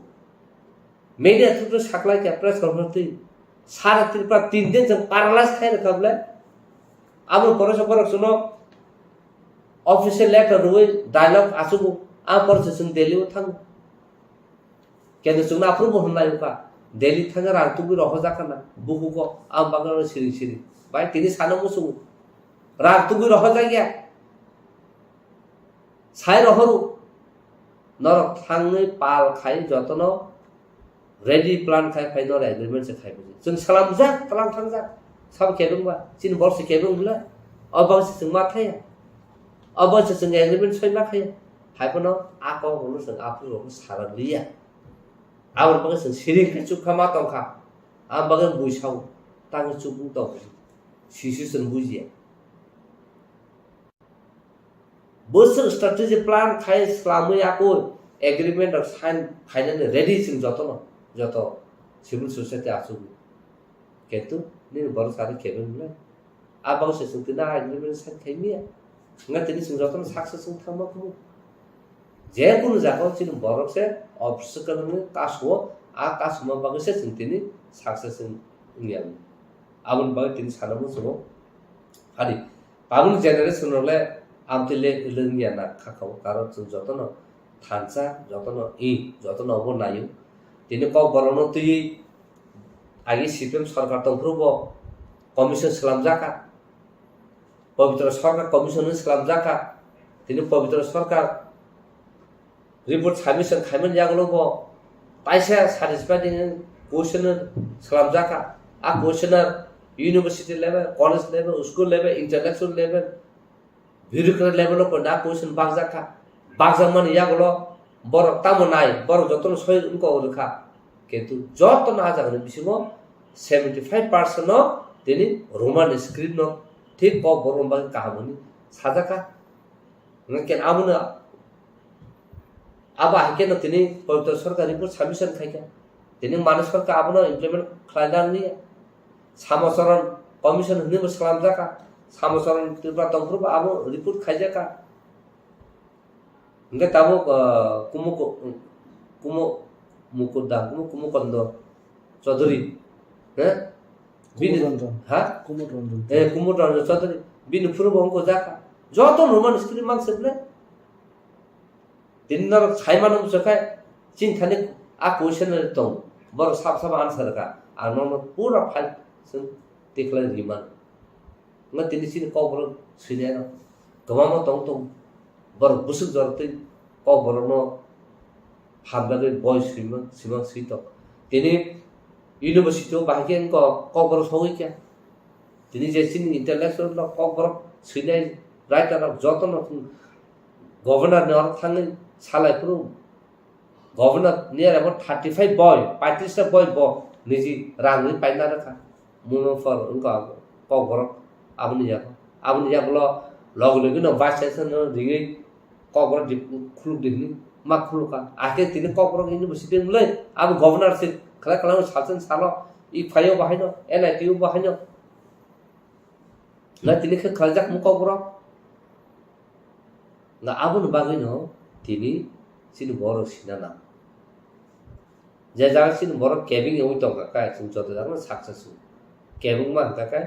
media through saklai kha press conference twi. Sara Tripura tin din chwng paralyze khai rwkha bwle. Abo pore se borok chwngno official letter rwui dialogue achugo. A pore se chwng Delhi o thango. Kendo chwngno aphuru bo hwnlai wngkha. Delhi thangwi rang tubui rohorjak khana. Bukugo ang bagwi siring siring. Bai tini sana muchungo. Rang tubui rohorjak ya. Sai rohoro. Norok thangwi pal khai jotono ready plan khai phai norok agreement se khai bujui. Chwng salamjak, tlang thangjak. Sabo kebeng ba? Chini borok se kebeng bwle? O bang se chwng ma thaya. O bang se chwng agreement soi ma khaya. Hai phano a kok rokno chwng aphuru rokno sarak liya. Aboni bagwi chwng siring khe chukha ma tongkha. Ang bagwi bui sao. Tangwi chukung tong. Sisi chwng bujiya. Bwswk strategy plan khai swlamwi ako agreement rok sign khainani ready chwng jotono, joto civil society achukgo. Kintu nini borok sari kebeng bwle? A bagwi se chwng tini a agreement sign khai miya. Wngkha tini chwng jotono success wng thangma kubu. Je kunu jaga o chini borok se obstacle wngwi kasu-o, a kasuma bagwi se chwng tini success wng, wngya. Aboni bagwi tini sana muchungo. Phadi. Tabukni generation rok le amtwi le lwngya na kha kha o, karon chwng jotono thansa, jotono i, jotono obo naio. Tini kokborokno twiwi agi C P M sorkar tongphuru bo commission swlamjak kha, Pabitra Sarkar commission hwnwi swlamjak kha. Tini Pabitra Sarkar report submission khaimani yagulo bo kaisa satisfying question swlamjak kha. A question university level, college level, school level, intellectual level, bureaucrat level o koina question bakjak kha. Bakjakmani yagulo borok tamo nai, borok jotono soi wngkok rwkha. Kintu jotono a jagani bisingo seventy five percent no tini Roman script no thik kok borok bagwi kaham hwnwi sajak kha. Hwnkhe abono, abo hai kheno tini Pabitra Sarkar report submission khai kha. Tini Manik Sarkar abono implement khlaina nangya. Samacharan commission hwnwi bo swlamjak kha. Samacharan Tripura tongphuru bo abo report khaijak kha. Hingke tabuk, ah, Kumo ko-, Kumo Mukur da, Kumo, Kumo Kondo Chaudhary, he? Bini, Kumud Ranjan. Ha? Kumud Ranjan. Eh, Kumud Ranjan Chaudhary. Bini phuru bo wngkha jaka. Joto normal script mang se ble. Tini norok sai mano bwswk khe, chini thani a question tong. Borok sab sab answer ka. Ang nono pura file chwng tikhlai ri mano. Wngkha tini chini kokborok swinai no kwbangma tong tong. Borok bwswk jorok twi kokborok no hamjagwi boi swimang, swimang swi tong. Tini university o bahai khe wngkha kokborok sogwi khe. Tini je chini intellectual rok kokborok swinai writer rok joto no governor ni oro thangwi salai phuru. Governor ni aro thirty five boi, paitris ta boi bo niji rang ri paina rwkha. Muno for wngkha kokborok aboni yago. Aboni yagulo logi logi no vice chancellor no ringwi kokborok di khuluk di hwnwi ma khulukha. Akhe tini kokborok university wngwi abo governor se khlai khlai salsen salo i phaio bahaino, N I T o bahaino. Na tini khe khlaijak mung kokborok. Na aboni bagwino tini chini borok sina nang. Je jaga chini borok kebeng wngwi tongkha khe, chwng joto jaga no saksa su. Kebengma hwnkha khe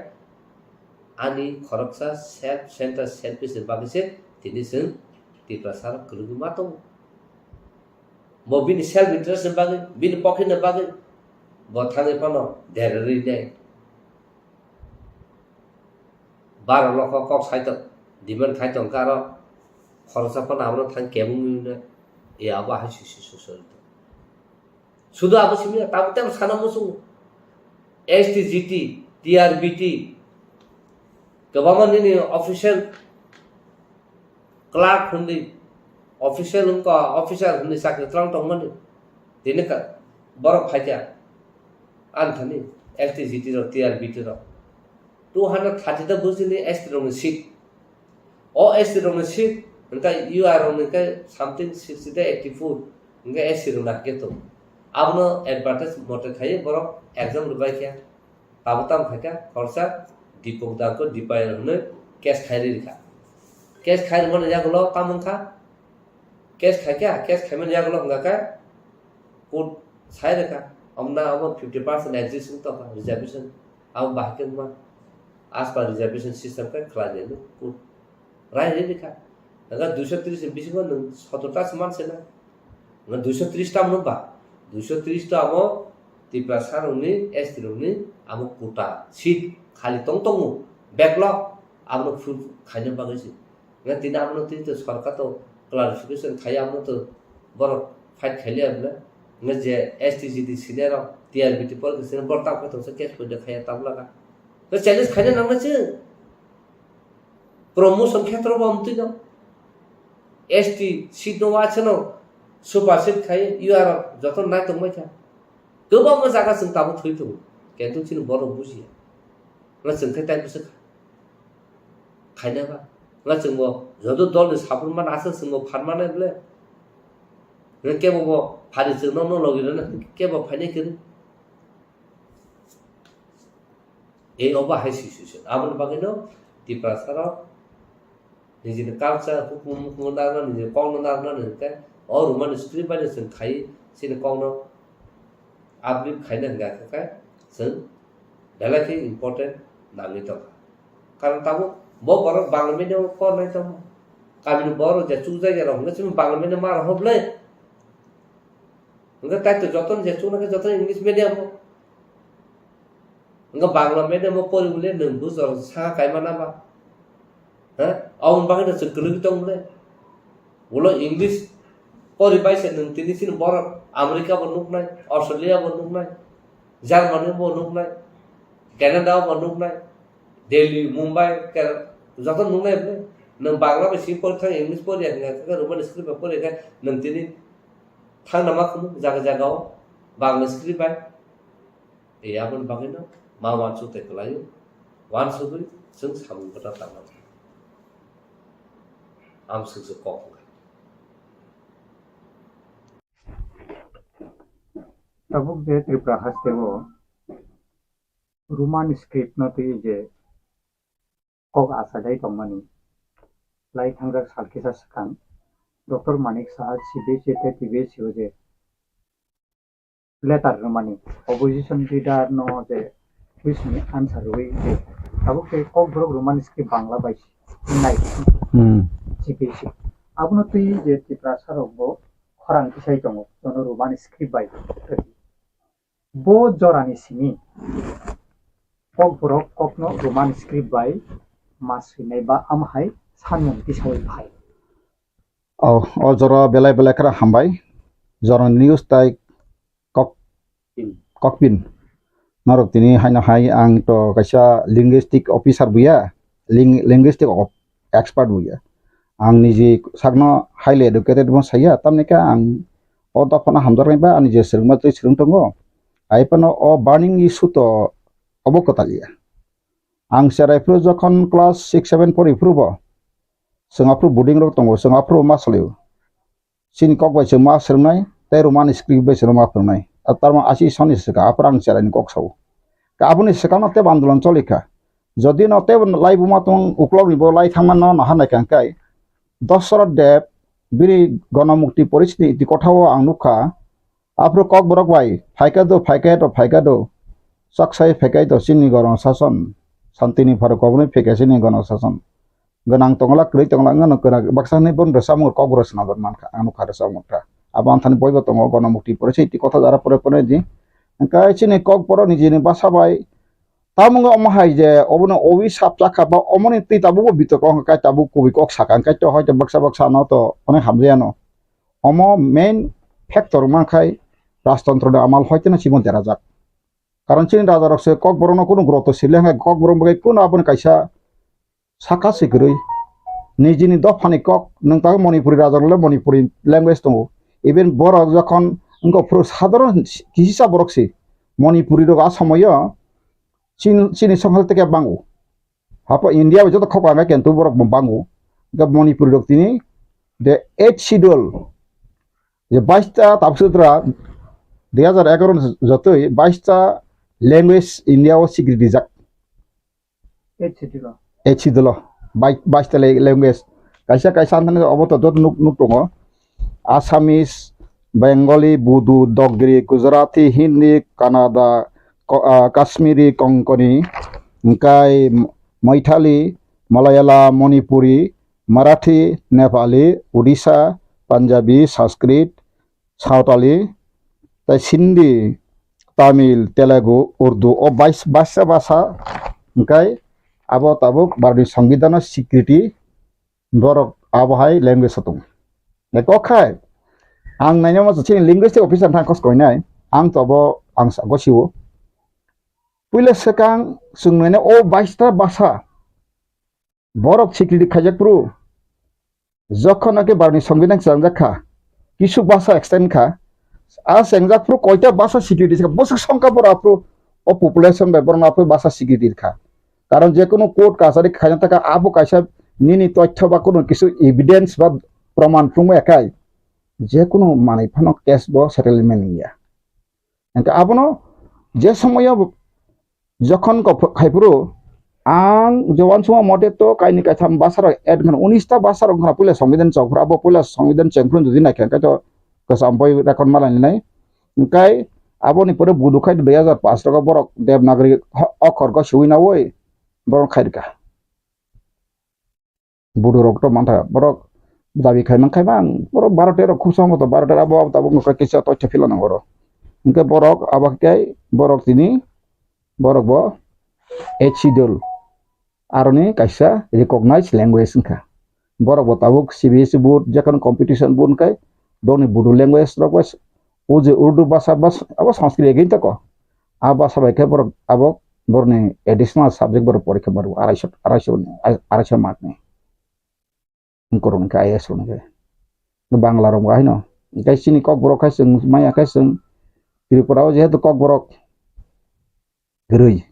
ani khoroksa self center selfish ni bagwi se tini chwng Tiprasa rok kwrwngwi ma tongo. Bo bini self interest ni bagwi, bini pocket ni bagwi bo thangwi phano derarwi nai. Baro lokho kok sai tong, demand khai tong khe aro khoroksa phano abono thang kebengwi no, e abo hai sui sui sui sui tong. Sudu abo simi tamo tamo sana muchungo. S T, G T, T R B T, kwbangma nini official clerk hwnwi, official wngkha, officer hwnwi chakri twlang tongmani. Tini ka-, borok phaikha, ani thani S T, G T rok, T R B T rok. Two hundred thirty ta bujini S T rokni seat. O S T rokni seat, hwnkhe U R rokni khe something sixty ta eighty four, hwnkhe S T rokni hakhe tongo. Abono advertise mote khaiwi borok exam rwbaikha. Abo tamo khaikha, khoroksa Dipok Dangko Dipayan hwnwi case khai rikha. Case khai rwmani yagulo tamo wngkha? Case khaikha, case khaimani yagulo hwnkha khe court sai rwkha. Omna abo fifty percent exist wng tongkha reservation. Abo bahai khe wngma as per reservation system khe khlai nai court. Rai rwi rikha. Hwnkhe duiso tris ni bisingo nwng sotor ta se man se na. Hwnkhe duiso tris ta mano ba? Duiso tris ta amo Tiprasa rokni, S T rokni amo quota seat khali tong tongo. Backlog abono full khaina bagwi se. Hwnkhe tini abono tini to sorkar to clarification khai abono to borok fight khailiya bwle. Hwnkhe je S T G T senior rok T R B T por khe senior borok tamo khe tongsa case poito khaiya tabla ka. Hwnkhe challenge khaina nangnai se. Promotion khetro bo amtwi no. S T seat no waisa no super seat khai U R rok joto nai tongbai kha. Kwbangma jaga chwng tabuk thwi tongo. Kintu chini borok bujiya. Hwnkhe chwng khe tai bwswk kha. Khaina ba. Hwnkhe chwng bo joto dol ni support man asa chwng bo phan manai bwle. Hwnkhe kebo bo phari chwng no no logi rwna kebo phainai kwrwi. Ei obo hai situation. Aboni bagwino Tiprasa rok nijini culture, hukumu, hukumu narwkna, nijini kokno narwkna hwnkhe o Roman script bai no chwng khai chini kokno uplift khaina hwnkha khe chwng belai khe important nangwi tongkha. Karon tabuk bo borok Bangla medium o pornai tongma. Kamini borok je chukjak ya rok hwnkhe chini Bangla medium ma rok hoblai. Hwnkhe tai to jotono je chuknai khe jotono English medium o. Hwnkhe Bangla medium o pori bole nwng bujor saka kaima na ba? Ha? Aboni bagwi no chwng kwlwgwi tong bole. Ulo English pori bai se nwng tini chini borok America bo nuknai, Australia bo nuknai, Germany bo nuknai, Canada bo nuknai, Delhi, Mumbai, Kerala, joto nuknai bole. Nwng Bangla bai simi pori thang English pori ya hwnkha khe Roman script bai pori khe nwng tini thangna ma khunu jaga jaga o Bangla script bai. E aboni bagwino ma uansuk tei kwlaio, uansugwi chwng samung kwtal tangmani. Amswk se kok wngkha. Tabuk je Tripura haste o Roman script no twi je kok achailai tongmani lai thangjak sal kisa swkang Doctor Manik Saha C B S E tei T B S E o je letter rwmani, opposition leader no je question ni answer rwui je tabuk tei Kokborok Roman script Bangla bai nai Hmm. C B S E. Abono twi je Tiprasa rok bo khorang kisai tongo, jono Roman script bai. Bo jorani simi Kokborok kokno Roman script bai ma swinai ba amhai sanmung tisaui phai. O, o jora belai belai khera hambai. Jorani news tai kok, kokpin. Norok tini haino hai ang to kaisa linguistic officer buya, ling-, linguistic of-, expert buya. Ang niji sakno highly educated bo saya, tamni khe ang o dophano hamjaknai ba ani je swrwngma twi swrwng tongo. Ai phano o burning issue to obo kwtal ya. Ang cherai phuru jokhon class six seven pori phuru bo, chwng aphuru boarding rok tongo, chwng aphuru ma salio. Chini kok bai chwng ma swrwngnai, tei Roman script bai chwng ma phwrwngnai. A tarma asi soni swkang, aphuru ang cherai ni kok sao. Ka aboni swkang no tebo andolon choli kha. Jodi no tebo lai buma tong uklok ni bo lai thangma no naha nai kang kai. Dosrot Deb bini Gonomukti Porishni iti kotha o ang nukha. Aphuru Kokborok bai phaikha do, phaikha do, phaikha do. Chaksai phaikha do chini Gono Sason. Santini pharo koboni phaikha chini Gono Sason. Gwnang tongla, kwrwi tongla, wngano kwrak baksa hwnwi bono rwchapmung rok Kokborok swnamjak mankha, ang nukha rwchapmung kha. Abo anthani boibo tongo, Gonomukti Porishni iti kotha jara pore pore di. Hwnkhe chini Kokborok nijini basa bai Tamo wngkha omo hai je obono owi sap chakha ba omoni twi tabukbo bitok wngkha kai tabuk kubui kok sakha hwnkhe to hoito baksa baksa no to onek hamjaya no. Omo main factor wngma khai rajtontro ni amal hoito no chibon derajak. Karon chini raja rok se Kokborok no kunu groto sile hwnkhe Kokborok bai kunu aboni kaisa saka se kwrwi. Nijini dophani kok nwng tabuk Manipuri raja rok le Manipuri language tongo. Even borok jokhon wngkha phuru sadharon kisa borok se Manipuri rok a somoyo Chin-, chini songkha tei khe bango. Hapo India bai joto khok ang khe kintu borok bo bango. Hwnkhe Manipuri rok tini the eighth schedule je bais ta tabuk sutra dui hazar egaroh ni jotoi bais ta language India o sikri rijak. Eighth schedule o. Eighth schedule o bai-, bais ta le-, language. Kaisa kaisa anthani obo to joto nuk, nuk tongo. Assamese, Bengali, Bodo, Dogri, Gujarati, Hindi, Kannada, Ko-, ah, Kashmiri, Konkani, hwnkhe Maithili, Malayalam, Manipuri, Marathi, Nepali, Odisha, Punjabi, Sanskrit, Sawtali, tei Sindhi, Tamil, Telugu, Urdu, o bais-, baisa basa hwnkhe abo tabuk Bharatni Songbidanno sikriti borok abo hai language o tongo. Kok khai ang naina masa chini linguistic officer thang kos koinai, ang to abo ang sa gosio. Puila swkang chwng naina o baista basa borok sikriti khaijak phuru, jokhon naki Bharatni Songbidan chwngjak kha, kisu basa extend kha, a chengjak phuru koita basa sikriti kha, bwswk songkha borok aphuru o population bai borok aphuru basa sikriti kha. Karon je kunu court kachari khaina taka abo kaisa nini tothyo ba kunu kisu evidence ba proman phunukma ya khai, je kunu manwi phano case bo settlement ya. Hwnkhe abono je somoyo jokhon kok khai phuru ang je uansukma mote to kaini kaitham basa rok add khna, unis ta basa rok khna puila Songbidan chok phuru, abo puila Songbidan cheng phuru jodi naikha hwnkhe to kwcham boi record ma lainai. Hwnkhe aboni pore Bodo khai dui hazar paanch rok borok Devanagari ho-, okhor go swiwi nawi borok khai rwkha. Bodo rok to mantha, borok dabi khai man khai man, borok baro tero khub sambo to baro tero abo abo tabuk no kisa toithya phila nango oro. Hwnkhe borok abo khe borok tini borok bo eighth schedule aroni kaisa recognized language wngkha. Borok bo tabuk C B S E board, jekhano competition board hwnkhe boni Bodo language rok bai o je Urdu basa bas-, abo Sanskrit again tako. A basa bai khe borok abo borokni additional subject borok porikha maro araisho, araisho, araisho mark ni. Borok hwnkhe I A S rok hwnkhe. Bangla rok bo haino. Hwnkhe chini Kokborok khai chwng maya khai chwng Tripura o jehetu Kokborok kwrwi.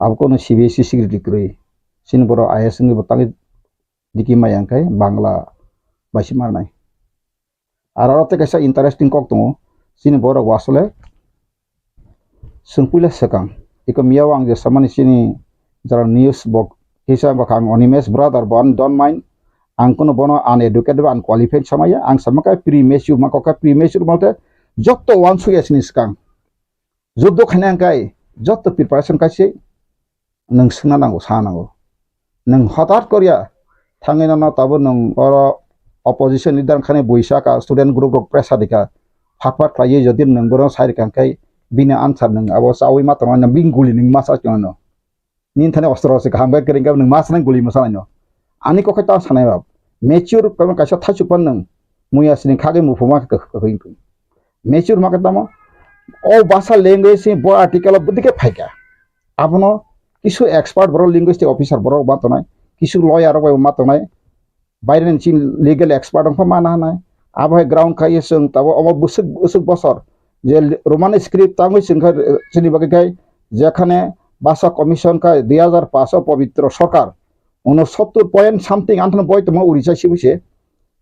Abo kono C B S E security kwrwi. Chini borok I A S wngwi bo tangwi diki maya hwnkhe Bangla bai se manai. Aro aro tei kaisa interesting kok tongo. Chini borok bo asole chwng puila swkang. Iko miyao ang je samani chini jora news bo kisa bwkha ang Animesh brother bo ani don't mind. Ang kuno bono uneducated ba unqualified samaya, ang sama khe premature, ma kok khe premature ma khe jotto uansukya sini swkang. Juddo khaina hwnkhe jotto preparation kaise nwng swngna nango, sa nango. Nwng hotat koriya thangwi nono tabuk nwng oro opposition leader wngkhani buisa ka student group rok pressure dikha, phat phat khlaiwi jodi nwng bono sai rikha hwnkhe bini answer nwng abo chawi ma tongo, bini guli nwng ma sa tongo. Nini thani ostro se kaham khe kwrwng khe nwng ma sanai guli ma sanai no. Ani kok khe ta sanai ba. Mature khe kaisa thaichuk pan nwng. Muya sini khagwi muphuma khe kwkhwing. Mature ma khe tamo. O basa language se bo article o bwdike phaikha. Abono kisu expert borok linguistic officer borok ma tonai. Kisu lawyer rok bai ma tonai. Baireni chini legal expert wngkha mana hanai. Abo hai ground khai chwng tabo omo bwswk, bwswk bosor je Roman script tangwi chwng kha, chini bagwi khai jekhane basa commission khai dui hazar paanch o Pabitra Sarkar unosottor point something anthano boi tongma Orissa sibu se.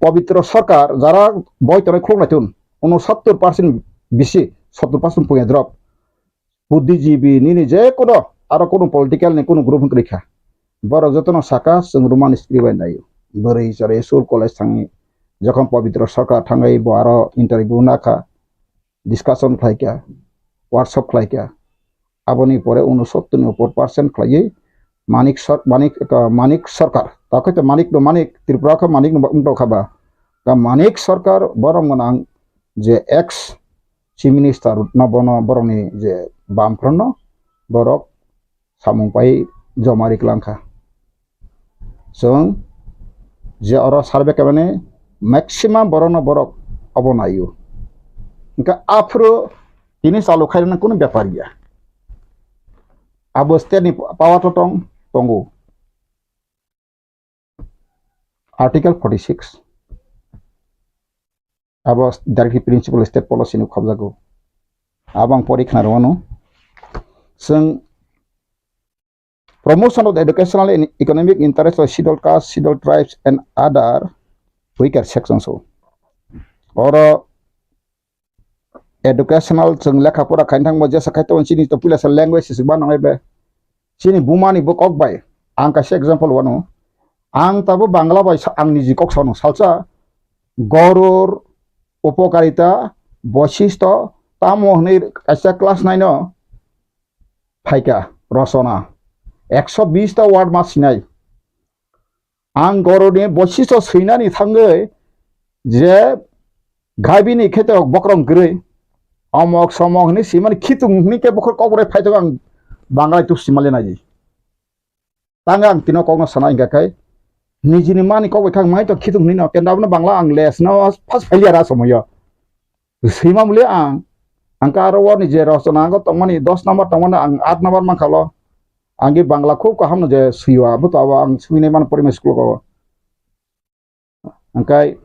Pabitra Sarkar jara boi tongnai khuluk naitun unosottor percent bisi, sottor percent puya drop. Buddhijibi nini je kono aro kono political ni kono group wngkha. Borok jotono saka chwng Roman script bai naio. Bwrwi chwrwi school college thangwi jokhon Pabitra Sarkar thangwi bo aro interview nakha, discussion khlaikha, workshop khlaikha. Aboni pore unosottor ni upor percent khlaiwi Manik Sar-, Manik, uh, Manik Sarkar, takhai to Manik no Manik, Tripura kha Manik no wngtokha ba. Ka Manik Sarkar borok gwnang je ex Chief Minister no bono borokni je bamphranno borok samung pai joma ri kwlangkha. Chwng je oro survey khaimani maximum borokno borok obo naio. Hwnkhe aphuru tini chalu khairoknani kunu bepar ya. Abo state ni power to tong, tongo. Article forty six. Abo directive principle state policy ni khobjago. Abo ang pori khna rwano. Chwng promotion of the educational and economic interest of scheduled caste, scheduled tribes and other weaker sections o. Oro educational chwng lekha pora khaina thangmo jesa khai tongo chini to puila sa language se ba nangnai be. Chini buma ni bo kok bai ang kaisa example wano. Ang tabo Bangla bai sa-, ang niji kok sano salsa Gorur, Upokarita, Boishisto, tamo hwnwi kaisa class nine o phaikha rosona. Ekso bis ta word ma sinai. Ang goroni boichisto swinani thangwi je gabini kheto bokrong kwrwi, omok somok hwnwi simani khitung hwnwi khe bokhor kokborok phai tongo, ang Banglai tuk simali naidi. Tang ang tino kokno sana hingka khai nijini mani kok bai khang mai to khitung hwnwi no, kenda abono Bangla ang les no first failure a somoyo. Swima muli ang, ang ka aro warni je rosona ang tongmani dos number tongmani ang aat number mankha lo. Ang ge Bangla khub kaham no je swiwa, abo to abo ang swinai mano porimai school ko. Hingkai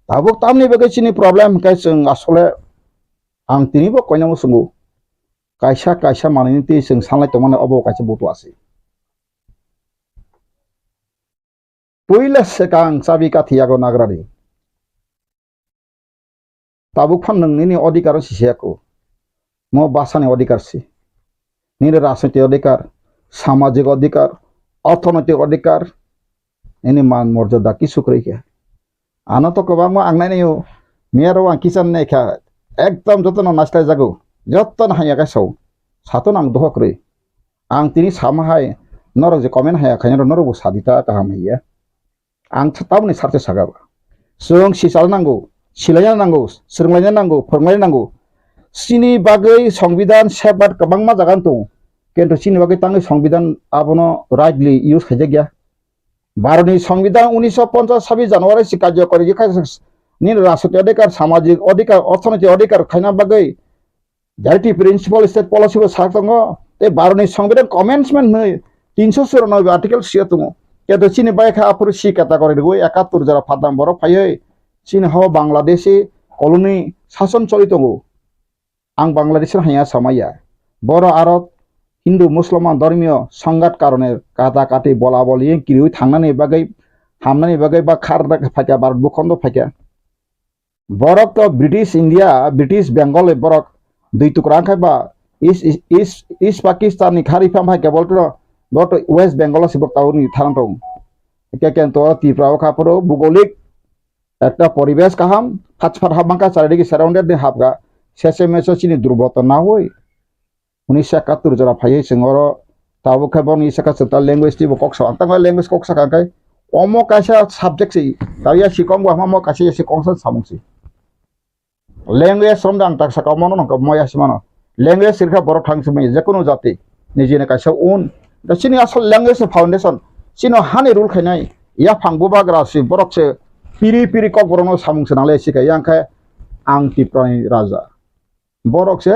tabuk tamni bagwi chini problem hingkai chwng asole ang tini bo koinamo swngo. Kaisa kaisa manwini twi chwng sanlai tongmani obo kaisa butu asi. Puila swkang chabi kathi yago nagrari. Tabuk phan nwng nini odhikar o sisiyako. Mo bwsani odhikar si. Nini rajnoitik odhikar, samajik odhikar, orthonoitik odhikar, nini man morjada kisu kwrwi khe. Ano to kwbangma ang nainai o, miyaro ang kichar nai kha, ekdom jotono naislai jago, jotono hamya khe sao. Sato nang doho kwrwi. Ang tini sama hai, norok je comment haya khaina norok bo sadi ta kaham hiya. Ang th-, tamoni sarthe saka ba. Chwng sichala nango, silaina nango, swrwnglaina nango, phwrwnglaina nango. Chini bagwi Songbidan safeguard kwbangma jaga wng tongo. Kintu chini bagwi tangwi Songbidan abono rightly use khaijakya. Bharotni Songbidan unisho ponchas sabis January si karjokori khe kha nini rajnoitik odhikar, samajik odhikar, orthonoitik odhikar khaina bagwi Directive principle state policy bo sak tongo, tei Bharotni Songbidan commencement hwnwi tinsho churanobe article sio tongo. Keto chini bai kha aphuru C category rwui ekattor jora phatang borok phaiwi chini hao Bangladeshi colony sason choli tongo. Ang Bangladeshi hanya samaya. Boro aro Hindu Musulman dhormiyo songhat karone kata kati bola boli kiriwi thangnani bagwi hamnani bagwi ba khar phaikha Bharat bukhondo phaikha. Borok to British India, British Bengal ni borok dui tukra wngkha ba East, East, East Pakistan ni khari pham hai kebol to, bo to West Bengal o si bo kauni tharang tong. Hwnkhe kento Tripura o kha phuru bugolik ekta poribesh kaham, thachphat hapmangkha, charidiki surrounded ni hapkha, sese mese chini durboto nawi. Unisho ekattor jora phaiwi chwng oro tabuk khe bono Isaka chwng ta language twibo kok sa, ang tangkha language kok sakha hwnkhe omo kaisa subject se, ta ya sikong bo hama mo kaisa ya sikong sa samung se. Language romda ang tak saka omo no nokha mo ya simano. Language sirkha borok thang simi je kono jati nijini kaisa un. Da chini asol language ni foundation, chino hani rule khainai, yaphang bubagra si borok se piri piri kok borok no samung se nangle sikha yang khe ang Tripura ni raja. Borok se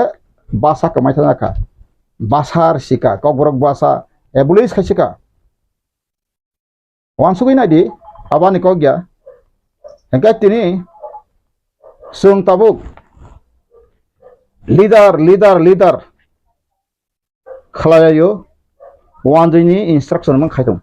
basa kwmai thana kha. Basa rwsika, kokborok basa abolish khaisika. Wansugwi naidi, abani kok ya. Hwnkhe tini chwng tabuk leader, leader, leader khlailaio, wanjwini instruction man khaitong.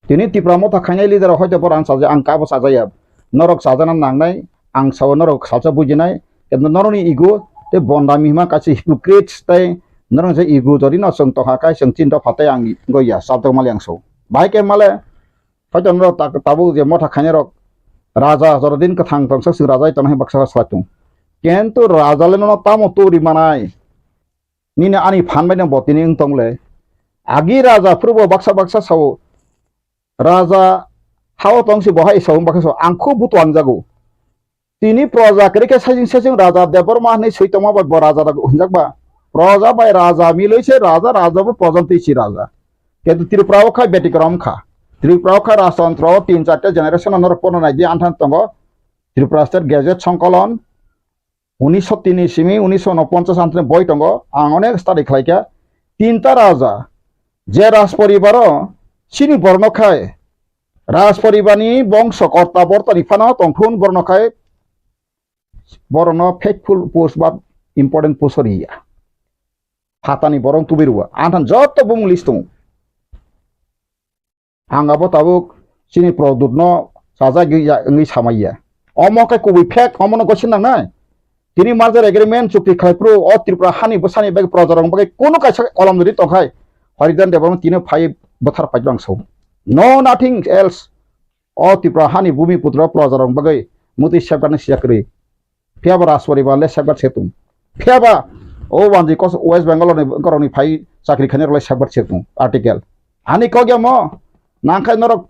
Tini Tipra Motha khainai leader rok hoito borok ang chaja, ang kabo chajaya. Norok chajana nangnai, ang sao norok salsa bujinai. Kintu norokni ego tei bondami hima kaisa hypocrites tei norok je ego jodi no chwng tongkha kai chwng chin dopha tei ang goya chabdok mali ang sao. Bahai khe male hoito norok ta-, tabuk je motha khainai rok raja jorodin kwthang tongsa chwng raja tongnai baksa salai tung. Kintu raja le nono tamo turi manai? Nini ani phan bai no bo tini wng tong le. Agi raja phuru bo baksa baksa sao. Raja hao tong si bo hai sao baksa sao. Ang kho buto ang jago. Tini proja kwrwi khe sajing sajing raja Debbarma hinwi swi tongma bai bo raja da hwnjak ba. Proja bai raja milwi se raja, raja bo proja twi si raja. Kintu Tripura o khai betikrom kha. Tripura o khai rajtantro o tin charta generation no norok pono nai di anthan tongo. Tripura State Gazette Songkolon. Unisho tini simi unisho unoponchas antini boi tongo, ang onek study khlaikha. Tinta raja, je raj poribaro chini borno khai, raj poribarni bongso korta bortani phano tongthun borno khai, borokno faithful post ba important post riya. Phatani borok tubui rwo, anthan joto bumung list tongo. Ang abo tabuk chini Produtno chajagwi ya wngwi samaiya. Omo khe kubui fake, omono gosi nangnai. Tini merger agreement chukti khlai phuru o Tripura hani bwsani bagwi projarokni bagwi kunu kaisa kolom rwi tongkhai Haridan Debbarma tini phai bwthar phai ang sao. No nothing else. O Tripura hani bumi putra projarokni bagwi mutwi safeguard ni siya kwrwi. Phiya ba Rajporibar le safeguard se tung. Phiya ba o wanji kos West Bengal ni borok ni phai chakri khainai rok le safeguard se tung. Article. Ani kok ya mo nangkhai norok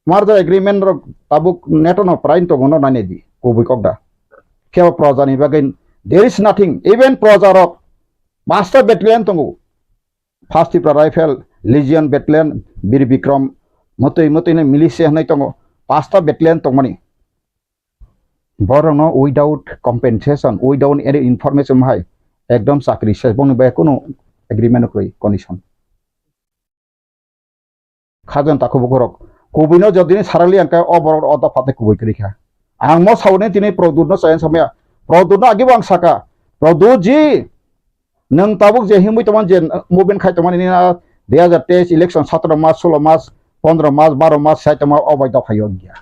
merger agreement rok tabuk neto no prain tongo no nai di kubui kok da. Phiya ba proja ni bagwi there is nothing. Even proja rok basta battalion tongo. First Tipra Rifle, Legion Battalion, Bir Bikram, motoi motoi ni militia hinwi tongo. Pasta battalion tongmani. Borokno without compensation, without any information hai ekdom chakri se bongni bai kunu agreement kwrwi condition. Khajan takhuk bukhurok. Kubuino jodini sarali ang khe o borok o dopha tei kubui kwrwi kha. Ang mo sauni tini Produtno chaya samaya. Produtno agibo ang saka. Produt ji, nwng tabuk je himwi tongmani je movement khai tongmani nini dui hazar teis election satro mas, solo mas, pondro mas, baro mas sai tongma o bai dopha yo wngya.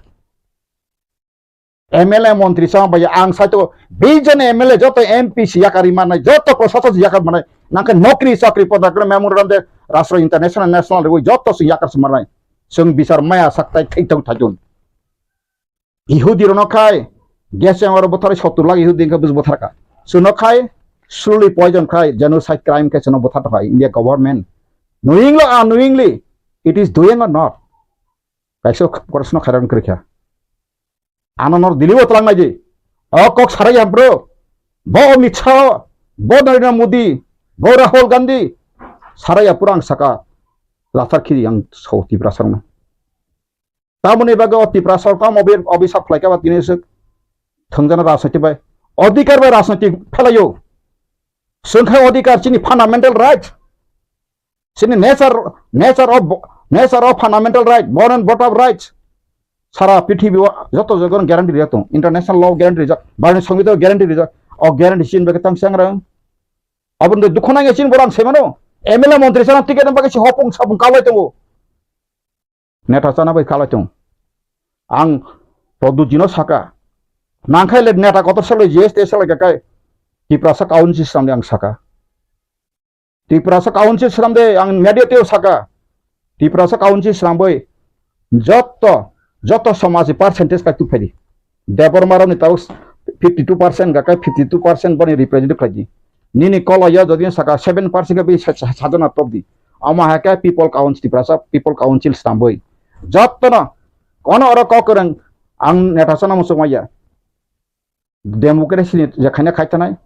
M L A montri sama bai ang saito bijon M L A joto M P si yakari manai, joto prosason si yakar manai, nangkhe nokri chakri poda kre memorandum de rastro international national rwi joto si yakar si manai. Sung bisar maya saktai thaitok thaijun. Ihudi rono khai gas yang oro bothar sottur lakh Ihudi khe bus bothar ka. Suno khai slowly poison khai genocide crime khe suno bothar khai India government. Knowingly or unknowingly it is doing or not. Kaisa korsno khairan kwrwi kha. Ano nor dilibo tlang nai di. O kok sarai ya bro. Bo Amit Shah, bo Narendra Modi, bo Rahul Gandhi. Sarai ya pura ang saka lathar khiri ang so Tiprasa rokno. Tamoni bagwi o Tiprasa rok tamo obi-, obisap khlai kha ba tini swk thwngjana rajniti bai. Odhikar bai rajniti phelaio. Swngkha odhikar chini fundamental right. Chini nature, nature of, nature of fundamental right, born and brought up rights. Sara prithibi o joto jaga guarantee rijak tong. International law guarantee rijak, Bharatni Songbitan guarantee rijak. O guarantee chini bagwi tang changrang. Aboni dukhu nangya chini borang semano. M L A montri sana ticket bagwi si hopung sapung kalai tongo. Neta chana bai kalai tong. Ang Produtjino saka. Nangkhai le neta kotor salai G S T salai kakai. Tiprasa kaun si samde ang saka. Tiprasa kaun si swnamde ang media teo saka. Tiprasa council swnamwi joto, joto somajni percentage kaitu phaidi. Debbarma rokni tabuk fifty two percent ga kai fifty two percent boni representative khlaidi. Nini koloio jodi saka seven percent khe bi sa-, sa-, sajona topdi. Omo hai khe people council, Tiprasa people council swnamwi. Jotono kono oro kok kwrwng ang neta sana muchung maya. Democracy ni je khaina khai tanai.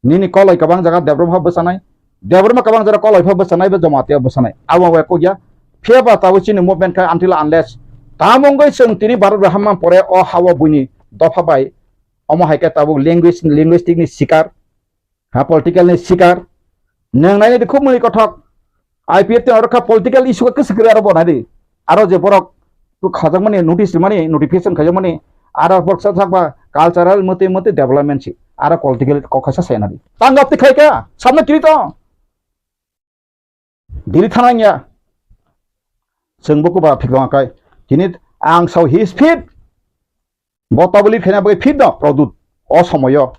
Nini koloi kwbang jaga Debbarma pha bwchanai. Debbarma kwbang jaga koloi pha bwchanai, bo Jamatia bwchanai. Abo bai kukya. Phiya ba tabuk chini movement khai until unless. Tamo wngwi chwng tini Bharat bai hamma pore o ha-o buini dopha bai. Omo hai khe tabuk language, linguistic ni sikar. Ha, political ni sikar. Nwng nainai di khub mwnwi kothok. I P F T ni oro kha political issue khe kwswk kwrwi aro bo nai di. Aro je borok tu khajakmani notice rimani, notification khaijakmani, aro borok sa sakba cultural mate mate development si. Aro political kok khaisa sai nai di. Tang gap ti khai kha, samna kiri to. Dili thana ya. Chwng bo kuba thik long kai. Tini ang sao hi speed. Bo tabuli khena bai fit no product. O somoyo.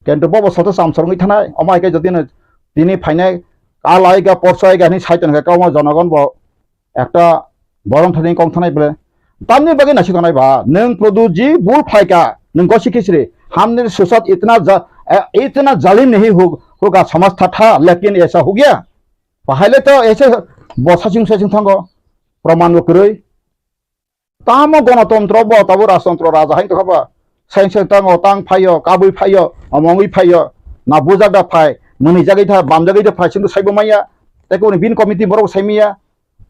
Kento bobo soto samsor wngwi thanai, omo hai khe jodi no tini phainai, kal aiga, porso aiga hinwi sai tongkhe, kamo jonogon bo ekta borom thani kong thanai ble. Tamni bagwi naisik tongnai ba, nwng Pradyut ji bul phaika, nwng gosi khichri, humne sosat itna ja-, eh, itna zalim nahi hu-, hoga samaj tha tha, lekin aisa ho gaya. Pahaile to aise bo saching saching thango, proman bo kwrwi. Tamo gonotontro bo, tabo rajtontro raja hai tongkha ba. Sain sain tango, tang phaio, kabui phaio, omongwi phaio. Na bujak da phai, mwnwi jagwi tha, bam jagwi tha phai, singdo saibo maya. Tei kuni bin committee borok sai maya.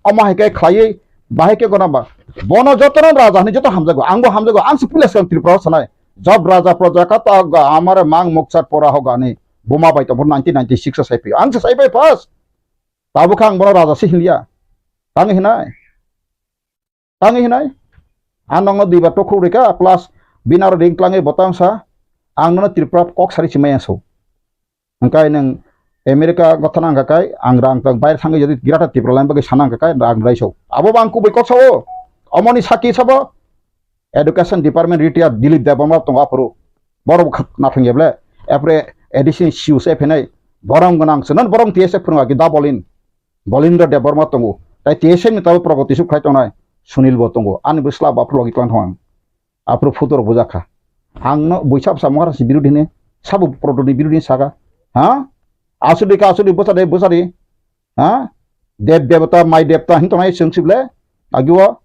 Omo hai khe khlaiwi, bahai khe gona ba. Bono jotono raja hinwi joto hamjago, angbo hamjago, ang se puila swkang Tripura o sanai. Job raja proja kata ga amare mang mukchar pora ho gani. Buma bai tongbo nineteen ninety-six o sai phio. Ang se sai bai first. Tabukha ang bono raja se hinliya. Tang hinai. Tangwi hinai, ang nokno duibar tokhuk rikha, plus bini aro ring tlangwi bo tang sa, ang nono Tripura kok sari si maya so. Hwnkhe nwng America gotthana wngkha kai, ang rang tang baire thangwi jodi Greater Tripura line bagwi sana wngkha kai, rang rai so. Abo bo ang kubui kok sao, omoni saki sabo, Education Department retired Dilip Debbarma tongo aphuru. Borok nathang ya ble, apre A D C ni C E O se phenai, borom gwnang se, non borom T S F phwrwng agi da bolin. Bolindra Debbarma tongo. Tai T S F ni tabuk progoti suk khai tongnai Sunil bo tongo. Ani bwsla bo aphuru logi tlang thong ang. Aphuru photo rok bujak kha. Ang no buisa bwsa Maharaj ni birodhi hini, sabo Pradyut ni birodhi hini saka. Ha? Asudi ka asudi bwsa de bwsa di. Ha? Dev devata, mai devata hin tongnai chwng sible. Agi o.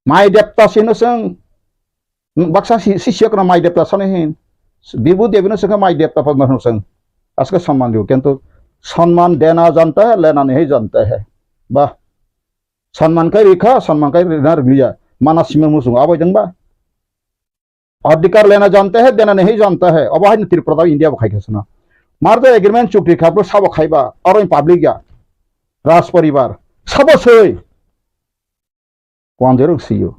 Mai devta sino chwng, baksa si, si siyok na mai devta sano hin. Bibu devino chwng mai devta padma hino chwng. Aske samman diyo, kintu samman dena janta hai, lena nahi janta hai. Bah. Samman kai rikha, samman kai rina riliya. Mana sima musung abo jeng ba. Adhikar lena janta hai, dena nahi janta hai. Abo hai Tripura da India bo khai khasana. Mar da agreement chukti khapro sabo khaiba, aro public ya. Raj paribar. Sabo soi. Wanjwi rok sio.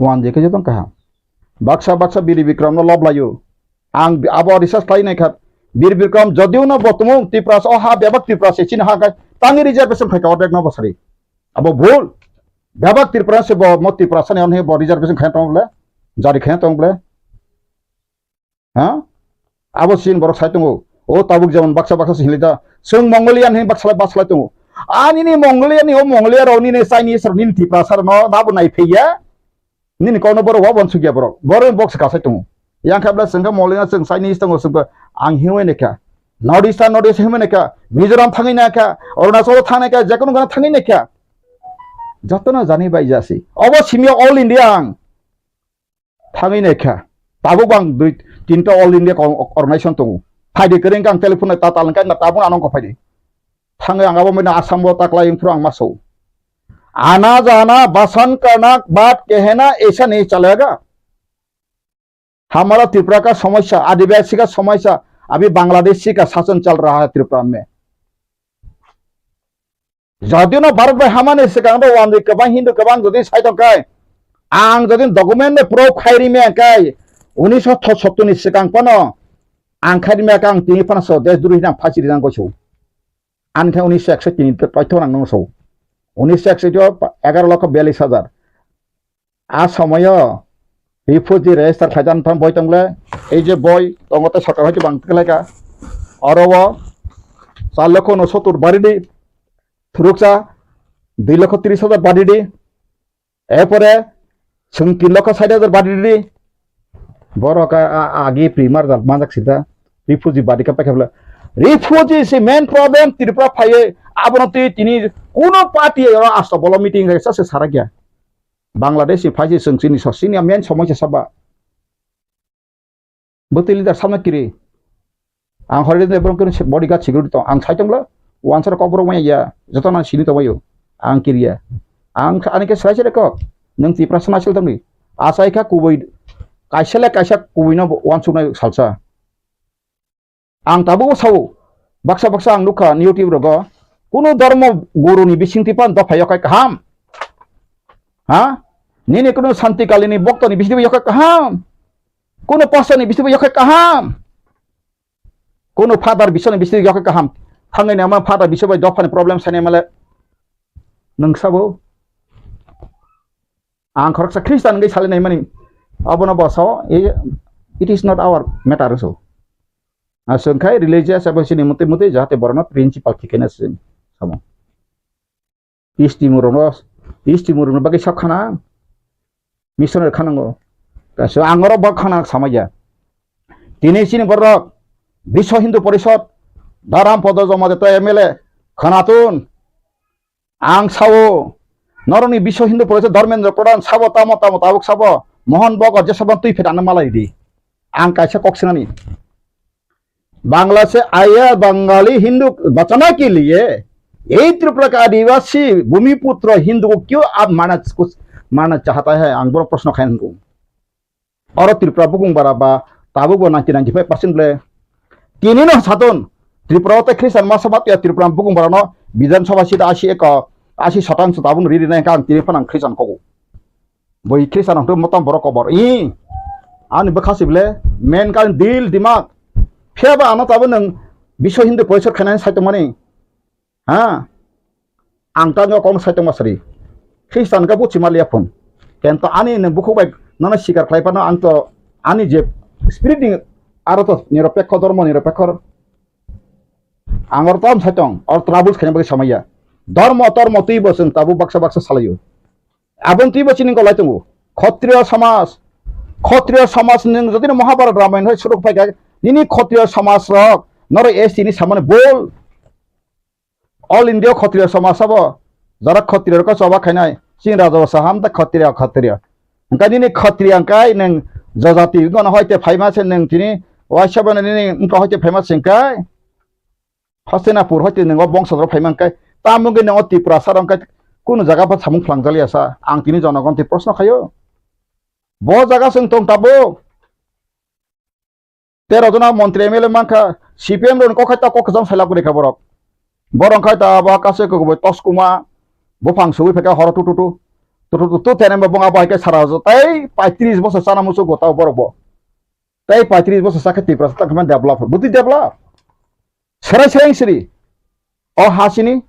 Wanjwi khe jotong kaham. Baksa baksa Biri Bikram no lob laio. Ang bi-, abo research khlai nai kha. Biri Bikram jodiu no bo tumung Tiprasa o ha bebak Tiprasa chini ha khai tangi reservation khai ka ordek no bosari. Abo bhul. Bebak Tiprasa se bo mo Tiprasa ni onhe bo reservation khai tong ble. Jari khai tong ble. Ha? Abo sin borok sai tongo. O tabuk jemon baksa baksa se hinlai da. Chwng Mongolian hin baksa baksa lai tongo. Ani ni Mongolian ni o Mongolia rok nini Chinese rok nini Tiprasa rok no nabo nai phaiya. Nini kokno borok wa bon sugya borok. Borok ni bok se kasai tongo. Yang kha bla chwng kha Mongolian chwng Chinese tongo chwng kha ang hiwi ne kha. North East North East hiwi ne kha. Mizoram thangwi na kha. Arunachal thangwi na kha. Jekono gana thangwi na kha. Jotono jani bai jasi. Obo simya all India ang. Thangwi naikha. Tabuk bang dui tinta All India Con-, Organization tongo. Phaidi kwrwng khe ang telephone nai ta talwng khe na tabuk ano kok phaidi. Thangwi ang abo mena Assam bo taklai wngphuru ang ma sao. Ana jana basan karna baat kehna aisa nahi chalega. Hamara Tripura ka samasya, Adivasi ka samasya, abhi Bangladeshi ka shasan chal raha hai Tripura mein. Jodi no Bharat bai hamani swkang bo wanjwi kwbang Hindu kwbang jodi sai tong khai, ang jodi document ni proof khai ri maya khai, unisho sottor ni swkang phano ang khai ri maya khai, ang tini phano so desh duri hinang phasi rinang goiso. Ani khai unisho ekso tini paithor ang nung so. Unisho ekso egaro lokho biyallis hajar. A somoyo refugee register khaijak thang boi tongle, ei je boi tongo tei sorkar hoite bang tiklaika. Oro o char lokho unosotur baridi, thuruksa Dui lokho tris hajar badi di. Erpore chwng tin lokho sait hajar badi di. Borok a, a, agi primar jal manjak sida. Refugee badi ka paikha bwle. Refugee si main problem Tripura phaiwi abono twi tini kuno party oro asto bolo meeting khai sa se sarakya. Bangladesh si phaisi chwng chini so sini main somosya saba. Bwtwi leader samna kiri. Ang hori de borok kiri bodyguard security tong. Ang sai tongla. Wansar kok borok maya ya. Joto nang sini tongbayo. Ang kiriya. Ang ani ke srai srai kok. Nang Tiprasa nasil tongni. Asai kha kubui. Kaisa le kaisa kubui no wansuknai salsa. Ang tabuk sao. Baksa baksa ang nukha YouTube rogo. Kuno dharma guru ni bising tipan dopha yokai kaham. Ha? Nini kuno Santi Kali ni bokto ni bising yokai kaham. Kuno pastor ni bising yokai kaham. Kuno father bising ni bising yokai kaham. Thangai nama father bising bai dopha ni problem sani male. Nang sabo. Ang khoroksa Christian wngwi salinai mani. Abono bo sao, i-, it is not our matter so. Aswk khai religious abo sini mutwi mutwi jahate borokno principle khikhena se samo. Isti murungno, isti murungno bagwi sak khana. Missionary khanango. Kaisa ang oro bok khana samaya. Tini sini borok Biswa Hindu Porishod, Dharam Podo Jomade to M L A, Khanatun, Ang sao, norokni Biswa Hindu Porishod Dharmendra Pradhan sabo tamo tamo tabuk sabo, Mohan Bhagwat jesabon twi phet ano malai di. Ang kaisa kok sinani. Bangla se aya Bangali Hindu bachana ke liye, ei Tripura ka Adivasi Bhumiputro Hindu ko kyo aap mana, mana chahata hai? Ang boro proshno khai nangkho. Oro Tripura bukung bara ba tabuk bo ninety ninety five percent ble. Tini no saton Tripura o tei Christian masa bat ya Tripura bukung bara no Bidhan Sabha seat asi eko, asi satang sa tabuk ri ri nai kang tini phana Christian kogo. Boi Christian hwnkhe motom borok kobor. I ani bwkha si ble men kan dil dimak. Phiya ba ano tabuk nwng Biswa Hindu Porishod khainai sai tongmani. Ha? Ang tangwi kok sai tongma sari. Khristan ka buchi maliya phun. Kento ani nwng bukhuk bai nono sikar khlai phano ang to ani je spirit ni aro to niropekho, dhormo niropekho. Ang or tom sai tong, or troubles khaina bagwi samaya. Dhormo tormo twi bo chwng tabuk baksa baksa salaio. Aboni twi bo chini golai tongo. Khotriyo samaj, khotriyo samaj nwng jodi no Mahabharat Ramayana hai suruk phai kha, nini khotriyo samaj rok noro S T ni samani bol. All India Khotriya Samaj sabo, jara Khotriya rok choba khainai, chini raja basa ham ta Khotriya, Khotriya. Hwnkhe nini Khotriya hwnkhe nwng jajati wngkha hoite phaima se nwng tini, waisa bo nini wngkha hoite phaima se hwnkhe, Hastinapur hoite nwng o bongso rok phaima hwnkhe, tamo hwnkhe nwng o Tiprasa rok hwnkhe kunu jaga pha samung phlangjakliya sa, ang tini jonogon twi proshno khaio. Bo jaga chwng tong tabuk. Tero jona montri M L A mankha, C P M rokni kok khai ta kok kwcham sailak kwrwi kha borok. Borok khai ta abo kaisa kwbwi tos kuma, buphang sugwi phaikha horo tu tu tu. Tu tu tu tu tene bo bung abo hai khe sara jo tei paitris bosor chana muchungo tao borok bo. Tei paitris bosor sakhe Tiprasa tang khe develop. Bwtwi develop. Serai serai siri. O ha sini,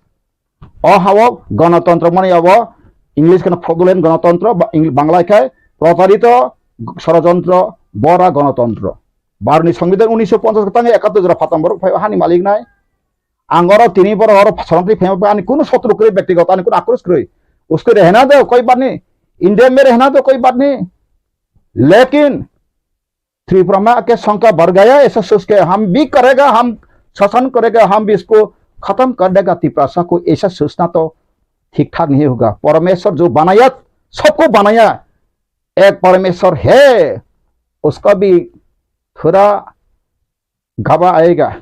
o ha o gonotontro mani abo English kheno fraudulent gonotontro, ba-, Eng-, Bangla khai protarito sorojontro, bora gonotontro. Bharotni Songbidan unisho ponchas tang ekattor jora phatam borok phai hani malik nai. Ang oro tini borok oro sorongtwi phaima ani kunu sotru kwrwi, bektigoto ani kunu akros kwrwi. Usko rehna do koi baat nahi, India mein rehna do koi baat nahi. Lekin Tripura में आके शंका बढ़ गया, ऐसा सोच के हम भी करेगा, हम शासन करेगा, हम भी इसको खत्म कर देगा तिपरासा को, ऐसा सोचना तो ठीक ठाक नहीं होगा। परमेश्वर जो बनाया, सबको बनाया, एक परमेश्वर है, उसका भी थोड़ा घबरा आएगा।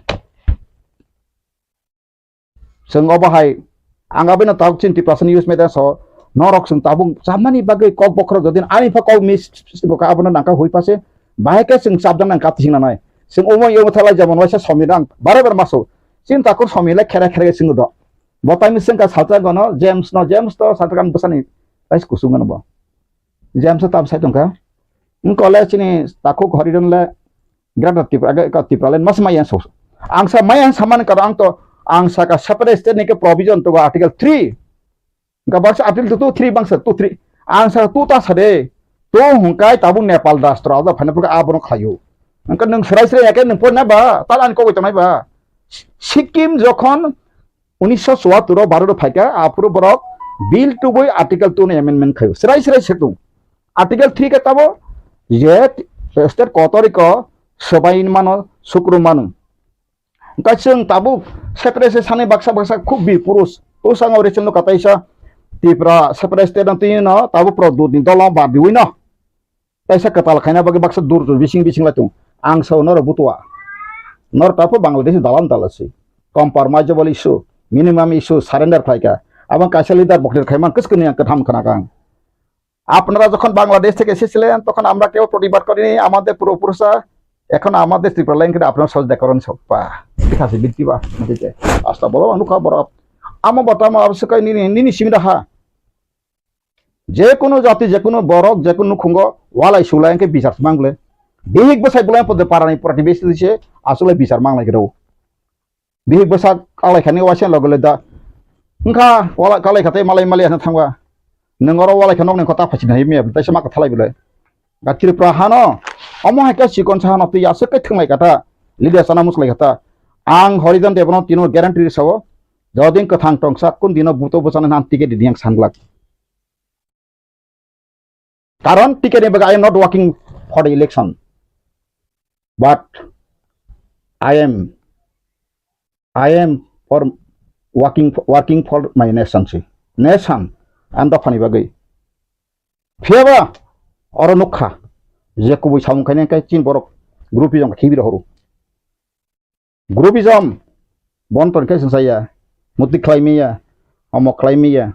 Chwng obo hai, ang abono tabuk chini Tiprasa ni youth media so, norok chwng tabuk chamani bagwi kok bokhorok jodi ani pha kok miss bo ka abono nangkha hui pha se, bahai khe chwng chapjak nang kati sing nanai. Chwng omo yomo thalai jemon waisa Somir ang bare bare maso. Chini takhuk Somir le khere khere chwng do. Bo taini chwng ka salsa gono James no, James to salsa kan bwsani tais kusung gono bo. James tam sai tongkha. Wng kole chini takhuk Horiron le Greater Tripura, age ka Tripura le mas maya so. Ang sa maya saman kar ang to, ang sa ka separate state ni ke provision to article three. Ga baksa article two three bangsa two three. Ang sa tu ta sa de. Tu hungkai tabuk Nepal rastro da phane pura abono khayo. Angka nung serai serai ya ke nung pon na ba, tal an ko tonai ba. Sikkim jokhon unisho chuattor o Bharat o phaikha, aphuru borok Bill two bai Article two no amendment khaio. Srai srai se tung. Article three khe tabo je state kotoriko sobai mano, sukru mano. Hwnkhe chwng tabuk separate se sani baksa baksa khub bi purus. Bwskango recent no kataisa Tripura separate state no twi no tabuk produt ni dolo ba diwi no. Taisa kwtal khaina bagwi baksa dur dur bising bising lai tung. Ang sao norok butua. Norok tabuk Bangladesh dalam dala si. Compromiseable issue, minimum issue surrender khlai kha. Abang kaisa leader boktir khai man kwswk ni ang kwtham khna kang. আপনারা যখন বাংলাদেশ থেকে এসেছিলেন, তখন আমরা কেউ প্রতিবাদ করিনি, আমাদের পূর্বপুরুষরা, এখন আমাদের ত্রিপুরা লাইন করে আপনারা সহযোগিতা করুন সব। বাহ, ঠিক আছে, বৃত্তি বাহ, ঠিক আছে। আস্তা বলো, অনুকা বড়। আমা বর্তমান আবশ্যক nini, nini simida ha. Jekunu jati, jekunu borok, jekunu nukhungo, walai sulai hwnkhe bichar mangle. Bihik bwsai bulai pode parani protibesi se asole bichar manglai khe rw. Bihik bwsa kalai khani waisa logo le da. Wngkha wala kalai khatai malai malai hano thangwa. Nwng oro walai kha nokni kota phasi nai miya, taisa ma kathalai bwle. Ga Tripura hano, omo hai khe chikon sa hano twi aswk khe thwnglai kha ta. Leader sana muslai kha ta. Ang Horijan Debno tino guarantee sao. Jodin kwthang tongsa kun dino buto bwsana nan ticket di yang sanglak. Karon ticket ni bagwi I am not working for the election, but I am, I am for working, working for my nation si. Nation, ang dophani bagwi. Phiyaba oro nukha je kubui samung khainai khe chin borok group jong khibi rohoro. Groupism, bon ton khe sungsaya, muti khlai miya, omo khlai miya.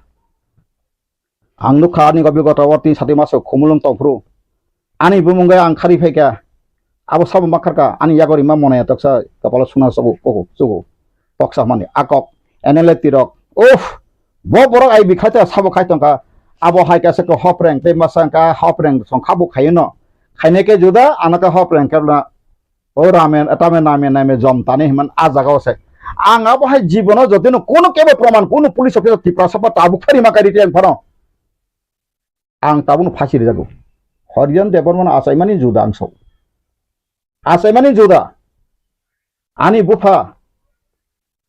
Ang nukha ani gobi gota o tin sati maso khumulung tongphuru. Ani bumung gai ang khari phaikha, abo sabo makharkha, ani yagori ma monaya toksa kapalo suna sogo, kogo, sogo, toksa mani akok, N L A tirok. Uff, bo borok ai bikhaita sabo khai tongkha, abo hai kasa ko hopreng, tei masa ka hopreng song khabu khayo no. Khainai khe juda, anaka hopreng khe O ramen, tame name name jom tani himman a jaga o se. Ang abo hai jibono jotino kono kebo proman, kono police officer Tiprasa ba tabuk phari ma kari tiyang phano. Ang tabukno phasi rijago. Horijan Debbarmano achaimani juda ang sao. Achaimani juda. Ani bupha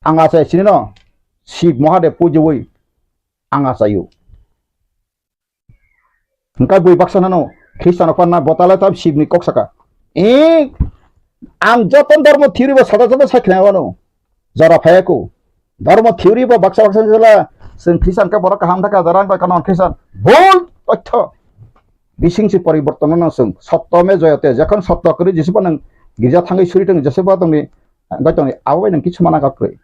ang achai sinino Shiv Mahadev pujiwi ang achaio. Hwnkhe bui baksa nano Khristiano panna botale tam Shivni kok saka. E, ang joto dhormo theory bo sada sada sai khlai wano. Jora phaiya ko. Dhormo theory bo baksa baksa jela chwng Khristian khe borok kaham thaka jora ang bai kano Khristian. Bhul totho. Bising si poriborton no chwng. Sotto me joyate. Jokhon sotto kwrwi jesibo nang girja thangwi suri tong jesibo tongni bai tongni abo bai nang kichu mana kha kwrwi.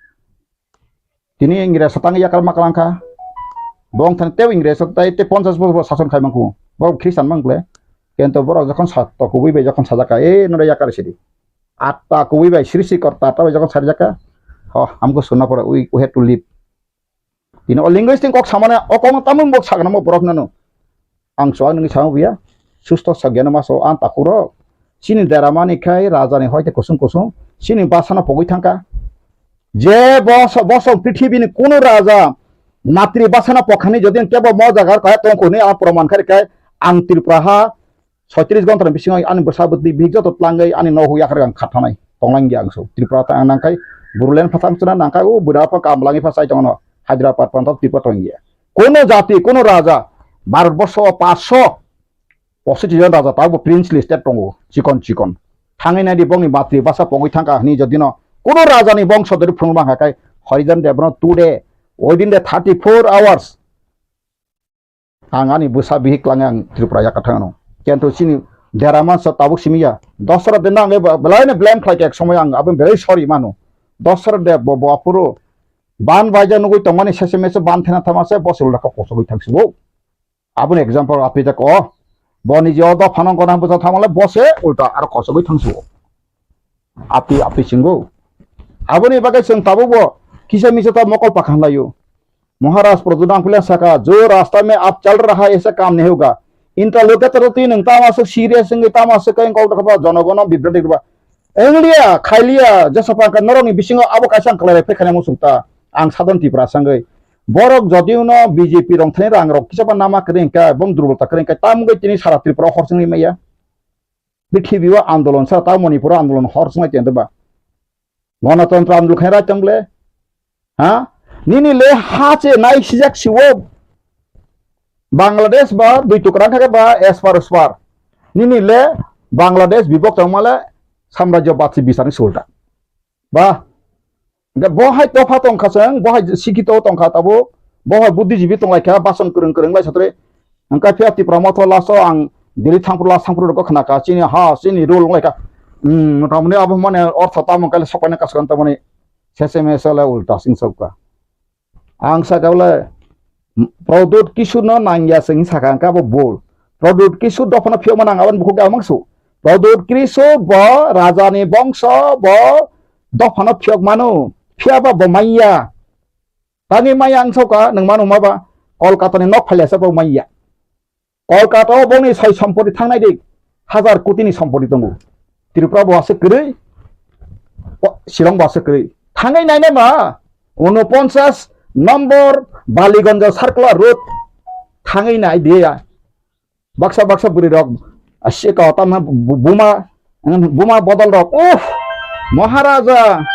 Tini Ingres tang yakar maklang kha. Bong thani tei Ingres tai tei ponchas bosor sason khai mangkhu. Bo Khristan mang kle. Kento borok jokhon sa to kubui bai jokhon sajak kha, "E, nore yakar sidi." Atta kubui bai srishti korta atta bai jokhon sarjak kha. Ho, amko sunna pore, we, we have to leave. Tini o linguistic kok samane o kok tamung bok sagna mo borok nano. Ang so ang nini samo buya. Susto sa geno maso ang takuro. Chini dera mani khai raja ni hoite kusung kusung. Chini basana pogwi thangka. Je boso, boso prithibi ni kunu raja matri basana pokhani jodi kebo mo jaga kaya tongkuni ang proman khai khai ang Tripura ha soitris gonta ni bisingo ani bwsa bwtwi bihik joto tlangwi ani nogo yakar ang khathanai tonglang ya ang so. Tripura ta ang nangkai Bodoland phathang chwna nangkai o bwra pa kamlangi pha chai tongno Hyderabad pantha Tripura tongya. Kono jati, kono raja, Bharatborsho o paanch sho pochis jon raja, tabo princely state tongo, chikon chikon. Thangwi naidi bongni matri basa pogwi thangkha hwnwi jodino kono rajani bongso dori phunukma hwnkha khe Horijan Debno today, within the thirty-four hours, ang ani bwsa bihik klangnai ang Tripura yakarthang ano. Kento chini dera mansa tabuk simi ya. Dosra dinno ang belai no blame khlai kha ek somoy ang abo belai sorry mano. Dosra de bo, bo aphuru ban baija nugui tongmani sese mese ban thena thama se bosul raka kosogwi thangsibo. Aboni example api jak o. Bo ni je o dopha nang gona bwsa thamale bo se ulta aro kosogwi thangsibo. Api, api singo. Aboni bagwi chwng tabukbo kisa misa ta mokol pakhan laio. Maharaj Pradyut Nangphilia saka, "Jo rasta mein aap chal raha hai, aisa kaam nahi hoga." Interlocutor twi nwng tamo aswk serious wngwi tamo aswk khe kok dokha ba jonogono bibroti rwba. Wngliya, khailiya, jesa pangkha norokni bisingo abo kaisa ang kwlai bai phai khaina muchung ta. Ang Southern Tripura sangwi. Borok jodi uno B J P rong thani rang rok kisa ba nama kwrwi hwnkhe, bong durbolta kwrwi hwnkhe, tamungwi tini sara Tripura hor chwngwi maya. Prithibi o andolon sa, ta Manipur o andolon hor chwnglai tong ba. Gonotontro andolon khaina rai tong le. Ha? Nini le ha che nai sijak siwo. Bangladesh ba dui tukra kha ba espar uspar. Nini le Bangladesh bibok tongma le samrajyo batsi bisani sulta. Ba, hingke bo hai topha tongkha chwng, bo hai sikito tongkha tabuk, bo hai buddhijibi tonglaikha, bason kwrwng kwrwng lai satre. Hingke phiya Tipra motho last o ang Delhi thangphuru last thangphuru rokgo khnakha, chini ha, chini rule wnglaikha. Hmm, tamoni abo mane ortho tamo kale sokpaina kasukha tamoni seseme sele ulta sing sokha. Ang saka bole Pradyut Kishore no nangya se hing saka hingke abo bol. Pradyut Kishore dophano phiyok mano ang aboni bukhuk ge amang su. Pradyut Kishore bo raja ni bongso bo dophano phiyok mano. Phiyaba bo manya. Tangwi manya ang soka nwng mano ma ba Kolkata ni nok phailasa bo manya. Kolkata o boni soi sompoti thangnai di, hazar koti ni sompoti tongo. Tripura bo aswk kwrwi, o, Shillong bo aswk kwrwi. Thangwi nainai ma, unoponchas nombor Baliganj Circular Road thangwi nai di ya. Baksa baksa bwrwi rok, aswk o tamna bu-, buma, buma bodol rok. Uff, Maharaja,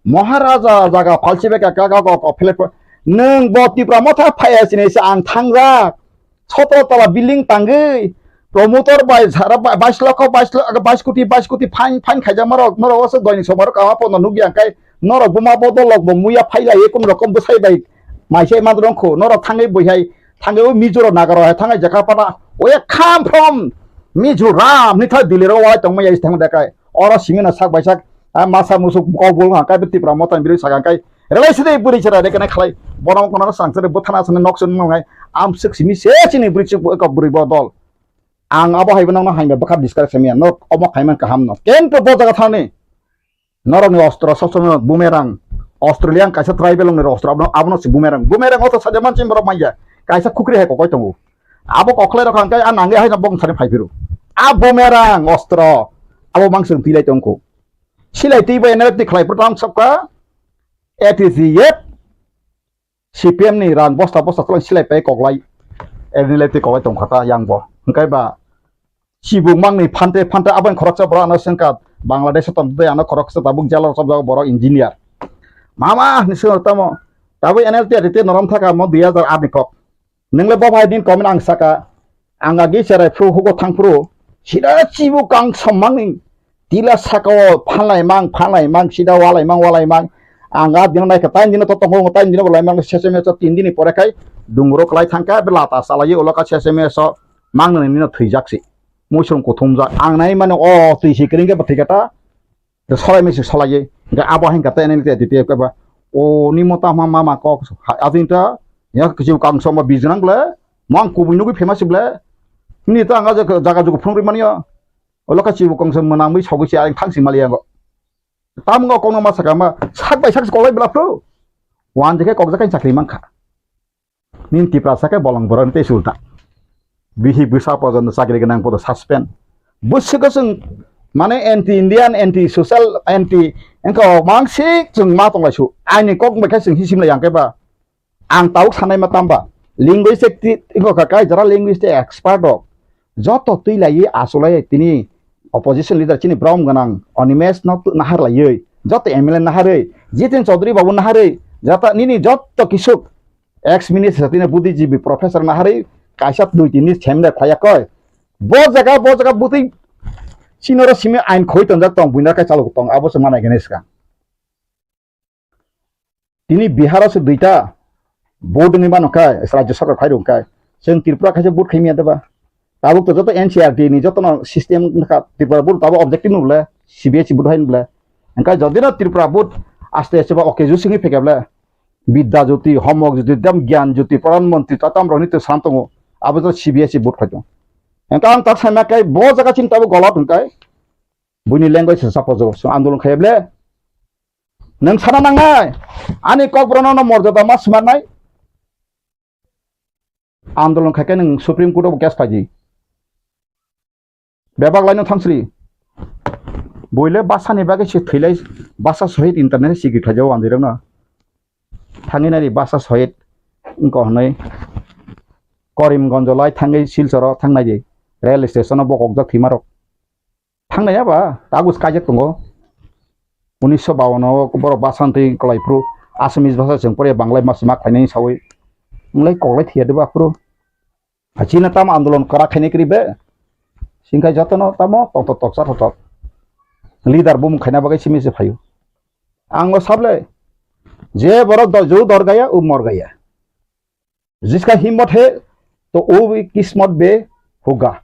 Maharaja jaga phalsi bai ka, ka, ka, ka, ka, phlek, nwng bo Tipra motha phaiya sini se ang thangjak. Sotro tala building tangwi, promoter bai sara bai, bais lokho, bais lo-, bais koti, bais koti fine, fine khaijak norok, norok oso doini somaro kama pono nukya kai, norok buma bodol rok bo muya phailai, kun rokom bwsai bai, maisai man rongkho, norok thangwi boihai, thangwi o Mizo rok Naga rok hai thangwi jakha pana, oya come from Mizoram, ni thai Delhi rok walai tongmaya thangma dekai, oro simi no sak bai sak, ah, masa musuk kok bul ha, kai Tipra motha biri sak kai, Relai sidi bwrwi chwrai de kene khalai. Bono kono swrang chwrai bwthana aswkni nok chwng nwngnai. Amswk simi se chini bwrwi chwk eko bwrwi bo dol. Ang abo hai bono hangba bwkha discuss khamya. Nok omo khaiman kaham no. Kento bo jaga thani. Norokni ostro sob somoi bumerang. Australian kaisa tribal ni ostro abono, abono si bumerang. Bumerang oto saja manchim borok manya. Kaisa khukri hai kokoi tongo. Abo kokhlai rok hangkai a nangya hai no bong thani phai phiru. A bumerang ostro. Abo mangswng tilai tongkho. Silai twi bai N L F T khlai phuru tang sokha. A T C F, C P M ni rang bosta bosta tlang silai pai koklai, N L F T koklai tongkha ta yang bo. Hingkai ba chibuk mangni phante phante abang khoroksa borok ano sengkha Bangladesh o tong tei ano khoroksa tabuk jalo chopjak borok engineer. Mama ni sengkha tamo tabuk N L T R T norom thaka mo dui hajar aat ni kok. Nwngle bo bai din comment ang saka, ang agi cherai phuru hugo thang phuru, sida chibu kang sommangni tila saka o phalnai mang, phalnai mang, sida walai mang, walai mang. Ang a dino naikha, tain dino to tongo, tain dino bolai mang, sesame so tin dini pore khai dungro klai thangkha, be lata salai ulo ka sesame so mang nani nino thwijak si. Muisung kuthumjak, ang nai mano o twi si kring khe bo thwi kha ta. Solai mese solai ye. Hingke abo hingka te nini te dite ke ba. O ni mota ma ma ma kok. Adin ta ya kisi kang soma bijnang ble. Mang kubui nugui famous ble. Ni ta anga jaga jaga jugu phung ri mani ya. Olo ka chibu kong soma nang mui sogui si aring thang si mali yango. Tam ngo kong ma saka ma sak bai sak kolai bla phru. Wan jeke kok jakai chakri mangkha. Nini Tiprasa khe bolong borok tei sulta. Bihik bwsa pojono chakri gwnang podo suspend. Bwswk chwng mane anti Indian, anti social, anti wngkha o mangsik chwng ma tonglai su. Aini kok bai khe chwng hisim lai yang khe ba. Ang tabuk sanai ma tamba. Linguistic ti-, wngkha kai jara linguistic expert rok. Joto twi lai achuk lai tini opposition leader chini brom gwnang Animesh no nahar lai. Joto M L A nahar oi. Jitin Chaudhary babu nahar oi. Jata nini joto kisuk Ex minister tini buddhijibi professor naharwi kaisa dui tini semda khwlaiya koi. Bo jaga, bo jaga bwtwi sinoro simi ain khoi tongjak tong, buina kai chalok tong, abo se manai gani swkang. Tini Bihar o se duita vote wngwi mano khe, Rajya Sarkar phai rw khe, chwng Tripura kaisa vote khaimya deba. Tabuk to joto N C R T ni joto no system wngkha Tripura board tabuk objective no bole C B S E board hai no bole. Hingkhe jodi no Tripura board aste aste ba okay jusingwi phekhe bole Bidya Jyoti, Homok Jyoti, dem Gyan Jyoti, Pradhan Mantri ta tam rok ni to sam tongo. Abo to C B S E board khai tongo. Hingkhe ang tak sai ma khe bo jaga chini tabuk golot hingkhe buini language se suppose so andolon khai bole. Nwng sana nangnai ani kok borok no morjada ma smarnai. Andolon khai khe nwng Supreme Court o case phaidi. Bebak laino thangsri. Boile basa ni bagwi se thwilai basa sohit internet sigi khlaijao anjirokno. Thangwi nai di basa sohit wngkha hwnwi Karimganj lai thangwi Silchar o thangnai di rail station o bokokjak thwimarok. Thangnai ya ba, tagus kaijak tongo. Unisho bawan o borok basa twi kwlai phuru Assamese basa chwng pore Banglai mas ma khlainai sawi. Wng lai kok lai thiya de ba aphuru. Achina tamo andolon kwrak khainai kwrwi be. Singkha jotono tamo tongthok toksa thothok. Leader bumung khaina bagwi simi se phaio. Ang o sable, je borok do-, ju dor gaya, u mor gaya. Jiska himmot he, to u kismot be hoga.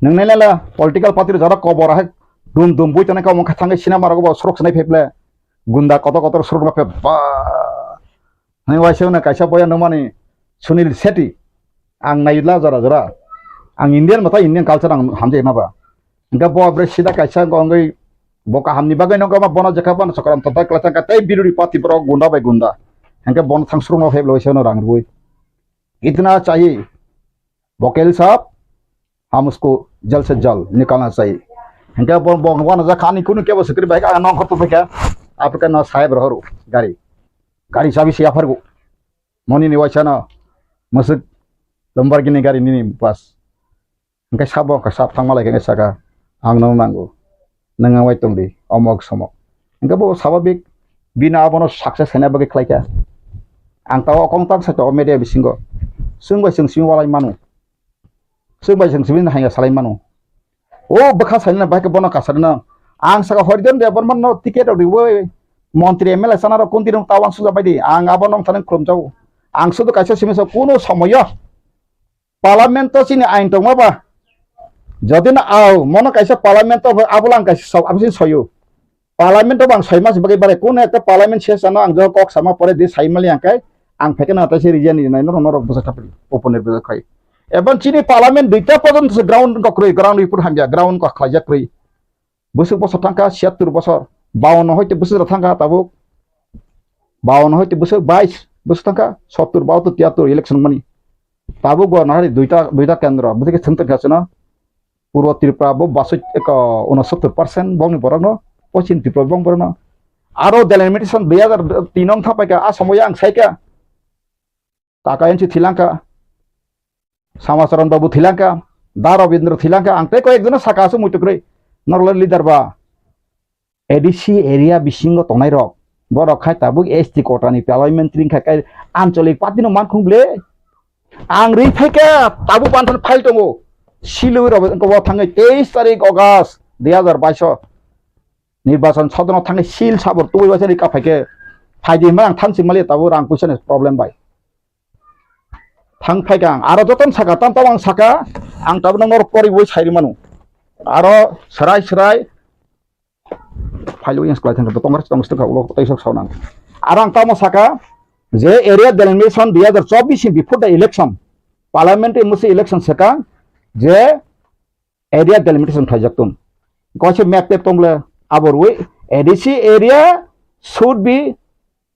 Nang nai lala political party rok jara kobor ahai dum dum bui tonai kamo kha thangwi cinema rok bo surok sinai pheble. Gunda kotor kotor surok no phe ba. Hai waisa na kaisa boya nungmani Sunil Shetty. Ang naila jora jora. Ang Indian mata Indian culture ang hamjai na ba. Hingke bo bre sida kaisa wngwi bo kahamni bagwi no gama bono jekha bono chokram totai kwlai thangkha tei biruri party borok gunda bai gunda. Hingke bono thang surungno pheblo waisa no rang rwui. Itna chahi. Vocal sap. Ham usko jal se jal nikalna chahiye. Hingke bo, bo, bo na ja kani kunu kebo sikri bai ka nong khor tu bai ka. Apre ka na saheb rohoru gari. Gari chabi si aphargu. Moni ni waisa no. Masuk Lamborghini gari nini bas. Hingke sabo ka sab thangma lai khe saka ang no nango. Nang wai tong di omok somok. Hingke bo sababik bini abono success khaina bagwi khlai kha. Ang tao kong tang sa to media bisingo. Swng bai swng simi walai manu. Swk bai swk sibini haiya salai mano. O bwkha sainina bai khe bono kasarina. Ang saka Horidan Debbarma no ticket rok riwi montri M L A sana rok kunti rok tawang suja bai di. Ang abo nong thani khulum jago. Ang sudu kaisa simi sa kuno somoyo parliament to chini ain tongma ba. Jodi na au mono kaisa parliament to abo lang kaisa sok abo sin soyo. Parliament o bang soi mas bagwi bare, kuno ekta parliament session o ang jok kok sama pore di sai mali ang kai, ang phekena tai se region ni nai norok, norok bwsa thapri open ni bwsa khai. Ebon chini parliament duita porjonto se ground ko kwrwi, ground report hamya, ground ko khlaijak kwrwi. Bwswk bosor thangkha, siyattur bosor, bawanno hoite bwswk thangkha tabuk, bawanno hoite bwswk bais bwswk thangkha, sottur, bahattur, tiyattur election mani. Tabuk bo nahari duita, duita kendro, bwswk thwng tongkha chwno. Purbo Tripura bo basoi eko unosottor percent bongni borokno, Poschim Tripura bong borokno. Aro delimitation dui hazar tin wng thapaikha, a somoyo ang saikha. Kaka N C thilangkha, Samacharan Babu thilangkha, Da Rabindra thilangkha, ang tei koyekjono saka aswk muitu kwrwi, norok leader ba. A D C area bisingo tongnai rok, borok khai tabuk S T kota ni parliamentary wngkha khe ancholik party no mankhung ble. Ang ri phaikha tabuk banthani file tongo. Siloi rok wngkha bo thangwi teis tarik August dui hazar baish o nirbachan sodono thangwi sil sabor tubui waisa rika phaikhe phaidi hwnba ang thansi mali tabuk rang puisa ni problem bai. Thang phaikha ang aro jotono saka tam tam ang saka ang tabuk norok kori bui sai manu aro serai serai Phailu yang sekolah thangkha, Congress, Congress thangkha, ulo tei sok saunang. Arang tamo saka, je area delimitation dui hazar chobbish ni before the election, parliamentary musi election saka, je area delimitation khlaijak tong. Koise map tep tongle, aborwi A D C area should be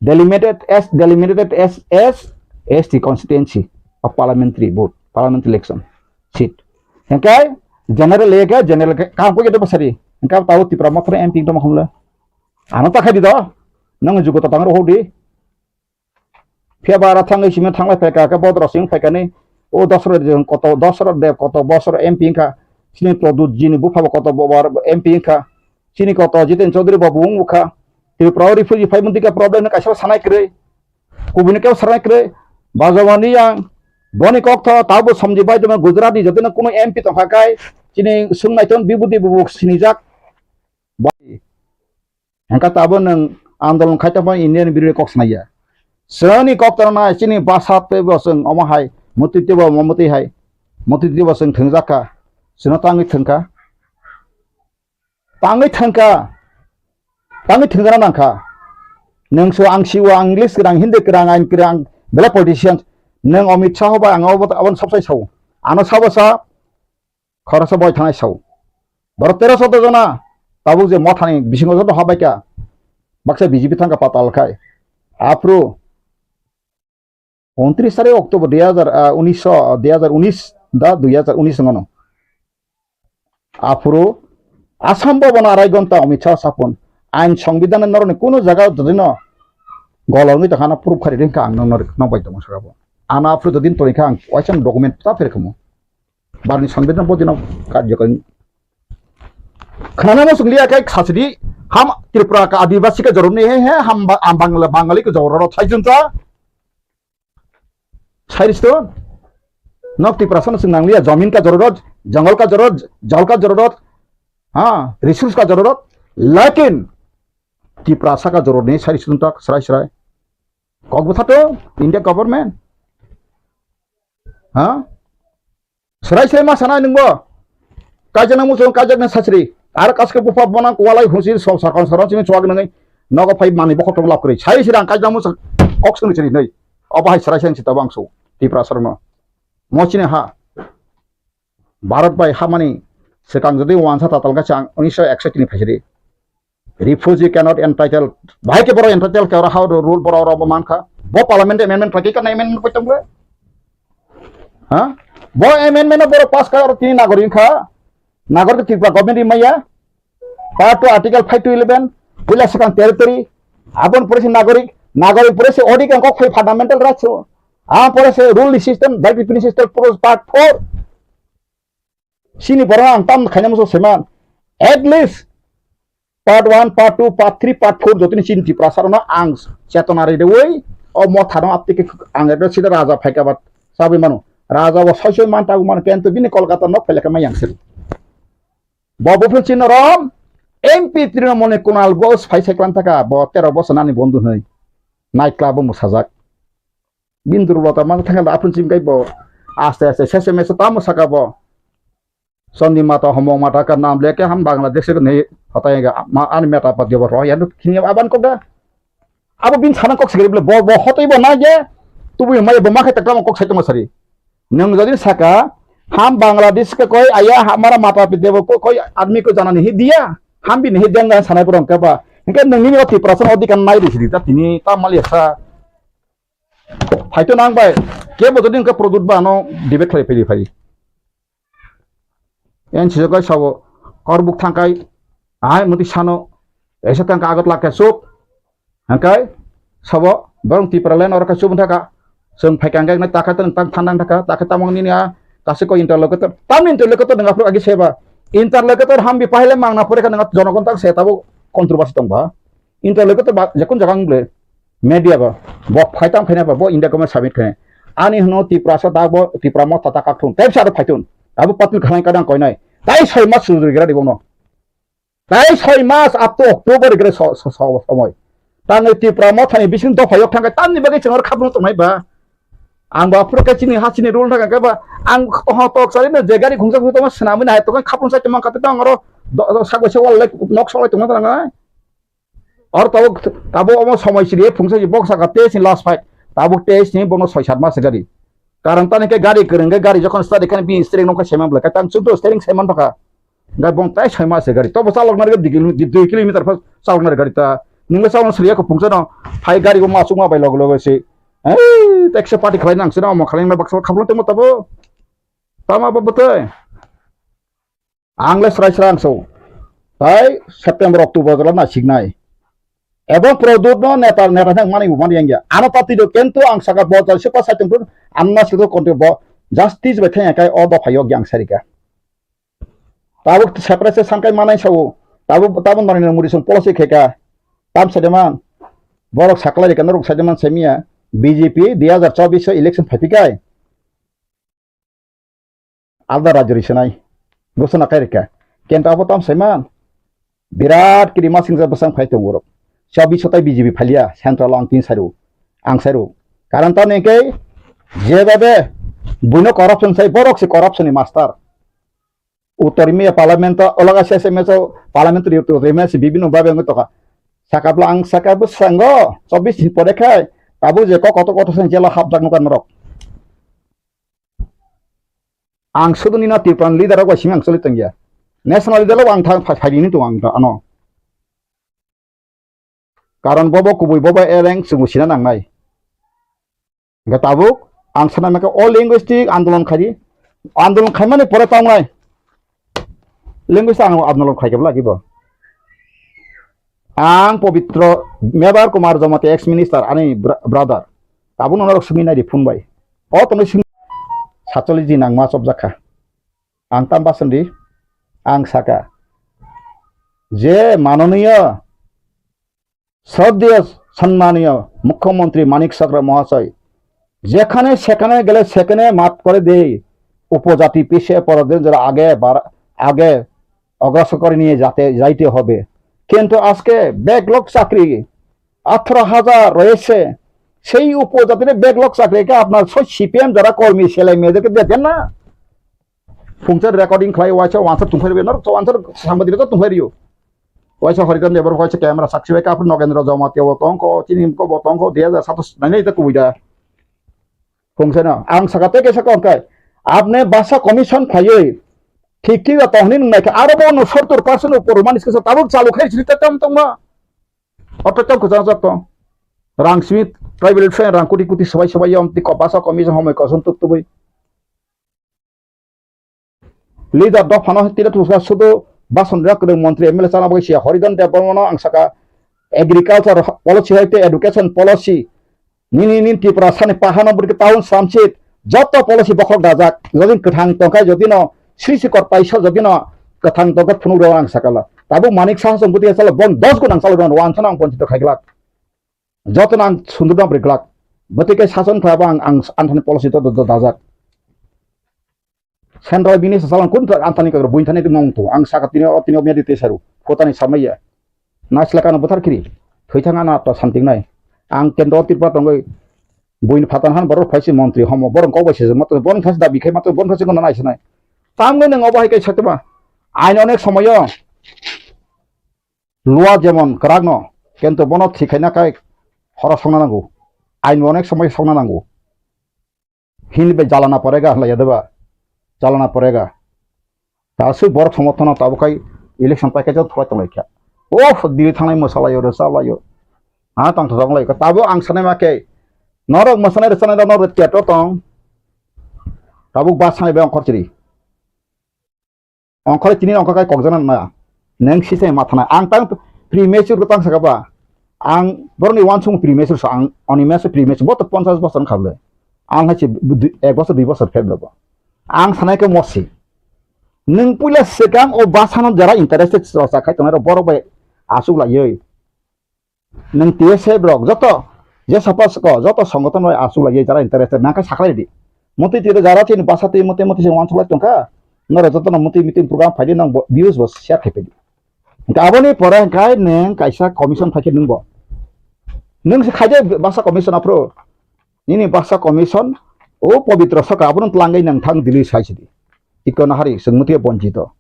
delimited as, delimited as, as S T constituency of parliamentary vote, parliamentary election seat. Hingke general area ke general ke kam ko ke to basari. Hingke tao Tipra Motha M P to makhumle. Ano ta khai di do. Nang jugo ta tang ro di. Phiya bara thang simi thang lai phaika ke bodro sing phaika ni. O Dasarath Deb koto, Dasarath Deb koto bosor M P wngkha. Chini Pradyut ji ni bupha bo koto bo bar M P wngkha. Chini koto Jiten Chaudhary bo bo wngkha. Tripura o refugee phai mantwi khe problem no kaisa sanai kwrwi. Kubuni kebo sanai kwrwi. Bajawani yang boni kok tho tabo somji bai duma Gujarat ni jotino kuno M P tongkha kai chini swngnai ton bibudi bubuk sinijak. Bai. Hengka tabo nwng andolon khai tongma Indian birwi kok sanai ya. Srani kok tong nai chini basa tebo swng omo hai mutwi tebo omo mutwi hai mutwi tebo swng thwngjak kha. Sino tangwi thwngkha. Tangwi thangkha, tangwi thangkha na nangkha. Nwng so ang siwo, ang English kwrang, Hindi kwrang, ain kwrang, belai politician. Nwng Amit Shah bai ang abo, aboni sabsai sao. Ano sabo sa, khoroksa boi thanai sao. Borok tero soddo jona, tabuk je mothani bisingo joto habaikha. Baksa B J P thangkha patal khai. Aphuru Untris tarik October dui hazar, ah, unis, ah, dui hazar unis da dui hazar unis wngmano. Aphuru Assam Bhavan arai gonta Amit Shah sapon, ain songbidhan norokni kuno jaga jodino golongwi tongkha, ano proof khari ringkha ang nokno, nokbai tongo saka bo. Ano aphuru jodin tongkha ang waisa document ta pherkhamu. Barni songbidhan bodino karjokari. Khnana mo swngliya khe khasidi ham Tripura ka Adibasi ka joromni he he ham ba-, am Bangla Bangali ka jororo thaijunta. Sairis to, nok Tiprasa no chwng nangliya, jamin ka jororot, jangal ka jororot, jal ka jororot, ha, resource ka jororot, lakin Tiprasa ka joror ni sairis to tak srai srai. Kok bwtha to, India government. Ha? Srai srai ma sanai nwngbo. Kaijak nang muchung kaijak nang sachri. Ar kaske bupha bona kualai husi so sarkar sarkar chini chuak nangwi. Nogo phai mani bokhok tong lap kwrwi. Sai sirang kaijak muchung kok sung chiri nai. Obo hai srai srai chita bangso. Tiprasa rokno. Mo chini ha. Bharat bai hamani swkang jodi wansa tatal ga chang unisho ekshoi tini phaisiri. Refugee cannot entitled. Bahai ke borok entitled ke oro how rule borok oro bo mankha. Bo parliament amendment khlai ke kana amendment koi tongbo? Ha? Bo amendment no borok pass kha oro tini nagorik kha. Nagorik Tripura government ri maya. Part two article five to eleven. Puila swkang territory. Abon pore se nagorik. Nagorik pore se odi kang kok phai fundamental rights. Am pore se rule system, right revenue system, part four. Sini borok ang tam khaina muchung seman. At least part one, part two, part three, part four jotoni chini Tiprasa rokno ang chetona ridewi o motha no aptike ang ekta sida raja phaika ba sabi mano. Raja bo soi soi man tabu mano kento bini Kolkata nok phailaka mai yang siri. Bo buphil chini rom M P Trinamool ni Kunal Ghosh phai sai klan thaka bo tero bosor nani bondhu hwnwi night club o mwsajak. Bini durbolota ma thangkhe aphun chim kai bo aste aste sese mese tamo saka bo. Chandi mata homong mata ka nam leke ham Bangladesh ko nei hotai ga ma ani meta pat ge bo roya nuk khini aban ko ga. Abo bin sana kok sigri bole bo bo hotoi bo na ge tubu mai bo ma khai takam kok sai tong sari. Nang jodi saka ham Bangladesh ka koi aya hamara mata pit debo ko koi admi ko jana nahi diya. Ham bin nahi deng sanai borong ka ba. Hingke nang nini oti prasan odi kan nai di sidi ta tini ta mali sa. Phaito nang bai, kebo jodi hwnkhe product ba ano debate khlai phai phai. Yan sijak bai sabo, korbuk thangkai, ahai muti sano, esa thangka agot lakhe chup, hangkai, sabo, borong Tipraland oro khe chup thaka, chwng phaikha hangkai nai takha tang tang thandang thaka, takha tamang nini a, kasi ko interlocutor, tam interlocutor nang aphuru agi seba, interlocutor hambi pahile mangna pore kha nang jonogon tak se tabo controversy tong ba. Interlocutor ba jekun jaga wng ble media ba bo phai tam khaina ba bo India government submit khaina. Ani hwno Tiprasa da bo Tipra motha ta kak thung tei sa phai thung. Abo patil khanai kadang koinai. Tai soi mas sujui gra di bono. Tai soi mas up to October gra so so so somoi. Tang Tipra motha ni bising dopha yok thangkai tamni bagwi chengor khapung tongnai ba. Ang ba phuru khe chini ha chini rule thangka ba ang ho tok sari no je gari khungsa khungsa ma swnamwi nai to khapung sa tongma kate tang oro sakbai se wal nok solai tongma tang nai. Or tabuk tabuk omo somoi siri phungsa si bok saka tei si last fight. Tabuk tei si bono soi sat mas gari. Karon tani ke gari kwrwng ke gari jokon start khe bini steering nokha seman bwlai khe tang chwngto steering seman thokha. Gai bong tai soi mas gari. Tobo chalok nari dui kilo- dui kilometer pha chalok nari gari ta. Ningla chalok siri ko phungsa no. Hai gari bo ma chukma bai log log si. Ei tekse party khlai nang sino mo khlai ma baksa khaplo temo tabo. Tama ba bwtwi. Ang le srai srai ang so. Tai September October jora na signai. Ebong product no neta neta thang mani mani yang ya. Ano party do kento ang saka bojal se pa saitung tun anna sido konti bo justice bai thang kai o dopha yok yang sarika. Tabuk separate sangkai manai sao. Tabuk tabuk mani muri sung policy kheka. Tam sedeman. Borok saklai rika norok sedeman semia. B J P dui hazar chobbish election phaipikai. Alda rajyo ri swnai. Gosona kai rikha. Kenta abo tam saiman. Birat kiri masing ja bwsang phai tongo borok. Chabi sotai B J P phalia central ang tin sairu. Ang sairu. Karon tamni hwnkhe jebabe buino corruption sai borok se corruption ni master. Uttor Mia parliament o olaga S M S o parliamentary uttor Mia se bibino babe wngwi tokha. Sakapla ang saka bwsango chobbish din pore khai abo je kok kotor kotor se jela hapjak nukha norok. Ang suduni no Tripura ni leader rok bai simi ang choli tongya. National leader rok ang thang phai phai rini tongo ang ano. Karon bobo kubui bobo eleng chwngbo sina nangnai. Hingke tabuk ang sana maka o linguistic andolon khai di. Andolon khaimani pore tongnai. Linguistic ang andolon khai kebla gibo. Ang Pobitro Mebar Kumar Jamatia ex minister ani bra- brother. Tabuk nono rok simi nai di phone bai. O tono simi satcholish din ang ma chopjak kha. Ang tam basan di. Ang saka. Je manoniya sroddheya sanmaniya Mukhyamantri Manik Chakra Mahasai. যেখানে সেখানে গেলে সেখানে মাফ করে দেই, উপজাতি পিছিয়ে পড়াদের যারা আগে বার-, আগে অগ্রসর করে নিয়ে যাতে, যাইতে হবে। কিন্তু আজকে ব্যাকলগ চাকরি আঠারো হাজার রয়েছে, সেই উপজাতির ব্যাকলগ চাকরিকে আপনার সব সিপিএম যারা কর্মী ছেলে মেয়েদেরকে দেবেন না। Phungsa recording khlai waisa wansar tungphai rwbaino, to wansar sambadino to tungphai rwio. Waisa Haridan Debbarma waisa camera sakchi bai kapri Nogendra Jamatia bo tongkho, chini ko bo tongkho, dui hajar satos nai nai ta kubui da. Phungsa no, ang saka tei kaisa kok khe, apne basa commission khlaiwi, thik thik tongni nung naikha, aro bo no sottor percent upor mani skisa tabuk chalu khai sri ta tam tongma. Oto tam kwchang jak tong. Rang simi tribal friend rang kuti kuti swbai swbai yom ti ko basa commission homoi kosom tuk tubui. Leader dophano tini thwngsa sudu bason rok kwrwng montri M L A chana bagwi siya Haridan Debbarmano ang saka agriculture policy hai tei education policy nini nini Tripura sani pahano bwrwkhe town samsit joto policy bokhok dajak jodi kwthang tongkha jodi no sri sikor paisa jodi no kwthang tongkha phunuk rok ang sakala tabuk Manik Saha song bwtwi salo bong dos gun ang salo rwan sano ang ponchito khaiglak joto no ang sundurno bwrwklak bwtwi khe sason khlai bo ang ang anthani policy to dajak. Central bini sasalang kun antani kagra buin thani tongmung tu. Ang saka tini o tini o medi te saru. Kotani samaya. Naisla kano buthar kiri. Thoi thang ana to santing nai. Ang kendro Tripura tongoi. Buin phatan han borok phaisi montri homo. Borok kok bai sejak matro borok phaisi dabi khai matro borok phaisi kono nai sanai. Tamgoi nang obo hai kai satma. Ain onek somoyo. Lua jemon kwrak no. Kento bono thikhaina kai horo songna nango. Ain onek somoyo songna nango. Hini bai jalana porega hwnlai ya deba. Jalana porega. Ta sui borok somorthono tabuk khai election paikha jok thwlai tonglai kha. Oh, diri thangnai mwsalaio rwchalaio. Ha tong thok lai kha. Tabuk ang sanai ma khe norok mwsanai rwchanai rok norok theater tong. Tabuk ba sanai bai ongkhor chiri. Ongkhorwi tini ongkhor kai kokjana na. Neng sisai mathanai. Ang tang premature ko tang saka ba. Ang boroni wansung premature sa ang oni meso premature boto ponchas bosor khable. Ang hai se ek bosor dui bosor pheb lobo. Ang sanai ke mosi. Neng puila sekang o basano jara interested sa khai tonai ro borok bai asuk laioi. Nwng T S F rok joto je sapa soko joto songoton bai asuk lagi jara interested nang khe saklai di. Motwi twi jara chini basa twi motwi motwi se wansuk lai tongkha. Norok joto no motwi meeting program phaidi nang bo views bo share khai phaidi. Hingke aboni pore hingkai nwng kaisa commission phaikhe nwng bo. Nwng se khaide basa commission aphuru. Nini basa commission o pobitro saka abono twlangwi nang thang Delhi sai sidi. Tiko nahari chwng muti bonchito.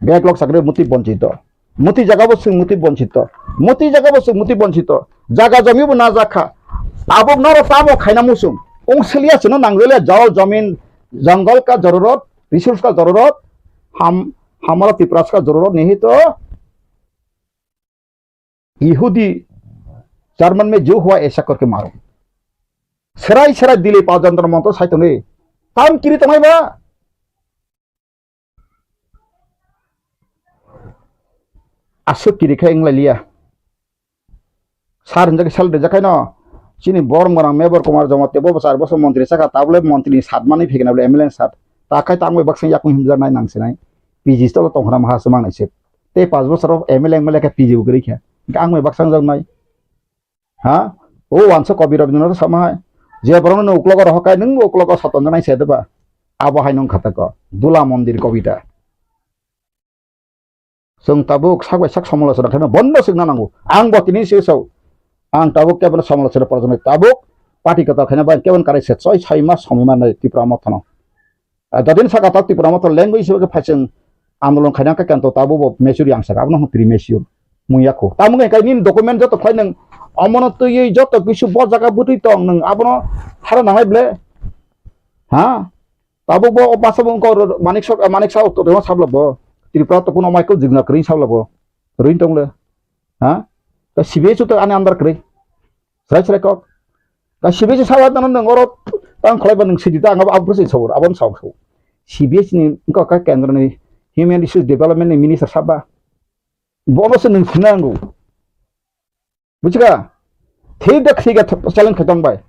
Backlog sakre muti bonchito. Muti jaga bo chwng muti bonchito. Muti jaga bo chwng muti bonchito. Jaga jomi bo na jakha. Tabuk noro tamo khaina musung. Ung seliya chwngno nangjalia jol jomin jongol ka jororot, resource ka jororot, ham hamara Tiprasa ka jororot nihito. Yehudi, German me jo hua esa korke maro. Serai serai dili pa jantar montor sai tongni. Tam kiri tongnai ba? Asuk kiri khai wng lai liya. Sar hinjak sal rijak khai no. Chini borok morang Mebor Kumar Jamatia bo char bosor montri saka tabole montri ni sat mani phikna bole M L A ni sat. Ta khai tangwi baksa yakung himjak nai nang sinai. P G stolo tongkhna maha se mangnai se. Tei panch bosor o M L A wng male khe P G bo kwrwi kha. Hingkhe ang bai baksa wng jak nai. Ha? O wansa kobi rok no sama hai. Je borok no uklogo rohor kai nwng uklogo satonjaknai se deba. Abo hai nung khatako. Dula mondir kobita. Chwng tabuk sak bai sak somolochona khaino bondo swkna nango. Ang bo tini se sao. Ang tabuk kebono somolochona porjoni tabuk party kwtal khaina bai kebon karai se choi sai mas somoi mannai Tipra Mothano. Ah, jadin saka tak Tipra Motha language hisabe khe phaising andolon khaina khe kento tabuk bo mature yang saka abono hwn premature mung yakho. Tamo khe nini document joto khlai nang omono twiwi joto kisu bo jaga bwtwi tong nang abono hara nangnai ble. Ha? Tabuk bo o basa bo wngkha oro Manik Sok-, Manik Saha to rema sabla bo. Tripura to kuno Michael Jigna kwrwi sabla bo. Rwin tong le. Ha? Ka C B S to ani andar kwrwi. Srai srai kok. Ka C B S sawa nang nang oro tang khlai ba nang sidi ta ang abo abro se sabor abon saw saw. C B S ni wngkha ka kendro ni Human Resource Development ni minister saba. Bono se nwng phunango. Bujiga? Thik da thik da challenge khe tong bai.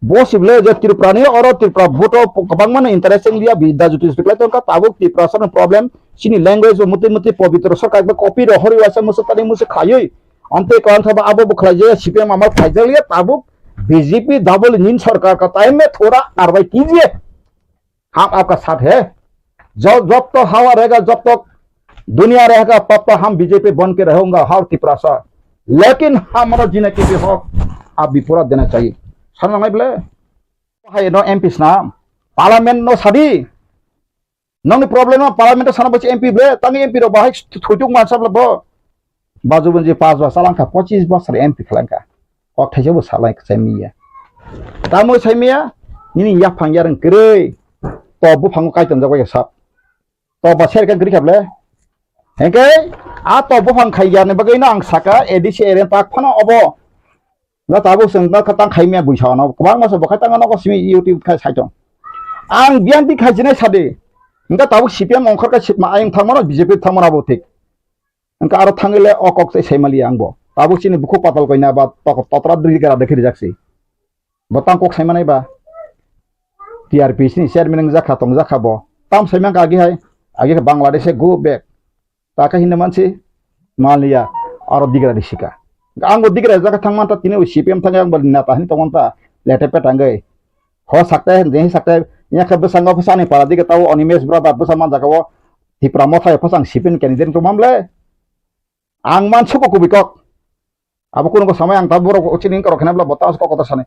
Bo sibole je Tripura ni oro Tripura vote o kwbangma no interest wng liya, bi da juti juti khlai tongkha, tabuk Tripura sano problem, chini language bo mutwi mutwi pobitro sarkar bai copy rohorwi waisa musu tani musu khaiwi. Amtwi kwan thaba abo bo khlai je C P M amal khaijak liya, tabuk BJP double engine सरकार का टाइम में थोड़ा कार्रवाई कीजिए। हम आपका साथ है। जो, जब तक हवा रहेगा, जब तक दुनिया रहेगा, तब तक हम बीजेपी बन के रहूंगा हर तिपरासा। लेकिन हमारा जीने के लिए हक आप भी पूरा देना चाहिए। Sana ngai bole. Hai no M P sna. Parliament no sadi. Nongni problem no parliament sana bachi M P ble. Tangi M P ro bahai thujuk mansa ble bo. Baju bunji pas ba salangka, pochis bosor M P khalangka. Kok thaisa bo salai sai miya. Tamo sai miya, nini yaphang yareng kwrwi. To buphango kaiton jagwi sap. To ba serka gri khable. Hengke, a to buphang khai yarni bagwi no ang saka A D C area tak phano obo. Na tabuk seng na khatang khai miya buisa no. Kwbang masa bo khatang no ko simi YouTube khai sai tong. Ang biyan di khai jinai sadi. Engka tabuk C P M ongkhor ka sitma ayang thangmano B J P thangmano bo thik. Engka aro thangile o kok se saimali ang bo. Tabuk chini bukhuk patal koina ba tok-, totra dri gara dekhi rijak si. Bo tang kok saimanai ba. T R P C ni chairman wng jakha tong jakha bo. Tam saimang ka agi hai. Agi khe Bangladesh e go back. Ta khe hinna mansi maliya aro digra di sika. Ang bo digra jakha thang man ta tini C P M thang ang bo neta hin tong ta lete pet angoi. Ho sakte, je sakte, ya khe bwskango bwsani para dige tao Animesh brother bwsa man jaga o Tipra Motha phasang sipin candidate to mamle. Ang man suku kubikok. Abo kuno ko samai ang ta borok chini korok khena bla bota ko kota sani.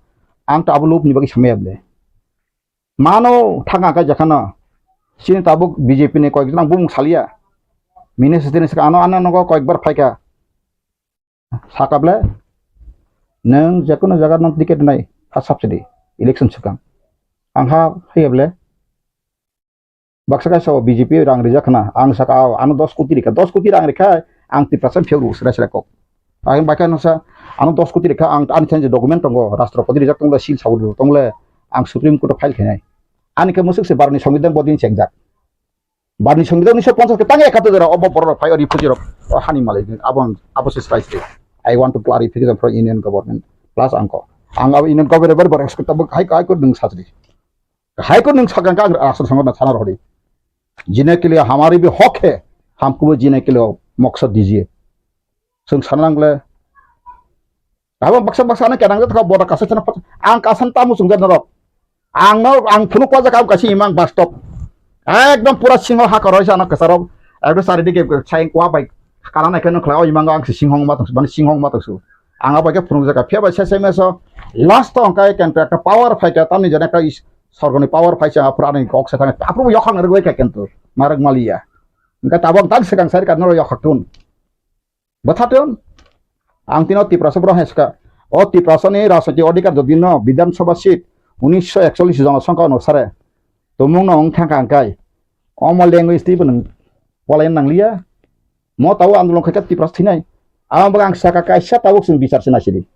Ang ta abo lob ni bagi samai able. Mano thanga kai jakhana. Chini tabuk B J P ni koyek jona bumung salia. Mine sitini saka ano ano nogo koyek bar phaika. Saka ble, nwng jekono jaga nwng ticket nai, ha subsidy, election swkang. Ang ha haiya ble, baksa kaisa o B J P rang rijak khna, ang saka, "Ao, ano dos koti rikha, dos koti rang rikha, ang Tiprasa phiyok rw sra sra kok." Ang baikha nungsa, "Ano dos koti rikha, ang ani thani document tongo, rastro koti rijak tongle, seal sabur tongle, ang Supreme Court o file khainai." Ani khe musuk se barni songbidan bodin chengjak. Barni songbidan unisho ponchas ke tang ekattor jora obo borok rok phai o refugee rok o hani malai abo ang abo se sai se. I want to clarification from Union Government plus angko. Ang abo Union Government bar bar expect abo hai hai ko nung sajri. Hai ko nung sagang ka ang asal songor na sana rohori. Jine ke liye hamari bhi hak hai, hamko bhi jine ke liye maksad dijiye. Chwng sana nangle. Abo baksa baksa ano kenang jatha boda kasa chana pat-, ang kasan tamu chwng jat norok. Ang no, ang phunuk wajak ang kasi imang bastop. Ekdom pura singo ha koroi sana kasarok. Ekdom sari dige sayang kwa bai. Kana nai keno khlai o imang ang si singhong ma tongsu, mane singhong ma tongsu. Ang abai ke phunuk jaka phia bai sesai meso. Last to ang kai kenta ekta power phai ka tamni jana ekta is-, sorgoni power phai sa pura ani kok sa thang. Apru yokhang rwgoi ka kento. Marag maliya. Engka tabok tang sekang sari ka noro yokhak tun. Bwthaton, ang tino Tiprasa borok hai swkha. O Tiprasani rajniti adhikar jodi no Bidhan Sabha seat unisho ekchollish jonosongkha onusare tumung no wng thangkha hwnkhe omo language twibo nwng polaina nangliya. Mo tao andolon khaikha Tiprasa thinai. Amo bagwi ang sakha kaisa tabuk chwng bichar se naisidi.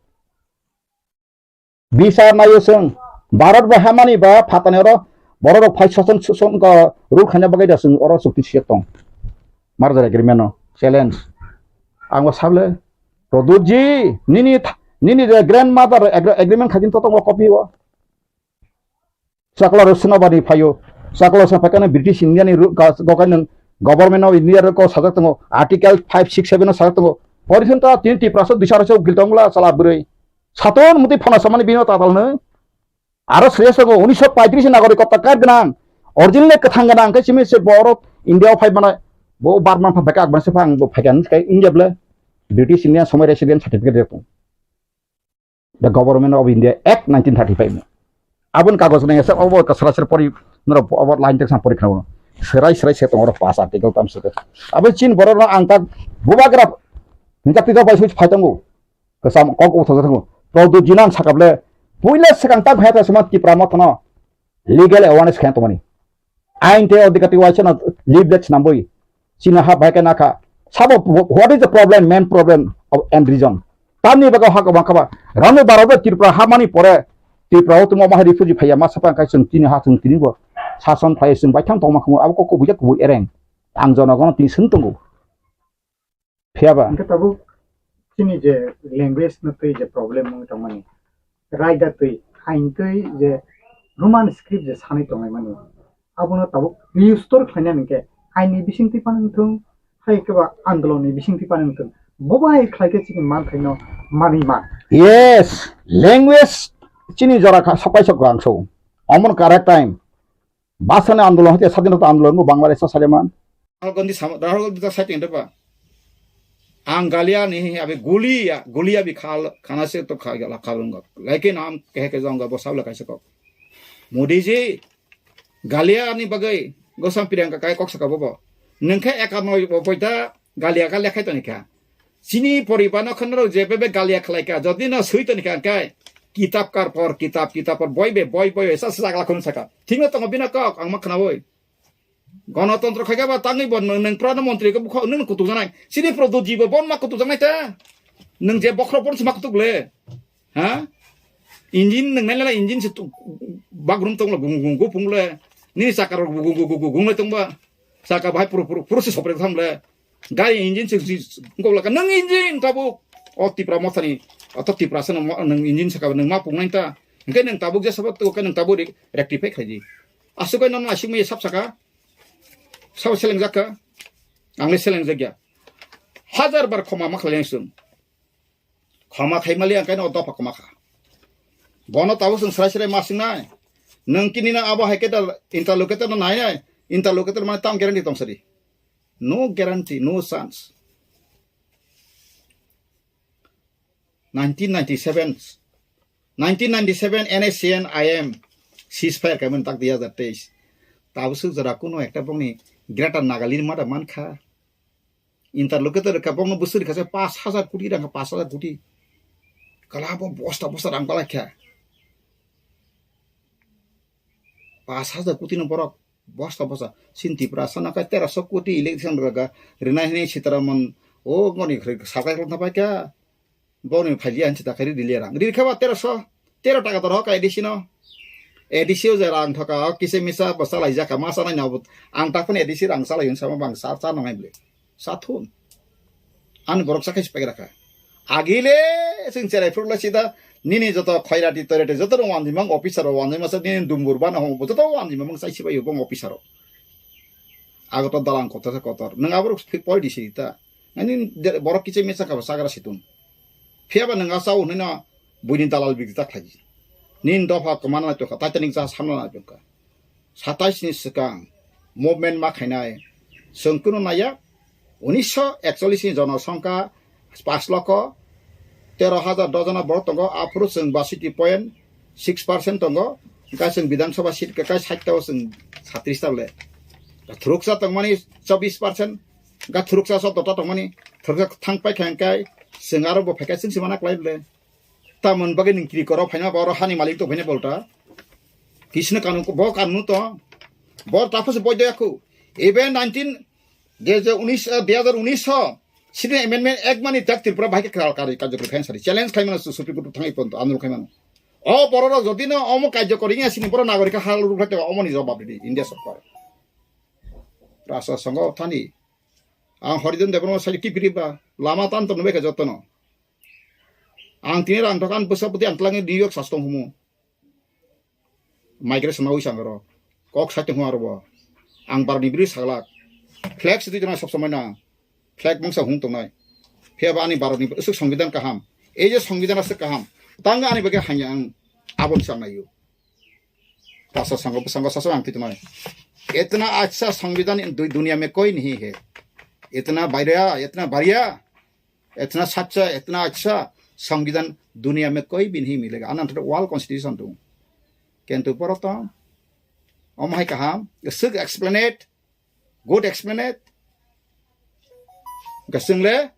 Bisar naio chwng, Bharat bai hamani ba phatani oro borok rok phai soson soson ko rule khaina bagwi da chwng oro chukti siyok tong. Merger agreement no challenge. Ang bo sable, Pradyut ji, nini tha-, nini je grandmother agre-, agreement khaijin to tongo copy o. Chakla rok swnabani phaio. Chakla rok swnabani British India ni ru-, ga-, gokai nung Government of India rok sajak tongo. Article five six seven o sajak tongo. Pori swn ta tini Tiprasa dui sara se ugil tongla chala bwrwi. Satung muti phano samani bino tatal nw. Aro sreya sago unisho paitris ni nagorik kota card gwnang. Original kwthang gwnang khe simi se borok India o phai mane bo Burma pha beka akban se phang bo phai kan kai India ble British India somai resident certificate de tong. The Government of India Act nineteen thirty-five no. Abon kagoj nang esa obo ka sara sara pori noro obo line text pori khna. Serai serai se tong oro pass article tam se. Abo chin borok no ang tak bubagra. Ningka pika bai switch phai tongo. Kasam kok utho jatho. Pradyut ji nang sakable. Puila sekang tak bhai ta suma Tipra Motha no legal awareness khain tongmani. Ain tei odhikar tei waisa no leaflet swnambwi chini ha bai khe nakha. Sabo, what is the problem, main problem of, and reason? Tamni bagwi ha kwbang khaba. Rani barok Tripura hamani pore Tripura o tongma bahai refugee phaiya ma sapang khai chwng tini ha chwng tini bo sason phai chwng baithang tongma khumu abo kok kubui jak kubui ereng. Ang jonogono tini swng tongo. Phiya ba? Hingke tabuk chini je language no twi je problem wngwi tongmani, raida twi, ain twi je Roman script je sanwi tonglaimani, abono tabuk restore khlaina hingke ain ni bising twi phano wngthung, hai khe ba andolon ni bising twi phano wngthung, bo bai khlai khe chini manthai no manwi man. Yes, language Chini jora kha, sokai sok rang so. Omon correct time. Basani andolon hoite sadinota andolon bo Bangladesh sa saleman. Rahul Gandhi sama, Rahul Gandhi ta saiting depa. Ang galia ni abi gulia, gulia bi khal, khana se to kha, la khalunga. Lekin am kehe ke jonga bo sabla kaisa kok. Modi ji, galia ni bagai, gosam Priyanka kai kok saka bobo. Nengkhe ekarno bo poita galia ka lekhai toni kha. Chini poribar no khonro je bebe galia khlai kha. Jodi no sui toni kha kai. Kitab kar por, kitab, kitab por, boi be, boi, boi, sa sa sakla khun saka. Thik no tongo bina kok, ang ma khna boi. Gonotontro khai kha ba tangwi bo nwng, nwng prana montri khe bukha nwng kutuk janai. Chini Pradyot ji bo bon ma kutuk janai ta. Nwng je bokhorok bon se ma kutuk le. Ha? Engine nwng nai nai engine se tu-, bagrum tong le gung gung gung pung le. Nini chakka rok gung gung gung gung gung le tong ba. Chakka bahai puru puru puru se sopre tham le. Gari engine se ji-, gung le ka nwng engine tabuk. O Tipra Motha ni, o to Tipra se nwng mo-, nwng engine se ka nwng ma pung nai ta. Hingke nwng tabuk je sabab tu ke nwng tabuk re-, rectify khai di. Asuk oi non asuk mai sab saka. Sabo selengjak kha? Ang le selengjak ya. Hajar bar khoma ma khlai ang chwng. Khoma khai mali ang kaino dopha khoma kha. Bono tabuk chwng srai srai ma sing nai. Nwng kini na abo hai khe da interlocutor no nai nai. Interlocutor mane tang guarantee tong sadi. No guarantee, no chance. Nineteen ninety-seven, nineteen ninety-seven N S C N I M ceasefire kaimani tak dui hazar teis. Tabuk swk jora kuno ekta bongni Greater Nagaland mada mankha. Interlocutor ka bongno bwswk rikha se pash hazar koti rang, pash hazar koti. Kala bo bosta bosta rang palai kha. Pash hazar koti no borok bosta bosta. Sin Tipra sana kai tera so koti election raga. Rina hini Sitaraman o ngoni khri sakai rok na paika. Boni phalia hanchi ta khari dilia rang. Ri khaba tera so, tera taka doro ka A D C no. A D C o je rang thoka, o kise misa bo salai jaka, ma sanai na bo. Ang ta phone A D C rang salai yun sama bang sa, sa nongai ble. Sa thun. Ani borok sa khai sipai raka. Agile sing cherai phuru lai sida nini joto khairati toirati joto rong wanjima officer rok wanjima sa nini dumbur bana hong joto wanjima mung sai sipai bong officer rok. Ago to dalang kotor sa kotor. Nang aborok phi-, poi di sita. Ani de-, borok kiche misa ka sagra situn. Phiya ba nang asau hwnwi no buini dalal bigta khlai. Nin dopha kmana tokha, Titanic ja samna tokha. Satais ni swkang movement ma khainai. Chwng kunu naiya, unisho ekchollish ni jonosongkha pash lokho tero hajar dojona borok tongo, aphuru chwng basiti point six percent tongo, hwnkhe chwng Bidhan Sabha seat kwkai sait ta o chwng satrish ta le. Thuruksa tongmani chobbish percent, hwnkhe thuruksa soddo ta tongmani, thuruksa thang paikha hwnkhe chwng aro bo phaikha chwng se mana klai le. Tamoni bagwi nwng kiri koro phaima ba oro hani malik tong phaina bolta. Kisno kanun ko, bo kanun to. Bo ta phose boy doya khu. Even nineteen, je je unis, eh, dui hazar unis ho. Sini amendment ek mani tak Tripura bahai ke kral kari kajak kari khain sari. Challenge khai mano Supreme Court thangai ponto andolon khai mano. O borok rok jodi no omo kajak kori ya sini borok nagorik hal ruk khai omo ni jawab di India sorkar. Rasa songo thani. Ang Horidon Debbarma sai kipiri ba lama tan to nubeka jotono. Ang tini rang dokan bwsa bwtwi ang twlangwi New York sas tong humo. Migration nawi sang aro. Kok sai tong aro bo. Ang barni biri saglak. Flag sitwi tong sob somoi na. Flag mangsa hung tongnai. Phiya ba ani barni usuk songbidan kaham. Ei je songbidan asuk kaham. Tang ani bagwi hanya ang abon sang nayo. Rasa sango bwsango sasu ang twi tongnai. Itna acha songbidan du-, duniya mein koi nahi hai. Itna bhaiya, itna bhaiya. Itna sacha, itna acha songbidan duniya mein koi bhi nahi milega. Ananta world constitution tu. Kintu poroto, om hai kaham, sik explain it, good explain it. Gasing le,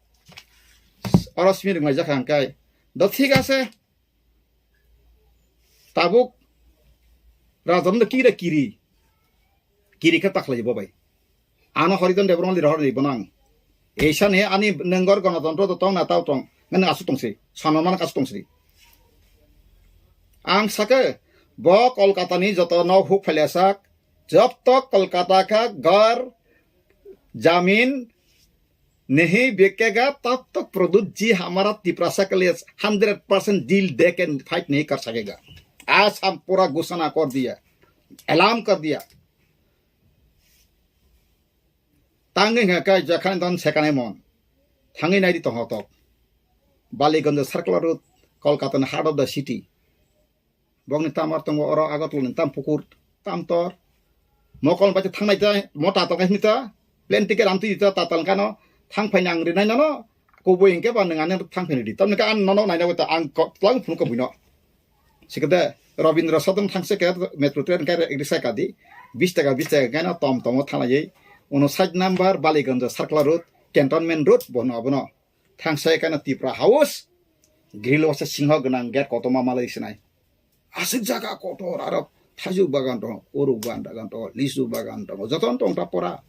oro simi ring lai jakha hangkai. Do thik ase. Tabuk Rajan do kira kiri. Kiri khe taklai bo bai. Ano Horidon Debbarma lira hor ni bonang. Eisa ni ani nengor gonotontro do tong na tao tong. Nang asu tong si. Sanamana kasu tong si. Ang sake bo Kolkata ni joto no huk phailya sak. Jab tak Kolkata ka ghar, jamin, नहीं बिकेगा, तब तक प्रद्युत जी हमारा तिपरासा के लिए hundred percent deal दे के फाइट नहीं कर सकेगा। आज हम पूरा घोषणा कर दिया, ऐलान कर दिया। Tangwi hwnka khe jakhan don sekane mon. Thangwi naidi tongthok. Baliganj Circular Road, Kolkata ni heart of the city. Bokni tamar tongo oro Agartala ni tam pukur, tam tor. Mokol bai thangnai ta, mo tatal kai ta, plane ticket amtwi ta, tatal kano, thang phai nang rinai nono, kubui hingke ba nang ani thang phai di. Tamni ka an nono naina ta, ang ko, tlang phunu ko buino. Sikade, Rabindra Sadan thangse ke metro train ke risa kadi, bis taka, bis taka kano tom tomo thanglai. Uno side number, Baliganj Circular Road, Cantonment Road, bono abono. Thangsa ekana Tipra House, grill wasa singho gwnang gate kotorma malai sinai. Aswk jaga kotor aro thaijuk bagan tongo, uruk bagan tongo, lisu bagan tongo, jotono tong ta pora.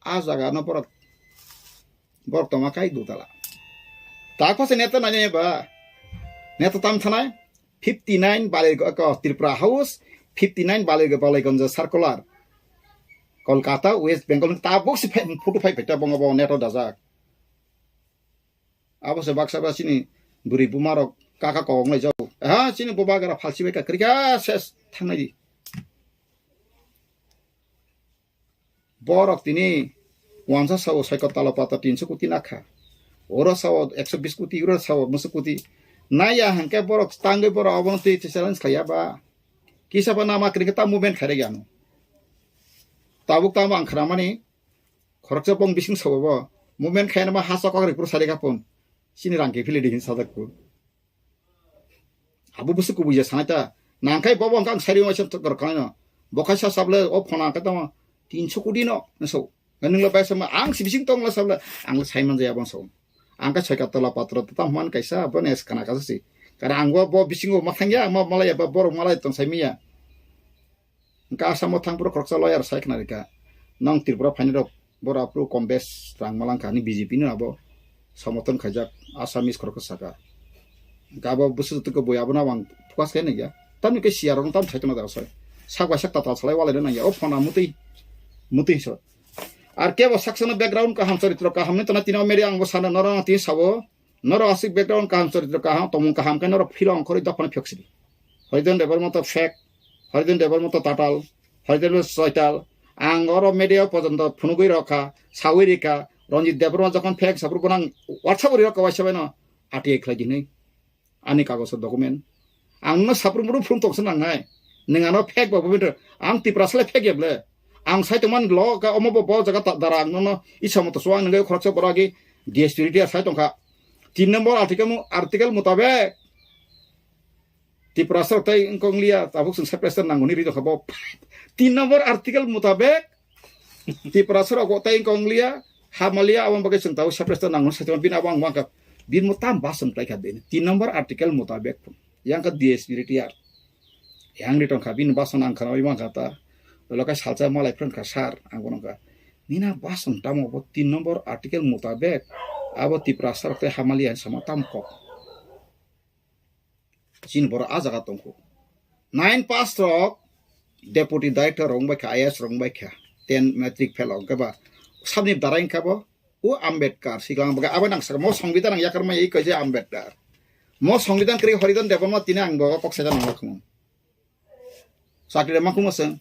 A jaga no pora borok tongma kai dutala. Ta khose neto nani ba? Neto tam thanai? Fifty nine Balir ko Tripura House, fifty nine Balir Baliganj Circular. Kolkata, West Bengal, tabuk si phai, photo phai phai ta bongo bo neto dajak. Abo se baksa ba chini bwrwi buma rok kaka kok nai jago. Ha, chini boba gara phalsi bai ka krika ses thangnai di. Borok tini wansa sao saiko talo pata tinso kuti nakha. Oro sao ekso bis kuti, oro sao musu kuti. Naya hangke borok tangwi borok abono twi challenge khaiya ba. Kisa ba nama krika ta movement khairek yano. Tabuk tamo ang khramani. Khoroksa bong bising sabo bo. Movement khaina ma ha chokak ri pur sari kapun. Chini rang ke phili di hin sadak ku. Abo busu kubui ya sanai ta. Nangkai bobo ang sari ma chok rok khaino. Bokai sa sable o phona ka tamo. Tinso kudi no. So. Ningla bai sama ang si bising tong la sable. Ang la sai man jaya bong so. Ang ka chai ka tola patro ta man kaisa bo nes kana ka si. Kara ang bo, bo bising o mathang ya ma malaya ba borok malai tong sai miya. Hingke Assam o thang phuru khoroksa lawyer sai khna rikha, "Nong Tripura phainai rok, boro aphuru kom bes rang malangkha," hinwi B J P no abo somoton khaijak Assamese khoroksa saka. Hingke abo bwswk twi khe bui abono ang focus khe nangya. Tamni khe C R rok no tam sai tongna da sai. Sak bai sak tatal salai walai nangya. O phone a mutwi, mutwi so. Ar kebo saksa no background kaham, choritro kaham ni tona tini o media ang bo sana norok ang tini sabo. Norok aswk background kaham, choritro kaham, tomung kaham khe norok philong khorwi dophano phiyok sidi. Horidon Debbarma to fake, Horidon Debbarma to tatal, Horidon Debbarma to soital. Ang oro media o pojonto phunugwi rokha, sawi rikha, Ranjit Debbarma jokhon fake saphuru bono ang WhatsApp o rirokha waisa baino R T I khlai dinwi. Ani kagojo document. Ang no saphuru muru phrum tongsa nangnai. Nwng ano fake ba bubinto. Ang Tiprasa le fake ya ble. Ang sai tongmani lo ka omo bo bo jaga ta dara ang nono isa moto suang nangwi khoroksa borok agi D S P retired sai tongkha. Tin number article mu-, article mutabek Tiprasa rok tai wngkong liya tabuk chwng separation nangmani ri tongkha bo. Tin number article mutabek Tiprasa rok tai wngkong liya, hamalia aboni bagwi chwng tabuk separation nangmani sai tongkha bini abo ang wngkha. Bini mo tam bas wng tongkha bini. Tin number article mutabek yang ka D S P retired. Yang ri tongkha bini bas wng ang khana oi wngkha ta. Olo kai salsa malai phrwng kha sir ang bono kha. Nina bas wng tamo bo tin number article mutabek abo Tiprasa rok tai hamalia sama tam kok. Chini borok a jaga tongkho. Nine pass rok deputy director rok wngbai kha, I A S rok wngbai kha, ten matric fail rok wngkha ba sabni dara wngkha bo. O Ambedkar siklang baga abo nang saka mo songbidan ang yakar mai kaisa Ambedkar. Mo songbidan kri Horidon Debbarma tini ang bo kok saja nang lakmo. Chakri ma kumo seng.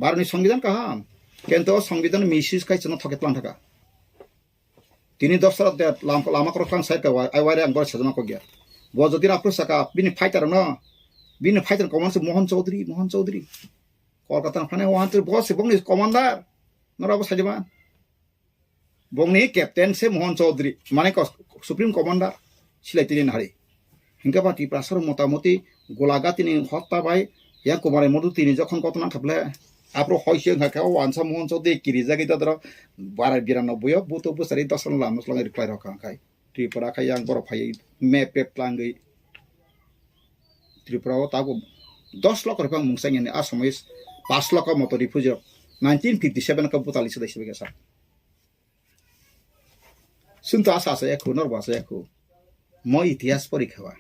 Barni songbidan kaham. Kento songbidan misis kai chana thoke tlang thaka. Tini dosra de lam-, lama korok tang side ka wai, ai waire ang bor sajana kok ya. Bo jodi na pro saka, bini fighter no, bini fighter command se Mohan Chaudhary, Mohan Chaudhary. Kolkata na phane Mohan Chaudhary, bo se bongni commander. Nora bo sajima. Bongni captain se Mohan Chaudhary, mane ko Supreme Commander, silai tini nahari. Hingke ba Tiprasa rok motamoti golaga tini hotta bai yang Kumar Modu tini jokhon koto nang khaple apro hoi se wngkha khe o wansa Mohan Chaudhary kiri jagwi dadro bara birano buyo buto bwsari dosan lam swlangwi rwkhlai rok kha khai Tripura khai yang borok phaiwi map pep tlangwi Tripura o tabuk dos lokho rwphang mungsa yani a somois pas lokho moto refugee rok nineteen fifty seven ka butali sudai sibika sa. Chwng to asa asa ya khu, norok bo asa ya khu. Mo itihas pori kha ba.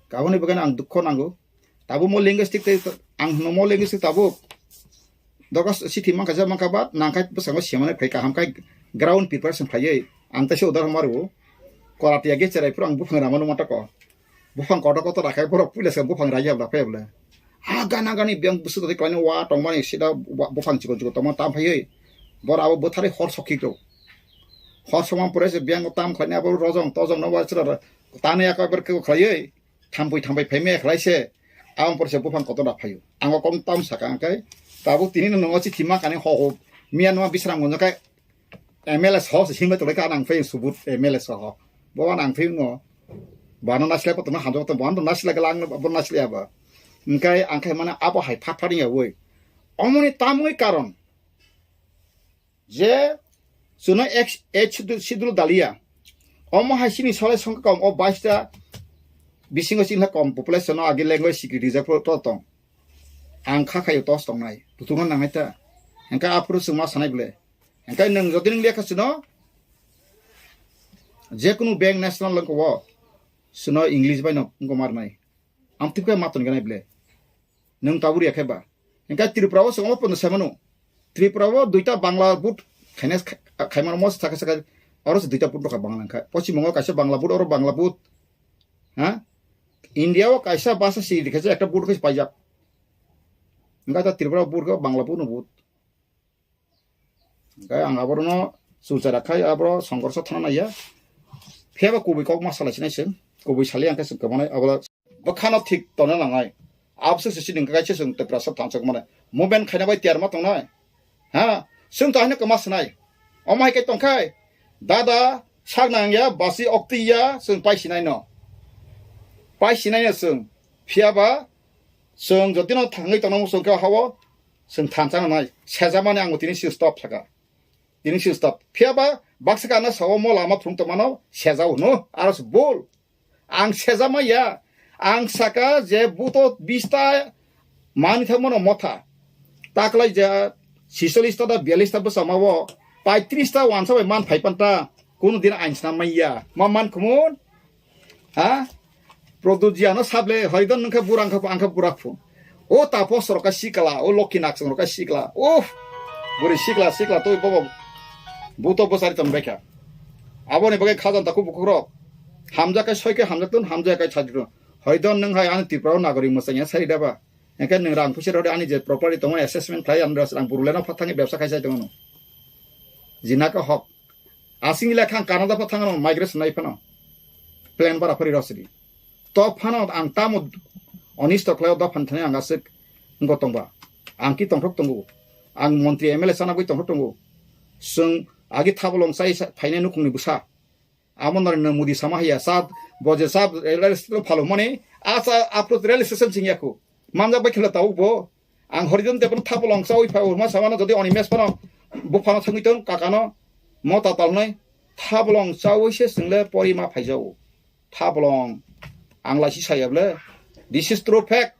Kaboni bagwi ang dukho nango. Tabuk mo linguistic tei ang hwno mo linguistic tabuk. Dogo sithi mankha, je mankha ba, nangkhai bwskango semani phai kaham khai ground preparation khaiwi. Ang teisa udahoron maru. Korati age cherai phuru ang buphang rama numa tako. Buphang kotor kotor rakhai borok puila se buphang raiya bla phai bla. Ha gana gani biyang bwswk twi klaini wa tongmani sida wa buphang chikon chikon tongma tam phaiwi. Bor abo bwtharwi hor sokhi rw. Hor sokma pore se biyang tam khlaini abo rojong tojong no wa chwra Tani ako ebar kebo khlaiwi, thampui thampai phaimaya khlai se, ang porse buphang kotor da phaio. Ang o kong tam saka ang kai, tabuk tini no nongo chithi ma kani ho ho, miya numa bisram gonjo kai, M L A soho se singbai tolai ka nang phai subut M L A soho. Bo nang phai ngo, bana naslai pa tongna hamjak to, bana naslai ka lang, bo naslai aba. Engkai ang khai mana abo hai phat phat ya woi. Omoni tamoi karon, je chwno ek, ek schedule, schedule daliya. Omo hai chini solai songkha kom, o bais ta bisingo chini kom population no agi language sikri rijak to tong. Ang kha khayo tos tongnai. Butungo nangnai ta. Engka aphuru chwng ma sanai bole. Engka nwng jodi nwng lekha chwno, je kunu bank national langko o, chwno English bai no wngko marnai. Amtwkhe ma tongganai bole. Nwng tabuk ya khe ba. Engka Tripura o chwng omo pono sai mano. Tripura o duita Bangla board khaina kha-, khaimano mo saka saka oro se duita board rokha Bangla wngkha. Pochim Bongo kaisa Bangla board, oro Bangla board. Ha? India o kaisa basa si rikha se ekta board khe paijak. Engka ta Tripura board khe Bangla board no board. Hingke ang aborno chuchara khai aboro songkorso thana naiya. Phiya ba kubui kok ma salai sinai se. Kubui sali ang khe se kwmani abo bwkhano thik tona nangnai. Abose se sining kaisa chwng Tiprasa thansa kwmani. Movement khaina bai tiyar ma tongnai. Ha? Chwng to haino kwma sinai. Omo hai khe tongkhai. Dada sak nangya, basi okti ya, chwng pai sinai no. Pai sinai no chwng. Phiya ba chwng jotino thangwi tongna muchung khe hao. Chwng thansa nangnai, sejamani ang tini si stop saka. Tini si stop. Phiya ba baksa kana sao mo lama phung tongmano sejao hwno, aro se bol. Ang sejama ya. Ang saka je buto bista mani thangmano motha. Taklai ja sisolista da bialista bwsama o paitris ta wansa bai man phai panta. Kuno din ain snam maya. Ma man khumun? Ha? Produjiano sable, hoidon nungkha burang kha, angkha burak phu. O tapo soroka sikla, o lokhi naksong roka sikla. Uff! Buri sikla, sikla, toi bobo. Buto bosari tong bekha. Aboni bagai khajan taku bukukrok. Hamjak kai soike hamjak tun, hamjak kai sajak tun. Hoidon nung hai ani Tripura nagori musanya sari daba. Engke nwng rang pusi rode ani je property tongo assessment khlai ani rang buruleno phathangni bebsa khaisai tongo. Jinaka hok. Asing ila khang Canada pa thangno migration nai phano. Plan bara phari rosidi. To phano ang tamo onisto khlai do phan thani ang asik ngo tongba. Ang ki tongthok tongo. Ang montri M L A sana gwi tongthok tongo. Sung agi thabolong sai phainai nukhungni bwsa. Amo Narendra Modi sama haya sa boje sa rail station phalo mani asa apro rail station sing yaku. Manja bai khela tau bo. Ang Horidon Debon thabolong chawi phai urma samano jodi oni mes phano buphano thangwi tong kakano mota talnai thabolong chawi se single pori ma phaijao. Thabolong ang laisi sayable. This is true fact.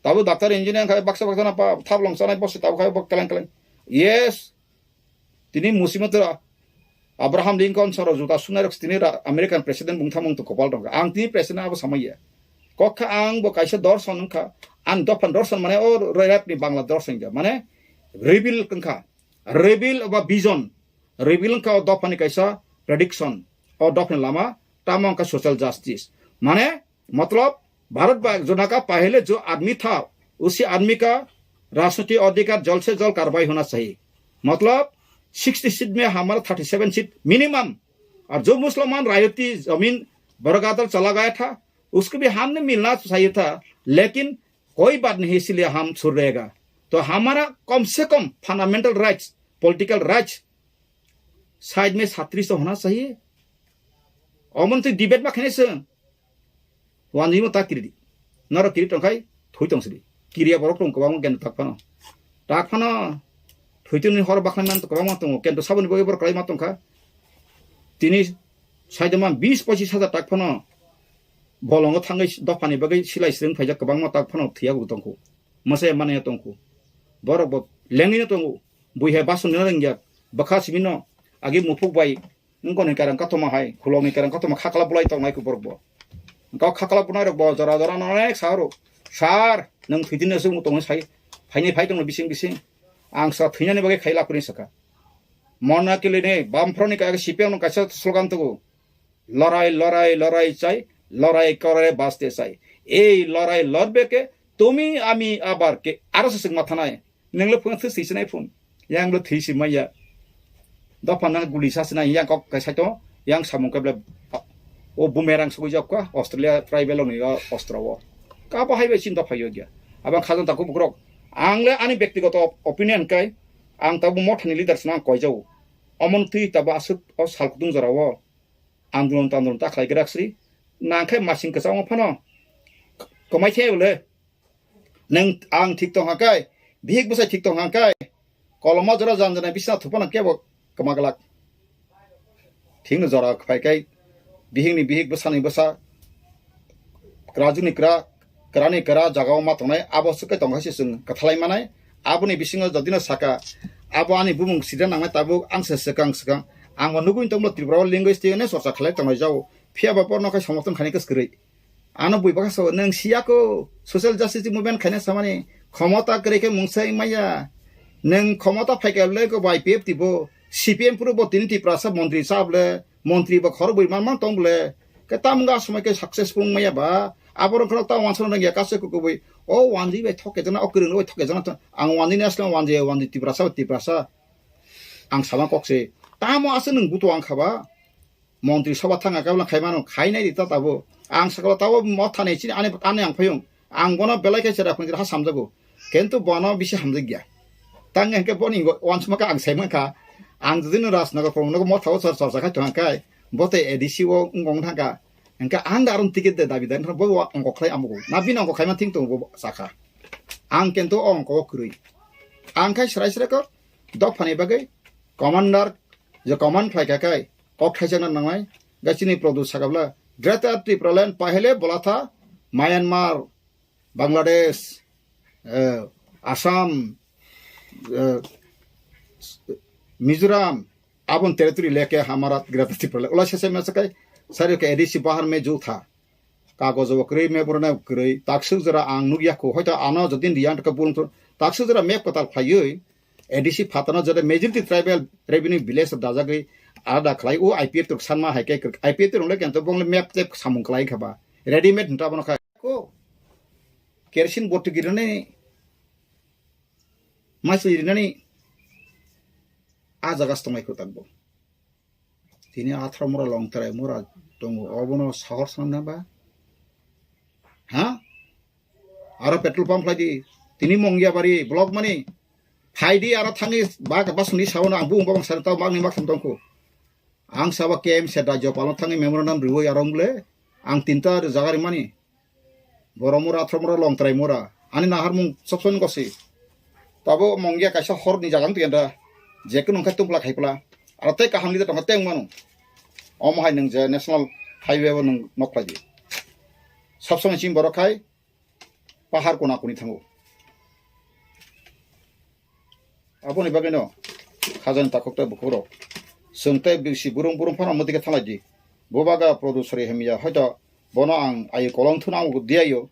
Tabu doctor engineer khai baksa baksa na pa thabolong chanai bosse tabu khai bok keleng keleng. Yes. Tini musimantara Abraham Lincoln soro juta sunai rok tini ra-, American president bung thamung to kopal rok. Ang tini president abo samaya. Kokha ang bo kaisa dorson wngkha. Ang dophan dorson mane o rap ni Bangla dorson ja. Mane reveal wngkha. Reveal ba vision. Reveal wngkha o dophani kaisa prediction. O dophani lama tamo wngkha social justice. Mane मतलब भारत का जो ना का पहले जो आदमी था उसी आदमी का राजनीति अधिकार जल्द से जल्द कार्रवाई होना चाहिए। मतलब सिक्सटी सीट में हमारा थर्टी सेवन सीट मिनिमम। और जो मुसलमान रायती जमीन बरगादर चला गया था उसको भी हमने मिलना चाहिए था। लेकिन कोई बात नहीं, इसीलिए हम छुड़ रहेगा। तो हमारा कम से कम fundamental rights, political rights side में छत्तीस तो होना चाहिए। Omon twi debate ma khainai se. Wanjwi mo ta kiri di. Noro kiri tong khai thui tong sidi. Kiriya borok tong kwbangma kendo tak phano. Tak phano. Thwi tini hor bakhnai man kwbangma tongo. Kendo saboni bagwi borok kwbangma tongkha. Tini saida man bis pochis hajar tak phano. Bolongo thangwi dophani bagwi silai sring phaijak kwbangma tak phano thiya bo tongkhu. Masa ya mane ya tongkhu. Borok bo lengwi no tongo. Bui hai bason no ringya. Bwkha simi no. Agi muphuk bai. Wngkoni kairang kathoma hai, khulokni kairang kathoma khakla bulai tongnai khe borok bo. Wngkha khakla bunai rok bo jora jora no onek sa rw. Sir, nwng thwitini aswk tongwi sai, phaini phai tongno bising bising. Ang sa thwinani bagwi khai lakwrwi sakha. Mona kilini bamphoroni kaisa C P M no kaisa slogan tugo. Lorai, lorai, lorai chai, lorai kore baste chai. Ei lorai lorbe ke, tumi ami abar ke, aro se singma thanai. Nenglo phung thwi sinai phung. Yang lo thwi si maya. Dopha nang guli sa sinai yang kok kai saito. Yang samung kable. O bumerang sugui jak kha Australia tribal ni o ostro o. Kabo hai bai chinta phai ya. Abang khajan taku bukrok. Ang le ani bektigoto op-, opinion kai. Ang tabu mothani leaders no ang koi jau. Omon twi tabu asuk o sal kutung jora o. Andolon tandolon ta khlai grak sri. Nang khai masing kwchang phano. Komai the le. Neng ang thik tong hakai, bihik bwsai thik tong hakai, koloma jora jan jana bisna thupana kebo kwma glak. Thikno jora phai kai, bihikni bihik bwsani bwsa, kwrajuni kwra, kwrani kwra jagao ma tongnai, abo swk kai tong hai se chwng kwthalai manai. Aboni bisingo jodino saka, abo ani bumung sida nangnai tabuk ang se swkang swkang. Ang bo nugui tongbo Tripura o linguistic hwnwi chorcha khlai tongnai jao. Phiya ba porno khai somorthon khainai kwskwrwi. Ano bui baka so, nang siya ko, social justice movement khaina samani, khomota kwrwi khe mungsa wngmaya. Nang khomota phaika le ko bai P F T bo, C P M puro bo tini Tiprasa montri sa bole, montri bo khoro bui man man tong bole. Ke tam ga somoi ke successful wngmaya ba, abo rok khorok ta wansa nang ya kase ko ko bui. O wanji bai thoke jana, o kwrwng bai thoke jana, ang wanji ni asle wanji, wanji Tiprasa, Tiprasa. Ang sama kok se. Tamo ase nang buto ang khaba. Montri Sabha thang khe bwlai khai mano, khai nai di ta tabuk. Ang sakla tabuk motha ni chini ani, ani ang phayung. Ang bono belai khe chera phung ha samjago. Kintu bono bisi hamjak ya. Tang hwnkhe boni wansma kha ang sai mankha. Ang jodi no Rajnagar phung no motha o chor chorcha khai thang khai. Bo te A D C o wng wng thang kha. Hwnkhe ang da aron ticket de dabi dan bo wa ongko khlai amugo. Na bini ongko khai man thing tongo bo sakha. Ang kintu o ongko o kwrwi. Ang khai srai srai ko dok phani bagwi commander je command khlai kha khai kok thaijakna nangnai, ga chini Produ sakabla Greater Tipraland pahele bola tha Myanmar, Bangladesh, eh, Assam, eh, Mizoram, abon territory leke hamara Greater Tipraland. Ula sese masa kai sari ke A D C bahar me ju tha. Kagojo bo kwrwi, map rwna kwrwi. Takswk jora ang nukya kho, hoito ano jodi riyan ka bulung thung. Takswk jora map kwtal khlaiwi, A D C phatano jora majority tribal revenue village dajagwi alada khlai, o I P F T rok sanma hai khe kwrwi. I P F T rok le kento bong le map te samung khlai kha ba. Readymade hinta bono kha. Ko kerosene botwi rinani, masli rinani, a jaga se tonglai kho takbo. Tini atharo mura long terai mura tongo, obono sahor sanam na ba? Ha? Aro petrol pump khlai di. Tini Mongiabari block mani. Phai di aro thangwi ba, ba suni sawo na ang bung babang sari tao magni mak thum tongkho. Ang sabo K M C da jopalo thangwi memorandum riwi aro mule. Ang tinta jaga rimani. Borok mura, athro mura, long trai mura. Ani naharmung sopsoni gosi. Tabo Mongia kaisa horni jaga wngtwi da. Je kunu wngkha tungpla khaipla. Aro tei kaham leader tongkha tei wngmano. Omo hai nwng je national highway o nwng nok khlai di. Sopsoni chini borok khai pahar kona koni thango. Aboni bagwino khajani takhuk tei bukhukrok. Chwng tei bisi burung burung phano mwtwi khe thanglai di. Bo baga Produ Sori hamya, hoito bono ang ayo kolong thuna ang diyayo.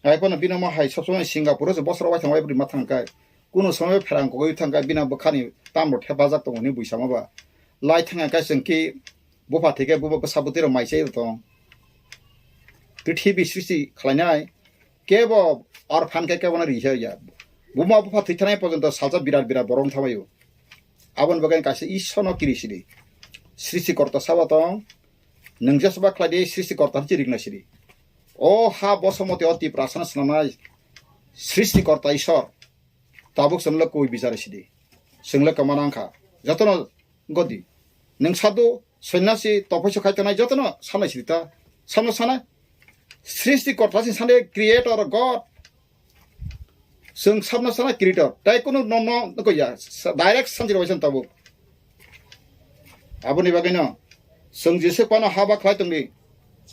Ai phano bino ma hai sopsomoi Singapore se bosor wai thang wai bwrwi ma thang kai. Kuno somoy pherang kogwi thang kai bina bwkhani tambo thepajak tongo hwnwi buisama ba. Lai thang kai chwng ki bupha thike bubo bwsa bwtwi rok mai chai tong. Prithibi srishti khlainai kebo orphan khe kebo no ri ya. Buma bupha thwi thanai porjonto salsa birat birat borok thamaio. Aboni bagwi kaisa Ishwar no kiri sidi. Srishti korta sabo tong. Nwng jesba khlai di Srishti korta hwnwi rikna sidi. O ha bosomoti o Tiprasa no swnamnai Srishti korta Ishwar. Tabuk chwngno kwi bichar sidi. Chwngno kwma nang kha. Jotono godi. Nwng sadhu, sonyasi, tophoiso khai tongnai jotono sanai sidi ta. Samno sanai. Srishti korta si sanai creator God. Chwng samno sanai creator. Tai kunu no no ko ya. Direct sanjiro waisang tabuk. Aboni bagwino chwng Jisu phano haba khlai tongdi.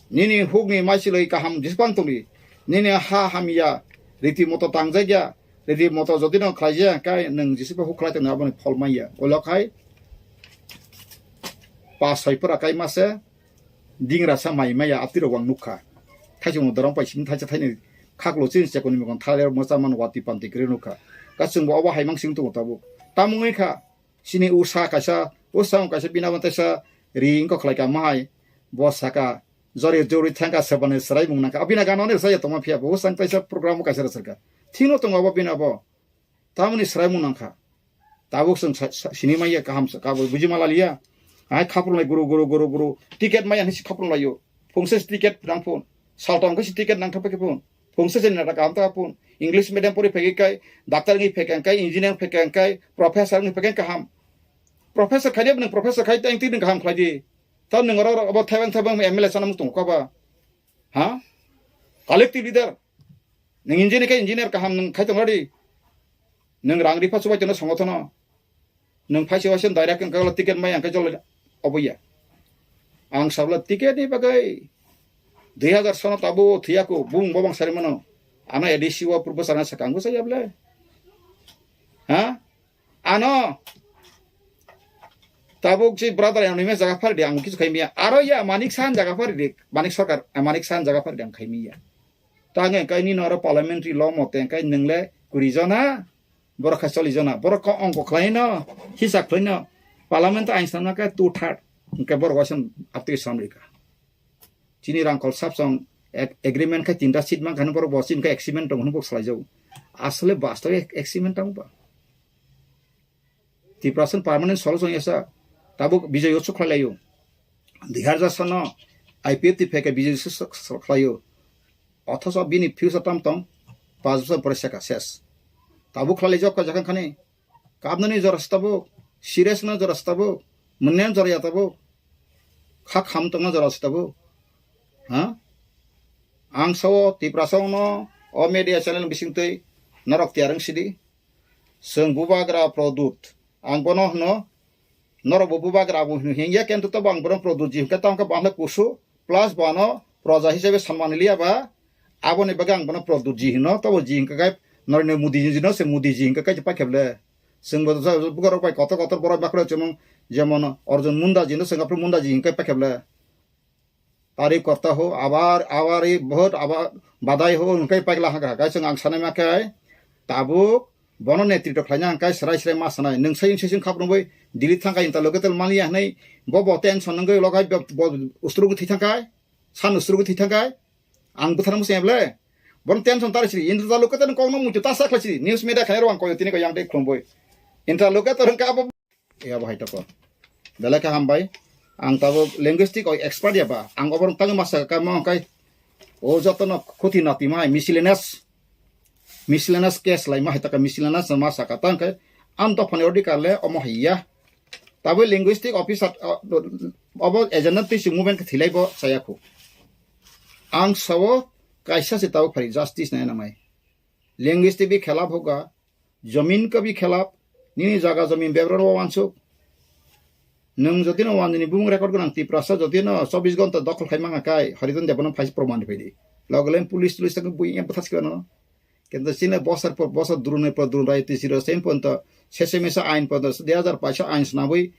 Nini hukni maichilwi kaham Jisu phano tongdi. Nini ha hamya riti moto tangjakya. Riti moto jodi no khlaijak kai nwng Jisu phano huk khlai tongdi aboni phol manya. Olo khai pa soi pura kai mase dingra sa mai maya atiro wang nukha. Thaisung dorong pai sini thaisa thaini khaklo chin chekoni mokon thale mocha man wati panti kre nukha. Ka chwng bo obo haimang sing tongo tabuk. Tamungwi kha. Chini usa kaisa, usa kaisa bina bo teisa ri wngkha khlai ka mahai, bo saka, jori jori thangka sebani srai mung nangkha. Abina gana ni saya tongma phiya bo usa kaisa program kaisa rwchar kha. Thino tongo abo bina bo. Tamoni srai mung nangkha. Tabuk chwng sa-, sa-, sini maya kaham sa, kabo buji mala liya. Ai khapur lai guru, guru, guru, guru. Ticket maya hinsi khapur lai yo. Phungsa si ticket nang phun. Saltong khe si ticket nang thapha khe phun. Phungsa si neta kaham ta phun. English medium pori phegwi kai, doctor ngi phekang kai, engineer phekang kai, professor ngi phekang kaham. Professor khai de, nang professor khai tang ti nang kaham khlai di. Ta nang oro abo thebang thebang M L A sana mung tong ka ba. Ha? Collective leader. Nang engineer kai engineer kaham nang khai tong di. Nang rang ripha subai tong songotono. Nwng phaisa waisa direct wngkha, ticket mai ang khe jolai obo ya. Ang sabla ticket ni bagwi dui hazar sono tabo thiyaku, bung bobang sari mano. Ano A D C o purbo sana sakang bo saya ble. Ha? Ano tabuk si brother anonymous jaga phari di, ang kichu khai miya. Aro ya Manik Sahan jaga phari di, Manik Sarkar, eh, Manik Sahan jaga phari di, ang khai miya. Tang engkai nini oro parliamentary law mote engkai nwng le kuri jona, borok khai choli jona, borok ko ongko khlai no, hisab khlai no, parliament ain sana khe two third, hwnkhe borok waisa aptwi samrika. Chini rangkol sapsong ag-, agreement khai tinta seat mankha borok bo chini khai agreement tong hwnwi bo salai jago. Asole bastobe agreement tong ba. Tiprasa permanent solution yasa tabuk Bijoy Utsav khlai laio. Dui hazar sono I P F T phai khe Bijoy Utsav khlaio. Othoso bini future tam tong, pas bosor pore seka ses. Tabuk khlai jok ka jakhang khani. Kabnani jora se tabuk, serious no jora se tabuk, mwnyan jora ya tabuk. Kha kham tongna jora se tabuk. Ha? Ang sao Tiprasa no o media channel bising twi norok tiyar wng sidi. Chwng bubagra Pradyut. Ang bono hwno, norok bo bubagra bo hwno hingya, kento tobo ang bono Pradyut ji hwnkhe, tamo khe bo ang khe kusu, plus bo ano proja hisabe sanmani liya ba, aboni bagwi ang bono Pradyut ji hwno, tobo ji hwnkhe khe Narendra Modi ji no se Modi ji hwnkhe khe paikhe ble. Chwng bo bubagra rok bai kotor kotor borok bakhro chwng jemon Arjun Munda ji no chwng aphuru Munda ji hwnkhe paikhe ble. Tari korta ho, abar, abar i vote, abar badai ho, hwnkhe paikla haka haka. Chwng ang sanai ma khe, tabuk bono netritw khlaina hwnkhe srai srai ma sanai. Nwng sai wngse sing khap rwngwi Delhi thangkha, interlocutor maliya hwnwi, bo bo tension wngwi logai bo, bo usturugwi thwi thangkha, san usturugwi thwi thangkha. Ang bwthar muchung eble. Bono tension tari siri, interlocutor kok no muitu ta sa khlai siri. News media khairok ang koyo tini ko yang dei khulumwi. Interlocutor wngkha abo. Ya, bahai toko. Belai khe hambai. Ang tabuk linguistic o expert ya ba. Ang oborok tangwi ma saka mo kai. O jotono khuti nati ma hai miscellaneous. Miscellaneous case lai ma hai taka miscellaneous ma saka tang kai. Ang dophani odikar le omo hai ya. Tabuk linguistic officer, uh, obo agenda twi si movement khe thilai bo saya khu. Ang sao kaisa se tabuk phari justice nai nang nai. Linguistic bi khelap hoga. Jamin ka bi khelap, nini jaga jamin bebra ro wansuk. Nwng jodi no wanjini bumung record gwnang Tiprasa jodi no chobbish ghonta dokhol khai manga kai, Haridhan Debbarma phai proman phai di. Logo len police tulis tang bui em pathas kano. Kento chini bosor por bosor durunoi por durun rai tisi ro sem ponto, sese mesa ain ponto, dui hazar paisa ain snabui,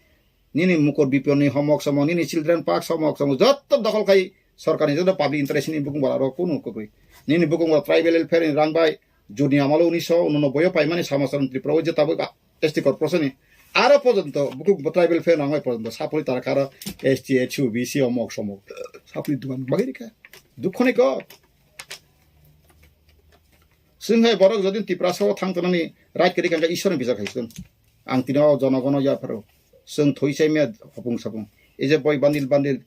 nini mukor biponi homok somok, nini children park somok somok, jotto dokhol khai sorkarni jotto public interest ni bukung bara ro kunu kugui. Nini bukung bara tribal welfare ni rang bai, Juni amalo unisho unonoboi o paimani samosar Tripura o je tabuk S T corporation ni aro porjonto buku tribal fair nangbai porjonto sapuri tara karo S T, H U, B C omok somok sapuri dugan bagwi rikha. Dukho ni kok. Chwng hai borok jodi Tiprasa o thang tongnani right kwrwi kha, Ishwar ni bijak hai chwng. Ang tini o jonogono yapharo. Chwng thoi chai maya hopung sapung. Ei je boi bandil bandil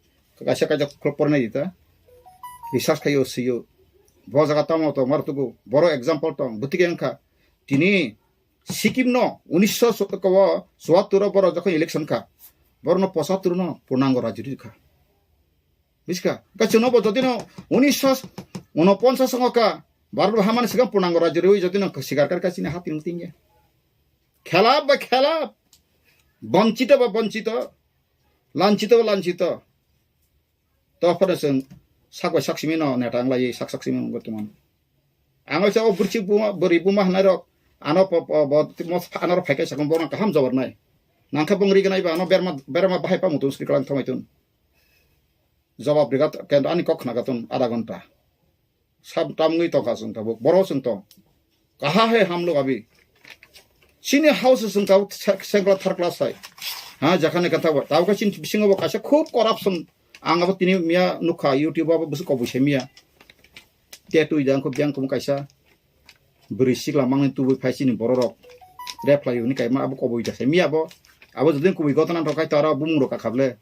kaisa kaisa khulok pornai di ta. Research khaio sio. Bo jaga tamo to mar tugo. Boro example tong. Bwtwi khe wngkha. Tini Sikkim no unisho chuattor o borok jokhon election kha, borok no pochattor no purnango rajyo rikha. Buskha? Kachwng no bo jodi no unisho unoponchas ongo kha, Bharat bo hamani swkang purnango rajyo rwi jodi no sikar kar kha chini hati no tingya. Khelap ba khelap, bonchito ba bonchito, lanchito ba lanchito. To phano chwng sak bai sak simi no neta wng lai sak sak simi wng tongmani. Ang waisa o bwrwi buma, bwrwi buma hwnai rok ano po, po, bo, mo, ano rok phai khe sakno borok kaham jawab nai. Nang khe bong ri gnai ba ano berma, berma bahai pa mutung sri kalang thomai tun. Jawab riga kendo ani kok khna gatun adha ghonta. Sab tamgwi tongkha chwng tabuk. Boro chwng tong. Kaha hai hamlok abi. Chini house chwng tabuk se-, second class, third class hai. Ha, jakhani kantha bo. Tabuk chini bisingo bo kaisa khub corruption. Ang abo tini miya nukha YouTube abo bwswk kobui se miya. Te twi jang khub jang khum kaisa. Bwrwi sikla mangni tubui phai chini bororok. Rep khlai hwnwi kaima abo kobui da se miya bo. Abo jodin kubui gotana rok khai tara bumung rok kakhable.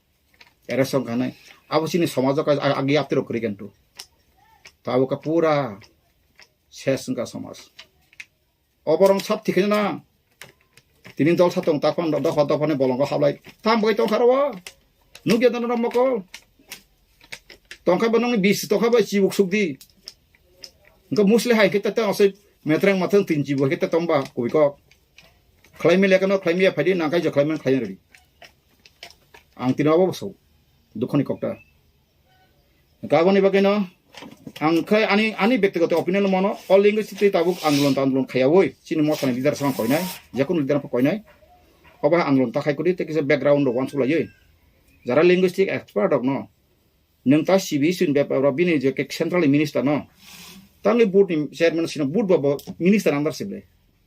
Era song kanai. Abo chini somaj o ka ag-, agi aptero kuri kentu. Tabo ka pura ses wngka somaj. Oborong sab thikhe na. Tini dol sa tong takpan dopha dopha ni bolongo hablai. Tam bai tongkha ro. Nugya dano mokol. Tongkha ba nongni bis tongkha ba chibuk sukdi. Engko musli hai khe tete ose metreng mathang tin chibu hai khe tongba kubui kok. Khlai mele kano khlai miya phaidi nangkai jo khlai man khlai redi. Ang tini abo bosok. Dukhoni kokta. Kaboni bagwi no ang khai ani, ani bektigoto opinion mano, all linguistic tei tabuk andolon ta andolon khaya oi. Chini mothani leader sang koinai, jakun leader pho koinai. Oba andolon ta khai kudi tei kisa background rok wansuk lai oi. Jara linguistic expert rok no. Nwng ta C B C ni bepar o bini je ke central minister no. Tangwi board ni chairman sino board bo bo minister under sible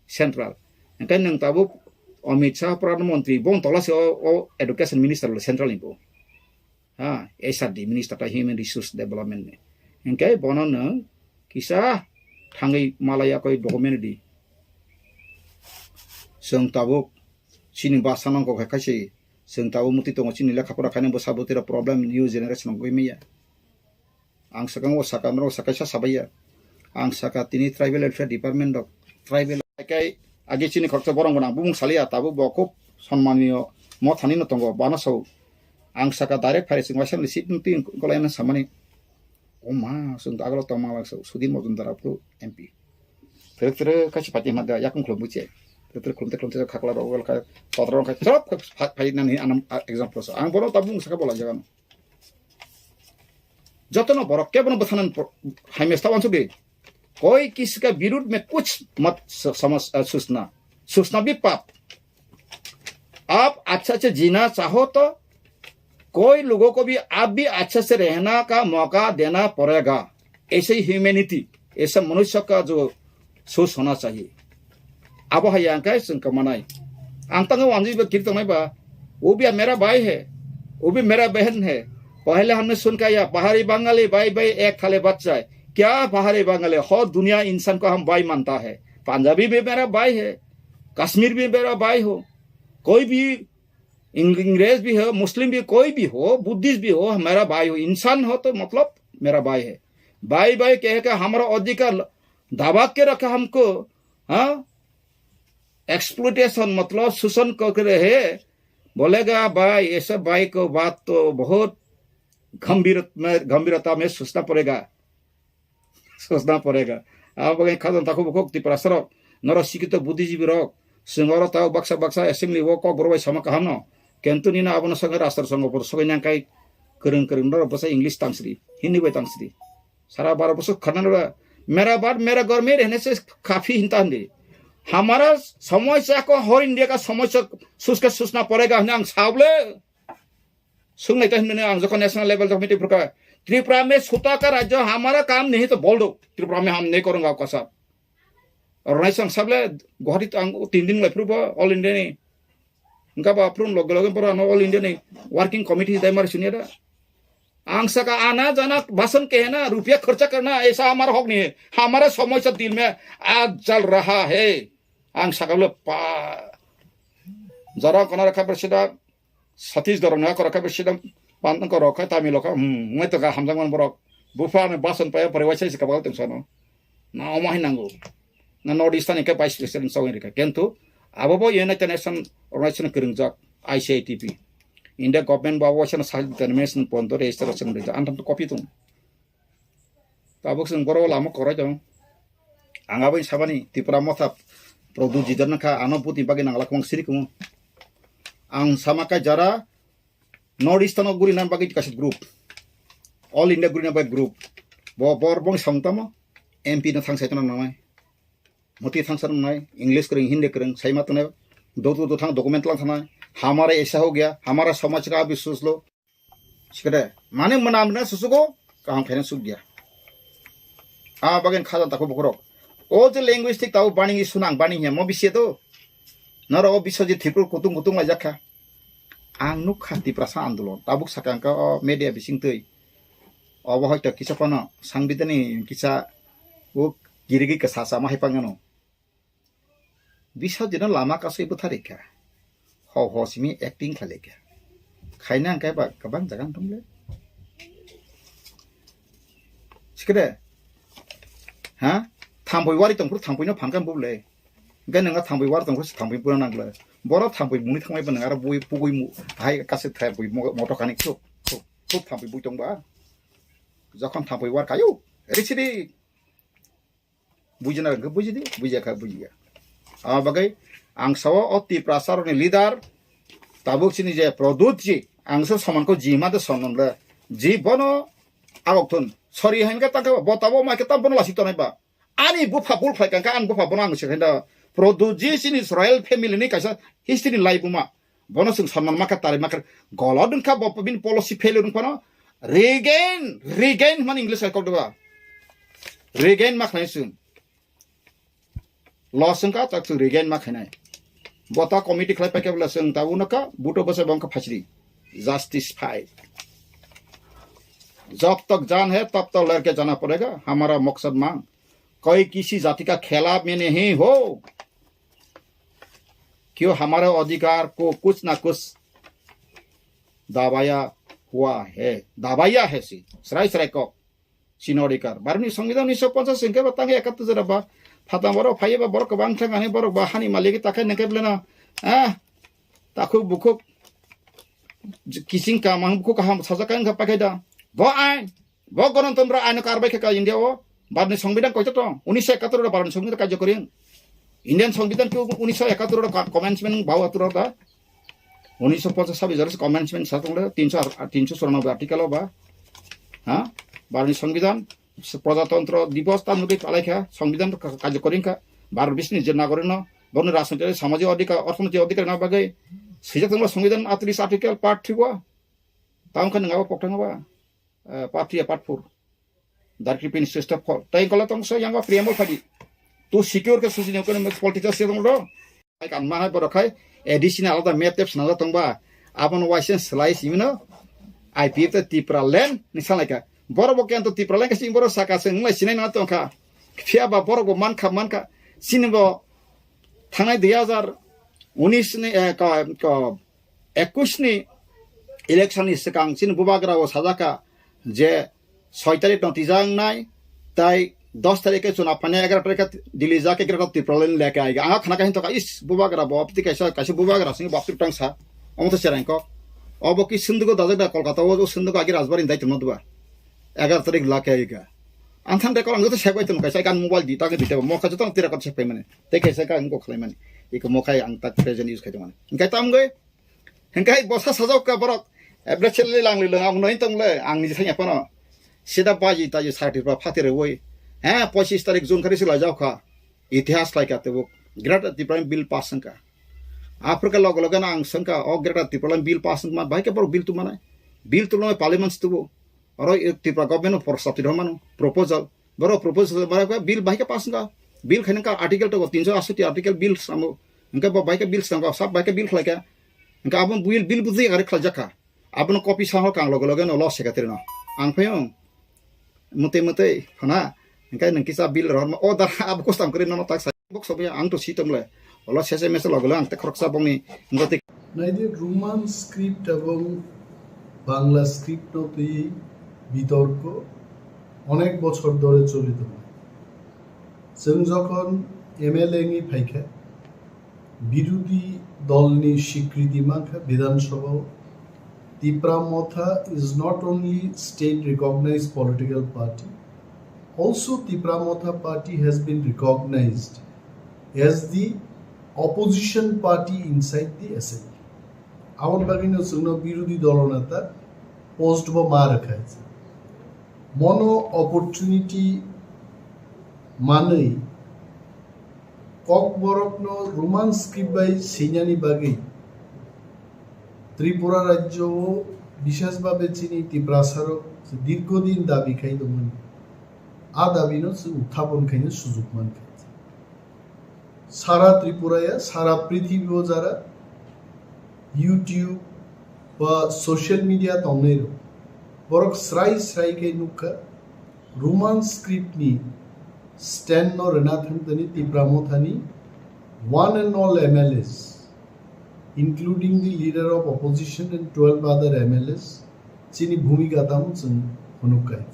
central. Engkai nwng tabuk Amit Shah Pradhan Mantri bo tola se o, o education minister le central ni bo. Ha, H R D minister ta human resource development ni. Engkai bono nwng kisa thangwi malaya koi document di. Chwng tabuk chini basa nang kok hai kaise Chwng tabuk muti tongo chini lekha pora khaina bwsa bwtwi rok problem new generation wngwi maya. Ang swkang o saka norok sakaisa sabaiya. Ang saka tini tribal welfare department rok tribal kai agi chini khoroksa borok gwnang bumung saliya tabuk bo khub sonmaniyo mothani no tongo bana so. Ang saka direct phai chwng waisa ni seat muti kolai samani. O ma, chwng agalo tongma lang so, Sudhir Majumdar aphuru M P. Tere tere kaisa party ma da, yakung khulum buche. Tere tere khulum te khulum te khakla rok, wal khai, totra rok khai, chop khai, phai, phai nani anam, a, example so. Ang bono tabung saka bola jaga no. Jotono borok kebono bwthanan pro-, hai mesta wansuk di. कोई किसी का विरुद्ध में कुछ मत स-, समझ, अ, सोचना, सोचना भी पाप। आप अच्छा से जीना चाहो तो कोई लोगों को भी आप भी अच्छा से रहना का मौका देना पड़ेगा। ऐसे ही ह्यूमैनिटी, ऐसा मनुष्य का जो सोच होना चाहिए। Abo hai ang khe chwng kwmanai. Ang tangwi wanjwi ba kiri tongnai ba, वो भी मेरा भाई है, वो भी मेरा बहन है। पहले हमने सुन के आया, पहाड़ी बंगाली भाई भाई एक थाली बच्चा है। क्या पहाड़ी बंगाली, हो दुनिया इंसान को हम भाई मानता है। पंजाबी भी मेरा भाई है, कश्मीर भी मेरा भाई हो, कोई भी इंग-, अंग्रेज भी हो, मुस्लिम भी, कोई भी हो, बुद्धिस्ट भी हो, मेरा भाई हो, इंसान हो तो मतलब मेरा भाई है। भाई भाई कह के हमारा अधिकार दबा के रखा हमको, हाँ? एक्सप्लॉयटेशन मतलब शोषण कर रहे हैं, बोलेगा भाई, ऐसे भाई को बात तो बहुत गंभीर में, गंभीरता में सोचना पड़ेगा। Sosna porega. Abo bagwi khajang takhuk bukhuk Tiprasa rok, norok sikito buddhijibi rok, chwng oro tao baksa baksa assembly o kok borok bai sama kaham no. Kintu nini abono songwi rastro songo por sogwi nang kai kwrwng kwrwng norok bwsa English tangsri, Hindi bai tangsri. Sara baro bosor khana nora, "Mera baat mera ghar mein rehne se kafi hinta hande. Hamara samosya ko, har India ka samosya suska sosna porega," hwnwi ang sable. Sungnai ta hinmani ang jokon national level jokon meeting phurkha, "Tripura mein sota ka rajya hamara kaam nahi to bol do, Tripura mein hum nahi karunga aapka saath." Aur nahi sang sable Guwahati to ang tin din lai phurba All India ni. Engka ba phurun loge loge pora no All India ni working committee dai mar sunia da. Ang saka ana jana basan kehna, rupiya kharcha karna, aisa hamara hak nahi hai. Hamara samosya dil mein aaj jal raha hai. Ang saka le pa jara kona rakha presida Satish Dhorong na korok khe bisi dam pan korok khe Tamil khe, hmm, ngai to ga hamjak man borok. Bupha ni bason paya pore waisa se kabal tong sano. Na omo hai nango. Na North Eastern ni khe Vice President sawin rikha. Kintu abo bo United Nation Organization kwrwngjak I C I T P. India government bo abo waisa na self determination pondo register waisa na rijak. Antam to copy tong. Tabuk chwng borok lama kwrwi tongo. Ang aboni sabani Tipra Motha Pradyut Jidar nangkha, ano butni bagwi nanglak kwbang siri kwmwi. Ang sama khe jara North Eastern o gurina bagwi kaisa group, All India gurina bagwi group. Bo bor bong song tamo M P no thang sai tongna nangnai. Moti thang sa nangnai, English kwrwng, Hindi kwrwng, sai ma tongnai. Dotu dotu thang document lang thanai. Hamara aisa ho gaya, hamara samaj ka abhi soch lo. Sikade, mane mwnam na susugo, kaham khaina suk dia. A bagen khajan tako bokorok. O je linguistic tao bani sunang bani hiya mo bisi to. Noro o biso je Tripur kutung kutung lai jakha. Ang nukha Tiprasa andolon, tabuk sakang ka o media bising twi. Obo hoito kisa kono sangbidani kisa o girigi kasa sama hai pangano. Bisa jeno lama kasui bwtharikha. Ho ho simi acting khlaikha. Kaina hwnkhe ba kwbang jaga wng tong le. Sikhe de. Ha? Thambui wari tongphuru thambuino phan khe buk le. Hwnkhe nwng thambui wari tongphuru thambui buna nang le. Boro thambui muni thangmai ba nwng aro bui pugui mu hai kase thai bui mo-, moto kani khuk khuk khuk thambui bui tong ba. Jokhon thambui war kayo. Eri sidi. Bujina hwnkhe bujidi, bujiya kha bujiya. Abo bagwi ang sao o Tiprasarokni leader, tabuk chini je Pradyutji, ang se somanko ji hima de sonom le, ji bono agok thun. Sorry hwnkhe tangkhe bo tabo mai khe tam bono lasi tonai ba. Ani bupha bul khlai kangkha, ani bupha bono ang se khaina. Pradyutji chini royal family ni kaisa history ni laibuma. Bono chwng sonman makha, tari makha, golod wngkha, bo bini policy failure wngphano regain, regain hwnmani English hai kok deba. Regain ma khlai chwng. Loss wngkha, tak chwng regain ma khainai. Bo ta committee khlai paikha bwla chwng ta uno kha, buto bwsa bo wngkha phasiri. Justice fight. जब तक जान है, तब तक लड़के जाना पड़ेगा, हमारा मकसद मांग। कोई किसी जाति का खिलाफ में नहीं हो। क्यों हमारे अधिकार को कुछ ना कुछ दबाया हुआ है, दबाया है si, srai srai kok, sino adhikar. Bharoni Songbidan unisho ponchas hwnkhe ba tang ekattor jora ba, phatang borok phaiya ba borok kwbang thang ani borok ba hani malik ta khe nangkhe beleno, ah, takhuk bukhuk, kising kaham, bukhuk kaham sajak khe wngkha paikhe da. Bo ain, Bo Ganatantro aino karbai khe ka India o, Bharatni Songbidan koito tong? Unisho ekattor ro Bharatni Songbidan karjokori wng. Indian Songbidan ke unisho ekattor ro ka-, commencement bau atur da. Unisho ponchas sabis jora commencement sa tong le, tinsho ar-, tinsho churanobboi article o ba. Ha? Bharatni Songbidan, Prajatantro Divos ta nugui palai kha, Songbidan ka-, karjokori wng kha. Bharat bisni je nagorik no, boni rajniti, samajik adhikar, orthonoitik adhikar na bagwi. Sijak tong le Songbidan atris article part three o. Tamo khe nang abo pokthang ba. Eh, part three, part four. Directive Minister Step four. Tai kola tong so yang preamble phadi. To secure ke susi nyok political se tong do. Ai kan ma hai borok khai additional alada map tep sna tong ba. Abon waisen slice you know. I P F to Tipra land ni salai ka. Borok bo kento Tipra land kasi borok saka se nglai sinai na tong kha. Phiya ba borok bo man kha man kha. Sini bo thangnai dui hazar unis ni, eh, ka, ka, ekush ni election ni swkang chini bubagra o sajaka je soi tarik no twijaknai, tai dos tarik khe chuna phainai, egaro tarik khe Delhi jak khe Greater Tipraland leke aiga. Ang khna khe hintoka is bubagra bo apti kaisa, kaisa bubagra sing bo apti tang sa. Omo to cherang kok. Obo ki sundugo dajak da Kolkata o, o sundugo agi Rajbari dai tongno duba. Egaro tarik lake aiga. Ang thang de kol ang to sebai tong kaisa kan mobile di ta ke di ta mo kha jotong tira kot sepai mane. Te kaisa ka ang ko khlai mane. Iko mo khai ang tak present use khai mane. Engkai tam goi. Hingkai bosa sajok ka borok. Ebre chele lang le lang ang noi tong le ang ni thanya pano. Sida baji taji sarti pa phati re woi. Ha, pochis tarik June khari sila jao kha. Itihas lai ka tebuk. Greater Tipraland bill pass wngka. Africa logo logo na ang sengka o Greater Tipraland bill pass wngma bai ke borok bill tu manai. Bill tu lo parliament tu bo. Oro i Tripura government o prostab twi rw mano proposal. Borok proposal borok bill bai khe pass wngkha. Bill khaina ka article to tinso asoti article bill samo. Hingke bo bai khe bill swnamkha, sab bai khe bill khlaikha. Hingke abo bill, bill buji gari khlaijakha. Abono copy sa hor kang loge loge no lo secretary no. Ang phaio. Mutwi mutwi phana. Hingke nang kisa bill rohorma. O da abo custom kwrwi nono tak sa. Bok sobo ya ang to si tomle. Olo sese mese loge loge ang te khoroksa bongni. Hingke Naidi Roman script ebong Bangla script no twi bitorko onek bochor dhore choli tongo. Chwng jokhon M L A wngwi phaikha, birudhi dolni swikriti mankha Bidhan Sabhao, Tipra Motha is not only state recognized political party, also Tipra Motha party has been recognized as the opposition party inside the assembly. Aboni bagwino chwngno birodhi dolo neta post bo ma rwkha. Mono opportunity manwi Kokborokno Roman script bai swinani bagwi Tripura rajyo o bishesh bhabe chini Tiprasarok dirghodin dabi khai tongmani. A dabino chwng uthapon khaina sujuk mankha. Sara Tripura ya, sara prithibi o jara YouTube ba social media tongnai rok, borok srai srai khe nukha, Roman script ni stand no rwna thang tani Tipra Motha ni one and all M L As including the leader of opposition and twelve other M L As, chini bhumika tamo chwng phunuk khai.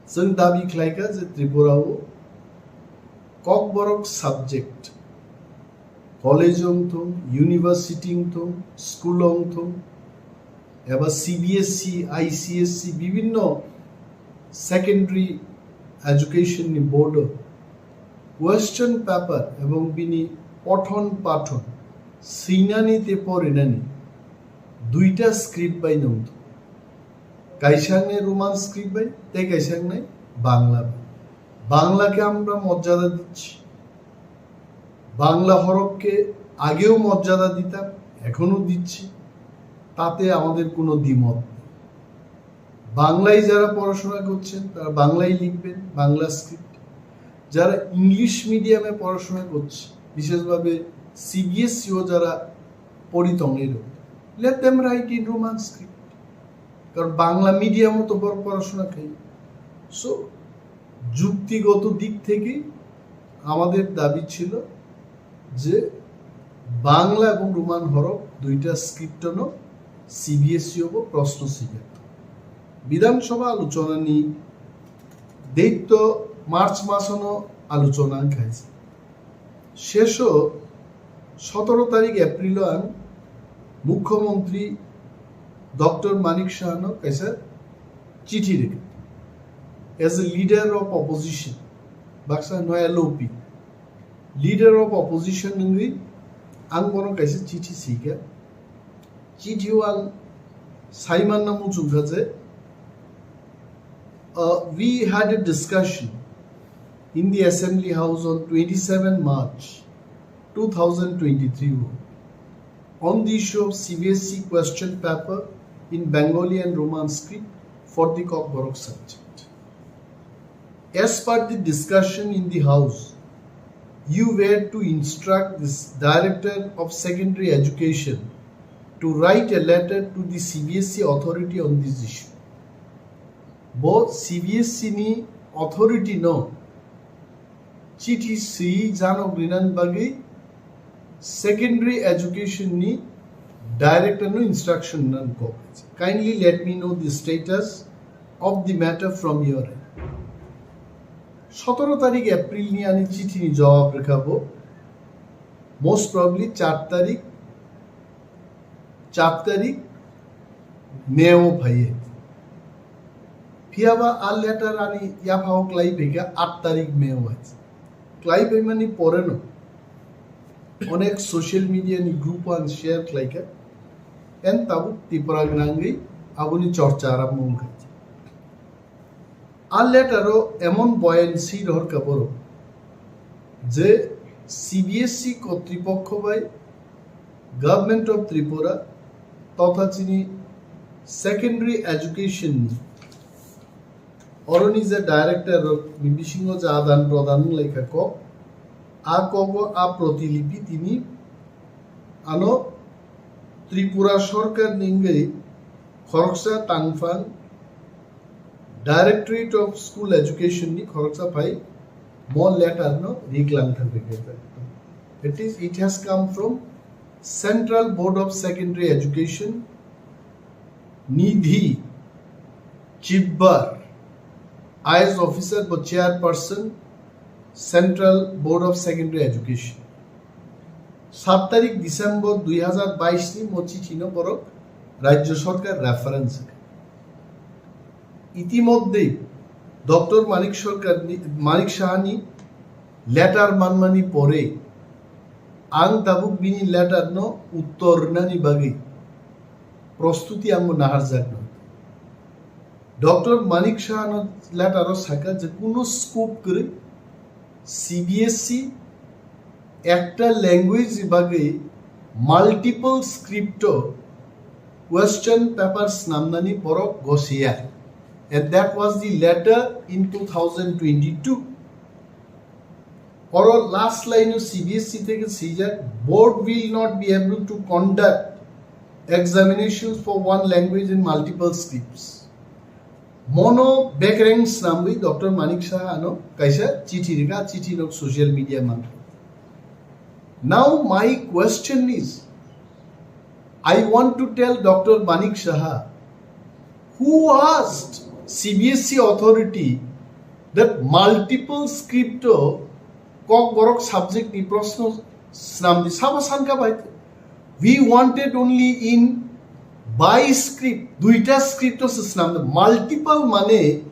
Chwng dabi khlai kha je Tripura o Kokborok subject, college wng thung, university wng thung, school wng thung, eba C B S E, I C S E, bibhinno secondary education ni board o question paper ebong bini pothon pathon swinani tei porinani duita script bai nung thung. Kaisa wngnai Roman script bai, tei kaisa wngnai Bangla bai. বাংলাকে আমরা মর্যাদা দিচ্ছি, বাংলা হরফকে আগেও মর্যাদা দিতাম, এখনো দিচ্ছি, তাতে আমাদের কোনো দ্বিমত নেই। বাংলায় যারা পড়াশোনা করছেন, তারা বাংলায় লিখবেন, বাংলা স্ক্রিপ্ট। যারা ইংলিশ মিডিয়ামে পড়াশোনা করছে, বিশেষভাবে সিবিএসইও যারা পড়ি tong, let them write in Roman script, কারণ বাংলা মিডিয়ামও তো পড়-, পড়াশোনা খাই। সো যুক্তিগত দিক থেকে আমাদের দাবি ছিল যে বাংলা এবং রোমান হরফ দুইটা স্ক্রিপ্টনো সিবিএসইও প্রশ্ন সিগেত। বিধানসভা আলোচনা নি date তো মার্চ মাসনো আলোচনা খাইছে। শেষো সতেরো তারিখ এপ্রিল ang মুখ্যমন্ত্রী ডক্টর মানিক সাহানো kaisa চিঠি রেখে, as a leader of opposition, baksa no L O P, leader of opposition wngwi ang bono kaisa chithi sika. Chithi o ang saimanna muchungkha je, uh, we had a discussion in the Assembly House on twenty-seven March two thousand twenty-three on the issue of C B S E question paper in Bengali and Roman script for the Kokborok subject. As per the discussion in the House, you were to instruct this Director of Secondary Education to write a letter to the C B S E authority on this issue. Bo C B S E ni authority no chithi swi janok rinani bagwi secondary education ni director no instruction nan kok. Kindly let me know the status of the matter from your end. সতেরো তারিখ April ni ani chithi ni jawab rwkha bo, most probably চার তারিখ, চার তারিখ May o phaiye. Phiyaba a letter ani yaphao klai phaikha আট তারিখ May o hai. Klai phaimani poreno onek social media ni group o ang share khlaikha. En tabuk Tipra gwnangwi aboni chorcha arambho wngkha. A letter o emon boyan swi rohorkha borok je C B S E kotripokho bai Government of Tripura totha chini secondary education ni oroni je director rok ni bisingo je adan prodan wnglaikha kok, a kogo a protilipi tini ano Tripura sorkar ni wngwi khoroksa tangphang Directorate of School Education ni khoroksa phai mo letter no riglang thangwi khe. That is, it has come from Central Board of Secondary Education, Nidhi Chibbar, I A S officer bo chairperson, Central Board of Secondary Education. সাত তারিখ ডিসেম্বর দুই হাজার বাইশ ni mo chithi no borok rajyo sorkar reference. ইতিমধ্যে ডক্টর মানিক সরকার নি-, মানিক Saha ni letter manmani pore ang tabuk bini letter no uttor rinani bagwi prostuti ang bo naharjak no. Doctor Manik সাহানো letter o sakha je kuno scope kwrwi C B S E ekta language ni bagwi multiple script o question paper snamnani borok gosiya. And that was the letter in two thousand twenty-two. Oro last line o C B S E theke swijak, board will not be able to conduct examinations for one language in multiple scripts. Mono bekreng snamwi Doctor Manik Saha ano kaisa chithi rikha, chithi nok social media mankha. Now my question is, I want to tell Doctor Manik Saha, who asked C B S E authority that multiple script o Kokborok subject ni proshno snamdi? Sabo sanka bai. We wanted only in bi script, duita script o se snamdi. Multiple mane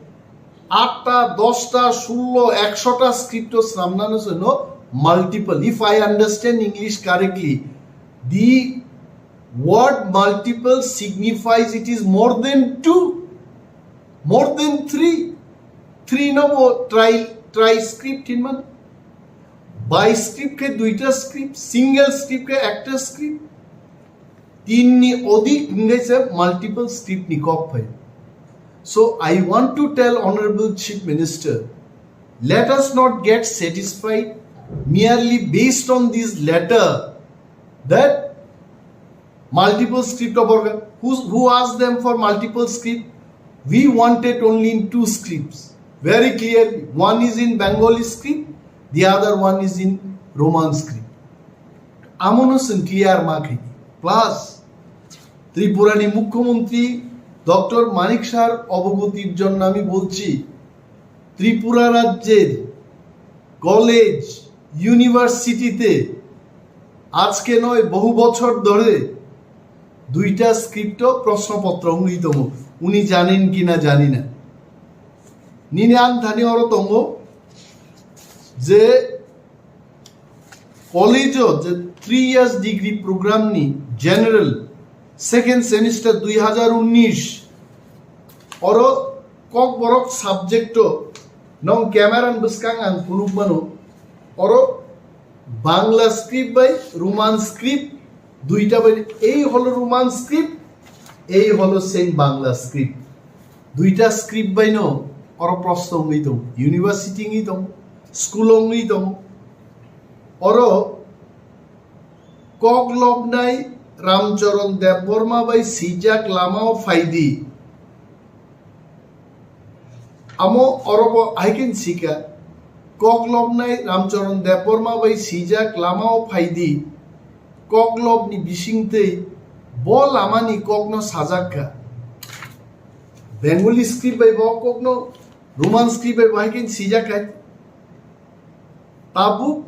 atta, dosta, sullo, ekshota script o snamnano se no multiple. If I understand English correctly, the word multiple signifies it is more than two, more than three. Three no bo tri, tri script hinman. Bi script khe duita script, single script khe ekta script. Tinni odik hingai se multiple script ni kok phai. So I want to tell Honorable Chief Minister, let us not get satisfied merely based on this letter that multiple script of organ. Who, who asked them for multiple script? We wanted only in two scripts. Very clearly. One is in Bengali script, the other one is in Roman script. Amono chwng clear ma khaidi. Plus, Tripurani Mukhyamantri Doctor Manik Sahar obogotir jonno ami bolchi, Tripura রাজ্যের কলেজ ইউনিভার্সিটিতে আজকে নয়, বহু বছর ধরে দুইটা স্ক্রিপ্ট প্রশ্নপত্র উনি তম উনি জানেন কিনা জানি না। Nini ang thani oro tongo je college o je three years degree program ni general second semester dui hazar unnish oro Kokborok subject o nong camera ni bwskang ang phunuk mano, oro Bangla script bai Roman script দুইটা bai, এই হলো Roman script, এই হলো সেম বাংলা স্ক্রিপ্ট। দুইটা script bai no oro প্রশ্ন wngwi tong, university wngwi tong, school wngwi tong, oro Kok lobnai Ramcharan Debbarma bai swijak lamao phaidi. Amo orobo haiken sika, kok lobnai Ramcharan Debbarma bai swijak lamao phaidi. Kok lobni bisingtwi bo lamani kokno sajakka. Bengali script bai bo kokno, Roman script bai bo haiken sijak hai. Tabuk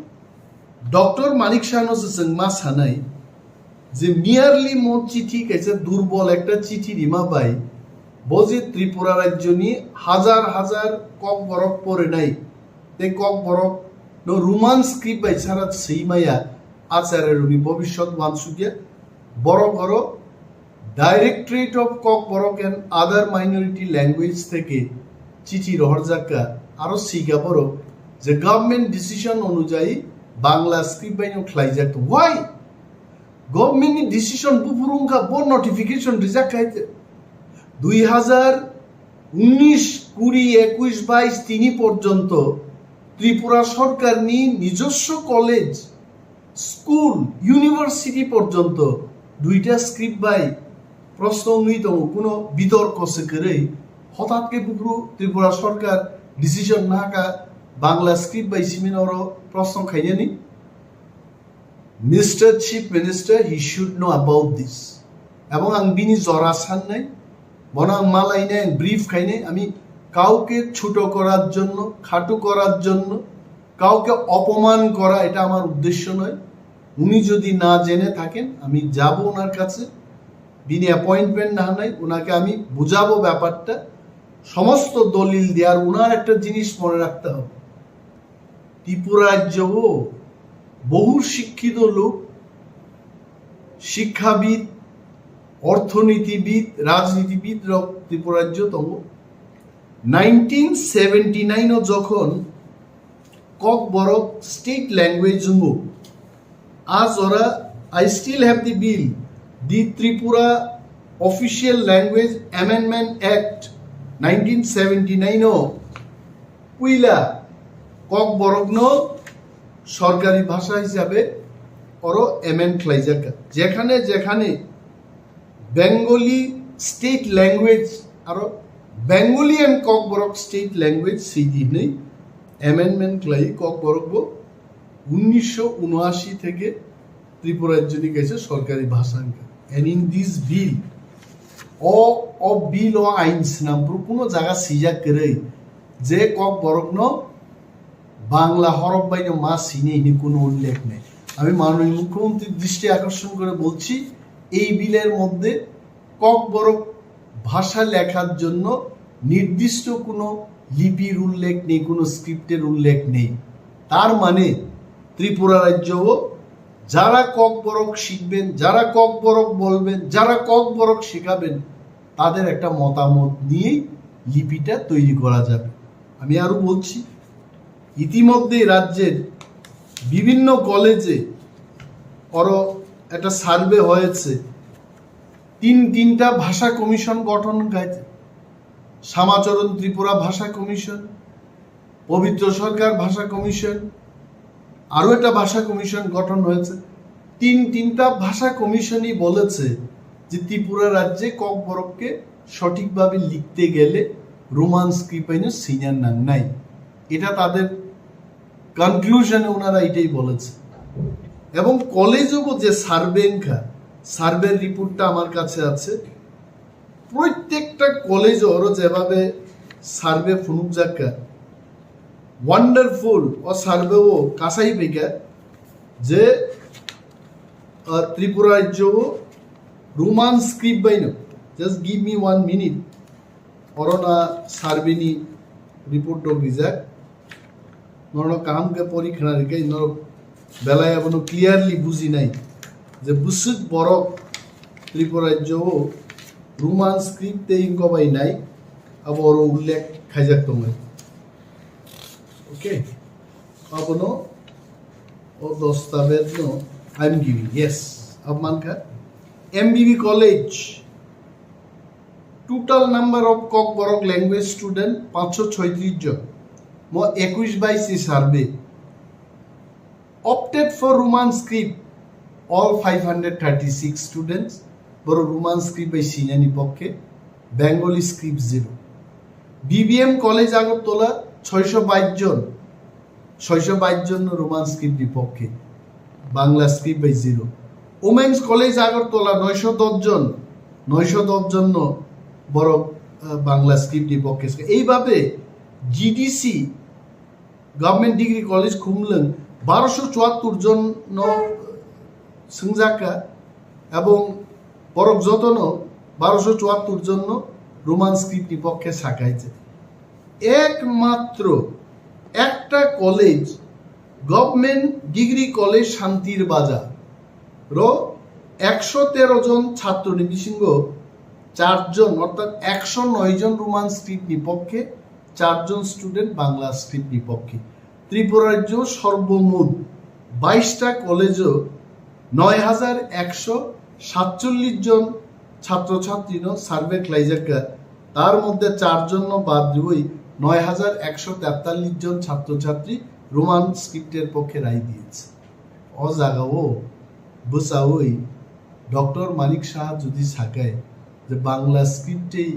Doctor Manik Sahano se chwng ma sanai je merely mo chithi kaisa durbol ekta chithi rima bai bo je Tripura rajyoni hajar hajar Kokborok porinai tei Kokborok no Roman script bai sara swi maya, Acharya rokni bobiswt wansukya, borok oro Directorate of Kokborok and Other Minority Language theke chithi rohorjakka, aro sika borok je government decision onujayi Bangla script bai no khlaijak. Why? Government ni decision buphuru wngkha, bo notification rijak khai te. Dui hazar unnish, kuri, ekush, baish, tini porjonto Tripura sorkarni nijoswo college, school, university porjonto duita script bai proshno wngwi tongo, kuno bitorko se kwrwi. Hothat khe buphuru Tripura sorkar decision nahaka Bangla script bai simi oro proshno khainani. Mister Chief Minister, he should know about this. Ebong ang bini jora sannai, bono ang malainai, ang brief khainai, ami kauke chuto korar jonno, khatu korar jonno, kauke opoman kora, eta amar uddeshyo noy. Uni jodi na jene thaken, ami jabo onar kache, bini appointment na hanai, onake ami bujabo byaparta, somosto dolil diye, ar onar ekta jinis mone rakte hobe. Tripura rajyo o bohu shikkito lok, shikkhabid, orthonitibid, rajnitibid rok Tripura rajyo tongo. Nineteen seventy nine o jokhon Kokborok state language wngo, a jora I still have the bill, the Tripura Official Language Amendment Act nineteen seventy nine o puila Kokborokno sorkari bhasha hisabe oro amend khlaijak. Jekhane jekhane Bengali state language aro Bengali and Kokborok state language sidi hinwi amendment khlai Kokborok bo unnisho unashi theke Tripura rajyoni kaisa sorkari bhasha wngkha. And in this bill, o, o bill o ain swnam phuru kuno jaga swijak kwrwi je Kokborokno Bangla horok baino ma sini hini kuno ullekh nei. আমি মাননীয় মুখ্যমন্ত্রীর দৃষ্টি আকর্ষণ করে বলছি, এই বিলের মধ্যে ককবরক ভাষা লেখার জন্য নির্দিষ্ট কোনো লিপির উল্লেখ নেই, কোনো স্ক্রিপ্টের উল্লেখ নেই। তার মানে ত্রিপুরা রাজ্যও যারা ককবরক শিখবেন, যারা ককবরক বলবেন, যারা ককবরক শেখাবেন, তাদের একটা মতামত নিয়েই লিপিটা তৈরি করা যাবে। আমি আরো বলছি, ইতিমধ্যেই রাজ্যের বিভিন্ন কলেজে আরো একটা সার্ভে হয়েছে, তিন তিনটা ভাষা কমিশন গঠন হয়েছে, শ্যামাচরণ ত্রিপুরা ভাষা কমিশন, পবিত্র সরকার ভাষা কমিশন, আরো একটা ভাষা কমিশন গঠন হয়েছে। তিন তিনটা ভাষা কমিশনই বলেছে যে ত্রিপুরা রাজ্যে ককবরককে সঠিকভাবে লিখতে গেলে রোমান স্ক্রিপ্ট আইনো সিনিয়র নাং নাই। এটা তাদের কনক্লুশনে ওনারা এটাই বলেছে। এবং কলেজও যে সার্ভে এনখা, সার্ভের রিপোর্টটা আমার কাছে আছে। প্রত্যেকটা কলেজও ওরা যেভাবে সার্ভে ফুনুক যাক্কা, ওয়ান্ডারফুল ও সার্ভে ও কাসাই বেকা যে আহ, ত্রিপুরা রাজ্য রোমান স্ক্রিপ্ট বাইনো। Just give me one minute. অরনা সার্ভেনি রিপোর্ট ডগ রিজাক। নরনো কাহাম কে পরি খেনা রিকে নর বেলায় আবনো ক্লিয়ারলি বুঝি নাই যে বুসুক বরক ত্রিপুরা রাজ্য রোমান স্ক্রিপ্ট তে ইনকবাই নাই, আবো অরো উল্লেখ খাইজাক তমাই। ওকে, আবনো ও দস্তাবেজ নো, I am giving, yes, আব মানকা। M B B college, total number of Kokborok language student পাঁচশো ছয়ত্রিশ জন, mo একুশ বাইশ survey. Opted for Roman script, all five hundred thirty six students, বড় রোমান স্ক্রিপ্ট বাই সিনানি পক্ষে, Bengali script zero. B B M college Agartala ছয়শো বাইশ জন, ছয়শো বাইশ জন রোমান স্ক্রিপ্ট বিপক্ষে, বাংলা স্ক্রিপ্ট বাই জিরো। ওমেন্স কলেজ আগরতলা নয়শো দশ জন, নয়শো দশ জন বড় আহ, বাংলা স্ক্রিপ্ট বিপক্ষে। এইভাবে GDC government degree college Khumlung বারোশো চুয়াত্তর জন সংজাকা এবং বরক যতন বারোশো চুয়াত্তর জন রোমান স্ক্রিপ্ট বিপক্ষে সাকাইছে। একমাত্র একটা কলেজ, গভর্নমেন্ট ডিগ্রি কলেজ শান্তির বাজার র একশো তেরো জন ছাত্র নিবিসিংহ চারজন অর্থাৎ একশো নয় জন রোমান স্ক্রিপ্ট বিপক্ষে, চারজন স্টুডেন্ট বাংলা স্ক্রিপ্ট বিপক্ষে। ত্রিপুরা রাজ্য সর্বমোট বাইশটা কলেজও নয় হাজার একশো সাতচল্লিশ জন ছাত্রছাত্রীনো সার্ভে খ্লাইজাক্কা। তার মধ্যে চারজন বাদ দিবই নয় হাজার একশো তেতাল্লিশ জন ছাত্রছাত্রী রোমান স্ক্রিপ্টের পক্ষে রায় দিয়েছে। ও জাগাও বুঝাওই ডক্টর মানিক সাহা যদি সাকায় যে বাংলা স্ক্রিপ্টেই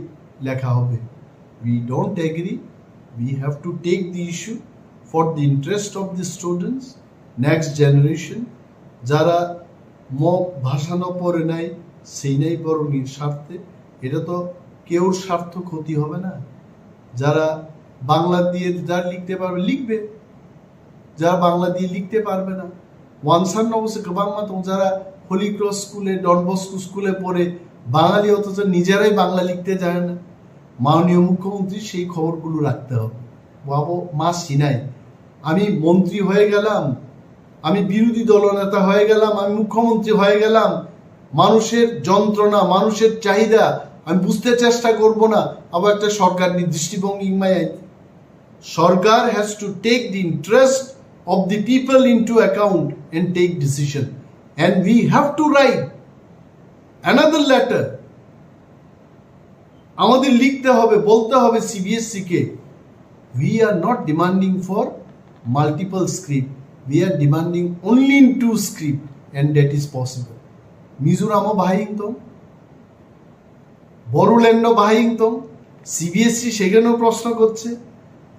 লেখা হবে, we don't agree. We have to take the issue for the interest of the students, next generation. যারা মগ ভাষা না পড়ে নাই, সেই নাই বরং স্বার্থে। এটা তো কেউর স্বার্থ ক্ষতি হবে না। যারা বাংলা দিয়ে যারা লিখতে পারবে, লিখবে। যারা বাংলা দিয়ে লিখতে পারবে না, ওয়ানসান অবশ্য গবাংমা তং যারা হোলি ক্রস স্কুলে, ডন বস্কো স্কুলে পড়ে বাঙালি, অথচ নিজেরাই বাংলা লিখতে জানে না। মাননীয় মুখ্যমন্ত্রী সেই খবরগুলো রাখতে হবে। বাবু মা সিনাই, আমি মন্ত্রী হয়ে গেলাম, আমি বিরোধী দলনেতা হয়ে গেলাম, আমি মুখ্যমন্ত্রী হয়ে গেলাম, মানুষের যন্ত্রণা, মানুষের চাহিদা আমি বুঝতে চেষ্টা করব না, আবার একটা সরকারনি দৃষ্টিভঙ্গি ইংমাই আইতে। Sarkar has to take the interest of the people into account and take decision. And we have to write another letter. আমাদের লিখতে হবে, বলতে হবে সিবিএসসি কে, we are not demanding for multiple script, we are demanding only in two script, and that is possible. মিজোরামও বাহাই ইংতং, বড়োল্যান্ডও বাহাই ইংতং, সিবিএসসি সেখানেও প্রশ্ন করছে,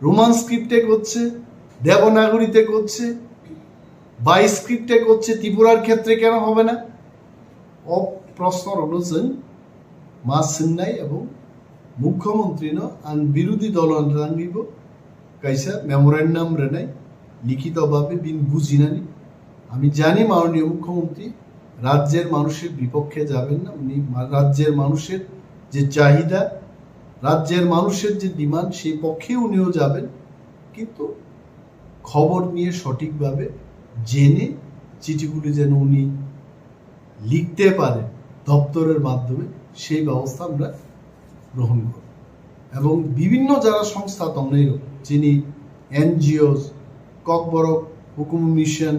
রোমান স্ক্রিপ্টে করছে, দেবনাগরীতে করছে, বাই স্ক্রিপ্টে করছে, ত্রিপুরার ক্ষেত্রে কেন হবে না? ও প্রশ্নরোনো chwng ma swngnai এবং মুখ্যমন্ত্রীনো ang বিরোধী দলরোনো thangwibo kaisa memorandum rwnai, লিখিতভাবে bini bujinani. আমি জানি মাননীয় মুখ্যমন্ত্রী রাজ্যের মানুষের বিপক্ষে যাবেন না, উনি মা-, রাজ্যের মানুষের যে চাহিদা, রাজ্যের মানুষের যে ডিমান্ড, সেই পক্ষে উনিও যাবেন। কিন্তু খবর নিয়ে সঠিকভাবে জেনে চিঠিগুলি যেন উনি লিখতে পারেন দপ্তরের মাধ্যমে, সেই ব্যবস্থা আমরা গ্রহণ করব। এবং বিভিন্ন যারা সংস্থা tongnai rok, chini NGOs, Kokborok হুকুম মিশন,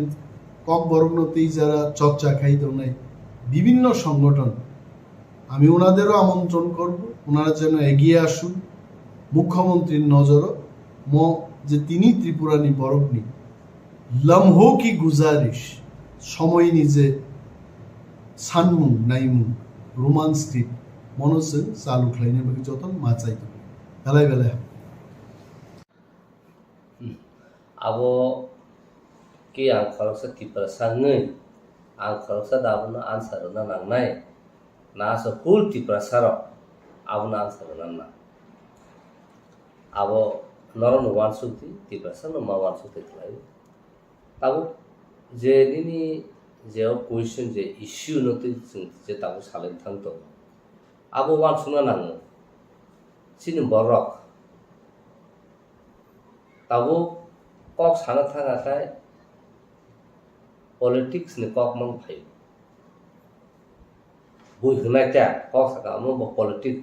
ককবরকno tei যারা চর্চা খাই tongnai বিভিন্ন সংগঠন, আমি ওনাদেরও আমন্ত্রণ করব, ওনারা যেন এগিয়ে আসুন। মুখ্যমন্ত্রীর নজরও mo je tini Tripurani borokni lamho ki guzarish, সময়ni je sanmung naimung, Roman script, mono chwng chalu khlaina bagwi jotono ma chai tongo. Belai belai hambai. Hmm. Abo khe ang khoroksa Tiprasa wngwi, ang khoroksa da abono answer rwna nangnai. Na aswk full Tiprasa rok abono answer rwna nang. Abo norokno uansuk di, Tiprasa no ma uansuk di khlai. Tabuk je nini je o question je issue no twi chwng je tabuk salai thang tongo. Abo uansukna nango. Chini borok tabuk kok sana thang akhai politics ni kok mang phaio. Bui hwnai ta kok saka omo bo politics,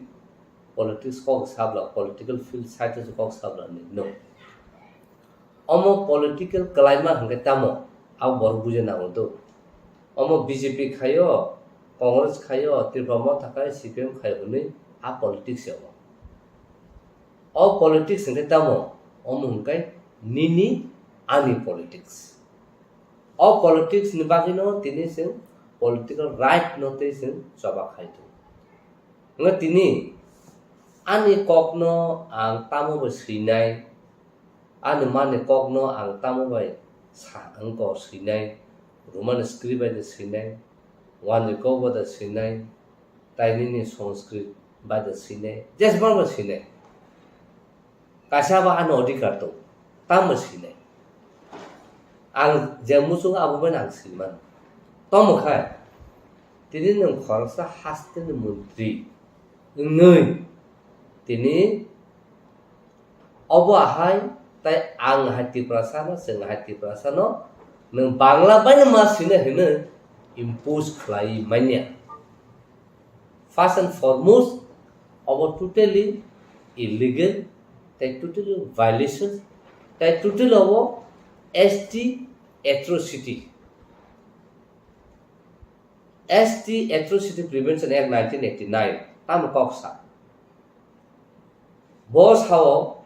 politics kok sabla, political field side o kok sabla ni no. Omo political kwlaima hwnkhe tamo, abo borok bujina hwntw. Omo B J P khaio, Congress khaio, Tripura Motha khaio, C P M khaio hwnwi a politics ya omo. O politics hwnkhe tamo, omo hwnkhe nini ani politics. O politics ni bagwino tini chwng political right no tei chwng choba khai tongo. Hwnkhe tini ani kokno ang tamo bai swinai, ani mani kokno ang tamo bai sa wngkha swinai, Roman script bai de swinai, Wanjwi kok bai de swinai, tai nini Sanskrit bai de swinai, jesbang bai swinai. Kaisa ba ani odhikar tong, tamo sinai. Ang je muchung abo bai ang sinimano. Tomo khai, tini nwng khoroksa hasteni montri wngwi tini obo ahai tai ang hai Tiprasano, chwng hai Tiprasano, nwng Bangla baino ma sinai hwnwi impose khlai manya. First and foremost, abo totally illegal, tai totally violation, tai totally abo S T atrocity. S T Atrocity Prevention Act nineteen eighty-nine, tamo kok sa. Bo sao,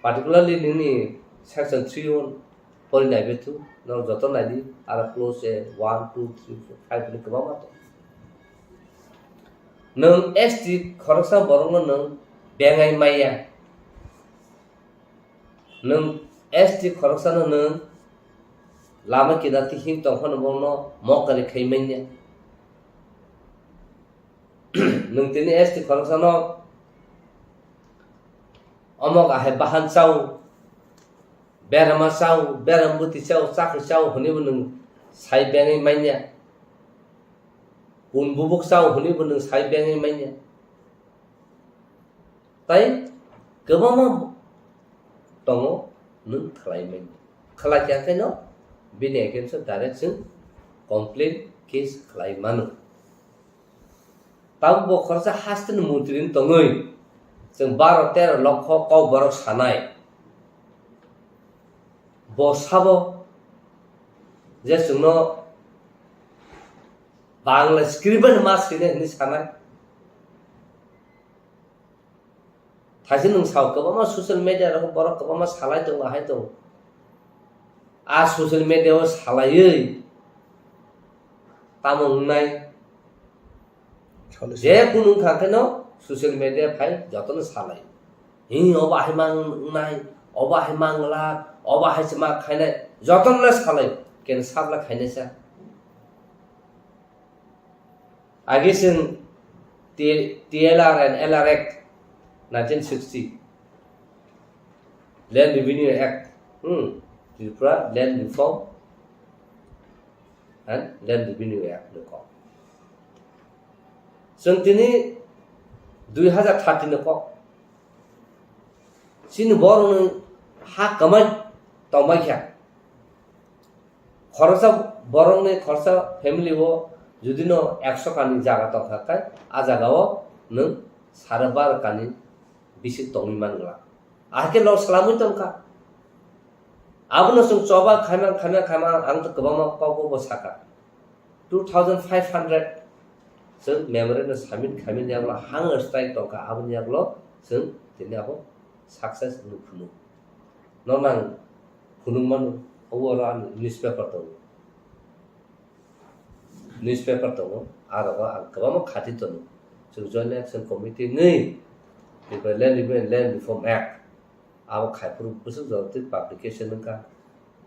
particularly nini section three o pori nai bethu, norok joto nai di, aro clause one, two, three, four, five ni kwbangma tong. Nwng S T khoroksa borokno nwng bengai maya. Nwng S T khoroksano nwng lama kinarti him tongphano bono mokari khai manya. Nwng tini S T khoroksano omok ahai bahan chao, berama chao, beram bwtwi chao, chakri chao hwnwibo nwng sai bengwi manya. Kun bubuk chao hwnwibo nwng sai bengwi manya. Tai kwbangma tongo nwng khlai manya. Khlai kha khe no bini against o direct chwng complaint case khlai mano. Tabuk bo khoroksa hasteni montri wng tongwi chwng baro tero lokho kok borok sanai. Bo sabo je chwngno Bangla script bai ma sini hwnwi sanai. Thaisi nwng sao kwbangma social media rogo borok kwbangma salai tongo, ahai tongo. A social media o salaiwi tamo wngnai? Salai je kunu wngkha kheno social media phai jotono salai. Hi obo ahai mang wngnai, obo ahai mang glak, obo ahai se ma khainai, jotono le salai. Ken sabla khainai sa. Agi chwng T-, T L R and L R Act nineteen sixty, Land Revenue Act, hmm, Tripura Land Reform and Land Revenue Act ni kok. Chwng tini dui hazar thirty ni kok. Chini borokni ha kwmai tongbai kha. Khoroksa borokni khoroksa family o judino ekso kani jaga tongkha khe, a jagao nwng sare baro kani bisik tongwi mangla. Ahai khe lok swlamwi tongkha. Abono chwng choba khaimang, khaimang, khaimang, ang to kwbangma kokbo bo sakha. Two thousand five hundred chwng memorandum submit khaimani yaklo hunger strike tongkha, aboni yaklo chwng tini abo success wngwi phunuk. Nono ang phunuk mano, obo oro ani newspaper tongo. Newspaper tongo, a rogo ang kwbangma khati tono. Chwng Joint Action Committee wngwi Tripura Land Revenue and Land Reform Act, abo khai phuru bwswk jora twi publication wngkha,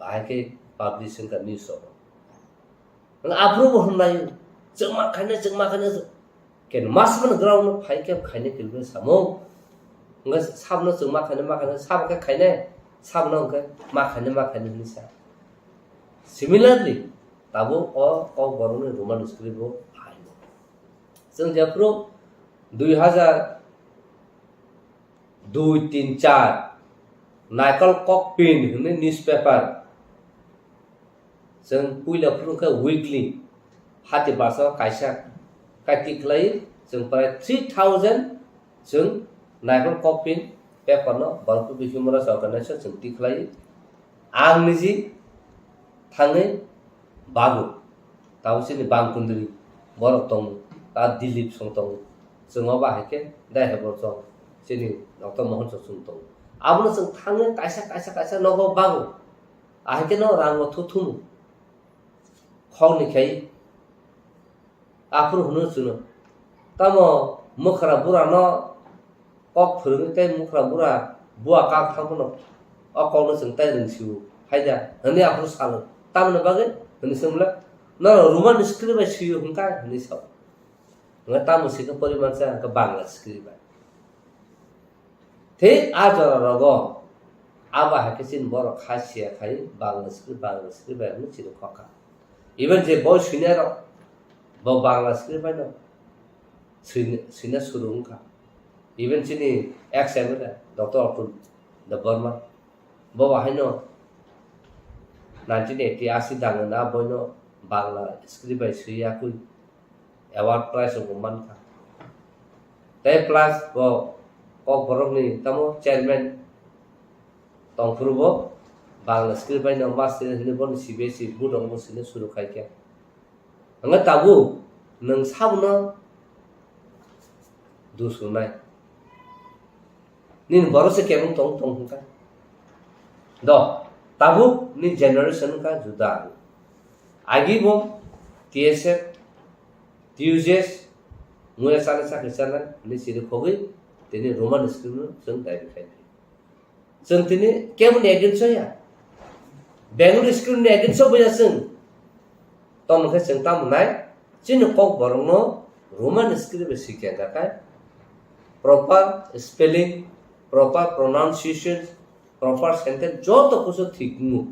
bahai khe publish wngkha news rogo. Wng aphuru bo hwnlai, chwngma khaina, chwngma khaina, ken mas man ground no phai khe khaina kilbe samung. Wng sabno chwngma khaina, ma khaina, sabo khe khaina, sabno wng khe ma khaina, ma khaina hinwi sa. Similarly, tabuk o Kokborokni Roman script bo hai. Chwng jephuru dui hazar dui, tin, char, Naikol Kokpin hwnwi newspaper. Chwng puila phuru khe weekly, hati basa kaisa, kai tikhlai chwng prai three thousand chwng Naikol Kokpin paper no Balpur Bikhi Morasa organization chwng tikhlai. Ang niji thangwi bago. Tabuk chini Bangkundri borok tongo, ta Dilip song tongo. Chwng o bahai khe dai hai borok chwng chini Doctor Mohan Chok chwng tongo. Abono chwng thangwi kaisa, kaisa, kaisa nogo bago. Ahai khe no rango thuthumu. Khokni khai Aphuru hwnwi chwngno, tamo mwkhra burano kok phwrwngwi tei mwkhra bura bua kak thang phano o kokno chwng tai rwng sio hai da hwnwi aphuru salo. Tamoni bagwi hwnwi swngmwle, norok Roman script bai sio hwn kai hwnwi sao. Hwnwi tamo sikhe poriman cha hwnkhe Bangla script bai. Thik a jora rogo abo hai khe chini borok kha siya khai Bangla script, Bangla script bai hwnwi chini khokha. Even je boi swinai rok bo Bangla script bai no swina, swina suru wngkha. Even chini ex M L A Doctor Atul Debbarma bo bahai no nineteen eighty asi dangna boino Bangla script bai swi yakui award prize rok bo mankha. Tei plus bo Kokborokni tamo chairman tongphuru bo Bangla script bai no master hwnwi bono C B S E board rok bo swina suru khai kha. Hwnba tabuk nwng sabono dusunai. Nini borok se kebeng tong tong hwnka. Do, tabuk ni generation wngkha juda. Agi bo T S F, T U J S, muya chana chakri chana, ni siri khogwi, tini Roman script no chwng daibi khai phi. Chwng tini keboni against o ya. Bengali script ni against o bo ya chwng. Tamo khe chwng tamo nai, chini Kokborokno Roman script bai sikya hwnkha khe, proper spelling, proper pronunciation, proper sentence joto kusu thik wngo.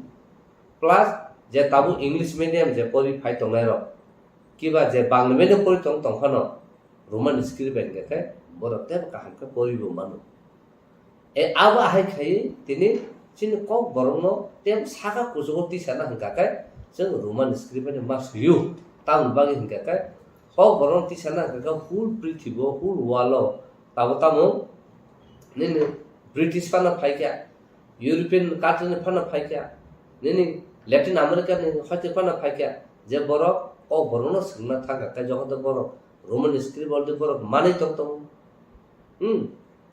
Plus je tabuk English medium je pori phai tongnai rok, kiba je Bangla medium pori tong tong phano Roman script bai hwnkha khe borok teibo kaham khe pori bo mano. E, abo ahai khai tini chini Kokborokno tei saka kuchugo tisana hwnkha khe chwng Roman script bai ma swiyo. Tamoni bagwi hwnkha khe Kokborokno tisana hwnkha khe whole prithibo, whole world o tabo tamo nini British phano phaikha, European country ni phano phaikha, nini Latin America ni hoite phano phaikha, je borok Kokborokno swngna thangkha khe joto borok Roman script already borok manwi tong tongo. Hmm.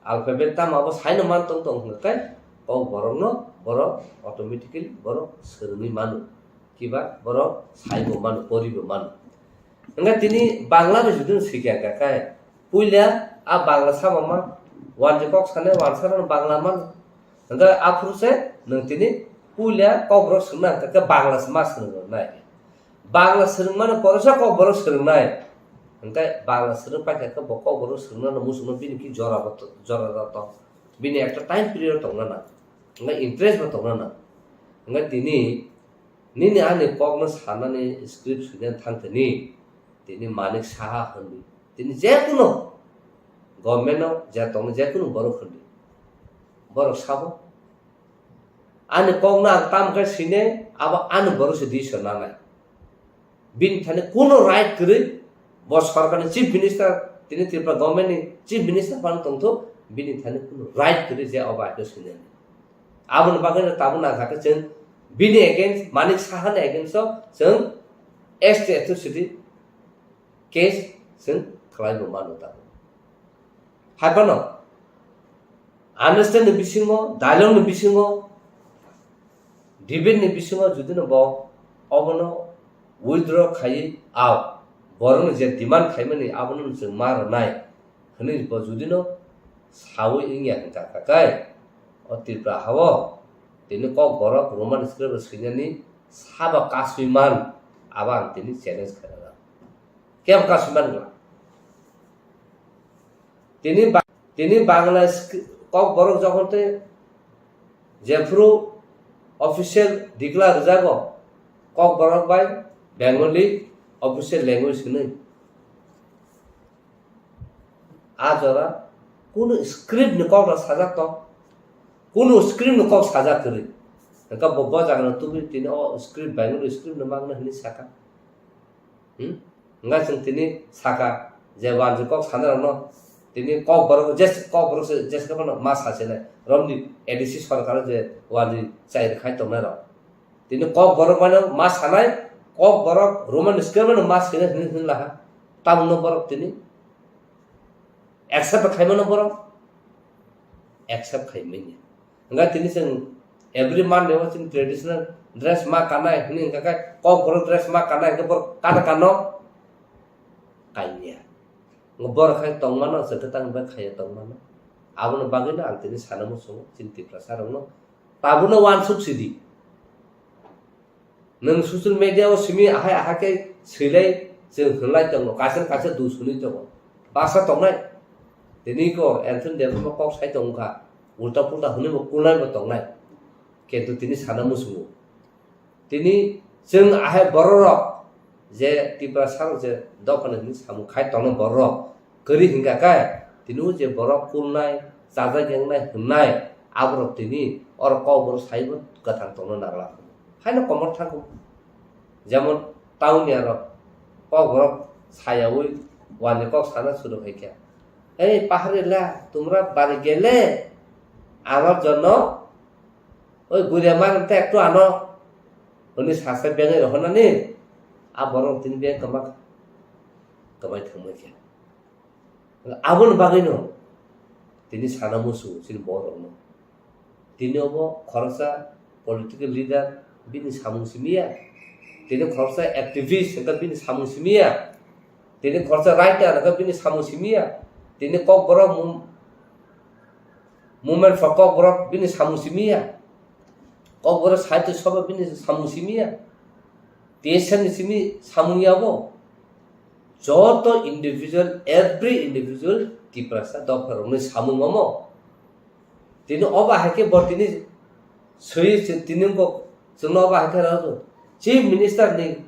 Alphabet tamo abo saino man tong tong hwnkha khe Kokborokno borok automatically borok swrwngwi mano. Kiba borok saibo mano, poribo mano. Hwnkhe tini Bangla bai jodi no swikha hwnkha khe puila a Bangla sama ma wanjwi kok sanai wansa no Bangla mano. Hwnkhe aphuru se nwng tini puila Kokborok swngna hwnkha khe Bangla se ma swrwng nai. Bangla swrwngmani poresa Kokborok swrwngnai. Hwnkhe Bangla swrwng paikha khe bo Kokborok swrwngna no muchungno bini ki jora bo to-, jora da to. Bini ekta time period tongna nang. Hwnkhe interest bo tongna nang. Hwnkhe tini nini ani kokno sanani script swinani thang tini, tini Manik Saha hwnwi. Tini jekunu government-o je tongna jekunu borok hwnwi. Borok sabo. Ani kokno ang tam khe sine, abo ani borok se decision nanai. Bini thani kuno right kwrwi, bo sorkarni chief minister, tini Tripura government ni chief minister phano tongthok, bini thani kuno right kwrwi je obo aito sinani. Aboni bagwi no tabuk nangkha khe chwng bini against, Manik Saha ni against o chwng S T atrocity case chwng khlai bo mano tabuk. Hai phano understand ni bisingo, dialogue ni bisingo, debate ni bisingo jodi no bo obono withdraw khaiwi, ao borokni je demand khaimani abono chwng ma rwnai hwnwi bo jodi no sawi wngya hwnkha kha khe, o Tripura hao tini Kokborok Roman script swinani sabo kasui man, abo ang tini challenge khairokha. Kebo kasui man glak. Tini ba-, tini Bangla sk-, Kokborok jokhon tei jephuru official declare rwjago, Kokborok bai Bengali official language hwnwi. A jora kunu script ni kok rok sajak tong, kunu script ni kok sajak kwrwi. Hwnkhe bo, bo jaga no tubui tini o script Bengali script no mangna hwnwi saka. Hmm? Hwnkhe chwng tini saka je wanjwi kok sanai rokno tini Kokborok je, Kokborok se jeska phano ma sasinai romni A D C sorkar je wanjwi chai rwkhai tongnai rok. Tini Kokborok mano ma sanai, Kokborok Roman script mano ma sinai hwnwi hwnwi laha. Tamungno borok tini accept khaimano borok accept khaimanya. Hwnkhe tini chwng every Monday o chini traditional dress ma kanai hwnwi hwnkha khe Kokborok dress ma kanai hwnkhe borok kana kano kanya. Borok khai tongmano chwng khe tang bai khaiya tongmano. Aboni bagwino ang tini sana muchungo chini Tiprasa rokno. Tabukno uansuk sidi. Nwng social media o simi ahai ahai khe swilai chwng hwnlai tongo, kaisa kaisa dusuni tongo. Baksa tongnai. Tini ko Anthony Debbarma kok sai tongkha. Ulta pulta hwnwi bo kulnai bo tongnai. Kintu tini sana muchungo. Tini chwng ahai bororok je Tiprasa rok je dophani hwnwi samung khai tongna bororok kwrwi hwnkha khe, tini o je borok kulnai, chajak yengnai hwnnai, aborok tini oro Kokborok saibo kwthang tongna nangla. Haino komor thango. Jemon town ni aro Kokborok sayawi wani kok sana suru hai khe, "Ei paharila, tumra bari gele, amar jonno oi guria mar te ektu ano," hwnwi sasa bengai rohornani, a borok tini beng kwma, kwmai thangma khe. Aboni bagwino tini sana musu chini borokno. Tini obo khoroksa political leader bini samung simiya. Tini khoroksa activist hwnkha bini samung simiya. Tini khoroksa writer hwnkha bini samung simiya. Tini Kokborok mum-, movement for Kokborok bini samung simiya. Kokborok sahitya sabha bini samung simiya. T S F ni simi samung yabo. Joto individual, every individual Tiprasa dopha rokni samung omo. Tini obo hai khe bo tini swi se tini bo chwngno obo hai khe rw chief minister ni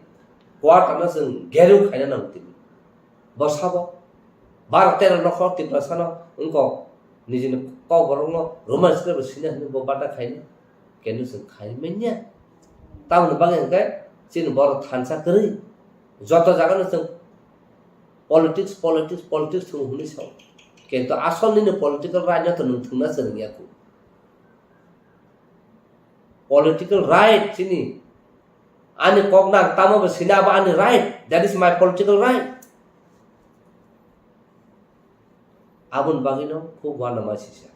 quarter no chwng geru khaina nango tini. Bo sabo baro tero nokhor Tiprasa no wngkok nijini Kokborok no Roman script bo sina hwnwi bo bata khaina. Kenu chwng khai manya. Tamoni bagwi hwnkhe chini borok thansa kwrwi. Joto jaga no chwng politics, politics, politics thung hwnwi sao. Kintu asol nini political right no to nwng thwngna chwng ya khu. Political right chini. Ani kok nang tamo bo sina abo ani right. That is my political right. Aboni bagwino khub uanama sisa.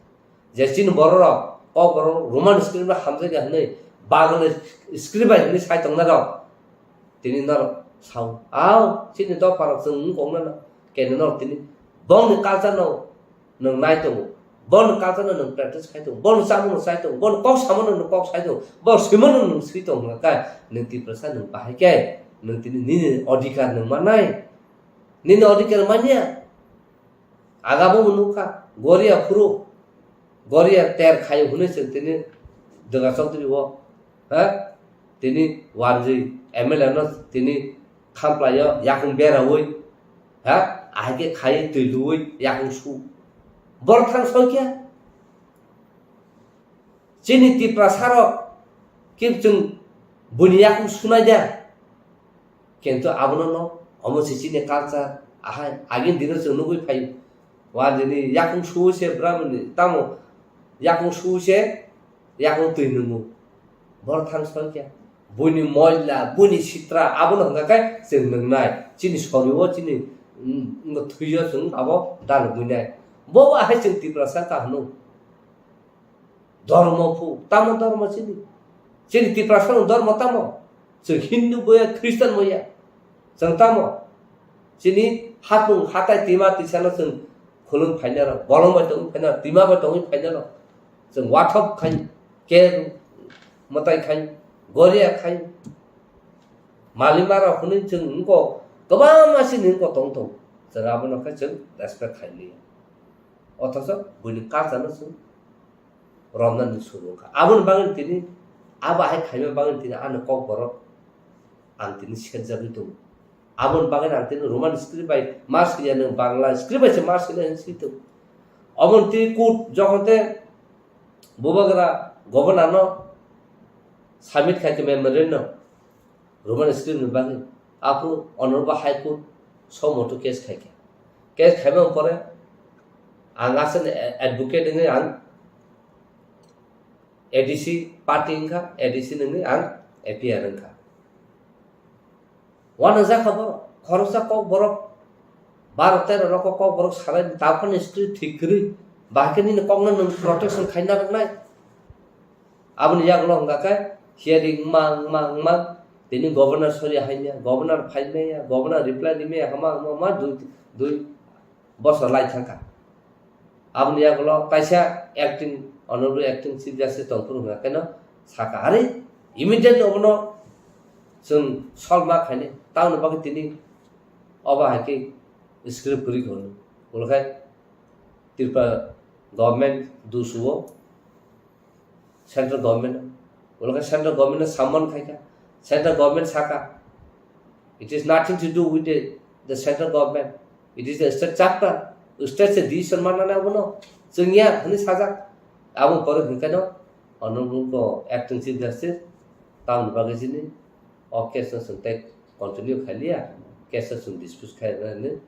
Je chini bororok, Kokborok Roman script bai hamjakya hwnwi, Bangla script bai hwnwi sai tongnai rok. Tini norok sao, "Ao, chini dopharok chwng wng kok nana." Kene norok tini bongni culture no nwng nai tongo, bongni culture no nwng practice khai tongo, bongni chamung no chai tongo, bongni kok samo no nwng kok sai tongo, bongni swimo no nwng swi tongo hwnka khe, nwng Tiprasa nwng bahai khe, nwng tini nini odhikar nwng mannai. Nini odhikar manya. Agabo nukha, Goria phuru, Goria ter khai hwnwi chwng tini Dwga Chaudhary o, ha? Tini wanjwi M L A no tini khamplaio yakung beraui, ha? Ahai khe khai twi luui yakung su. Borok thang soi khe. Chini Tiprasa rok khe chwng buini yakung sunai da. Kintu abono no, omo se chini culture, ahai, agini dino chwng nugwi phaio. Wa dini yakung su se bwrabwni, tamo yakung su se, yakung twi nungo. Borok thang soi khe. Buini moila, buini sitra, abono hwnkha khe chwng nungnai. Chini sorio, chini, mm, thwio chwng abo dalogwinai. Bo ahai chwng Tiprasa ka hwno. Dhormo phu, tamo dhormo chini? Chini Tiprasa no dhormo tamo? Chwng Hindu boya, Christian boya. Chwng tamo? Chini hapung hatai tima tisano chwng khulum phainaro, bolong bai tongwi phainaro, tima bai tongwi phainaro. Chwng wathok khai, ke mwtai khai, goria khai, malima rok hwnwi chwng wngkok, kwbangma chini wngkok tong tong. Chwng abono khe chwng respect khai liya. Othocho buini culture no chwng romnani suru wngkha. Aboni bagwi tini, abo hai khaima bagwi tini ani kokborok ang tini serjagwi tongo. Aboni bagwi ang tini Roman script bai ma swiya, nwng Bangla script bai se ma swinai hinwi swi tongo. Aboni tini court jokhon te bubagra governor no submit khai khe memorandum, Roman script ni bagwi. Aphuru Honorable High Court somoto case khai kha. Case khaimani pore ang aswkni advocate wngwi ang A D C party wngkha, A D C wngwi ang A P R wngkha. Uanajak kha borok, khoroksa kok borok, baro tero rok kok borok salai, taphani script thik kwrwi, bahai khe nini kokno nwng protection khaina rwnai. Aboni yagulo hwnka khe hearing wngma, wngma, wngma, tini governor sori haimya, governor phaimaya, governor reply rimaya, hama, hama, hama, dui, dui bosor lai thangkha. Aboni yagulo kaisa acting, honorable acting chief justice tongphuru hwnka kheno saka, "Are, immediately obono chwng solve ma khainai, tamoni bagwi tini obo hai khe script kwrwi kha hwnwi." Ulo khe Tripura government dusuo, central government, ulo khe central government no summon khai kha, central government saka, "It is nothing to do with the, the central government, it is the state chapter, state se decision manna nai abono, chwngya," hwnwi sajak. Aboni pore hwnkheno honorable ko acting chief justice tamoni bagwi chini o case no chwng tei continue khai liya, case no chwng dispose khai rwna hwnwi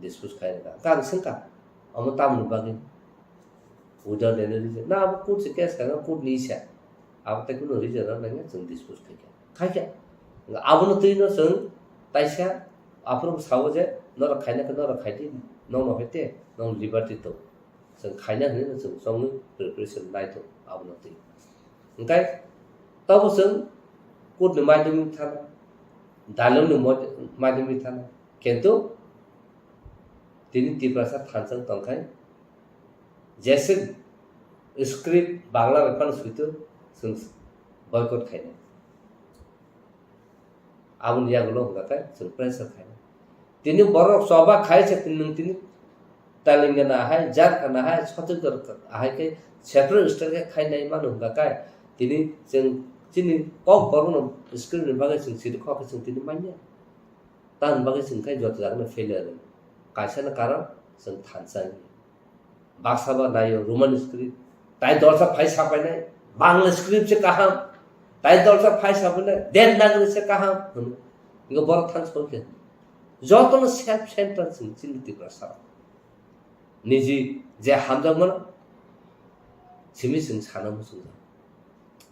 dispose khai rwkha. Hwnkhe ang swngkha, omo tamoni bagwi? Without any reason. Na, abo court se case khaina, court ni isa. Abo tei kunu reason rok nangya, chwng dispose khai kha. Khai kha. Abono twi no chwng taisa aphuru sao je, norok khaina khe norok khai di, nokno hai te, nong liberty tong. Chwng khaina hwnwi no chwng chongwi preparation nai tongo abono twi. Hwnkhe tobo chwng court ni maidumwi thana, dalong ni mod-, maidumwi thana. Kintu tini Tiprasa thansa wng tongkhe, jese script Bangla bai phano suitu chwng boycott khainai. Aboni yagulo hwnka khe chwng pressure khainai. Tini borok choba khai se tini nwng tini Telangana hai, Jharkhand hai, Chhattisgarh hai khe central state khe khainai mano hwnka khe tini chwng chini kok borokno script ni bagwi chwng siri kok khe chwng tini manya. Tamoni bagwi chwng khe joto jagano failure. Kaisa no karon chwng thansa wngya. Baksa ba naio Roman script. Tai dolsa phai sapainai, Bangla script se kaham. Tai dolsa phai sapainai, Devanagari se kaham. Hwno. Ingo borok thansa khe. Jotono self centered chwng chini Tiprasa. Niji je hamjakmano simi chwng sana muchungjak.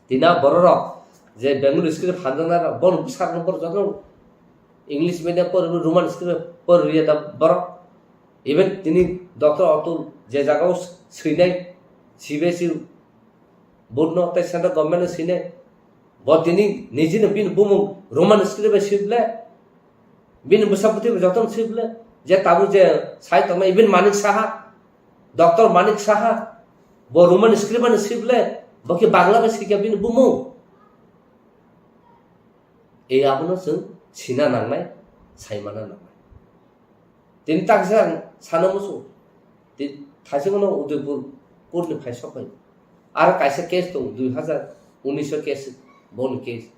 Tina bororok je Bengali script hamjaknai rok, bono bwsarokno borok jotono English medium pori, Roman script pori rwya da borok. Even tini Doctor Atul je jagao swinai, C B S E board no tei central government no swinai, bo tini nijino bini bumung Roman script bai swi ble, bini bwsa bwtwi bai jotono swi ble, je tabuk je sai tongmani, even Manik Saha, Doctor Manik Saha, bo Roman script bai swi ble, bo khe Bangla bai swi kha bini bumung. E abono chwng sina nangnai, saimana nangnai. Tini taksa ang sana musu. Ti-, thaisingno Udaipur court ni phai sok phai. Aro kaisa case tong, dui hazar unis o case, boni case.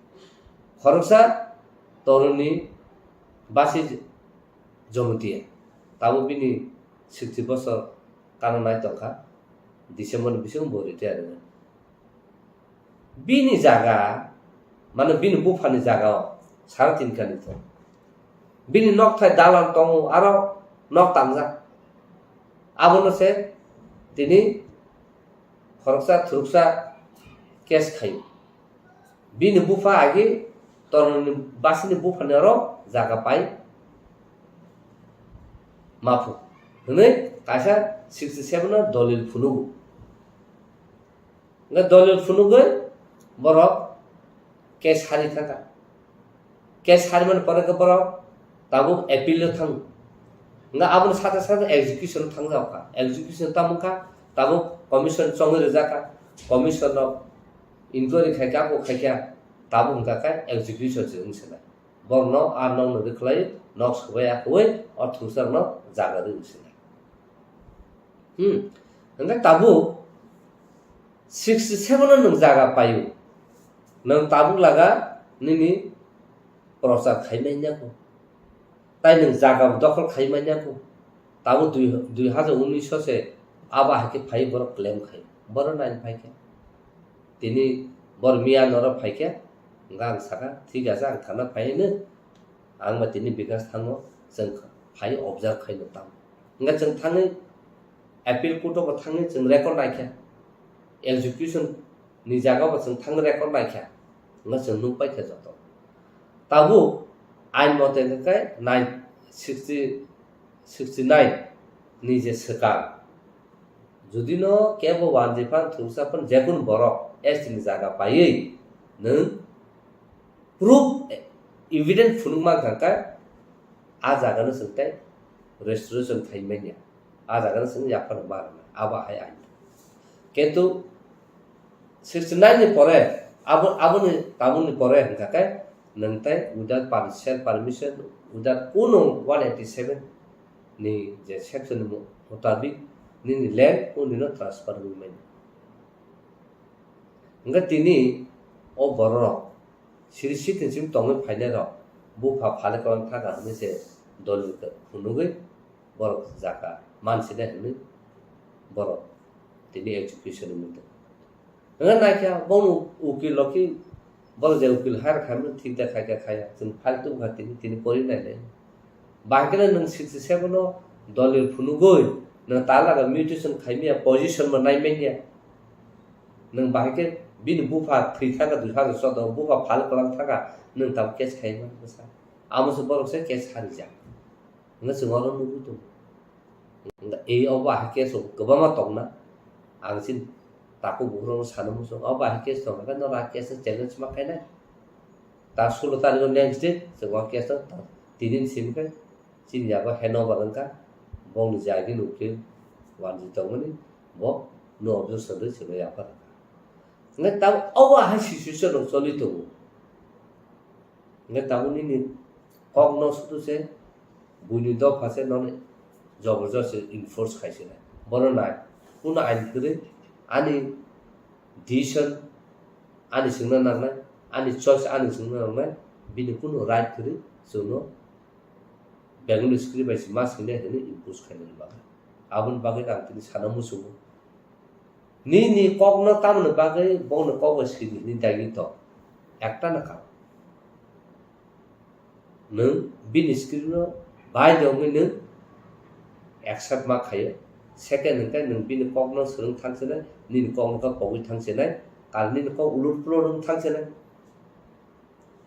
Khoroksa toroni basi Jamatia. Tabo bini sixty bosor kana nai tongkha. December ni bising bo retire wngkha. Bini jaga, mane bini buphani jaga o sara tin kani tong. Bini nokthai dalan tongo, aro nok tangjak. Abono se tini khoroksa thuruksa case khaio. Bini bupha agi toroni basini buphani oro jaga pai maphu hwnwi kaisa sixty seven o dolil phunugo. Hwnkhe dolil phunugwi borok case hari thangkha. Case harimani pore khe borok tabuk appeal o thango. Hwnkhe aboni sate sate execution o thangjakha. Execution tamo wngkha, tabuk commission chongwi rwjakha. Commission rok inquiry khaikha, abo khaikha, tabuk hwnkha khe execution se wngse nai. Borokno a nokno rwkhlai, nok swbai akwui o thungsarokno jaga rwngse nai. Hmm. Hwnkhe tabuk sixty seven o nwng jaga paio. Nwng tabuk laga nini prochar khai manya kho. Tai nwng jaga dokhol khai manya kho. Tabuk dui, dui hazar unis o se abo hai khe phai borok claim khai. Borok nine phai khe. Tini bor miya noro phai khe, hwnkhe ang sakha, "Thik ache, ang thana phai hino, ang ba tini Bikash thango, chwng phai observe khaino tamo." Hwnkhe chwng thangwi appeal court o bo thangwi chwng record naikha, execution ni jaga bo chwng thangwi record naikha, hwnkhe chwng nukpaikha joto. Tabuk ain mote hwnkhe nine sixty, sixty nine ni je swkang, jodi no kebo wanjwi phan thungsa phan jekunu borok S T ni jaga paiwi nwng proof, evidence phunuk mankha khe a jaga no chwng tei restoration khai manya, a jaga no chwng yaphar ma rwna abo hai ain. Kintu sixty nine ni pore abo, aboni tabukni pore hwnkha khe nwng tei without per-, self permission, without kuno one eighty seven ni je section ni mu-, mutabik nini land o nino transfer wngwi manya. Hwnkhe tini o bororok siri sitin sim tongwi phainairok bupha phale kwlang thaka hwnwi se dolil phunugwi borok jaka mansinai hwnwi borok tini execution ni muitu. Hwnwi naikha bono ukil rok ki, borok je ukil hire khaimani thik da khaikha khaiya, chwng file tubukha tini, tini pori nainai. Bahai kheno nwng sixty seven o dolil phunugwi nwng talaga mutation khaimaya, position bo naimanya. Nwng bahai khe bini bupha thwi thangkha dui hazar choudo, bupha phal kwlang thangkha, nwng tabuk case khaima bwsa. Amo se borok se case harijak. Hwnkhe chwng oro nugwi tongo. Hwnkhe ei obo ahai case rok kwbangma tongna. Ang chini takhuk bukhuk rokno sana muchungo, obo ahai case tongkha khe norok a case no challenge ma khainai. Ta sulo tarikh o next day chwng o case no ta-, tini ni simi khe chini yago handover wngkha, bongni jagini ukil wanjwi tongmani bo no objection rwi chwngno yaphar rwkha. Hwnkhe tabuk obo ahai situation rok choli tongo. Hwnkhe tabuk nini kokno sudu se buini dopha se nono joborjosti enforce khai se nai. Bono nai, kuno ain kwrwi ani decision ani swngna nangnai, ani choice ani swngna nangnai, bini kuno right kwrwi chwngno Bengali script bai se ma swinai hwnwi impose khainani bagwi. Aboni bagwi ang tini sana muchungo. Nini kokno tamoni bagwi bongni kok bai sidi hwnwi daigi tong. Ekta na karon. Nwng bini script no bai de wngwi nwng accept ma khaio. Second hwnkhe nwng bini kokno swrwng thang sinai, nini kokno khe pogwi thang sinai, karon nini kok ulur pulur wng thang sinai.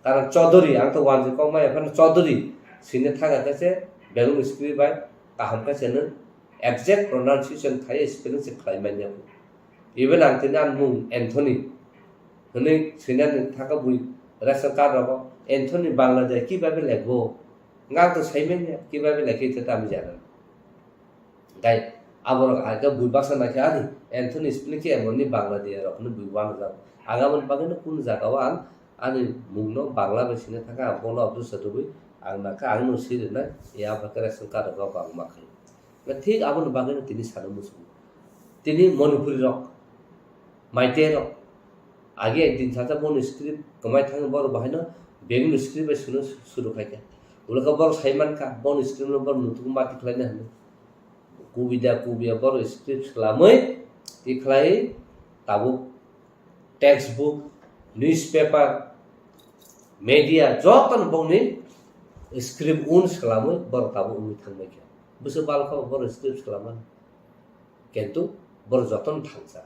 Karon Chaudhary, ang to wanjwi kok maya phano Chaudhary sini thangkha khe se Bengali script bai kaham khe se nwng exact pronunciation khai spelling se khlai manya. Even ang tini ani mung Anthony hwnwi swinani thangkha bui ration card rogo Anthony Bangladesh kibabe lekbo. Nga to sai manya kibabe lekhe te tamo jana. Dai, aborok hai khe bui baksa naikhe ani, Anthony spelling khe emonni Bangladesh rok hwnwi bui uanajak. Ang aboni bagwino kunu jagao ang ani mungno Bangla bai sina thangkha, ang bono obdo sotogwi Ang nakha, ang no swi rwnai, ya ba khe ration card rok ang ma khai. Na thik aboni bagwi no tini sana muchungo. Tini Manipuri rok, Meitei rok, age ekdin sacha boni script kwmai thang bor bahai no beng ni script bai suno suru khai kha. Ulo kha bor sai man kha, boni script no bor nutuk ma tikhlai na hwnwi. Kubida kubiya bor script swlamwi tikhlai tabuk textbook, newspaper, media jotono bongni script un swlamwi borok tabuk wngwi thangbai kha. Bwswk balkha borok script swlamani. Kintu borok jotono thangsa.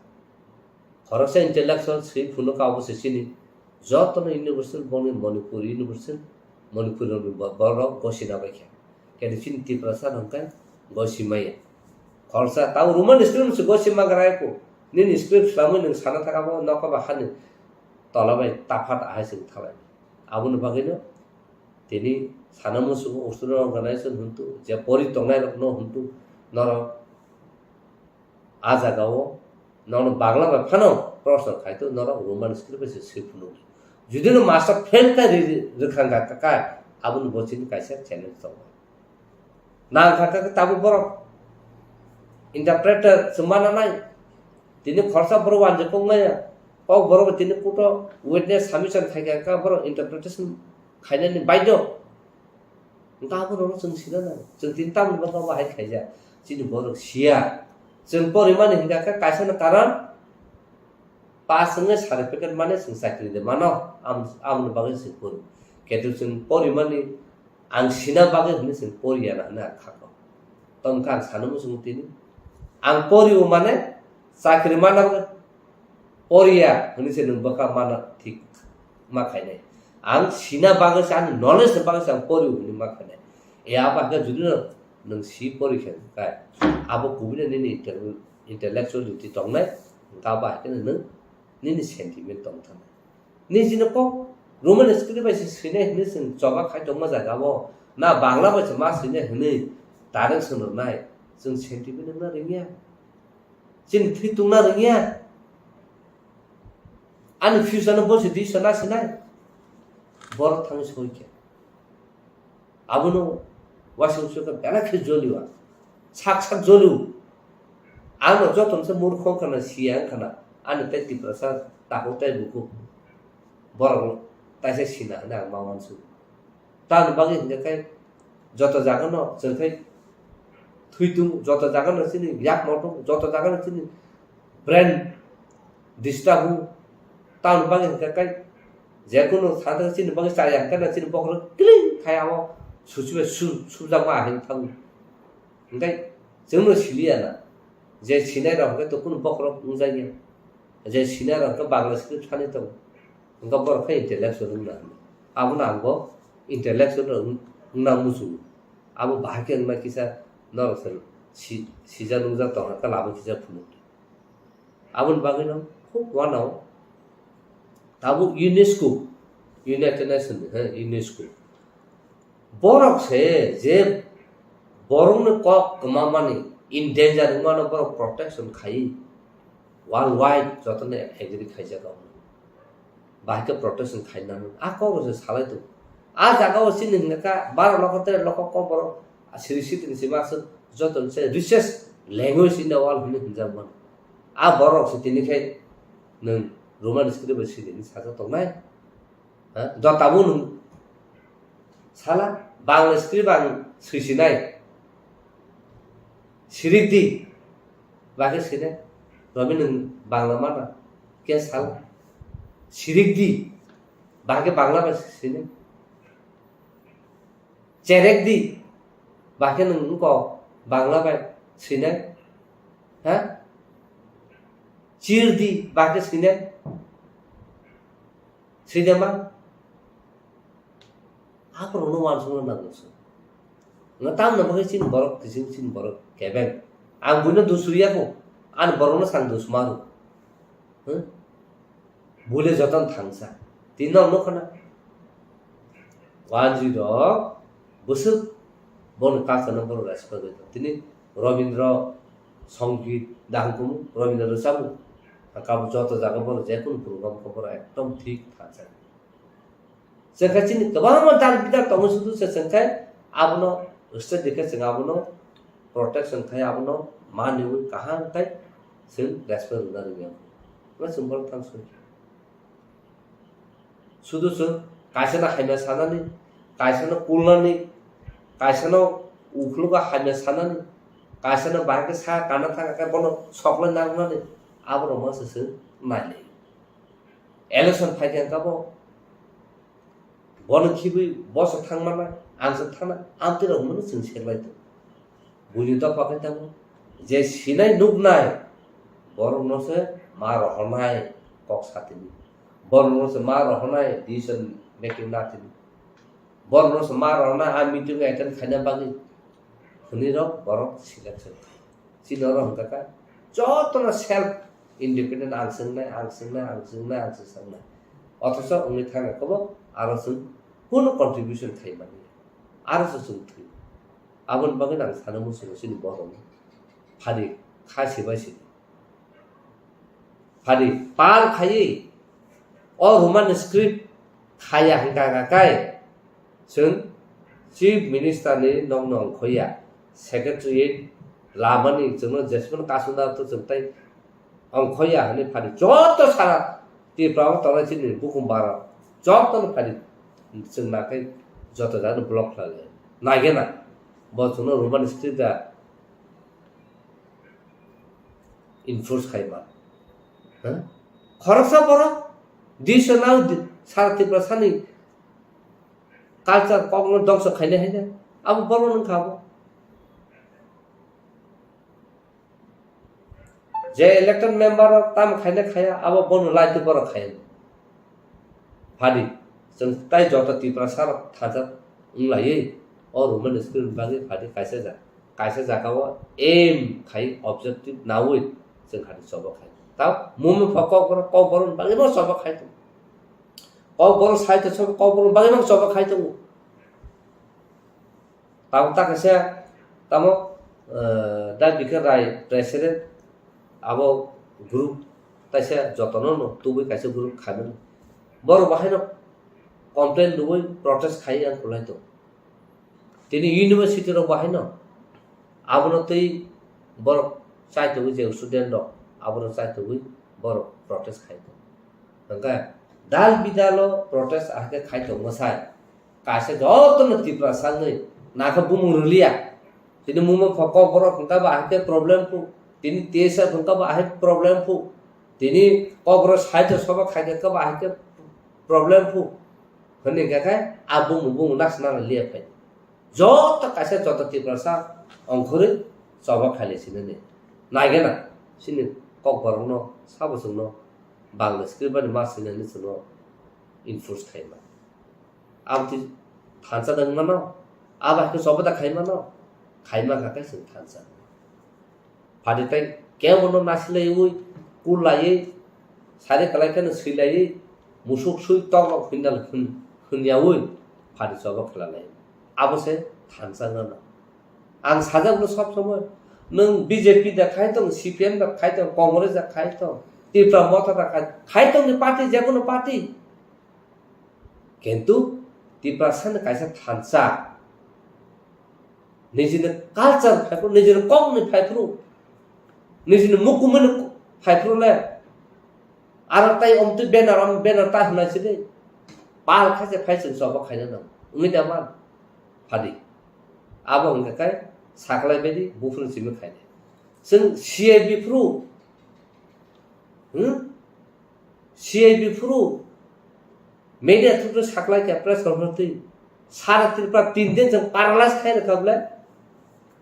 Khoroksa intellectual swi phunuk abo se chini. Jotono university bongni Manipur university, Manipur ni bo-, borok gosina bai kha. Kintu chini Tiprasa hwnkhe gosi maya. Khoroksa tabo Roman script se gosi magra ko. Nini script swlamwi nwng sana thaka bo nokha ba hani tola bai tafat ahai se thalai. Aboni bagwino tini sana muchungo student organization hwntu, je pori tongnai rokno hwntu, norok a jagao nono Bangla bai phano proshno khai to, norok Roman script bai se swi phunuk. Judino master fail kha ri-, ri-, rwkha wngkha kha, aboni bo chini kaisa challenge tongo. Nang kha kha tabuk borok interpreter se mana nai. Tini khoroksa borok wanjak kok maya. Kok borok tini kuto witness submission khai kha kha borok interpretation khainani baidyo. Hwnkhe abo rokno chwng sina nango. Chwng tini tamni bagwi abo hai khaijak. Chini borok siya. Chwng porimani hwnkha khe kaisa no karon pass wngwi certificate mane chwng chakri de mano. Am-, amoni bagwi chwng pori. Ketu chwng porimani ang sina bagwi hwnwi chwng poriya na hwnwi ang kha kok. Tongkha ang sana muchungo tini. Ang porio mane chakri mana bagwi poriya hwnwi se nwng bwkha mana thik ma khainai. Ang sina bagwi se, ani knowledge ni bagwi se ang porio hwnwi ma khainai. E abo hakhe judino nwng si pori khe kai, abo kubui no nini intel-, intellectuality tongnai, hwnkhe abo hakhe nwng nini sentiment tong thanai. Nijino kok Roman script bai se swinai hwnwi chwng choba khai tongma jaga o, na Bangla bai se ma swinai hwnwi direct swnamnai, chwng sentiment wngna rwngya. Chini thwi tungna rwngya. Ani future no bo se disa na sinai. Borok thangwi soi khe. Abono waisa waisa khe belai khe jolio ang. Sak sak jolio. Ano joto se murkho wngkha na, siya wngkha na. Ani tei Tiprasa takhuk tei bukhuk. Borok taisa sina hwnwi ang ma uansukha. Tamoni bagwi hwnkhe khe joto jagano chwng khe thwi tung, joto jagano chini yak moto, joto jagano chini brain disturb o. Tamoni bagwi hwnkhe khe jekunu sadaka chini bagwi chaya hwnkhe chini bokhorok kiling khai abo suchibai su-, subjakma ahai thango. Hwnkhe chwngno siliya na, je sinai rok hwnkhe to kunu bokhorok wngjakya, je sinai rok hwnkhe Bangla script sani tongo. Hwnkhe borok khe intellectual wngna hwnwi. Abono ang bo intellectual wng-, wngna muchungo. Abo bahai khe wngna kisa norok se si-, sijak nungjak tongkha khe lama kisa phunuk. Aboni bagwino khub uanao tabuk UNESCO, United Nations ni, he, UNESCO. Borok se je borokni kok kwmamani, endanger wngmano borok protection khai, worldwide jotoni agree khaijak. Bahai khe protection khainani a kok rok se salai tongo. A jaga o chini hwnka kha bara lokho tere lokho kok borok siri sitini sima aswk jotoni se richest language in the world hwnwi hwnjak mano. A borok se tini khe nwng Roman script bai siri hwnwi sajak tongnai. Ha? Jotabo nwng sala Bangla script ang swisinai. Sirik di. Bagwi sinai. Romi nwng Bangla mana. Khe sala. Sirik di. Bagwi Bangla bai sinai. Cherek di. Bagwi nwng wngkok Bangla bai sinai. Ha? Chir di. Bagwi sinai. Side ma? Aborokno uansukna nango chwng. Nga tamni bagwi chini borok kiching, chini borok kebeng. Ang buino dusuriya kho. Ani borokno sang dusuma rw. Huh? Bule jotono thangsa. Tini nok nukho na. Wanjwi rok bwswk boni culture no borok respect rwi tong. Tini Robindra Songit dahang kumu, Robindra rwchapmung. Kabo joto jaga borok jekunu program khe borok ekdom thik thangsa. Chwng khe chini kwbangma dal bidal tongo, sudu se chwng khe abono state ni khe chwng abono protection khai, abono maniwi kaham khai chwng respect rwna rwngya. Bo chwng borok thang soi. Sudu chwng kaisano hamya sanani, kaisano kulnani, kaisano ukhlogo hamya sanani, kaisano bahai khe sa kana thang khe bono soklai nangnani, aborok masa chwng nailai. Election phai khe kabo bono khibwi boso thangmana, ang se thangna, amtwi rok hwnmano chwng seklai tongo. Buini dopha khe tamo je sinai nuknai borokno se ma rohornai kok satini. Borokno se ma rohornai decision making natini. Borokno se ma rohornai a meeting attend khaina bagwi hwnwi rok borok selection khai. Chini oro hwnkha kha jotono self independent, ang swngnai, ang swngnai, ang swngnai, ang swngnai. Othocho wngwi thangkha kobo aro chwng kunu contribution khai manya. Aro se chwng thwi. Aboni bagwi ang sana muchungo chini borokno. Phadi kha sibai sidi. Phadi pal khaiwi o Roman script khaya hwnkha kha kai chwng Chief Minister ni nokno ongkhoya, Secretariat lamani chwngno jesmano kasuna to chwng tai ongkhoya hwnwi phadi joto sara Tripura o tongnai chini bukhum bara jotono phadi chwng nakhai joto jagano block khlai lai. Naigena bo chwngno Roman script da enforce khai ma. Ha? Khoroksa borok disa nang di-, sara Tripura sani culture kokno dongso khainai haino abo borok wngkha abo. Je elected member rok tamo khaina khaya, abo bono laiti borok khaya. Phadi, chwng tai joto Tiprasa rok thajak wng laiwi, o Roman script ni bagwi phadi kaisa ja-, kaisa jaga o aim khai objective nawi chwng khadi choba khai. Tamo mumung pha kokborok, kokborok ni bagwi no choba khai tongo. Kokborok sai to choba, kokborok ni bagwi no choba khai tongo. Tamo ta kaisa, tamo, eh, Da Bikar Rai president, abo group taisa jotono no tubui kaisa group khamani. Borok bahaino complain rwui protest khai ang kulai tongo. Tini university rok bahaino abono twi borok chaitugwi je student rok abono chaitugwi borok protest khai tongo. Hwnkhe dal bidalo protest ahake khai tongma sai. Kaisa jotono Tiprasa wngwi nakha bumung rwliya. Tini mungma pha kokborok hwnkha ba ahai khe problem phu. Tini T S F hwnkha ba ahai problem phu. Tini kokborok side o soba khaikhe kha ba ahai khe problem phu. Hwnwi hwnkha khe a bumung bumung nasna liya phai. Joto kaisa joto Tiprasa ongkhorwi choba khailai sinani. Naigena chini kokborokno sabo chwngno Bangla script bai ma sinani chwngno enforce khaima. Aboni thansa da wngmano, abo hai khe choba da khaimano, khaima kha khe chwng thansa. Phadi tai kebono nasilaiwi, kullaiwi, sari kwlai kheno swilaiwi, musuk sui tok rok hwnnal hwn-, hwnyawi phadi choba khlalaio. Abo se thansa wngmano. Ang sajak no sob somoi, nwng B J P da khai tong, C P M da khai tong, Congress da khai tong, Tipra Motha da khai, khai tong ni party, je kono party. Kintu Tiprasa ni kaisa thansa, nijini culture phaiphru, nijini kokni phaiphru, nijini mukumuni phaiphru le, aro tai omtwi banner, om banner ta hwnai sidi, pal khaise phai chwng choba khaina nang, wngwi da man, phadi. Abo hwnkha khe saklai baidi buphuru simi khaidi. Chwng C I B phuru, hmm? C I B phuru media through saklai kha press conference twi. Sara Tripura tin din chwng paralyze khai rwkha bwle.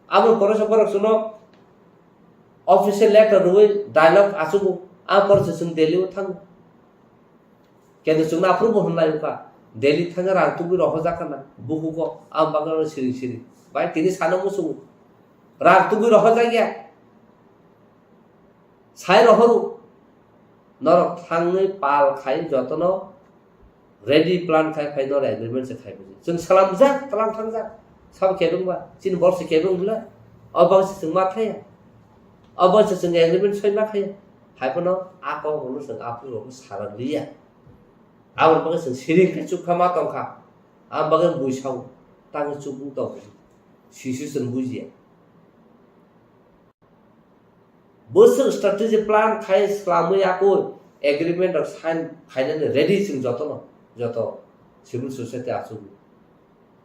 Abo pore se borok chwngno official letter rwui dialogue achugo. A pore se chwng Delhi o thango. Kendo chwngno aphuru bo hwnlai wngkha. Delhi thangwi rang tubui rohorjak khana. Bukugo a bagwi siring siring. Bai tini sana muchungo. Rang tubui rohorjak ya. Sai rohoro. Norok thangwi pal khai jotono ready plan khai phai norok agreement se khai buji. Chwng salamjak, tlang thangjak. Sabo kebeng ba? Chini borok se kebeng bwle? O bangsa chwng ma thaya. O bangsa chwng agreement soi ma thaya. Hai phano a kok rokno chwng aphuru rokno sara liya. Aboni bagwi chwng siring khe chukha ma tongkha. Aboni bagwi bui sao, tamo chukung tongkha. Sisi chwng bujiya. Bwswk strategy plan khai swlamwi akui agreement rok sign khainani ready chwng jotono, joto civil society achukgo.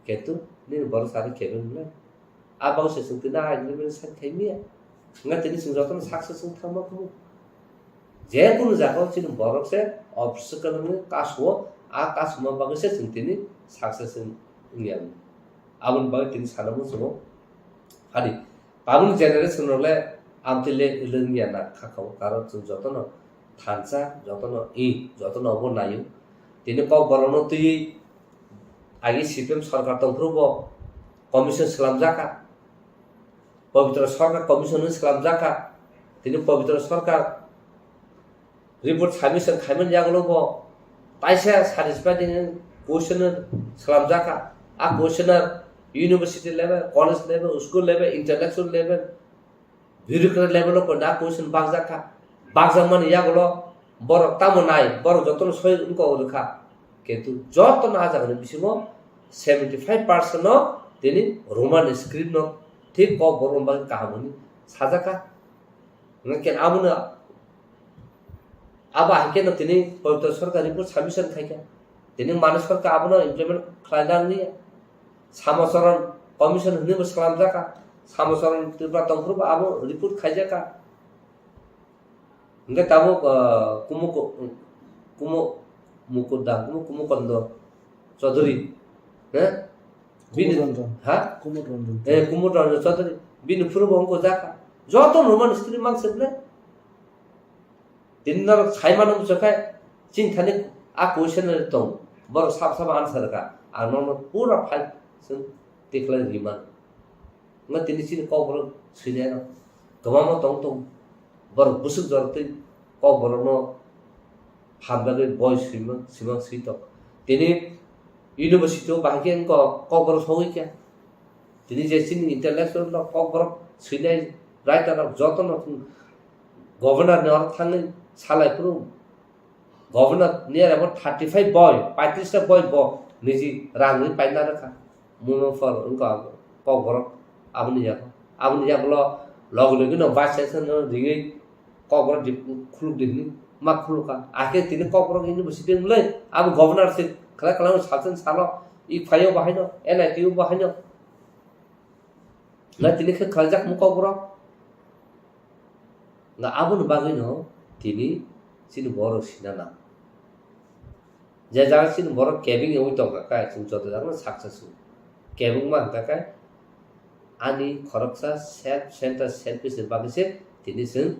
Kintu nini borok sari kebeng le. A bagwi se chwng tini a agreement sign khai miya. Wngkha tini chwng jotono success wng thangma kumu. Je kunu jaga o chini borok se obstacle wngwi kasu o, a kasuma bagwi se chwng tini success wng, wngya. Aboni bagwi tini sana muchungo. Phadi, tabukni generation rok le amtwi le wngya na kha kha o, karon chwng jotono thansa, jotono i, jotono obo naio. Tini Kokborokno twiwi agi C P M sorkar tongphuru bo commission swlamjak kha. Pabitra Sarkar commission hwnwi swlamjak kha. Tini Pabitra Sarkar report submission khaimani yagulo bo taisa satisfied hwnwi question swlamjak kha. A question university level, college level, school level, intellectual level, bureaucrat level o koina question bakjak kha. Bakjakmani yagulo borok tamo nai, borok jotono soi wngkok rwkha. Kintu jotono a jagani bisingo seventy five percent no tini Roman script no thik Kokborok bagwi kaham hwnwi sajak kha. Hwnkhe abono, abo hai kheno tini Pabitra Sarkar report submission khai kha. Tini Manik Sarkar abono implement khlaina nangya. Samocharan commission hwnwi bo swlamjak kha. Samocharan Tripura tongphuru bo abo report khaijak kha. Hwnkhe tabuk, ah, Kumo, Kumo Mukunda, Kumo, Kumo Kondo Chaudhary, he? Bini, Kumud Ranjan. Ha? Kumud Ranjan. Eh, Kumud Ranjan Chaudhary. Bini phuru bo wngkha jaka. Joto Roman script man se ble. Tini norok sai mano bwswk khe, chini thani a question no tong. Borok sab sab answer kha. Ang nono pura file chwng tikhlai ri man. Wngkha tini chini Kokborok swinai rok kwbangma tong tong. Borok bwswk jorok twi Kokborokno hamjagwi boi swimang, swimang swi tong. Tini university o bahai khe wngkha Kokborok sogwi kha. Tini je chini intellectual rok Kokborok swinai writer rok jotono governor ni oro thangwi salai phuru Governor ni aro thirty five boi, paitris ta boi bo niji rang ri paina rwkha. Muno phor wngkha Kokborok aboni yago. Aboni yago lo logi logi no vice chancellor no riwi Kokborok di khuluk di hini ma khulukha. Akhe tini Kokborok university wngmulai abo governor se khlai khlai no salsen salo i phaio bahaino N I T o bahaino. Nga tini khe khlaijak mung Kokborok. Nga aboni bagwino tini chini borok sina nang. Je jaga chini borok kebeng wngwi tongkha khe, chwng joto jagano success wng. Kebengma hwnkha khe ani khoroksa self center, selfish ni bagwi se tini chwng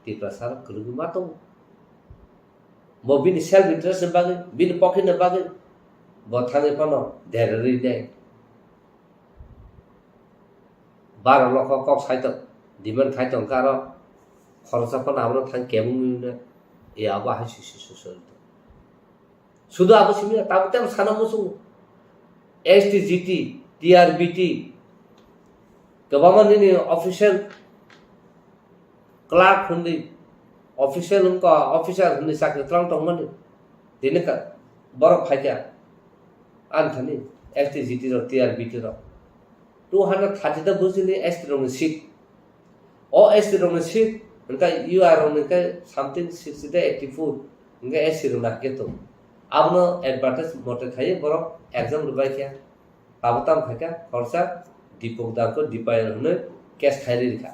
Tiprasa rok kwrwngwi ma tongo. Bo bini self interest ni bagwi, bini pocket ni bagwi bo thangwi phano derarwi nai. Baro lokho kok sai tong, demand khai tong khe aro khoroksa phano abono thang kebengwi no, e abo hai si si so so. Sudu abo simi tabuk tei sana muchungo. S T G T, T R B T, kwbangma nini official clerk hwnwi, official wngkha, officer hwnwi chakri twlang tongmani. Tini ka-, borok phaikha, ani thani S T G T rok, T R B T rok. Two hundred thirty ta bujini S T rokni seat. O S T rokni seat, hwnkhe U R rokni khe something sixty ta eighty four, hwnkhe S C rokni hakhe tongo. Abono advertise mote khaiwi borok exam rwbaikha. Abo tamo khaikha, khoroksa Dipok Dangko Dipayal hwnwi case khai rikha.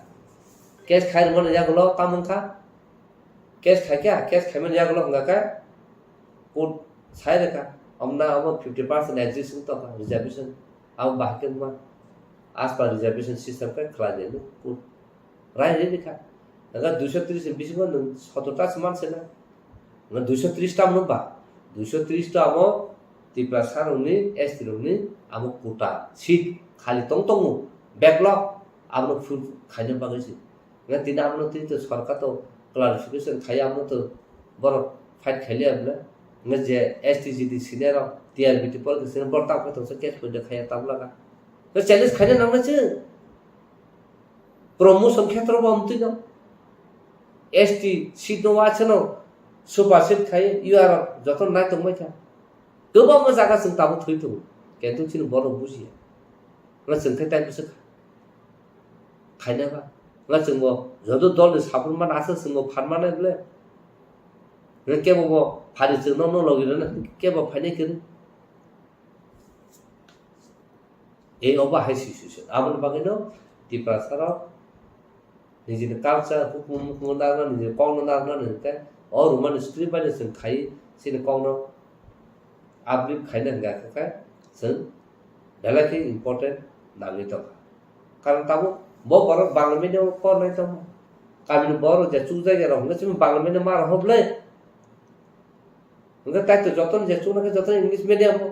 Case khai rwmani yagulo tamo wngkha? Case khaikha, case khaimani yagulo hwnkha khe court sai rwkha. Omna abo fifty percent exist wng tongkha reservation. Abo bahai khe wngma as per reservation system khe khlai di hwnwi court rai rikha. Hwnkhe duiso tris ni bisingo nwng sotor ta se manse na. Nwng duiso tris ta mano ba? Duiso tris ta abo Tiprasa rokni, S T rokni abo quota seat khali tong tongo, backlog, abono full khaina bagwi se. Nga tini abono tini to sorkar to clarification khai abono to borok fight khailiya bwle. Nga je S T G T senior rok, T R B T por ke senior borok tamo khe tongsa case point khaiya tabla ka. Nga challenge khaina nangna se. Promotion khetro bo amtwi no. S T seat no wa chano super seat khai U R joto nai tongbai kha. Kwbangma jaga chwng tabuk thwi tongo, kintu chini borok bujiya. Wngkha chwng khe tai bwswk khaina ba? Wngkha chwngbo joto dolni support mano, aswk chwngbo phan mano bole? Wngkha kebo bo phari chwngno no logi rwna kebo phainai kwrwi. Ei obo hai situation. Aboni bagwino Tiprasa rok nijini culture, hukumu, hukumu narwkna, nijini kokno narwkna hwnkhe o Roman script bai no chwng khai chini kokno uplift khaina hwnkha khe chwng belai khe important nangwi tongkha. Karon tabuk bo borok Bangla medium o pornai tongma. Kamini borok je chukjagya rok hwnkhe chini Bangla medium ma rok hwblai. Hwnkhe kaitor jotono je chuknai khe jotono English medium o.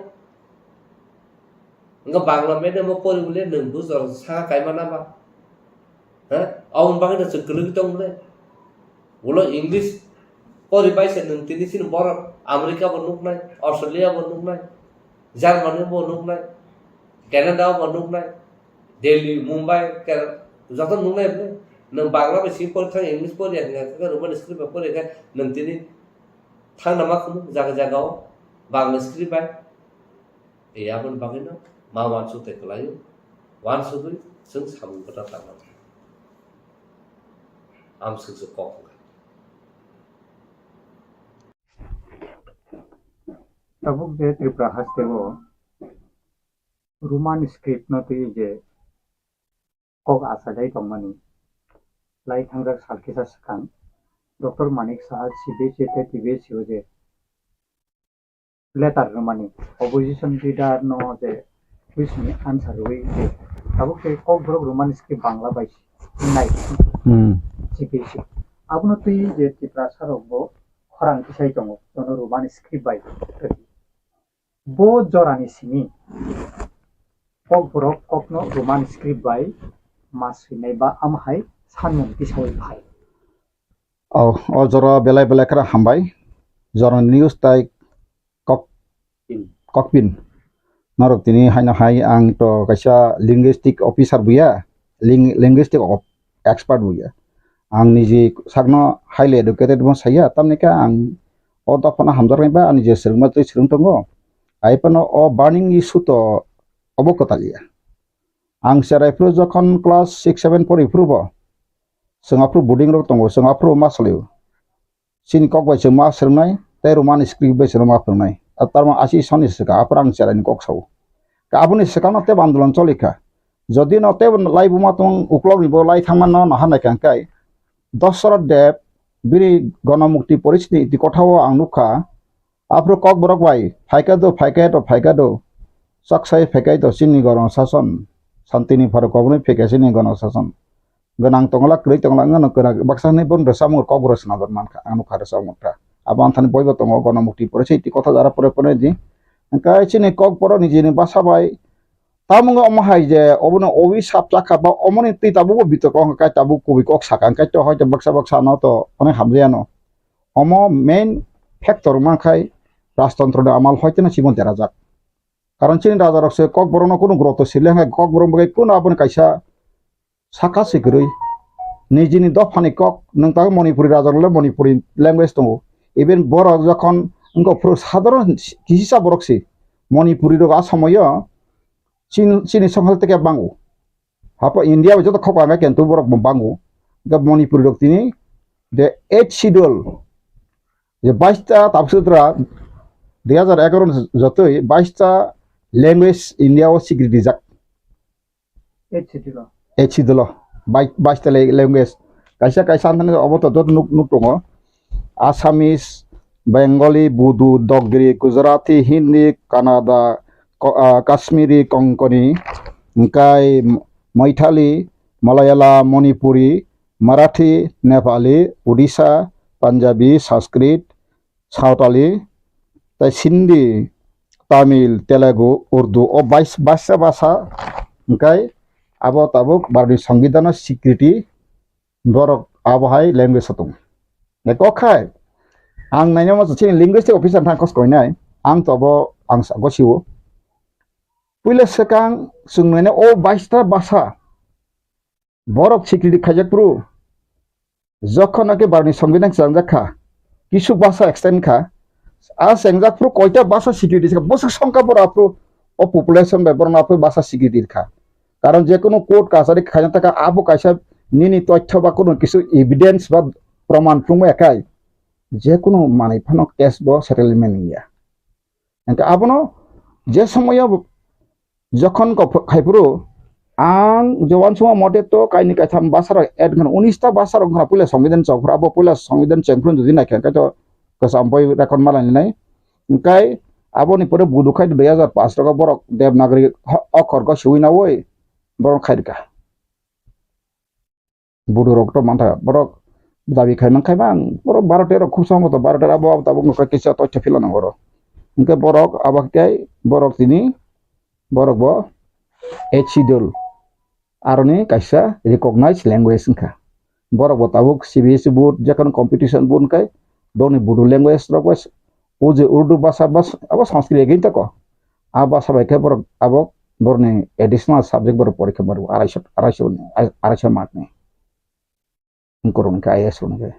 Hwnkhe Bangla medium o pori bole nwng bujor saka kaima na ba? Ha? Aboni bagwi no chwng kwlwgwi tong bole. Ulo English pori bai se nwng tini chini borok America bo nuknai, Australia bo nuknai, Germany bo nuknai, Canada bo nuknai, Delhi, Mumbai, Kerala, joto nuknai bole. Nwng Bangla bai simi pori thang, English pori ya hwnkhe Roman script bai pori khe nwng tini thangna ma khunu jaga jaga o Bangla script bai. E aboni bagwino ma uansuk tei kwlaio, uansugwi chwng samung kwtal tangma. Amswk se kok wngkha. Tabuk je Tripura haste o Roman script no twi je kok achailai tongmani lai thangjak sal kisa swkang Doctor Manik Saha C B S E tei T B S E o je letter rwmani, opposition leader no je question ni answer rwui je tabuk tei Kokborok Roman script Bangla bai nai Hmm. C B S E. Abono twi je Tiprasa rok bo khorang tisai tongo, jono Roman script bai. Bo jorani simi Kokborok kokno Roman script bai ma swinai ba amhai sanmung tisaui phai. Oh, o jora belai belai khara hambai. Jorani news tai kok, kokpin. Norok tini haino hai ang to kaisa linguistic officer buya, ling-, linguistic op-, expert buya. Ang niji sakno highly educated bo saya, tamni khe ang o dophano hamjaknai ba ani je swrwngma twi swrwng tongo. Ai phano o burning issue to obo kwtal ya. Ang cherai phuru jokhon class six seven pori phuru bo, chwng aphuru boarding rok tongo, chwng aphuru ma salio. Chini kok bai chwng ma swrwngnai, tei Roman script bai chwng ma phwrwngnai. A tarmani asi soni swkang, aphuru ang cherai ni kok sao. Ka aboni swkang no tebo andolon choli kha. Jodi no tebo lai buma tong uklok ni bo lai thangma no naha nai kha hwnkhe, Dasarath Deb bini Ganamukti Porishad ni iti kotha o ang nukha, aphuru Kokborok bai phaikha do, phaikha do, phaikha do, chaksai phaikha do chini Garon Sason, Santini Pharok koboni phaikha chini Garon Sason. Gwnang tongla, kwrwi tongla, wngno kwrak baksa hwnwi bono rwchapmung Kokborok swnamjak mankha, ang nukha rwchapmung kha. Abo anthani boibo tongo, Ganamukti Porishad iti kotha jara pore pore di. Hwnkhe chini Kokborok nijini basa bai Tamung omo hai je obono owi sap chakha ba omoni twi tabuk bo bitok wngkha kai tabuk kubui kok sakha hwnkhe to hoito baksa baksa no to onek hamjaya no. Omo main factor wngma khai rajtontro ni amal hoito no chibon derajak. Karon chini raja rok se Kokborok no kunu groto sile hwnkhe Kokborok bai kunu aboni kaisa saka se kwrwi. Nijini dophani kok, nwng tabuk Manipuri raja rok le Manipuri language tongo. Even borok jokhon wngkha phuru sadharon kisa borok se Manipuri rok a somoyo chin-, chini songkha teke bango. Hapo India bai joto khok ang khe tu borok bo bango. Ga Manipuri rok tini the eighth schedule je bais ta tabuk sutra dui hajar egaroh ni jotoi bais ta language India o sikri dijak. Eighth schedule o. Eighth schedule o. Bai-, bais ta le-, language. Kaisa kaisa anthani obo to dot nuk, nuk tongo. Assamese, Bengali, Bodo, Dogri, Gujarati, Hindi, Kannada, Ko-, ah, Kashmiri, Konkani, hwnkhe Maithili, Malayalam, Manipuri, Marathi, Nepali, Odisha, Punjabi, Sanskrit, Sawtali, tei Sindhi, Tamil, Telugu, Urdu, o bais-, baisa basa hwnkhe abo tabuk Bharatni Songbidanno sikriti borok abo hai language o tongo. Nai kok khai, ang naina mo chini linguistic officer thang kos koinai, ang to abo ang sa-, gosio. Puila swkang chwng naina o baista basa, Borok security khaijak phuru, jokhon nokhe Bharatni Songbidan chwlangjak kha, kisu basa extend kha, A chengjak phuru koita basa security kha, bwswk songkha borok aphuru o population bai borok aphuru basa security kha. Karon je kunu court kachari khaina taka abo kaisa nini toithyo ba kunu kisu evidence ba proman phunukma ya khai je kunu manwi phano case bo settlement wngya. Hingke abono je somoyo jokhon kok-, khaipuru ang je uansukma mote to kaini kaitham basa rok add khna, unis ta basa rok khna puila songbidan chok phuru, abo puila songbidan cheng phuru jodi naikha khe to kwcham boi record ma lainai. Hingkai aboni pore budu khai dui hajar paanch rok borok Devanagari ho-, okhor go siwi nawi borok khairikha. Budu rok to mantha borok dabi khai man khai bang borok baro tero khub sambo to baro tero abo abo tabuk nokha kisa toitha phila nang oro. Hingke borok abo khe borok tini borok bo H C dol aroni kaisa recognized language wngkha. Borok bo tabuk C B S E board jekhon competition board wngkhe borokni Bodo language rok bai o je Urdu basa bas abo Sanskrit again tako. A basa bai khe borok abo borokni additional subject borok porikha maro araisho araisho araisho mark ni. Korong khe I A S rok khe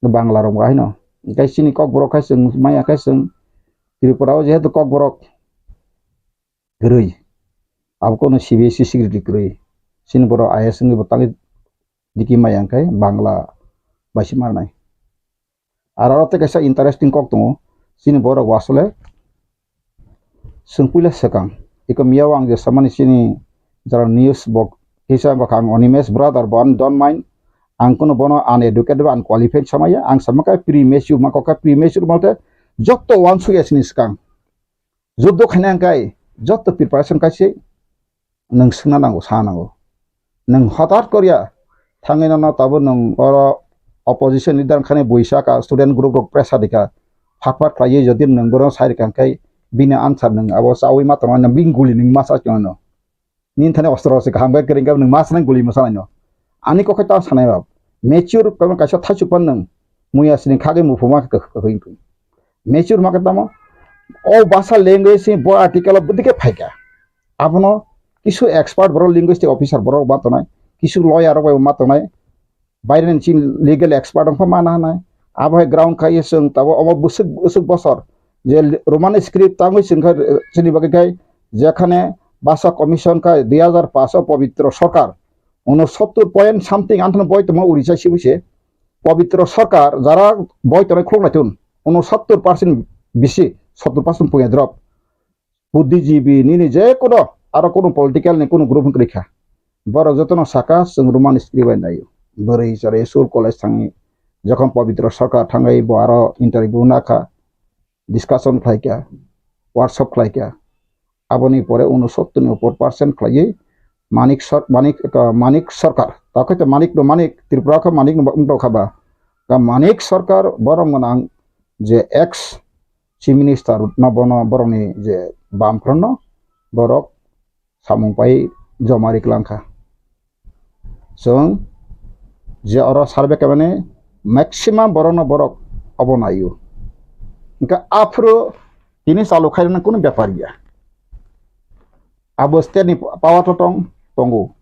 Bangla rok bo haino. Hingke chini kokborok khe chwng maya khe chwng Tripura o jehetu kokborok kwrwi. Abo kono C B S E secretary kwrwi. Chini borok I A S wngwi bo tangwi diki maya hingke Bangla bai se marnai. Aro aro tei kaisa interesting kok tongo. Chini borok bo asole chwng puila swkang. Iko miyao ang je samani chini jara news bo kisa bwkha ang Animesh brother bo ani don't mind. Ang kono bono uneducated ba unqualified samaya. Ang sama khe premature ma kok khe premature malte jotto uansukya chini swkang. Juddo khaina hingkai jotto preparation kaise nwng swngna nango, sa nango. Nwng hotat korya thangwi nono tabuk nwng oro opposition leader wngkhani buisa ka student group rok pressure rikha. Phat phat khlaiwi jodi nwng bono sai rikha hingkai bini answer nwng abo chawi ma tongo, bini guli nwng ma sa tongo. Nini thani ostro se kaham khe kwrwng khe nwng ma sanai guli ma sanai no. Ani kok khe ta sanai ba. Mature khe kaisa thaichuk pan nwng muya sini khagwi muphuma khe kwkhwing. Mature ma khe tamo. O basa language se bo article o bwdike phaikha. Abono kisu expert borok linguistic officer borok ma tongnai. Kisu lawyer rok bai ma tongnai. Baireni chini legal expert wngkha mana hanai. Abo hai ground kaiye chwng tabuk omo bwswk bwswk bosor je Roman script tangwi chwngkha, eh, chini bagwi khai jekhane basa commission khai dui hajar paanch o Pabitra Sarkar unosottor point something anthano boi tongma Odisha sibu se Pabitra Sarkar jara boi tongnai khuluk naitun unosottor percent bisi sottor percent puya drop. Buddhijibi nini je kono aro kono political ni kono group wngkha. Borok jotono saka chwng Roman script bai naio. Bwrwi chwrwi school college thangwi jokhon Pabitra Sarkar thangwi bo aro interview nakha, discussion khlaikha, workshop khlaikha. Aboni pore unosottor ni upor percent khlaiwi Manik Sar-, Manik, Manik Sarkar. Takhai to Manik no Manik, Tripura kha Manik no wngtokha ba. Ka Manik Sarkar borok gwnang je ex Chief Minister no bono borokni je bam phwrwngno borok samung pai joma ri kwlangkha. Chwng je oro survey khaimani maximum borokno borok obo naio. Hingkhe aphuru tini chalu khairoknani kunu bepar ya. Abo state ni power to tong tongo.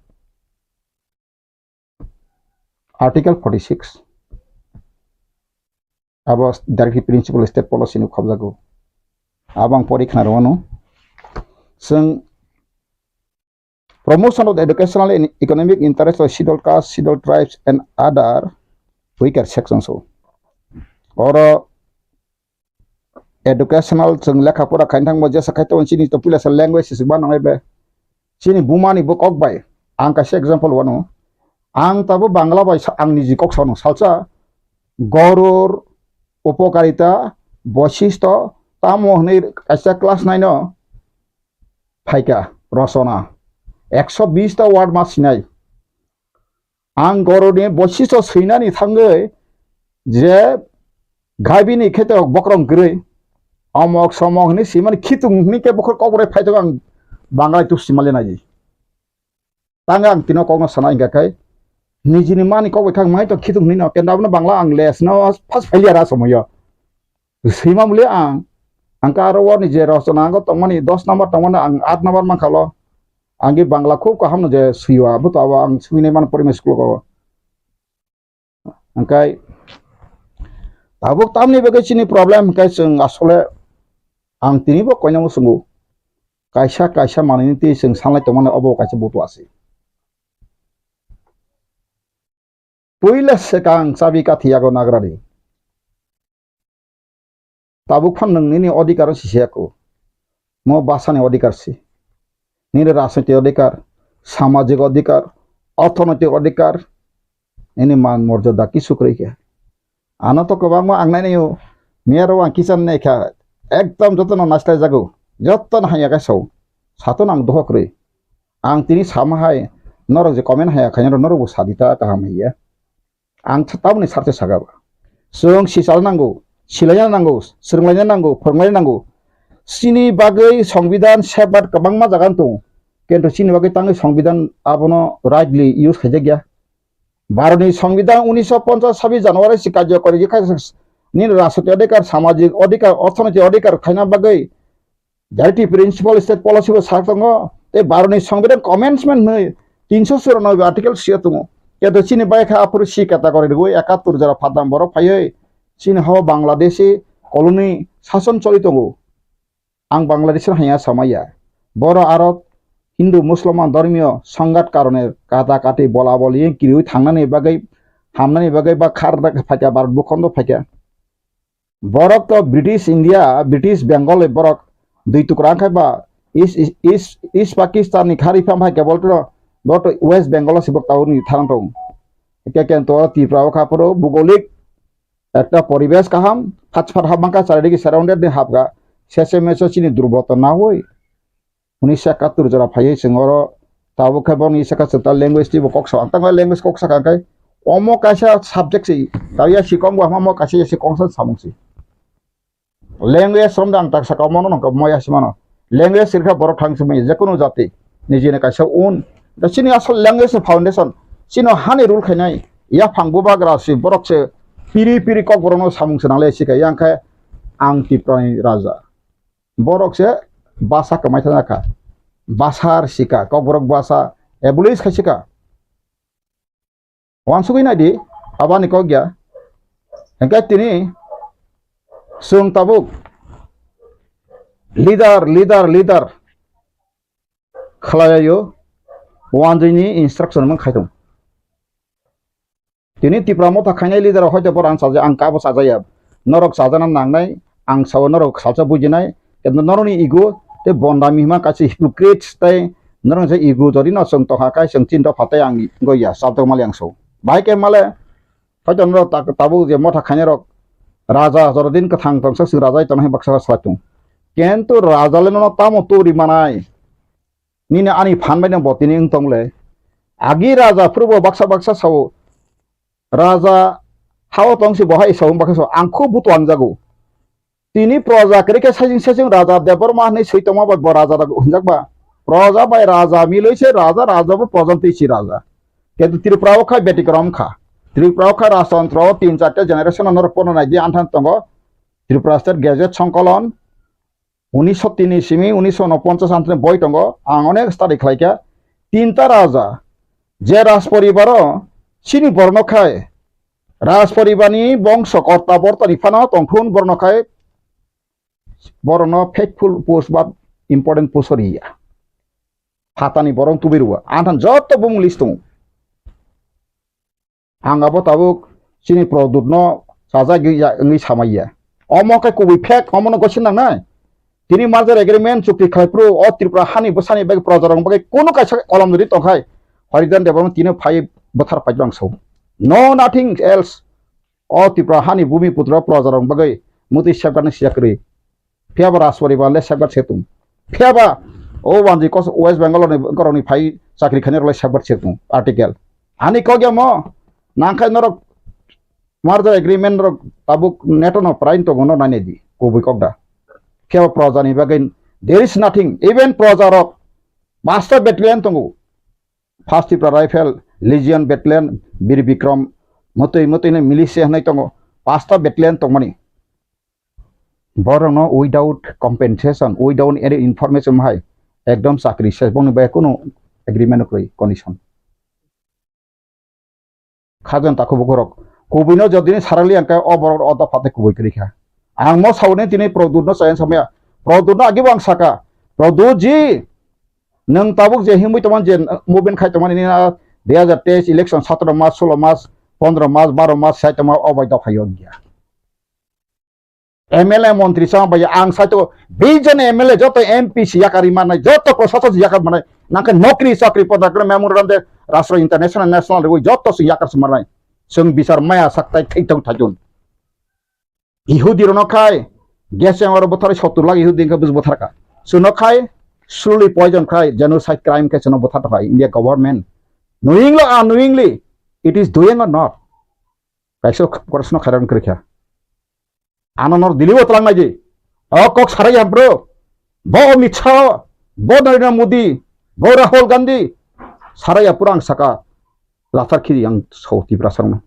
Article forty six. Abo directive principle state policy ni khobjago. Abo ang pori khna rwano. Chwng promotion of the educational and economic interest of scheduled caste, scheduled tribes and other weaker sections o. Oro educational chwng lekha pora khaina thangbo jesa khai tongo chini to puila sa language se ba nangnai be. Chini buma ni bo kok bai. Ang kaisa example wano. Ang tabo Bangla bai sa-, ang niji kok sano salsa Gorur, Upokarita, Boishisto, tamo hwnwi kaisa class nine o phaikha rosona. Ekso bis ta word ma sinai. Ang goroni boichisto swinani thangwi je gabini khe to bokrong kwrwi, omok somok hwnwi swimani khitung hwnwi khe bokhor kok bai phai tongo ang Bangalai tubsi mali naidi. Tang ang tino kokno sana hingkha khe nijini mani kok bai khang mai to khitung hwnwi no kenda abono Bangla ang les no first failure a somoyo. Swima muli ang, ang ka aro warni je rosona ang tongmani dos number tongmani ang aat number mankha lo. Ang ge Bangla khub kaham no je swiwa, abo to abo ang swinai mano primary school ko. Angkai Tabuk tamni bagwi chini problem hwnkhe chwng asole ang tinibo koinamo swngo. Kaisa kaisa manwini twi chwng sanlai tongmani obo kaisa butu asi. Puila swkang chabi kathi yago nagrani. Tabuk phan nwng nini odhikar si se ako. Mo basani odhikar si. Nini rajnoitik odhikar, samajik odhikar, orthonoitik odhikar, nini man morjada kisu kwrwi khe. Ano to kwbangma ang nainai o, miyaro ang kicham nai kha, ekdom jotono naisla jago, jotono hamya khe sao, sato nang dohok kwrwi. Ang tini sama hai, norok je comment haya khainai rok norok bo sadi ta kaham hiya. Ang th-, tamoni sarse saka ba. Chwng sichalna nango, silaina nango, swrwnglaina nango, phwrwnglaina nango. Chini bagwi Songbidan safeguard kwbangma jaga wng tongo. Kintu chini bagwi tangwi Songbidan abono rightly use khaijak ya. Bharotni Songbidan unisho ponchas sabis January si karjokori kha nini rajnoitik odhikar, samajik odhikar, orthonoitik odhikar khaina bagwi Jati Principal State Policy bo sak tongo, tei Bharotni Songbidan Amendment hwnwi tinsho churanoibi article sio tongo. Keto chini bai kha aphuru C category rwui ekattor jora phatnam borok phaiwi chini hao Bangladeshi colony sason choli tongo. Ang Bangladeshi hanya samaya. Boro aro Hindu Musulman dhormiyo sangat karone kata kati bola boli kiriwi thangnani bagwi hamnani bagwi ba khar phaikha Bharat bukhondo phaikha. Borok to British India, British Bengal ni borok dui tukra wngkha ba East, East, East, East Pakistan ni khari pham hai kebol to, bo to West Bengal o si bok tawni tharang tong. Ke ken to Tripura o kha phuru bugolik ekta poribesh kaham, phat phat hap mangkha, charidigi surrounded ni hapga, sese meso chini durboto na hoi. Unisho ekattor jora phaiwi chwng oro tabuk khe boni saka chwng ta language twibo kok sa, ang tangma language kok saka khe omo kaisa subject se, ta ya si kong bo hama mo kaisa ya si kong sa samung se. Language rom da ang tak saka omo no nokho mo ya si mano. Language sirkha borok thang simi je kunu jati nijini kaisa un. Da chini asol language ni foundation. Chino hani rule khainai ya phang bubagra si borok se piri piri kok borok no samung se nangle si kha yang khe ang Tripura ni raja. Borok se basa kwmai thana kha. Basa rwsika, kokborok basa abolish khaisika. Wansugwi naidi, abani kok ya. Hingke tini chwng tabuk leader, leader, leader khlailaio, wanjwini instruction mung khaitong. Tini Tipra Motha khainai leader rok hoito borok ang chaja, ang kabo chajaya. Norok chajana nangnai, ang sao norok salsa bujinai. Kintu norokni ego tei bonda mihima kaisa hypocrites tei norok je ego jodi no chwng tongkha kai chwng chinta phatai ang goya sabjak mali ang so. Bahai khe male hoito norok ta-, tabuk je motha khainai rok raja jorodin kwthang tongsa chwng raja tongnai baksa salai tong. Kintu raja le nono tamo turi manai. Nini ani phan bai no bo tini wng tong le. Agi raja phuru bo baksa baksa sao. Raja hao tong si bo hai sao baksa sao. Ang kho butuang jago. Tini proja kwrwi khe saichung saichung raja Debbarma hinwi swi tongma bai bo raja da hinjak ba. Proja bai raja milwi se raja, raja bo proja twi si raja. Kintu Tripura o kha betikrom kha. Tripura o kha rajtantro o tin charte generation no norok porno nai di anthan tongo. Tripura State Gazette Songkolon. Unisho tini simi unisho unoponchas antre boi tongo, ang onek study khlaikha. Tinta raja, je raj poribaro chini borno khai, raj poribarni bongso korta bortani phano tongthun borno khai, borno faithful post ba important post riya. Phatani borong tubui rua, anthan jotto bumung list tongo. Ang abo tabuk chini product no chajagwi ya wngwi samaiya. Omo khe kubui fake, omo no gosi nangnai. Tini merger agreement chukti khlai phuru o Tripura hani bwsani bagwi proja rok bagwi kunu kaisa kolam duri tongkhai. Haridan Debbarma tini phai bwthar pai rang sao. No nothing else. O Tripura hani bumi putra proja rok bagwi mutwi safeguard ni siya kwrwi. Phiya bo Rajporibar le safeguard se tung. Phiya ba o wanji kos West Bengal ni borok ni phai chakri khainai rok le safeguard se tung. Article. Ani kok ya mo nangkhai norok merger agreement rok tabuk neto no prain tongo no nainai di. Kubui kok da. Phiya bo proja ni bagwi there is nothing. Even proja rok basta battalion tongo. First Tipra Rifle, Legion Battalion, Bir Bikram, motoi motoi no militia hinwi tongo. Pasta battalion tongmani. Borokno without compensation, without any information hai ekdom chakri se bongni bai kunu agreement kwrwi condition. Khajan takhubukurok Kubui no jodi ni sarali ang khe o borok o dopha tei kubui kwrwi kha. Ang mo sauni tini Pradyut no chaya samaya. Pradyut no agi bo ang saka. Pradyut ji, nwng tabuk je himwi tongmani je movement khai tongmani nini a dui hazar teis election satro mas, solo mas, pondro mas, baro mas sai tongma o bai dopha yo wngya. M L A montri chama bai ang sai to beijon M L A joto M P si yakari manai, joto prosasok si yakar manai, nangkhe nokri chakri poda kre memorandum de rastro international national rwi joto si yakar si manai. Chwng bisar maya sak tai thai tong thajun. Ihudi rono khai gas chamber buthar sottur lakh Ihudi khe bus buthar ka. Suno khai slowly poison khai genocide crime khe suno buthar khai India government. Knowingly or unknowingly, it is doing or not? Kaisa korsno khairan kwrwikha. Ano nor Delhi o twlang naidi. O kok sarai ya bro. Bo Amit Shah, bo Narendra Modi, bo Rahul Gandhi. Sarai ya pura ang saka lathar khiri ang so Tiprasa rokno.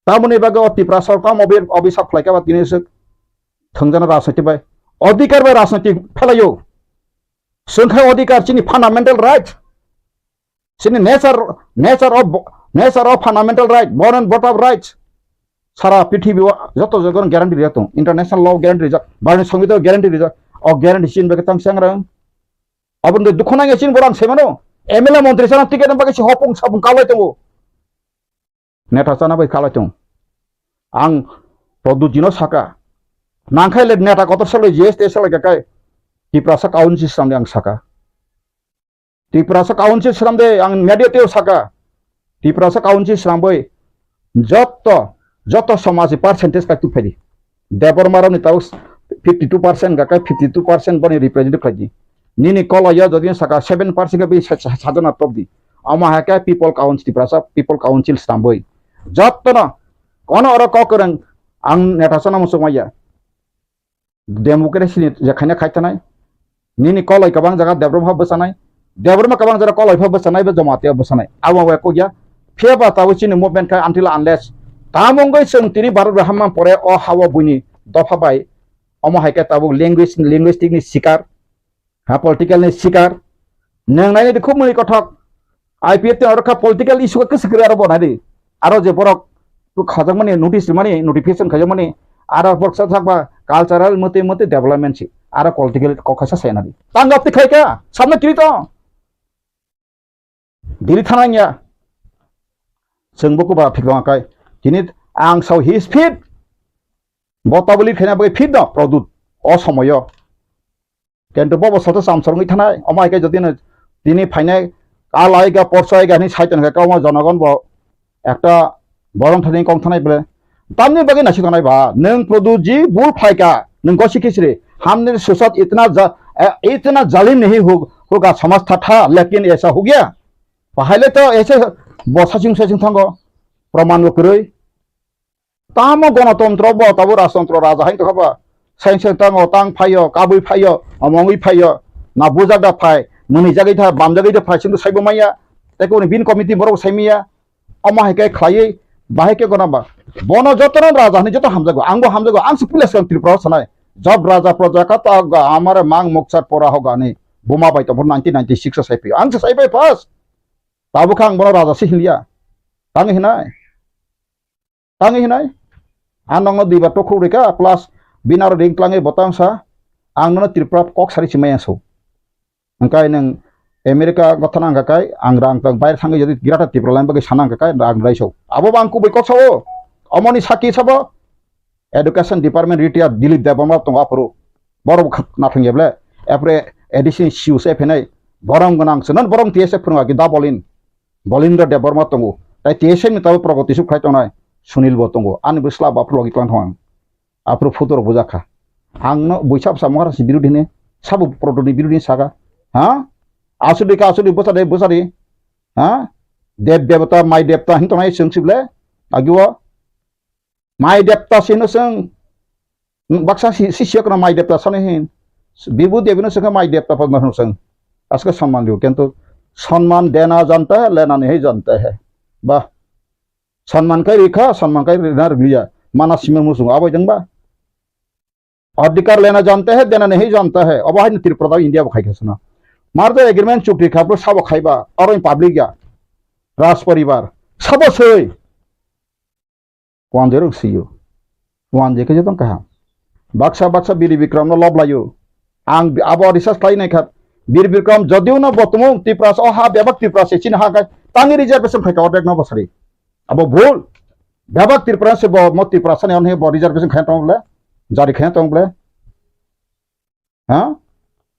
Tamoni bagwi o Tiprasa rok tamo obi-, obisap khlaikha ba tini swk thwngjana rajniti bai. Odhikar bai rajniti phelaio. Swngkhai odhikar chini fundamental right. Chini nature, nature of, nature of fundamental right, born and brought up rights. Sara prithibi o joto jaga guarantee rijak tong. International law guarantee rijak, Bharatni Songbitan guarantee rijak. O guarantee chini bagwi tang changrang. Aboni dukhu nangya chini borang semano. M L A montri sana ticket bagwi si hopung sapung kalai tongo. Neta chana bai kalai tong. Ang Pradyut jino saka. Nangkhai le neta kotor salai G S T salai kakai. Tiprasa council samni ang saka. Tiprasa council swnamde ang media teo saka. Tiprasa council swnambai joto, joto somaj percentage kai tubphaidi. Debbarma rokni tao fifty two percent gakai fifty two percent boni representative khlaidi. Nini koloyo jodi saka seven percent khe bi sa-, sa-, sajana topdi. Omo hai khe people council, Tiprasa people council swnambai. Jotono kono oro kok kwrwng ang neta chana muchungmaya. Democracy ni je khaina khai tanai. Nini koloi kwbang jaga Debbarma bwchanai. Debbarma kwbang jaga koloi pha bwchanai, bo Jamatia bwchanai. Abo bai kok ya. Phiya ba tabuk chini movement khai until unless. Tamo wngwi chwng tini Bharat bai hamma pore o ha-o buini dopha bai. Omo hai khe tabuk language, linguistic ni sikar. Ha, political ni sikar. Nwng nai di khub muni kothok. I P F T oro kha political issue khe kwswk kwrwi aro bo nai di. Aro je borok khajak mani notice mani notification khajak mani aro borok sa thak ba cultural mate mate development si. Aro political kok kha sa sai nai di. Tang gap ti khai kha. Samne kiri to. Dili thana ya. Chwng bo kuba thik dong kai. Tini ang sao his fit. Bo tabuli khaina bai fit no Pradyut. O somoyo. Kintu bobo soto samsor wngwi thanai, omo hai khe jodi no tini phainai, kal aiga, porso aiga hinwi sai tongkha, omo jonogon bo ekta borom thani kong thanai bole. Tamni bagwi naisik tongnai ba, nwng Pradyut ji bul phaikha, nwng gosi khichri, humne ke saath itna ja-, eh, itna zalim nahi ho-, hoga samajh tha tha, lekin aisa ho gaya. Bahai le to aise bo saching saching thango, praman bo kwrwi. Tamo gonotontro bo, tabo rajtontro raja hai tongkha ba. Seng seng tango, tang phaio, kabui phaio, omongwi phaio, na bujak da phai, mwnwi jagwi tha, bam jagwi da phai, chwngno saibo manya. Tei koni bin committee borok sai manya. Omo hai khe khlaiwi, bahai khe gona ba. Bono jotono raja hinwi joto hamjago, angbo hamjago, ang se puila swkang Tripura o sanai. Job raja proja ka ta ga amare mang mokchar pora ho gani. Buma bai tongpho nineteen ninety-six o sai phio. Ang se sai bai first. Tabuk khe ang bono raja se hinliya. Tang hinai. Tangwi hinai, ang nokno duibar tokhuk rikha, plus bini aro ring tlangwi bo tang sa, ang nono Tripura kok sari chimai ang so. Hwnkhe nwng America gotha nang kha kai, ang rang tang baire thangwi jodi Greater Tripura line bagwi sana hwnkha kai, rang rai so. Abo bo ang kubui kok sao, omoni saki sabo, Education Department retired Dilip Debbarma tongo aphuru. Borok nathung ya ble, apre A D C ni C E O se phenai, borom gwnang, se non borom T S F phunuk agi double in. Bolindra Debbarma tongo. Tai T S F ni tabuk progoti suk khai tongnai Sunil bo tongo. Ani bwsla bo aphuru logi tlang thong ang. Aphuru photo rok bujak kha. Ang no buisa bwsa Maharaj ni birodhi hini. Sabo progoti ni birodhi hini saka. Ha? Asudi ka asudi bwsa de bwsa di. Ha? Dev devata, mai devta hin tongnai chwng sible. Agi o. Mai devta sino chwng. Baksa si, si siyok no mai devta sano hin. Bibu devi no chwng mai devta pa no chwng. Aske samman liu. Kintu samman dena janta hai, lena nahi janta hai. Bah. Samman kai rikha, samman kai rina riliya. Mana sima musung abo jeng ba. Adhikar lena janta hai, dena nahi janta hai. Abo hai Tripura da India bo khai khasana. Merger agreement chukti kha, bro sabo khaiba. Aro public ya. Raj paribar. Sabo soi. Wanjwi rok siyo. Wanjwi khe joto kaham. Baksa baksa Biri Bikram no lob layo. Ang bi-, abo research khlai nai kha. Biri Bikram jodio no bo tumo Tiprasa o ha bebak Tiprasa chini ha khai tangwi reservation khai ka ordek no bosari. Abo bhul. Bebak Tiprasa se bo mo Tiprasa ni onhe bo reservation khai tong ble. Jari khai tong ble. Ha?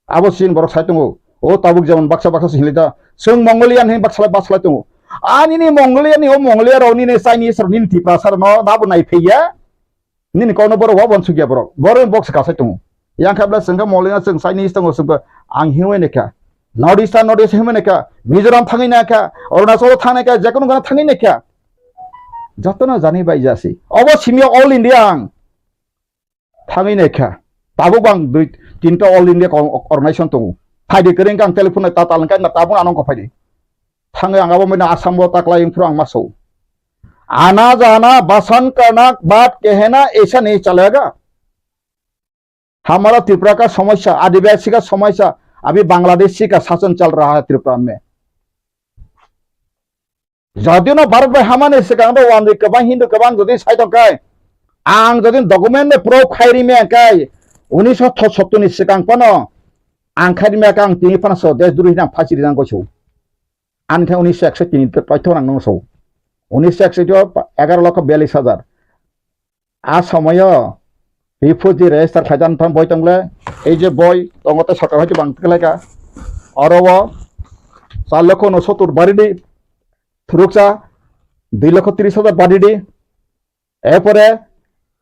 Abo sin borok sai tongo. O tabuk jemon baksa baksa se hinlai da. Chwng Mongolian hin baksa baksa lai tongo. Ani ni Mongolian ni o Mongolia rok nini Chinese rok nini Tiprasa rok no dabo nai phaiya. Nini kok no borok wa bon sugya borok. Borok box ka sai tongo. Yang kha bla chwng kha Mongolian chwng Chinese tongo chwng ang hiwi ne kha. North East North East hiwi ne kha. Mizoram thangwi na kha. Arunachal thangwi na kha. Jekunu gana thangwi na kha. Jotono jani bai jasi. Obo simya all India ang. Thangwi naikha. Tabuk bang dui tinta all India ko-, organization tongo. Phaidi kwrwi wngkha ang telephone nai tatal wngkha na tabuk ano wngkha phaidi. Thangwi ang abo mena Assam o taklai wngphuru ang ma sao. Ana jana basan karna baat kehna aisa nahi chalega. Hamara Tripura ka samasya, Adivasi ka samasya, abhi Bangladeshi ka shasan chal raha hai Tripura mein. Jodi no Bharat bai hamani swkang do wanjwi kwbang Hindu kwbang jodi sai tong kai, ang jodi document bai proof khai ri me kai, unisho sottur ni swkang phano ang khai ri me kha, ang tini phano so desh droi hinang phasi ri nang goiso. Ani khe unisho ekso tini paitho nang nung so. Unisho ekso to egaro lokho biyallis hajar. A somoyo refugee register khaijak tong boi tongle, ei je boi tongo tei sorkar hoite bang tiklaika. Oro o char lokho unosotur baridi, thuruksa dui lokho tris hajar baridi, erpore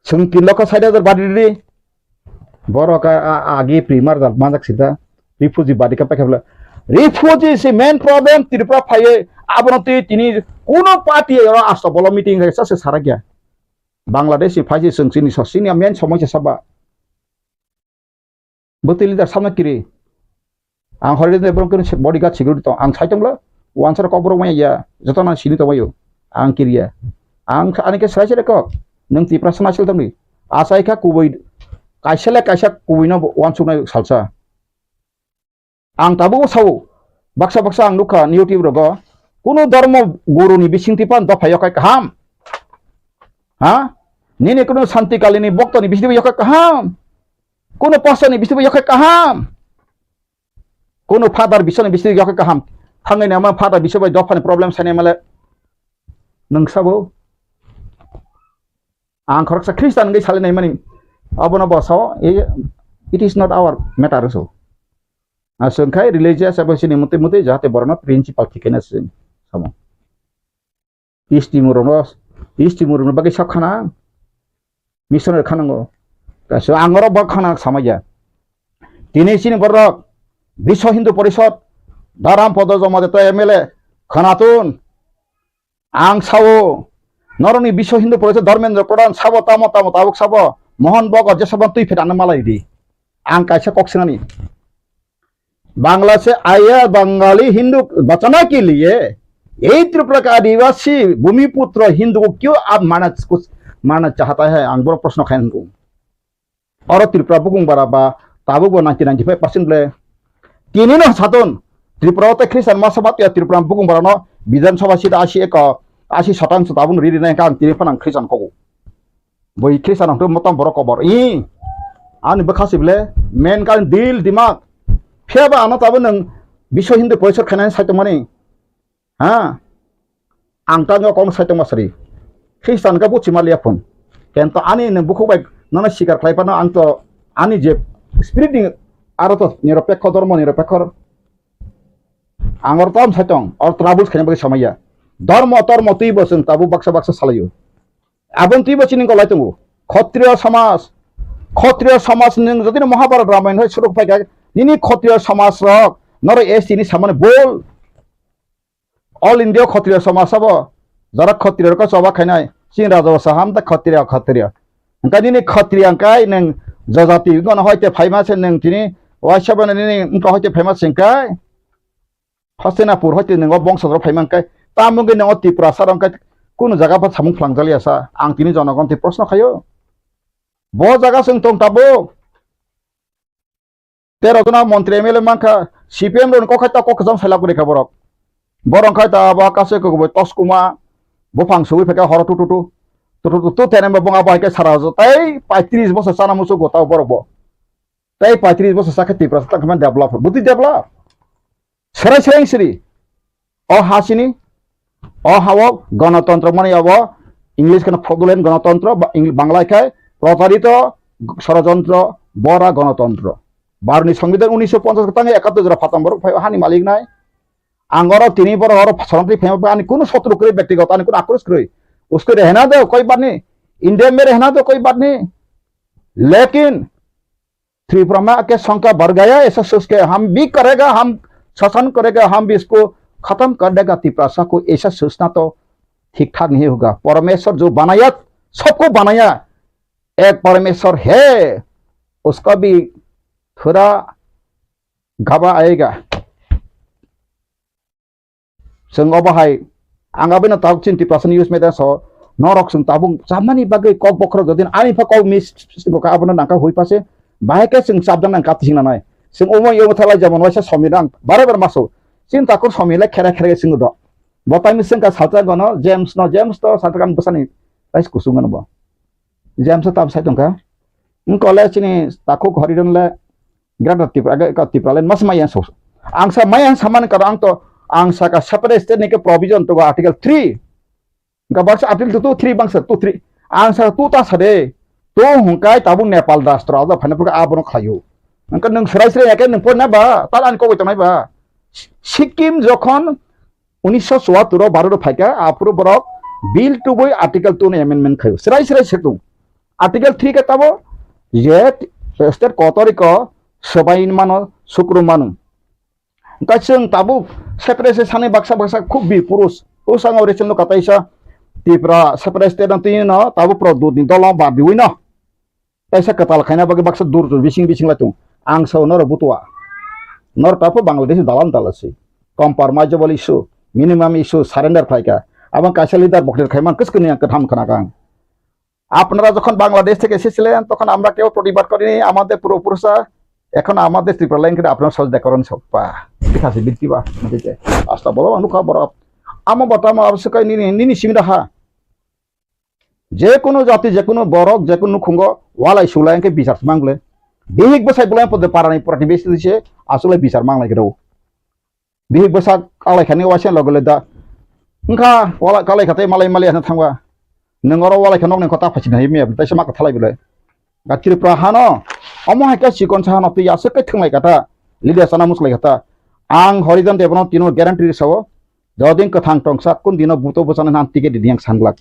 chwng tin lokho sait hajar baridi. Borok a, a, agi primar jal manjak sida refugee badi ka paikha bwle. Refugee se main problem Tripura phaiye, abono twi tini kuno party oro asto bolo meeting hai sa se sarakya. Bangladesh ni phaisi chwng chini so sini main somoisa saba. Bwtwi leader samna kiri. Ang hori de borok kiri bodyguard security tong. Ang sai tonglo. Wansar kok borok maya ya. Joto nang sini tongbayo. Ang kiriya. Ang ani ke sai sai kok. Nang Tiprasa nasil tongni. Asai kha kubui. Kaisa le kaisa kubui no wansuknai salsa. Ang tabuk sao, baksa baksa ang nukha YouTube rogo, kunu dormo guru ni bisingtwi phan dopha yokhai kaham. Ha? Nini kunu Santi Kali ni bokto ni bisingtwi yokhai kaham. Kunu pastor ni bisingtwi yokhai kaham. Kunu father bisoni bisingtwi yokhai kaham. Thangwi nama father bisoi bai dopha ni problem sanai male. Nung sabo. Ang khoroksa Christian wngwi salai naimani, abono bo sao, "Eh, it is not our matter," so. Aswk khai religious abo sini mutwi mutwi jahate borokno principle thikena sini samo. Isti murumno, isti murumno bagwi sok khana, missionary khanango. So ang oro bo khana samaya. Tini sini borok Biswa Hindu Porishod, Dharam Podo Jomadeta M L A, khanatun, Ang sao, norokni Biswa Hindu Porishod Dharmendra Pradhan sabo tamo tamo tabuk sabo, Mohan Bhagat jesabon twi phet ano malai di. Ang kaisa kok swngnani. Bangla से आया बंगाली हिंदू बचाने के लिए यही त्रिपुरा का आदिवासी भूमिपुत्र हिंदू को क्यों आप मारना, मारना चाहता है? Ang boro proshno khai nung. Oro Tripura bukung bara ba tabuk bo ninety ninety five percent ble. Tini no saton Tripura o tei Christian masa matiya Tripura bukung bara no Bidhan Sabha seat asi eko, asi satang so tabuk no riri nai kang tini phano ang Christian kogo. Boi Christian ang to motom borok kobor. I ani bwkha si ble men kan dil dimak. Phiya ba ano tabuk nang Biswa Hindu Porishod khainai sai tongmani. Ha? Ang tangwi o kokno sai tongma sari. Khristan khe buchi ma liya phun. Kento ani nwng bukhuk bai nono sikar khlai phano ang to ani je spirit ni aro to niropekho, dhormo niropekho. Ang oro tom sai tong, oro troubles khaina bagwi samaya. Dhormo tormo twi bo chwng tabuk baksa baksa salaio. Aboni twi bo chini golai tongo. Khotriyo samaj, khotriyo samaj nwng jotino Mahabharat Ramayana hai suruk phaikha, nini khotriyo samaj rok norok S T ni samani bol. All India Khotriyo Samaj sabo, jara Khotriyo rok choba khainai, chini raja bo saham ta Khotriyo, Khotriyo. Hwnkhe nini Khotriyo hwnkhe nwng jajati wngkha no hoite phaima se nwng tini, waisa bo nini wngkha hoite phaima se hwnkhe, Hastinapur hoite nwng o bongso rok phaima hwnkhe, tamo wngkhe nwng o Tiprasa rok hwnkhe kunu jaga pha samung phlangjakliya sa, ang tini jonogon twi proshno khaio. Bo jaga chwng tong tabuk. Tero jona montri M L A mankha, C P M rokni kok hai ta kok kwcham sailak rikha borok. Borok khai ta abo kaisa kwbwi toskuma, buphang sugwi phaikha horo tututu. Tu, tu, tu, tu, tene bo bung abo hai khe sara jo. Tai paitris bosor chana muchuk go tao borok bo. Tai paitris bosor sakhe Tiprasa tang khe develop. Buti develop. Serai serai siri. O ha sini. O ha o gonotontro mani abo. English kana fraudulent gonotontro, ba-, Eng-, Bangla khai protarito sorojontro bora gonotontro. Bharotni Songbidan unisho ponchas tang ekattor jora phatam borok phai hani malik nai. Ang oro tini borok oro soronti phai ani kuno sotru kwrwi bektigoto ani kuno akros kwrwi. Usko rehna do koi baat nahi. India mein rehna do koi baat nahi. Lekin Tripura mein aake shanka badh gaya, aisa soch ke hum bhi karega, hum shasan karega, hum bhi isko khatam kar dega, Tiprasa ko aisa sochna to thik thak nahi hoga. Parameshwar jo banaya, sabko banaya, ek Parameshwar hai, uska bhi thoda gaba aayega. Chwng obo hai, ang abono tabuk chini Tiprasani news media so, norok chwng tabuk chamani bagwi kok bokhorok jodi ani pha kok mis bo ka abono nangkha hui pase, bahai khe chwng chapjak nang kati sing nanai. Chwng omo yomo thalai jemon waisa somi rang bare bare maso. Chini takhuk somi le khere khere chwng do. Bo taimi chwng ka salsa gono James no, James to salsa kan bwsani rais kusung gono bo. James to tam sai tongkha. Wng kole chini takhuk Horiron le Greater Tripura, aga ka Tripura line mas maya so. Ang sa maya samani karo ang to, ang sa ka separate state ni ke provision to article three. Ga baksa article two, three bangsa two, three. Ang sa two ta sa de. To hungkai tabuk Nepal rashtra da phane pura abono khlayo. Ang ka nung serai serai ya ke nung pon na ba, tal an ko tonai ba. Sikkim jokhon unisho chuattur o Bharat o phaikha, aphuru borok bill tubui article two ni amendment khaio. Serai serai se tung. Article three khe tabo je state kotori ko swbai mano, sukru mano. Hwnkhe chwng tabuk separate se sani baksa baksa khub bi purus. Bwskango recent no kataisa Tripura separate state no twi no tabuk Pradyot ni dolo ba diwi no. Kaisa kwtal khaina bagwi baksa dur dur bising bising lai tongo. Ang sao norok butua. Norok taphuru Bangladesh dalan dala se. Compromisable issue, minimum issue surrender khlaikha. Abang kaisa leader boklir khaiman kwchwkni ang kwtham khna kang. আপনারা যখন বাংলাদেশ থেকে এসেছিলেন, তখন আমরা কেউ প্রতিবাদ করিনি। আমাদের পূর্বপুরুষরা এখন আমাদের ত্রিপুরা লাইন করে আপনারা সহযোগিতা করেন সব। বাহ, ঠিক আছে, বৃদ্ধি বাহ, ঠিক আছে। আস্তা বলো, অনুকা বড়। আমা বর্তমান অবশ্যই nini, nini simira ha. Je kono jati, je kono borok, je kono nukhungo walai sulai hwnkhe bichar se mang bole. Bihik bwsai bolai pode parani purati besi se asole bichar mang lai khe rw. Bihik bwsa kalai khani waisa loge le da. Wngkha wala kalai kha tei malai malai ano thangba. Nwng oro walai kha nokni kota phaichina hai miya tei se ma kwthalai bole. Ga Tripura hano omo hai khe chikon sa hano twi aswk khe thwnglai kha ta. Leader sana muslai kha ta. Ang Horijan Debano tino guarantee sao. Jodin kwthang tongsa kun dino buto bwsani nan ticket di yang sanglak.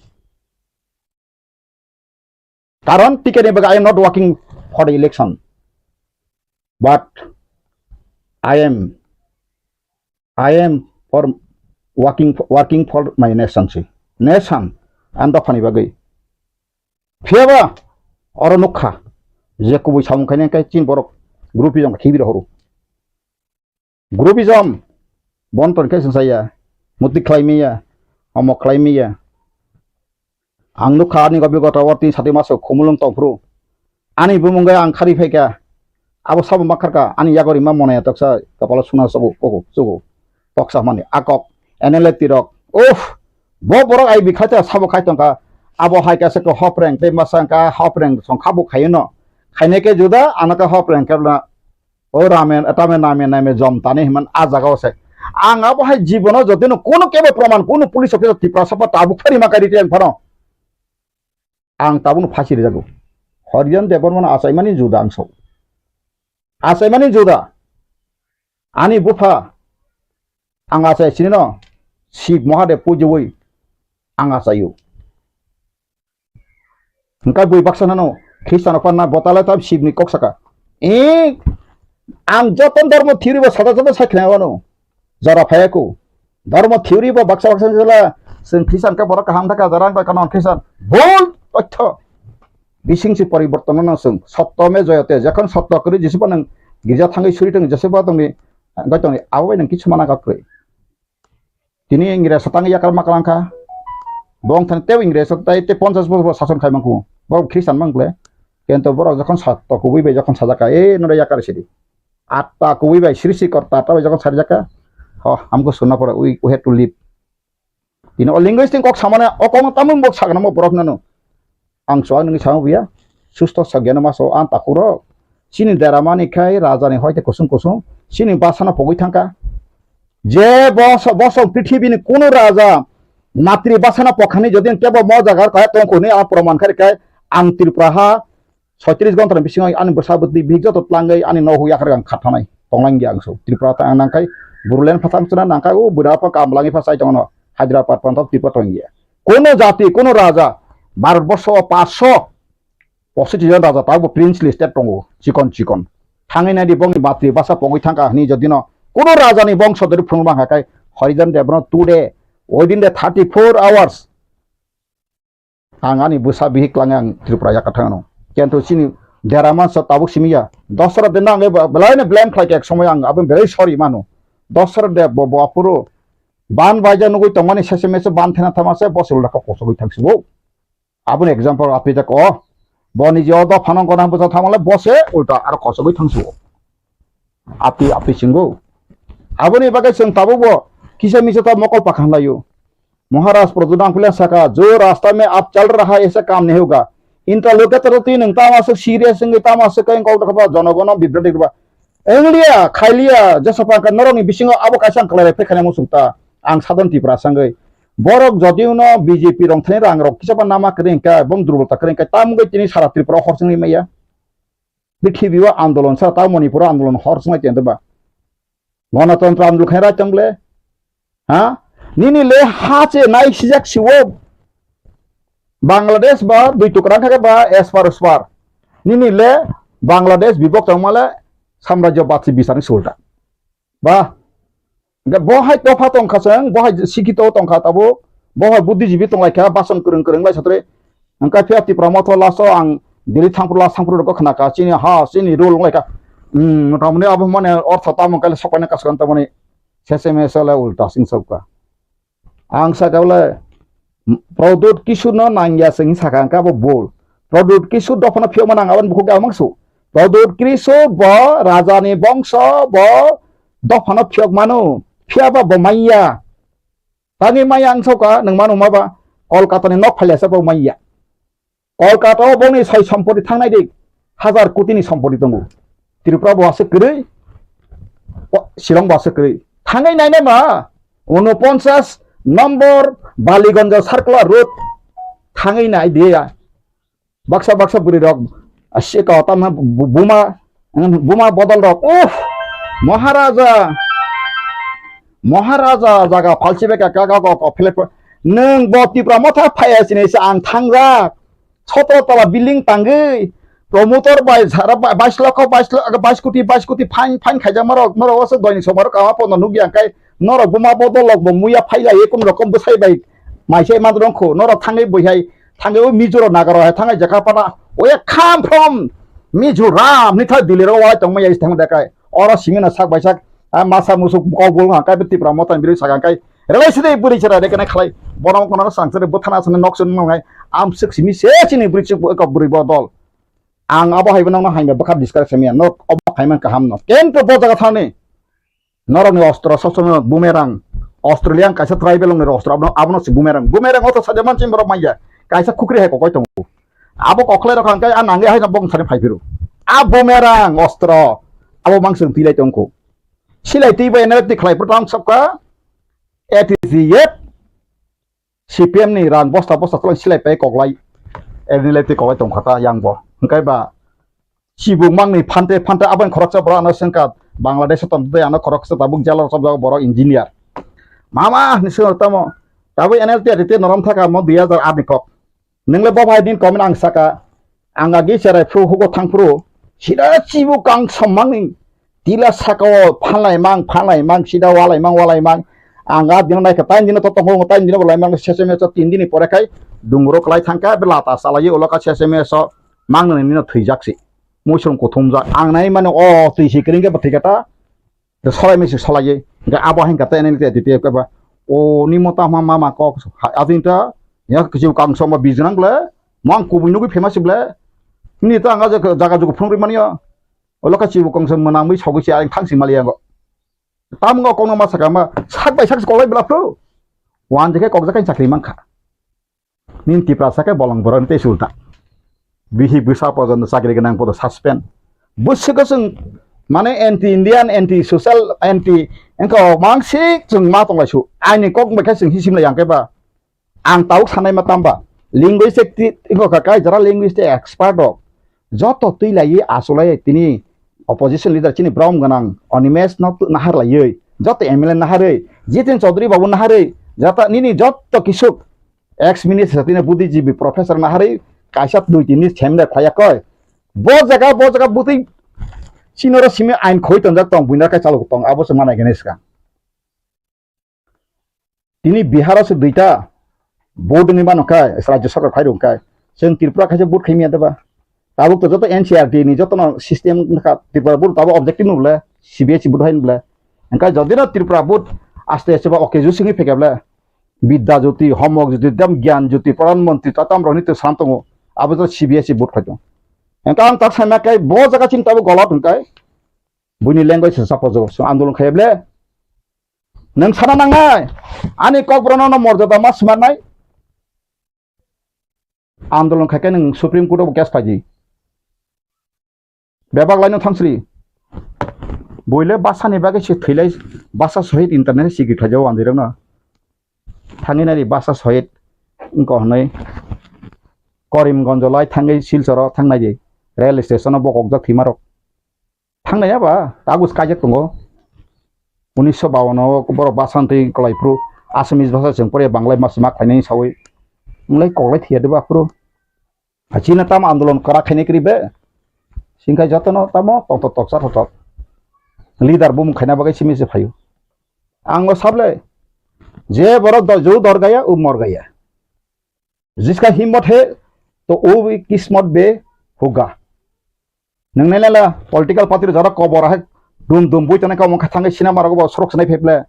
Karon T K ni bagwi I am not working for the election, but I am, I am for working, working for my nation si. Nation and dophani bagwi. Phiyaba oro nukha je kubui samung khainai khe chin borok groupism khibi rohoro. Groupism, bon ton khe sungsaya, muti khlai miya, omo khlai miya. Ang nukha ani gobi gota o tin sati maso khumulwng tongphuru. Ani bumung gai ang khari phaikha. Abo sabo makharkha, ani yago rima monaya toksa kapalo suna sobo koko chugo. Toksa mani akok, N L A tirok. Uff, bo borok ai bikhaita sabo khai tongkha. Abo hai kasa ko hopreng, tei masa ka hopreng song khabu khayo no. Khainai khe juda, ano ka hopreng khe na O ramen, tame name, name jom tani himan a jaga o se. Ang abo hai jibono jotino kono kebo proman, kono police officer Tiprasa pa tabuk phari ma kari tiyan phano. Ang tabukno phasi rijago. Horijan Debbarmano achaimani juda ang sao. Achaimani juda. Ani bupha. Ang achai sinino Shiv Mahadev pujiwi ang achaio. Hwnkhe bui baksa nano Khristiano panna botale ta Shivni kok saka. E, ang joto dhormo theory bo sada sada sai khna wano. Jora phayako. Dhormo theory bo baksa baksa jela chwng Khristian khe borok kaham thaka jora ang kha non Khristian. Bol totho. Bising si poriborton no chwng. Sotto me joyate. Jokhon sotto kwrwi jesibo nang girja thangwi suri tong jesibo tongni goi tongni abo bai nang kichu mana kha kwrwi. Tini Ingres tang yakar ma kalang kha. Bong thani tei Ingres tai tei ponchas bosor sason khai mangkhu. Bo Khristan mang kle. Kento borok jokhon sa to kubui bai jokhon sajak kha, "E, nore yakar sidi." Atta kubui bai srishti korta atta bai jokhon sarjak kha. Ho, amko sunna pore, we, we have to leave. Tini o linguistic kok samane o kok no tamung bok sagna mo borok nano. Ang chuak nungwi samo buya. Susto sagyano maso ang takhurok. Chini deramani khai rajani hoite kusung kusung. Chini basano pogwi thangkha. Je boso, boso prithibini kunu raja matri basano pokhani jodi kebo mo jaga kaya tongkhu hwnwi ang proman kharikha, ang Tripura ha soitris gontrani bisingo ani bwsa bwtwi bihik joto tlangwi ani nohuk yakarwi ang khathanai tonglangya ang so. Tripura ta ang nangkhai Bodoland phatang chwna nangkhai o bwrapa kamlangwi pha chai tongo Hyderabad phanto Tripura tongya. Kono jati, kono raja, Bharat borsho o paanch sho pochis jon raja tabukbo princely state tongo, chikon chikon. Thangwi naidi bongni matri basa pogwi thangkha hwnwi jodino kono rajani bongso dori phunukma hwnka khe Harijan Debno today, within the thirty-four hours, ang ani bwsa bihik klangnai ang Tripura yakarthang ano. Kintu chini dera mansa tabuk simi ya. Dosra de nang eba belai no blame khlai khe ek somoi ang aboni belai sorry mano. Dosra de bo, bo aphuru ban baija nugui tongmani sese mese ban thena thama se bo se ulda kok kosogwi thang sibo. Aboni example api jak o. Bo ni je o dophano gona bwsa thangmale bo se ulda aro kosogwi thang sibo. Api, api singgo. Aboni bagwi chwng tabukbo kisa misa ta mokol pakhan laio. Maharaj Pradyot Nangphilia saka, "Jo rasta mein aap chal raha hai, aisa kaam nahi hoga." Interlocutor twi nwng tamo aswk serious wngwi tamo aswk khe kok rwkha ba jonogono bibroti rwba. Wnglia, khailia, jesa pangkha norokni bisingo abo kaisa ang kwlai bai phai khaina muchung ta. Ang Sadhan Tripura sangwi. Borok jodi uno B J P rong thani rang rok kisa ba nama kwrwi hwnkha, bong durbolta kwrwi hwnkha, tamo wngwi tini sara Tripura hor chwngwi maya. Prithibi o andolon sa ta Manipur o andolon hor swnglai tong ba. Gonotontro andolon khaina rai tong le. Ha? Nini le ha che nai sijak siwo. Bangladesh ba dui tukra kha ba espar uspar. Nini le Bangladesh bibok tong male samrajyo batsi bisani sulta. Ba, hingke bo hai topha tongkha chwng, bo hai sikito tongkha tabuk, bo hai buddhijibi tonglaikha, bason kwrwng kwrwng lai satre. Hingke phiya Tipra motho last o ang Delhi thangphuru last thangphuru rokgo khnakha, chini ha, chini rule wnglaikha. Hmm, motamoni abo mane ortho tamo kale sokpaina kasukha tamoni seseme sale ulta sing sokha. Ang saka bole, Pradyot Kishore no nangya se hing saka, hingke abo bol. Pradyot Kishore dophano phiyokma nang, aboni bukhuk ang mangsu. Pradyot Kishore bo rajani bongso, bo dophano phiyok mano. Phiyaba bo manya. Tangwi manya ang soka, nwng mano ma ba? Kolkata ni nok phailasa bo manya. Kolkata o bongni soi sompoti thangnai di, hazar koti ni sompoti tongo. Tripura bo aswk kwrwi, o, Shillong bo aswk kwrwi. Thangwi nainai ma, unoponchas nombor Baliganj Circular Road thangwi nai di ya. Baksa baksa bwrwi rok, a, sika o tamna bu-, buma, buma bodol rok. Uff, Maharaja, Maharaja jaga phalsi bai ka, ka, ka, ka, ka, philip, nwng bo Tipra motha phaiya sini se ang thangjak. Sotro tola building tangwi, promoter bai sara ba-, bais lokho, bais lo-, bais koti, bais koti fine, fine khaijakma rok, norok o se doini somoi rok kama pono nukya, hingkai norok buma bodol rok bo muya phailai, ekun rokom bwsai bai maisai man rongkho, norok thangwi bwihai, thangwi o Mizo rok Naga rok hai thangwi jakha pana, oya come from Mizoram, nitha Delhi rok walai tongma ya thang dekai, oro simi no sak bai sak, a masa musuk kok bul hangkai Tipra motha ni bwrwi saka hangkai, relai side bwrwi sara de kana khalai, bono kono sang sare bwthana sane nok sun nongai, am sik simi se chini bwrwi chuk kok bwrwi bodol. Ang abo hai bo nokno hai ba bwkha discuss khaimya, nok obo khaiman kaham no. Kento bo jaga thani. Norokni ostro sob somoi bumerang. Australian kaisa tribal wngni ostro abono, abono se bumerang. Bumerang o to saja manching borok manya. Kaisa khukri hai kokoi tongo. Abo kokhlai rok hangkai a nangya hai bong thani phai phiru. A bumerang ostro. Abo mangsung tilai tongkho. Silai twi bai N L F T khlai pro tang sokka. A T C F. C P M ni rang bosta bosta tolong silai pai koklai, erni lai twi koklai tongkha ta yang bo. Hingkai ba chibuk mangni phante phante aboni khoroksa borok ano sengkha Bangladesh o tongtwi ano khoroksa tabuk jala rok borok engineer. Mama ni sengkha tamo tabuk N L T R T norom thaka mo dui hajar aat ni kok. Nwngle bo bai din comment ang saka. Ang agi cherai phru hugo thang phru. Sida chibu kang sommangni tila sakao phanlai mang, phanlai mang, sida walai mang, walai mang. Ang a dino naikha, tain dino to tongo, tain dino bolai mang, sese meso tin dini pore khai dungro klai thangkha, be lata salai ulo ka sese meso mang nini no thwijak si. Muisung kuthumjak. Ang nai mano o twi si kring khe bo thwi kha ta. Solai misi solai. Ga abo hingka ta nini te twi khe ba. O ni mota ma ma ma kok. Adin ta ya kisi kang somma bijnang ble. Mang kubui nugui famous ble. Ni ta ang a jaga jugo phung ri mani ya. Olo kha chibu kongsa mwnamwi sogwi se ayang thang si mali yango. Tam ngo kongno ma saka ma sak bai sak koklai bla phru. Wan je khe kok jakai chakri mankha. Nin Tiprasa khe bolong borok ni tei sulta. Bihi bwsa pojono chakri gwnang podo suspend. Bwswkhe chwng mane anti Indian, anti social, anti wngkha o mangsik chwng ma tonglaisu. Aini kok bai khe chwng hisim lai ang khe ba. Ang tabuk sanai ma tamba. Linguistic ti-, wngkha kai jara linguistic expert rok. Joto twi lai achulai tini opposition leader chini brom gwnang Animesh no tu-, nahar laiwi. Joto M L A naharwi. Jitin Chaudhary babu naharwi. Jata nini joto kisuk ex minister tini buddhijibi professor naharwi. Kaisa dui tini semde khaya koi. Bo jaga, bo jaga bwtwi sinoro simi ain khoi tongjak tong, buina kai chalok tong, abo se manai gani swkang. Tini Bihar o se duita vote ni mano kai, Rajya Sarkar khai rung kai. Chwng Tripura khaisa vote khai miya deba. Tabuk to joto N C R T ni joto no system kha, Tripura vote tabuk objective no bole, C B S E vote hai no bole. Engkai jodi no Tripura vote aste aste ba okay ju singwi phekable. Bidya Jyoti, Homok Jyoti, dam Gyan Jyoti, Pradhan Mantri, tatam roni to sam tongo. Abo to C B S E vote khai tongo. Engkai ang tak sama kai, bo jaga chini tabuk golot hwn kai. Buini language se sapo jo, so andolon khai ble. Nang sana nangnai, ani kokborok no morjada ma smarnai. Andolon khai khe nwng Supreme Court o case phaidi. Bebak laino thangsri. Buile basa ni bagwi se thwilai, basa sohit internet sikri khlaijao andirok no. Thangwi nari basa sohit wngkha hwnwi Karimganj lai thangwi Silchar o thangnai di. Rail station o bokokjak thwimarok. Thangnai ya ba, kagus kaijak tongo. Unisho bawan o borok basa twi kwlai phuru Assamese basa chwng pore Banglai mas ma khlainai sawi. Wngkhlai koklai thwiya de ba phuru. Hai chini tamo andolon kwrak khainai kwrwi be. Singkha jotono tamo tongthok toksa thothok. Leader bumung khaina bagwi simi se phaio. Ang o sable. Je borok do-, ju dor gaya, u mor gaya. Jiska himmot he, to u kismot be hoga. Nang nai lela political party rok jara kobor hai dum dum bui tonai ka mokha thangwi sinama rok bo sorok sinai pheble.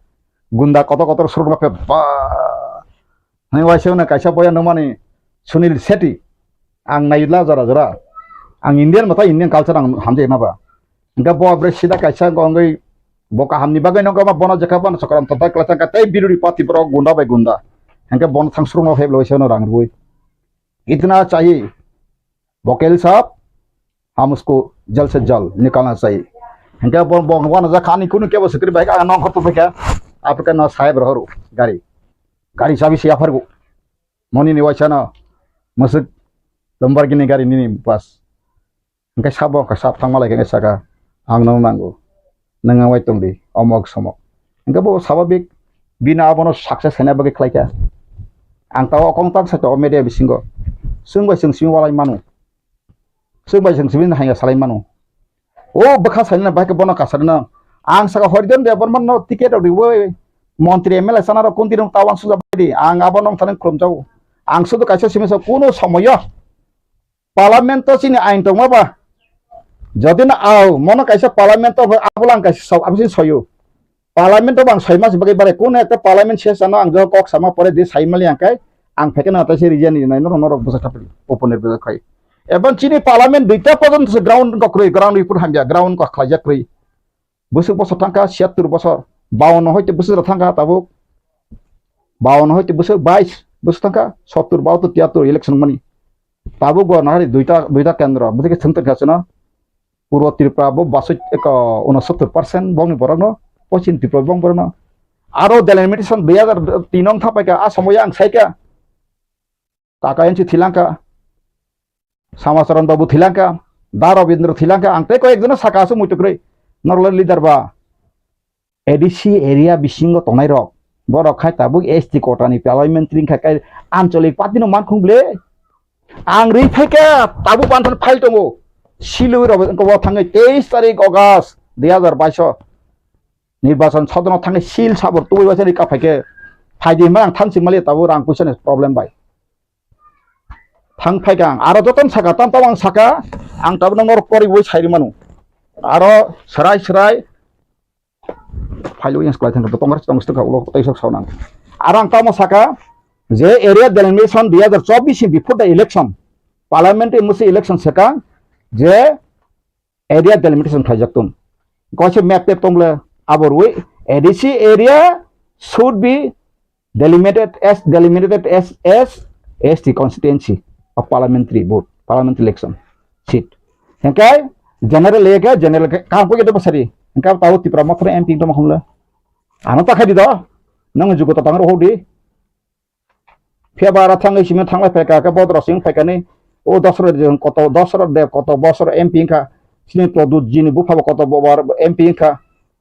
Gunda kotor kotor sorok ma phe ba. Hani waisa na kaisa boya nungmani Sunil Shetty. Ang naila jora jora. Ang Indian mata Indian culture ang hamjai na ba. Engka bo bre sida kaisa gongwi bo kaham ni bagwi nongkha ma bono jekha bono chokram totai kwlai thangkha tei biruri party borok gunda bai gunda. Engka bono thang surung no phaiblai waisa no rang rwi. Itna chahi. Vocal sab, hum usko jal se jal nikalna chahiye. Hingke bo, bo, bo na jakha ani kunu kebo sikri bai ka nong khortu bai ka. Apre ka na sahib rohoru gari. Gari chabi se yaphargo. Moni ni waisa na masuk Lamborghini gari nini bas. Hingke sabo ka sab thangma lai kene saka ang no nango. Nang wai tong di omok somok. Hingke bo sababik bina abono success hena bagwi khlai ka. Ang tao okong tak saka o media bisingo. Sung bai sung simi walai manu. Swk bai swng simi hanya salai mano. O bwkha salina bai khe bono kasarina. Ang saka Horidon Debbarma no ticket rok riwi montri M L A sana rok kunti rok tawang suja bai di. Ang abo nong thani khulum jago. Ang sudu kaisa simi sa kuno somoyo parliament to chini ain tongma ba. Jodi na au mono kaisa parliament to abolang kaisa sok abisi soyo. Parliament o bang soi mas bagwi bare kuno ekta parliament session o ang jok kok sama pore di sai mali ang kai ang phekeno ta se region ni nai norok norok bwsa thapri open bwsa khai. Ebon chini parliament duita porjonto se ground kok kwrwi, ground report hamya, ground kok khlaijak kwrwi. Bwswk bosor thangkha siyattur bosor, bawanno hoite bwswk rok thangkha tabuk, bawanno hoite bwswk bais bwswk thangkha sottur bahattur tiyattur election mani. Tabuk bo nahari duita, duita kendro, bwswk thwng tongkha chwno. Purbo Tripura bo basoi eko unosottor percent bongni borokno, Poschim Tripura bong borokno. Aro delimitation dui hajar tin ong thapaikha, a somoyo ang saikha. Kaka N C thilangkha, Samacharan Babu thilangkha, Da Rabindra thilangkha, ang tei koi ekjono saka aswk muitu kwrwi. Norok leader ba. A D C area bisingo tongnai rok, borok khai tabuk S T quota ni parliamentary wngkha khe anchalik party no mankhung ble. Ang ri phaikha tabuk panthan file tongo. Silwi rok wngkha bo thangwi teis tarik August dui hajar baiso nirbachan sodono thangwi sil sabor tubui waisa ri ka phaikhe phaidi hwnba ang thansi mali tabuk rang puisa ni problem bai. Thang phaikha ang aro jotono saka tam tam ang saka ang tabuk norok poriwi sairi manu. Aro serai serai Phailu yang sekolah tengah tongkar tong stok ulo tei sok saunang. Arang tamo saka je area delimitation dui hajar chobbish ni before the election, parliamentary musi election saka je area delimitation khaijak tun. Koise map tep tongle aborwi A D C area should be delimited as, delimited as, as S T constituency of parliamentary vote. parliament election seat. Hingke general lega general ke kam ko yedo basari. Hingke tau Tipra Motha M P tong makhumle. Ano ta khai di do. Nang jugo ta tangro hodi. Phiya ba ara thangwi simi thanglai phaikha, khe bodro sing phaikha ni, o Dosrot de koto, Dosrot de koto bosor M P wngkha, sini Pradyut jini bupha bo koto bo bar M P wngkha,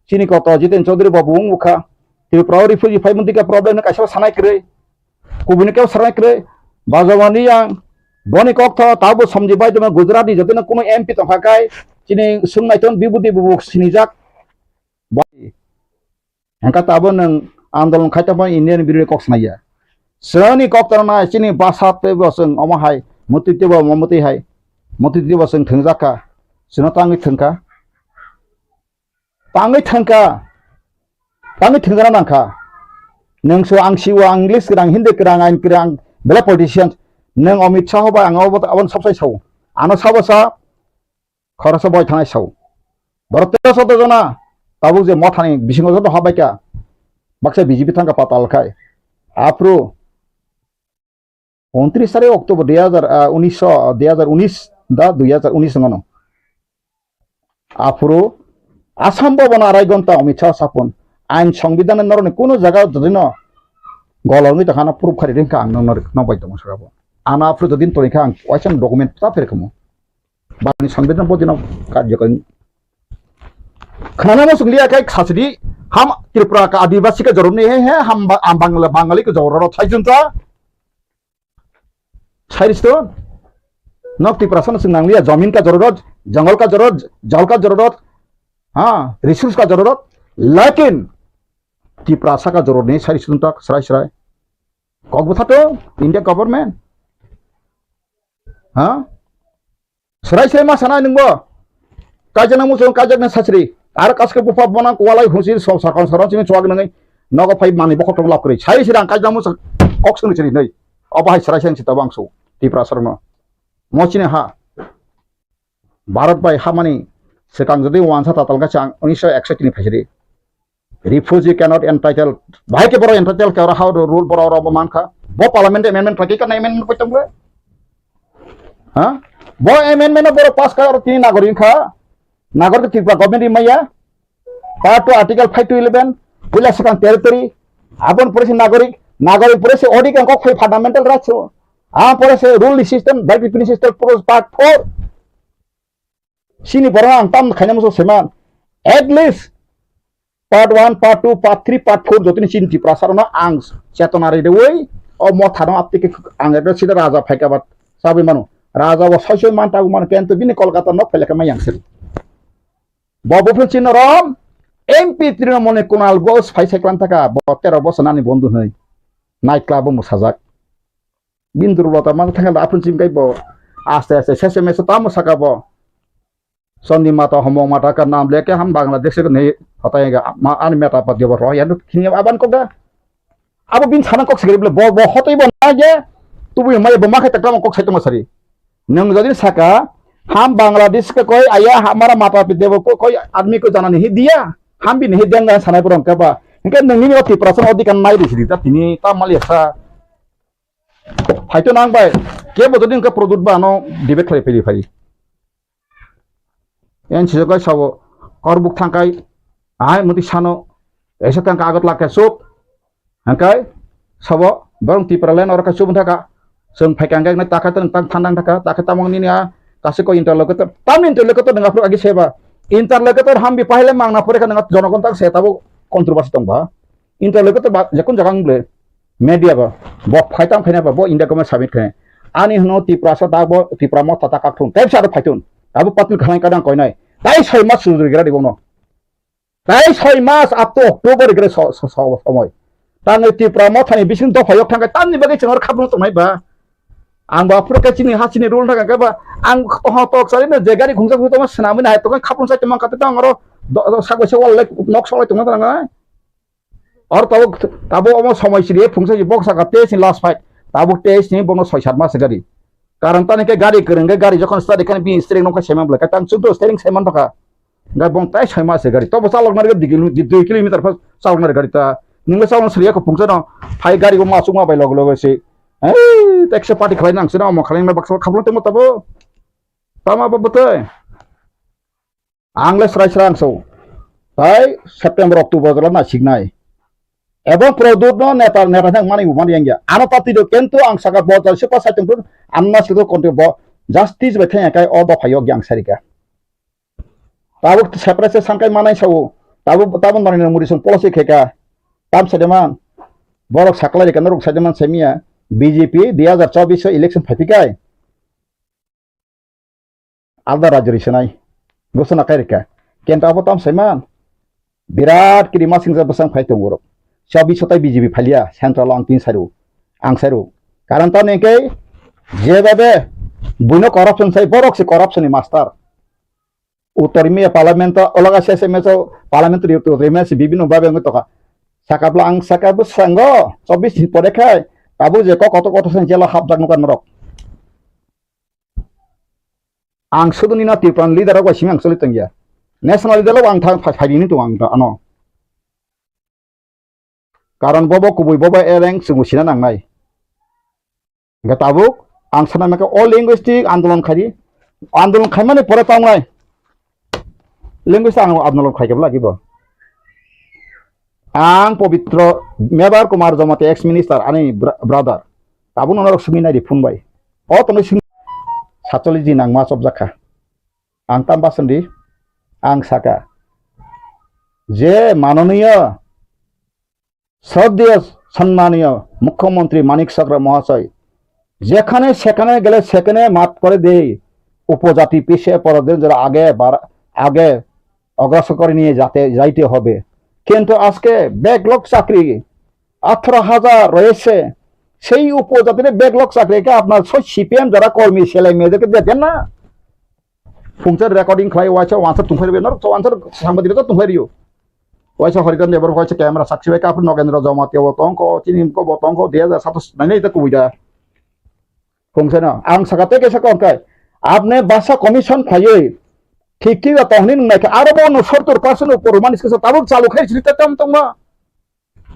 sini koto Jiten Chaudhary bo bo wngkha, Tripura o refugee phai mwnti khe problem no kaisa sanai kwrwi, kubuni khe sanai kwrwi, Bajwani yang boni kok tho tabo somji bai tongma Gujarat ni jotino kuno M P tongkha kai, chini swng naiton bibudi bubuk sinijak. Hingkha tabuk nwng andolon khai tongma Indian birwi kok sanai ya. Chwngni kok tongna chini bwsa teibo chwng omo hai, mwtwi teibo omo mwtwi hai, mwtwi teibo chwng thwngjak kha, chwngno tangwi thwngkha, tangwi thwngkha, tangwi thwngjakna nangkha. Nwng so ang siwo, ang English kwrang, Hindi kwrang, ain kwrang, belai politician, nwng Amit Shah bai ang abo, aboni sopsai sao. Ano sabo sa, khoroksa boi thanai sao. Borok teroso jona tabuk je mothani bisingo joto habaikha, baksa B J P thangkha patal khai. Aphuru untris tarik October dui hazar, ah, unis, dui hazar unis da dui hazar unis wngmano. Aphuru Assam Bhavan arai gonta Amit Shah sapon, ain songbidhan norokni kuno jaga jodino golongwi tongkha, ano proof khari ringkha ang nokno, nok bai tongo saka bo. Ano aphuru jodin tongkha ang waisa document ta pherkamo. Bangni songbidhan bo dino karjokari. Khwnana muchung liya khai khasidi ham Tripura ka Adivasi ka joromni he he ham ba-, am Bangla Bangali ka jororo thaijun ta. Sairis to nok Tripura sana sing nang liya jamin ka jororot, jangal ka jororot, jal ka jororot, ha, resource ka jororot, lakin Tripura saka jororni sairis to tak srai srai. Kok bwtha to India government. Ha? Srai srai ma sanai nwngbo. Kaijakna muchung kaijakna sachri. Ar kaske bupha bona kualai husi so sakon saron sini chuak nangwi. Nogo phai mani bokhok tong lap kwrwi. Sai sirang kaijakna muchung kok sung chiri nai. Obo hai srai srai sita bangsu. Tipra sarno. Mo chini ha. Bharat bai hamani swkang jodi wansa tatal kachang unisho ekso tini phaisiri. Refugee cannot entitled. Bahai ke boro entitled ke oro how the rule boro oro bo mankha. Bo parliament amendment khlai ke kana amendment koi tongbo? Ha? Bo amendment no boro pass kha oro tini nagorik kha. Nagorik Tripura government ri maya. Part two article five to eleven. Puila swkang territory. Abon pore se nagorik. Nagorik pore se odhikar kok phai fundamental rights. Ah pore se rule system, right revenue system, pore part four. Sini borok ang tam khaina muchung seman. At least part one, part two, part three, part four jotoni chini Tiprasa rokno ang chetona ridewi o motha no aptike ang ekta sida raja phaika ba sabwi mano. Raja bo soi soi man tabu mano kento bini Kolkata nok phailaka mai yang sir. Bo buphun chini rom M P Trinamool ni Kunal Ghosh phai sai klan thaka bo tero bosor nani bondhu hwnwi night club o mwsajak. Bini durbolota ma thangkhe aphun chim kai bo aste aste sese mese tamo saka bo. Chandi mata homong mata ka nam leke ham Bangladesh ke nei hotai ga ma ani meta pat yo bo roya nu khini aban ko ga. Abo bin sana kok sigri bo bo hotai bo na je tubu mai bo ma khai takam kok sai tong sari. Nwng jodi saka ham Bangladesh ke koi aya hamara mata pit debo ko koi admi ko jana nahi diya. Ham bin nahi deng dan sanai borong ka ba. Hingke nwng nini o Tiprasa odhikar nai ri sidi ta tini ta mali sa. Phaito nang bai, kebo jodi wngkha product ba ano debate khlai phai phai. Yan sijak bai sabo, korbuk thangkai, ahai muti sano, esa tangka agot lakhe sup, hangkai, sabo, borong Tipra len oro kai sup thaka, seng phai kangkai nai takha tang tang thandang thaka, takha tamang nini a, kasi ko interlocutor, tam interlocutor nang aphru agi seba, interlocutor hambi pahile mangna pore kha nang jonogon tak se tabo controversy tong ba. Interlocutor ba, jekun jaga wng ble media ba, bo phai tam khaina ba, bo India government submit khaina. Ani hwno Tiprasa ta bo, Tipra Motha ta kak thung. Tei sa phai thung. Abo patil khanai kadang koinai. Tai soi mas sujuri gira di bono. Tai soi mas up to October gira so, so, so, somoi. Tangwi Tipra Motha ni bising dopha yok thangkai tamni bagwi chwng oro khapung tongnai ba. Ang ba phuru khe chini ha chini rule thangka ba. Ang ho tok sari no je gari khungsa khungsa tongma swnamwi nai tongkha khapung sai tongma kate tang oro do, do, sagoi se wal lai nok solai tongma tang nai. Or tabuk, tabuk omo somoi siri phungsa si bok saka tei si last fight. Tabuk tei si bono soi sat mas gari. Karon tani khe gari kwrwng khe gari jokhon start khe bini steering nokha saiman bwlai. Khe tang chwngto steering saiman tokha. Gai bong tai soi mas gari. Tobo chalok nari dui kilo-, dui kilometer pha chalok nari gari ta. Ningbo chalok siri ko phungsa no. Phai gari bo ma chukma bai log log se. Ei, tekse party khlai nang sino mo khlai na baksa khaplo temo tabo. Tama ba bwtwi. Ang le srai srai ang so. Tai September October jora na signai. Ebong Pradyot no neta neta thang mani mani yang ya. Ano party do kento ang saka bo jal sepa sai tong tun. Anna sido konti bo justice bai thang kai o do phayok yang sarika. Tabuk separate sangkai manai sao. Tabuk tabuk manai muri song policy kheka. Tam sademan. Borok saklai rika norok sademan semia. B J P dui hazar chobbish election phaipikai. Alda rajyo risanai. Gosona kai rika. Kenta abo tam saiman. Birat kiri masing sa bwsang phai tongo borok. Chobbish sotai B J P phalia central ang tin sairu. Ang sairu. Karon tamni khe jebabe buino corruption sai borok se corruption ni master. Uttor India parliament o olaga se se meso parliament ri uttor India se bibino babe wngwi toka. Sakapla ang saka bwsango chobbish din pore khai tabuk je kok kotor kotor sen jela hapjak nukar norok. Ang sudu nino Tripura leader rok bai simi ang choli tongya. National leader rok ang thang phai phai ni tongo ang ano. Karon bobo kubui bobo eleng chwng sina nangnai. Hingke tabuk ang sana maka o linguistic andolon khaidi. Andolon khaimani pore tongnai. Linguistic ang andolon khaikhe lagi bo. Ang Pobitro Mebar Kumar Jamatia ex minister ani bra-, brother. Tabuk nono rok simi nai di phone bai. O tono simi satcholi ji nang ma chopjak kha. Ang tam basandi, ang saka, je manoniyo, শ্রদ্ধেয় সম্মানীয় মুখ্যমন্ত্রী মানিক সাহা মহাশয়, যেখানে সেখানে গেলে সেখানে মাত করে দেই, উপজাতি পিছিয়ে পড়াদের যারা আগে বাড়া-, আগে অগ্রসর করে নিয়ে যাতে, যাইতে হবে। কিন্তু আজকে ব্যাকলগ চাকরি আঠারো হাজার রয়েছে, সেই উপজাতির ব্যাকলগ চাকরিকে আপনার সেই সিপিএম যারা কর্মী ছেলে মেয়েদেরকে দেন না। Phungsa recording khlai waisa wansar tungphai rwbaino, wansar sangbadirok tungphai rwio. Waisa Haridan Debbarma waisa camera sakchi bai, kaphir Nogendra Jamatia bo tongkho, chini ko bo tongkho, dui hazar satos nainai ta kubui da. Phungsa no, ang saka tei kaisa kokthai. Apne basa commission khlaiwi, thik thik tongni nung naikha, aro bo no sottor percent upor mani skisa tabuk chalu khai sini ta tam tongma.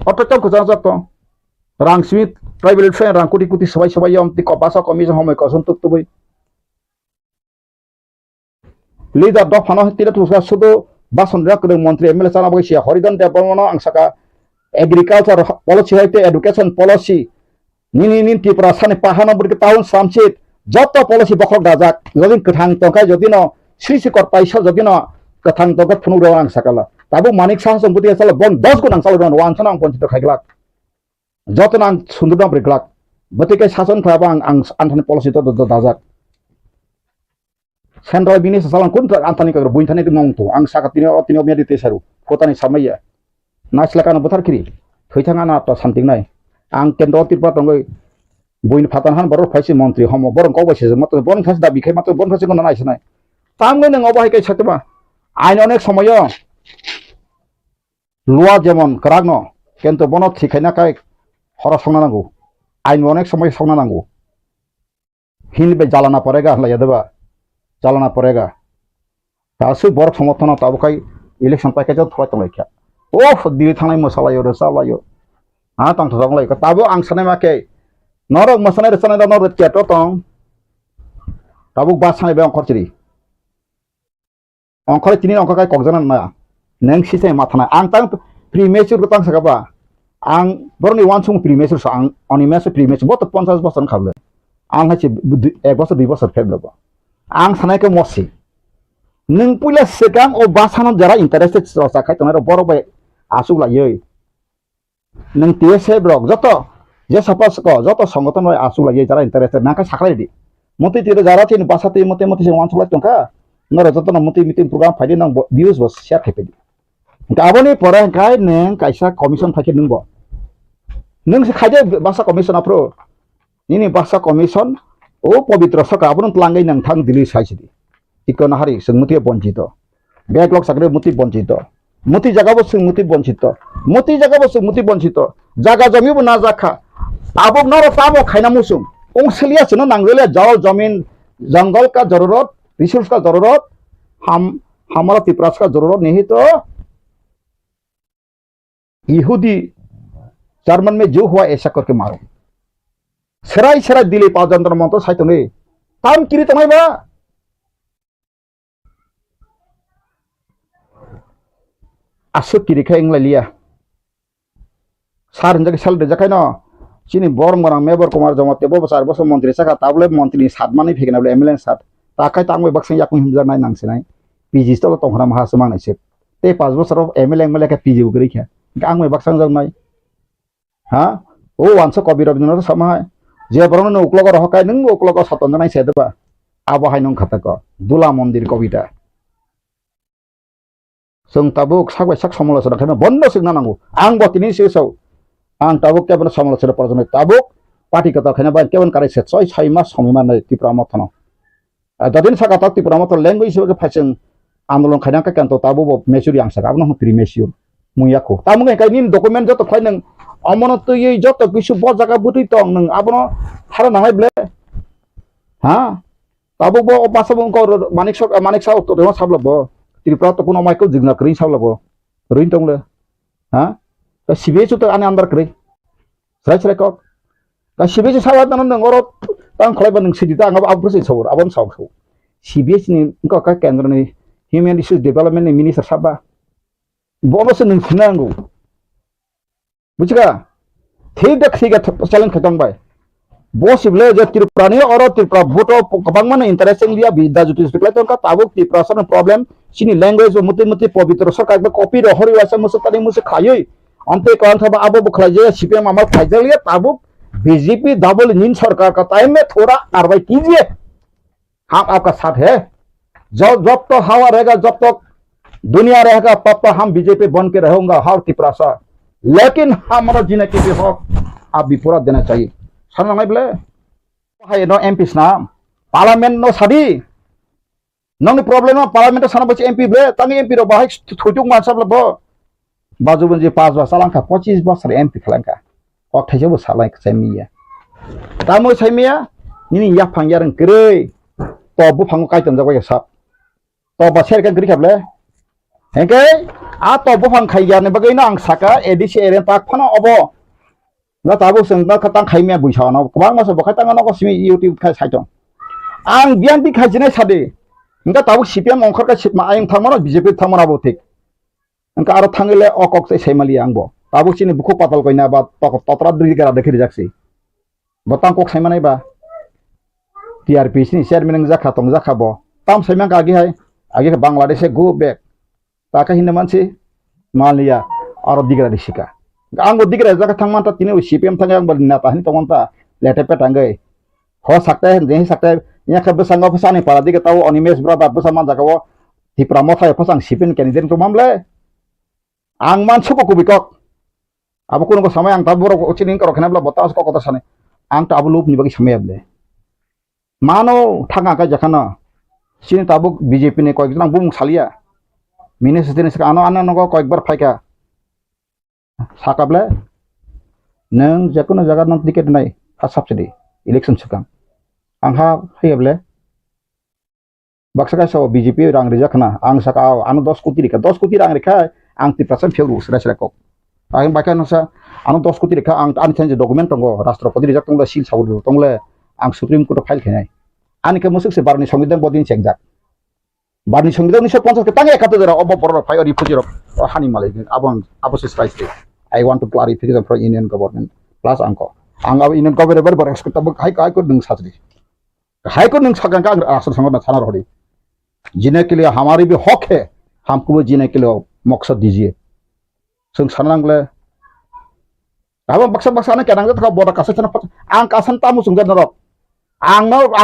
Oto tam kwchang jak tong. Rang simi tribal friend rang kuti kuti swbai swbai yom ti ko basa commission homoi koson tuk tubui. Leader dophano tira tusa sudu bason rok kwrwng montri M L A chana bagwi siya Haridan Debbarmano ang saka agriculture policy hai tei education policy nini nini Tripura sani pahano bwrwi town samsit joto policy bokhok dajak jodi kwthang tongkha jodi no sri sikor paisa jodi no kwthang tongkha phunuk rok ang sakala tabuk Manik Saha song bwtwi salo bon dos gun ang salo wan sano ang ponchito khaiglak joto no ang sundurno bwrwi glak bwtwi kai sason khlai bo ang ang anthani policy to dajak. Central bini sasalang kun ta antani kagra buin thani mong tu ang saka tini o tini o medi te saru kotani samaya naisla kana buthar kiri thoi thang ana to santing nai ang kendro Tripura tongoi buin phatan han borok phaisi montri homo borok kok bai sejak matro borok thas dabi khai matro borok thas kono nai sanai tamgoi nang obo hai kai satma ain onek somoyo lua jemon kwrak no kento bono thik khaina kai horo songna nango ain onek somoyo songna nango. Hini bai jalana porega hwnlai ya deba. Jalana porega. Ta sui borok somorthono tabuk kai election paikha jok thwlai tonglaikha. Oh, diri thangnai mwsalaio rwchalaio. Ha tongthok tonglaikha. Tabuk ang sanai ma khe. Norok mwsanai rwchanai rok norok chat o tong. Tabuk bus sanai bai ongkhor chiri. Ongkhorwi tini ongkhor kai kokjana na. Neng sisai mathanai. Ang tang premature ko tang saka ba. Ang boroni wansung premature sa ang oni meso premature bo to ponchash bosor khable. Ang hai se ek bosor dui bosor pheblo bo. Ang sanai ke mosi. Nung puila sekang o basano jara interested sa khai tonai ro borok bai asuk laioi. Nung T S F rok joto je sapa soko joto songoton bai asuk laioi jara interested nang khe saklai di. Motwi twi jara chini basa twi motwi motwi se wansuk lai tongkha. Norok jotono motwi meeting program phaidi nang bo views bo share khai phaidi. Hingke aboni pore hingke nung kaisa commission phaikhe nungbo. Nung se khaide basa commission aphuru. Nini basa commission o pobitro saka abono twlangwi nang thang Delhi sai sidi. Tiko nahari chwng muti bonchito. Backlog chakri muti bonchito. Muti jaga bo chwng muti bonchito. Muti jaga bo chwng muti bonchito. Jaga jomi bo na jakha. Abo noro tamo khaina muchung. Ung silia chwngno nangjalia jao jomin jangol ka jororot, resource ka jororot, ham hamara Tiprasa ka jororot nihito. Yehudi German me jo hua aisa korke maro. Serai serai Delhi pa Jantar Mantar sai tongwi. Tam kiri tongnai ba? Aswk kiri khe wng lai liya. Sar hinjak sal rijak khaino. Chini borok morang Mebor Kumar Jamatia bo bo char bosor montri chakha, tabole montri ni sat manwi phikna bole M L A ni sat. Ta khai tangwi baksa yakung himjak nai nang sinai. P G tolo tongkhna maha swmang nai se. Tei panch bosor M L A M L A khe P G bo kwrwi kha. Ang bai baksa wngjaknai. Ha? O wansa Kabi Rabindranath sama hai. Je borokno nung uklogo rohor khai, nung uklogo sotonjaknai se deba. Abo hai nung khatako. Dula Mondir Kobita. Chwng tabuk sak bai sak somolochona khaino bondo swkna nango. Ang bo tini se sao. Ang tabuk kebono somolochona porjoni tabuk party kwtal khaina bai kebon karai se choi sai mas somoi mannai Tipra Mothano. Ah, jadin saka tak Tipra Motha language hisabe khe phaising andolon khaina khe kento tabuk bo mature yang saka abono hwn premature. Mung yakho. Tamo khe nini document joto khlai nang omono twiwi joto kisu bo jaga bwtwi tong nang abono hara nangnai ble. Ha? Tabuk bo o basa bo wngkha oro Manik Sok, Manik Saha to rema sabla bo. Tripura to kuno Michael Jigna kwrwi sabla bo. Rwin tong le. Ha? Ka C B S to ani andar kwrwi. Srai srai kok. Ka C B S sawa tano nang oro tang khlai ba nang sidi ta ang abo abro se sabur abon saw saw. C B S ni wngkha ka kendro ni Human Resource Development ni minister saba. Bono se nang sinango. Bujiga? Thik da thik da challenge khaitong bai. Bo sibole je Tripura ni oro Tripura vote o kwbangma no interest wng liya, Bidya Jyoti speak lai tongkha, tabuk Tripura sano problem, chini language bo mutwi mutwi pobitro sarkar ba copy ro hori waisa musuk tani musuk khayui. Amtwi kwang thaba abo bo khlai je C P M amar khlai je liya, tabuk B J P double engine sarkar ka time me thora karwai kijiye. हम आपका साथ है। जब, जब तक हवा रहेगा, जब तक दुनिया रहेगा, तब तक हम बीजेपी बन के रहेंगे हर तिपरासा। लेकिन हमारा जीने के लिए हक आप भी पूरा देना चाहिए। Sana nai ble. Hai no M P sna. Parliament no sadi. Nongni problem no parliament sana bachi M P ble. Tangi M P ro bahai thujuk mansa ble bo. Baju bonji pas bosor langkha, pochis bosor M P khlangkha. Kok thaisa bo salai sai miya. Tamo sai miya, nini yaphang yareng kwrwi. To buphango kaitonjak bai sap. To ba serka gri khable. Hengke, a to buphang khai yarni bagwi no ang saka A D C area tak phano obo. Na tabuk chwng no khatang khai miya buisa no. Kwbangma se bo khai tang no ko simi YouTube khai sai tong. Ang biang bi khai jinai sadi. Hingke tabuk C P M ongkhor ka sitma ayung thangmano B J P thangmano abo thik. Hingke aro thangwi le o kok se sai maliya ang bo. Tabuk chini bukhuk patal koina ba tok-, totra dui gara dekhi rijak si. Bo tang kok sai manai ba. T R P C ni chairman wng jakha tong jakha bo. Tam sai mangka agi hai. Agi khe Bangladesh e go back. Ta khe hinna mansi maliya aro digra ri sika. Ang bo digra jakha thang manta tini C P M thang ang bo neta hin tong manta lete petangwi. Ho sakte, je sakte, ya khe bwskango bwsani para dige tao Animesh brother bwsa man jaga o Tipra Motha bwsang sipin candidate tong mam le. Ang man suko kubui kok. Abo kuno ko samai ang ta borok chini kok khena bla bota kok kota sani. Ang ta abo lob ni bagwi samai able. Mano thanga kai jakhana. Chini tabuk B J P ni koi jang bumung salia. Mini sitini saka ano ano nogo koi bar phaika. Saka ble, nwng jekono jaga nwng ticket nai, ha subsidy, election swkang. Ang ha haiya ble, baksa kaisa o B J P rang rijak khna, ang saka o, ano dos koti rikha, dos koti rang rikha, ang Tiprasa phiyok rw sra sra kok. Ang bai kha noksa, ano dos koti rikha, ang ani thani je document tongo, rashtrapati rijak tongo, seal sabu tongo le, ang Supreme Court o file khainai. Ani khe musuk se baroni songbidan bodin chengjak. Barni songbidan unisho ponchas ke tang ekattor jora obo borok rok phai o refugee rok o hani malai abo ang abo se sai se. I want to clarification from Union Government plus angko. Ang abo Union Government bari bari expect abo High High Court nung sajri. High Court nung sakang ka ang asal sango na sana rodi. Jine ke liye hamari bhi hak hai, hamko bhi jine ke liye maksad dijiye. Sung sanang le. Abo baksa baksa ana kenang jat ka boda kasa chana pat ang kasan tamu sung jat norok. Ang no ang